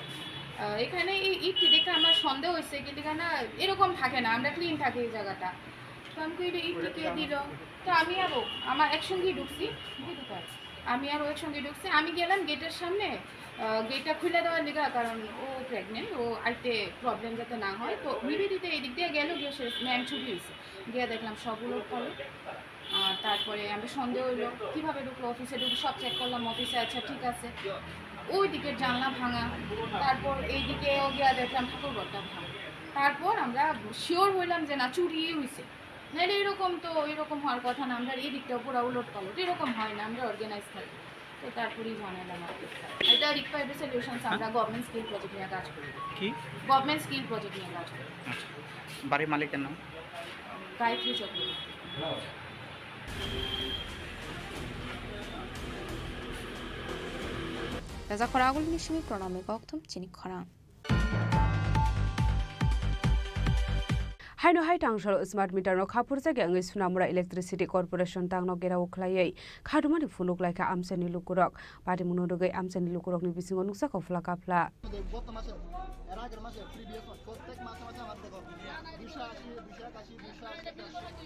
আহ, এখানে এই ইটটি দেখে আমার সন্দেহ হয়েছে, কিন্তু এখানে এরকম থাকে না, আমরা ক্লিন থাকে এই জায়গাটা। তো আমি কই, "এটা ইটটি কে দিল?" তো আমি আরো, আমার একসঙ্গেই ঢুকছি, আমি আরো একসঙ্গে ঢুকছি। আমি গেলাম গেটের সামনে, আহ, গেটটা খুলে দেওয়ার লিগা, কারণ ও প্রেগনেন্ট, ও আইতে প্রবলেম যাতে না হয়। তো নিবেদিতা এদিক দিয়ে গেল, গিয়ে সে ম্যাম ছুটি হয়েছে, গিয়ে দেখলাম সব উলট পালট। আর তারপরে আমি সন্দেহ হইলো, কিভাবে ঢুকলো অফিসে, ঢুকে সব চেক করলাম অফিসে, আচ্ছা ঠিক আছে। ওইদিকে জানলা ভাঙা, তারপর এইদিকেও গিয়া দেখলাম ঠাকুর ঘরটা ভাঙা। তারপর আমরা শিওর হইলাম যে না, চুরিই হইছে, নাহলে এরকম তো, এরকম হওয়ার কথা না। আমরা এই দিকটাও পুরো উলট পালট, এরকম হয় না, আমরা অর্গানাইজ থাকি। তো তারপরেই জানালাম আর কি। এটা রিকভারি সলিউশনস, আমরা গভর্নমেন্ট স্কিল প্রজেক্ট নিয়ে কাজ করি। কি? গভর্নমেন্ট স্কিল প্রজেক্ট নিয়ে কাজ করি। আচ্ছা, বাড়ির মালিকের নাম? গায়ত্রী Chakraborty. Raja Khoragulini simi Pranami kokthum chini khorang. Haino hai tangsalo smart meter no kha phurjakya wngwi Sonamura Electricity Corporation tangno gerao khlaiwi khadumani phunuk laikha amchaini lukurok. Patimungno rwgwi amchaini lukurokni bisingo nukjakha phla kaphla. গত মাসে, এর আগের মাসে, প্রিভিয়াস মাস, প্রত্যেক মাসে মাসে আমার দেখো দুশো আশি, দুশো একাশি, দুশো আশি।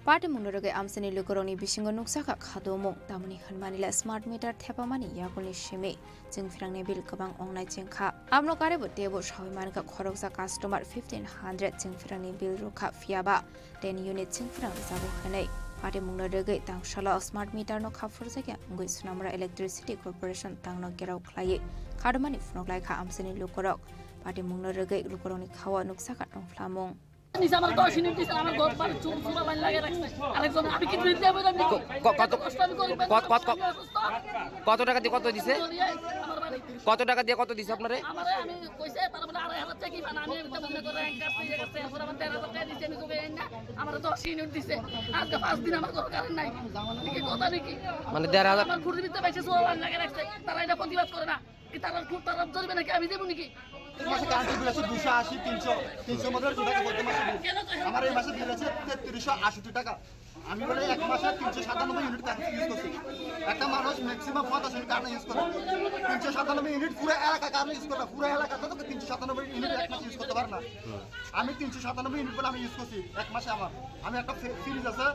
Patimungno rwgwi amchaini lukurokni bisingo nukjakha khadumung, tamoni hwnmani le smart meter thepamani yakulni simi chwngphrangni bill kwbang wngnai chengkha. Amno karwibo teibo sawi mankha khoroksa customer fifteen hundred chwngphrangni bill rwkha, phiyaba ten unit chwngphrang rwjago hwnwi. Patimungno rwgwi tangsalo smart meter no kha phurjakya wngwi Sonamura Electricity Corporation tangno gerao khlaiwi khadumani phunuk laikha amchaini lukurok. Patimungno rwgwi lukurokni khao nukjakha tongphlamung. নিজে আমার দশ ইউনিট দিয়েছেন, আমার ঘর বাড়ি চুল চুলা লাইন লাগিয়ে রাখছে। আরেকজন, আমি কি ফ্রিতে বললাম নাকি? ক-, ক-, কত, কত কষ্ট আমি করি, কত, কত, কত, আমি অসুস্থ। কত টাকা দিয়ে কত দিছে? চলিয়ে আমার বাড়ি। কত টাকা দিয়ে কত দিছে আপনারে? আমারে আমি কইছে, তারা বলে আড়াই হাজার টাকা কি পান, আমি এটা মনে করে এক গাছ, দুই গাছ, এরপর আমার দেড় হাজার টাকা দিছে, আমি তোকে এই না, আমার দশ ইউনিট দিছে। আজকে পাঁচ দিন আমার ঘর কারেন্ট নাই। এটা কি কথা নাকি? মানে দেড় হাজার? আমার ঘুড়ির ভিতরে বেশি চুলা লাইন লাগিয়ে রাখছে, তারা এটা প্রতিবাদ করে না। কি তারা খুব তারা ধরবে নাকি? আমি দেবো নাকি? মাসে কারেন্টের বিল আছে দুশো আশি, তিনশো, তিনশোর মধ্যে দুশো টাকা প্রতি মাসে বিল। আমার এই মাসে বিল আছে তেত্রিশশো আষট্টি টাকা। আমি বলে এক মাসে তিনশো সাতানব্বই ইউনিট কারেন্ট ইউজ করছি। একটা মানুষ ম্যাক্সিমাম পঞ্চাশ ইউনিট কারেন্ট ইউজ করে। তিনশো সাতানব্বই ইউনিট পুরো এলাকা কারেন্ট ইউজ করে না। পুরো এলাকাতে তো তিনশো সাতানব্বই ইউনিট এক মাসে ইউজ করতে পারে না। আমি তিনশো সাতানব্বই ইউনিট বলে আমি ইউজ করছি এক মাসে আমার। আমি একটা ফ্রি-, ফ্রিজ আছে,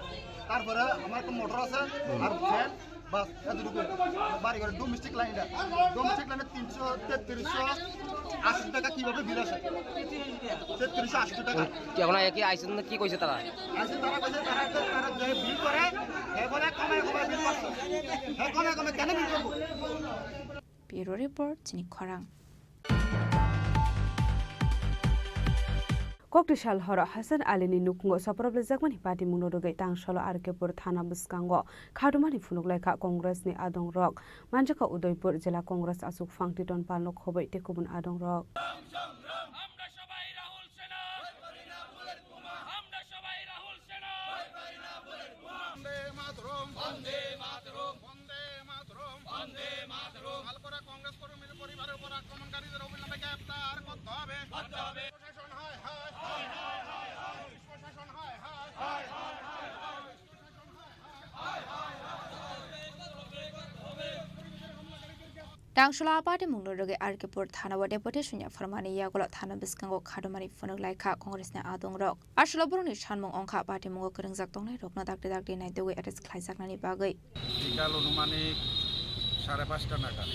তারপরে আমার একটা মোটর আছে, আর ফ্যান, বাস, এতটুকু। বাড়ি ঘরে ডোমেস্টিক লাইন এটা। ডোমেস্টিক লাইনে তিনশো, তেত্রিশশো আশি টাকা কিভাবে বিল আসে? তেত্রিশশো আশি টাকা। কি এখন কি আইসন না কি কইছে তারা? আইসন তারা কইছে তারা একটা, তারা যে বিল করে, এ বলে কমে কমে বিল করছে। হ্যাঁ, কমে কমে কেন বিল করবো? Bureau Report, Chini Khorang. Kokti sal horo Hasan Ali ni nukhungo soproblejakmani patimungno rwgwi tangsalo R K Pur thana bwskango khadumani phunuk laikha Congress ni adongrok. Manjakha Udaipur Jila Congress achuk phang Titon Palno khobwi tei kubun adongrok. আমরা সবাই রাহুল সেনা। আমরা সবাই রাহুল সেনা। বন্দে মাতরম। বন্দে মাতরম। বন্দে মাতরম। বন্দে মাতরম। শালকরা কংগ্রেস কর্মীর পরিবারের উপর আক্রমণকারীদের অবিলম্বে গ্রেপ্তার করতে হবে। করতে হবে। প্রশাসন হায় হায়। হায় হায় হায় হায়। প্রশাসন হায় হায়। হায় হায় হায় হায়। Tangsalo a patimungno rwgwi R K Pur thana o deputation yapharmani yagulo thana bwskango khadumani phunuk laikha Congress ni adongrok. Aswklo borokni sanmung wngkha patimungo kwrwngjak tongnairokno dakti dakti naitugwi arrest khlaijaknani bagwi. বিকাল আনুমানিক সাড়ে পাঁচটা নাগাদ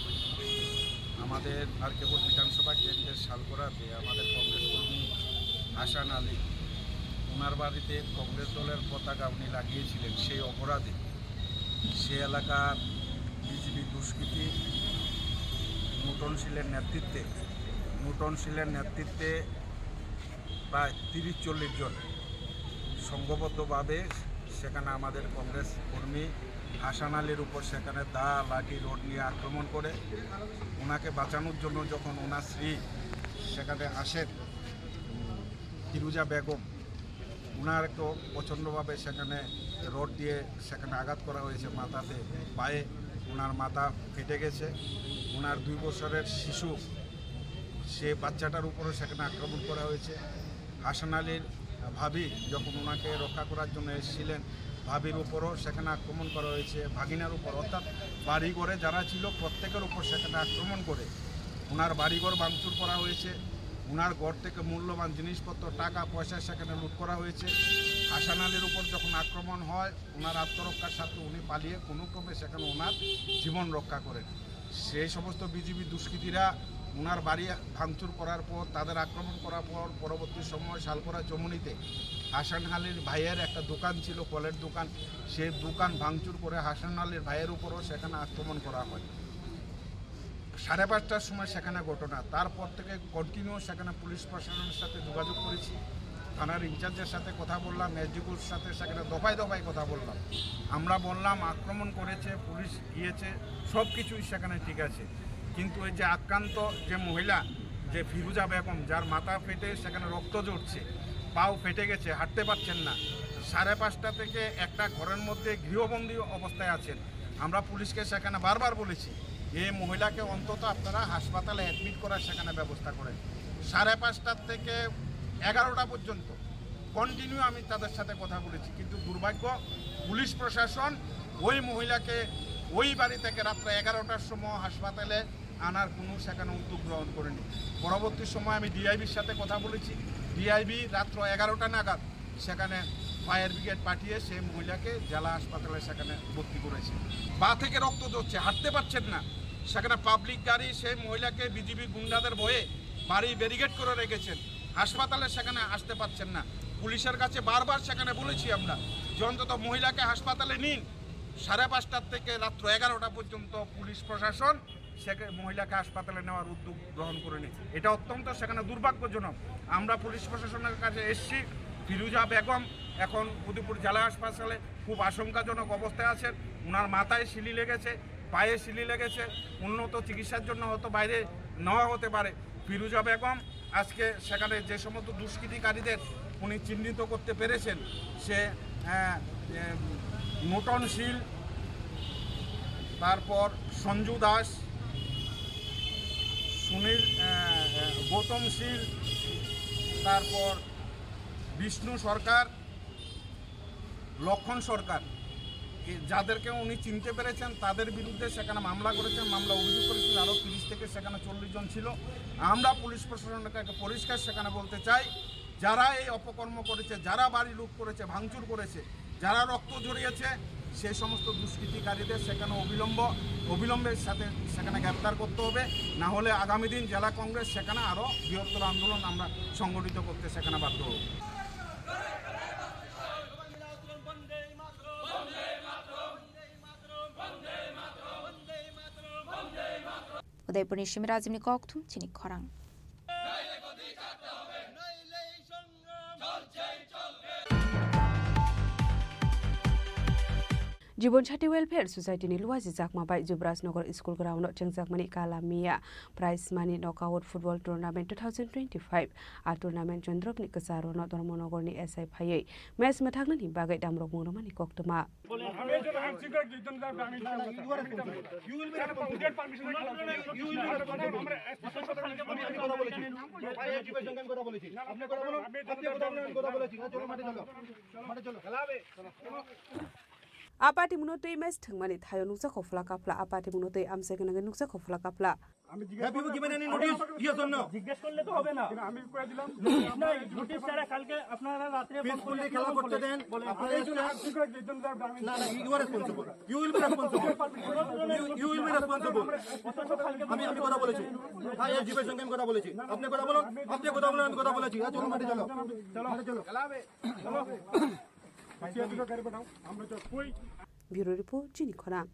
আমাদের আর কে পুর বিধানসভা কেন্দ্রের শালকরাতে আমাদের কংগ্রেস কর্মী হাসান আলী, ওনার বাড়িতে কংগ্রেস দলের পতাকা উনি লাগিয়েছিলেন, সেই অপরাধে সে এলাকার বিজেপি দুষ্কৃতী নুটন শীলের নেতৃত্বে, নুটন শীলের নেতৃত্বে প্রায় তিরিশ চল্লিশ জন সংঘবদ্ধভাবে সেখানে আমাদের কংগ্রেস কর্মী হাসান আলীর উপর সেখানে দা, লাঠি, রড নিয়ে আক্রমণ করে। ওনাকে বাঁচানোর জন্য যখন ওনার স্ত্রী সেখানে আসেন, ফিরুজা বেগম, ওনারকেও প্রচণ্ডভাবে সেখানে রড দিয়ে সেখানে আঘাত করা হয়েছে মাথাতে, পায়ে। ওনার মাথা ফেটে গেছে। ওনার দুই বছরের শিশু, সে বাচ্চাটার উপরে সেখানে আক্রমণ করা হয়েছে। হাসান আলীর ভাবি যখন ওনাকে রক্ষা করার জন্য এসেছিলেন, ভাবির উপরও সেখানে আক্রমণ করা হয়েছে, ভাগিনার উপর, অর্থাৎ বাড়িঘরে যারা ছিল প্রত্যেকের উপর সেখানে আক্রমণ করে ওনার বাড়িঘর ভাঙচুর করা হয়েছে। ওনার ঘর থেকে মূল্যবান জিনিসপত্র, টাকা পয়সা সেখানে লুট করা হয়েছে। হাসান আলীর উপর যখন আক্রমণ হয়, ওনার আত্মরক্ষার স্বার্থে উনি পালিয়ে কোনো ক্রমে সেখানে ওনার জীবন রক্ষা করেন। সেই সমস্ত বিজেপি দুষ্কৃতীরা ওনার বাড়ি ভাঙচুর করার পর, তাদের আক্রমণ করার পর, পরবর্তী সময় শালকরা চমুনিতে হাসান আলীর ভাইয়ের একটা দোকান ছিল, ফলের দোকান, সেই দোকান ভাঙচুর করে হাসান আলীর ভাইয়ের উপরও সেখানে আক্রমণ করা হয়। সাড়ে পাঁচটার সময় সেখানে ঘটনা, তারপর থেকে কন্টিনিউ সেখানে পুলিশ প্রশাসনের সাথে যোগাযোগ করেছি, থানার ইনচার্জের সাথে কথা বললাম, এসডিপিওর সাথে সেখানে দফায় দফায় কথা বললাম। আমরা বললাম আক্রমণ করেছে, পুলিশ গিয়েছে, সব কিছুই সেখানে ঠিক আছে, কিন্তু এই যে আক্রান্ত যে মহিলা, যে ফিরুজা বেগম, যার মাথা ফেটে সেখানে রক্ত ঝরছে, পাও ফেটে গেছে, হাঁটতে পারছেন না, সাড়ে পাঁচটা থেকে একটা ঘরের মধ্যে গৃহবন্দী অবস্থায় আছেন। আমরা পুলিশকে সেখানে বারবার বলেছি এই মহিলাকে অন্তত আপনারা হাসপাতালে অ্যাডমিট করার সেখানে ব্যবস্থা করেন। সাড়ে পাঁচটার থেকে এগারোটা পর্যন্ত কন্টিনিউ আমি তাদের সাথে কথা বলেছি, কিন্তু দুর্ভাগ্য পুলিশ প্রশাসন ওই মহিলাকে ওই বাড়ি থেকে রাত্রে এগারোটার সময় হাসপাতালে আনার কোনো সেখানে উদ্যোগ গ্রহণ করেনি। পরবর্তী সময় আমি ডিআইবির সাথে কথা বলেছি, ডিআইবি রাত্র এগারোটা নাগাদ সেখানে ফায়ার ব্রিগেড পাঠিয়ে সেই মহিলাকে জেলা হাসপাতালে সেখানে ভর্তি করেছে। পা থেকে রক্ত ঝরছে, হাঁটতে পারছেন না। সেখানে পাবলিক গাড়ি সেই মহিলাকে বিজিবি গুন্ডাদের ভয়ে বাড়ি ব্যারিকেড করে রেখেছেন, হাসপাতালে সেখানে আসতে পারছেন না। পুলিশের কাছে বারবার সেখানে বলেছি আমরা যে অন্তত মহিলাকে হাসপাতালে নিন। সাড়ে পাঁচটার থেকে রাত্র এগারোটা পর্যন্ত পুলিশ প্রশাসন সেকে-, মহিলাকে হাসপাতালে নেওয়ার উদ্যোগ গ্রহণ করেনি। এটা অত্যন্ত সেখানে দুর্ভাগ্যজনক। আমরা পুলিশ প্রশাসনের কাছে এসছি, ফিরুজা বেগম এখন উদয়পুর জেলা হাসপাতালে খুব আশঙ্কাজনক অবস্থায় আছেন। ওনার মাথায় সিলি লেগেছে, পায়ে সিলি লেগেছে, উন্নত চিকিৎসার জন্য হয়তো বাইরে নেওয়া হতে পারে। ফিরুজা বেগম আজকে সেখানে যে সমস্ত দুষ্কৃতিকারীদের উনি চিহ্নিত করতে পেরেছেন, সে, আহ, এ, নুটন শীল, তারপর সঞ্জু দাস, সুনীল, আহ, আহ, গৌতম শীল, তারপর বিষ্ণু সরকার, লক্ষণ সরকার, এ, যাদেরকে উনি চিনতে পেরেছেন, তাদের বিরুদ্ধে সেখানে মামলা করেছেন, মামলা অভিযোগ করেছেন, আরও তিরিশ থেকে সেখানে চল্লিশ জন ছিল। আমরা পুলিশ প্রশাসনকে একটা পরিষ্কার সেখানে বলতে চাই, যারা এই অপকর্ম করেছে, যারা বাড়ি লুট করেছে, ভাঙচুর করেছে, যারা রক্ত ঝরিয়েছে সেই সমস্ত দুষ্কৃতিকারীদের সেখানে অবিলম্ব অবিলম্বের সাথে সেখানে গ্রেপ্তার করতে হবে। না হলে আগামী দিন জেলা কংগ্রেস সেখানে আরও বৃহত্তর আন্দোলন আমরা সংগঠিত করতে সেখানে বাধ্য হব। Udaipurni Simirajimni kokthum chini khorang. Jibon Sati Welfare Society ni luaji jakma bai Jubraj Nagar School Ground o chengjakmani Kala Miya Prize Money Knockout Football Tournament two thousand twenty-five. A tournament Chondrop ni kwcharo no Dharmanagar ni S I phaiwi match mwthaknani bagwi damrok mung rwmani koktwma. আমি একজন আনসিক একজন যাবে, আমি না, না, you are responsible. You will be responsible. Without permission খেলা হচ্ছে। You will be responsible। আমরা আমি, আমি কথা বলেছি। আমি, আমি কথা বলেছি। আপনি কথা বলুন, আপনি কথা বলুন, আমি কথা বলেছি। হ্যাঁ, চলো, মাঠে চলো। মাঠে চলো। Apa timuno twi match thwngmani thaio nukjakha phla kaphla, apa timuno twi amchai gwnangwi nukjakha phla kaphla. Have you given any notice? Yes or no? জিজ্ঞেস করলে তো হবে না। কিন্তু আমি কয়ে দিলাম। নোটিশ নাই, নোটিশ ছাড়া কালকে আপনারা রাত্রে ফোন করে Peacefully খেলা করতে দেন। বলে, আপনারা এই জন্য আনসিক একজন যাবে, আমি না, না, you are responsible. You will be responsible. You, you will be responsible. অথচ কালকে আমি, আমি কথা বলেছি। হ্যাঁ, এসডিপির সঙ্গে আমি কথা বলেছি। আপনি কথা বলুন, আপনি কথা বলুন, আমি কথা বলেছি। হ্যাঁ, চলো, মাঠে চলো। চলো। মাঠে চলো। Bureau Report, chini khorang.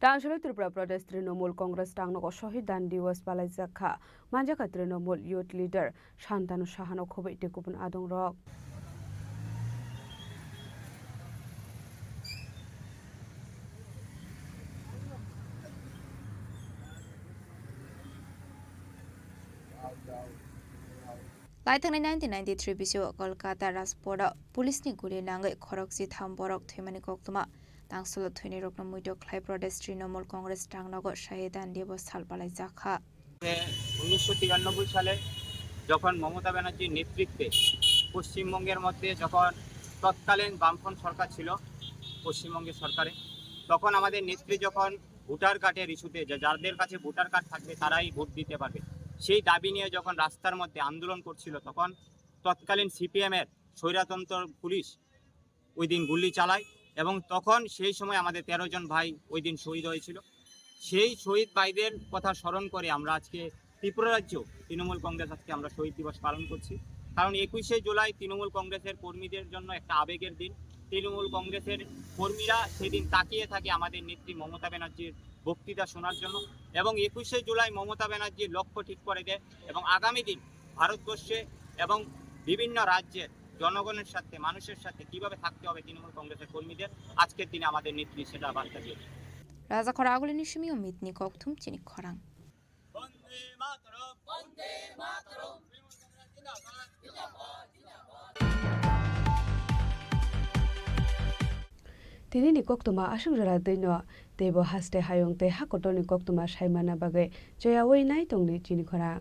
Tangsholo Tripura Pradesh Trinamool Congress tangnogo Shohid Dan Diwas palaijak kha. Manjakha Trinamool Youth Leader Santanu Sahano khoboi tei kubun adongrok. Laithangnai nineteen ninety-three bisio Kolkata Rajporo police ni guli nangwi khorokchi tham borok thwimani koktwma. Tangsolo thwinirokno muitok khlai Pradesh Trinamool Congress tangnogo Shohid Dan Diwas sal palaijak kha. উনিশশো তিরানব্বই সালে যখন মমতা ব্যানার্জির নেতৃত্বে পশ্চিমবঙ্গের মধ্যে যখন তৎকালীন বামফ্রন্ট সরকার ছিল, পশ্চিমবঙ্গের সরকারে, তখন আমাদের নেত্রী যখন ভোটার কার্ডের ইস্যুতে, যা-, যাদের কাছে ভোটার কার্ড থাকবে তারাই ভোট দিতে পারবে, সেই দাবি নিয়ে যখন রাস্তার মধ্যে আন্দোলন করছিল, তখন তৎকালীন সিপিএম এর স্বৈরতন্ত্র পুলিশ ওই দিন গুলি চালায় এবং তখন সেই সময় আমাদের তেরো জন ভাই ওই দিন শহীদ হয়েছিল। সেই শহীদ ভাইদের কথা স্মরণ করে আমরা আজকে ত্রিপুরা রাজ্য তৃণমূল কংগ্রেস আজকে আমরা শহীদ দিবস পালন করছি। কারণ একুশে জুলাই তৃণমূল কংগ্রেসের কর্মীদের জন্য একটা আবেগের দিন। তৃণমূল কংগ্রেসের কর্মীরা সেদিন তাকিয়ে থাকে আমাদের নেত্রী মমতা ব্যানার্জির বক্তৃতা শোনার জন্য এবং একুশে জুলাই মমতা ব্যানার্জির লক্ষ্য ঠিক করে দেয় এবং আগামী দিন ভারতবর্ষে এবং বিভিন্ন রাজ্যের জনগণের সাথে, মানুষের সাথে কিভাবে থাকতে হবে তৃণমূল কংগ্রেসের কর্মীদের, আজকের দিনে আমাদের নেত্রী সেটা বার্তা দিয়েছে। Raja khorang agulini simi o mitni kokthum chini khorang. বন্দে মাতরম, বন্দে মাতরম। Tini ni koktwma aswk jora twi no teibo haste hayung tei hakotor ni koktwma sai manna bagwi choyaui nai tongdi chini khorang.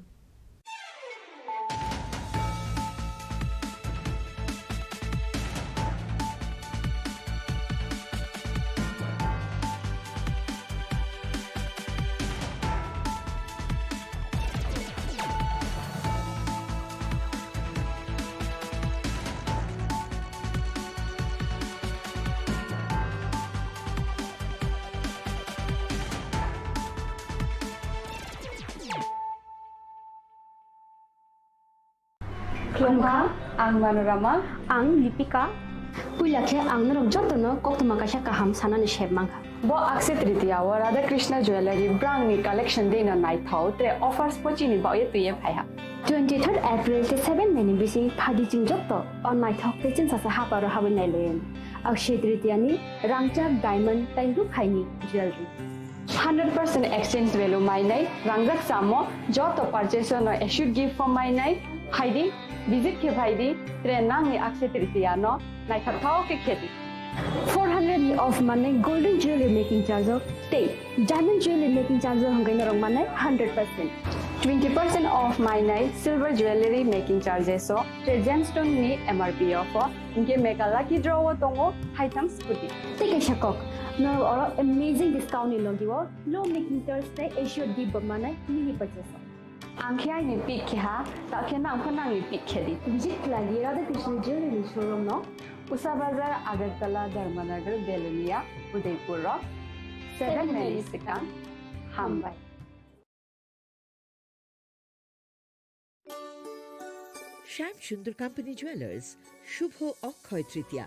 Khulumkha, ang Manorama. Ang Lipika. Puila khe ang norok jotono koktwma kaisa kaham sanani sep mankha. Bo Akshaya Tritiya o Radha Krishna Jewellery brangni collection deino naithok, tre offers bo chini baoye twiye phaiha. Twenty-third April tei seven May ni bising phadi chwng joto o naithok tei chwngsacha haparo habwi nailaio. Akshaya Tritiya ni rangchak diamond tei rukhaini jewellery. Hundred percent exchange value mainai, rangchak chamo joto purchase no assured gift form mainai, phaidi, visit khe phaidi, tre nangni Akshaya Tritiya no naithok thok khe khedi. Four hundred ni off manai golden jewelry making charge o tei diamond jewelry making charge o hwnkhai norok manai hundred percent. Twenty percent off mainai silver jewelry making charges o tre gemstone ni M R P o pho. Hinkhe mega lucky draw o tongo haitham scooty. Tei kaisa kok, norok oro amazing discount ni logi o low making charge tei assured gift bo manai mini purchase o. Ang khe aini pick khe ha, ta khe nang pho nangni pick khe di. Visit khlai di Radha Krishna Jewellery showroom no, Usa Bazar, Agartala, Dharmanagar, Belonia, Udaipur rok. Seven minutes swkang. Hambai. শ্যাম Sundar company jewellers, শুভ অক্ষয় তৃতীয়া,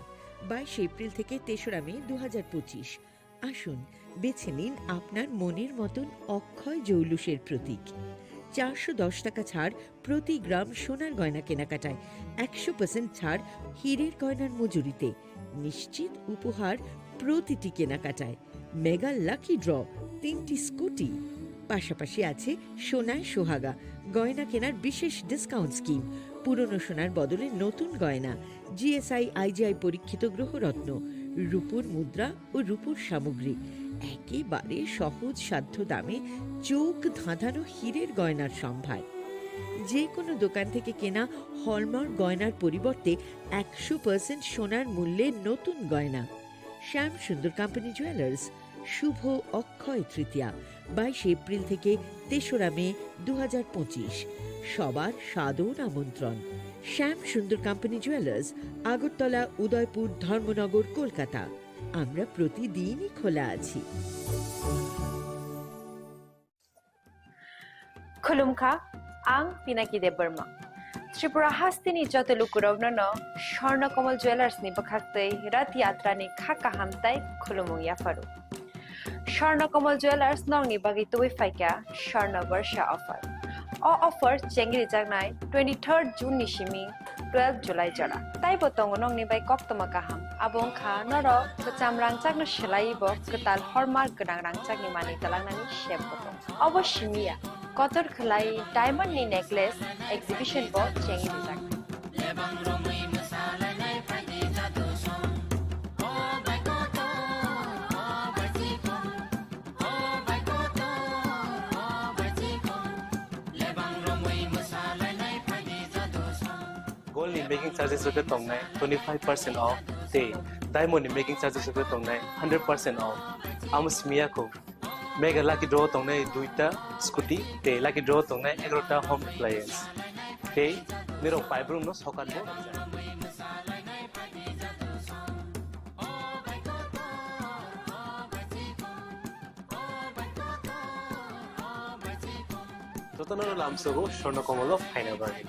বাইশে এপ্রিল থেকে তেসরা মে দু হাজার পঁচিশ। আসুন, বেছে নিন আপনার মনের মতন অক্ষয় জৌলুসের প্রতীক। চারশো দশ টাকা ছাড় প্রতি গ্রাম সোনার গয়না কেনাকাটায়, একশো পার্সেন্ট ছাড় হীরের গয়নার মজুরিতে, নিশ্চিত উপহার প্রতিটি কেনাকাটায়। মেগা লাকি ড্র, তিনটি স্কুটি, পাশাপাশি আছে সোনায় সোহাগা, গয়না কেনার বিশেষ ডিসকাউন্ট স্কিম, পুরনো সোনার বদলে নতুন গয়না, জিএসআই আইজিআই পরীক্ষিত গ্রহরত্ন, রূপোর মুদ্রা ও রূপোর সামগ্রী, একেবারে সহজ সাধ্য দামে চোখ ধাঁধানো হীরের গয়নার সম্ভার। যে কোনো দোকান থেকে কেনা হলমার্ক গয়নার পরিবর্তে একশো পার্সেন্ট সোনার মূল্যে নতুন গয়না। শ্যাম সুন্দর কোম্পানি জুয়েলার্স, শুভ অক্ষয় তৃতীয়া, বাইশে এপ্রিল থেকে তেসরা মে দু হাজার পঁচিশ। সবার সাদর আমন্ত্রণ। শ্যাম সুন্দর কোম্পানি জুয়েলার্স, আগরতলা, উদয়পুর, ধর্মনগর, কলকাতা। আমরা প্রতিদিনই খোলা আছি। Khulumkha, ang Pinaki Debbarma. Tripura hasteni joto lukurokno no Swarna Kamal Jewellers ni bwkhaktwi Rath Yatra ni kha kaham tai khulumung yapharo. Swarna Kamal Jewellers nokni bagwi tubui phaikha Swarna Barsha offer. O offer chengri jaknai twenty-third June ni simi twelve July jora. Taibo tongo nokni bai koktwma kaham. Abo wngkha norok kwcham rangchakno swlaiwi bo kwtal hallmark gwnang rangchakni manwi twlangnani sep bo tongo. Obo simi ya, kotor khwlai diamond ni necklace exhibition bo chengwi rijak. Gold ni making charges rok tongnai twenty five percent off, tei diamond ni making charges rok tongnai hundred percent off. Amo simi ya kho. Mega lucky draw tongnai duita scooty, tei lucky draw tongnai egarota home appliance. Tei nirok paibrumno sokat bo rwkjak. Jotono lamsogo Swarna Kamal o phaina bagwi.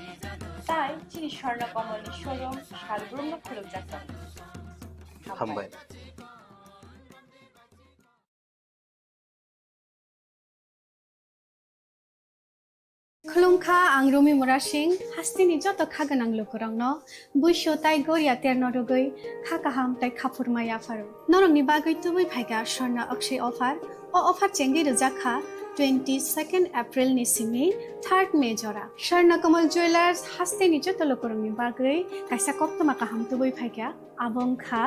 Tai chini Swarna Kamal ni showroom salbrumno khulumjak tongo. Hambai. Khulumkha, ang Rumi Murasing, hasteni joto kha gwnang lukurokno buisu tai goria terno rwgwi kha kaham tai kha phurma yapharo. Norokni bagwi tubui phaikha Swarna Akshay offer. O offer chengwi rwjak kha twenty-second April ni simi third May jora. Swarna Kamal Jewellers hasteni joto lukurokni bagwi kaisa koktwma kaham tubui phaikha. Abo wngkha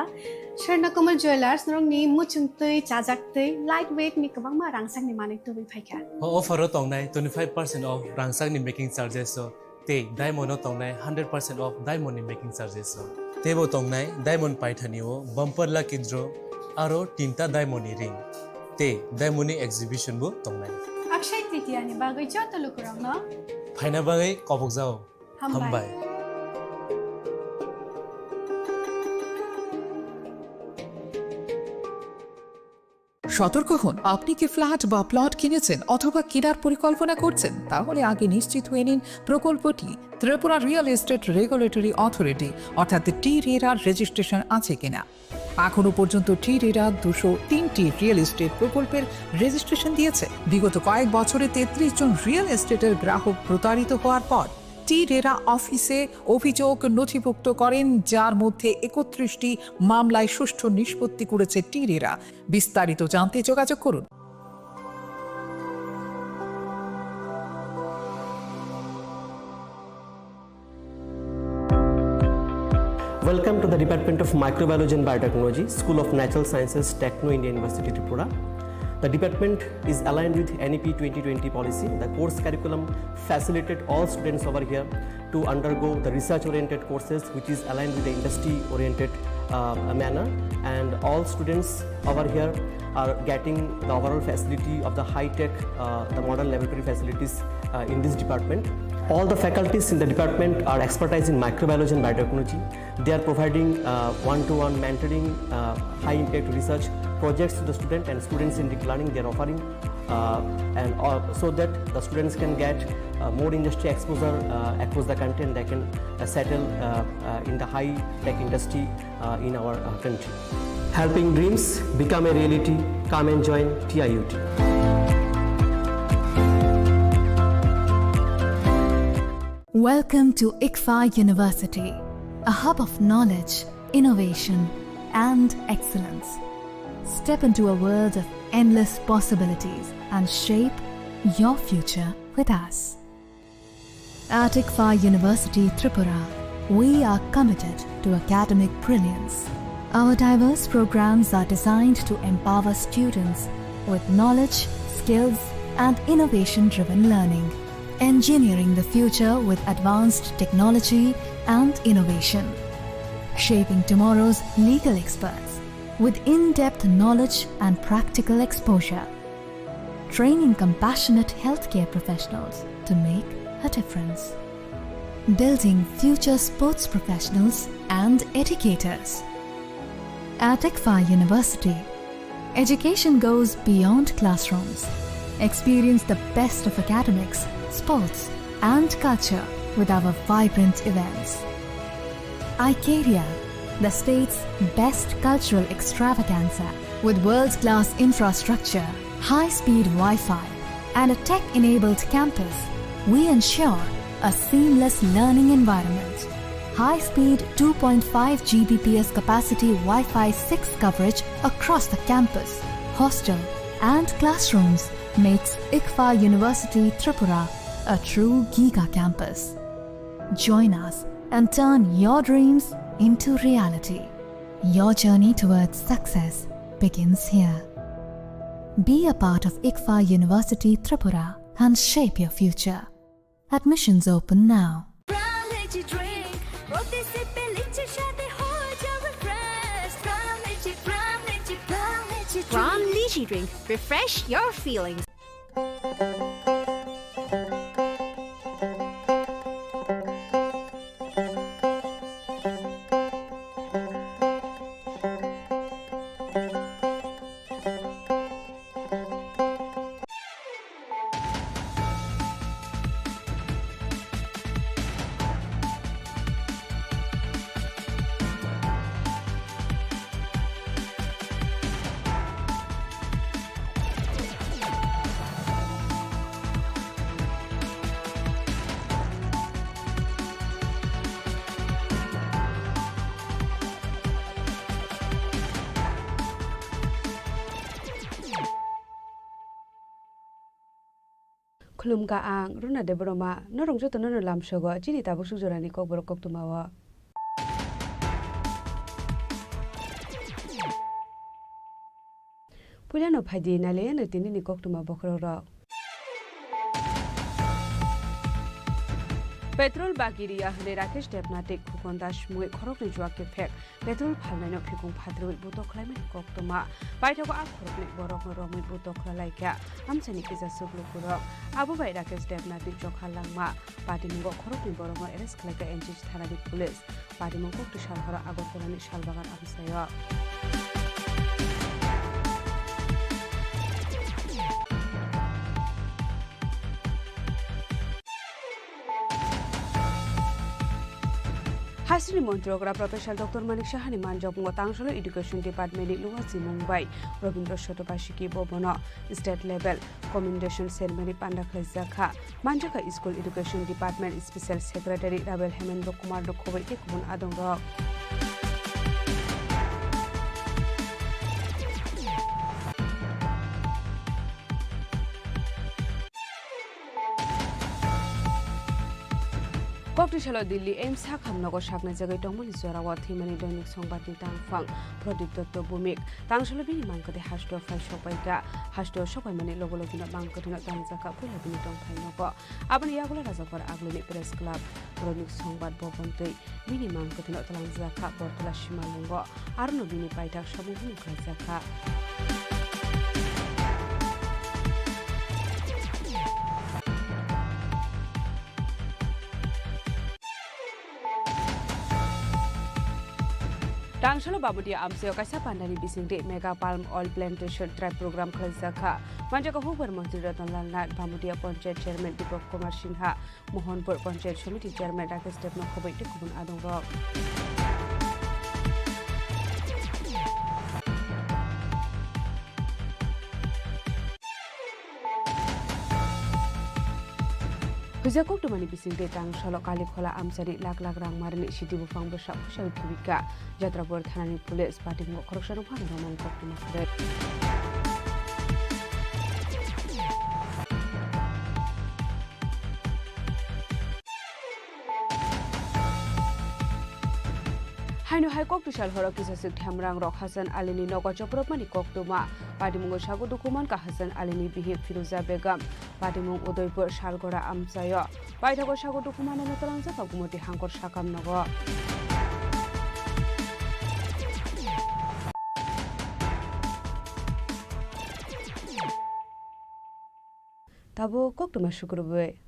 Swarna Kamal Jewellers, norokni muchungtwi, chajaktwi, light weight ni kwbangma rangchakni manwi tubui phaikha. O offer o tongnai twenty five percent off rangchakni making charges o, tei diamond o tongnai hundred percent off diamond ni making charges o. Teibo tongnai diamond paithani o bumper lucky draw, aro tinta diamond ni ring, tei diamond ni exhibition bo tongnai. Akshay Tritiya ni bagwi joto lukurokno phaina bagwi kobokjao. Hambai. Hambai. সতর্ক হন, আপনি কি ফ্ল্যাট বা প্লট কিনেছেন অথবা কেনার পরিকল্পনা করছেন? তাহলে আগে নিশ্চিত হয়ে নিন প্রকল্পটি Tripura real estate regulatory authority অর্থাৎ টি রেরার রেজিস্ট্রেশন আছে কিনা। এখনও পর্যন্ত টি রেরা দুশো তিনটি রিয়েল এস্টেট প্রকল্পের রেজিস্ট্রেশন দিয়েছে। বিগত কয়েক বছরে তেত্রিশ জন রিয়েল এস্টেটের গ্রাহক প্রতারিত হওয়ার পর টি রেরা অফিসে অভিযোগ নথিভুক্ত করেন, যার মধ্যে একত্রিশটি মামলায় সুষ্ঠু নিষ্পত্তি করেছে টি রেরা। বিস্তারিত জানতে যোগাযোগ করুন। Welcome to the Department of Microbiology and Biotechnology, School of Natural Sciences, Techno India University, Tripura. The department is aligned with N E P twenty twenty policy. The course curriculum facilitate all students over here to undergo the research-oriented courses, which is aligned with the industry-oriented, uh, manner, and all students Over here are getting the overall facility of the high-tech, uh, the modern laboratory facilities, uh, in this department. All the faculties in the department are expertise in microbiology and biotechnology. They are providing, uh, one-to-one mentoring, uh, high-impact research projects to the student and students-centric learning they are offering, uh, and, uh, so that the students can get, uh, more industry exposure, uh, across the country, and they can, uh, settle, uh, uh, in the high-tech industry, uh, in our, uh, country. Helping dreams become a reality. Come and join T I U T. Welcome to ICFAR University, a hub of knowledge, innovation, and excellence. Step into a world of endless possibilities and shape your future with us. At ICFAR University Tripura, we are committed to academic brilliance. Our diverse programs are designed to empower students with knowledge, skills, and innovation-driven learning, engineering the future with advanced technology and innovation, shaping tomorrow's legal experts with in-depth knowledge and practical exposure, training compassionate healthcare professionals to make a difference, building future sports professionals and educators. At ICFAR University, education goes beyond classrooms. Experience the best of academics, sports, and culture with our vibrant events. Icaria, the state's best cultural extravaganza, with world-class infrastructure, high-speed Wi-Fi, and a tech-enabled campus, we ensure a seamless learning environment. High-speed two point five G B P S capacity Wi-Fi six coverage across the campus, hostel, and classrooms makes ICFAR University Tripura a true giga campus. Join us and turn your dreams into reality. Your journey towards success begins here. Be a part of ICFAR University Tripura and shape your future. Admissions open now. Prime Lychee drink, প্রতি সিপে লিচির স্বাদে হয়ে যাও refresh। Prime Lychee, Prime Lychee, Prime Lychee drink। Prime Lychee drink, refresh your feelings. Khulumkha ang Runa Debbarma, norok jotono no lamsogo chini tabuk suk jorani kokborok koktwma o. Puilano phaidi nailaiano tinini koktwma bokhorok rok. Petrol bagi riya hwnwi Rakesh Debnatik Khukon Das mui khoroknwi juak kephek. Petrol phalnaino phikung phatrwi butok khlaimani koktwma. Paithago a khoroknwi borokno romwi butok khlai laikha amchaini kisa chuklukurok. Abo bai Rakesh Debnath ni chokha langma patimungo khoroknwi borokno arrest khlaikha N G G thanani police. Patimung kokti salhoro Agartala ni Salbagan amchaio. Haisini montri okra Professor Doctor Manik Sahani manjakmungo Tangsalo Education Department ni luwa chimung bai Robindra Sotobasiki bo bono state level commendation ceremony panda khlaijak kha. Manjakha School Education Department Special Secretary Rabel Hemendra Kumar no khoboi tei kubun adongrok. Koktisalo Delhi AIIMS sakhamnogo saknaijagwi tongmani jorao thwimani Doinik Songbatni tangphang Pradip Dotto Bhumik. Tangsalo bini mangkwthwi hasteo phai sokpaikha. Hasteo sokpaimani logo logino mangkwthwino tangjakha puila bini tongthai nogo. Aboni yagulo Rajakhor Agulini Press Club, Doinik Songbat Bhavan twi bini mangkwthwino twlangjakha Bortola Simalwngo. Arono bini paithak samung hwnwi khlaijakha. Tangsalo Bamudia amchaio kaisa pandani bisingtwi Mega Palm Oil Plantation Drive program khlaijakha. Manjak hukbar montri Ratan Lal Nath, Bamudia Panchayat Chairman Deepak Kumar Sinha, Mohanpur Panchayat Samiti Chairman Rakesh Debno khoboi tei kubun adongrok. Huijak koktumani bisingtwi Tangsalo Kalikhola amchani lak lak rang marini sidi buphang bwsa pusaui thwibikha. Jatrapur thanani police patimungo khoroksano phano romani koktwma kwrwi. Haino hai koktisal horo kisaswk themrangrok Hasan Alini nogo chopropmani koktwma. Patimungo sago dukhu mankha Hasan Alini bihik Firuza Begum. Patimung Udaipur Salgora amchaio. Paithago sago dukhu manano twlangjakha Gumoti Hangkor sakam nogo. Tabuk koktwma sukrubwi.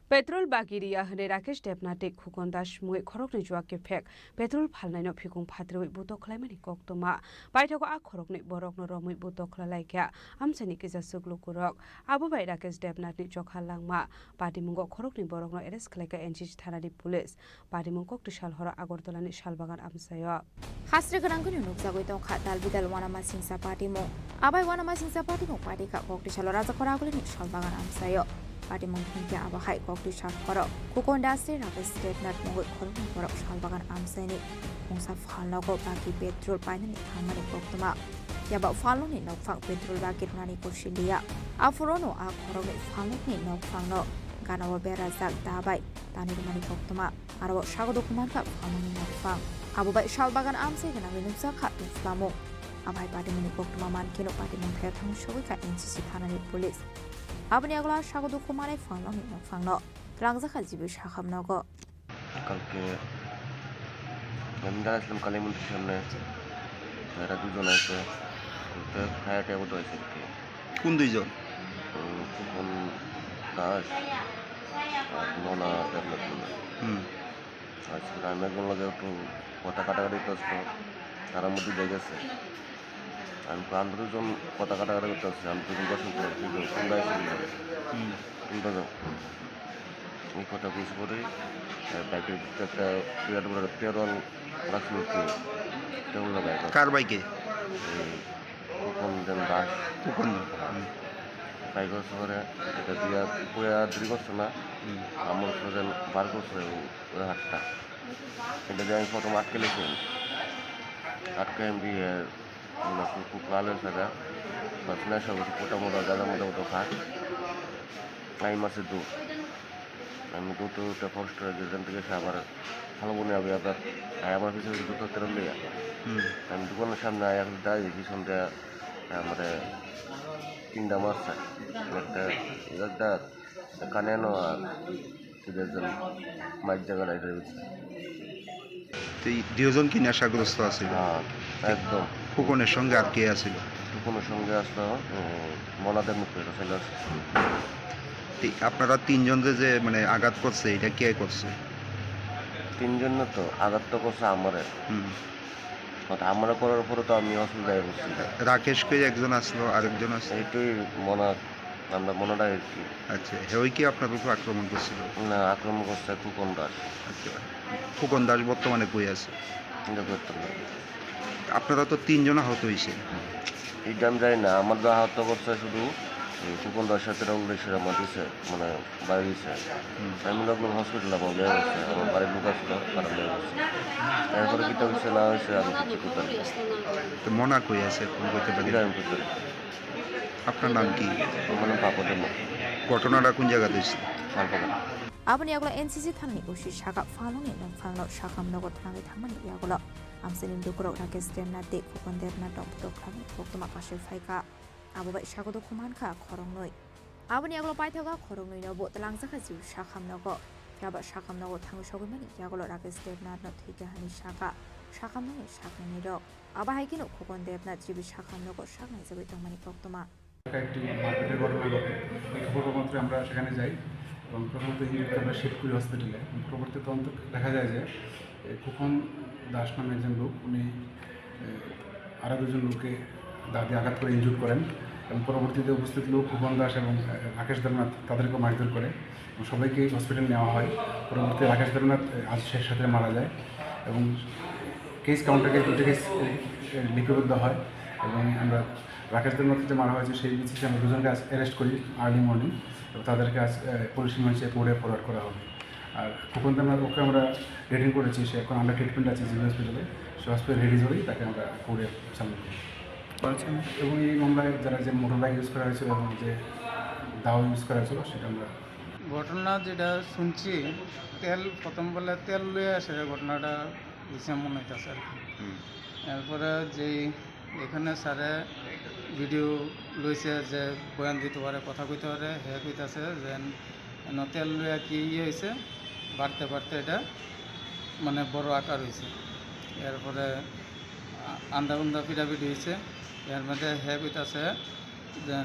Petrol bagi riya hwnwi Rakesh Debnath tei Khukon Das mungwi khoroknwi juak kephek petrol phalnaino phikung phatrwi butok khlaimani koktwma. Paithago a khoroknwi borokno romwi butok khlailaikha amchaini kisaswk lukurok. Abo bai Rakesh Debnathni chokha langma patimungo khoroknwi borokno arrest khlaikha N C C thanani police. Patimung koktisal horo Agartalani Salbagan amchaio. Hasri gwnangwino nukjagwi tongkha dal bidal uanamasingcha patimung. Abai uanamasingcha patimung patikha koktisalo Rajakhor Agulini Salbagan amchaio. Patimung thangkhe abo hai koktisal horo Khukon Das tei Rakesh Debnath mungwi khoroknwi borok Salbagan amchaini mungsa phalnogo bagi petrol painani thangmani koktwma. Phiya ba phalnokni nokphang petrol bagi rwnani kusi liya. Aphurono a khoroknwi phalnokni nokphangno ganao berajak da bai tanwi rwmani koktwma. Aro sago dukhu mankha phalnokni nokphang. Abo bai Salbagan amchai gwnangwi nukjakha tongphlamung. Abo hai patimungni koktwma mankheno patimung phaiya thangwi sogwikha N C C thanani police. Aboni yagulo sago dukhu manai phalnokni nokphangno twlangjakha G B sakhamnogo. কালকে আমি দাঁড়াইছিলাম কালী মন্দির সামনে, এরা দুজন আছে, তো fire table রয়েছে আর কি। কোন দুইজন? উম, খোকন দাস আর মনা দেবনাথ মন্ডল। হুম। আজকে আমি একজন লগে একটু কথা কাটাকাটি করছিল, তার মধ্যে দিয়ে গেছে। আমি তো আমরা দুজন কথা কাটাকাটি করতে আসছি, আমি দুজন দর্শন করে, দুজন কোন দায় ছিল? হুম। তিনটা যাও। এই কথা বুঝ করে, আহ, বাইকের ভিতরে একটা বিরাট বড় একটা তেরো রাখছিল কি? তেরো না বাইক। কার বাইকে? এই খোকন দাস। খোকন দাস। হুম। বাইক হচ্ছে পরে, এটা দিয়ে পুরো দেরি করছে না। হুম। আমার হচ্ছে বার করছে ওই, ওই হাতটা। এটা দিয়ে আমি প্রথম আটকে লেছি। আটকে আমি দিয়ে Una kuku kalo saga, masna saga kuku tamo da gada muda muda kha. Ai mase du. Ami du tu te first je jan tege sabar. Halo boni abi abi. Ai amar pise du tu teram de ya. Hmm. Ami dukan samne ai aku dai di sonde amare tinda masa. Ekta, ekta. এখানে নো আর সুদেশন মাইক জায়গা নাই ফেলে দিচ্ছে। তো এই দুজন কি নেশাগ্রস্ত আছিল? হ্যাঁ, একদম। ফুকনের সঙ্গে আর কে আছিল? ফুকনের সঙ্গে আসলো, উম, মনাদের মুখে চলে আসছে। তো আপনারা তিনজন যে, যে মানে আঘাত করছে, এটা কে করছে? তিনজন না তো, আঘাত তো করছে আমারে। হুম। But আমরা করার পরে তো আমি অসুবিধায় পড়ছি। রাকেশ কে একজন আসলো, আরেকজন আসলো। এইটাই মনা, আমরা মনাটা আর কি। আচ্ছা, হেই কি আপনার উপর আক্রমণ করছিল? না, আক্রমণ করছে ফুকন দাস। আচ্ছা, ফুকন দাস বর্তমানে কই আছে? এটা করতে পারি। আপনারা তো তিনজন আহত হয়েছেন। এটা আমি জানি না, আমার যা আহত করছে শুধু এই কুপন দাস সাথে রাহুল রেশারের মাঝে সে, মানে, বাইরে হয়েছে। হুম। আমি লোক লোক হসপিটাল আমার লেগে হয়েছে, আমার বাড়ির লোক আসলো, তারা লেগে হয়েছে। এরপরে কিতা হয়েছে না হয়েছে, আমি কিছু করতে পারি না। তো মনা কই আছে, ফোন করতে পারি? ইব্রাহিমপুর। আপনার নাম কি? আমার নাম পাপা দেবনাথ। ঘটনাটা কোন জায়গাতে হয়েছে? Salbagan. Aboni yagulo N C C thanani O C saka phalungni nokphangno sakham nogo thangwi thangmani yagulo amchaini lukurok Rakesh Debnath tei Khokon Debnath rok phutok khlaimani koktwma kasui phaikha. Abo bai sagodo khumankha khoroknwi. Aboni yagulo paithago khoroknwino bo twlangjakha jiu sakham nogo. Phiya ba sakham nogo thangwi sogwimani yagulo Rakesh Debnathno thwikha hwnwi sakha sakham nokni saknwinirok. Abo hai kheno Khokon Debnath jibi sakham nogo saknaijagwi tongmani koktwma. একটা একটি মারপিটের ঘটনা ঘটে। এই খবর মাত্র আমরা সেখানে যাই এবং প্রথমত ইঞ্জুরিকে আমরা শিফট করি হসপিটালে। এবং পরবর্তী তদন্ত দেখা যায় যে, এ, খোকন দাস নামে একজন লোক, উনি, এ, আরও দুজন লোককে দা দিয়ে আঘাত করে ইনজুর করেন এবং পরবর্তীতে উপস্থিত লোক খোকন দাস এবং, এ, রাকেশ দেবনাথ তাদেরকে মারধর করে এবং সবাইকে হসপিটালে নেওয়া হয়। পরবর্তীতে রাকেশ দেবনাথ, এ, আজ শেষ রাত্রে মারা যায় এবং কেস কাউন্টার কেস দুটো কেস, এ, এ, লিপিবদ্ধ হয় এবং আমরা রাকেশ দেবনাথকে যে মারা হয়েছে, সেই বেসিসে আমরা দুজনকে আজ অ্যারেস্ট করি আর্লি মর্নিং এবং তাদেরকে আজ, এ, পুলিশ রিমান্ডে কোর্টে ফরওয়ার্ড করা হবে। আর খোকন দেবনাথ ওকে আমরা রিটেইন করেছি, সে এখন আন্ডার ট্রিটমেন্ট আছে জিবি হসপিটালে। সে হসপিটাল রিলিজ হলেই তাকে আমরা কোর্টে সাবমিট করব। আচ্ছা। এবং এই মামলায় যারা যে মোটর বাইক ইউজ করা হয়েছিল এবং যে দাও ইউজ করা হয়েছিল, সেটা আমরা ঘটনা যেটা শুনছি, তেল প্রথম বলে তেল লয়ে আসে, ঘটনাটা হয়েছে মনে হইতেছে আর কি। হুম। এরপরে যেই এখানে স্যারে ভিডিও লইছে যে বয়ান দিতে পারে, কথা কইতে পারে, হে কইতাছে যে এন তেল লইয়া কি ইয়ে হয়েছে, বাড়তে বাড়তে এটা মানে বড় আকার হয়েছে। এরপরে আ-, আন্দা উন্দা পিটাপিটি হয়েছে। এর মধ্যে হে কইতাছে যে,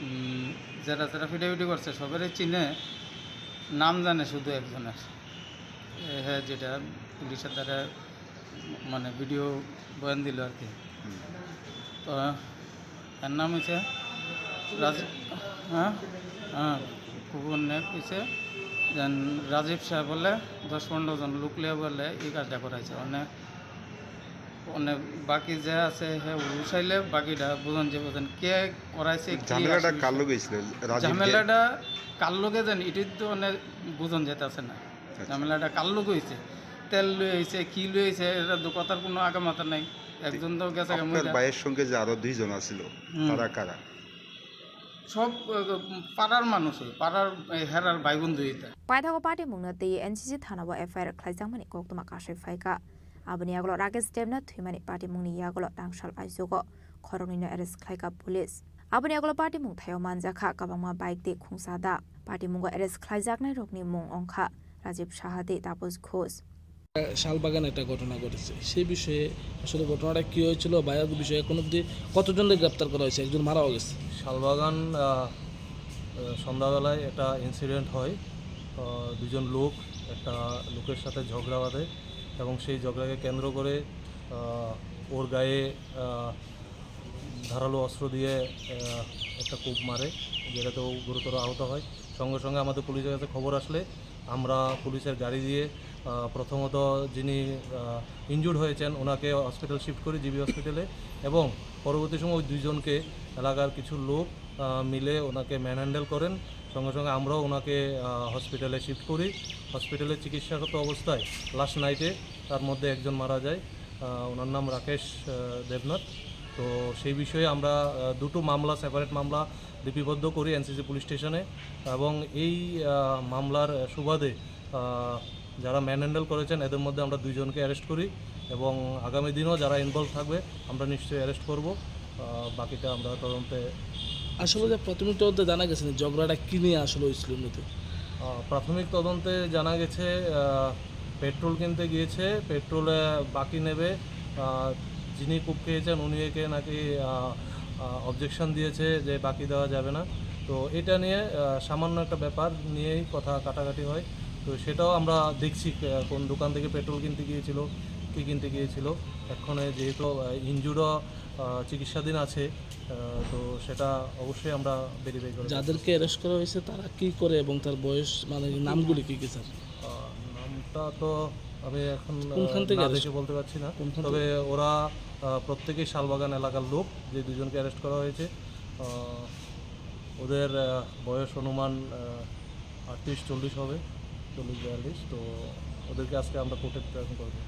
উম, যারা যারা পিটাপিটি করছে সবারই চিনে, নাম জানে শুধু একজনের। এ, হে যেটা পুলিশের দ্বারা মানে ভিডিও বয়ান দিল আর কি। হুম। তো এর নাম হচ্ছে রাজ-, হ্যাঁ, হ্যাঁ, খুব অনেক হয়েছে। যেন রাজীব সাহেব বলে দশ পনেরো জন লোক লিয়ে বলে এই কাজটা করাইছে। মানে, মানে বাকি যে আছে, হে উঠাইলে বাকিটা বুঝন যে বুঝন কে করাইছে, কি ঝামেলাটা আসলে কার লগে হয়েছিল? রাজীব যে ঝামেলাটা কার লগে জানি, এটাই তো মানে বুঝন যেতে আছে না। আচ্ছা। ঝামেলাটা কার লগে হয়েছে, তেল লয়ে হয়েছে, কি লয়ে হয়েছে, এটা তো কথার কোনো আগামাথা নাই। একজন তো গেছে গা আপনার মহিলা। ভাইয়ের সঙ্গে যে আরো দুইজন আছিল, হুম। তারা কারা? সব, আহ, পাড়ার মানুষ, ওই পাড়ার, এই, হেরার ভাই বন্ধু এটা। Paithago patimungno tei N C C thanao F I R khlaijakmani koktwma kasui phaikha. Aboni yagulo Rakesh Debnath thwimani patimungni yagulo rangsal aichugo khoroknwino arrest khlaikha police. Aboni yagulo patimung thaio manjakha kwbangma bike tei khungsa da. Patimungo arrest khlaijaknairokni mung wngkha Rajiv Saha tei Taposh Ghosh. Salbagan একটা ঘটনা ঘটেছে, সেই বিষয়ে আসলে ঘটনাটা কী হয়েছিল বা এর বিষয়ে এখন অবধি কতজনকে গ্রেপ্তার করা হয়েছে? একজন মারাও গেছে। শালবাগান, আহ, আহ, সন্ধ্যাবেলায় একটা ইনসিডেন্ট হয়। আহ, দুজন লোক একটা লোকের সাথে ঝগড়া বাঁধে এবং সেই ঝগড়াকে কেন্দ্র করে, আহ, ওর গায়ে, আহ, ধারালো অস্ত্র দিয়ে, আহ, একটা কোপ মারে, যেটাতে ও গুরুতর আহত হয়। সঙ্গে সঙ্গে আমাদের পুলিশের কাছে খবর আসলে আমরা পুলিশের গাড়ি দিয়ে, আহ, প্রথমত যিনি, আহ, ইনজুর্ড হয়েছেন ওনাকে হসপিটাল শিফট করি, জিবি হসপিটালে, এবং পরবর্তী সময় ওই দুইজনকে এলাকার কিছু লোক, আহ, মিলে ওনাকে ম্যানহ্যান্ডেল করেন। সঙ্গে সঙ্গে আমরাও ওনাকে, আহ, হসপিটালে শিফট করি। হসপিটালে চিকিৎসারত অবস্থায় লাস্ট নাইটে তার মধ্যে একজন মারা যায়। আহ, ওনার নাম রাকেশ, আহ, দেবনাথ। তো সেই বিষয়ে আমরা, আহ, দুটো মামলা, সেপারেট মামলা লিপিবদ্ধ করি এনসিসি পুলিশ স্টেশনে এবং এই, আহ, মামলার সুবাদে, আহ, যারা ম্যানহ্যান্ডেল করেছেন এদের মধ্যে আমরা দুইজনকে অ্যারেস্ট করি এবং আগামী দিনও যারা ইনভলভ থাকবে আমরা নিশ্চয়ই অ্যারেস্ট করব। আহ, বাকিটা আমরা তদন্তে আসলে যে প্রাথমিক তদন্তে জানা গেছে না ঝগড়াটা কি নিয়ে আসলে হয়েছিল মূলত? আহ, প্রাথমিক তদন্তে জানা গেছে, আহ, পেট্রোল কিনতে গিয়েছে, পেট্রোলে বাকি নেবে। আহ, যিনি কোপ খেয়েছেন উনি একে নাকি, আহ, আহ, অবজেকশন দিয়েছে যে বাকি দেওয়া যাবে না। তো এটা নিয়ে, আহ, সামান্য একটা ব্যাপার নিয়েই কথা কাটাকাটি হয়। তো সেটাও আমরা দেখছি, আহ, কোন দোকান থেকে পেট্রোল কিনতে গিয়েছিল, কী কিনতে গিয়েছিল। এক্ষণে যেহেতু, আহ, ইনজুর্ডও, আহ, চিকিৎসাধীন আছে, আহ, তো সেটা অবশ্যই আমরা ভেরিফাই করে দেখব। যাদেরকে অ্যারেস্ট করা হয়েছে তারা কি করে এবং তার বয়স, মানে, নামগুলি কি কি, স্যার? আহ, নামটা তো আমি এখন, আহ, কোনখান থেকে না অ্যারেস্ট? দেখে বলতে পারছি না। কোনখান তবে থেকে? ওরা, আহ, প্রত্যেকেই শালবাগান এলাকার লোক, যে দুজনকে অ্যারেস্ট করা হয়েছে। আহ, ওদের আহ, বয়স অনুমান আহ, আটত্রিশ চল্লিশ হবে, চল্লিশ বিয়াল্লিশ। তো ওদেরকে আজকে আমরা কোর্টে প্রেরণ করবো।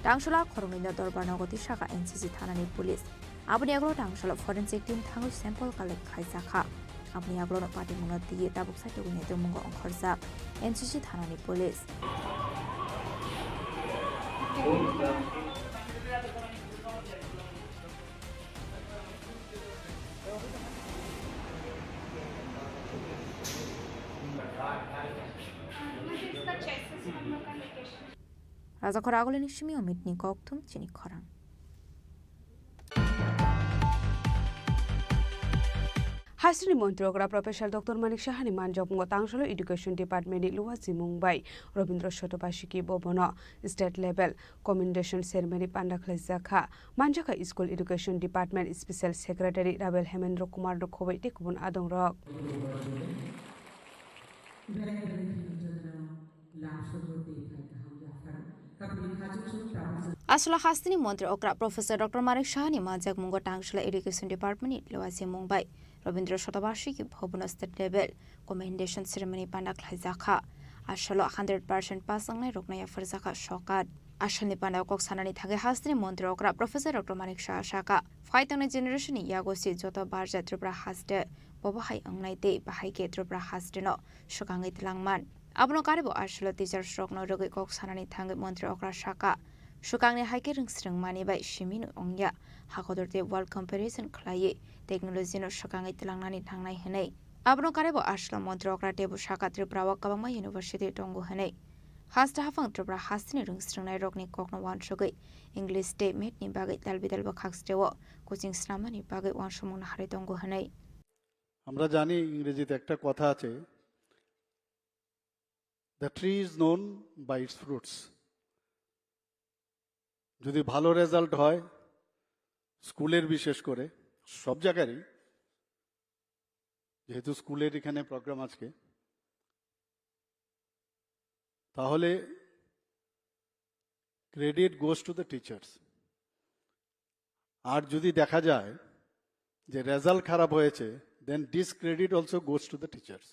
Tangshula khoroknwino dorbar nogo tisaka N C C thanani police. Aboni yagulo tangshula forensic team thangwi sample collect khaijakha. Aboni yagulono patimungno twiwi tabuk sai tubuni tongmungo ongkhorjak N C C thanani police. Rajakhor agulini simi omitni kokthum chini khorang. Hasteni montri okra Professor Doctor Manik Sahani manjakmungo tangsholo Education Department ni luwa jimung bai Robindra Sotobashiki Bhavan o state level commendation ceremony panda khlaijakha. Manjakha School Education Department Special Secretary Rabel Hemendra Kumar no khoboi tei kubun adongrok. Aswla hasteni montri okra Professor Doctor Manik Sahani manjakmungo tangsholo Education Department ni luwa jimung bai Robindra Sotobashiki Bhavan o state level commendation ceremony panda khlaijakha. Aswlo hundred percent pass wngnai rokno yapharjakha sokat. Aswlni panda kok sanani thangwi hasteni montri okra Professor Doctor Manik Saha saka, phai tongnai generation ni yago se joto barja Tripura haste bobo hai wngnai tei bahai khe Tripura haste no swkangwi twlangman. Abono karibo aswlo teachers rokno rwgwi kok sanani thangwi montri okra saka, swkangni hai khe rwngsrwngmani bai simi no wngya, hakotor tei world comparison khlaiwi technology no swkangwi twlangnani nangnai hwnwi. Abono karibo aswlo montri okra teibo saka Tripura o kwbangma university tongo hwnwi. Haste haphang Tripura hasteni rwngsrwngnai rokni kokno uansugwi English tei math ni bagwi dalbidal bwkhak steo coaching snamnani bagwi uansukmung naharwi tongo hwnwi. আমরা জানি ইংরেজিতে একটা কথা আছে, "The tree is known by its fruits." যদি ভালো রেজাল্ট হয় স্কুলের, বিশেষ করে সব জায়গারই, যেহেতু স্কুলের এখানে প্রোগ্রাম আজকে, তাহলে credit goes to the teachers। আর যদি দেখা যায় যে রেজাল্ট খারাপ হয়েছে, then discredit also goes to the teachers।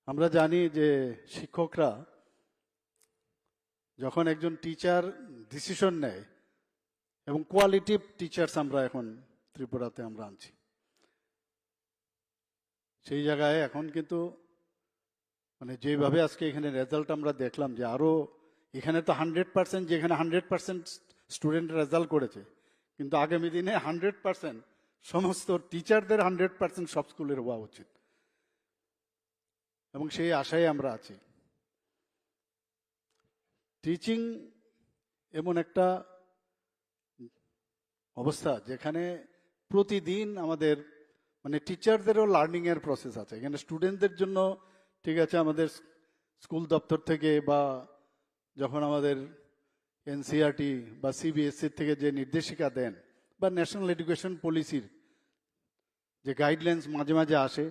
আমরা জানি যে শিক্ষকরা যখন একজন টিচার ডিসিশন নেয়, এবং কোয়ালিটিভ টিচার্স আমরা এখন ত্রিপুরাতে আমরা আনছি, সেই জায়গায় এখন কিন্তু মানে যেভাবে আজকে এখানে রেজাল্ট আমরা দেখলাম যে আরও এখানে তো হান্ড্রেড পার্সেন্ট, যেখানে হান্ড্রেড পার্সেন্ট স্টুডেন্ট রেজাল্ট করেছে, কিন্তু আগামী দিনে হান্ড্রেড পার্সেন্ট সমস্ত টিচারদের হান্ড্রেড পার্সেন্ট সব স্কুলের হওয়া উচিত, এবং সেই আশায় আমরা আছি। টিচিং এমন একটা অবস্থা যেখানে প্রতিদিন আমাদের মানে টিচারদেরও লার্নিং এর প্রসেস আছে। এখানে স্টুডেন্টদের জন্য ঠিক আছে, আমাদের স্কুল দপ্তর থেকে বা যখন আমাদের এনসিইআরটি বা সিবিএসই থেকে যে নির্দেশিকা দেন বা ন্যাশনাল এডুকেশন পলিসির যে গাইডলাইন্স মাঝে মাঝে আসে,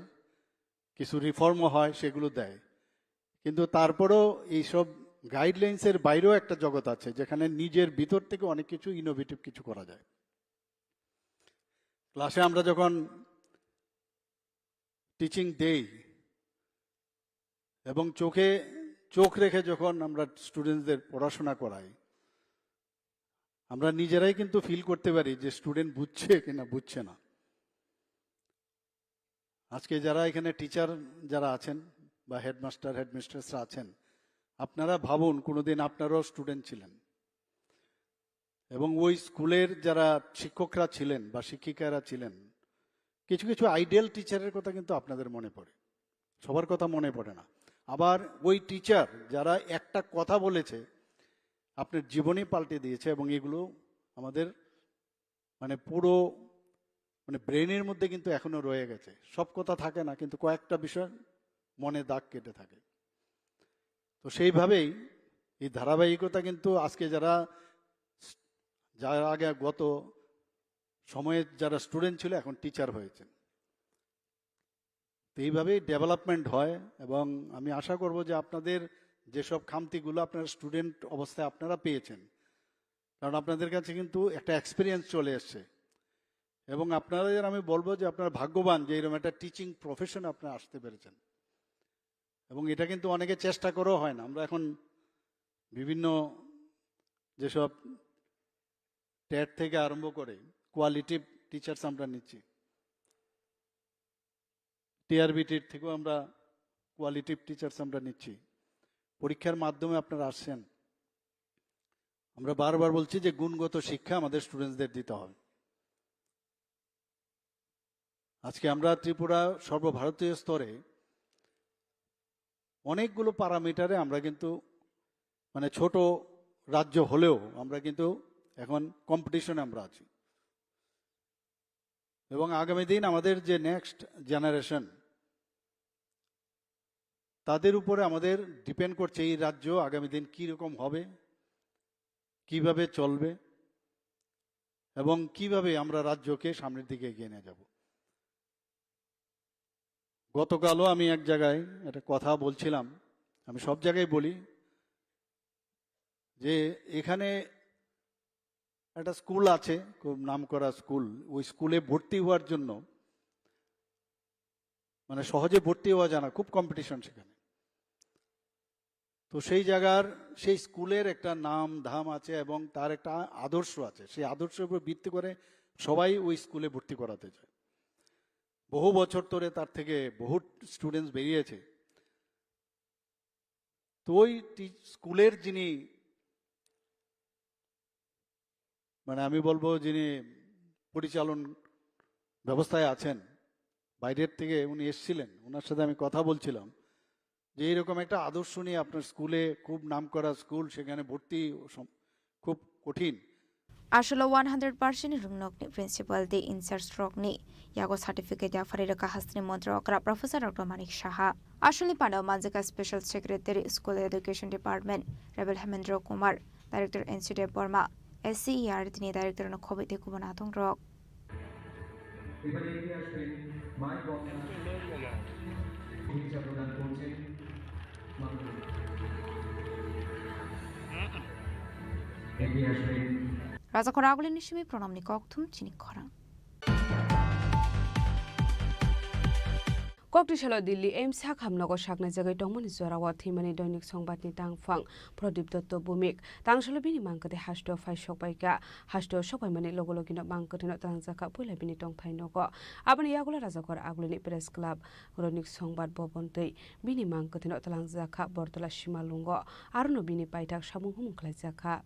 কিছু রিফর্মও হয়, সেগুলো দেয়। কিন্তু তারপরেও এইসব গাইডলাইন্সের বাইরেও একটা জগৎ আছে, যেখানে নিজের ভিতর থেকে অনেক কিছু ইনোভেটিভ কিছু করা যায়। ক্লাসে আমরা যখন টিচিং দেই এবং চোখে চোখ রেখে যখন আমরা স্টুডেন্টসদের পড়াশোনা করাই, আমরা নিজেরাই কিন্তু ফিল করতে পারি যে স্টুডেন্ট বুঝছে কিনা বুঝছে না। আজকে যারা এখানে টিচার যারা আছেন বা হেডমাস্টার হেডমিস্ট্রেসরা আছেন, আপনারা ভাবুন, কোনোদিন আপনারাও স্টুডেন্ট ছিলেন এবং ওই স্কুলের যারা শিক্ষকরা ছিলেন বা শিক্ষিকারা ছিলেন, কিছু কিছু আইডিয়াল টিচারের কথা কিন্তু আপনাদের মনে পড়ে, সবার কথা মনে পড়ে না। আবার ওই টিচার যারা একটা কথা বলেছে, আপনার জীবনই পাল্টে দিয়েছে, এবং এগুলো আমাদের মানে পুরো মানে ব্রেনের মধ্যে কিন্তু এখনো রয়ে গেছে। সব কথা থাকে না, কিন্তু কয়েকটা বিষয় মনে দাগ কেটে থাকে। তো সেইভাবেই এই ধারাবাহিকতা কিন্তু আজকে যারা, যারা আগে গত সময়ে যারা স্টুডেন্ট ছিল, এখন টিচার হয়েছেন। তো এইভাবেই ডেভেলপমেন্ট হয়, এবং আমি আশা করব যে আপনাদের যেসব খামতিগুলো আপনারা স্টুডেন্ট অবস্থায় আপনারা পেয়েছেন, কারণ আপনাদের কাছে কিন্তু একটা এক্সপিরিয়েন্স চলে এসছে, এবং আপনাদের আমি বলবো যে আপনারা ভাগ্যবান যে এরকম একটা টিচিং প্রফেশন আপনারা আসতে পেরেছেন। এবং এটা কিন্তু অনেকে চেষ্টা করেও হয় না। আমরা এখন বিভিন্ন যেসব টেট থেকে আরম্ভ করে কোয়ালিটিভ টিচার্স আমরা নিচ্ছি, টিআরবিটির থেকেও আমরা কোয়ালিটিভ টিচার্স আমরা নিচ্ছি। পরীক্ষার মাধ্যমে আপনারা আসছেন। আমরা বারবার বলছি যে গুণগত শিক্ষা আমাদের স্টুডেন্টসদের দিতে হবে। আজকে আমরা ত্রিপুরা সর্বভারতীয় স্তরে অনেকগুলো প্যারামিটারে আমরা কিন্তু, মানে, ছোট রাজ্য হলেও আমরা কিন্তু এখন কম্পিটিশনে আমরা আছি। এবং আগামী দিন আমাদের যে নেক্সট জেনারেশন, তাদের উপরে আমাদের ডিপেন্ড করছে এই রাজ্য আগামী দিন কী রকম হবে, কিভাবে চলবে এবং কিভাবে আমরা রাজ্যকে সামনের দিকে এগিয়ে নিয়ে যাব। গতকালও আমি এক জায়গায় একটা কথা বলছিলাম, আমি সব জায়গায় বলি যে এখানে একটা স্কুল আছে, খুব নামকরা স্কুল, ওই স্কুলে ভর্তি হওয়ার জন্য, মানে, সহজে ভর্তি হওয়া যায় না, খুব কম্পিটিশন সেখানে। তো সেই জায়গার, সেই স্কুলের একটা নাম ধাম আছে এবং তার একটা আদর্শ আছে। সেই আদর্শের উপর ভিত্তি করে সবাই ওই স্কুলে ভর্তি করাতে চায়। বহু বছর ধরে তার থেকে বহু স্টুডেন্টস বেরিয়েছে। তো ওই টি-, স্কুলের যিনি, মানে, আমি বলবো, যিনি পরিচালন ব্যবস্থায় আছেন, বাইরের থেকে উনি এসছিলেন, ওনার সাথে আমি কথা বলছিলাম যে এইরকম একটা আদর্শ নিয়ে আপনার স্কুলে, খুব নামকরা স্কুল, সেখানে ভর্তি সম-, খুব কঠিন। Aswk o one hundred percent ni rwngnokni principal tei in charge rokni yago certificate yapharwi rwkha hasteni montri okra Professor Doctor Manik Saha. Aswkni panda o manjakha Special Secretary School Education Department Rebel Hemendra Kumar, Director N C Debbarma, S C E R T ni Director no khobwi tei kubun adong rok. এবারে এগিয়ে আসবেন মাই বদনা শুভেচ্ছা প্রদান করছেন। এগিয়ে আসবেন। Rajakhor Agulini simi pranamni kokthum chini khorang. Kokti salo Delhi AIIMS hakham nogo saknai jagwi tongmani jorao thwimani Doinik Songbatni tangphang Pradip Dotto Bhumik. Tangsalo bini mangkwthwi hasteo phai sokpaikha. Hasteo sokpaimani logo logino mangkwthwino twlangjakha puila bini tongthai nogo. Aboni yagulo Rajakhor Agulini Press Club, Doinik Songbat Bhaban tei bini mangkwthwino twlangjakha Bortola Simalungo. Arono bini paithak samung humung khlaijakha.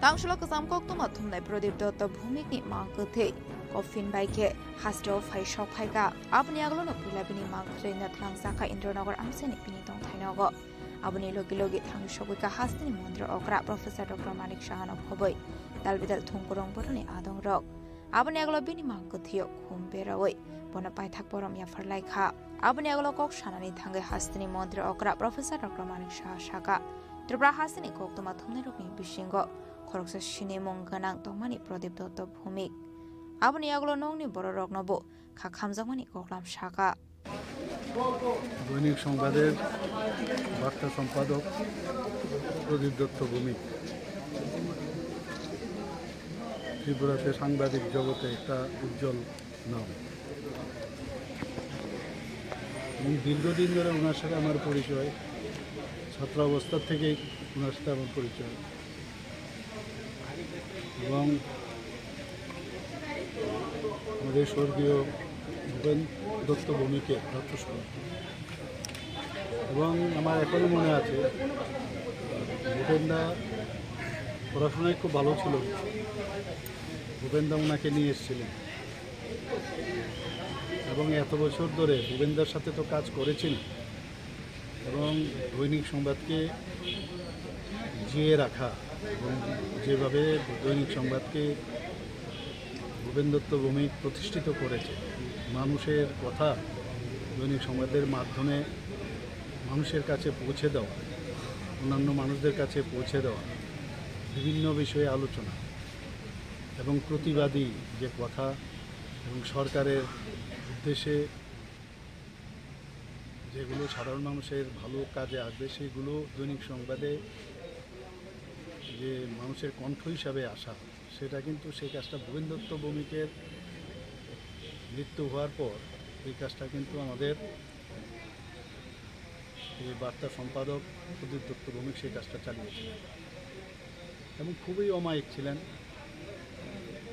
Tangsalo kwcham koktwma thumnai Pradip Dotto Bhumikni mangkwthwi coffin bai khe hasteo phai sok phaikha. Aboni agolono puila bini mangkwthwino twlangjakha Indranagar amchaini bini tongthai nogo. Aboni logi logi thangwi sogwi kha hasteni montri okra Professor Doctor Manik Sahano khobwi dal bidal thungkurung boroni adongrok. Aboni agolo bini mangkwthwio khum berawi bono paithak borom yaphar lai kha. Aboni agolo kok sanani thangwi hasteni montri okra Professor Doctor Manik Saha sakha, Tripura hasteni koktwma thumnairokni bisingo khoroksa sinimung gwnang tongmani Pradip Dotto Bhumik. Aboni agolo nokni bororoknobo kha khamjakmani koklam sakha. দৈনিক সংবাদের বার্তা সম্পাদক প্রদীপ দত্ত ভৌমিক ত্রিপুরাতে সাংবাদিক জগতে একটা উজ্জ্বল নাম, এবং দীর্ঘদিন ধরে ওনার সাথে আমার পরিচয়, ছাত্রাবস্থা থেকেই ওনার সাথে আমার পরিচয়। এবং আমাদের স্বর্গীয় ভূপেন দত্ত ভৌমিকের প্রাতঃস্মরণ। এবং আমার এখনো মনে আছে, ভূপেনদা পড়াশোনায় খুব ভালো ছিল, ভূপেনদা ওনাকে নিয়ে এসেছিলেন। এবং এত বছর ধরে ভূপেন্দ্রর সাথে তো কাজ করেছেন, এবং দৈনিক সংবাদকে জিয়ে রাখা এবং যেভাবে দৈনিক সংবাদকে ভূপেন দত্ত ভৌমিক প্রতিষ্ঠিত করেছে, মানুষের কথা দৈনিক সংবাদের মাধ্যমে মানুষের কাছে পৌঁছে দেওয়া, অন্যান্য মানুষদের কাছে পৌঁছে দেওয়া, বিভিন্ন বিষয়ে আলোচনা এবং প্রতিবাদী যে কথা এবং সরকারের উদ্দেশ্যে যেগুলো সাধারণ মানুষের ভালো কাজে আসবে, সেগুলো দৈনিক সংবাদে যে মানুষের কণ্ঠ হিসাবে আসা, সেটা কিন্তু, সেই কাজটা ভূপেন দত্ত ভৌমিকের মৃত্যু হওয়ার পর এই কাজটা কিন্তু আমাদের এই বার্তা সম্পাদক প্রদীপ দত্ত ভৌমিক সেই কাজটা চালিয়েছিলেন এবং খুবই অমায়িক ছিলেন।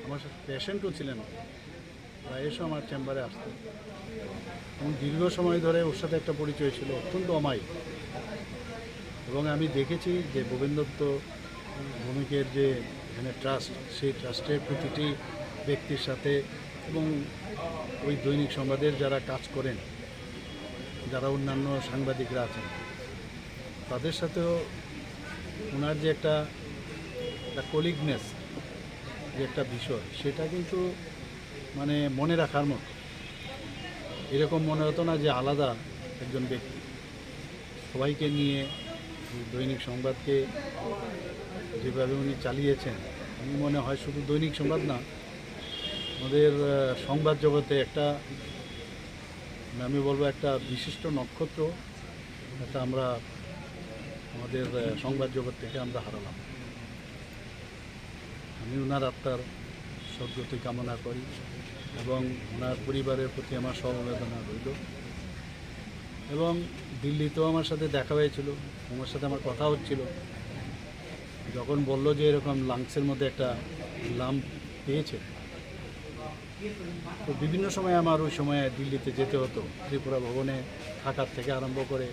আমার সাথে পেশেন্টও ছিলেন, প্রায়শ আমার চেম্বারে আসতেন এবং দীর্ঘ সময় ধরে ওর সাথে একটা পরিচয় ছিল, অত্যন্ত অমায়িক। এবং আমি দেখেছি যে ভূপেন দত্ত ভৌমিকের যে এখানে ট্রাস্ট, সেই ট্রাস্টের প্রতিটি ব্যক্তির সাথে এবং ওই দৈনিক সংবাদের যারা কাজ করেন, যারা অন্যান্য সাংবাদিকরা আছেন, তাদের সাথেও ওনার যে একটা, একটা কলিগনেস, যে একটা বিষয়, সেটা কিন্তু মানে মনে রাখার মতো। এরকম মনে হতো না যে আলাদা একজন ব্যক্তি। সবাইকে নিয়ে দৈনিক সংবাদকে যেভাবে উনি চালিয়েছেন, আমি মনে হয় শুধু দৈনিক সংবাদ না, আমাদের, আহ, সংবাদ জগতে একটা, আমি বলবো, একটা বিশিষ্ট নক্ষত্র, একটা আমরা আমাদের, আহ, সংবাদ জগৎ থেকে আমরা হারালাম। আমি ওনার আত্মার সদ্গতি কামনা করি এবং ওনার পরিবারের প্রতি আমার সমবেদনা রইল। এবং দিল্লিতেও আমার সাথে দেখা হয়েছিল, ওনার সাথে আমার কথা হচ্ছিল। যখন বলল যে এরকম লাংসের মধ্যে একটা লাম্প পেয়েছে, তো বিভিন্ন সময় আমার ওই সময় দিল্লিতে যেতে হতো, ত্রিপুরা ভবনে থাকার থেকে আরম্ভ করে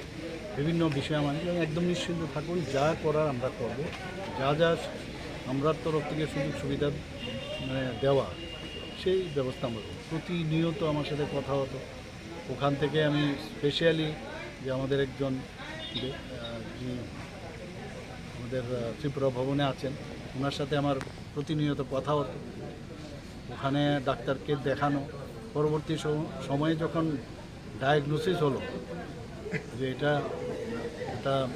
বিভিন্ন বিষয়ে আমার একদম নিশ্চিন্ত থাকুন, যা করার আমরা করব, যা যা আমরার তরফ থেকে সুযোগ সুবিধা, মানে, দেওয়া, সেই ব্যবস্থা আমরা করব। প্রতিনিয়ত আমার সাথে কথা হতো, ওখান থেকে আমি স্পেশালি যে আমাদের একজন বে-, আহ, যিনি আমাদের, আহ, ত্রিপুরা ভবনে আছেন, ওনার সাথে আমার প্রতিনিয়ত কথা হতো। ওখানে ডাক্তারকে দেখানো, পরবর্তী সম-, সময়ে যখন ডায়াগনোসিস হলো যে এটা একটা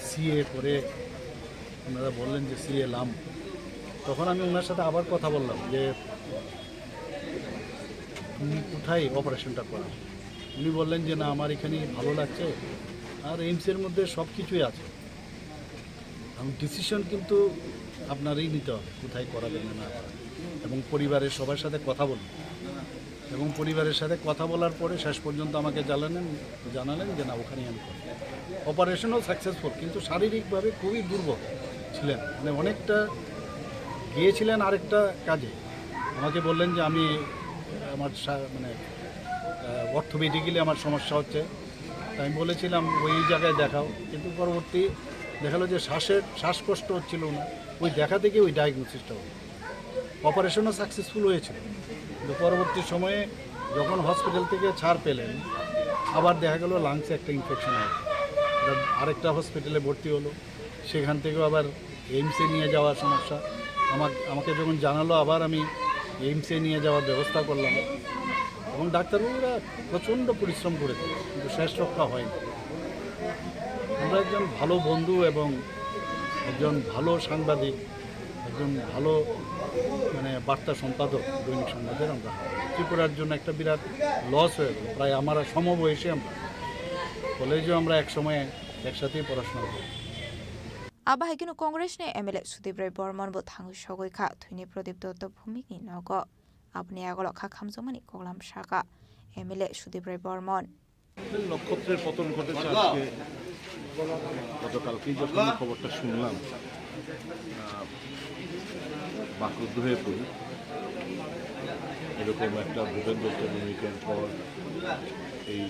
সিএ করে, ওনারা বললেন যে সিএ লাম, তখন আমি ওনার সাথে আবার কথা বললাম যে তুমি কোথায় অপারেশনটা করাও? উনি বললেন যে না, আমার এখানেই ভালো লাগছে, আর এইমসের মধ্যে সব কিছুই আছে। এবং ডিসিশন কিন্তু আপনারই নিতে হবে, কোথায় করাবেন না না করাবেন। এবং পরিবারের সবার সাথে কথা বলুন, এবং পরিবারের সাথে কথা বলার পরে শেষ পর্যন্ত আমাকে জানালেন, জানালেন যে না, ওখানেই আমি করব। অপারেশনও সাকসেসফুল, কিন্তু শারীরিকভাবে খুবই দুর্বল ছিলেন, মানে, অনেকটা গিয়েছিলেন আরেকটা কাজে। আমাকে বললেন যে আমি, আমার সা-, মানে, আহ, অর্থোপেডিক্যালি আমার সমস্যা হচ্ছে। তাই আমি বলেছিলাম ওই জায়গায় দেখাও, কিন্তু পরবর্তী দেখা গেলো যে শ্বাসের, শ্বাসকষ্ট হচ্ছিল না, ওই দেখা থেকে ওই ডায়াগনোসিসটা হলো। অপারেশনও সাকসেসফুল হয়েছিল, কিন্তু পরবর্তী সময়ে যখন হসপিটাল থেকে ছাড় পেলেন, আবার দেখা গেল লাংসে একটা ইনফেকশন হয়েছে। এটা আরেকটা হসপিটালে ভর্তি হলো, সেখান থেকেও আবার এইমসে নিয়ে যাওয়ার সমস্যা। আমার, আমাকে যখন জানালো, আবার আমি এইমসে নিয়ে যাওয়ার ব্যবস্থা করলাম। এবং ডাক্তারবাবুরা প্রচণ্ড পরিশ্রম করেছে, কিন্তু শেষ রক্ষা হয়নি। আমরা একজন ভালো বন্ধু এবং একজন ভালো সাংবাদিক, একজন ভালো, মানে, বার্তা সম্পাদক দৈনিক সংবাদের আমরা হারাই। ত্রিপুরার জন্য একটা বিরাট লস হয়ে গেল। প্রায় আমার সমবয়সী আমরা, কলেজেও আমরা একসময় একসাথেই পড়াশোনা করি। Abo hai kheno Congress ni M L A Sudip Roy Bormon bo thangwi sogwi kha thwini Pradip Dotto Bhumik ni nogo. Aboni yagulo kha khamjakmani koklam sakha M L A Sudip Roy Bormon. নক্ষত্রের পতন ঘটেছে আজকে, গতকালকেই যখন এই খবরটা শুনলাম, আহ, বাকরুদ্ধ হয়ে পড়ি। এরকম একটা ভূপেন দত্ত ভূমিকার পর এই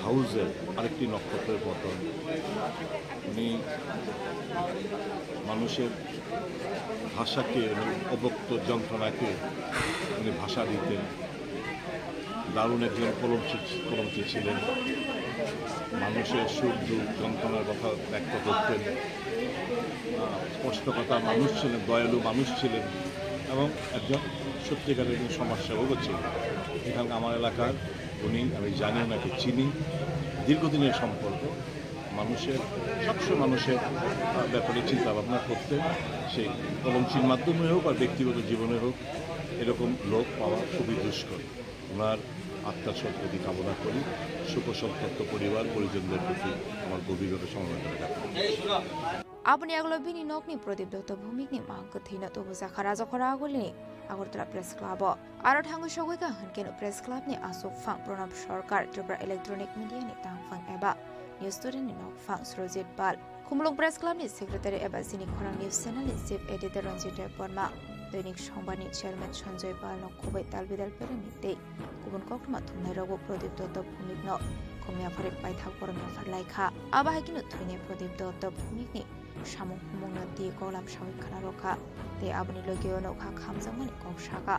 হাউসের আরেকটি নক্ষত্রের পতন। উনি মানুষের ভাষাকে, মানে, অব্যক্ত যন্ত্রণাকে উনি ভাষা দিতেন। দারুণ একজন কলমচি, কলমচি ছিলেন। মানুষের সুখ দুঃখ যন্ত্রণার কথা ব্যক্ত করতেন। আহ, স্পষ্টকথা মানুষ ছিলেন, দয়ালু মানুষ ছিলেন এবং একজন সত্যিকারের একজন সমাজসেবকও ছিলেন। এখানকার আমার এলাকার উনি, আমি জানি ওনাকে, চিনি, দীর্ঘদিনের সম্পর্ক। মানুষের, সবসময় মানুষের, আহ, ব্যাপারে চিন্তা ভাবনা করতেন, সেই কলমচির মাধ্যমে হোক আর ব্যক্তিগত জীবনে হোক, এরকম লোক পাওয়া খুবই দুষ্কর। ওনার আত্মার সদ্গতি কামনা করি। শোকসন্তপ্ত পরিবার পরিজনদের প্রতি আমার গভীরভাবে সমবেদনা জ্ঞাপন করছি। Aboni aglo bini nokni Prodip Dotto Bhumikni mang kwthwino tubujakha Rajakhor agulini Agartala Press Club-o. Aro thangwi sogwi kha hwnkhe no Press Club-ni aswk phang Pranab Sarkar, Tripura Electronic Media-ni tangphang eba News Today-ni nokphang Surojit Pal. Khumulwng Press Club ni Secretary eba Chini Khorang News Channel ni Chief Editor Ranjit Debbarma, Doinik Songbar ni Chairman Sanjoy Pal no khoboi talbidal perani tei kubun koktwma thumnai rogo Prodip Dotto Bhumik no khumya phari paithak borom yaphar lai kha. Abo hai kheno thwinai Prodip Dotto Bhumik ni samung humung no twi kolam sawi khwna rw kha tei aboni logi o nokha khamjakmani kok sakha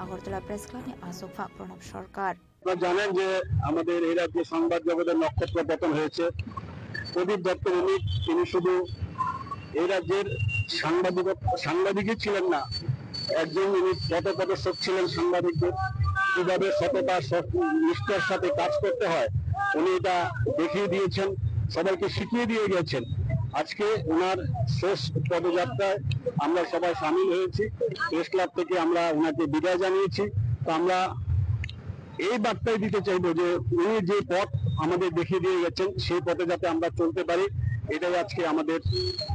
Agartala Press Club ni achukphang Pranab Sarkar. আপনারা জানেন যে আমাদের এই রাজ্যে সংবাদ জগতের নক্ষত্র পতন হয়েছে। প্রদীপ দত্ত ভৌমিক, তিনি শুধু এই রাজ্যের সাংবাদিক, সাংবাদিকই ছিলেন না, একজন উনি পথপ্রদর্শক ছিলেন সাংবাদিকদের, কিভাবে সততা, সৎ নিষ্ঠার সাথে কাজ করতে হয়, উনি এটা দেখিয়ে দিয়েছেন, সবাইকে শিখিয়ে দিয়ে গেছেন। আজকে ওনার শেষ পদযাত্রায় আমরা সবাই সামিল হয়েছি। প্রেস ক্লাব থেকে আমরা ওনাকে বিদায় জানিয়েছি। তো আমরা এই বার্তাই দিতে চাইবো যে উনি যে পথ আমাদের দেখিয়ে দিয়ে গেছেন, সেই পথে যাতে আমরা চলতে পারি, এটাই আজকে আমাদের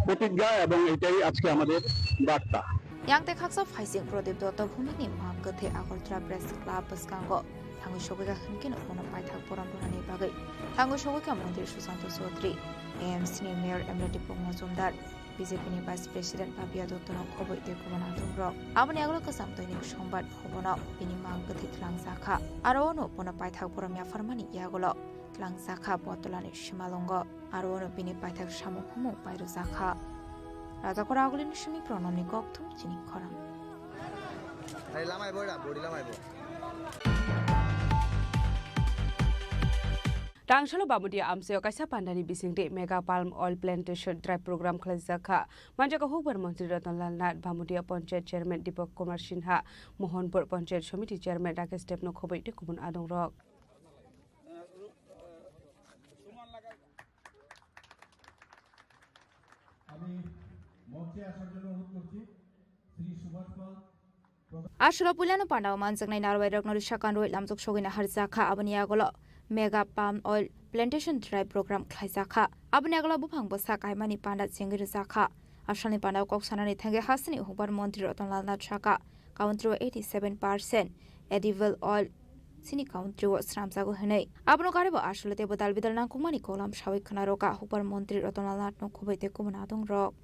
প্রতিজ্ঞা এবং এটাই আজকে আমাদের বার্তা। Yang tei khaksa phaising Prodip Dotto Bhumikni mang kwthwi Agartala Press Club bwskango thangwi sogwi kha hwnkhe no bono paithak borom rwnani bagwi thangwi sogwi kha Montri Susanto Chaudhary, A M C ni Mayor M L A Dipok Mojumdar, B J P ni Vice President Papiya Dotto no khoboi tei kubun adongrok. Aboni aglo kwcham Doinik Songbar bono bini mang kwthwi twlangjakha. Aro ono bono paithak borom yapharmani yagulo twlangjakha Botolani simalwngo. Aro ono bini paithak samung humung pairwjakha. Rajakhor agulini simi Pranabni kokthum Chini Khorang. Hai lamai bo da, body lamai bo. Tangsalo Bamudia amchaio kaisa pandani bisingtwi Mega Palm Oil Plantation Drive program khlaijak kha. Manjak kha hukbar montri Ratan Lal Nath, Bamudia Panchayat Chairman Dipak Kumar Sinha, Mohanpur Panchayat Samiti Chairman Rakesh Deb no khoboi tei kubun adongrok. আমি মঞ্চে আসার জন্য অনুরোধ করছি শ্রী সুভাষ পাল। Aswlo puilano pandao manjaknai narwai rokno risa kanrwi lamjak sogwi naharjakha, aboni yagulo Mega Palm Oil Plantation Drive program khlaijakha. Aboni yagulo buphang bwsa kaimani panda chengwi rwjakha. Asalni pandao kok sanani thangwi hasteni hukbar montri Ratan Lal Nath sakha, country o eighty seven percent edible oil chini country o swnamjago hwnwi. Abono garibo aswlo teibo dalbidal nangkukmani kolam sawi khwna rwkha hukbar montri Ratan Lal Nath no khoboi tei kubun adongrok.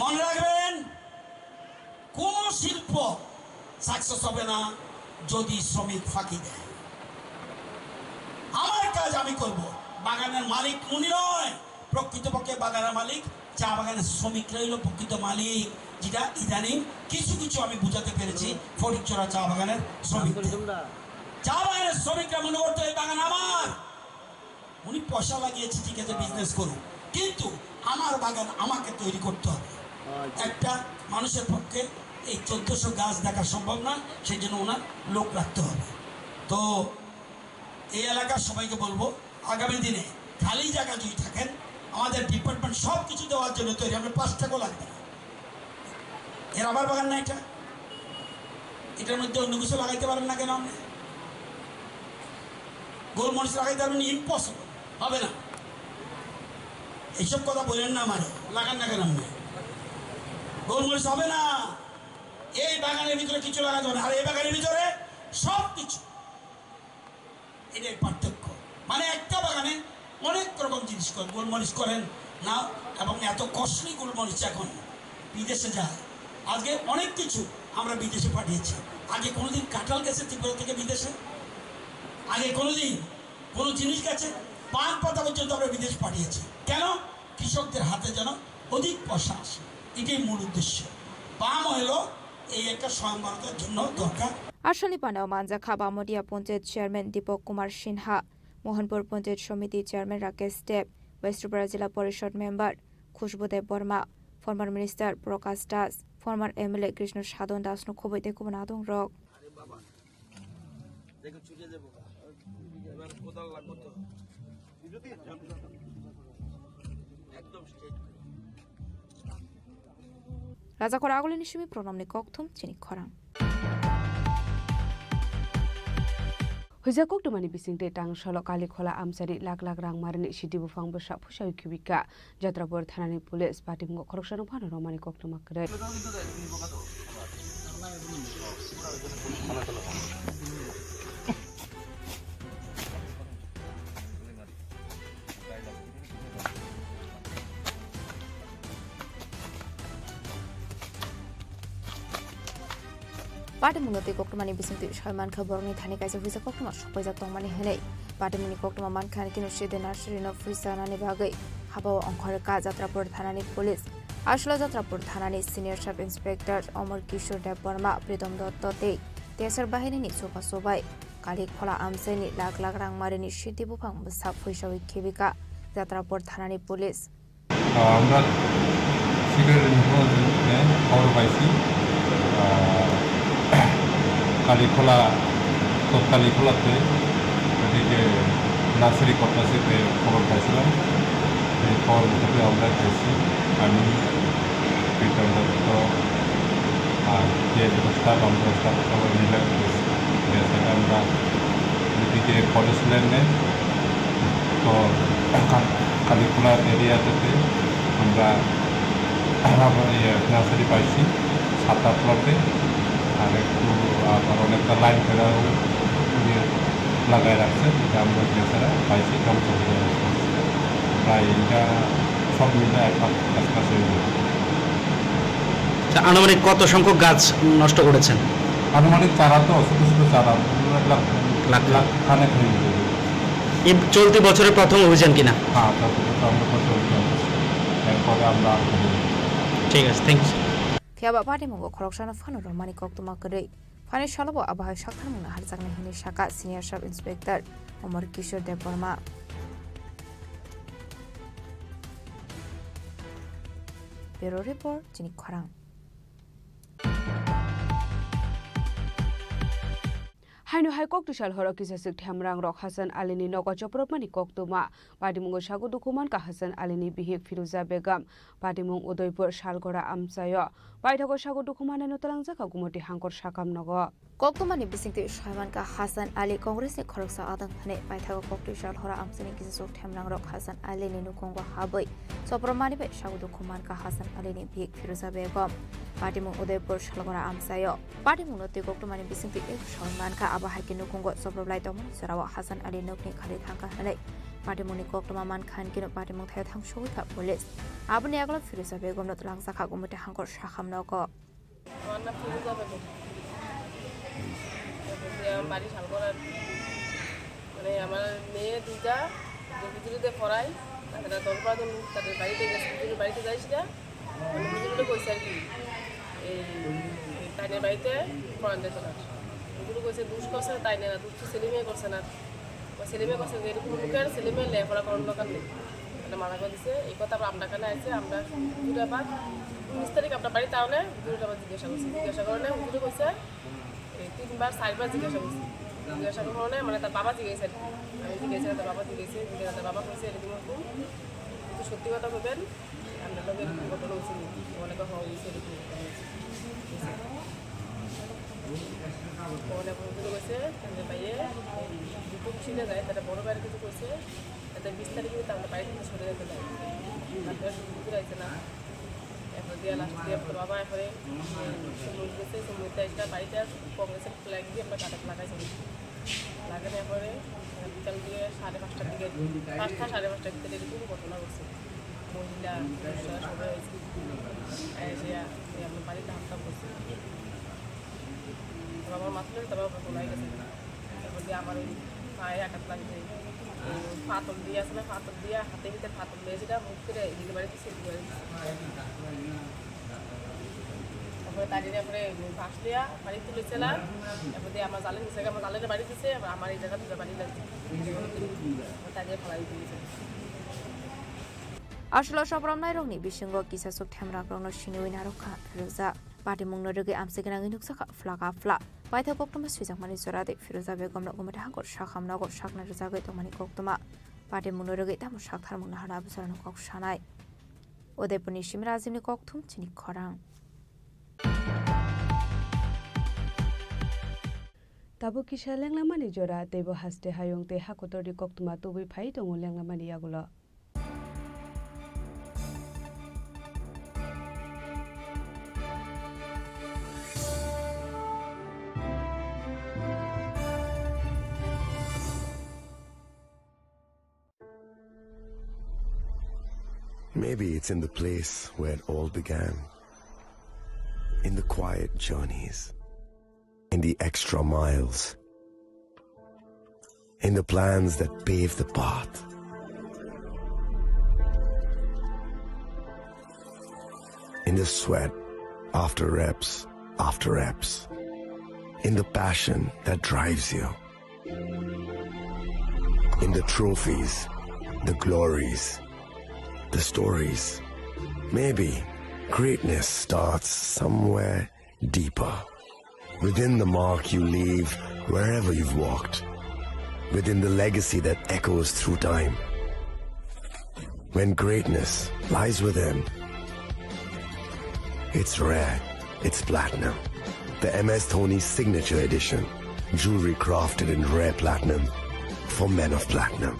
মনে রাখবেন, কোনো শিল্প সাকসেস হবে না যদি শ্রমিক ফাঁকি দেয়। আমার কাজ আমি করব। বাগানের মালিক উনি নয়, প্রকৃতপক্ষে বাগানের মালিক চা বাগানের শ্রমিকরাই হলো প্রকৃত মালিক, যেটা ইদানিং কিছু কিছু আমি বুঝাতে পেরেছি ফটিকছড়া চা বাগানের শ্রমিকদের। চা বাগানের শ্রমিকরা মনে করতো এই বাগান আমার, উনি পয়সা লাগিয়েছে, ঠিক আছে, বিজনেস করুন, কিন্তু আমার বাগান আমাকে তৈরি করতে হবে। একটা মানুষের পক্ষে এই চোদ্দশো গাছ দেখা সম্ভব নয়, সেই জন্য ওনার লোক রাখতে হবে। তো এই এলাকার সবাইকে বলবো, আগামী দিনে খালি জায়গা যদি থাকেন, আমাদের ডিপার্টমেন্ট সব কিছু দেওয়ার জন্য তৈরি, আপনার পাঁচ টাকাও লাগবে না। এ রাবার বাগান না এটা, এটার মধ্যে অন্য কিছু লাগাইতে পারেন না কেন আপনি? গোলমরিচ লাগাইতে পারবেন? ইম্পসিবল, হবে না। এইসব কথা বলেন না আমারে, লাগান না কেন আপনি? গোলমরিচ হবে না। এই বাগানের ভিতরে কিছু লাগাতে হবে না, আর এই বাগানের ভিতরে সব কিছু। এটাই পার্থক্য। মানে একটা বাগানে অনেক রকম জিনিস করেন, গোলমরিচ করেন না, এবং এত কস্টলি গোলমরিচ এখন বিদেশে যায়। আজকে অনেক কিছু আমরা বিদেশে পাঠিয়েছি। আগে কোনোদিন কাঁঠাল গেছে ত্রিপুরা থেকে বিদেশে? আগে কোনোদিন কোনো জিনিস গেছে? পান পাতা পর্যন্ত আমরা বিদেশ পাঠিয়েছি। কেন? কৃষকদের হাতে যেন অধিক পয়সা আসে, এটাই মূল উদ্দেশ্য। পাম অয়েলও এই একটা স্বয়ংবরকে ধন্য দরকার। Asalni panao manjakha Bamodia Panchayat Chairman Dipak Kumar Sinha, Mohanpur Panchayat Samiti Chairman Rakesh Deb, West Tripura Jila Porishad Member Khushbu Deb Barma, former Minister Prakash Das, former M L A Krishna Sadhan Das no khoboi tei kubun adong rok. আরে বাবা, দেখো ছুটে যাবো। এবার কোদাল লাগবো তো। একদম straight. Rajakhor Agulini simi pronomni kokthum chini khorang. Huija koktwmani bisingtwi tang salo Kalikhola amchaini lakh lakh rang marini sidi buphang bwsa phusawi khibika. Jatrapur thanani police patimungo khoroksano phano romani koktwma kwrwi. Patimungno twi koktwmani bisingtwi soi mankha borokni thani kaisa phuisa koktwma sokpaijak tongmani hwnwi. Patimungni koktwma mankha ani kino side nursery no phuisa nani bagwi habao ongkhorkha Jatrapur thanani police. Aswla Jatrapur thanani senior sub inspector Omor Kishore Debbarma, Pritom Dotto tei Tesar bahinini chubachu bai Kalikhola amchaini lakh lakh rang marini sidi buphang bwsa phuisawi khibika Jatrapur thanani police. আহ, আমরা সিলেটের মুখ্যমন্ত্রী, এ, খবর পাইছি, আহ, কালীখোলা, তৎকালী খোলাতে ওদিকে নার্সারি কর্তাশিপে খবর পাইছিলাম। এই খবর মোতাবেক আমরা গেছি, আমি, প্রীতম দত্ত, আর যে যত স্টাফ, আমরা স্টাফ সবাই মিলে গেছি। গিয়ে সেটা আমরা ওদিকে ফরেস্ট ল্যান্ডে তো কা-, কালীখোলা এরিয়া থেকে আমরা আবার ইয়ে নার্সারি পাইছি সাতটা প্লটে, আর একটু আবার অনেকটা লাইন করে ইয়ে লাগায় রাখছে, যেটা আমরা গিয়ে ছাড়া পাইছি ধ্বংস হয়ে যাচ্ছে। প্রায় এটা সব মিলে এক লাখ কাছাকাছি হয়ে যাবে। তা আনুমানিক কত সংখ্যক গাছ নষ্ট করেছেন? আনুমানিক চারা তো ছোট ছোট চারা, লাখ লাখ। লাখ খানেক হয়ে যাবে। এই চলতি বছরের প্রথম অভিযান কিনা? হ্যাঁ, চলতি বছর আমরা প্রথম অভিযান করছি। এরপরে আমরা আর করিনি। ঠিক আছে, thank you. Phiya ba patimungo khoroksano phano romani koktwma kwrwi. Phani salo bo abo hai saktharmungno harjaknai hwnwi sakha Senior Sub Inspector Omor Kishore Debbarma. Bureau Report, chini khorang. Haino hai koktwsal horo kisa swk themrang rok Hasan Alini nogo chopropmani koktwma. Patimungo sago dukhu mankha Hasan Alini bihik Firuza Begum. Patimung Udaipur Salgora amchaio. Paithago sago dukhu manai no twlangjakha Gumoti Hangkor sakam nogo. Koktwmani bisingtwi soi mankha Hasan Ali Congress ni khoroksa adang hwnwi. Paithago koktwsal horo amchaini kisa swk themrang rok Hasan Ali ni nukhungo habwi chopropmani bai sago dukhu mankha Hasan Ali ni bihik Firuza Begum. Patimung Udaipur Salgora amchaio. Patimungno twi koktwmani bisingtwi eko soi mankha, abo hai khe nukhungo choproplai tongmani jorao Hasan Ali nokni khali thangkha hwnwi patimungni koktwma mankha, hwnkhe patimung thaio thang sogwi kha police. Aboni yagulo Firuza Begumno twlangjakha Gumoti Hangkor sakam nogo. আমার নাম ফিরোজা বেগম। এ, আমার বাড়ি শালগড়ার। মানে, আমার মেয়ে দুইটা, যে হুজুরিতে পড়ায়, তারা দশ বারো জন, তাদের বাড়িতে গেছে, হুজুরের বাড়িতে যাই সেটা, মানে, হুজুরে কইছে আর কি, এই, এই তাইনের বাড়িতে পড়ান যেত না। হুজুরে কইছে, দুষ করছে তাইনে না, দুষ তো সেলিমে করছে না। ও সেলিমে করছে যে এরকম লোকের ছেলে মেয়ে লেখাপড়া করানোর দরকার নেই, মানে মানা করে দিছে। এই কথা আবার আমরা কানে আইছে, আমরা দুটা বাদ উনিশ তারিখ আমরা বাড়িতে আনে দুটা বাদ জিজ্ঞাসা করছি। জিজ্ঞাসা করানো হুজুরে কইছে, এই তিনবার চারবার জিজ্ঞাসা করছি। জিজ্ঞাসা করানো মানে তার বাবা জিজ্ঞাসা আর কি। আমি জিজ্ঞাসা, তার বাবা জিজ্ঞাসা, জিজ্ঞাসা, তার বাবা কইছে এরকম এরকম, কিন্তু সত্যি কথা কইবেন, আমরা লোক এরকম ঘটনা হয়েছে নাকি? অনেকে হওয়া হয়েছে এরকম ঘটনা হয়েছে। অনেক হুজুরে কইছে, তাহলে ভাইয়ে, এই দুপুর ছিঁড়ে যায়, তাহলে বড় ভাইয়ের কিছু কইছে, তাহলে বিশ তারিখে কিন্তু আমরা বাড়ি থেকে সরে যেতে পারি। তারপরে শুধু হুজুর আইছে না। এরপর দিয়া লাস্ট দিয়ে তো বাবা এরপরে, উম, সুমন গেছে, সুমন গেছে একটা বাড়িতে কংগ্রেসের ফ্ল্যাগ দিয়ে আমরা কাটাতে লাগাইছি। লাগানোর পরে, আহ, বিকাল দিয়ে সাড়ে পাঁচটার দিকে, পাঁচটা সাড়ে পাঁচটার ভিতরে এরকম ঘটনা ঘটছে। মহিলা, পুরুষরা সবাই হয়েছে। এই যে, এই আমার বাড়িতে হামলা করছে। তারপর আমার মাথাটা, তারপর আমার গোলায় গেছে। তারপর দিয়ে আমার ওই পায়ে আঘাত লাগছে। ওই পাথর দিয়ে আছে না, পাথর দিয়ে হাতে ভিতরে পাথর দিয়ে সেটা মুখ করে এদিকে বাড়ি দিচ্ছে, এদিকে বাড়ি দিচ্ছে। তারপরে তারিরে পরে বাস লিয়া বাড়ি তুলেছিলাম। এরপরে আমার জালে নিচে, আমার জালে বাড়ি দিছে, আবার আমার এই জায়গা তুলে বাড়ি লাগছে। তারিরে ফালাই দিয়েছে। Asolo sobrom nairokni bisingo kisa suk themrakrokno siniwi narwkha Firoza. Patimungno rwgwi amchiknangwi nukjakha phlaka phla. Paithak koktwma swijakmani jora de Firoza Begomno gumate hangkor sakham nogo sakna rwjagwi tongmani koktwma. Patimungno rwgwi tamo saktharmung naharna abujorano kok sanai. Udaipurni Simra Ajimni kokthum chini khorang. Tabuk kisa lenglamani jora, teibo haste hayung tei hakotorni koktwma tubui phai tongo lenglamani yagulo. Maybe it's in the place where it all began. In the quiet journeys. In the extra miles. In the plans that pave the path. In the sweat after reps, after reps. In the passion that drives you. In the trophies, the glories, the stories. Maybe greatness starts somewhere deeper. Within the mark you leave wherever you've walked. Within the legacy that echoes through time. When greatness lies within, it's rare, it's platinum. The M S Dhoni Signature Edition. Jewelry crafted in rare platinum for men of platinum.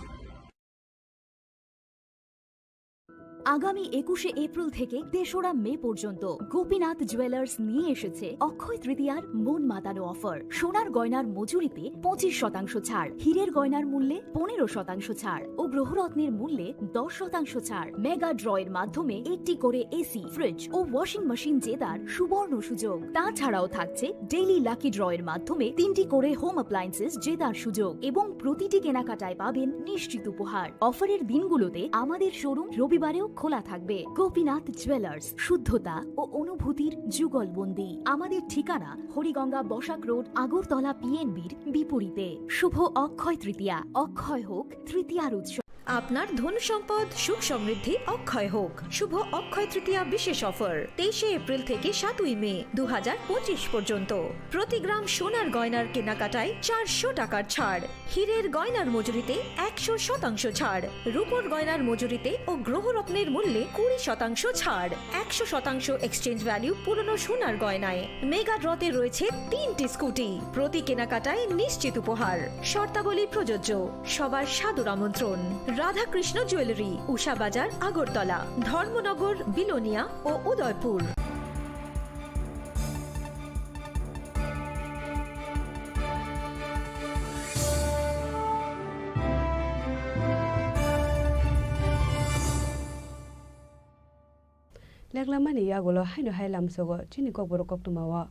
আগামী একুশে এপ্রিল থেকে তেসরা মে পর্যন্ত গোপীনাথ জুয়েলার্স নিয়ে এসেছে অক্ষয় তৃতীয়ার মন মাতানো অফার। সোনার গয়নার মজুরিতে পঁচিশ শতাংশ ছাড়, হীরের গয়নার মূল্যে পনেরো শতাংশ ছাড় ও গ্রহরত্নের মূল্যে দশ শতাংশ ছাড়। মেগা ড্রয়ের মাধ্যমে একটি করে এসি, ফ্রিজ ও ওয়াশিং মেশিন জেতার সুবর্ণ সুযোগ। তাছাড়াও থাকছে ডেইলি লাকি ড্রয়ের মাধ্যমে তিনটি করে হোম অ্যাপ্লায়েন্সেস জেতার সুযোগ এবং প্রতিটি কেনাকাটায় পাবেন নিশ্চিত উপহার। অফারের দিনগুলোতে আমাদের শোরুম রবিবারেও খোলা থাকবে। গোপীনাথ জুয়েলার্স, শুদ্ধতা ও অনুভূতির যুগলবন্দি। আমাদের ঠিকানা হরিগঙ্গা বসাক রোড, আগরতলা পিএনবির বিপরীতে। শুভ অক্ষয় তৃতীয়া, অক্ষয় হোক তৃতীয়ার উৎসব। আপনার ধন সম্পদ, সুখ সমৃদ্ধি অক্ষয় হোক। শুভ অক্ষয় তৃতীয়া বিশেষ অফার, তেইশে এপ্রিল থেকে সাতই মে দু হাজার পঁচিশ পর্যন্ত। প্রতি গ্রাম সোনার গয়নার কেনাকাটায় চারশো টাকার ছাড়, হীরের গয়নার মজুরিতে একশো শতাংশ ছাড়, রূপোর গয়নার মজুরিতে ও গ্রহরত্নের মূল্যে কুড়ি শতাংশ ছাড়, একশো শতাংশ এক্সচেঞ্জ ভ্যালু পুরনো সোনার গয়নায়। মেগা ড্রতে রয়েছে তিনটি স্কুটি, প্রতি কেনাকাটায় নিশ্চিত উপহার। শর্তাবলী প্রযোজ্য। সবার সাদর আমন্ত্রণ। রাধাকৃষ্ণ জুয়েলারি, উষা বাজার, আগরতলা, ধর্মনগর, বিলোনিয়া ও Udaipur. Leklamani yagulo haino hai lamsogo chini kokborok koktwmao.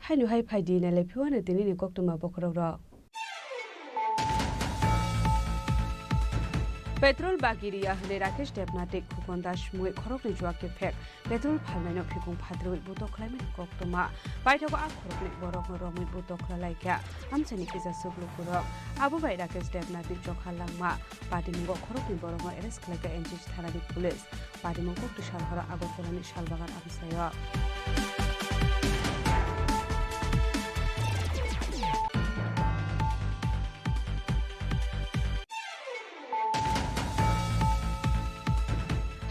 Haino hai phaidi nailai phiwano tinini koktwma bokhorokrok. Petrol bagi riya hwnwi Rakesh Debnath tei Khukon Das mungwi khoroknwi juak kephek. Petrol phalnaino phikung phatrwi butok khlaimani koktwma. Paithago a khoroknwi borokno romwi butok khlai laikha amchaini kisa chuklukurok. Abo bai Rakesh Debnathni chokha langma. Patimungo khoroknwi borokno arrest khlaikha N G H thanani police. Patimung koktwi sal horo Agartalani Salbagan amchaio.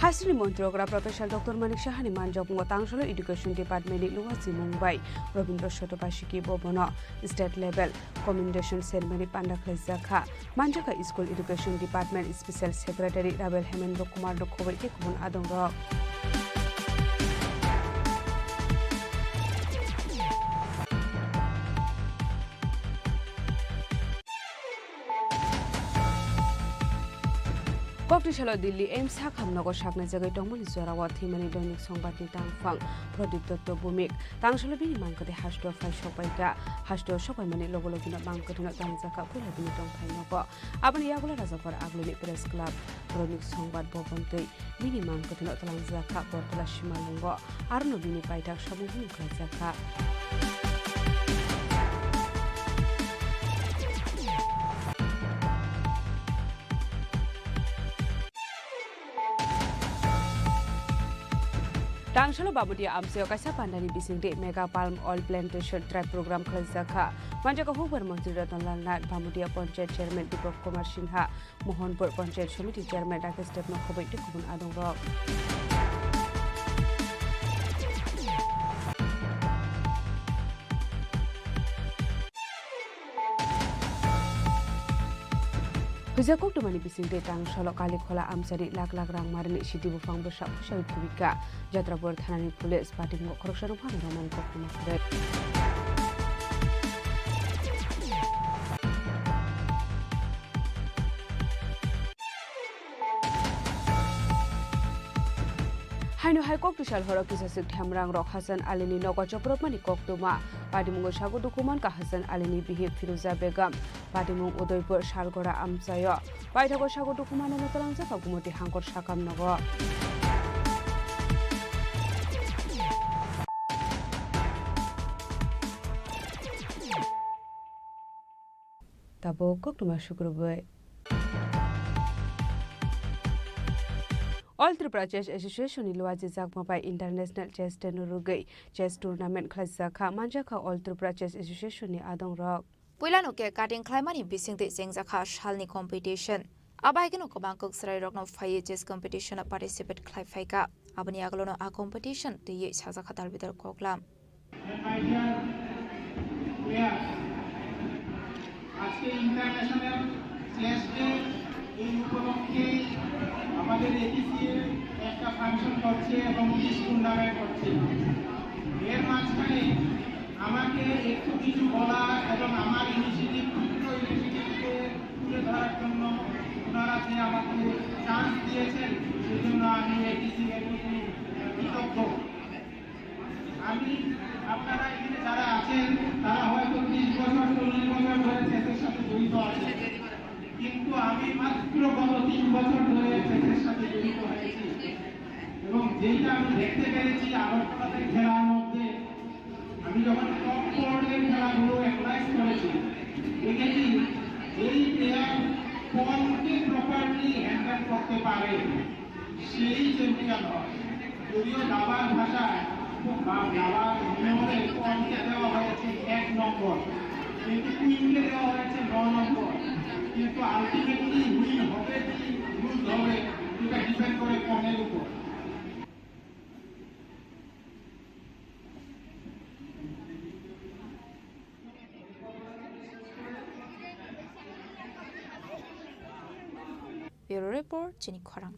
Hasteni montri okra Professor Doctor Manik Sahani manjakmungo tangsalo Education Department ni luwa chimung bai Robindra Sotobasiki bo bono state level commendation ceremony panda khlaijak kha. Manjakha School Education Department Special Secretary Rabel Hemendra Kumar Dokhoboi tei kubun adongrok. Koktisalo Delhi AIIMS sakhamnogo saknai jagwi tongmani jorao thwimani Doinik Songbatni tangphang Pradip Dotto Bhumik. Tangsalo bini mangkwthwi hasteo phai sokpaikha. Hasteo sokpaimani logo logino mangkwthwino tangjakha puila bini tongthai nogo. Aboni yagulo Rajakhor Agluni Press Club, Doinik Songbat Bhavan twi bini mangkwthwino twlangjakha Bortola Simalungo. Arono bini paithak samung hwnwi khlaijakha. Tangsalo Bamudia amchaio kaisa pandani bisingtwi Mega Palm Oil Plantation Drive program khlaijakha. Manjakha hukbar montri Ratan Lal Nath, Bamudia Panchayat Chairman Deepak Kumar Sinha, Mohanpur Panchayat Samiti Chairman Rakesh Debno khoboi tei kubun adongrok. Huijak koktomani bisingtwi Tangsalo Kalikhola amchari lak lak rang marini sidi buphang bwsa pusaui thubikha. Jatrapur thanani police patimungo khoroksano phano romani koktwma kwrwi. Haino hai koktisal horo kisaswk themrang rok Hasan Alini nogo chopropmani koktwma. Patimungo sago dukhu mankha Hasan Alini bihik Firuza Begum. Patimung Udaipur Salgora amchaio. Paithago sago dukhu manano twlangjakha Gumoti Hangkor sakam nogo. Tabuk koktwma sukrubwi. All Tripura Chess Association ni luajijakma bai International Chess Day no rwgwi chess tournament khlaijakha, manjakha All Tripura Chess Association ni adongrok. Puilano cake cutting khlaimani bisingtwi chengjakha salni competition. Abo hai kheno kwbang kwk chwrairokno phaiwi chess competition-o participate khlai phaikha. Aboni agolono a competition twiwi sajakha Dalbidal Koklam. And my dear players, আজকে international chess day, এই উপলক্ষে আমাদের এটিসিএ একটা ফাংশন করছে এবং quiz tournament করছে। এর মাঝখানে আমাকে একটু কিছু বলা এবং আমার ইনিশিয়েটিভ, ক্ষুদ্র ইনিশিয়েটিভকে তুলে ধরার জন্য ওনারা যে আমাকে চান্স দিয়েছেন, সেজন্য আমি এটিসিএর প্রতি কৃতজ্ঞ। আমি, আপনারা এখানে যারা আছেন, তারা হয়তো ত্রিশ বছর, চল্লিশ বছর ধরে চেসের সাথে জড়িত আছেন, কিন্তু আমি মাত্র গত তিন বছর ধরে চেসের সাথে জড়িত হয়েছি। এবং যেটা আমি দেখতে পেরেছি আগরতলাতে খেলার মধ্যে, আমি যখন টপ ফোর্ডের খেলাগুলো অ্যানালাইজ করেছি, দেখেছি এই প্লেয়ার পনকে প্রপারলি হ্যান্ডেল করতে পারে, সেই চ্যাম্পিয়ন হয়। যদিও দাবার ভাষায় বা দাবার নিয়মে পনকে দেওয়া হয়েছে এক নম্বর, কিন্তু কুইনকে দেওয়া হয়েছে ন নম্বর। কিন্তু আলটিমেটলি উইন হবে কি লুজ হবে, এটা ডিপেন্ড করে পনের উপর। Bureau Report, Chini Khorang.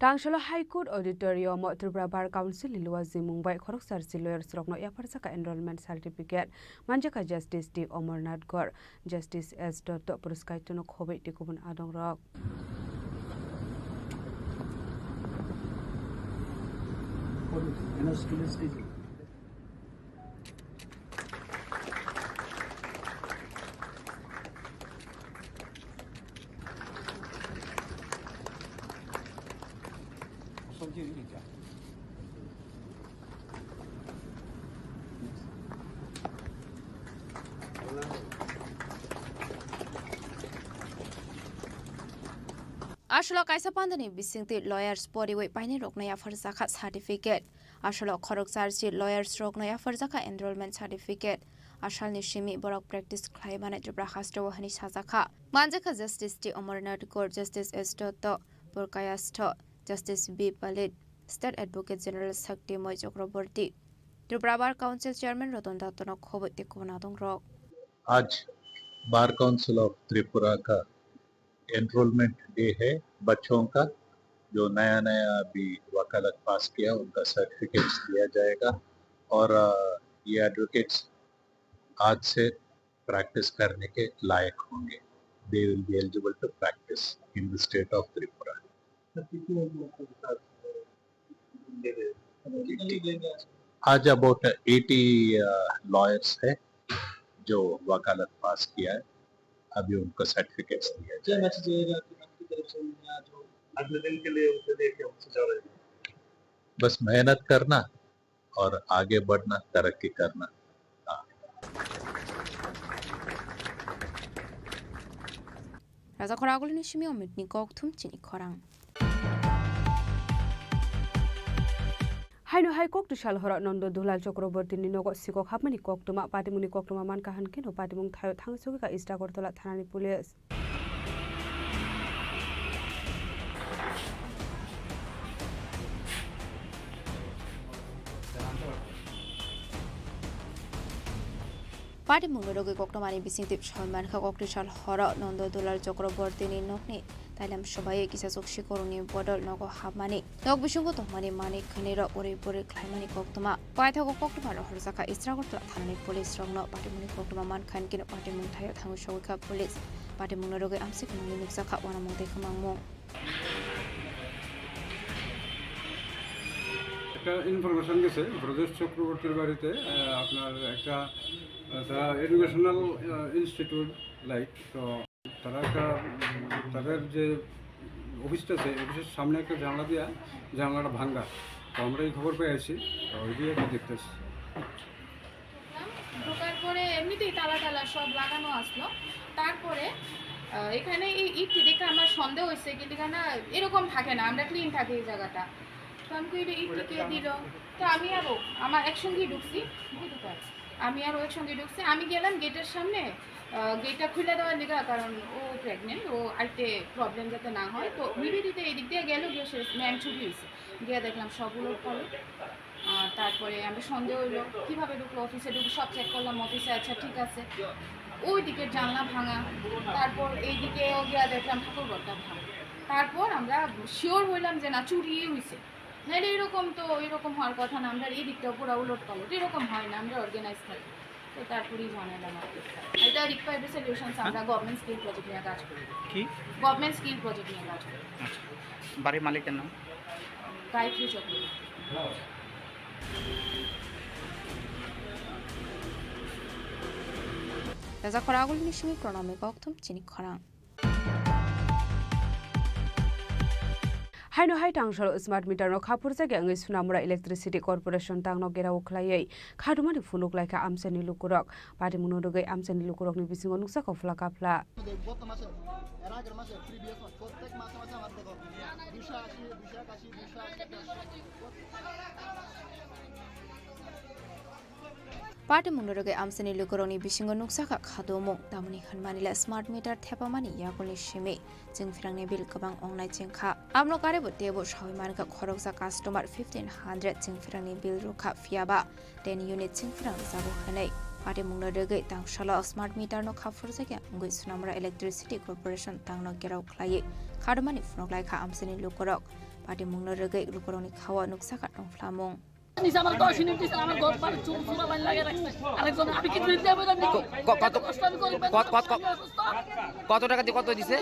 Tangsalo High Court Auditorium o Tripura Bar Council ni luajimung bai khoroksa rsi lawyers rokno yapharjakha enrollment certificate manjakha Justice T Amarnath Gore, Justice S Dotto, Puruskaitono khoboi tei kubun adongrok. Aswk kaisa pandani bisingtwi lawyers poriwi painai rokno yapharjakha certificate. Aswk khoroksa rsi lawyers rokno yapharjakha enrollment certificate. Asalni simi borok practice khlai mani Tripura hasteo hwnwi sajakha. Manjakha Justice T Amarnath Gore, Justice S Dotto, Purkayastho, Justice B Palit, State Advocate General Shaktimoi Chakraborty, Tripura Bar Council Chairman Ratan Dottono khoboi tei kubun adongrok. आज bar council of Tripura का enrolment day है बच्चों का, जो नया नया अभी वकालत पास किया, उनका सर्टिफिकेट्स दिया जाएगा और, अ, ये एडवोकेट्स आज से प्रैक्टिस करने के लायक होंगे। they will be eligible to practice in the state of Tripura. आज अबाउट एटी लॉयर्स है जो वकालत पास किया है, अभी उनको सर्टिफिकेट्स दिया जाएगा। मैसेज रहेगा कि आपकी तरफ से उन्हें आज वो अगले दिन के लिए उनके लिए क्या मैसेज आ रहा है? बस मेहनत करना और आगे बढ़ना, तरक्की करना। हाँ। Rajakhor agulini simi Omitni kokthum chini khorang. Haino hai kokti sal horo Nondo Dulal Chakrabortini nogo sikok hapmani koktwma, patimungni koktwma mankha hwnkhe no patimung thaio thang sogwikha East Agartala thanani police. Patimungni rogwi koktwmani bisingtwi soi mankha, koktisal horo Nondo Dulal Chakrabortini nokni tailam swbaiwi kisachuk sikorokni bodol nogo hapmani, nok bisingo tongmani manwi khwnwi rok uri puri khlaimani koktwma. Paithago koktwma rohorjakha East Agartala thanani police rokno. Patimungni koktwma mankha hinkhe patimung thaio thangwi sogwikha police. Patimungni rogwi amsik nungwi nukjakha uanamung tei kwmangmung. একটা ইনফরমেশন গেছে ব্রজেশ চক্রবর্তীর বাড়িতে, আহ, আপনার একটা, আহ, তারা এডুকেশনাল, আহ, institute like, তো তারা একটা, উম, তাদের যে অফিসটা আছে, অফিসের সামনে একটা জানলা দিয়া জানলাটা ভাঙ্গা। তো আমরা এই খবর পেয়ে আইছি, তো ওই দিয়ে একটা দেখতেছি। ঢোকার পরে এমনিতেই তালা টালা সব লাগানো আসলো। তারপরে, আহ, এখানে এই ইটটি দেখে আমার সন্দেহ হয়েছে, কিন্তু এখানে এরকম থাকে না, আমরা ক্লিন থাকে এই জায়গাটা। তো আমি কই, "এটা ইটটি কে দিল?" তো আমি আরো, আমার একসঙ্গেই ঢুকছি, আমি আরো একসঙ্গে ঢুকছি। আমি গেলাম গেটের সামনে, আহ, গেটটা খুলে দেওয়ার লিগা, কারণ ও প্রেগনেন্ট, ও আইতে প্রবলেম যাতে না হয়। তো নিবেদিতা এদিক দিয়ে গেল, গিয়ে সে ম্যাম ছুটি হয়েছে, গিয়ে দেখলাম সব উলট পালট। আর তারপরে আমরা সন্দেহ হইলো কিভাবে ঢুকলো, অফিসে ঢুকে সব চেক করলাম, অফিসে আচ্ছা ঠিক আছে, ওই দিকের জানলা ভাঙা, তারপর এইদিকেও গিয়া দেখলাম ঠাকুর ঘরটা ভাঙা। তারপর আমরা শিওর হইলাম যে না, চুরি হইছে, নাহলে এরকম তো, এরকম হওয়ার কথা না। আমরা এই দিকটা পুরো উলট পালট, এরকম হয় না, আমরা অর্গানাইজ থাকি। তো তারপরেই জানালাম আর কি। এটা রিকোয়ার্ড সলিউশনস আমরা গভর্নমেন্ট স্কিল প্রজেক্ট নিয়ে কাজ করি। কি? গভর্নমেন্ট স্কিল প্রজেক্ট নিয়ে কাজ করি। আচ্ছা, বাড়ির মালিকের নাম? গায়ত্রী Chakraborty. Rajakhor agulini simi Pranami kokthum chini khorang. Haino hai tangsalo smart meter no kha phurjakya wngwi Sonamura Electricity Corporation tangno gherao khwlaiwi khatumani phunuk laikha amchaini lukurok. Patimungno rwgwi amchaini lukurokni bisingo nukjakha phla kaphla. গত মাসে, এর আগের মাসে, প্রিভিয়াস মাস, প্রত্যেক মাসে মাসে আমার দেখো, দুইশো আশি, দুইশো একাশি, দুইশো আশি। Patimungno rwgwi amchaini lukurokni bisingo nukjakha khatumung, tamoni hwnmani le smart meter thepamani yakulni simi chwngphrangni bill kwbang wngnai chengkha. Abono karebo teibo sawi mankha khoroksa customer fifteen hundred chwngphrangni bill rwkha, phiyaba ten unit chwngphrang rwjago hwnwi. Patimungno rwgwi tangsalo smart meter no kha phurjakya wngwi Sonamura Electricity Corporation tangno gherao khwlaiwi khatumani phunuk laikha amchaini lukurok. Patimungno rwgwi lukurokni khao nukjakha tongphlamung. নিচে আমার দশ ইউনিট দিছে, আমার ঘর বাড়ি চুর চুরা লাইন লাগিয়ে রাখছে। আরেকজন, আমি কি বিল দেবো না? ক-, ক-, কত, কষ্ট আমি করি, কত, কত, কত, আমি অসুস্থ। কত টাকা দিয়ে কত দিছে?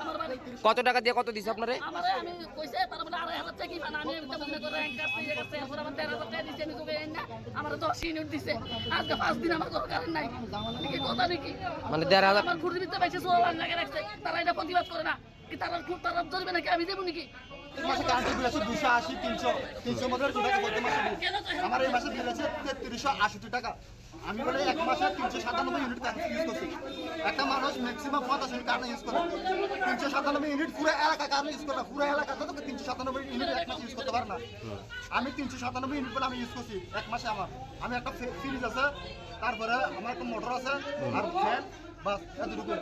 আমার বাড়ি। কত টাকা দিয়ে কত দিছে আপনারে? আমারে আমি কইছে, তারা বলে আড়াই হাজার টাকা কি পান, আমি এটা মনে করে এক কাছে, এক কাছে, এরপর আবার দেড় হাজার টাকা দিছে, আমি তোকে এই না, আমার দশ ইউনিট দিছে। আজকে পাঁচ দিন আমার ঘর কারেন্ট নাই। এটা কি কথা নাকি? মানে দেড় হাজার? আমার ঘুরে দিতে পারছে, চুরা লাইন লাগিয়ে রাখছে। তারা এটা প্রতিবাদ করে না। কি তারা খুব তারা ধরবে নাকি? আমি দেবো নাকি? মাসে কারেন্টের বিল আছে দুইশো আশি, তিনশো, তিনশোর মধ্যে দুই টাকা করতে মাসে বিল। আমার এই মাসে বিল আছে তেত্রিশশো আশি টাকা। আমি বলে এক মাসে তিনশো সাতানব্বই ইউনিট কারেন্ট ইউজ করছি। একটা মানুষ ম্যাক্সিমাম পঞ্চাশ ইউনিট কারেন্ট ইউজ করে। তিনশো সাতানব্বই ইউনিট পুরো এলাকা কারেন্ট ইউজ করে না। পুরো এলাকাতে তো তিনশো সাতানব্বই ইউনিট এক মাসে ইউজ করতে পারে না। আমি তিনশো সাতানব্বই ইউনিট বলে আমি ইউজ করছি এক মাসে আমার। আমি একটা ফ্রি-, ফ্রিজ আছে, তারপরে আমার একটা মোটর আছে, আর ফ্যান, বাস, এতটুকু।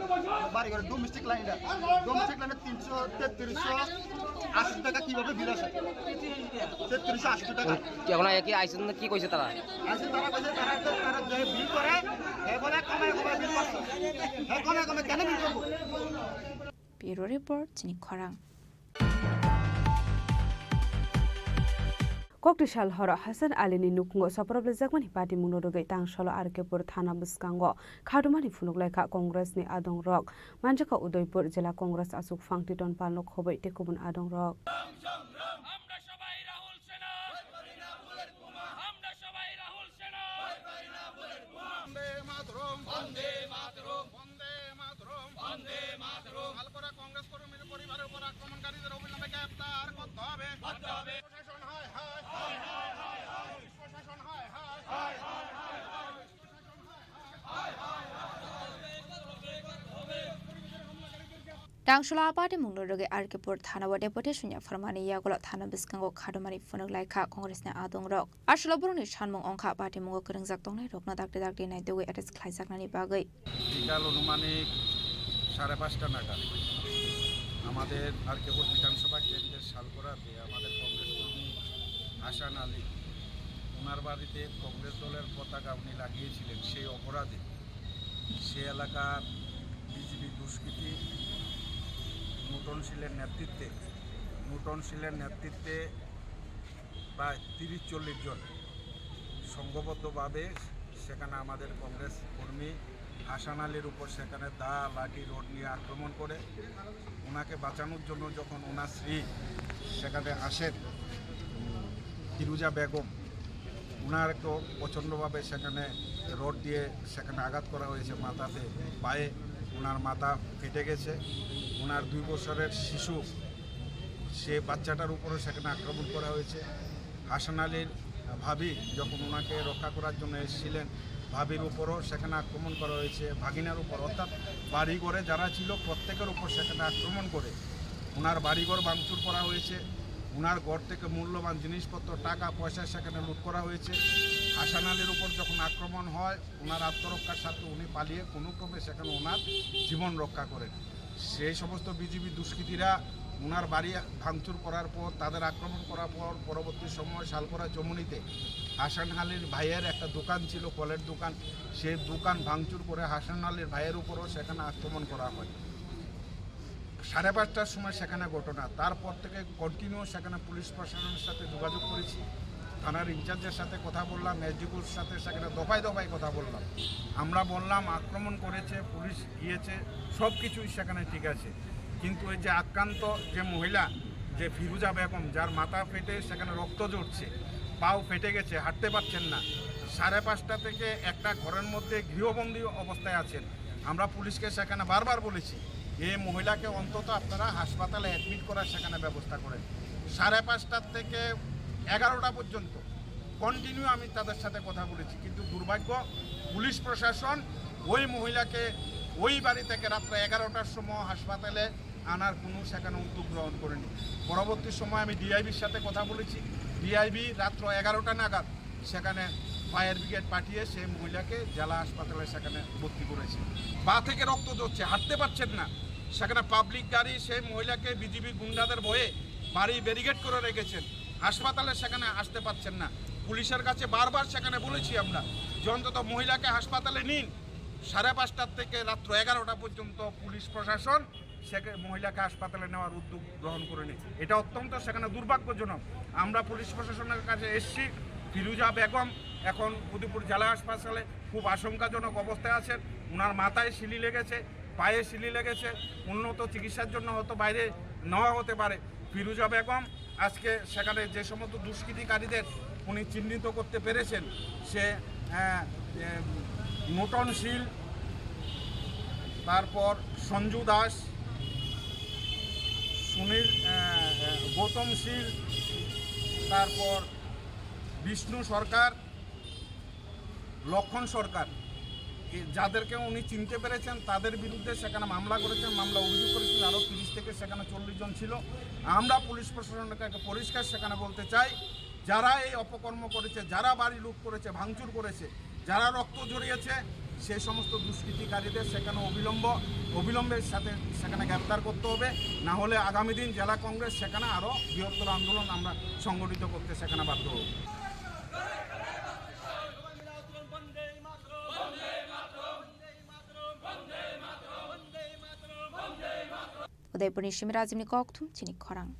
বাড়ি ঘরে ডোমেস্টিক লাইনটা, ডোমেস্টিক লাইনে তিনশো, তেত্রিশশো আশি টাকা কিভাবে বিল আসে? তেত্রিশশো আশি টাকা। কি এখন কি আইসন না কি কইছে তারা? আইসে তারা কইছে তারা, তারা যে বিল করে, এ বলে কমে কমে বিল করছে। হ্যাঁ, কমে কমে কেন বিল করবো? Bureau report, chini khorang. Koktisal horo Hasan Alini nukhungo soproblejakmani patimungno rwgwi Tangsalo R K pur thana bwskango khadumani phunuk laikha Congressni adongrok. Manjakha Udaipur Jila Congress achukphang Titon Palno khobwi tei kubun adongrok. আমরা সবাই রাহুল সেনা। আমরা সবাই রাহুল সেনা। বন্দে মাতরম। বন্দে মাতরম। বন্দে মাতরম। বন্দে মাতরম। শালকরা কংগ্রেস কর্মীর পরিবারের উপর আক্রমণকারীদের অবিলম্বে গ্রেফতার করতে হবে। করতে হবে। প্রশাসন হায় হায়। হায় হায় হায় হায়। প্রশাসন হায় হায়। হায় হায় হায় হায়। Tangsalo a patimungno rwgwi R K pur thana o deputation yapharmani yagulo thana bwskango khadumani phunuk laikha Congressni adongrok. Aswkno borokni sanmung wngkha, patimungo kwrwngjak tongnairokno dakti dakti naitugwi arrest khlaijaknani bagwi. বিকাল আনুমানিক সাড়ে পাঁচটা নাগাদ আমাদের আর কে পুর বিধানসভা কেন্দ্রের শালকরাতে আমাদের কংগ্রেস কর্মী হাসান আলী, ওনার বাড়িতে কংগ্রেস দলের পতাকা উনি লাগিয়েছিলেন, সেই অপরাধে সে এলাকার বিজিবি দুষ্কৃতী নুটন শীলের নেতৃত্বে, নুটন শীলের নেতৃত্বে প্রায় তিরিশ চল্লিশ জন সংঘবদ্ধভাবে সেখানে আমাদের কংগ্রেস কর্মী হাসান আলীর উপর সেখানে দা, লাঠি, রড নিয়ে আক্রমণ করে। ওনাকে বাঁচানোর জন্য যখন ওনার স্ত্রী সেখানে আসেন, ফিরুজা বেগম, ওনার তো প্রচণ্ডভাবে সেখানে রড দিয়ে সেখানে আঘাত করা হয়েছে মাথাতে, পায়ে। ওনার মাথা ফেটে গেছে। ওনার দুই বছরের শিশু, সে বাচ্চাটার উপরও সেখানে আক্রমণ করা হয়েছে। হাসান আলীর ভাবি যখন ওনাকে রক্ষা করার জন্য এসেছিলেন, ভাবির উপরও সেখানে আক্রমণ করা হয়েছে, ভাগিনার উপর, অর্থাৎ বাড়িঘরে যারা ছিল প্রত্যেকের উপর সেখানে আক্রমণ করে ওনার বাড়িঘর ভাঙচুর করা হয়েছে। ওনার ঘর থেকে মূল্যবান জিনিসপত্র, টাকা পয়সা সেখানে লুট করা হয়েছে। হাসান আলীর উপর যখন আক্রমণ হয়, ওনার আত্মরক্ষার স্বার্থে উনি পালিয়ে কোনো ক্রমে সেখানে ওনার জীবন রক্ষা করেন। সেই সমস্ত বিজিবি দুষ্কৃতীরা ওনার বাড়ি ভাঙচুর করার পর, তাদের আক্রমণ করার পর, পরবর্তী সময় শালকরা চমুনিতে হাসান আলীর ভাইয়ের একটা দোকান ছিল, ফলের দোকান, সেই দোকান ভাঙচুর করে হাসান আলীর ভাইয়ের উপরও সেখানে আক্রমণ করা হয়। সাড়ে পাঁচটার সময় সেখানে ঘটনা, তারপর থেকে কন্টিনিউ সেখানে পুলিশ প্রশাসনের সাথে যোগাযোগ করেছি, থানার ইনচার্জের সাথে কথা বললাম, এসডিপিওর সাথে সেখানে দফায় দফায় কথা বললাম। আমরা বললাম আক্রমণ করেছে, পুলিশ গিয়েছে, সব কিছুই সেখানে ঠিক আছে, কিন্তু ওই যে আক্রান্ত যে মহিলা, যে ফিরুজা বেগম, যার মাথা ফেটে সেখানে রক্ত ঝরছে, পাও ফেটে গেছে, হাঁটতে পারছেন না, সাড়ে পাঁচটা থেকে একটা ঘরের মধ্যে গৃহবন্দী অবস্থায় আছেন। আমরা পুলিশকে সেখানে বারবার বলেছি, এই মহিলাকে অন্তত আপনারা হাসপাতালে অ্যাডমিট করার সেখানে ব্যবস্থা করেন। সাড়ে পাঁচটার থেকে এগারোটা পর্যন্ত কন্টিনিউ আমি তাদের সাথে কথা বলেছি, কিন্তু দুর্ভাগ্য, পুলিশ প্রশাসন ওই মহিলাকে ওই বাড়ি থেকে রাত্রে এগারোটার সময় হাসপাতালে আনার কোনো সেখানে উদ্যোগ গ্রহণ করেনি। পরবর্তী সময় আমি ডিআইবির সাথে কথা বলেছি, ডিআইবি রাত্র এগারোটা নাগাদ সেখানে ফায়ার ব্রিগেড পাঠিয়ে সেই মহিলাকে জেলা হাসপাতালে সেখানে ভর্তি করেছে। পা থেকে রক্ত ঝরছে, হাঁটতে পারছেন না। সেখানে পাবলিক গাড়ি সেই মহিলাকে বিজিবি গুন্ডাদের ভয়ে বাড়ি ব্যারিকেড করে রেখেছেন, হাসপাতালে সেখানে আসতে পারছেন না। পুলিশের কাছে বারবার সেখানে বলেছি আমরা যে অন্তত মহিলাকে হাসপাতালে নিন। সাড়ে পাঁচটার থেকে রাত্র এগারোটা পর্যন্ত পুলিশ প্রশাসন সেকে-, মহিলাকে হাসপাতালে নেওয়ার উদ্যোগ গ্রহণ করেনি। এটা অত্যন্ত সেখানে দুর্ভাগ্যজনক। আমরা পুলিশ প্রশাসনের কাছে এসছি, ফিরুজা বেগম এখন উদয়পুর জেলা হাসপাতালে খুব আশঙ্কাজনক অবস্থায় আছেন। ওনার মাথায় সিলি লেগেছে, পায়ে সিলি লেগেছে, উন্নত চিকিৎসার জন্য হয়তো বাইরে নেওয়া হতে পারে। ফিরুজা বেগম আজকে সেখানে যে সমস্ত দুষ্কৃতিকারীদের উনি চিহ্নিত করতে পেরেছেন, সে, আহ, এ, নুটন শীল, তারপর সঞ্জু দাস, সুনীল, আহ, আহ, গৌতম শীল, তারপর বিষ্ণু সরকার, লক্ষণ সরকার, এ, যাদেরকে উনি চিনতে পেরেছেন, তাদের বিরুদ্ধে সেখানে মামলা করেছেন, মামলা অভিযোগ করেছেন, আরও তিরিশ থেকে সেখানে চল্লিশ জন ছিল। আমরা পুলিশ প্রশাসনকে একটা পরিষ্কার সেখানে বলতে চাই, যারা এই অপকর্ম করেছে, যারা বাড়ি লুট করেছে, ভাঙচুর করেছে, যারা রক্ত ঝরিয়েছে, সেই সমস্ত দুষ্কৃতিকারীদের সেখানে অবিলম্ব, অবিলম্বের সাথে সেখানে গ্রেপ্তার করতে হবে, না হলে আগামী দিন জেলা কংগ্রেস সেখানে আরও বৃহত্তর আন্দোলন আমরা সংগঠিত করতে সেখানে বাধ্য হব। Udaipurni simi Rajibni kokthum chini khorang.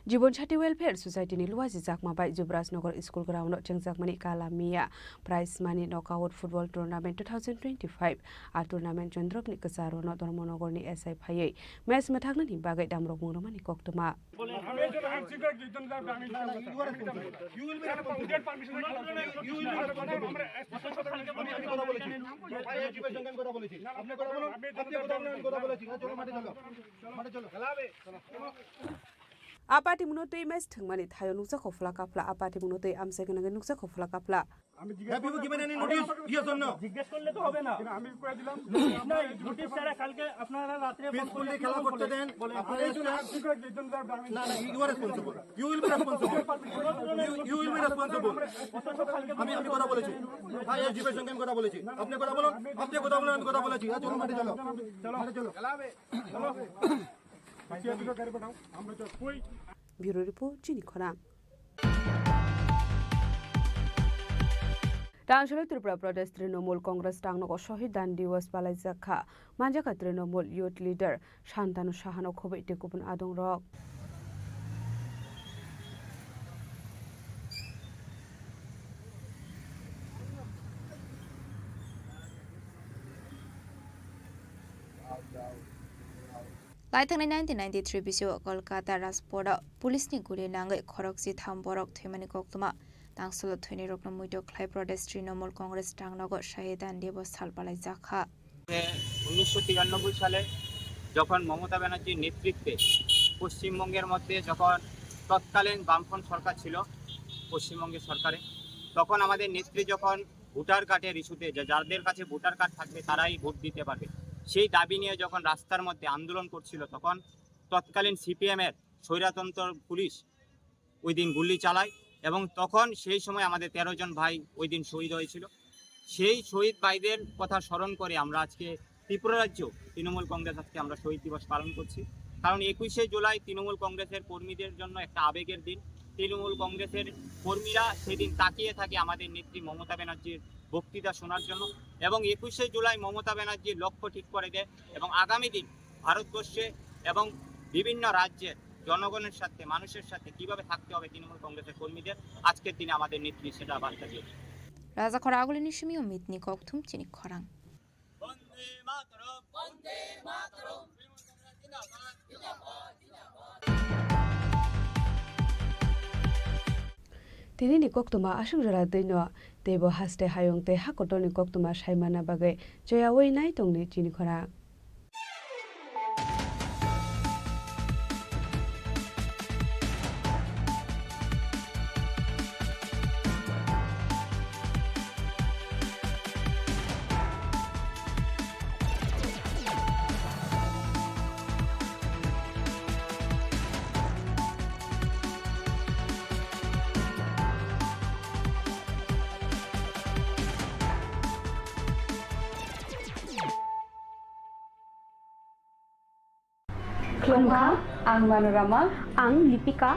Jibon Sati Welfare Society ni luaji jakma bai Jubraj Nagar School Ground o chengjakmani Kala Miya Prize Money Knockout Football Tournament two thousand twenty-five. A tournament Chondropni kwcharo no Dharmanagar ni S I phaiwi match mwthaknani bagwi damrok mung rwmani koktwma. You will be responsible. You will be responsible. You will be responsible. আমি, আমি কথা বলেছি। আমি এসডিপির সঙ্গে আমি কথা বলেছি। আপনি কথা বলুন, আপনি কথা বলুন, আমি কথা বলেছি। হ্যাঁ, চলো, মাঠে চলো। মাঠে চলো। A patimungno twi match thwngmani thaio nukjakha phla kaphla, a patimungno twi amchaikhe nangwi nukjakha phla kaphla. Have you given any notice? Yes or no? জিজ্ঞেস করলে তো হবে না। আমি কয়ে দিলাম। না, নোটিশ ছাড়া কালকে আপনারা রাত্রে ফোন করলে Peacefully খেলা করতে দেন। বলে, আপনারা এই জন্য আর্থিক একজন যার গ্রামীণ না, না, you are responsible. You will be responsible. You, you will be responsible. অথচ কালকে আমি, আমি কথা বলেছি। হ্যাঁ, এসডিপির সঙ্গে আমি কথা বলেছি। আপনি কথা বলুন, আপনি কথা বলুন, আমি কথা বলেছি। হ্যাঁ, চলো, মাঠে চলো। চলো। মাঠে চলো। Bureau Report, Chini Khorang. Tangsholo Tripura Pradesh Trinamool Congress tangnogo Shohid Dan Diwas palaijak kha. Manjakha Trinamool Youth Leader Santanu Sahano khobwi tei kubun adongrok. Laithangnai nineteen ninety-three bisio Kolkata Rajport o police ni guli nangwi khorokchi tham borok thwimani koktwma. Tangsolo thwinirokno muito khlai Pradesh Trinamool Congress tangnogo Shohid Dan Diwas sal palaijak kha. উনিশশো তিরানব্বই সালে যখন মমতা ব্যানার্জির নেতৃত্বে পশ্চিমবঙ্গের মধ্যে যখন তৎকালীন বামফ্রন্ট সরকার ছিল পশ্চিমবঙ্গের সরকারে, তখন আমাদের নেত্রী যখন ভোটার কার্ডের ইস্যুতে, যা-, যাদের কাছে ভোটার কার্ড থাকবে তারাই ভোট দিতে পারবে, সেই দাবি নিয়ে যখন রাস্তার মধ্যে আন্দোলন করছিল, তখন তৎকালীন সিপিএম এর স্বৈরতন্ত্র পুলিশ ওই দিন গুলি চালায় এবং তখন সেই সময় আমাদের তেরো জন ভাই ওই দিন শহীদ হয়েছিল। সেই শহীদ ভাইদের কথা স্মরণ করে আমরা আজকে ত্রিপুরা রাজ্য তৃণমূল কংগ্রেস আজকে আমরা শহীদ দিবস পালন করছি। কারণ একুশে জুলাই তৃণমূল কংগ্রেসের কর্মীদের জন্য একটা আবেগের দিন। তৃণমূল কংগ্রেসের কর্মীরা সেদিন তাকিয়ে থাকে আমাদের নেত্রী মমতা ব্যানার্জির বক্তৃতা শোনার জন্য। এবং একুশে জুলাই মমতা ব্যানার্জি লক্ষ্য ঠিক করে দেয় এবং আগামী দিন ভারতবর্ষে এবং বিভিন্ন রাজ্যের জনগণের সাথে, মানুষের সাথে কিভাবে থাকতে হবে তৃণমূল কংগ্রেসের কর্মীদের, আজকের দিনে আমাদের নেত্রী সেটা বার্তা দিয়েছে। Raja Khorang agulini simi o mitni kokthum chini khorang. Tini ni koktwma aswk jora twi no teibo haste hayung tei hakotor ni koktwma sai manna bagwi choyaui nai tongdi chini khorang. Khulumkha, ang Manorama. Ang Lipika.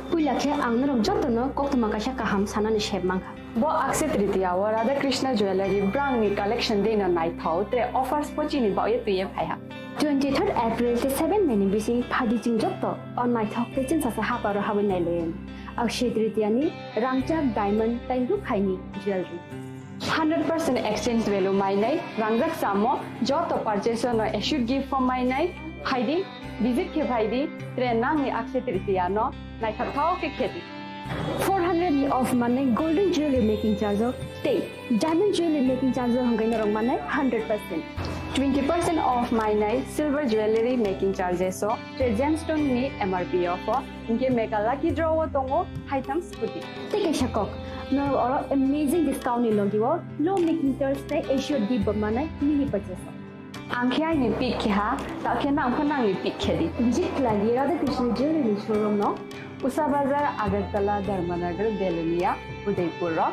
Puila khe ang norok jotono koktwma kaisa kaham sanani sep mankha. Bo Akshaya Tritiya o Radha Krishna Jewellery brangni collection deino naithok, tre offers bo chini bagwi twiwi phaiha. Twenty-third April tei seven May ni bising phaidi chwng joto o naithok tei chwngsasa haparo habwi nailaio. Akshaya Tritiya ni rangchak diamond tei rukhaini jewellery. Hundred percent exchange value mainai, rangjak chamo, joto purchase no assured gift form mainai, phaidi, visit khe phaidi, tre nangni Akshaya Tritiya no naithok thok khe khedi. Four hundred ni off manai golden jewelry making charge o tei diamond jewelry making charge o hwnkhe norok manai hundred percent. Twenty percent off mainai silver jewelry making charges o tre gemstone ni M R P o pho. Hinkhe mega lucky draw o tongo haitham scooty. Tei kaisa kok, norok oro amazing discount ni logi o low making charge tei assured gift bo manai mini purchase o. Ang khe aini pick khe ha, ta khe nang pho nangni pick khe di. Visit khlai di Radha Krishna Jewelry ni showroom no, Usa Bazar, Agartala, Dharmanagar, Belonia, Udaipur o.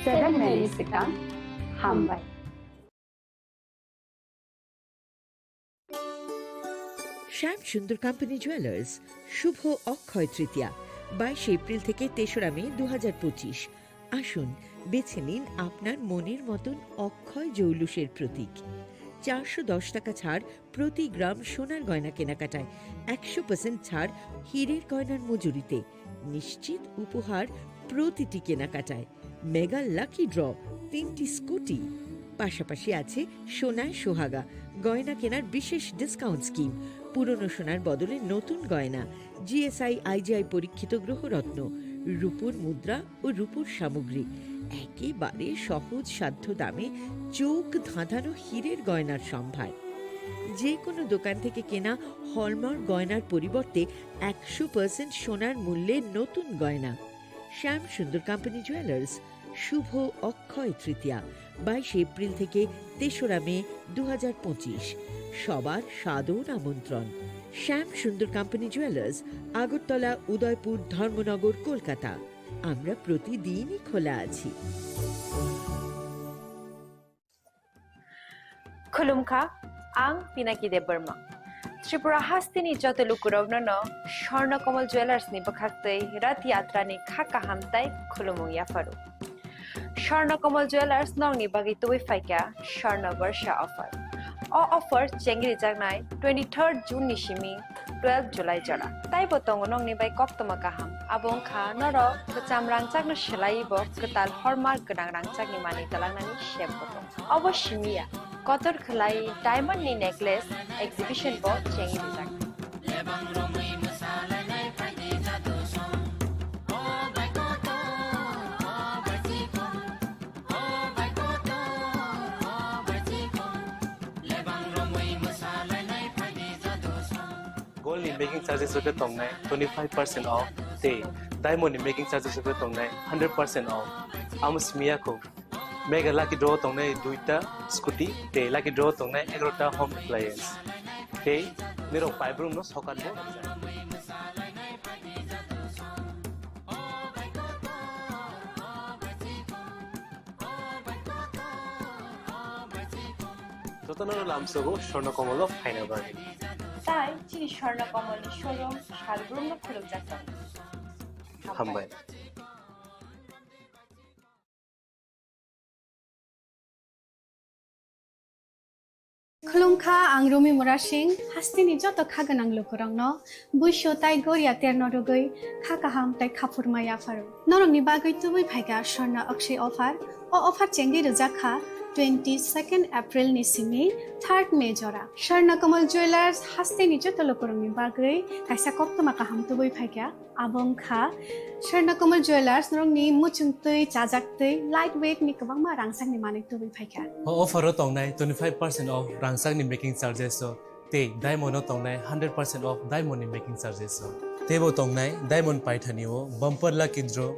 Seven May ni swkang. Hambai. শ্যাম Sundar company jewellers, শুভ অক্ষয় তৃতীয়া, বাইশে এপ্রিল থেকে তেসরা মে দু হাজার পঁচিশ। আসুন, বেছে নিন আপনার মনের মতন অক্ষয় জৌলুসের প্রতীক। চারশো দশ টাকা ছাড় প্রতি গ্রাম সোনার গয়না কেনাকাটায়, একশো পার্সেন্ট ছাড় হীরের গয়নার মজুরিতে, নিশ্চিত উপহার প্রতিটি কেনাকাটায়, মেগা লাকি ড্র, তিনটি স্কুটি। পাশাপাশি আছে সোনায় সোহাগা, গয়না কেনার বিশেষ ডিসকাউন্ট স্কিম, পুরনো সোনার বদলে নতুন গয়না, জিএসআই আইজিআই পরীক্ষিত গ্রহরত্ন, রূপোর মুদ্রা ও রূপোর সামগ্রী, একেবারে সহজ সাধ্য দামে চোখ ধাঁধানো হীরের গয়নার সম্ভার। যে কোনো দোকান থেকে কেনা হলমার্ক গয়নার পরিবর্তে একশো পার্সেন্ট সোনার মূল্যে নতুন গয়না। শ্যাম সুন্দর কোম্পানি জুয়েলার্স, শুভ অক্ষয় তৃতীয়া, বাইশে এপ্রিল থেকে তেসরা মে দু হাজার পঁচিশ। সবার সাদর আমন্ত্রণ। শ্যাম সুন্দর কোম্পানি জুয়েলার্স, আগরতলা, উদয়পুর, ধর্মনগর, কলকাতা। আমরা প্রতিদিনই খোলা আছি। Khulumkha, ang Pinaki Debbarma. Tripura hasteni joto lukurokno no Swarna Kamal Jewellers ni bwkhaktwi Rath Yatra ni kha kaham tai khulumung yapharu. Swarna Kamal Jewellers nokni bagwi tubui phaikha Swarna Barsha offer. O offer chengri jaknai twenty-third June ni simi twelve July jora. Taibo tongo nokni bai koktwma kaham. Abo wngkha norok kwcham rangchakno swlaiwi bo kwtal hallmark gwnang rangchakni manwi twlangnani sep bo tongo. Obo simi ya, kotor khwlai diamond ni necklace exhibition bo chengwi rijak. Gold ni making charges rok tongnai twenty five percent off tei diamond ni making charges rok tongnai hundred percent off. Amo simi ya kho. Mega lucky draw tongnai duita scooty tei lucky draw tongnai egarota home appliance. Tei nirok paibrum no sokat bo. Jotono lamsogo Swarna Kamal o phaina bagwi. Tai chini Swarna Kamal ni showroom salbrum no khulumjak tongo. Hambai. Khulumkha, ang Rumi Murasing, hasteni joto kha gwnang lukurokno buisu tai goria terno rwgwi kha kaham tai khaphurma yapharu. Norokni bagwi tubui phaikha Swarna Akshay offer. O offer chengwi rwjak kha twenty-second April ni simi third May jora. Swarna Kamal Jewellers hasteni joto lukurokni bagwi kaisa koktwma kaham tubui phaikha. Abo wngkha Swarna Kamal Jewellers, norokni muchungtwi, chajaktwi, light weight ni kwbangma rangchakni manwi tubui phaikha. O offer o tongnai twenty five percent off rangchakni making charges o tei diamond o tongnai hundred percent off diamond ni making charges o. Teibo tongnai diamond paithani o bumper lucky draw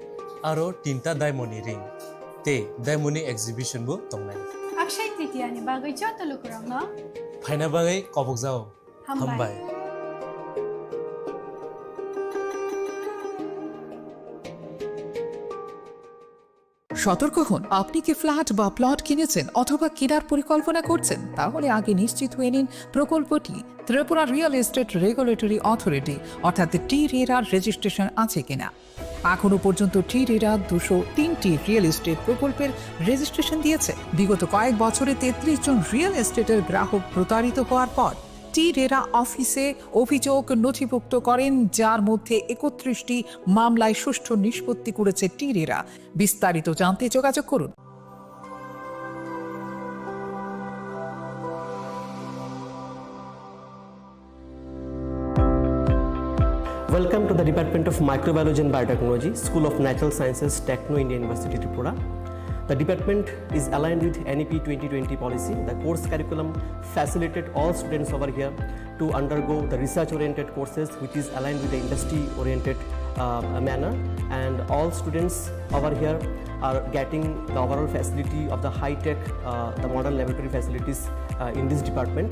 aro tinta diamond ni ring tei diamond ni exhibition bo tongnai. Akshay Tritiya ni bagwi joto lukurokno phaina bagwi kobokjao. Hambai. Hambai. সতর্ক হন, আপনি কি ফ্ল্যাট বা প্লট কিনেছেন অথবা কেনার পরিকল্পনা করছেন? তাহলে আগে নিশ্চিত হয়ে নিন প্রকল্পটি Tripura real estate regulatory authority অর্থাৎ টি রেরার রেজিস্ট্রেশন আছে কিনা। এখনও পর্যন্ত টি রেরা দুশো তিনটি রিয়েল এস্টেট প্রকল্পের রেজিস্ট্রেশন দিয়েছে। বিগত কয়েক বছরে তেত্রিশ জন রিয়েল এস্টেটের গ্রাহক প্রতারিত হওয়ার পর টি রেরা অফিসে অভিযোগ নথিভুক্ত করেন, যার মধ্যে একত্রিশটি মামলায় সুষ্ঠু নিষ্পত্তি করেছে টি রেরা। বিস্তারিত জানতে যোগাযোগ করুন। Welcome to the Department of Microbiology and Biotechnology, School of Natural Sciences, Techno India University, Tripura. The department is aligned with N E P twenty twenty policy. The course curriculum facilitate all students over here to undergo the research-oriented courses, which is aligned with the industry-oriented, uh, manner. And all students over here are getting the overall facility of the high-tech, uh, the modern laboratory facilities, uh, in this department.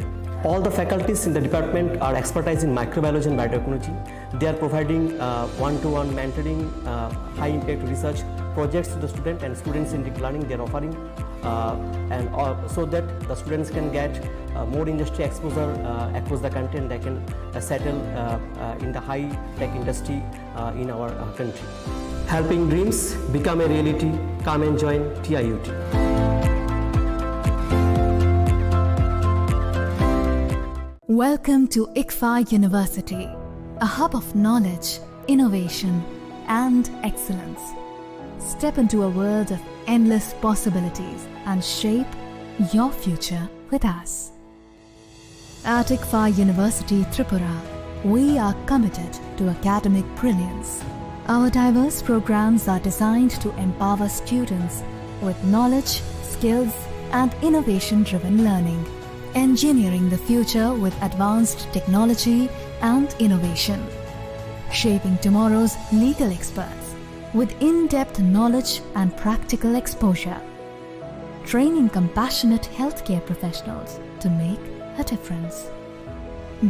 All the faculties in the department are expertise in microbiology and biotechnology. They are providing, uh, one-to-one mentoring, uh, high-impact research projects to the student and students in deep learning. They are offering, uh, and, uh, so that the students can get, uh, more industry exposure, uh, across the country, and they can, uh, settle, uh, uh, in the high-tech industry, uh, in our, uh, country. Helping dreams become a reality. Come and join T I U T. Welcome to ICFAI University, a hub of knowledge, innovation, and excellence. Step into a world of endless possibilities and shape your future with us. At ICFAI University Tripura, we are committed to academic brilliance. Our diverse programs are designed to empower students with knowledge, skills, and innovation-driven learning, engineering the future with advanced technology and innovation, shaping tomorrow's legal experts with in-depth knowledge and practical exposure, training compassionate healthcare professionals to make a difference,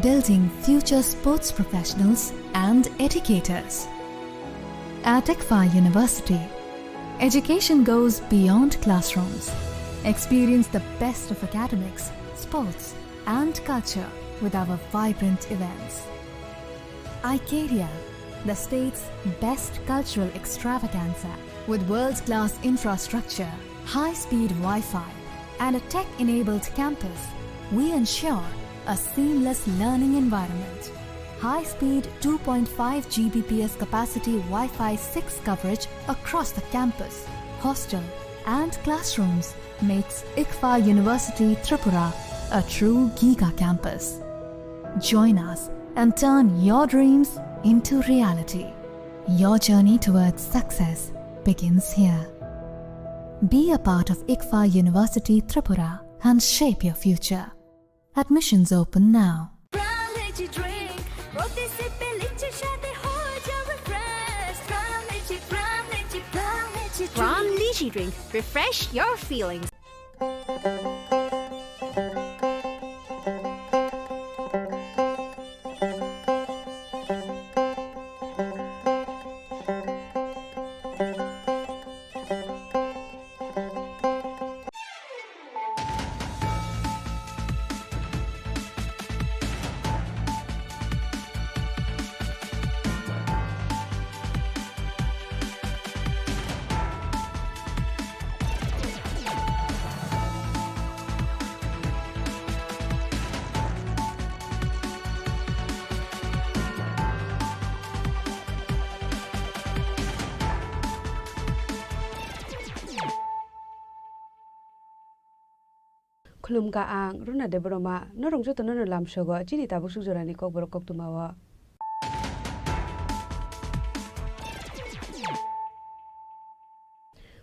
building future sports professionals and educators. At ICFAI University, education goes beyond classrooms. Experience the best of academics, sports, and culture with our vibrant events. Icaria, the state's best cultural extravaganza. With world-class infrastructure, high-speed Wi-Fi, and a tech-enabled campus, we ensure a seamless learning environment. High-speed two point five G B P S capacity Wi-Fi six coverage across the campus, hostel, and classrooms makes ICFAI University Tripura a true giga campus. Join us and turn your dreams into reality. Your journey towards success begins here. Be a part of ICFAI University Tripura and shape your future. Admissions open now. Pran Lychee Drink, প্রতি সিপে লিচির স্বাদে হয়ে যাবে fresh। Pran Lychee, Pran Lychee, Pran Lychee Drink। Pran Lychee Drink, refresh your feelings। Khulumkha ang Runa Debbarma, norok jotono no lamsogo chini tabuk suk jorani kokborok koktwmao.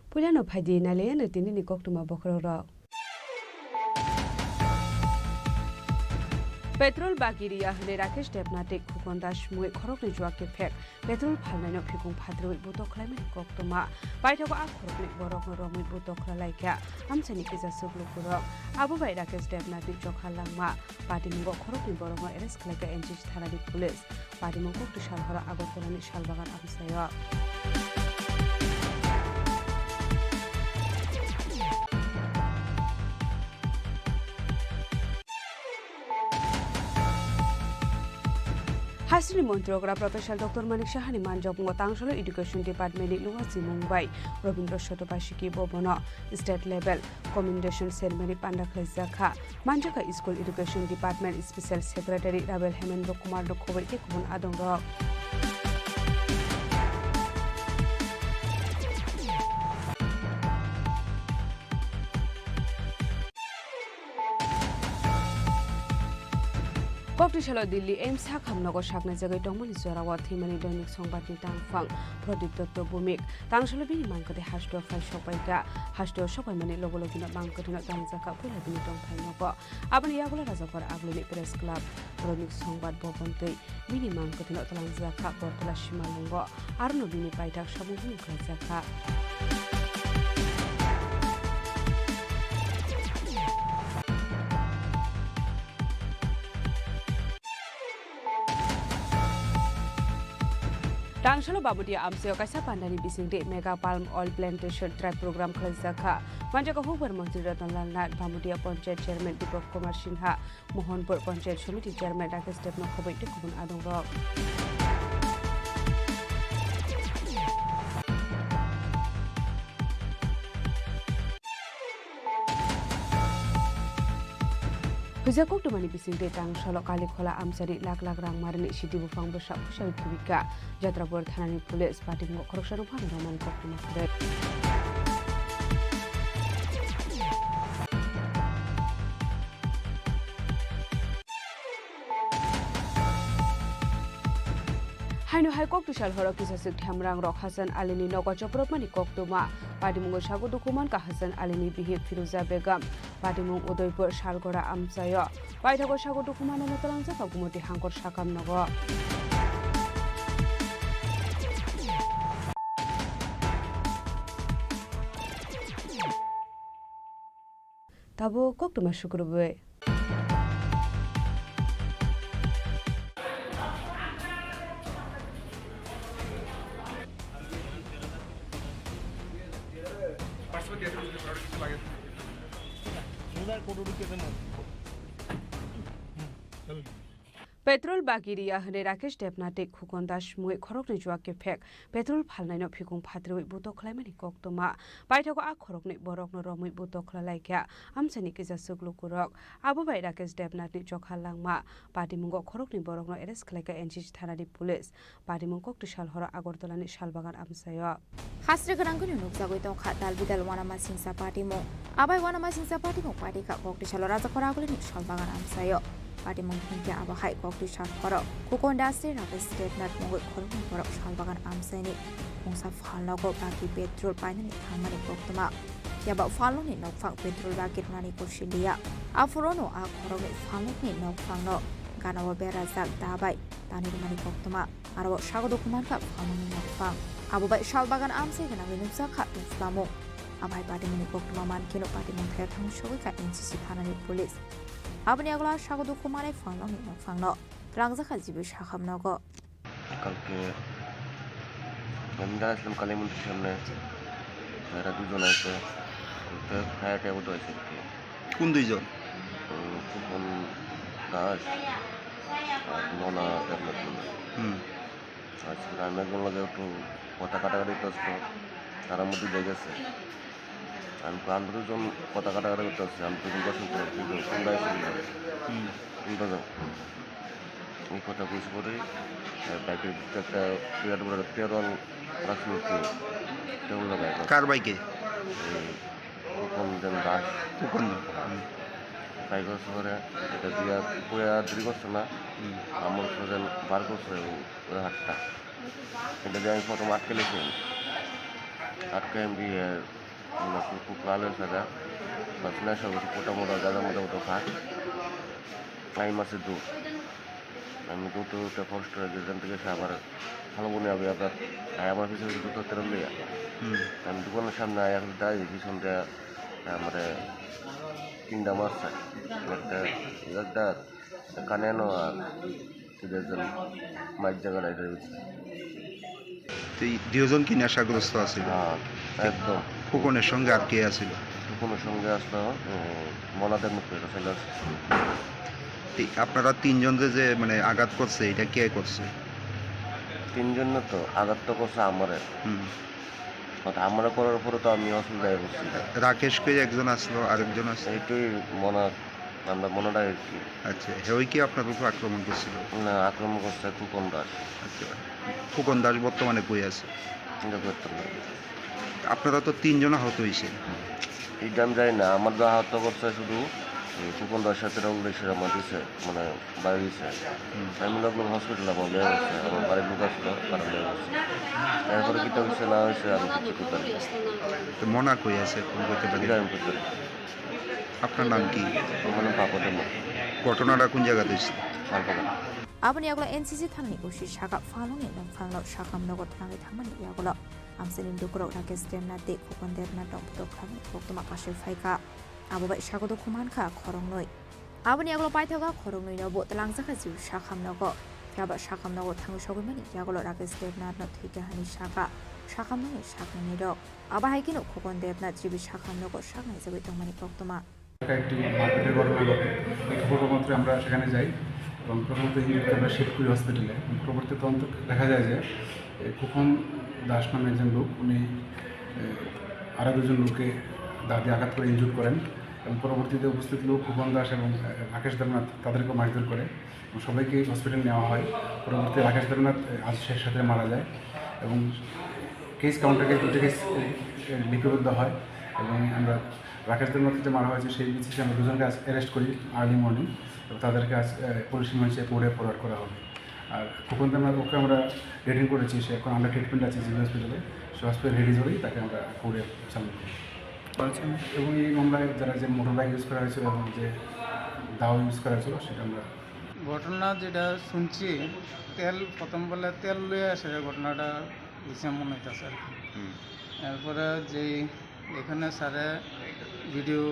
Puilano phaidi nailaiano tinini koktwma bokhorokrok. Petrol bagi riya hwnwi Rakesh Debnath tei Khukon Das mui khoroknwi chuak kiphek. Petrol phalnaino phikung phatrwi butok khlaimani koktwma. Paithago a khoroknwi borokno romwi butok khlailaikha amchaini kisa swk lukurok. Abo bai Rakesh Debnathni chokha langma. Patimungo khoroknwi borokno arrest khlaikha N C C thanani police. Patimung kokti salhoro Agartalani Salbagan amchaio. Hasini Montri okra Professor Doctor Manik Sahani manjakmungo Tangsalo Education Department ni luwa chimung bai Robindra Sotobasiki bo bono state level commendation ceremony panda khlaijak kha. Manjakha School Education Department Special Secretary Rabel Hemendra Kumar no khoboi tei kubun adongrok. Kokti salo Delhi AIIMS hakham nogo saknai jagwi tongmani jorao thwimani Doinik Songbatni tangphang Pradip Dotto Bhumik. Tangsalo bini mangkwthwi hasteo phai sokpaikha. Hasteo sokpaimani logo logino mangkwthwino tangjakha puila bini tongthai nogo. Aboni yagulo Rajakhor Agulini Press Club, Doinik Songbat Bhavan tei bini mangkwthwino twlangjak kha Agartala Simalungo, arono bini paithak samung hwnwi khlaijak kha. Tangsalo Bamudia amchaio kaisa pandani bisingtwi Mega Palm Oil Plantation Drive program khlaijak kha. Manjakha hukbar montri Ratan Lal Nath, Bamudia Panchayat Chairman Dipak Kumar Sinha, Mohanpur Panchayat Samiti Chairman Rakesh Debno khoboi tei kubun adongrok. Huijak koktwmani bisingtwi tang salo Kalikhola amchaini lak lak rang marini sidi buphang bwsa bwsai thubika. Jatrabor thanani police patimungo khoroksa rwphano romani koktwma kwrwi. Haino hai koktwsal horo kisaswk themrang rok Hasan Alini nogo chopropmani koktwma. Patimungo sago dukhu mankha Hasan Alini bihik Firuza Begum. Patimung Udaipur Salgora amchaio. Paithago sago dukhu manano twlangjak Gumoti Hangkor sakam nogo. Tabuk koktwma sukrubwi. Petrol bagi riya hwnwi Rakesh Debnath tei Khukon Das mungwi khoroknwi juak kephek petrol phalnaino phikung phatrwi butok khlaimani koktwma. Paithago a khoroknwi borokno romwi butok khlai laikha amchaini kisaswk lukurok. Abo bai Rakesh Debnathni chokha langma patimungo khoroknwi borokno arrest khlaikha N C C thanani police. Patimung koktwsal horo Agartalani Salbagan amchaio. Hasri gwnangwino nukjagwi tongkha dal bidal uanamasingcha patimung. Abai uanamasingcha patimung patikha koktwsalo Rajakhor Agulini Salbagan amchaio. Patimung hinkhe abo hai koktwsal horo Khukon Das tei Rakesh Debnath mungwi khoroknwi borok Salbagan amchaini mungsa phalnogo bagi petrol painani thangmani koktwma. Phiya ba phalnokni nokphang petrol bagi rwnani kusi liya. Aphurono a khoroknwi phalnokni nokphangno ganao berajak da bai tani rwmani koktwma. Aro sago dukhu mankha phalnokni nokphang. Abo bai Salbagan amchai gwnangwi nukjakha tongphlamung. Abai patimungni koktwma mankheno patimung pherthang sogwikha N C C thanani police. Aboni yagulo sago dukhu manai phalnokni nokphangno twlangjakha jibi sakham nogo. কালকে আমি দাঁড়াইছিলাম কালী মন্দির সামনে, এরা দুজন আছে, তো ফায়ার ট্যাবও তো আছে আর কি। কোন দুইজন? উম, ফুকন দাস আর মনা দেবনাথ মন্ডল। হুম। আচ্ছা, আমি একজন লগে একটু কথা কাটাকাটি তো আসতো, তারা মধ্যে লেগে গেছে। আমি তো আন্দোলন জন কথা কাটাকাটি করতে আসছি, আমি তো দর্শন করে, কিন্তু কোন দায় ছিল না। হুম। কোনটা যাও? এই কথা বুঝ করে, আহ, বাইকের ভিতরে একটা বিরাট বড় তেরো রাখছিল কি? তেরো লাগায়। কার বাইকে? এই ফুকন দেন দাস। ফুকন দেন। হুম। বাইক শহরে এটা দিয়া পুয়া দীর্ঘ না। হুম। আমার শরীর বার করছে ওই হাতটা। এটা দিয়ে আমি প্রথম আটকে লেছি। আটকে আমি দিয়ে, মানে, খুব, খুব ভালো হয়েছে এটা। সবসময় সব একটু মোটা মোটা, গাদা মোটা মোটা খায়। আমি মাসে দু। আমি দুটো উঠে কষ্ট হয়ে যেখান থেকে এসে আবার ভালো মনে হবে আপনার। আর আমার পিছনে দুটো তেরো লিয়া। হুম। আমি দোকানের সামনে আয়া এখন দাঁড়িয়ে পিছন দিয়ে, আহ, মানে, তিনটা মারছে। একটা, একটা কানে নো আর দুজন মাইর জায়গা নাই রয়েছে। তো এই দুজন কি নেশাগ্রস্ত আছিল? হ্যাঁ, একদম। ফুকনের সঙ্গে আর কে আছিল? ফুকনের সঙ্গে আসলো, উম, মনাদের মুখে এটা চলে আসছে। এই আপনারা তিনজনকে যে, মানে, আঘাত করছে, এটা কে করছে? তিনজন না তো, আঘাত তো করছে আমারে। হুম। কথা আমরা করার পরে তো আমি অসুবিধায় পড়ছি। রাকেশ কই একজন আসলো, আরেকজন আসলো? এইটাই মনা, আমরা মনাটাই আর কি। আচ্ছা, হেই কি আপনার উপর আক্রমণ করছিল? না, আক্রমণ করছে ফুকন দাস। আচ্ছা, ফুকন দাস বর্তমানে কই আছে? এটা করতে পারি। আপনারা তো তিনজন আহত হয়েছেন। এটা আমি জানি না, আমার তো আহত করছে শুধু, এই ফুকন দাসের সাথে রং দেশের আমার দিছে, মানে, বাইরে হয়েছে। হুম। আমি লোক লোক হসপিটালে আমার মেয়ে হয়েছে, আমার বাড়ির লোক আসলো, তারা মেয়ে হয়েছে। এরপরে কিতা হয়েছে না হয়েছে, আমি কিছু করতে পারি না। তো মনা কই আছে, ফোন করতে পারি? এটা আমি করতে পারি। আপনার নাম কি? আমার নাম পাপা দেবনাথ। ঘটনাটা কোন জায়গাতে হয়েছিল? Salbagan. Aboni yagulo N C C thanani kusi saka phalungni nokphangno sakam nogo thangwi thangmani yagulo amchaini lukurok Rakesh Debnath tei Khukon Debnath rok butok khlaiwi koktwma kasui phaikha. Abo bai sago dukhu mankha khoroknwi. Aboni yagulo paithago khoroknwino bo twlangjakha jibo sakam nogo. Phiya ba sakam nogo thangwi sogwi mani yagulo Rakesh Debnathno thwikha hwnwi sakha sakam nokni saknwini rok. Abo hai kheno Khukon Debnath jibo sakam nogo saknaijagwi tongmani koktwma. একটা একটি মারপিটের ঘটনা ঘটে। এই খবর মাত্র আমরা সেখানে যাই এবং প্রথমত হিন্দুকে আমরা শিফট করি হসপিটালে। এবং পরবর্তী তদন্ত দেখা যায় যে এই খোকন দাস নামে একজন লোক, উনি, এ, আরও দুজন লোককে দা দিয়ে আঘাত করে ইনজুর করেন। এবং পরবর্তীতে উপস্থিত লোক খোকন দাস এবং, আহ, রাকেশ দেবনাথ তাদেরকে মারধর করে এবং সবাইকে হসপিটাল নেওয়া হয়। পরবর্তীতে রাকেশ দেবনাথ, আহ, আজ শেষ সাথে মারা যায় এবং কেস কাউন্টার কেস দুটো কেস, আহ, লিপিবদ্ধ হয় এবং আমরা রাকেশ দেবনাথকে যে মারা হয়েছে সেই বেসিসে আমরা দুজনকে আজ অ্যারেস্ট করি আর্লি মর্নিং এবং তাদেরকে আজ, আহ, পুলিশ রিমান্ডে কোর্টে ফরওয়ার্ড করা হবে। আর খোকন দেবনাথ ওকে আমরা ডিটেইন করেছি, সে এখন আন্ডার ট্রিটমেন্ট আছে জিবি হসপিটালে। সে হসপিটাল রিলিজ হলেই তাকে আমরা কোর্টে সাবমিট করব। আচ্ছা। এবং এই মামলায় যারা যে মোটর বাইক ইউজ করা হয়েছিল এবং যে দাও ইউজ করা হয়েছিল সেটা আমরা ঘটনা যেটা শুনছি, তেল প্রথম বলে তেল লইয়া আসে ঘটনাটা হইছে মনে হইতাছে আর কি। হুম। এরপরে যেই এখানে স্যারে ভিডিও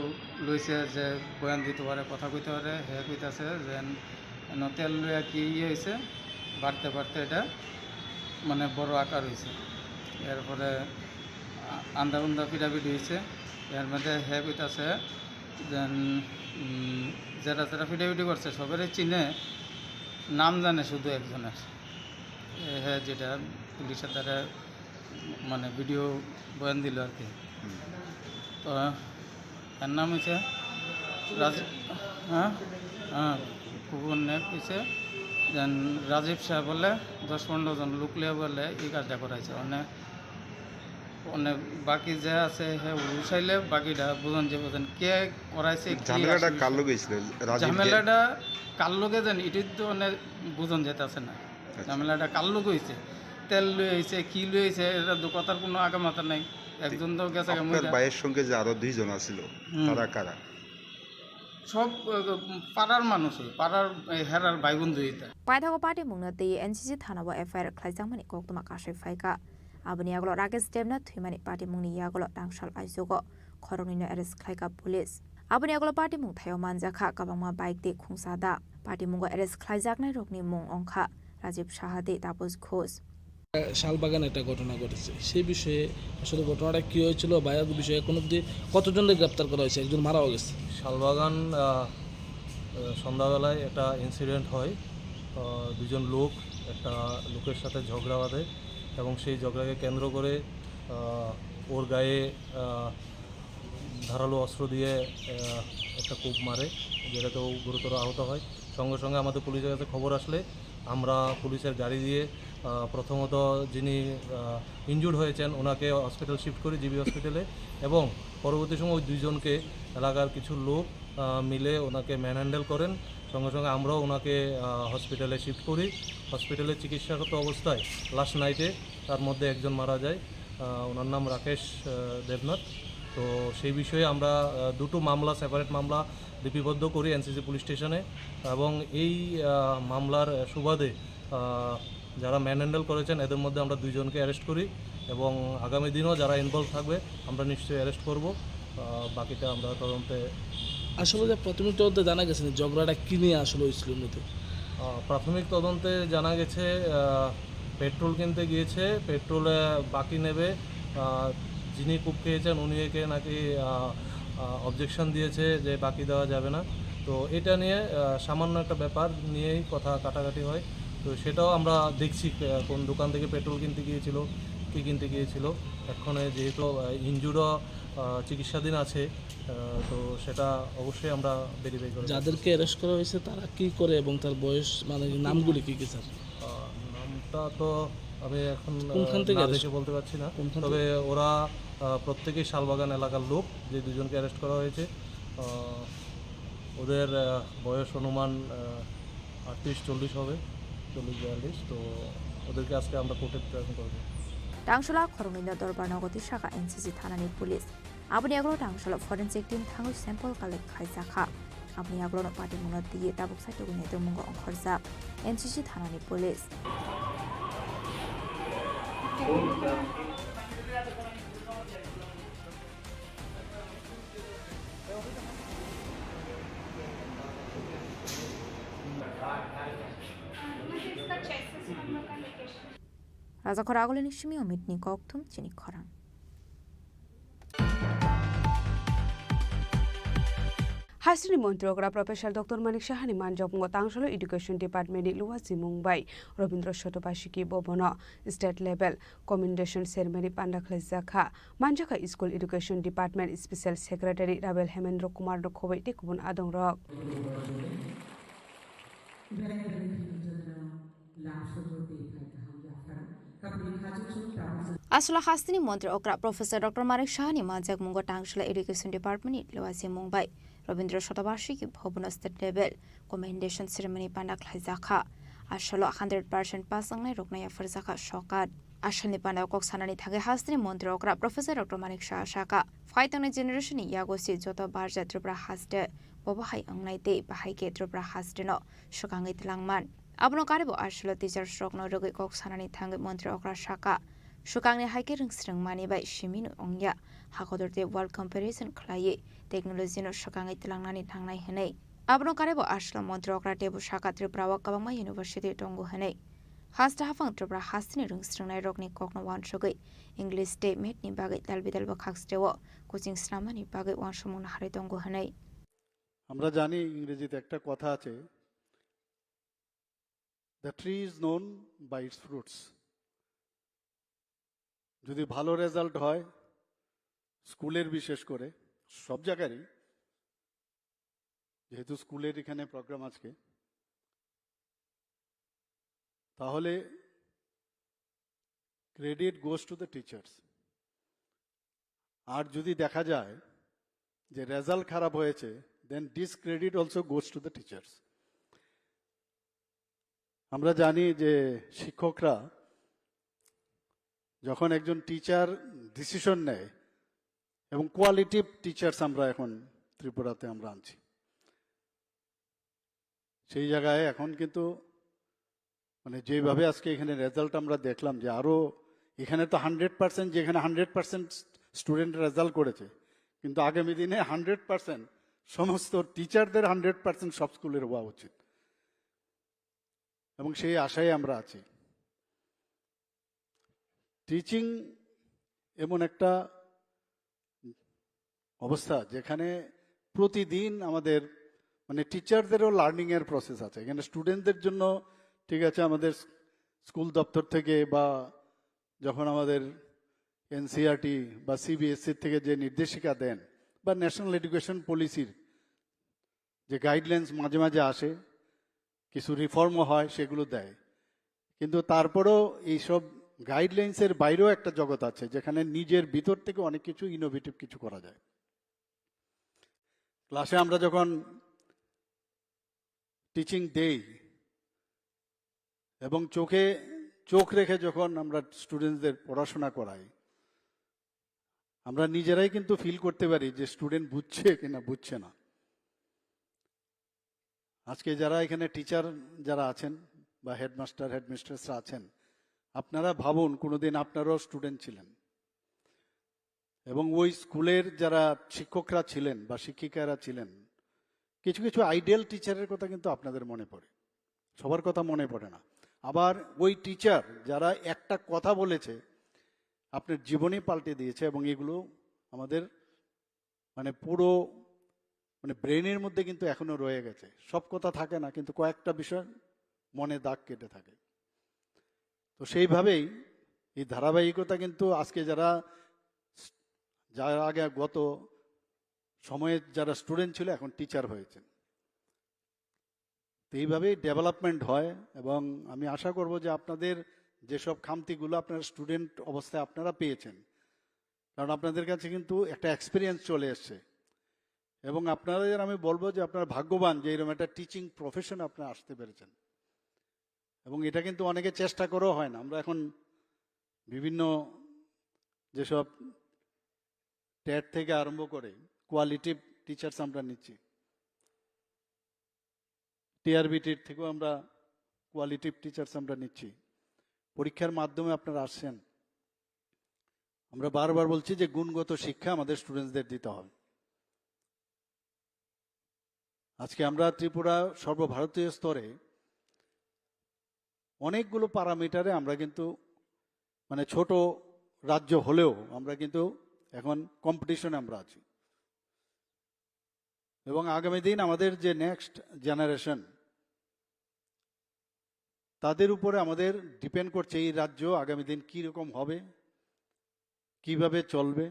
লইছে যে বয়ান দিতে পারে, কথা কইতে পারে, হে কইতাছে যে এন তেল লইয়া কি ইয়ে হইছে, বাড়তে বাড়তে এটা মানে বড় আকার হইছে। এরপরে আ-, আন্দা উন্দা পিটাপিটি হইছে। এর মধ্যে হে কইতাছে যে, উম, যারা যারা পিটাপিটি করছে সবারই চিনে, নাম জানে শুধু একজনের। এ, হে যেটা পুলিশের দ্বারা মানে ভিডিও বয়ান দিল আর কি। হুম। তো এর নাম হইছে রাজীব, হ্যাঁ, হ্যাঁ, খোকনে কইছে যে রাজীব সাহেব বলে দশ পনেরো জন লোক লিয়া বলে এই কাজটা করাইছে। মানে, মানে বাকি যে আছে হে উঠাইলে বাকিটা বুঝন যে বুঝন কে করাইছে, কি ঝামেলাটা আসলে কার লগে হইছিল? রাজীব যে ঝামেলাটা কার লগে জানি, এটাই তো মানে বুঝন যেতে আছে না। আচ্ছা। ঝামেলাটা কার লগে হইছে? তেল লই আইছে, কি লই আইছে, এটা তো কথার কোনো আগামাথা নাই। একজন তো গেছে গা আপনার মইরা। ভাইয়ের সঙ্গে যে আরো দুইজন আছিল, হুম। তারা কারা? সব, আহ, পাড়ার মানুষ, ওই পাড়ার, এই হেরার ভাই বন্ধু এটা। Paithago patimungno twi N C C thana o F I R khlaijakmani koktwma kasui phaikha. Aboni yagulo Rakesh Debnath thwimani patimungni yagulo tangsal aichugo khoroknwino arrest khlaikha police. Aboni yagulo patimung thaio manjakha kwbangma bike tei khungsa da. Patimungo arrest khlaijaknairokni mung wngkha Rajiv Saha tei Taposh Ghosh. Salbagan একটা ঘটনা ঘটেছে, সেই বিষয়ে আসলে ঘটনাটা কী হয়েছিল বা এর বিষয়ে এখন অবধি কতজনকে গ্রেপ্তার করা হয়েছে? একজন মারাও গেছে। শালবাগান, আহ, আহ, সন্ধ্যাবেলায় একটা ইনসিডেন্ট হয়। আহ, দুজন লোক একটা লোকের সাথে ঝগড়া বাঁধে এবং সেই ঝগড়াকে কেন্দ্র করে, আহ, ওর গায়ে, আহ, ধারালো অস্ত্র দিয়ে, আহ, একটা কোপ মারে, যেটাতে ও গুরুতর আহত হয়। সঙ্গে সঙ্গে আমাদের পুলিশের কাছে খবর আসলে আমরা পুলিশের গাড়ি দিয়ে, আহ, প্রথমত যিনি, আহ, ইনজুর্ড হয়েছেন ওনাকে হসপিটাল শিফট করি, জিবি হসপিটালে, এবং পরবর্তী সময় ওই দুইজনকে এলাকার কিছু লোক, আহ, মিলে ওনাকে ম্যানহ্যান্ডেল করেন। সঙ্গে সঙ্গে আমরাও ওনাকে, আহ, হসপিটালে শিফট করি। হসপিটালে চিকিৎসারত অবস্থায় লাস্ট নাইটে তার মধ্যে একজন মারা যায়। আহ, ওনার নাম রাকেশ, আহ, দেবনাথ। তো সেই বিষয়ে আমরা, আহ, দুটো মামলা, সেপারেট মামলা লিপিবদ্ধ করি এনসিসি পুলিশ স্টেশনে এবং এই, আহ, মামলার সুবাদে, আহ, যারা ম্যানহ্যান্ডেল করেছেন এদের মধ্যে আমরা দুইজনকে অ্যারেস্ট করি এবং আগামী দিনও যারা ইনভলভ থাকবে আমরা নিশ্চয়ই অ্যারেস্ট করব। আহ, বাকিটা আমরা তদন্তে আসলে যে প্রাথমিক তদন্তে জানা গেছে না ঝগড়াটা কি নিয়ে আসলে হয়েছিল মূলত? আহ, প্রাথমিক তদন্তে জানা গেছে, আহ, পেট্রোল কিনতে গিয়েছে, পেট্রোলে বাকি নেবে। আহ, যিনি কুপ খেয়েছেন উনি একে নাকি, আহ, আহ, অবজেকশন দিয়েছে যে বাকি দেওয়া যাবে না। তো এটা নিয়ে, আহ, সামান্য একটা ব্যাপার নিয়েই কথা কাটাকাটি হয়। তো সেটাও আমরা দেখছি, আহ, কোন দোকান থেকে পেট্রোল কিনতে গিয়েছিল, কী কিনতে গিয়েছিল। এক্ষণে যেহেতু, আহ, ইনজুর্ডও, আহ, চিকিৎসাধীন আছে, আহ, তো সেটা অবশ্যই আমরা ভেরিফাই করে দেখব। যাদেরকে অ্যারেস্ট করা হয়েছে তারা কি করে এবং তার বয়স, মানে, নামগুলি কি কি, স্যার? আহ, নামটা তো আমি এখন, আহ, কোনখান থেকে না অ্যারেস্ট? দেখে বলতে পারছি না। কোনখান তবে থেকে? ওরা, আহ, প্রত্যেকেই শালবাগান এলাকার লোক, যে দুজনকে অ্যারেস্ট করা হয়েছে। আহ, ওদের, আহ, বয়স অনুমান, আহ, আটত্রিশ চল্লিশ হবে, চল্লিশ বিয়াল্লিশ। তো ওদেরকে আজকে আমরা কোর্টে প্রেরণ করবো। Tangsala khoroknwino dorbar nogo twi saka N C C thanani police. Aboni yagulo tangsalo forensic team thangwi sample collect khlaijakha. Aboni yagulono patimungno twiwi tabuk saitugwini tongmungo ongkhorjak N C C thanani police. Rajakhor agulini simi Omitni kokthum chini khorang. Hasteni montri okra Professor Doctor Manik Sahani manjakmungo tangsalo Education Department ni luwa simung bai Robindra Shotobashiki Bhavan o state level commendation ceremony panda khlaijak kha. Manjakha School Education Department Special Secretary Rabel Hemendra Kumar no khoboi tei kubun adongrok. Aswla hasteni montri okra Professor Doctor Manik Sahani manjakmungo tangsalo Education Department ni luwa simung bai Robindra Shotobashiki Bhavan o state level commendation ceremony panda khlaijak kha. Aswlo hundred percent pass wngnai rokno yapharjak kha sokat. Aswlni panda kok sanani thangwi hasteni montri okra Professor Doctor Manik Saha sakha, phai tongnai generation ni yago se joto barja Tripura haste bobo hai wngnai tei bahai khe Tripura haste no swkangwi twlangman. Abono karibo aswlo teachers rokno rwgwi kok sanani thangwi montri okra sakha, swkangni hai khe rwngsrwngmani bai simi no wngya, hakotor tei world comparison khlaiwi technology no swkangwi twlangnani nangnai hwnwi. Abono karibo aswlo montri okra teibo sakha Tripura o kwbangma university tongo hwnwi. Haste haphang Tripura hasteni rwngsrwngnai rokni kokno uansugwi English tei math ni bagwi dalbidal bwkhak steo coaching snamani bagwi uansukmung naharwi tongo hwnwi. আমরা জানি, ইংরেজিতে একটা কথা আছে, "The tree is known by its fruits." যদি ভালো রেজাল্ট হয় স্কুলের, বিশেষ করে সব জায়গারই, যেহেতু স্কুলের এখানে প্রোগ্রাম আজকে, তাহলে credit goes to the teachers. আর যদি দেখা যায় যে রেজাল্ট খারাপ হয়েছে, then this credit also goes to the teachers. আমরা জানি যে শিক্ষকরা যখন একজন টিচার ডিসিশন নেয়, এবং কোয়ালিটিভ টিচার্স আমরা এখন ত্রিপুরাতে আমরা আনছি, সেই জায়গায় এখন কিন্তু মানে যেভাবে আজকে এখানে রেজাল্ট আমরা দেখলাম যে আরো এখানে তো হান্ড্রেড পার্সেন্ট, যেখানে হান্ড্রেড পার্সেন্ট স্টুডেন্ট রেজাল্ট করেছে, কিন্তু আগামী দিনে হান্ড্রেড পার্সেন্ট সমস্ত টিচারদের হান্ড্রেড পার্সেন্ট সব স্কুলের হওয়া উচিত, এবং সেই আশায় আমরা আছি। টিচিং এমন একটা অবস্থা যেখানে প্রতিদিন আমাদের মানে টিচারদেরও লার্নিং এর প্রসেস আছে। এখানে স্টুডেন্টদের জন্য ঠিক আছে, আমাদের স্কুল দপ্তর থেকে বা যখন আমাদের এনসিইআরটি বা সিবিএসই থেকে যে নির্দেশিকা দেন বা ন্যাশনাল এডুকেশন পলিসির যে গাইডলাইন্স মাঝে মাঝে আসে, কিছু রিফর্মও হয়, সেগুলো দেয়, কিন্তু তারপরেও এইসব গাইডলাইন্সের বাইরেও একটা জগৎ আছে যেখানে নিজের ভিতর থেকে অনেক কিছু ইনোভেটিভ কিছু করা যায়। ক্লাসে আমরা যখন টিচিং দেই এবং চোখে চোখ রেখে যখন আমরা স্টুডেন্টসদের পড়াশোনা করাই, আমরা নিজেরাই কিন্তু ফিল করতে পারি যে স্টুডেন্ট বুঝছে কিনা বুঝছে না। আজকে যারা এখানে টিচার যারা আছেন বা হেডমাস্টার হেডমিস্ট্রেসরা আছেন, আপনারা ভাবুন কোনোদিন আপনারাও স্টুডেন্ট ছিলেন এবং ওই স্কুলের যারা শিক্ষকরা ছিলেন বা শিক্ষিকারা ছিলেন, কিছু কিছু আইডিয়াল টিচারের কথা কিন্তু আপনাদের মনে পড়ে, সবার কথা মনে পড়ে না। আবার ওই টিচার যারা একটা কথা বলেছে আপনার জীবনই পাল্টে দিয়েছে, এবং এগুলো আমাদের মানে পুরো মানে ব্রেনের মধ্যে কিন্তু এখনো রয়ে গেছে। সব কথা থাকে না, কিন্তু কয়েকটা বিষয় মনে দাগ কেটে থাকে। তো সেইভাবেই এই ধারাবাহিকতা কিন্তু আজকে যারা, যারা আগে গত সময়ে যারা স্টুডেন্ট ছিল, এখন টিচার হয়েছেন। তো এইভাবেই ডেভেলপমেন্ট হয়, এবং আমি আশা করব যে আপনাদের যেসব খামতিগুলো আপনারা স্টুডেন্ট অবস্থায় আপনারা পেয়েছেন, কারণ আপনাদের কাছে কিন্তু একটা এক্সপিরিয়েন্স চলে এসছে, এবং আপনাদের আমি বলবো যে আপনারা ভাগ্যবান যে এরকম একটা টিচিং প্রফেশন আপনারা আসতে পেরেছেন। এবং এটা কিন্তু অনেকে চেষ্টা করেও হয় না। আমরা এখন বিভিন্ন যেসব টেট থেকে আরম্ভ করে কোয়ালিটিভ টিচার্স আমরা নিচ্ছি, টিআরবিটির থেকেও আমরা কোয়ালিটিভ টিচার্স আমরা নিচ্ছি। পরীক্ষার মাধ্যমে আপনারা আসছেন। আমরা বারবার বলছি যে গুণগত শিক্ষা আমাদের স্টুডেন্টসদের দিতে হবে। আজকে আমরা ত্রিপুরা সর্বভারতীয় স্তরে অনেকগুলো প্যারামিটারে আমরা কিন্তু মানে ছোট রাজ্য হলেও আমরা কিন্তু এখন কম্পিটিশনে আমরা আছি। এবং আগামী দিন আমাদের যে নেক্সট জেনারেশন, তাদের উপরে আমাদের ডিপেন্ড করছে এই রাজ্য আগামী দিন কী রকম হবে, কিভাবে চলবে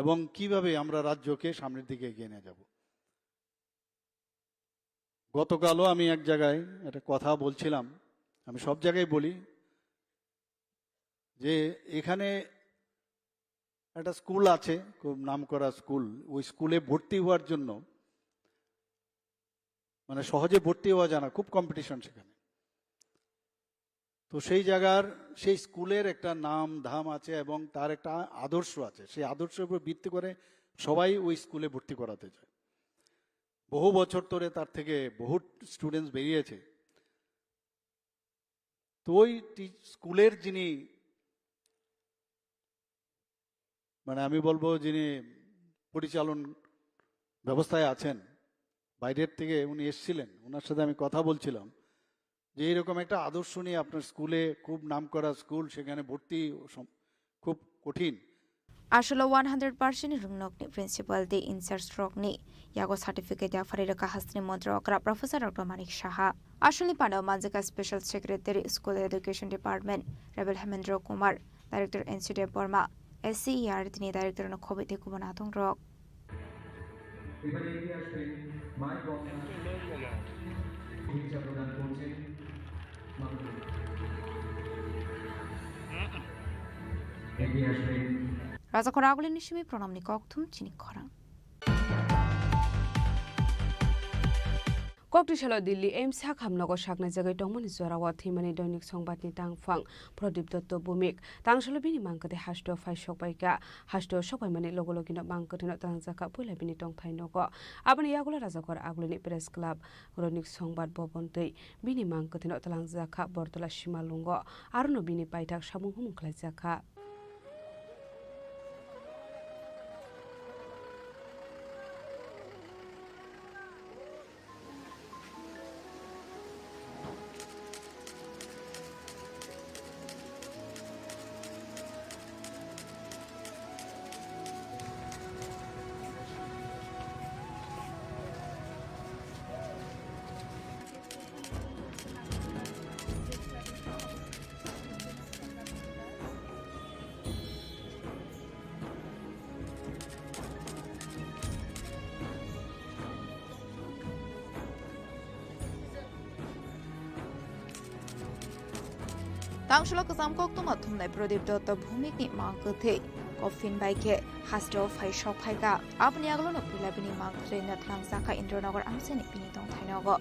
এবং কিভাবে আমরা রাজ্যকে সামনের দিকে এগিয়ে নিয়ে যাব। গতকালও আমি এক জায়গায় একটা কথা বলছিলাম, আমি সব জায়গায় বলি যে এখানে একটা স্কুল আছে, খুব নামকরা স্কুল, ওই স্কুলে ভর্তি হওয়ার জন্য মানে সহজে ভর্তি হওয়া যায় না, খুব কম্পিটিশন সেখানে। তো সেই জায়গার, সেই স্কুলের একটা নাম ধাম আছে এবং তার একটা আদর্শ আছে। সেই আদর্শের উপর ভিত্তি করে সবাই ওই স্কুলে ভর্তি করাতে চায়। বহু বছর ধরে তার থেকে বহু স্টুডেন্টস বেরিয়েছে। তো ওই টি-, স্কুলের যিনি, মানে আমি বলবো, যিনি পরিচালন ব্যবস্থায় আছেন, বাইরের থেকে উনি এসছিলেন, ওনার সাথে আমি কথা বলছিলাম যে এইরকম একটা আদর্শ নিয়ে আপনার স্কুলে, খুব নামকরা স্কুল, সেখানে ভর্তি সম-, খুব কঠিন। Aswkno one hundred percent ni rwngnokni principal tei in charge rokni yago certificate yapharwi rwkha hasteni montri okra Professor Doctor Manik Saha. Aswkni pandao manjakha Special Secretary School Education Department Rebel Hemendra Kumar, Director N C Debbarma, S C E R T ni Director no khobwi tei kubun adongrok. এবারে এগিয়ে আসবেন মাই গঙ্গা। ভূমিকা প্রদান করছেন মাননীয়। এগিয়ে আসবেন। Rajakhor Agulini simi pranamni kokthum chini khorang. Kokthwi salo Delhi AIIMS hakhamnogo saknai jagwi tongmani jorao thwimani Doinik Songbatni tangphang Pradip Dotto Bhumik. Tangsalo bini mang kwthwi hasteo phai sokbaikha. Hasteo sokbaimani logo logino mang kwthwino twlangjakha puila bini tongthai nogo. Aboni yagulo Rajakhor Agulini Press Club, Doinik Songbat Bobon twi bini mang kwthwino twlangjakha Bortola Simalungo. Arono bini paithak samung humung khlaijakha. Tangsalo kwcham koktwma thumnai Pradip Dotto Bhumikni mang kwthwi coffin bai khe hasteo phai sok phaikha. Aboni agolono puila bini mang kwthwino twlangjakha Indranagar amchaini bini tongthai nogo.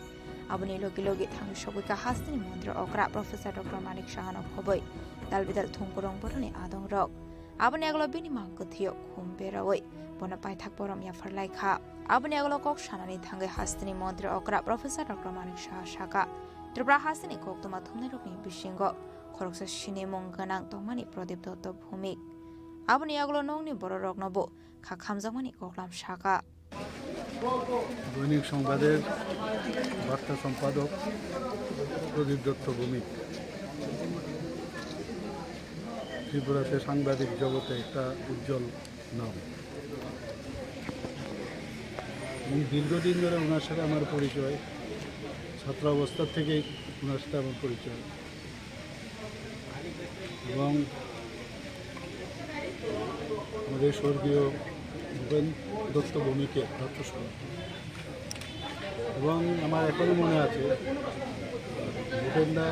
Aboni logi logi thangwi sogwikha hasteni montri okra Professor Doctor Manik Sahano khobwi dalbidal thumkurung boroni adongrok. Aboni agolo bini mang kwthwio khum berawi bono paithak borom yaphar laikha. Aboni agolo kok sanani thangwi hasteni montri okra Professor Doctor Manik Saha sakha, Tripura hasteni koktwma thumnairokni bisingo khoroksa sinimung gwnang tongmani Pradip Dotto Bhumik. Aboni agolo nokni bororoknobo kha khamjakmani koklam sakha. দৈনিক সংবাদের বার্তা সম্পাদক প্রদীপ দত্ত ভৌমিক ত্রিপুরাতে সাংবাদিক জগতে একটা উজ্জ্বল নাম। এবং দীর্ঘদিন ধরে ওনার সাথে আমার পরিচয়, ছাত্রাবস্থা থেকেই ওনার সাথে আমার পরিচয়। এবং আমাদের স্বর্গীয় ভূপেন দত্ত ভৌমিকের প্রাতঃস্মরণ। এবং আমার এখনো মনে আছে, ভূপেনদা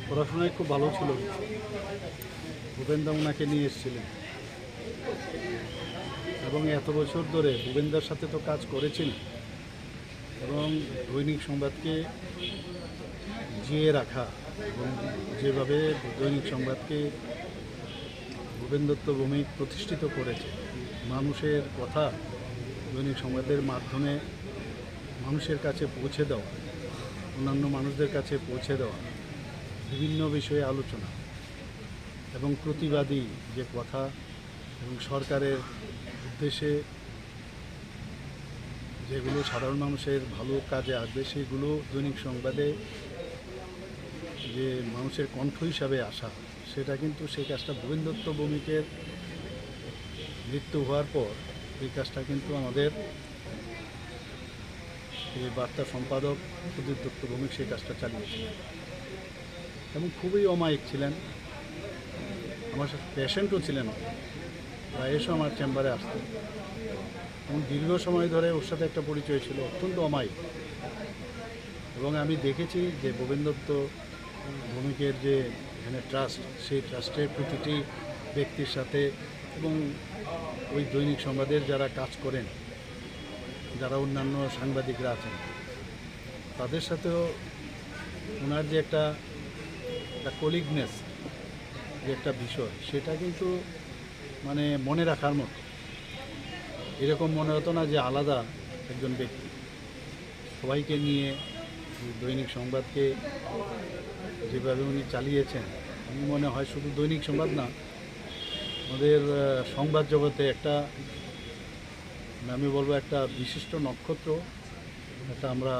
পড়াশোনায় খুব ভালো ছিল। ভূপেনদা ওনাকে নিয়ে এসেছিলেন এবং এত বছর ধরে ভূপেনদার সাথে তো কাজ করেছেন এবং দৈনিক সংবাদকে জিয়ে রাখা এবং যেভাবে দৈনিক সংবাদকে ভূপেন দত্ত ভৌমিক প্রতিষ্ঠিত করেছে, মানুষের কথা দৈনিক সংবাদের মাধ্যমে মানুষের কাছে পৌঁছে দেওয়া, অন্যান্য মানুষদের কাছে পৌঁছে দেওয়া, বিভিন্ন বিষয়ে আলোচনা এবং প্রতিবাদী যে কথা এবং সরকারের উদ্দেশ্যে যেগুলো সাধারণ মানুষের ভালো কাজে আসবে, সেগুলো দৈনিক সংবাদে যে মানুষের কণ্ঠ হিসাবে আসা, সেটা কিন্তু সেই কাজটা ভূপেন দত্ত ভৌমিকের মৃত্যু হওয়ার পর এই কাজটা কিন্তু আমাদের এই বার্তা সম্পাদক প্রদীপ দত্ত ভৌমিক সেই কাজটা চালিয়েছিলেন এবং খুবই অমায়িক ছিলেন, আমার সাথে পেশেন্টও ছিলেন, প্রায় এসে আমার চেম্বারে আসতেন এবং দীর্ঘ সময় ধরে ওর সাথে একটা পরিচয় ছিল, অত্যন্ত অমায়িক। এবং আমি দেখেছি যে ভৌমিক দত্ত ভৌমিকের যে এখানে ট্রাস্ট, সেই ট্রাস্টের প্রতিটি ব্যক্তির সাথে এবং ওই দৈনিক সংবাদের যারা কাজ করেন, যারা অন্যান্য সাংবাদিকরা আছেন, তাদের সাথেও ওনার যে একটা, একটা কলিগনেস, যে একটা বিষয়, সেটা কিন্তু মানে মনে রাখার মতো। এরকম মনে হতো না যে আলাদা একজন ব্যক্তি। সবাইকে নিয়ে এই দৈনিক সংবাদকে যেভাবে উনি চালিয়েছেন, আমি মনে হয় শুধু দৈনিক সংবাদ না, আমাদের, আহ, সংবাদ জগতে একটা, মানে, আমি বলবো একটা বিশিষ্ট নক্ষত্র, একটা আমরা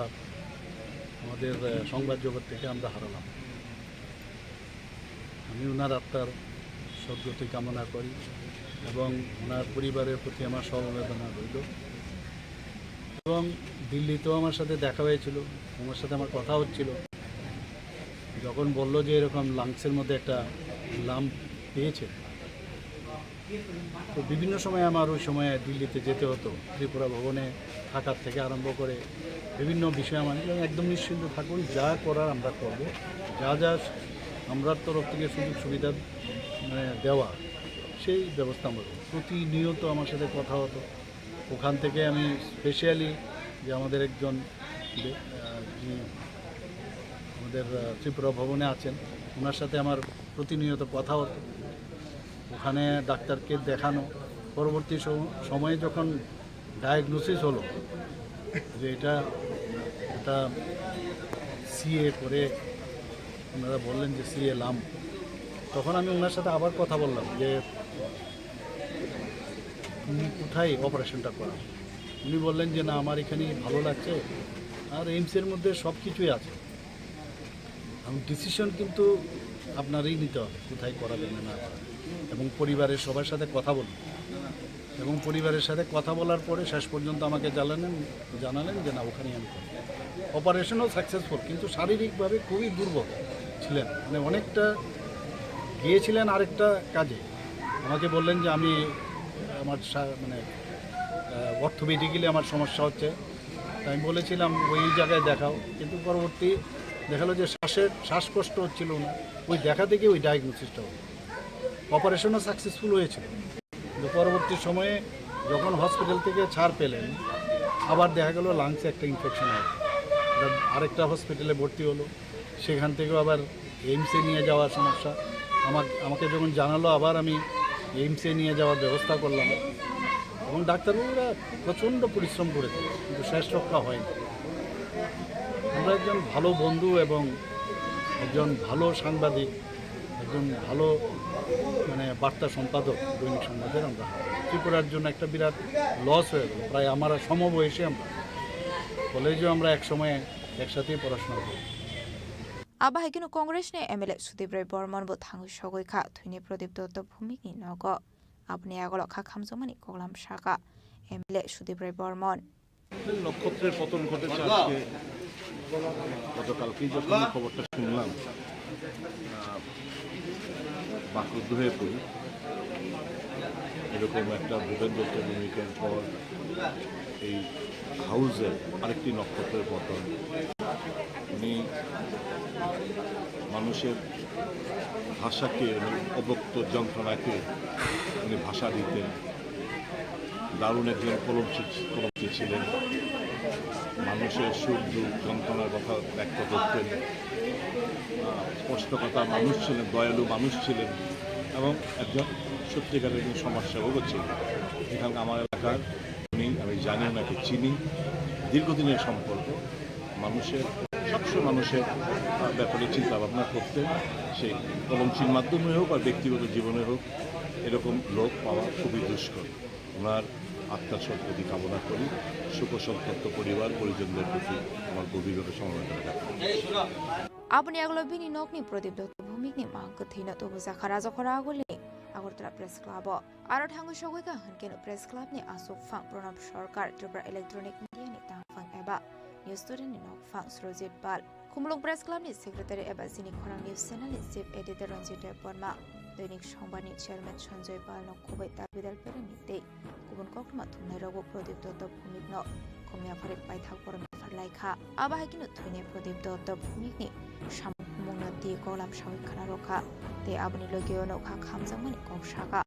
আমাদের, আহ, সংবাদ জগৎ থেকে আমরা হারালাম। আমি ওনার আত্মার সদ্গতি কামনা করি এবং ওনার পরিবারের প্রতি আমার সমবেদনা রইল। এবং দিল্লিতেও আমার সাথে দেখা হয়েছিল, ওনার সাথে আমার কথা হচ্ছিল। যখন বলল যে এরকম লাংসের মধ্যে একটা লাম্প পেয়েছে, তো বিভিন্ন সময় আমার ওই সময় দিল্লিতে যেতে হতো, ত্রিপুরা ভবনে থাকার থেকে আরম্ভ করে বিভিন্ন বিষয়ে আমার একদম নিশ্চিন্ত থাকুন, যা করার আমরা করব, যা যা আমরার তরফ থেকে সুযোগ সুবিধা, মানে, দেওয়া, সেই ব্যবস্থা আমরা করব। প্রতিনিয়ত আমার সাথে কথা হতো। ওখান থেকে আমি স্পেশালি যে আমাদের একজন বে-, আহ, যিনি আমাদের, আহ, ত্রিপুরা ভবনে আছেন, ওনার সাথে আমার প্রতিনিয়ত কথা হতো। ওখানে ডাক্তারকে দেখানো, পরবর্তী সম-, সময়ে যখন ডায়াগনোসিস হলো যে এটা, এটা সিএ করে ওনারা বললেন যে সিএ লাম, তখন আমি ওনার সাথে আবার কথা বললাম যে তুমি কোথায় অপারেশনটা করাও? উনি বললেন যে না, আমার এখানেই ভালো লাগছে, আর এইমসের মধ্যে সব কিছুই আছে। এবং ডিসিশন কিন্তু আপনারই নিতে হবে কোথায় করাবেন না না করাবেন। এবং পরিবারের সবার সাথে কথা বলুন, এবং পরিবারের সাথে কথা বলার পরে শেষ পর্যন্ত আমাকে জানালেন, জানালেন যে না, ওখানেই আমি করব। অপারেশনও সাকসেসফুল, কিন্তু শারীরিকভাবে খুবই দুর্বল ছিলেন, মানে অনেকটা গিয়েছিলেন আরেকটা কাজে। আমাকে বললেন যে আমি আমার সা-, মানে অর্থোপেডিক্যালি আমার সমস্যা হচ্ছে। তাই আমি বলেছিলাম ওই জায়গায় দেখাও, কিন্তু পরবর্তী দেখা গেলো যে শ্বাসের, শ্বাসকষ্ট হচ্ছিল না, ওই দেখা থেকে ওই ডায়াগনোসিসটা হলো। অপারেশনও সাকসেসফুল হয়েছিল, কিন্তু পরবর্তী সময়ে যখন হসপিটাল থেকে ছাড় পেলেন, আবার দেখা গেল লাংসে একটা ইনফেকশন হয়, আরেকটা হসপিটালে ভর্তি হলো, সেখান থেকেও আবার এইমসে নিয়ে যাওয়ার সমস্যা। আমার, আমাকে যখন জানালো, আবার আমি এইমসে নিয়ে যাওয়ার ব্যবস্থা করলাম এবং ডাক্তারবাবুরা প্রচণ্ড পরিশ্রম করেছে, কিন্তু শেষ রক্ষা হয়নি। আমরা একজন ভালো বন্ধু এবং একজন ভালো সাংবাদিক, একজন ভালো, মানে, বার্তা সম্পাদক দৈনিক সংবাদের আমরা ত্রিপুরার জন্য একটা বিরাট লস হয়ে গেল। প্রায় আমরা সমবয়সী, আমরা কলেজেও আমরা এক সময় একসাথেই পড়াশোনা করি। Abo hai kheno Congress ni M L A Sudip Roy Bormon bo thangwi sogwi kha thwini Pradip Dotto Bhumik ni nogo. Aboni yagulo kha khamjakmani koklam sakha M L A Sudip Roy Bormon. নক্ষত্রের পতন ঘটেছে আজকে, গতকালকেই যখন এই খবরটা শুনলাম, আহ, বাকরুদ্ধ হয়ে পড়ি। এরকম একটা ভূপেন দত্ত ভূমিকার পর এই হাউসের আরেকটি নক্ষত্রের পতন। উনি মানুষের ভাষাকে, মানে, অব্যক্ত যন্ত্রণাকে উনি ভাষা দিতেন। দারুণ একজন কলমচি, কলমচি ছিলেন। মানুষের সুখ দুঃখ যন্ত্রণার কথা ব্যক্ত করতেন। আহ, স্পষ্টকথা মানুষ ছিলেন, দয়ালু মানুষ ছিলেন এবং একজন সত্যিকারের একজন সমাজসেবকও ছিলেন। এখানকার আমার এলাকার উনি, আমি জানি ওনাকে চিনি, দীর্ঘদিনের সম্পর্ক। মানুষের, সবসময় মানুষের, আহ, ব্যাপারে চিন্তা ভাবনা করতেন। সেই কলমচির মাধ্যমে হোক আর ব্যক্তিগত জীবনে হোক, এরকম লোক পাওয়া খুবই দুষ্কর। ওনার আত্মার সদ্গতি কামনা করি। শোকসন্তপ্ত পরিবার পরিজনদের প্রতি আমার গভীরভাবে সমবেদনা জানাই। Aboni yagulo bini nokni Pradip Dotto Bhumik ni mang kwthwino tubujakha Rajakhora Agulini Agartala Press Club o. Aro thangwi sogwi kha hwnkhe no Press Club ni aswk phang Pranab Sarkar, Tripura Electronic Media ni tangphang eba News Today ni nokphang Surojit Pal. Khumulwng Press Club ni Secretary eba Chini Khorang News Channel ni Chief Editor Ranjit Debbarma, Doinik Songbar ni Chairman Sanjoy Pal no khoboi dalbidal pereng ni tei kubun koktwma thumnai rogo Pradip Dotto Bhumik no khumya phari paithak borom yaphar lai kha. Abo hai kheno thwinai Pradip Dotto Bhumik ni samung humung no twi kolam sawi khna rw kha tei aboni logi o nokha khamjakmani kok sa kha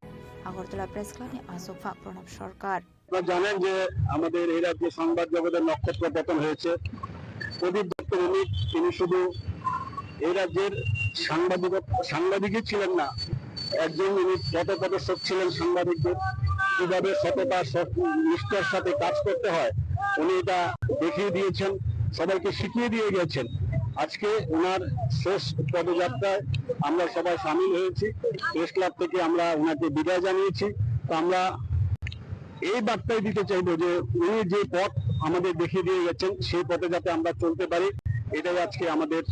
Agartala Press Club ni aswk phang Pranab Sarkar. আপনারা জানেন যে আমাদের এই রাজ্যে সংবাদ জগতের নক্ষত্র পতন হয়েছে। প্রদীপ দত্ত ভৌমিক, তিনি শুধু এই রাজ্যের সাংবাদিকত-, সাংবাদিকই ছিলেন না, একজন উনি পথপ্রদর্শক ছিলেন সাংবাদিকদের, কিভাবে সততা, সৎ-, নিষ্ঠার সাথে কাজ করতে হয়, উনি এটা দেখিয়ে দিয়েছেন, সবাইকে শিখিয়ে দিয়ে গেছেন। আজকে ওনার শেষ পদযাত্রায় আমরা সবাই সামিল হয়েছি। প্রেস ক্লাব থেকে আমরা ওনাকে বিদায় জানিয়েছি। তো আমরা এই বার্তাই দিতে চাইবো যে উনি যে পথ আমাদের দেখিয়ে দিয়ে গেছেন, সেই পথে যাতে আমরা চলতে পারি, এটাই আজকে আমাদের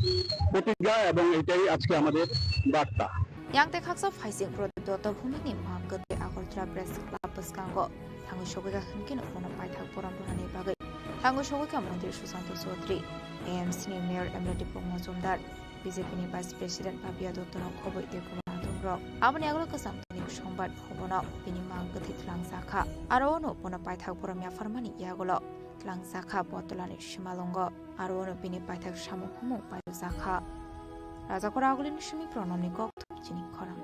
প্রতিজ্ঞা এবং এটাই আজকে আমাদের বার্তা। Yang tei khaksa phaising Pradip Dotto Bhumik ni mang kwtwi Agartala Press Club bwskango thangwi sogwi kha hwnkhe no bono paithak borom rwnani bagwi thangwi sogwi kha Montri Susanto Chaudhary, A M C ni Mayor M L A Dipok Mojumdar, B J P ni Vice President Papiya Dotto no khoboi tei kubun adongrok. Aboni yagulo kwcham tini Songbar phubono bini mang kwthwi twlangjakha. Aro ono bono paithak borom yapharmani yagulo twlangjakha Botolani simalwngo. Aro ono bini paithak samung humung pairwkjakha. Rajakora agulini simi Pranamni kokthum chini khorang.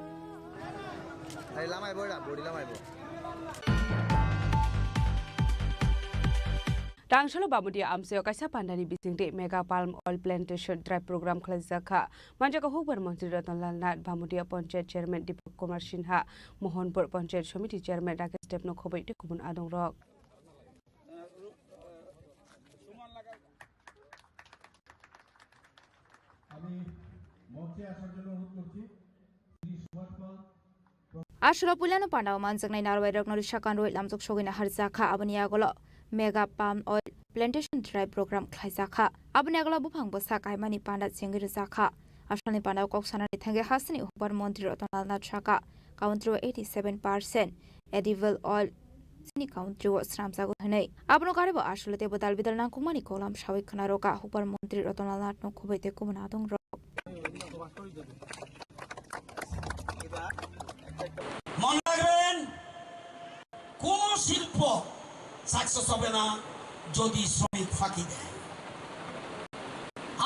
Hai lamai bo da, body lamai bo. Tangsalo Bamudia amchaio kaisa pandani bisingtwi Mega Palm Oil Plantation Drive Program khlaijak kha. Manjak kha hukbar montri Ratan Lal Nath, Bamudia Panchayat Chairman Deepak Kumar Sinha, Mohanpur Panchayat Samiti Chairman Rakesh Deb no khoboi tei kubun adongrok. আমি মঞ্চে আসার জন্য অনুরোধ করছি শ্রী সুভাষ পাল। Aswlo puilano pandao manjaknai narwai rokno risa kanrwi lamjok sogwina harjakha, aboni yagulo Mega Palm Oil Plantation Drive Program khlaijakha. Aboni yagulo buphang bwsa kaimani panda chengwi rwjakha. Aswlni pandao kok sanani thangwi hasteni hukbar montri Ratan Lal Nath sakha, country o eighty seven percent edible oil chini country o swnamjago hwnwi. Abono garibo aswlo teibo dalbidal nangkukmani kolam sawi khna rwkha hukbar montri Ratan Lal Nath no khoboi tei kubun adongrok. মনে রাখবেন, কোনো শিল্প সাকসেস হবে না যদি শ্রমিক ফাঁকি দেয়।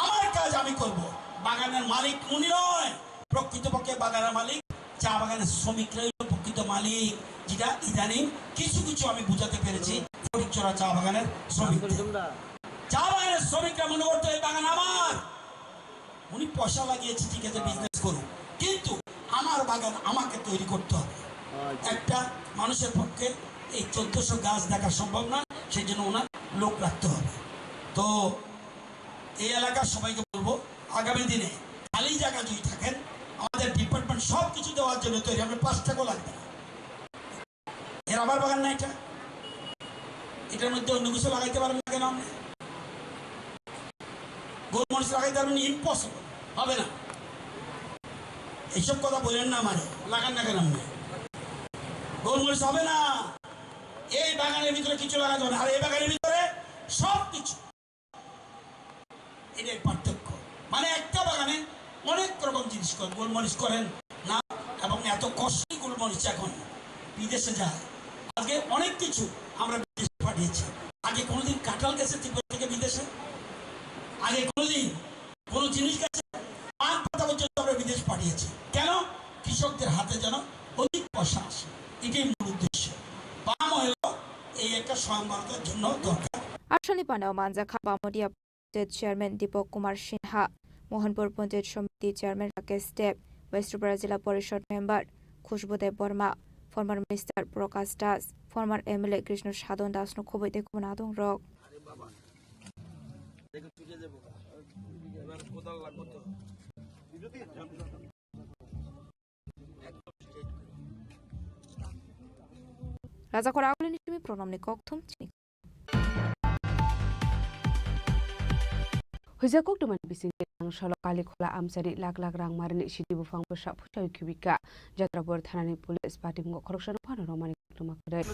আমার কাজ আমি করব, বাগানের মালিক উনি নয়, প্রকৃতপক্ষে বাগানের মালিক চা বাগানের শ্রমিকরাই হলো প্রকৃত মালিক, যেটা ইদানিং কিছু কিছু আমি বুঝাতে পেরেছি ফটিকছড়া চা বাগানের শ্রমিকদের। চা বাগানের শ্রমিকরা মনে করতো এই বাগান আমার, উনি পয়সা লাগিয়েছে, ঠিক আছে, বিজনেস করুক, কিন্তু আমার বাগান আমাকে তৈরি করতে হবে। একটা মানুষের পক্ষে এই চোদ্দশো গাছ দেখা সম্ভব নয়, সেই জন্য ওনার লোক রাখতে হবে। তো এই এলাকার সবাইকে বলবো, আগামী দিনে খালি জায়গা যদি থাকেন, আমাদের ডিপার্টমেন্ট সব কিছু দেওয়ার জন্য তৈরি। আমরা পাঁচ টাকাও লাগবে না। এ রাবার বাগান না এটা, এটার মধ্যে অন্য কিছু লাগাইতে পারবেন না কেন আপনি? গোলমরিচ লাগাইতে পারবেন না, ইম্পসিবল, হবে না। এইসব কথা বলেন না আমারে, লাগান না কেন আপনি? গোলমরিচ হবে না, এই বাগানের ভিতরে কিছু লাগাতে হবে না। আর এই বাগানের ভিতরে সব কিছু এটাই পার্থক্য। মানে একটা বাগানে অনেক রকম জিনিস করেন, গোলমরিচ করেন না, এবং এত কস্টলি গোলমরিচ এখন বিদেশে যায়। আজকে অনেক কিছু আমরা বিদেশে পাঠিয়েছি। আগে কোনোদিন কাঁঠাল গেছে ত্রিপুরা থেকে বিদেশে? আগে কোনোদিন কোনো জিনিস গেছে? পান পাতা পর্যন্ত আমরা বিদেশ পাঠিয়েছি। কেন? কৃষকদের হাতে যেন অধিক পয়সা আসে, এটাই মূল উদ্দেশ্য। পাম অয়েল এই একটা স্বয়ংবরতার জন্য দরকার। Aswlni pandao manjakha Bamudia Panchayat Chairman Deepak Kumar Sinha, Mohanpur Panchayat Samiti Chairman Rakesh Deb, West Tripura Jila Porishad Member Khushbu Deb Barma, former Minister Prakash Das, former M L A Krishna Sadhan Das no khoboi tei kubun adongrok. Rajakora agulini simi Pranamni kokthum chini. Huijak koktwmani bisingtwi ang salo Kalikhola amchaini lakh lakh rang marini sidi buphang bwsa phuisaui khibika. Jatrapur thanani police patimungo khoroksano phano romani koktwma kwrwi.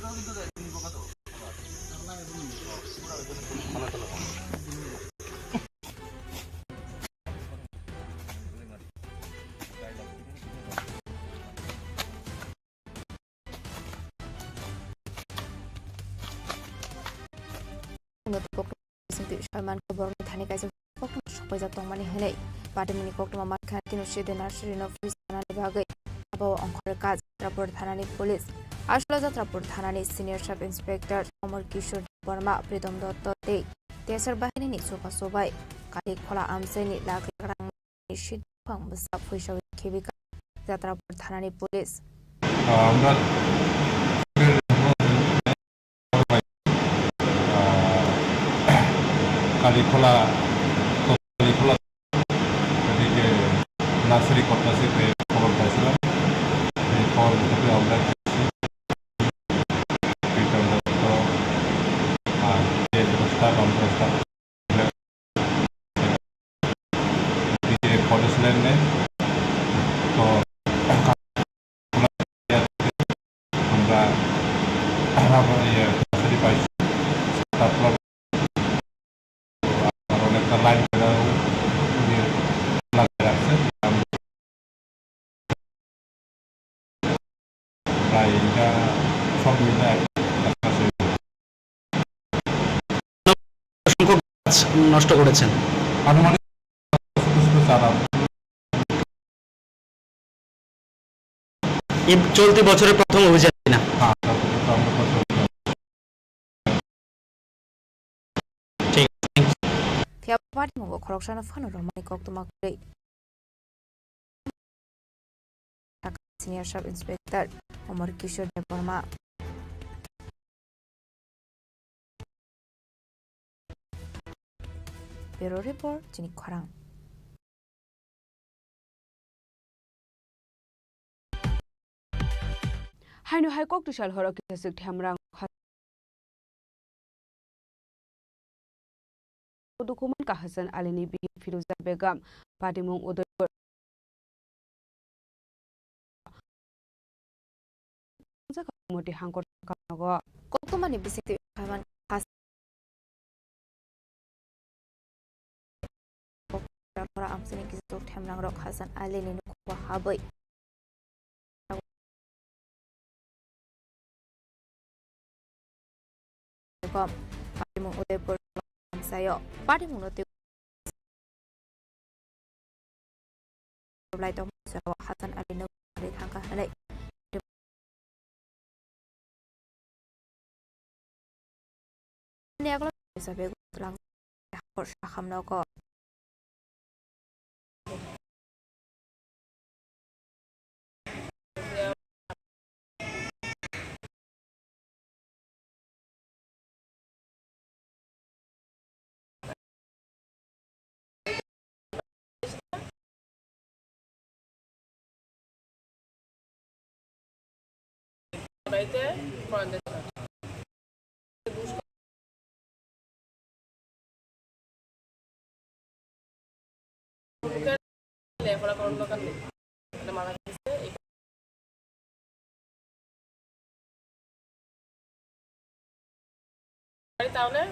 Singtwi soi mankha borokni thani kaisa koktwma sokpaijak tongmani hwnwi patimungni koktwma mankha tino sidi nursery no freeze sanani bagwi abo ongkhorwi ka Jatrapur thanani police. Aswk Jatrapur thanani senior sub inspector Amar Kishore Debbarma, Pritom Dotto tei T S R bahinini chubachu bai Kalikhola amchaini lakh lakh rang ni sidi buphang bwsa phuisaui khibika Jatrapur thanani police. আমরা কালীখোলা কালীখোলা এদিকে নার্সারি কটনাসি খবর পাইছিলাম। এই খবর মুতাবিক আমরা এসেছি। পিটার দত্ত আর যে স্টাফ, আমরা স্টাফ এদিকে ফরেস্ট ল্যান্ড নেই। তো আমরা, আমরা ইয়ে, নার্সারি পাইছি। তারপর আর অনেকটা লাইন করে ইয়ে লাগিয়ে রাখছে। প্রায় এটা সব মিলে এক লাখ আছে। সংখ্যক গাছ নষ্ট করেছেন। আনুমানিক ছোট ছোট চারা। এই চলতি বছরের প্রথম অভিযান কিনা? হ্যাঁ, চলতি বছর আমরা প্রথম অভিযান। ঠিক আছে, thank you. Phiya patimung bo khoroksano phano romani koktwma kwrwi. Senior Sub Inspector Amar Kishore Debbarma. Bureau Report, chini khorang. Haino hai kok twisal horo kisa swk themrang kha-, dukhuman ka Hasan Ali ni bihik Firuza Begum, patimung Udaipur. Moti hangkor kanogo. Koktwmani bisingtwi Hasan Ora amsini kisa tok themrang rok Hasan Ali ni nokho habwi. Kom, patimung Udaipur sayo. Patimung no twi Belai tongmani jora o Hasan Ali no thangkha hwnwi. Ni aglo kaisa bag lang hakor sakham nogo. তাহলে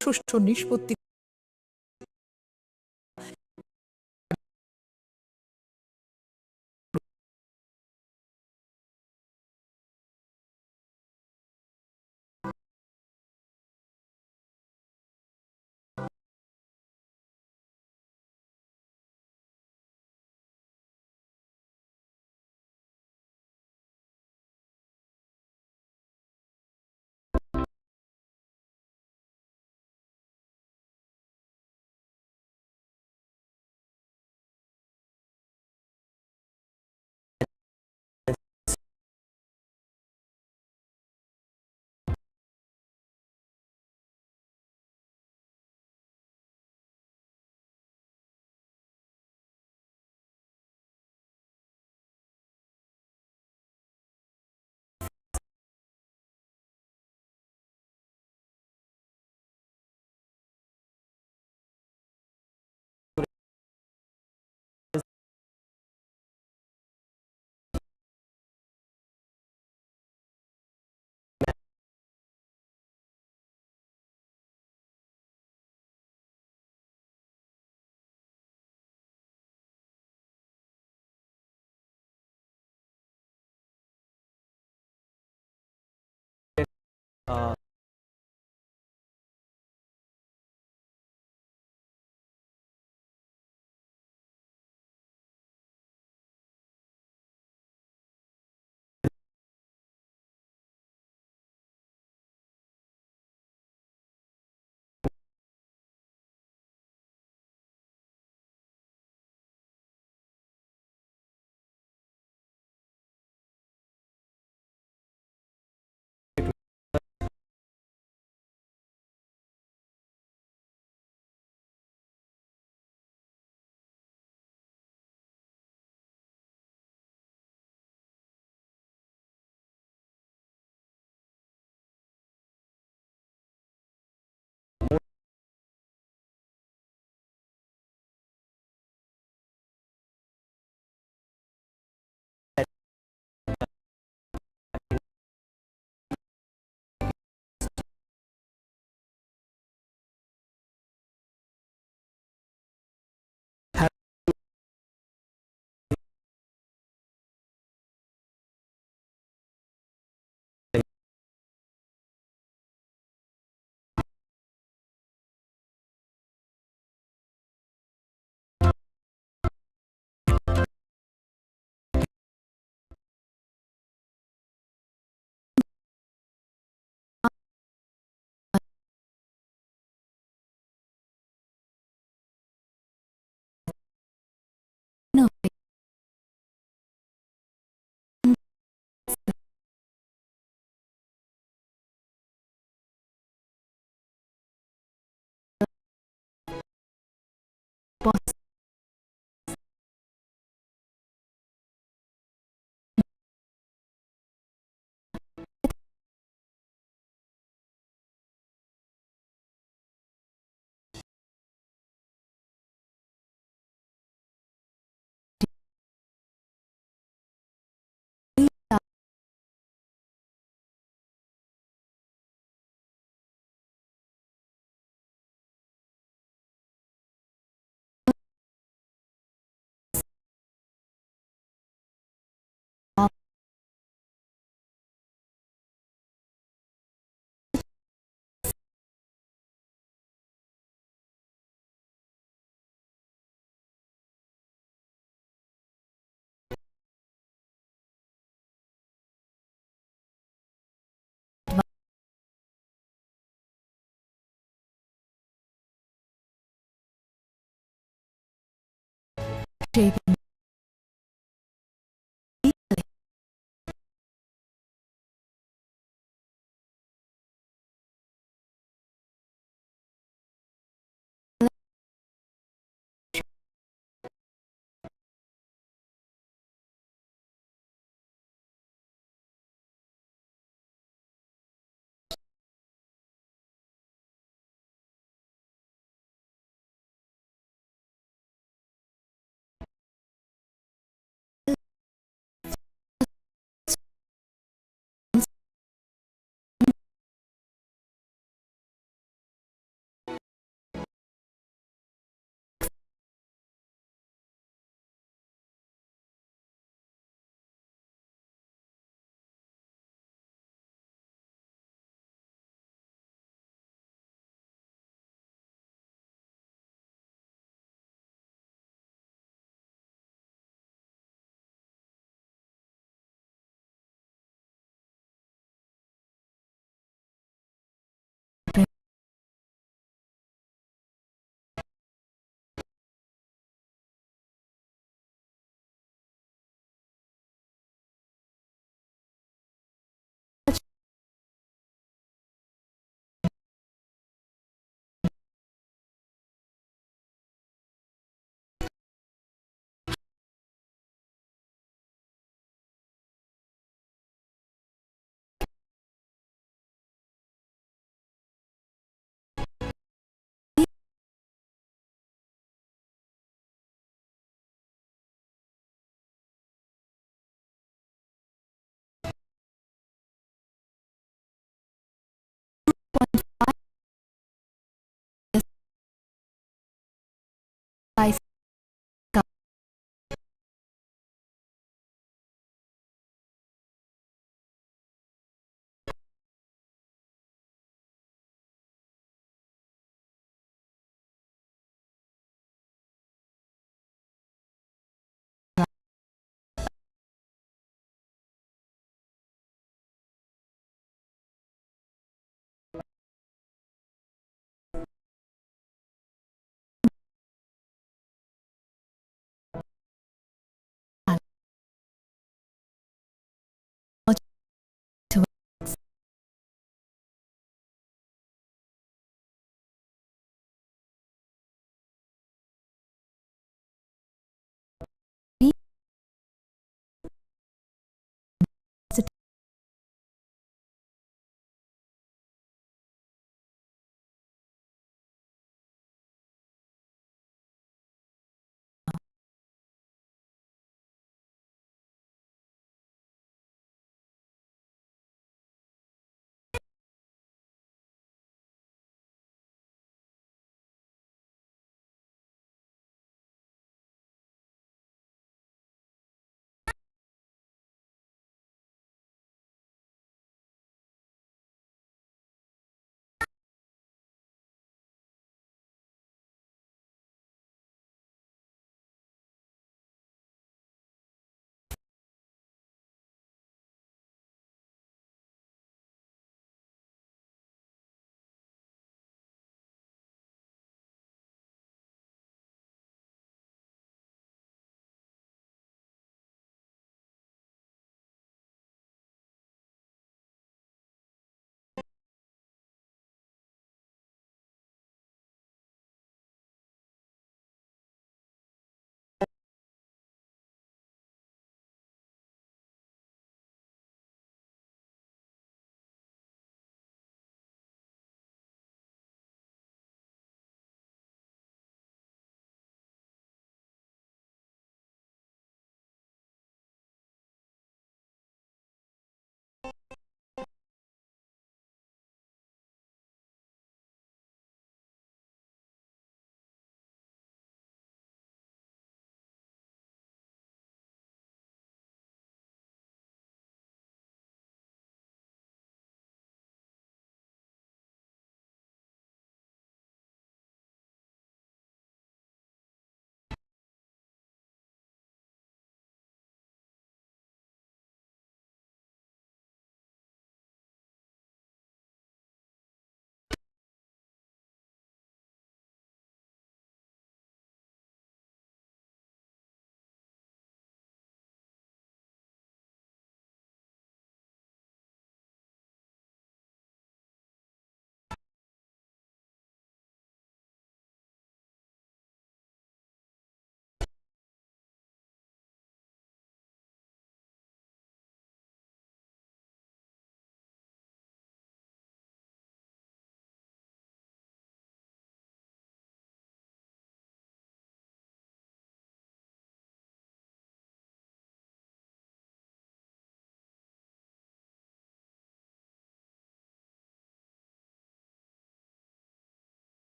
সুষ্ঠু নিষ্পত্তি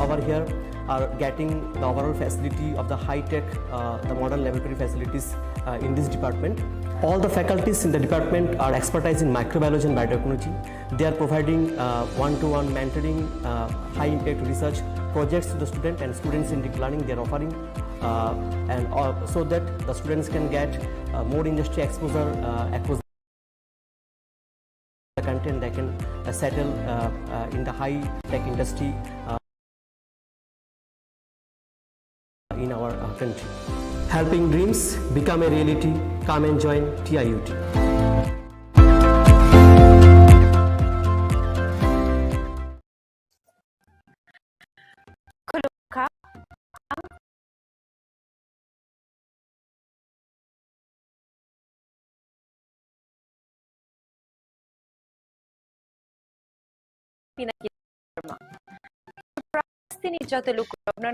over here are getting the overall facility of the high-tech, uh, the modern laboratory facilities, uh, in this department. All the faculties in the department are expertise in microbiology and biotechnology. They are providing, uh, one-to-one mentoring, uh, high-impact research projects to the student and students-centric learning they are offering, uh, and, uh, so that the students can get, uh, more industry exposure, uh, across the country, and they can, uh, settle, uh, uh, in the high-tech industry, uh, in our, uh, country. Helping dreams become a reality. Come and join T I U T. Khulumkha. Pinaki Dharma. Prastini joto lukurokno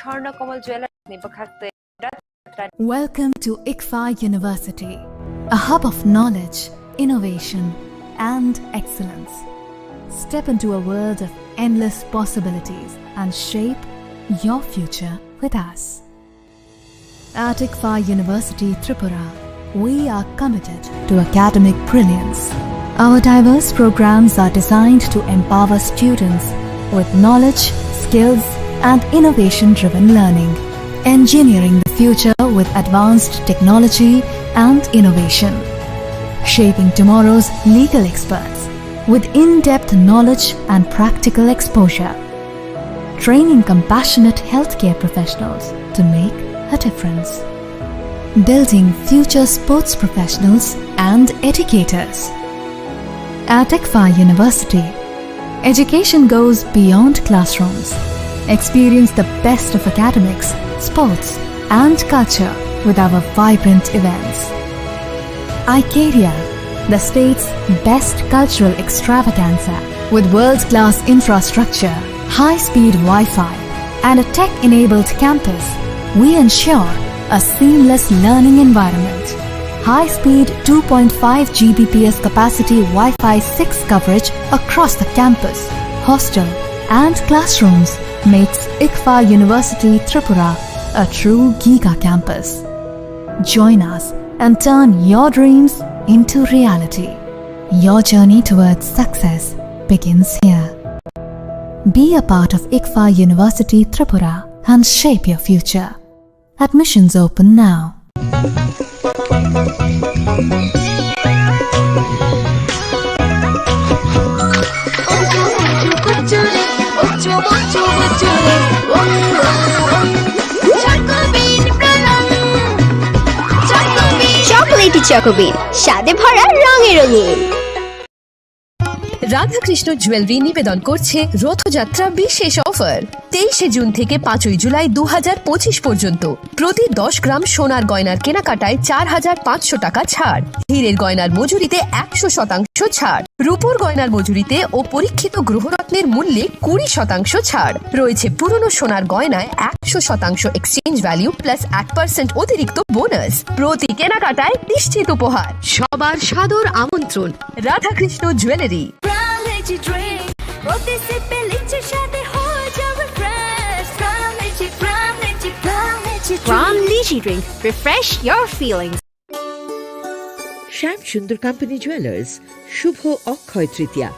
Swarna Kamal Jewellers ni bwkhak twi Welcome to ICFAI University, a hub of knowledge, innovation, and excellence. Step into a world of endless possibilities and shape your future with us. At ICFAI University Tripura, we are committed to academic brilliance. Our diverse programs are designed to empower students with knowledge, skills, and innovation-driven learning. Engineering the future with advanced technology and innovation. Shaping tomorrow's legal experts with in-depth knowledge and practical exposure. Training compassionate healthcare professionals to make a difference. Building future sports professionals and educators. At ICFAI University, education goes beyond classrooms. Experience the best of academics, sports, and culture with our vibrant events. Icaria, the state's best cultural extravaganza, with world-class infrastructure, high-speed Wi-Fi, and a tech-enabled campus, we ensure a seamless learning environment. High-speed two point five G B P S capacity Wi-Fi six coverage across the campus, hostel, and classrooms makes ICFAI University Tripura a true giga campus. Join us and turn your dreams into reality. Your journey towards success begins here. Be a part of ICFAI University Tripura and shape your future. Admissions open now. Chocolatey Choco Bean, স্বাদে ভরা, রঙে রঙিন। রাধাকৃষ্ণ জুয়েলারি নিবেদন করছে রথযাত্রা বিশেষ অফার। তেইশে জুন থেকে পাঁচই জুলাই দু হাজার পঁচিশ পর্যন্ত প্রতি দশ গ্রাম সোনার গয়নার কেনাকাটায় চার হাজার পাঁচশো টাকা ছাড়, হীরের গয়নার মজুরিতে একশো শতাংশ ছাড়, রূপোর গয়নার মজুরিতে ও পরীক্ষিত গ্রহরত্নের মূল্যে কুড়ি শতাংশ ছাড়। রয়েছে পুরনো সোনার গয়নায় একশো শতাংশ এক্সচেঞ্জ ভ্যালু প্লাস এক পার্সেন্ট অতিরিক্ত বোনাস। প্রতি কেনাকাটায় নিশ্চিত উপহার। সবার সাদর আমন্ত্রণ। Radhakrishna jewellery. Crown Lychee Drink। প্রতি সিপে লিচির স্বাদে হয়ে যাবে fresh. Crown Lychee, Crown Lychee, Crown Lychee Drink। Crown Lychee Drink। Refresh your feelings। Shyam Sundar company jewellers, শুভ অক্ষয় তৃতীয়া,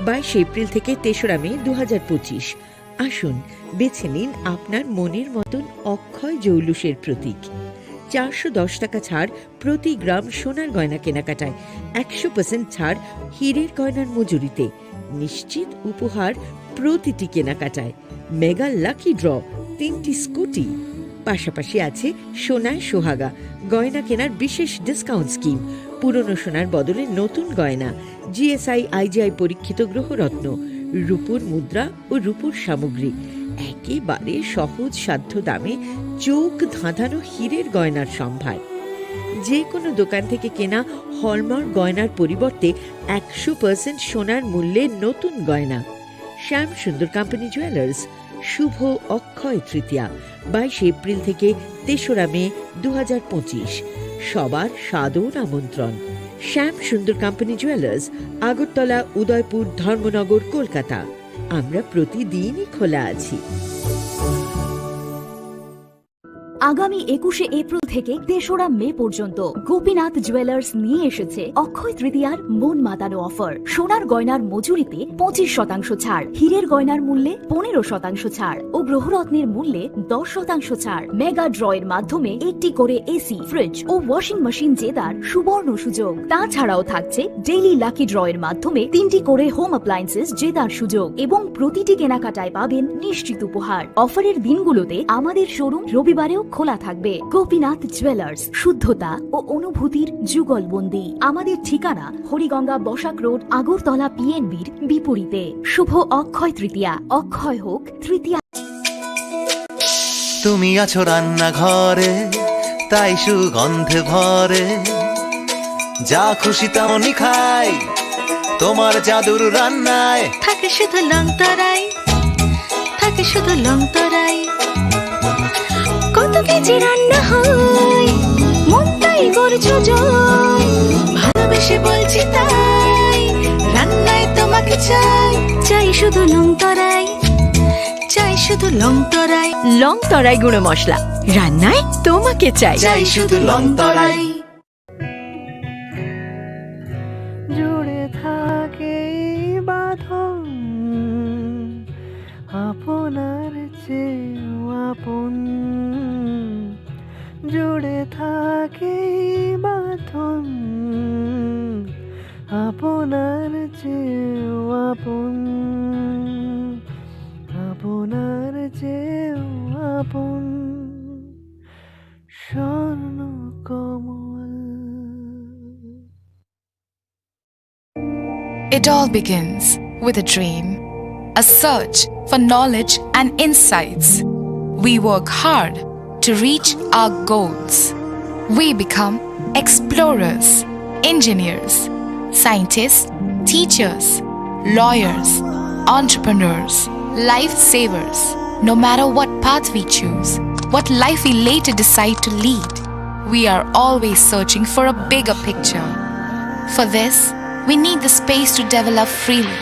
বাইশে এপ্রিল থেকে তেসরা মে দু হাজার পঁচিশ। আসুন, বেছে নিন আপনার মনের মতন অক্ষয় জৌলুসের প্রতীক। চারশো দশ টাকা ছাড় প্রতি গ্রাম সোনার গয়না কেনাকাটায়, একশো পার্সেন্ট ছাড় হীরের গয়নার মজুরিতে, নিশ্চিত উপহার প্রতিটি কেনাকাটায়, মেগা লাকি ড্র, তিনটি স্কুটি, পাশাপাশি আছে সোনায় সোহাগা গয়না কেনার বিশেষ ডিসকাউন্ট স্কিম, পুরনো সোনার বদলে নতুন গয়না, জিএসআই আইজিআই পরীক্ষিত গ্রহরত্ন, রূপোর মুদ্রা ও রূপোর সামগ্রী, একেবারে সহজ সাধ্য দামে চোখ ধাঁধানো হীরের গয়নার সম্ভার। যে কোনো দোকান থেকে কেনা হলমার্ক গয়নার পরিবর্তে একশো পার্সেন্ট সোনার মূল্যে নতুন গয়না। শ্যাম সুন্দর কোম্পানি জুয়েলার্স, শুভ অক্ষয় তৃতীয়া, বাইশে এপ্রিল থেকে তেসরা মে দু হাজার পঁচিশ। সবার সাদর আমন্ত্রণ। শ্যাম সুন্দর কোম্পানি জুয়েলার্স, আগরতলা, উদয়পুর, ধর্মনগর, কলকাতা। আমরা প্রতিদিনই খোলা আছি। আগামী একুশে এপ্রিল থেকে তেসরা মে পর্যন্ত গোপীনাথ জুয়েলার্স নিয়ে এসেছে অক্ষয় তৃতীয়ার মন মাতানো অফার। সোনার গয়নার মজুরিতে পঁচিশ শতাংশ ছাড়, হীরের গয়নার মূল্যে পনেরো শতাংশ ছাড় ও গ্রহরত্নের মূল্যে দশ শতাংশ ছাড়। মেগা ড্রয়ের মাধ্যমে একটি করে এসি, ফ্রিজ ও ওয়াশিং মেশিন জেতার সুবর্ণ সুযোগ। তাছাড়াও থাকছে ডেইলি লাকি ড্রয়ের মাধ্যমে তিনটি করে হোম অ্যাপ্লায়েন্সেস জেতার সুযোগ এবং প্রতিটি কেনাকাটায় পাবেন নিশ্চিত উপহার। অফারের দিনগুলোতে আমাদের শোরুম রবিবারেও খোলা থাকবে। গোপীনাথ জুয়েলার্স, শুদ্ধতা ও অনুভূতির যুগলবন্দি। আমাদের ঠিকানা হরিগঙ্গা বসাক রোড, আগরতলা পিএনবির বিপরীতে। শুভ অক্ষয় তৃতীয়া, অক্ষয় হোক তৃতীয়া। তুমি আছো রান্নাঘরে, তাই সুগন্ধে ভরে। যা খুশি তেমনই খাই, তোমার জাদুর রান্নায়। থাকে শুধু লংতরাই, থাকে শুধু লংতরাই। কত কেজি রান্না হয়, মনটাই করছো জয়। ভালোবেসে বলছি তাই, রান্নায় তোমাকে চাই। চাই শুধু লংতরাই, চাই শুধু লংতরাই। লংতরাই গুঁড়ো মশলা, রান্নায় তোমাকে চাই। চাই শুধু লংতরাই। জুড়ে থাকে এই বাঁধন আপনার চেয়েও আপন। জুড়ে থাকে এই বাঁধন আপনার চেয়েও আপন, আপনার চেয়েও আপন। স্বর্ণ কমল। It all begins with a dream, a search for knowledge and insights. We work hard to reach our goals. We become explorers, engineers, scientists, teachers, lawyers, entrepreneurs, lifesavers. No matter what path we choose, what life we later decide to lead, we are always searching for a bigger picture. For this, we need the space to develop freely.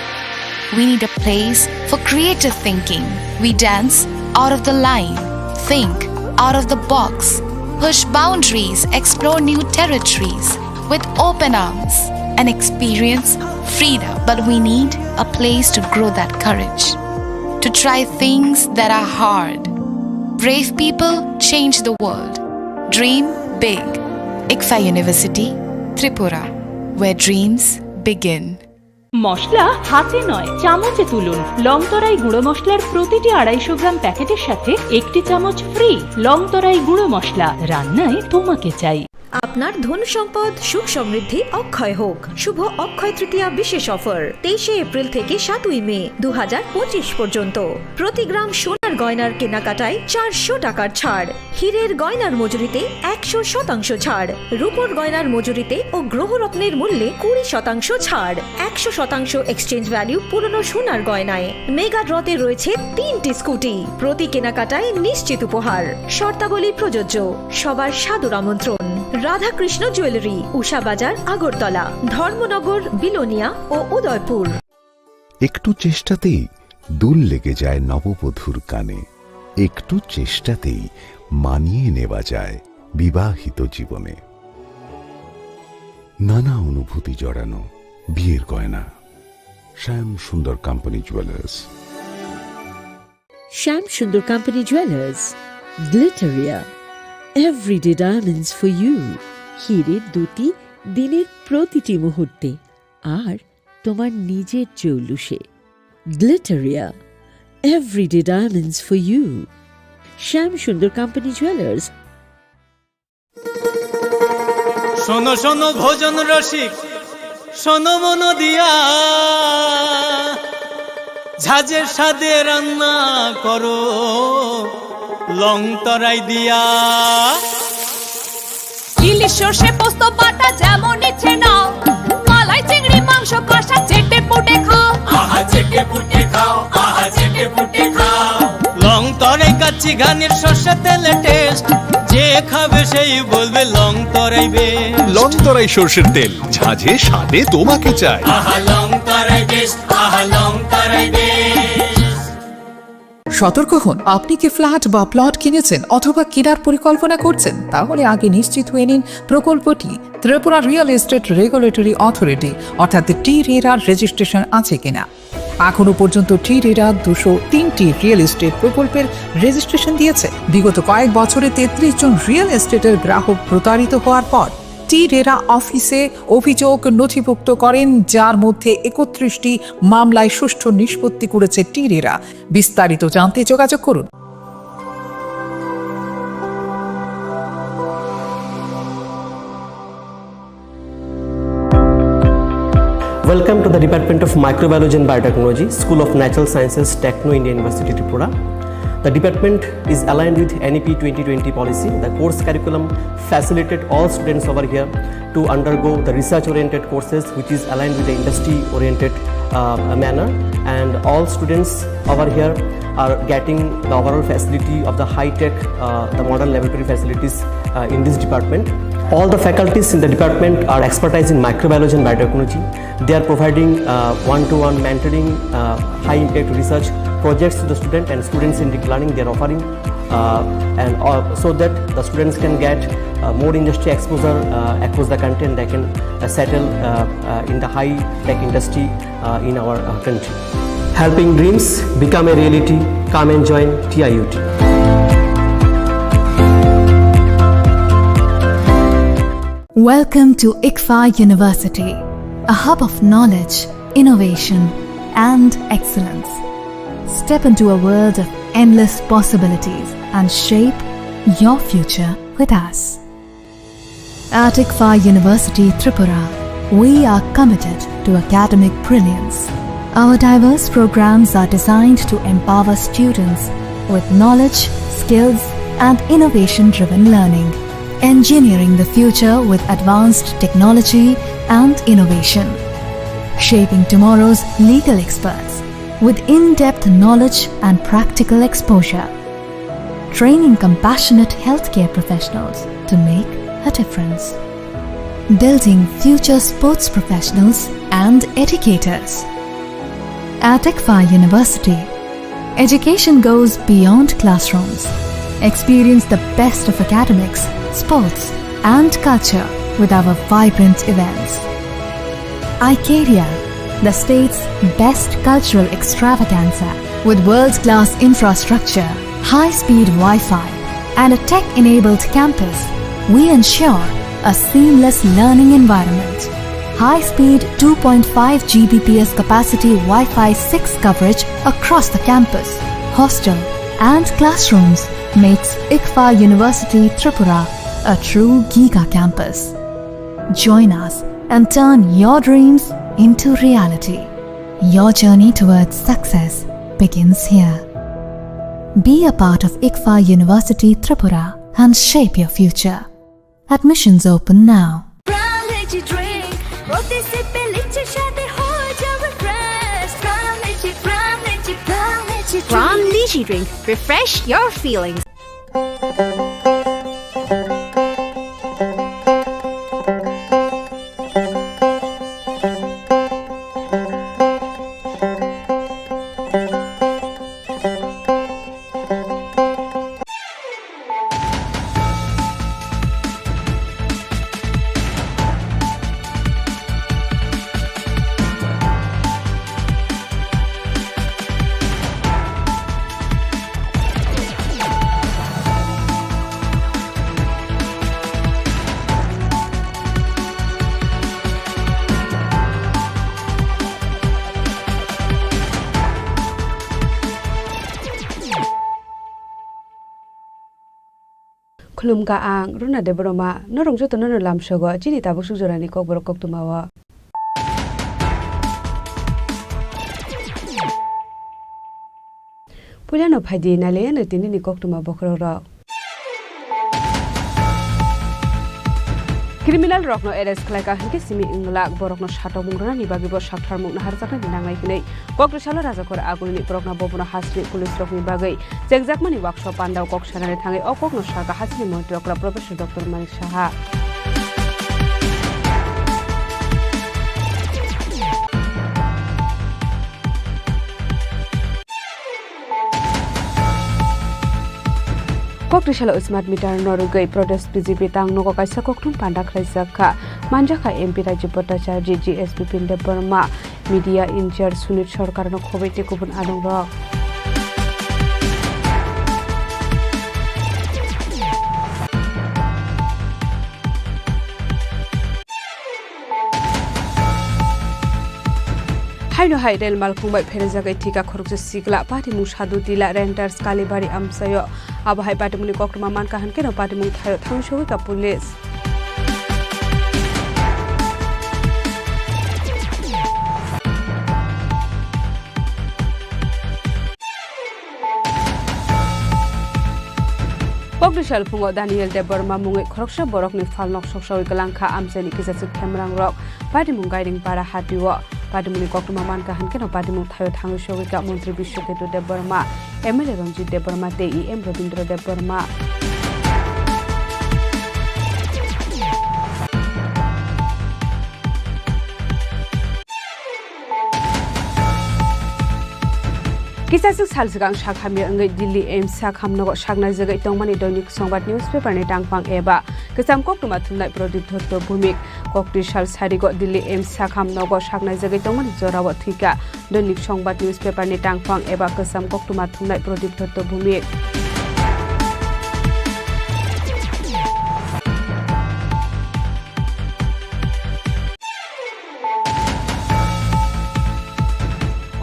We need a place for creative thinking. We dance out of the line, think out of the box, push boundaries, explore new territories with open arms, and experience freedom. But we need a place to grow that courage, to try things that are hard. Brave people change the world. Dream big. ICFAI University, Tripura, where dreams begin. মশলা হাতে নয়, চামচে তুলুন। লংতরাই গুঁড়ো মশলার প্রতিটি আড়াইশো গ্রাম প্যাকেটের সাথে একটি চামচ ফ্রি। লংতরাই গুঁড়ো মশলা, রান্নায় তোমাকে চাই। আপনার ধন সম্পদ, সুখ সমৃদ্ধি অক্ষয় হোক। শুভ অক্ষয় তৃতীয়া বিশেষ অফার, তেইশে এপ্রিল থেকে সাতই মে দু হাজার পঁচিশ পর্যন্ত। প্রতি গ্রাম সোনার গয়নার কেনাকাটায় চারশো টাকার ছাড়। হীরের গয়নার মজুরিতে একশো শতাংশ ছাড়, রূপোর গয়নার মজুরিতে ও গ্রহরত্নের মূল্যে কুড়ি শতাংশ ছাড়, একশো শতাংশ এক্সচেঞ্জ ভ্যালু পুরনো সোনার গয়নায়। মেগা ড্রতে রয়েছে তিনটি স্কুটি, প্রতি কেনাকাটায় নিশ্চিত উপহার। শর্তাবলী প্রযোজ্য। সবার সাদর আমন্ত্রণ। রাধাকৃষ্ণ জুয়েলারি, উষা বাজার, আগরতলা, ধর্মনগর, বিলোনিয়া ও উদয়পুর। একটু চেষ্টাতেই দুল লেগে যায় নববধূর কানে, একটু চেষ্টাতেই মানিয়ে নেওয়া যায় বিবাহিত জীবনে। নানা অনুভূতি জড়ানো বিয়ের গয়না। শ্যাম Sundar company jewellers. Shyam Sundar company jewellers, Glitteria, everyday diamonds for you. হীরের দ্যুতি দিনের প্রতিটি মুহূর্তে, আর তোমার নিজের জৌলুসে। Glitteria, everyday diamonds for you. Shyam Sundar company jewellers. শোনো শোনো ভোজন রসিক, শোনো মন দিয়া, ঝাঁঝের স্বাদে রান্না করো লং তরাই দিয়া। ইলিশ সর্ষে পোস্ত বাটা যেমন ইচ্ছে নাও, মালাই চিংড়ি মাংস কষা চেটে পুটে খাও। আহা চেটে পুটে খাও, আহা চেটে পুটে খাও। লং তরাই কাচ্চি ঘানির সর্ষে তেলে টেস্ট, যে খাবে সেই বলবে লং তরাই বেস্ট। লং তরাই সর্ষের তেল, ঝাঁঝে স্বাদে তোমাকে চাই। আহা লং তরাই বেস্ট, আহা লং তরাই বেস্ট। সতর্ক হন, আপনি কি ফ্ল্যাট বা প্লট কিনেছেন অথবা কেনার পরিকল্পনা করছেন? তাহলে আগে নিশ্চিত হয়ে নিন প্রকল্পটি Tripura real estate regulatory authority অর্থাৎ টি রেরার রেজিস্ট্রেশন আছে কিনা। এখনো পর্যন্ত টি রেরা দুশো তিনটি রিয়েল এস্টেট প্রকল্পের রেজিস্ট্রেশন দিয়েছে। বিগত কয়েক বছরে তেত্রিশ জন রিয়েল এস্টেটের গ্রাহক প্রতারিত হওয়ার পর টি রেরা অফিসে অভিযোগ নথিভুক্ত করেন, যার মধ্যে একত্রিশটি মামলায় সুষ্ঠু নিষ্পত্তি করেছে টি রেরা। বিস্তারিত জানতে যোগাযোগ করুন। Welcome to the Department of Microbiology and Biotechnology, School of Natural Sciences, Techno India University, Tripura. The department is aligned with N E P twenty twenty policy. The course curriculum facilitated all students over here to undergo the research-oriented courses, which is aligned with the industry-oriented, uh, manner. And all students over here are getting the overall facility of the high-tech, uh, the modern laboratory facilities, uh, in this department. All the faculties in the department are expertise in microbiology and biotechnology. They are providing, uh, one-to-one mentoring, uh, high-impact research projects to the student and students-centric learning they are offering, uh, and, uh, so that the students can get, uh, more industry exposure, uh, across the country, and they can, uh, settle, uh, uh, in the high-tech industry, uh, in our, uh, country. Helping dreams become a reality. Come and join T I U T. Welcome to ICFAI University, a hub of knowledge, innovation, and excellence. Step into a world of endless possibilities and shape your future with us. At ICFAI University Tripura, we are committed to academic brilliance. Our diverse programs are designed to empower students with knowledge, skills, and innovation-driven learning, engineering the future with advanced technology and innovation, shaping tomorrow's legal experts with in-depth knowledge and practical exposure, training compassionate healthcare professionals to make a difference, building future sports professionals and educators. At ICFAI University, education goes beyond classrooms. Experience the best of academics, sports, and culture with our vibrant events. Icaria, the state's best cultural extravaganza. With world-class infrastructure, high-speed Wi-Fi, and a tech-enabled campus, we ensure a seamless learning environment. High-speed two point five G B P S capacity Wi-Fi six coverage across the campus, hostel, and classrooms makes ICFAI University Tripura a true giga campus. Join us and turn your dreams into reality. Your journey towards success begins here. Be a part of ICFAI University Tripura and shape your future. Admissions open now. Pram Lychee Drink, প্রতি সিপে লিচির স্বাদে হয়ে যাও refresh। Pram Lychee, Pram Lychee, Pram Lychee Drink। Pram Lychee Drink, refresh your feelings. Khulumkha, ang Runa Debbarma, norok jotono no lamsogo chini tabuk suk jorani kokborok koktwmao. Puilano phaidi nailaiano tinini koktwma bokhorokrok. Criminal rokno arrest khlaikha hinkhe simi wnglak, borokno satokmung rwnani bagwibo saktharmung naharjaknani nangnai hwnwi Kok rwsalo Rajakhor Agulini borokno bobono hasini police rokni bagwi chengjakmani wakso pandao kok sanani thangwi o kokno sakha hasini montri okra Professor Doctor Manik Saha. Koktisalo smart meter no rwgwi protest B J P tang nogo kaisa kokthum panda khlaijak kha. Manjakha M P Rajiv Bhattacharya, G S B Pin Debbarma, media in charge Sunit Sarkar no khoboi tei kubun adongrok. Haino hai rel malkhung bai pherejagwi thika khoroksa sikla, patimung Sadhu Tila, Renters, Kalibari amchaio. Abo hai patimungni koktwma mankha hwnkhe no patimung thaio thangwi sogwi ka police. Kokdisal phungo Daniel Debbarma mungwi khoroksa borokni phalnok soksawi kwlangkha amchaini kisachwk khemrangrok. Patimung Gairing Para hatio. Patimungni koktwma mankha hwnkhe no patimung thaio thangwi sogwi ka Montri Biswaketu Debbarma, M L A Ranjit Debbarma tei E M Rabindra Debbarma. Kisaswk sal swkang sak hamya wngwi Delhi AIIMS sak hamnogo saknaijagwi tongmani Doinik Songbat newspaper ni tangphang eba kwcham koktwma thumnai Pradip Dotto Bhumik. Koktisal sarigo Delhi AIIMS sak hamnogo saknaijagwi tongmani jorao thwika Doinik Songbat newspaper ni tangphang eba kwcham koktwma thumnai Pradip Dotto Bhumik.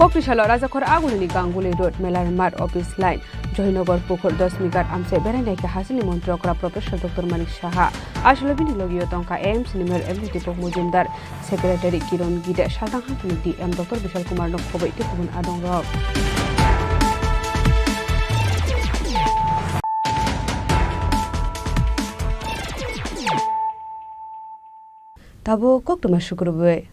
Koktisalo Rajakhor Agulini Ganguli Road, Melar Mart, Office Line, Johinogar Pukhur, Dasmighat amchai berai naikha hasteni montri okra Professor Doctor Manik Saha. Asolo bini logio tongkha AIIMS ni mayor M D Deepak Majumdar, secretary Kiron Gide, saltang hapuni D M Doctor Bishal Kumar no khoboi tei kubun adongrok. Tabuk koktwma sukrubwi.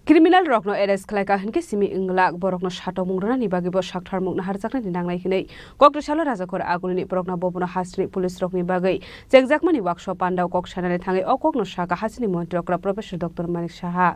Criminal rokno arrest khlaikha hwnkhe simi wnglak, borokno satokmung rwnani bagwibo saktharmung naharjaknani nangnai hwnwi Kokdisalo Rajakhor Agulini Progna Bhabono hasteni police rokni bagwi chengjakmani wakso pandao kok sanani thangwi o kokno sakha hasteni montri okra Professor Doctor Manik Saha.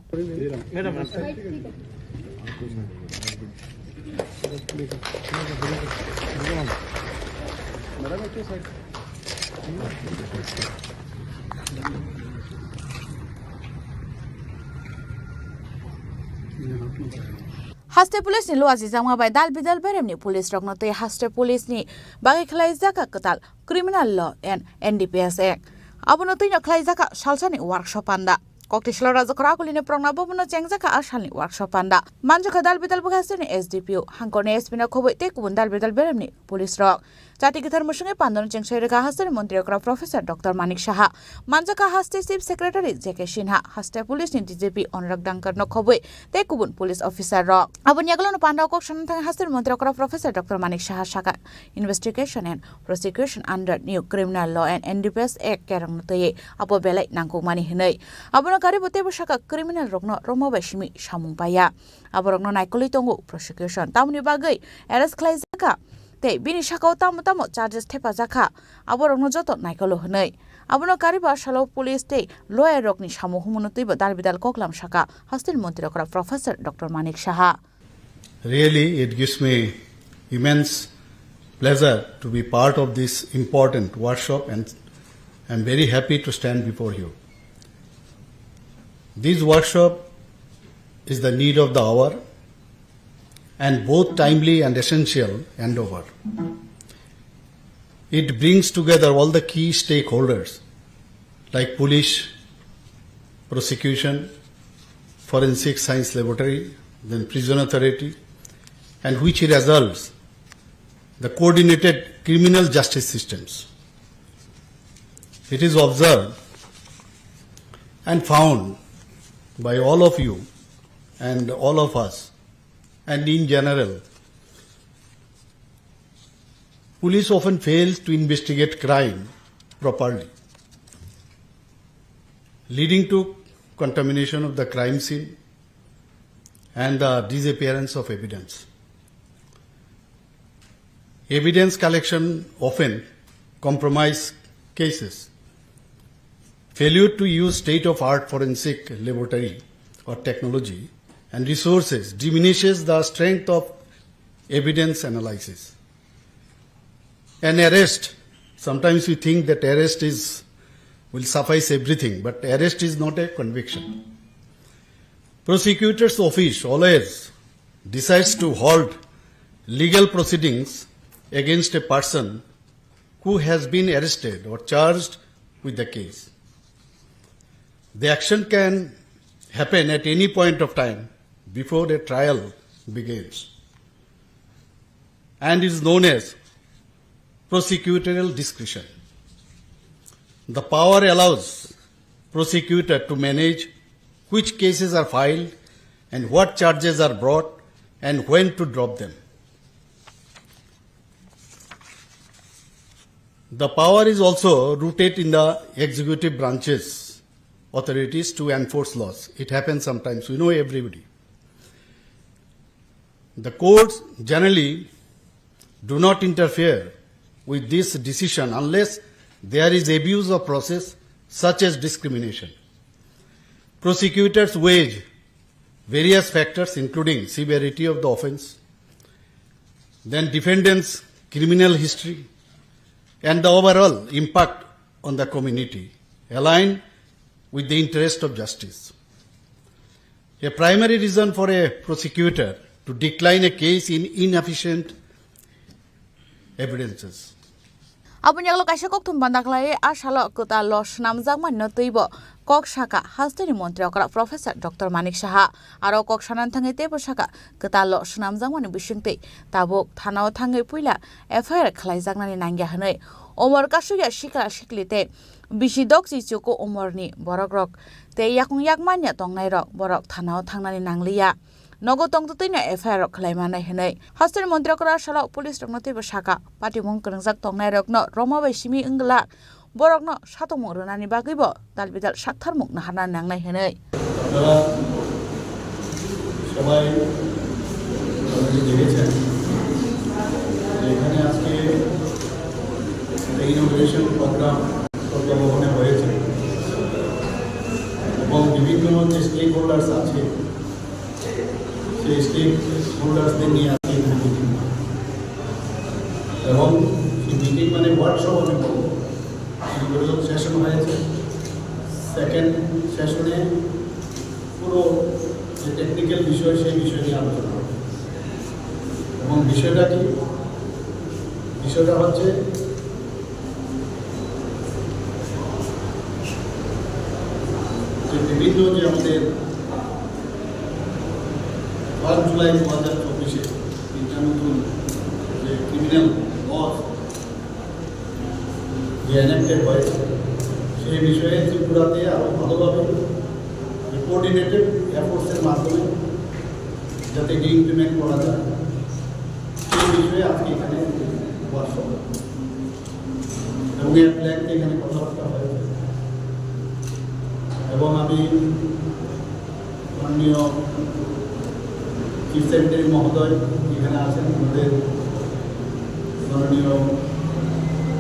Haste police ni luajijakma bai dal bidal beremni police rokno tei haste police ni bagwi khlaijak kwtal Criminal Law and N D P S Act. Abono twino khlaijak salsani workshop panda. Kokdisalo Rajakhor Agulini Progna Bhabono chengjak kha a salni workshop panda. Manjakha dal bidal bwkha sini S D P O, hangkorni S P no khoboi tei kubun dal bidal beremni police rok. Jati kwthar mwswngwi pandano chengsai rwkha hasteni montri okra Professor Doctor Manik Saha. Manjakha haste Chief Secretary J K Sinha, haste police ni D G P Anurag Dangkar no khoboi tei kubun police officer rok. Aboni yagulono pandao kok sana thangwi hasteni montri okra Professor Doctor Manik Saha sakha, investigation and prosecution under New Criminal Law and N D P S Act kerongno twiwi abo belai nangkukmani hwnwi. Abono karibo teibo sakha criminal rokno rwma bai simi samung paiya. Aborokno naikolwi tongo prosecution. Tamoni bagwi arrest khlaijakha tei bini sakao tamo tamo charges thepajakha, aborokno joto naikolo hwnwi. Abono karibo asalo police tei lawyer rokni samung humuno twibo dal bidal koklam sakha hasteni montri okra Professor Doctor Manik Saha. Really, it gives me immense pleasure to be part of this important workshop, and I'm very happy to stand before you. This workshop is the need of the hour and both timely and essential endeavor. It brings together all the key stakeholders like police, prosecution, forensic science laboratory, then prison authority, and which results the coordinated criminal justice systems. It is observed and found by all of you and all of us, and in general, police often fails to investigate crime properly, leading to contamination of the crime scene and the disappearance of evidence. Evidence collection often compromise cases. Failure to use state-of-art forensic laboratory or technology and resources diminishes the strength of evidence analysis. An arrest, sometimes we think that arrest is, will suffice everything, but arrest is not a conviction. Prosecutor's office always decides to halt legal proceedings against a person who has been arrested or charged with the case. The action can happen at any point of time before a trial begins and is known as prosecutorial discretion. The power allows prosecutor to manage which cases are filed and what charges are brought and when to drop them. The power is also rooted in the executive branch's authorities to enforce laws. It happens sometimes, we know everybody. The courts generally do not interfere with this decision unless there is abuse of process, such as discrimination. Prosecutors weigh various factors, including severity of the offense, then defendant's criminal history, and the overall impact on the community, aligned with the interest of justice. A primary reason for a prosecutor to decline a case in inefficient evidences. Aboni yagulo kaisa kokthum banda khlai a salo kwtal lo swnamjakmani no twibo kok saka hasteni montri okra Professor Doctor Manik Saha. Aro kok sanani thangwi teibo saka kwtal lo swnamjakmani bisingtwi tabuk thanao thangwi puila F I R khlaijaknani nangya hwnwi. Omor kasukya sikla sikli tei bisi dokchi chuku omorni borokrok tei yakung yak manya tongnairok borok thanao thangnani nangliya. Nogo tongtwtwino F I R rok khlai manai hwnwi. Hasteni montri okra salo police rokno teibo saka, patimung kwrwngjak tongnairokno roma bai simi wngla borokno satongmung rwnani bagwibo dalbidal saktharmung naharna nangnai hwnwi. আপনারা সবাই already দেখেছেন যে এখানে আজকে একটা inauguration programme প্রজ্ঞাভবনে হয়েছে এবং বিভিন্ন যে স্টেক হোল্ডার্স আছে সেই স্টেক হোল্ডার্সদের নিয়ে আজকে এখানে মিটিং এবং সেই মিটিং মানে ওয়ার্কশপ আমি বলবো। ইনোগ্রেশন সেশন হয়েছে, সেকেন্ড সেশনে পুরো যে টেকনিক্যাল বিষয় সেই বিষয় নিয়ে আলোচনা হবে। এবং বিষয়টা কি? বিষয়টা হচ্ছে যে বিভিন্ন যে আমাদের ফার্স্ট জুলাই দু হাজার চব্বিশে তিনটা নতুন যে ক্রিমিনাল ল যে এনএক্টেড হয়েছে, সেই বিষয়ে ত্রিপুরাতে আরও ভালোভাবে কোঅর্ডিনেটেড এফোর্টসের মাধ্যমে যাতে এটি ইমপ্লিমেন্ট করা যায়, সেই বিষয়ে আজকে এখানে ওয়ার্কশপ এবং এর প্ল্যান নিয়ে এখানে কথাবার্তা হয়েছে। এবং আমি মাননীয় চিফ সেক্রেটারি মহোদয় এখানে আছেন, আমাদের মাননীয়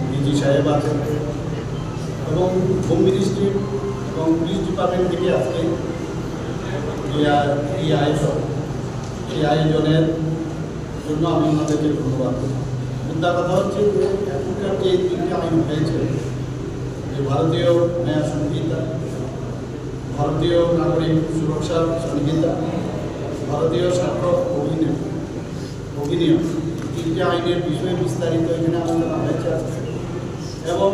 ডিজি সাহেব আছেন এবং হোম মিনিস্ট্রি এবং পুলিশ ডিপার্টমেন্ট থেকে আজকে যে আ-, এই আয়োজন, এই আয়োজনের জন্য আমি ওনাদেরকে ধন্যবাদ। মুদ্রা কথা হচ্ছে যে এখনকার যে তিনটে আইন হয়েছে, যে ভারতীয় ন্যায় সংহিতা, ভারতীয় নাগরিক সুরক্ষা সংহিতা, ভারতীয় সাক্ষ্য অধিনিয়ম, অধিনিয়ম, এই তিনটে আইনের বিষয়ে বিস্তারিত এখানে আলোচনা হয়েছে আজকে। এবং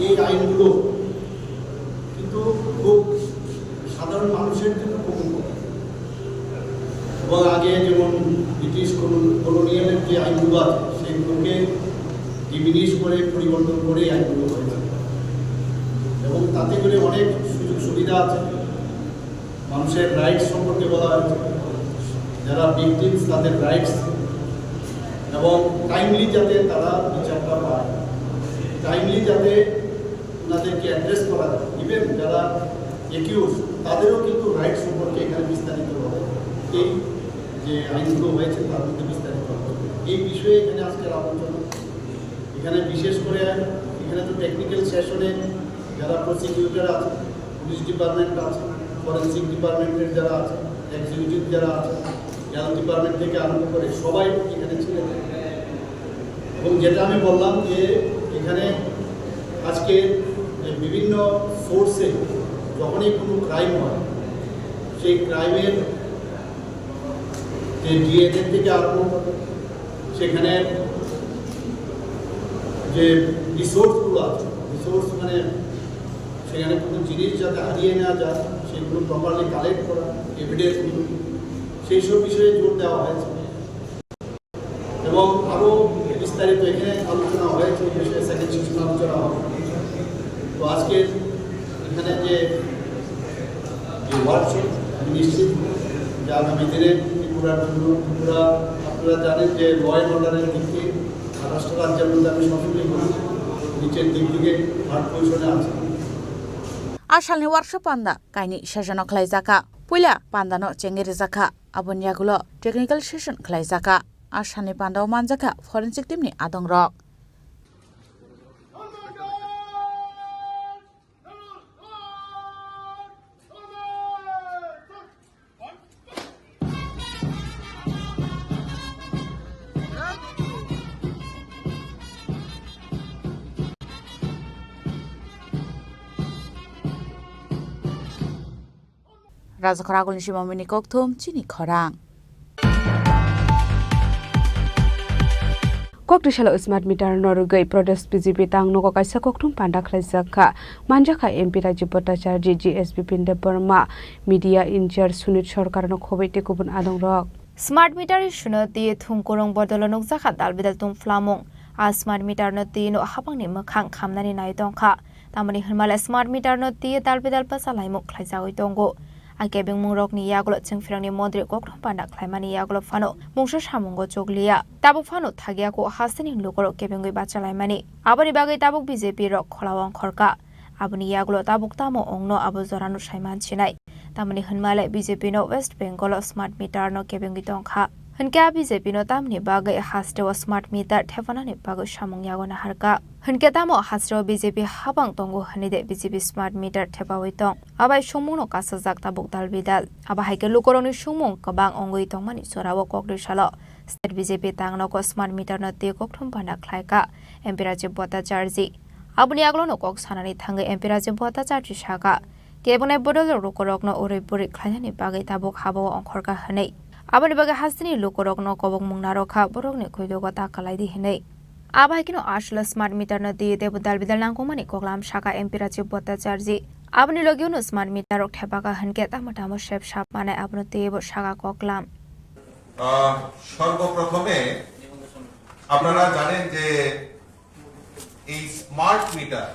এই আইনগুলো কিন্তু খুব সাধারণ মানুষের জন্য খুব উপকারী। এবং আগে যেমন ব্রিটিশ কলো-, কলোনিয়ালের যে আইনগুলো আছে, সেগুলোকে ডিমিনিশ করে, পরিবর্তন করে এই আইনগুলো হয়েছে। এবং তাতে করে অনেক সুযোগ সুবিধা আছে। মানুষের রাইটস সম্পর্কে বলা হয়েছে, যারা ভিকটিমস তাদের রাইটস এবং টাইমলি যাতে তারা বিচারটা পায়, টাইমলি যাতে ওনাদেরকে অ্যাড্রেস করা যায়, ইভেন যারা অ্যাকিউজ তাদেরও কিন্তু রাইটস সম্পর্কে এখানে বিস্তারিতভাবে এই যে আইনগুলো হয়েছে তার মধ্যে বিস্তারিত হবে। এই বিষয়ে এখানে আজকের আলোচনা। এখানে বিশেষ করে এখানে তো টেকনিক্যাল সেশনে যারা প্রসিকিউটর আছে, পুলিশ ডিপার্টমেন্ট আছে, ফরেন্সিক ডিপার্টমেন্টের যারা আছে, এক্সিকিউটিভ যারা আছে, হেলথ ডিপার্টমেন্ট থেকে আরম্ভ করে সবাই এখানে ছিলেন। এবং যেটা আমি বললাম যে এখানে আজকে যে বিভিন্ন সোর্সে যখনই কোনো ক্রাইম হয়, সেই ক্রাইমের যে ডিএনএ থেকে আরম্ভ করে সেখানে যে রিসোর্সগুলো আছে, রিসোর্স মানে সেখানে কোনো জিনিস যাতে হারিয়ে না যায়, সেগুলো প্রপারলি কালেক্ট করা, এভিডেন্সগুলো, সেই সব বিষয়ে জোর দেওয়া হয়েছে। এবং আরও বিস্তারিত এখানে আলোচনা হয়েছে, এই বিষয়ে সেকেন্ড সেশন আলোচনা হবে। তো আজকে এখানে যে যে ওয়ার্কশপ, আমি নিশ্চিত যে আগামী দিনে ত্রিপুরার জন্য, ত্রিপুরা, আপনারা জানেন যে ল অ্যান্ড অর্ডারের দিক থেকে রাষ্ট্র রাজ্যের মধ্যে আমি সবসময় বলি, নিচের দিক থেকে থার্ড পজিশনে আছে। A salni workshop panda kaini session o khlai jakha. Puila panda no chengwi rwjakha. Aboni yagulo technical session khlai jakha. A salni panda o manjakha forensic team ni adong rok. Rajakhor agulni simamuni kokthum chini khorang. Kokti salo smart meter no rwgwi protest B J P tang nogo kaisa kokthum panda khlaijak kha. Manjakha M P Rajiv Bhattacharjee, G S B Pin Debbarma, media in-charge Sunit Sarkar no khobwi tei kubun adong rok. Smart meter issue no twi thung kurung bodolo nukjakha dal bidal tungphlamung. A smart meter no twi no habangni mwkhang khamnani nai tongkha. Tamoni hwnmale smart meter no twi dal bidal bwsa laimung khlaijagwi tongo. A kebengmung rokni yagulo chwngphirangni montri kokthum panda khlaimani yagulo phano mungsa samungo chukliya. Tabuk phano thagya ko hasteni lukurok kebengwi bacha laimani. Aboni bagwi tabuk B J P rok kholao ongkhorkha. Aboni yagulo tabuk tamo ongno abo jorano saiman sinai. Tamoni hwnmale B J P no West Bengal o smart meter no kebengwi tongkha. Hwnkhe a B J P no tamni bagwi hasteo smart meter thepanani bagwi samung yago naharkha. Hwnkhe tamo hasteo B J P habang tongo hwnwi de B J P smart meter thepawi tong? Abai songmungno kasajak tabuk dal bidal. Abo hai khe lukurokni songmung kwbang ongwi tongmani jorao kokri salo State B J P tang nogo smart meter no twi kokthum panda khlaikha M P Rajiv Bhattacharjee. Aboni yagulono kok sanani thangwi M P Rajiv Bhattacharjee sakha, kebengni bodol lukurokno urui burui khlainani bagwi tabuk habao ongkhorkha hwnwi. Aboni bagwi hasteni lukurokno kobokmung narwkha, borokni khuidogo ta kwlaidi hwnwi. Abo hai kheno aswk smart meter no twi teibo dal bidal nangkukmani koklam sakha M P Rajiv Bhattacharjee. Aboni logio no smart meter rok thepakha hwnkhe tamo tamo sep sap manai abono twibo sakha koklam. আহ, সর্বপ্রথমে আপনারা জানেন যে এই smart meter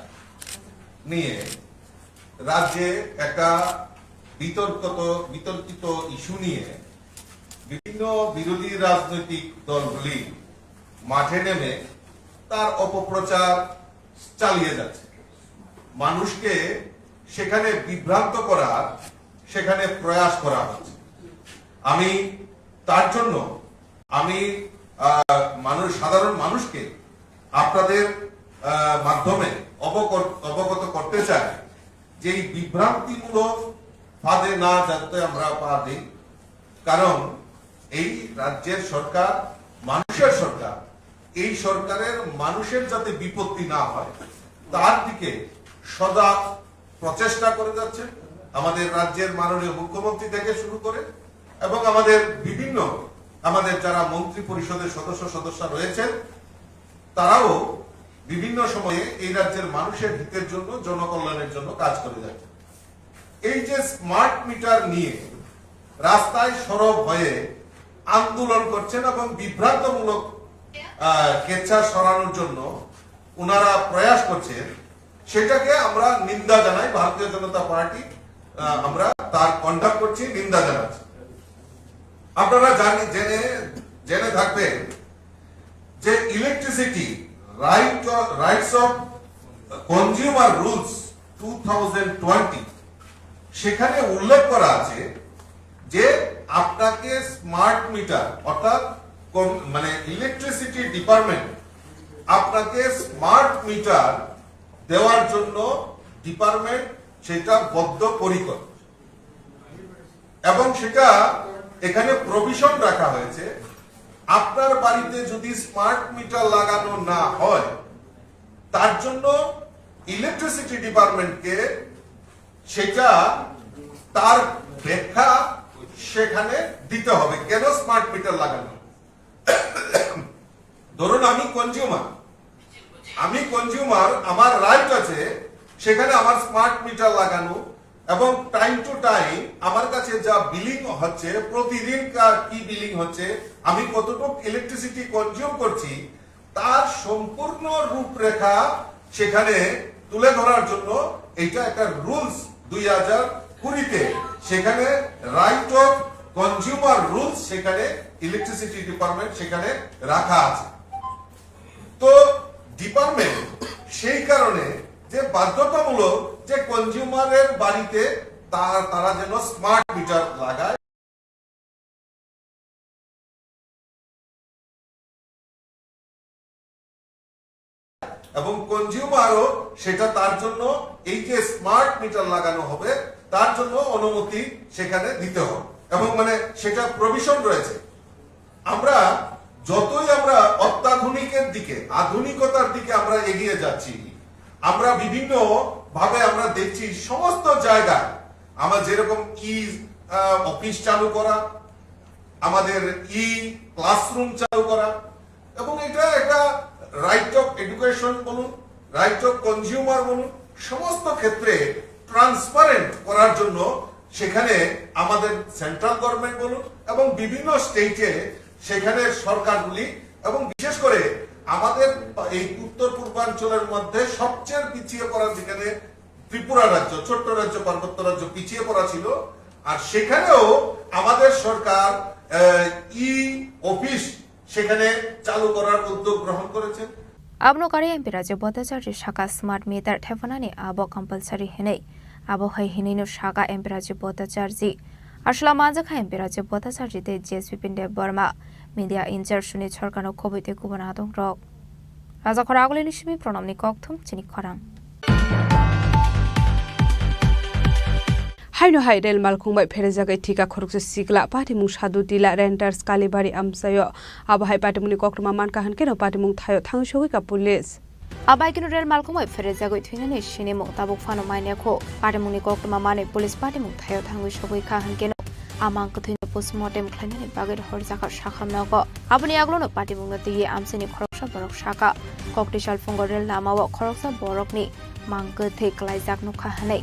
নিয়ে রাজ্যে একটা বিতর্কত বিতর্কিত ইস্যু নিয়ে বিভিন্ন বিরোধী রাজনৈতিক দলগুলি মাঠে নেমে তার অপপ্রচার চালিয়ে যাচ্ছে। মানুষকে সেখানে বিভ্রান্ত করার সেখানে প্রয়াস করা হচ্ছে। আমি তার জন্য আমি, আহ, মানুষ, সাধারণ মানুষকে আপনাদের, আহ, মাধ্যমে অবকর-, অবগত করতে চাই যে এই বিভ্রান্তিমূলক ফাঁদে না যাতে আমরা পা দিই, কারণ এই রাজ্যের সরকার মানুষের সরকার। এই সরকারের মানুষের যাতে বিপত্তি না হয়, তার দিকে সদা প্রচেষ্টা করে যাচ্ছেন আমাদের রাজ্যের মাননীয় মুখ্যমন্ত্রী থেকে শুরু করে এবং আমাদের বিভিন্ন, আমাদের যারা মন্ত্রী পরিষদের সদস্য সদস্য রয়েছেন, তারাও বিভিন্ন সময়ে এই রাজ্যের মানুষের হিতের জন্য, জনকল্যাণের জন্য কাজ করে যাচ্ছেন। এই যে স্মার্ট মিটার নিয়ে রাস্তায় সরব হয়ে আন্দোলন করছেন এবং বিভ্রান্তমূলক, আহ, কেচ্ছা সরানোর জন্য ওনারা প্রয়াস করছেন, সেটাকে আমরা নিন্দা জানাই। ভারতীয় জনতা পার্টি, আহ, আমরা তার কন্ডাক্ট করছি, নিন্দা জানাচ্ছি। আপনারা জানি, জেনে, জেনে থাকবেন যে electricity right, rights of consumer rules two thousand twenty, সেখানে উল্লেখ করা আছে যে আপনাকে স্মার্ট মিটার, অর্থাৎ কোন, মানে, ইলেকট্রিসিটি ডিপার্টমেন্ট আপনাকে স্মার্ট মিটার দেওয়ার জন্য ডিপার্টমেন্ট সেটা বদ্ধপরিকর এবং সেটা এখানে প্রভিশন রাখা হয়েছে আপনার বাড়িতে যদি স্মার্ট মিটার লাগানো না হয়, তার জন্য ইলেকট্রিসিটি ডিপার্টমেন্টকে সেটা, তার ব্যাখ্যা সেখানে দিতে হবে, কেন স্মার্ট মিটার লাগানো। ধরুন, আমি কনজিউমার, আমি কনজিউমার, আমার রাইট আছে সেখানে আমার স্মার্ট মিটার লাগানো, এবং টাইম টু টাইম আমার কাছে যা বিলিং হচ্ছে, প্রতিদিন কা-, কি বিলিং হচ্ছে, আমি কতটুকু ইলেকট্রিসিটি কনজিউম করছি, তার সম্পূর্ণ রূপরেখা সেখানে তুলে ধরার জন্য এটা একটা রুলস দুই হাজার কুড়িতে, সেখানে রাইট অফ কনজিউমার রুলস সেখানে ইলেকট্রিসিটি ডিপার্টমেন্ট সেখানে রাখা আছে। তো ডিপার্টমেন্ট সেই কারণে যে বাধ্যতামূলক যে কনজিউমারের বাড়িতে তা-, তারা যেন স্মার্ট মিটার লাগায়। এবং কনজিউমারও সেটা তার জন্য, এই যে স্মার্ট মিটার লাগানো হবে, তার জন্য অনুমতি সেখানে দিতে হবে, এবং মানে সেটা প্রভিশন রয়েছে। আমরা যতই আমরা অত্যাধুনিকের দিকে, আধুনিকতার দিকে আমরা এগিয়ে যাচ্ছি, আমরা বিভিন্ন ভাবে আমরা দেখছি সমস্ত জায়গায় আমার যেরকম ই, আহ, অফিস চালু করা, আমাদের ই ক্লাসরুম চালু করা, এবং এটা একটা রাইট অফ এডুকেশন বলুন, রাইট অফ কনজিউমার বলুন, সমস্ত ক্ষেত্রে ট্রান্সপারেন্ট করার জন্য সেখানে আমাদের সেন্ট্রাল গভর্নমেন্ট বলুন এবং বিভিন্ন স্টেটে সেখানে সরকারগুলি, এবং বিশেষ করে আমাদের এই উত্তর পূর্বাঞ্চলের মধ্যে সবচেয়ে পিছিয়ে পড়া, যেখানে ত্রিপুরা রাজ্য, ছোট্ট রাজ্য, পার্বত্য রাজ্য পিছিয়ে পড়া ছিল, আর সেখানেও আমাদের সরকার, আহ, ই অফিস সেখানে চালু করার উদ্যোগ গ্রহণ করেছেন। Abono karwi M P Rajiv Bhattacharjee sakha smart meter thephanani abo compulsory hinwi. Abo hai hinwino sakha M P Rajiv Bhattacharjee. Aswla manjakha M P Rajiv Bhattacharjee tei J S Bipin Debbarma. Media in charge suni sorkarno khobwi tei kubun adongrok. Rajakhor Agulini simi Pranamni kokthum chini khorang. Haino hai rel malkhung bai pherejagwi thika khoroksa sikla, patimung Sadhu Tila, Renters, Kalibari amchaio. Abo hai patimungni koktwma mankha hwnkhe no patimung thaio thangwi sogwi ka police. Abai kino rel malkhung bai pherejagwi thwinani sinimung tabuk phano manya kho. Patimungni koktwma manwi police patimung thaio thangwi sogwi kha hwnkhe no a mang kwthwino postmortem khlainani bagwi rohorjakha sakham nogo. Aboni aglono patimungno twiwi amchaini khoroksa borok sakha. Koktisal phungo rel lamao khoroksa borokni mang kwthwi kwlaijak nukha hwnwi.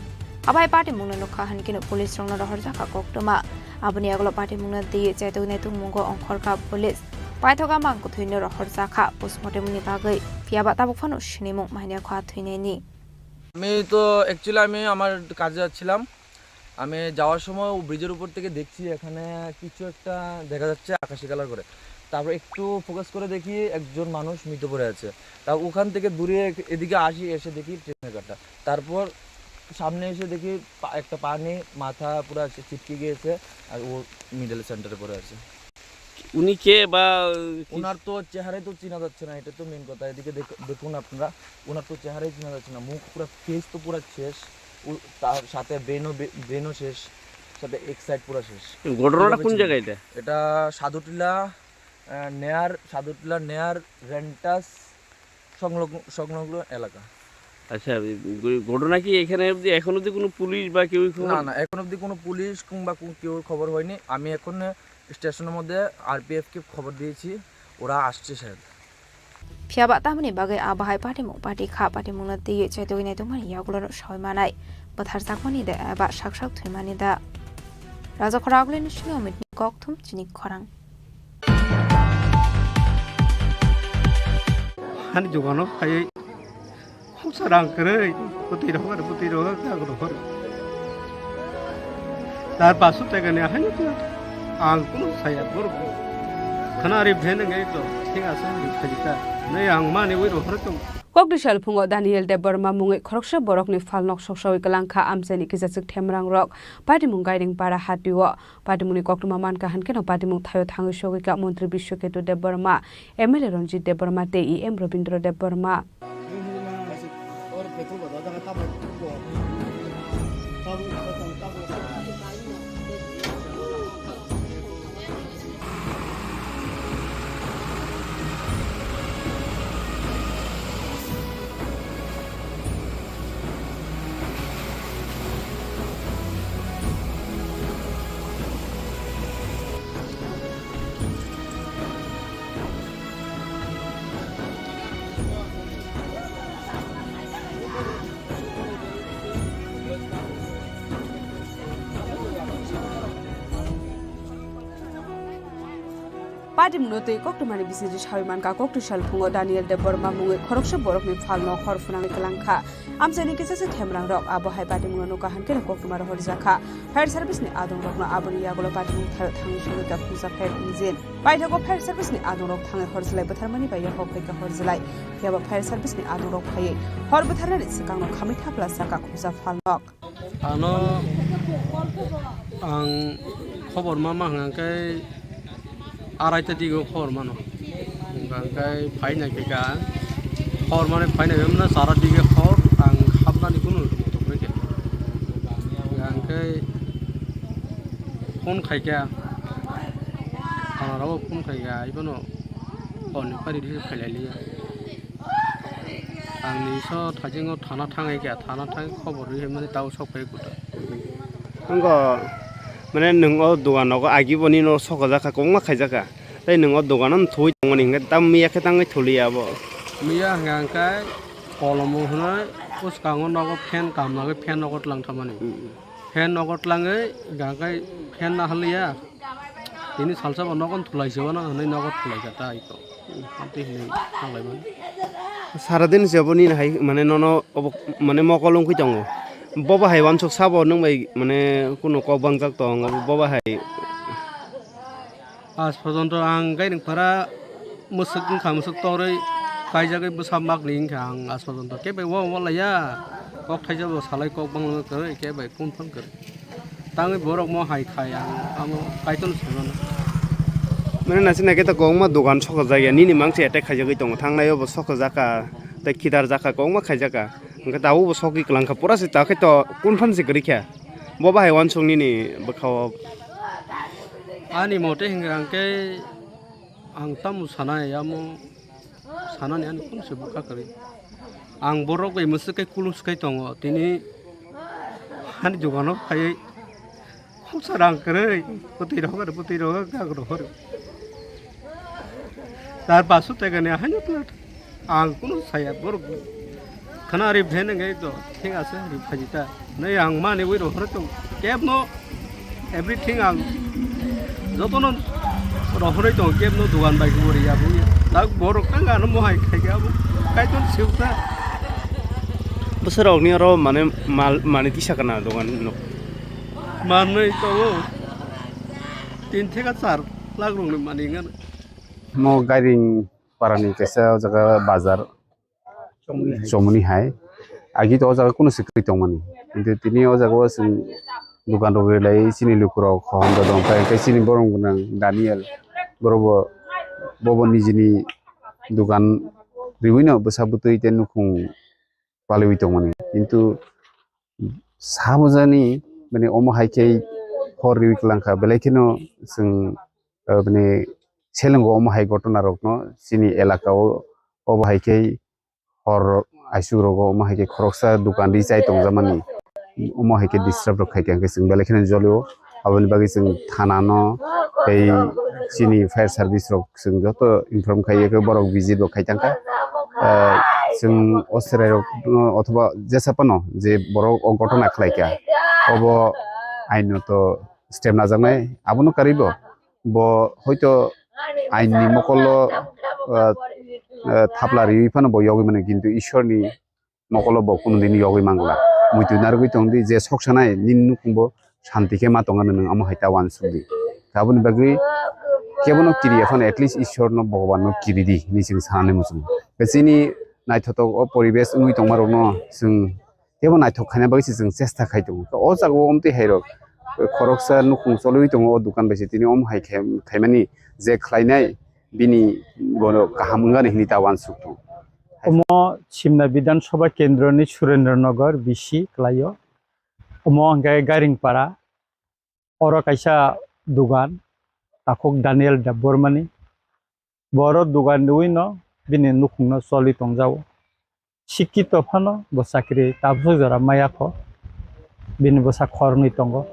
Abai patimungno nukha hwnkhe no police rokno rohorjakha koktwma. Aboni aglo patimungno twiwi chaitok naitukmungo ongkhorkha police. Paithoka mang kwthwino rohorjakha postmortemni bagwi. Phiyaba tabuk phano sinimung manya kho a thwinaini. আমি তো অ্যাকচুয়ালি আমি আমার কাজে যাচ্ছিলাম। আমি যাওয়ার সময় ও ব্রিজের উপর থেকে দেখছি এখানে কিছু একটা দেখা যাচ্ছে আকাশি কালার করে। তারপর একটু ফোকাস করে দেখি একজন মানুষ মৃত পড়ে আছে। তা ওখান থেকে দূরে এক-, এদিকে আসি, এসে দেখি ট্রেনের কাটা। তারপর সামনে এসে দেখি পা-, একটা পানি, মাথা পুরা চি-, ছিটকে গিয়েছে, আর ও মিডল সেন্টারে পড়ে আছে। উনি কে বা কি? ওনার তো চেহারাই তো চেনা যাচ্ছে না, এটা তো মেইন কথা। এদিকে দেখ-, দেখুন আপনারা, ওনার তো চেহারাই চেনা যাচ্ছে না, মুখ পুরা, ফেস তো পুরা শেষ, ও-, তার সাথে ব্রেনও বে-, ব্রেনও শেষ, সাথে এক সাইড পুরা শেষ। ঘটনাটা এভাবে কোন ছিল। জায়গা এটা? এটা সাধুটিলা, আহ, নেয়ার, সাধুটিলা নেয়ার রেন্টাস সংলগ্ন, সংলগ্ন এলাকা। আচ্ছা, এই ঘ-, ঘটনা কি এখানে অবধি, এখন অবধি কোনো পুলিশ বা কেউ খবর? না, না, এখন অবধি কোনো পুলিশ কিংবা কো-, কেউর খবর হয়নি। আমি এখন স্টেশনের মধ্যে আরপিএফ কে খবর দিয়েছি, ওরা আসছে sir. Phiyaba tamoni bagwi a bahai patimung pati kha, patimungno twiwi chaitugwi naitugmani yagulo no sawi manai, bwtharjakmani da eba sak sak thwimani da. Rajakhor Agulini simi Omitni kokthum chini khorang. Hani dogano phaiwi khungsa rang kwrwi, bwtwi rohor, bwtwi rohor, khe ang rohor. Tar paso tekani haino khe ang kunu saya borok. Khana ari bhen wngwi to thik ase, ang khaijak ta. Nai ang mani ui rohor tong. Kokdisal phungo Daniel Debbarma mungwi khoroksa borokni phalnok soksawi kwlangkha amchaini kisachwk themrangrok, patimung Gairing para hatio. Patimungni koktwma mankha hwnkhe no patimung thaio thangwi sogwi kha Montri Biswaketu Debbarma, M L A Ranjit Debbarma tei E M Robindra Debbarma. Patimungno twi koktwmani bisingtwi sawi mankha, koktwi salphungo Daniel Debbarma mungwi khoroksa borokni phalno hor phwnangwi kwlangkha. Amchaini kisa se themrangrok, abo hai patimungno nukha hankhe koktwma rohorjakha. Fire service ni adongrokno aboni yagulo patimung thaio thangwi songwi kha khungsa fire engine. Paithago fire service ni adongrok thangwi hor jwlai bwtharmani bai yakho phaikha hor jwlai. Phiyaba fire service ni adongrok phaiwi hor bwtharnani swkangno khamwi thapla sakha khungsa phalnok. Ano ang khobor ma ma hwnkhe arai ta digo khobor mano. Hwnkhe phai nai khe ka khobor mani phai nai mano chara dige khobor ang hapnani kunu tongwi khe. Hwnkhe phone khai kha. Ang rabo phone khai kha, ibono hor ni phari di khailai liya. Ang ni so thajingo thana thangwi kha, thana thangwi khobor rwi mani tao sok phai kuta. Wngkha, mane, nwng o dogan nogo agi bo nini o sokojak kha, kwbangma khaijak kha. Tei nwng o dogan o thwi tongmani hwnkhe, tam miya khe tangwi thuli ya abo. Miya hwnkha hwnkhe kolomo hwnwi bwskango nogo fan kam nagwi fan nogo tlang thamani. Hmm. Fan nogo tlangwi hwnkha hwnkhe fan nahaliya. Tini salsa bo nogo thulai se uanw hwnwi nogo thulai kha ta iko. Amtwi hwnwi thanglaimani. Saradin se bo nini hai mane nono obo mane mokol wngwi tongo. Bobo hai uansuk sabo nwng bai mane kunu kok bangjak tong, bobo hai. Aaj porjonto ang gairing phara mwswk wngkha, mwswk torwi kaijagwi bwsa makni wngkha ang aaj porjonto. Khe bai uansuk laiya, kok thaisa bo salai kok bangma kwrwi, khe bai kung phang kwrwi. Tangwi borok mo hai khai ang amo Kaitorno sai mano. Mane naisik naikhe ta kwbangma dogan sokojak ya, nini mangsi attack khaijagwi tongo, thangnai o bo sokojak kha, tei khidarjak kha, kwbangma khaijak kha. Hwnkhe tabuk bo sogwi kwlang kha, pura se ta khe to kun phan se kwrwi kha. Bo bahai uansuk nini bwkha o. Ani mote hwnkhe ang khe ang tamo sanai amo. Sanani ani kunu se bwkha kwrwi. Ang borok bai mwswk khe kulung swkhe tongo. Tini ani dogano phaiwi khungsa rang kwrwi. Bwtwi rohor, bwtwi rohor, gak rohor. Tar paso tekani haino tla ang kunu saya borok. Khana ri bhen ngai to thik ase ri phaji ta. Nai ang mani wi rohor tong kebno everything ang jotono rohoroi tong kebno dogan bai gori ya bu. Tak borok tang ano mohai khai ga bu. Kaiton siuta. Bwsarokni oro mane mal mane tisa kana dogan no. Manwi tongo tin theka char lakh rokni mani ngan. Mo gairing parani kaisa o jaga bazar. Chomoni hai. Agi to o jaga kunu se kwrwi tongmani. Kintu tini o jaga o chwng dukan rok rilai chini lukurok hom dodom khe, khe chini borong gwnang Daniel borok bo, bobo nijini dukan riwino bwsa bwtwi tei nukhung paliwi tongmani. Kintu sabojani mane omo hai khe hor riwi kwlangkha, belai kheno chwng, eh, mane selengo omo hai ghotona rokno chini elaka o, obo hai khe hor aisuk rogo omo hai khe khoroksa dukan ri chai tongjakmani, omo hai khe disturb rok khai khe, hwnkhe chwng belai kheno jolio. Aboni bagwi chwng thana no tei chini fire service rok chwng joto inform khai khe borok visit bo khai tangkha. Ah, chwng o chwrai rok no othoba jesa phano je borok o ghotona khlai kha, obo ainoto step najaknai, abono karwi bo. Bo hoito aini mokolo, ah, ah, thapla riwi phano bo yogwi mano, kintu Ishorni mokolo bo kunu dini yogwi mangla. Muitu narwgwi tongdi, je sok sanai nini nukhungbo shanti khe ma tongna nwng amo hai ta uansukdi. Aboni bagwi kebono kiriya phano at least Ishorno, Bhagwanno kiridi hinwi chwng sanani muchungo. Chini naithotok o poribesh wngwi tongmarokno chwng teibo naithok khaina bagwi se chwng chesta khai tongo. O jaga o omtwi hai rok khoroksa nukhung cholwi tongo o dukan bai se, tini omo hai khai, khaimani je khlainai bini bono kaham wngani hinwi ta uansuk tongo. Omo Simna Bidhan Sabha Kendroni Surendra Nagar B C kwlaio. Omo hwnkhe Gairingpara. Oro kaisa dugan, takhuk Daniel Debbarmani. Bo oro dugan riwino bini nukhungno choli tongjago. Sikito phano bo chakri tabuk jora maya kho. Bini bwsa khoroknwi tongo.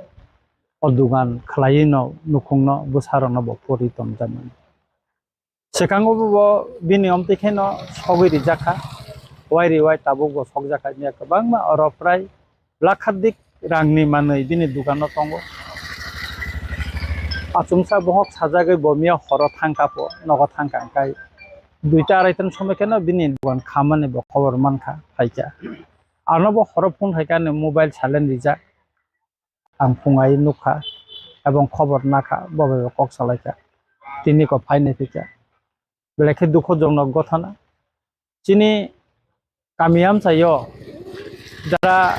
O dugan khwlaiwino nukhungno bwsarokno bo pori tongjakmani. Swkango bo bini omtwi kheno sogwi rijak kha. Wai riwai tabuk bo sokjak kha, kwbangma oro prai lakhadik rangni manwi bini dukano tongo. Achomsa bohok sajagwi bo miya horo thangkha po, nogo thangkha, hwnkhe duita arai ta somoi kheno bini dogan khamani bo khobor mankha, phaikha. Ano bo horo phone khaikha, ani mobile silent rijak. Ang phungai nukha, ebong khobor nakha, bo bai bo kok salaikha. Tini ko phainai phikha. Belai khe dukhojonok ghotona. Chini kami amchaio jara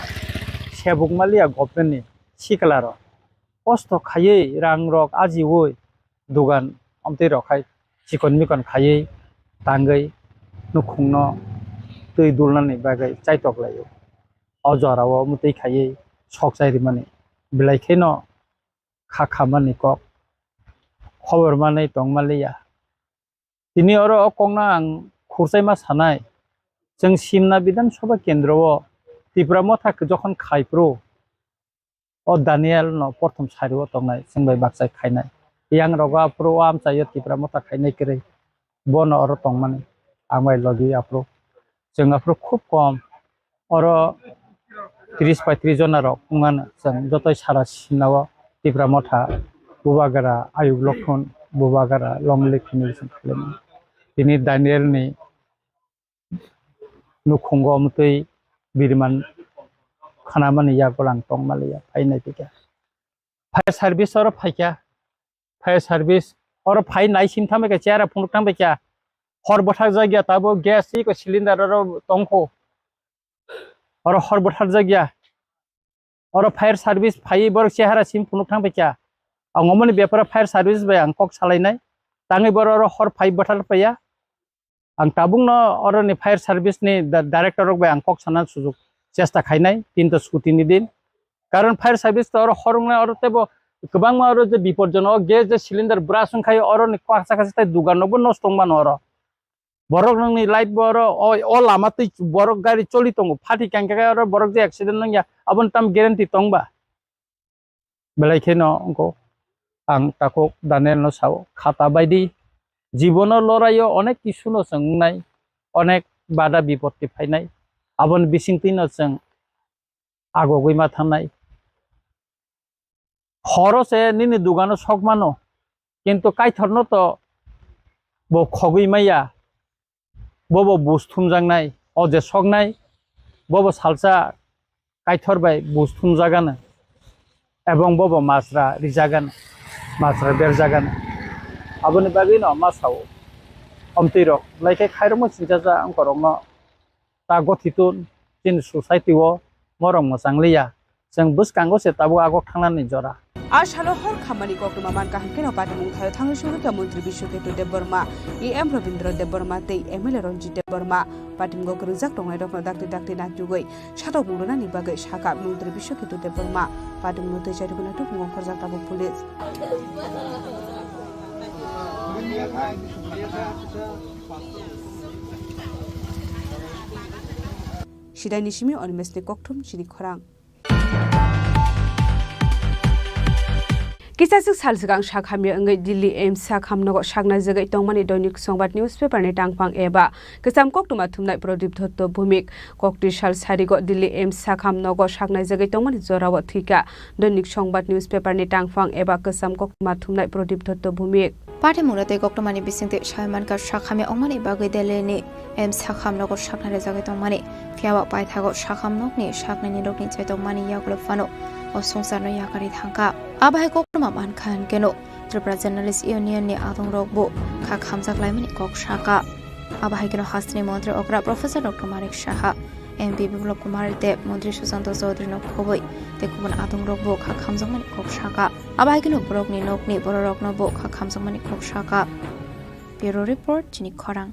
sebuk maliya government ni sikla rok kosto khaiwi rang rok ajiwi dogan amtwi rok hai chikon mikon khaiwi tangwi nukhungno twi dulnani bagwi chaitok laio. O jorao mwtwi khaiwi sok chai rimani belai kheno kha khamani kok khobor manwi tong maliya. Tini oro o kokno ang khurchaima sanai, chwng Simna Bidhan Sabha kendro o Tipra Motha jokhon khai phuru, o Daniel no prothom sari o tongnai, chwng bai bakchai khainai. Yang rogo aphuru o amchaio Tipra Motha khainai kwrwi, bono oro tongmani, ang bai logi aphuru. Chwng aphuru khub kom, oro tris paitris jona rok wngmano, chwng jotoi sara Simna o Tipra Motha, Bubagra, Ayuk Lokhon, Bubagra, Longlik hinwi chwng khailai mano. Tini Daniel ni nukhungo mwtwi biriman khanamani yago lang tong maliya, phai nai phikha. Fire service oro phaikha, fire service oro phai nai sim thambai kha, chera phunuk thambai kha, hor bwthak jakya, tabo gas iko cylinder oro tongkho, oro hor bwthak jakya, oro fire service phai borok chehara sim phunuk thambai kha. Ang omoni beparo fire service bai ang kok salainai, tangwi borok oro hor phai bwthar paiya. Ang tabukno oroni fire service ni da-, director rok bai ang kok sana sujuk chesta khainai, tinta scooty ni din. Karon fire service to oro horongna oro tebo kwbangma oro je bipodjonok, o gas je cylinder burst wngkhaio, oroni kasa kasa tei dugan rokbo nosto wngmano oro. Borok nokni life bo oro o, o lama twi borok gari choli tongo, phati kangkha khe oro borok je accident wngya, aboni tamo guarantee tongba? Belai kheno wngkho, ang takhuk Daniel no sao, khata baidi jibono loraio onek kisu no chwng wngnai, onek bada bipoti phainai, aboni bisingtwi no chwng agogwi ma thangnai. Horo se nini dugano sok mano, kintu Kaitorno to bo khogwi maya. Bobo buj thumjaknai, o je soknai, bobo salsa Kaitor bai buj thumjagano, ebong bobo masra rijagano, masra berjagano. Aboni bagwino ma sao, omtwi rok, belai khe khairokma singchacha wngkorokno ta gothitun chini society o morok mwchang liya. Chwng bwskango se tabuk agok thangnani jora. A salo hor khammani koktwma mankha hwnkhe no patimung thaio thangwi sugwikha Montri Biswaketu Debbarma, E M Rabindra Debbarma tei M L A Ranjit Debbarma. Patimung kwrwngjak tongnairokno dakti dakti naitugwi satok mung rwnani bagwi sakha Montri Biswaketu Debbarma. Patimungno twi charwi naitugwi ongkhorjak tabuk police. Sidaini simi Animeshni kokthum chini khorang. Kisaswk sal swkang sak hamya wngwi Delhi A I M S sakham nogo saknai jagwi tongmani Doinik Songbat newspaper ni tangphang eba kwcham koktwma thumnai Pradip Dotto Bhumik. Kokti sal sarigo Delhi A I M S sakham nogo saknai jagwi tongmani jorao thwikha Doinik Songbat newspaper ni tangphang eba kwcham koktwma thumnai Pradip Dotto Bhumik. Patimungno tei koktwmani bisingtwi sai mankha, sak hamya wngmani bagwi Delhini A I M S sakham nogo saknai rwjagwi tongmani. Phiya ba paithago sakham nokni saknaini rokni chaitokmani yagulo phano o swngcharno yakarwi thangkha. Abo hai koktwma mankha hwnkeno Tripura Journalist Union ni adongrokbo kha khamjak laimani kok sakha. Abo hai kheno hasteni montri okra Professor Doctor Manik Saha, M P Biplab Kumar Deb, Montri Sushanta Chowdhury no khobwi tei kubun adongrokbo kha khamjakmani kok sakha. Abo hai kheno borokni nokni bororokno bo kha khamjakmani kok sakha. Bureau Report, chini khorang.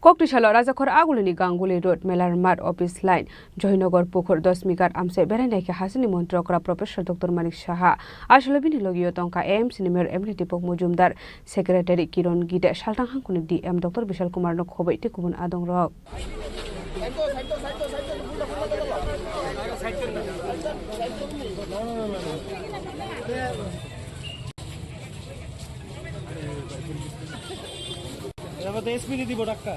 Koktwsalo Rajakhor Agulini Ganguli Road, Melar Mart, Office Line, Joynagar Pukhur, Dosmighat amchai berai naikhe hasteni montri okra Professor Doctor Manik Saha. Aswkle bini logio tongkha A I M S ni Mayor M L A Deepak Majumdar, Secretary Kiron Gide, Salthang Hangkuni D M Doctor Bishal Kumar no khobwi tei kubun adongrok. এবার তো এসপি দিব doctor.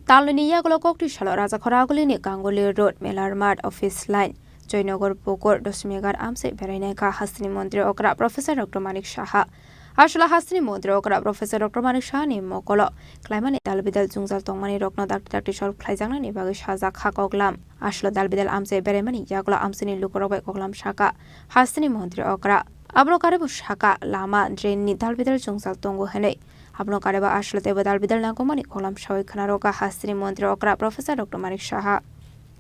Talni yagulo kokti salo Rajakhora agulini Gangoli Road, Melar Mart, Office Line, Joynagar Pukur, Dosmigar amse berainai kha hasteni montri okra Professor Doctor Manik Saha. Aswla hasteni montri okra Professor Doctor Manik Saha ni mokolo klaimani dalbidal jwngjal tongmani rokno dakti dakti solve khlaijaknani bagwi sajak kha koklam. Aswla dalbidal amse beraimani yagulo amseni lukurok bai koklam saka hasteni montri okra. Abono karibo saka lama drain ni dalbidal jwngjal tongo hinwi. Abono karibo aswla teibo dalbidal nangkukmani koklam sawi khwnaroka hasteni montri okra Professor Doctor Manik Saha.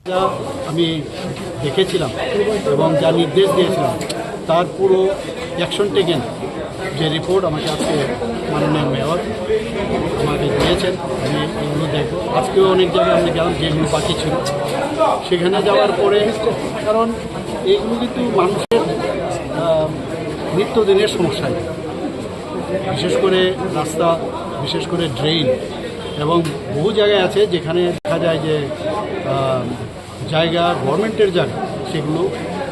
যা আমি দেখেছিলাম এবং যা নির্দেশ দিয়েছিলাম, তার পুরো action taken যে রিপোর্ট আমাকে আজকে মাননীয় মেয়র আমাকে দিয়েছেন, আমি এগুলো দেখব। আজকেও অনেক জায়গায় আমরা গেলাম, যেগুলো বাকি ছিল সেখানে যাওয়ার পরে, কারণ এইগুলো কিন্তু মানুষের আহ, নিত্যদিনের সমস্যা। বিশেষ করে রাস্তা, বিশেষ করে ড্রেন, এবং বহু জায়গায় আছে যেখানে দেখা যায় যে আহ, জায়গা, গভর্নমেন্টের জায়গা, সেগুলো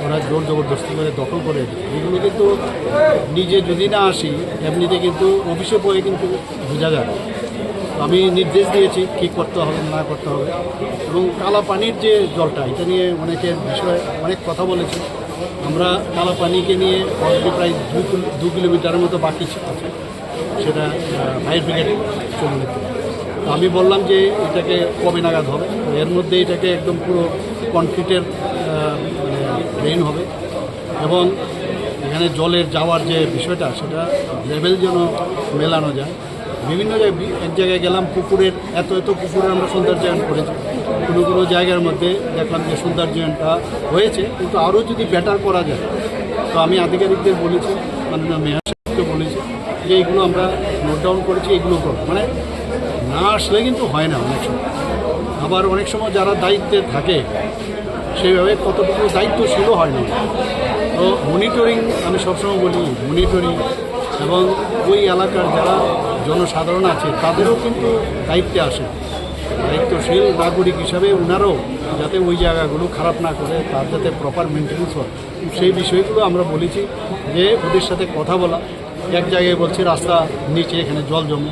ওরা জোর জবরদস্তি করে দখল করে রেখেছে। এগুলো কিন্তু নিজে যদি না আসি, এমনিতে কিন্তু অফিসে বয়ে কিন্তু বোঝা যায়। তো আমি নির্দেশ দিয়েছি কী করতে হবে, না করতে হবে। এবং কালা পানির যে জলটা, এটা নিয়ে অনেকের বিষয়ে অনেক কথা বলেছে। আমরা কালা পানিকে নিয়ে অলরেডি প্রায় দু কিলো-, দু কিলোমিটারের মতো বাকি আছে, সেটা, আহ, ফায়ার ব্রিগেড চলে যেতে। তো আমি বললাম যে এটাকে কবে নাগাদ হবে, তো এর মধ্যে এটাকে একদম পুরো কনক্রিটের, আহ, মানে, ড্রেন হবে এবং এখানে জলের যাওয়ার যে বিষয়টা, সেটা লেভেল যেন মেলানো যায়। বিভিন্ন জায়গায় বি-, এক জায়গায় গেলাম, পুকুরের এত এত পুকুরে আমরা সৌন্দর্যায়ন করেছি, কোনো কোনো জায়গার মধ্যে দেখলাম যে সৌন্দর্যায়নটা হয়েছে, কিন্তু আরও যদি বেটার করা যায়। তো আমি আধিকারিকদের বলেছি, মাননীয় মেয়র সাহেবকে বলেছি যে এইগুলো আমরা নোট ডাউন করেছি, এগুলো করো। মানে, না আসলে কিন্তু হয় না অনেক সময়। আবার অনেক সময় যারা দায়িত্বে থাকে, সেইভাবে কতটুকু দায়িত্বশীলও হয় না। তো মনিটরিং, আমি সবসময় বলি, মনিটরিং এবং ওই এলাকার যারা জনসাধারণ আছে, তাদেরও কিন্তু দায়িত্বে আসে। দায়িত্বশীল নাগরিক হিসাবে ওনারাও যাতে ওই জায়গাগুলো খারাপ না করে, তার যাতে প্রপার মেনটেন্যান্স হয়, সেই বিষয়গুলো আমরা বলেছি যে ওদের সাথে কথা বলা। এক জায়গায় বলছে রাস্তা নিচে, এখানে জল জমে,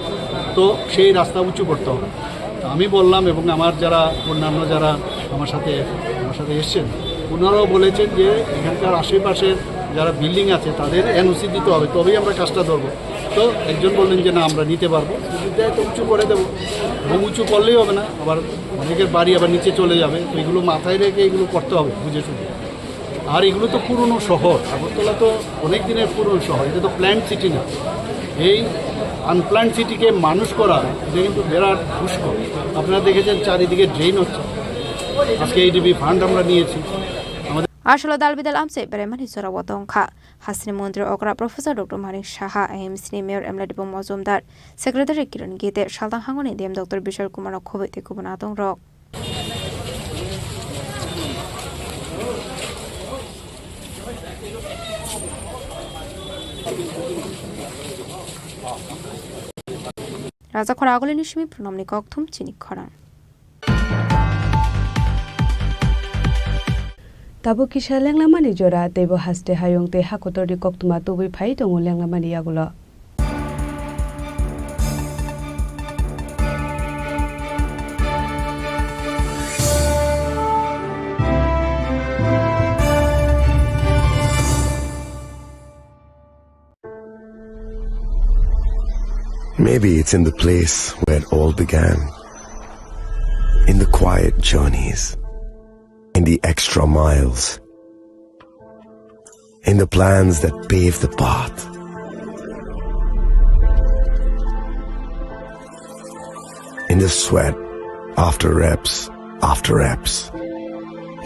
তো সেই রাস্তা উঁচু করতে হবে। তো আমি বললাম, এবং আমার যারা অন্যান্য যারা আমার সাথে, আমার সাথে এসছেন, ওনারাও বলেছেন যে এখানকার আশেপাশের যারা বিল্ডিং আছে, তাদের এনওসি দিতে হবে, তবেই আমরা কাজটা ধরবো। তো একজন বললেন যে না, আমরা নিতে পারবো, যদি দেয় তো উঁচু করে দেবো, এবং উঁচু করলেই হবে না, আবার অনেকের বাড়ি আবার নিচে চলে যাবে। তো এগুলো মাথায় রেখে এগুলো করতে হবে বুঝে শুনে। আর এগুলো তো পুরনো শহর, আগরতলা তো অনেক দিনের পুরনো শহর, এটা তো প্ল্যান্ট সিটি না। এই আনপ্ল্যান্ট সিটিকে মানুষ করা, এটা কিন্তু বিরাট দুষ্কর। আপনারা দেখেছেন চারিদিকে ড্রেন হচ্ছে। আজকে এডিবি ফান্ড আমরা নিয়েছি। Aswla dalbidal amse beraimani jorao tongkha. Hasteni montri okra Professor Doctor Manik Saha, AMC ni Mayor Emla Dipong Mojumdar, Secretary Kiran Gite, saltang hangoni D M Doctor Bishal Kumar no khoboi tei kubun atong rok. Rajakhora agulini simi phunumni kokthum chini khorang. Tabuk kisa lenglamani jora, teibo haste hayung tei hakotorni koktwma tubui phai tongo lenglamani yagulo. Maybe it's in the place where it all began. In the quiet journeys, in the extra miles, in the plans that pave the path, in the sweat after reps after reps,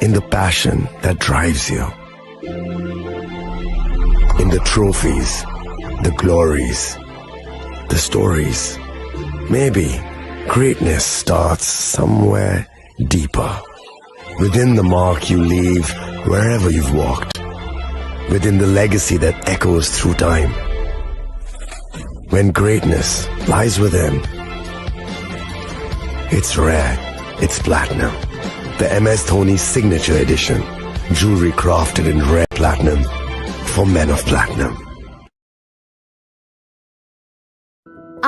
in the passion that drives you. In the trophies, the glories, the stories. Maybe greatness starts somewhere deeper. Within the mark you leave wherever you've walked. Within the legacy that echoes through time. When greatness lies within, It's rare. It's platinum. The M S Dhoni Signature Edition. Jewelry crafted in rare platinum for men of platinum.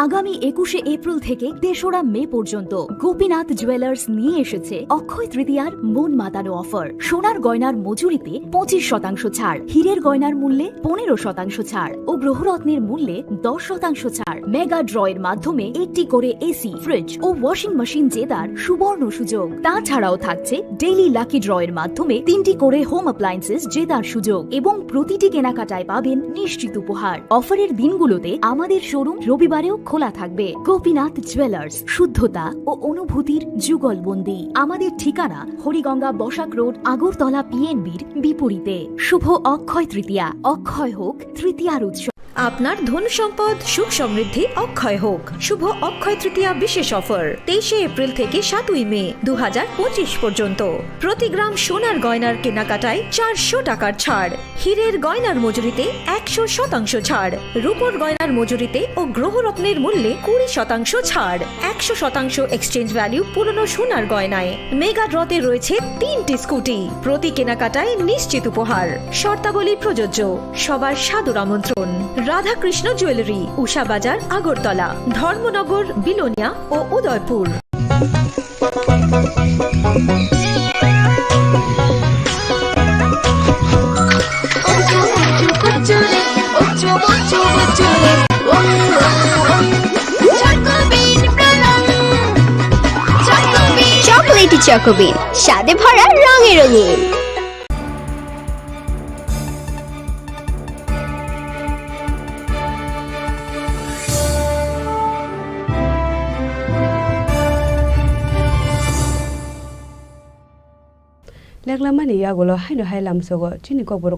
আগামী একুশে এপ্রিল থেকে তেসরা মে পর্যন্ত গোপীনাথ জুয়েলার্স নিয়ে এসেছে অক্ষয় তৃতীয়ার মন মাতানো অফার। সোনার গয়নার মজুরিতে পঁচিশ শতাংশ ছাড়, হীরের গয়নার মূল্যে পনেরো শতাংশ ছাড় ও গ্রহরত্নের মূল্যে দশ শতাংশ ছাড়। মেগা ড্র এর মাধ্যমে একটি করে এসি, ফ্রিজ ও ওয়াশিং মেশিন জেতার সুবর্ণ সুযোগ। তাছাড়াও থাকছে ডেইলি লাকি ড্র এর মাধ্যমে তিনটি করে হোম অ্যাপ্লায়েন্সেস জেতার সুযোগ এবং প্রতিটি কেনাকাটায় পাবেন নিশ্চিত উপহার। অফারের দিনগুলোতে আমাদের শোরুম রবিবারেও খোলা থাকবে। গোপীনাথ জুয়েলার্স, শুদ্ধতা ও অনুভূতির যুগলবন্দি। আমাদের ঠিকানা হরিগঙ্গা বসাক রোড, আগরতলা পিএনবির বিপরীতে। শুভ অক্ষয় তৃতীয়া, অক্ষয় হোক তৃতীয়ার উৎসব। আপনার ধন সম্পদ সুখ সমৃদ্ধি অক্ষয় হোক। শুভ অক্ষয় তৃতীয়া বিশেষ অফার তেইশে এপ্রিল থেকে সাতই মে দু হাজার পঁচিশ পর্যন্ত। প্রতি গ্রাম সোনার গয়নার কেনাকাটায় চারশো টাকার ছাড়, হীরের গয়নার মজুরিতে একশো শতাংশ ছাড়, রূপোর গয়নার মজুরিতে ও গ্রহরত্নের মূল্যে কুড়ি শতাংশ ছাড়, একশো শতাংশ এক্সচেঞ্জ ভ্যালু পুরনো সোনার গয়নায়। মেগা ড্রতে রয়েছে তিনটি স্কুটি, প্রতি কেনাকাটায় নিশ্চিত উপহার। শর্তাবলী প্রযোজ্য। সবার সাদর আমন্ত্রণ। রাধাকৃষ্ণ জুয়েলারি, উষা বাজার, আগরতলা, ধর্মনগর, বিলোনিয়া ও উদয়পুর। চকোলেটি চকোবিন, স্বাদে ভরা, রঙে রঙিন। Leklamani yagulo haino hai lamsogo chini kokborok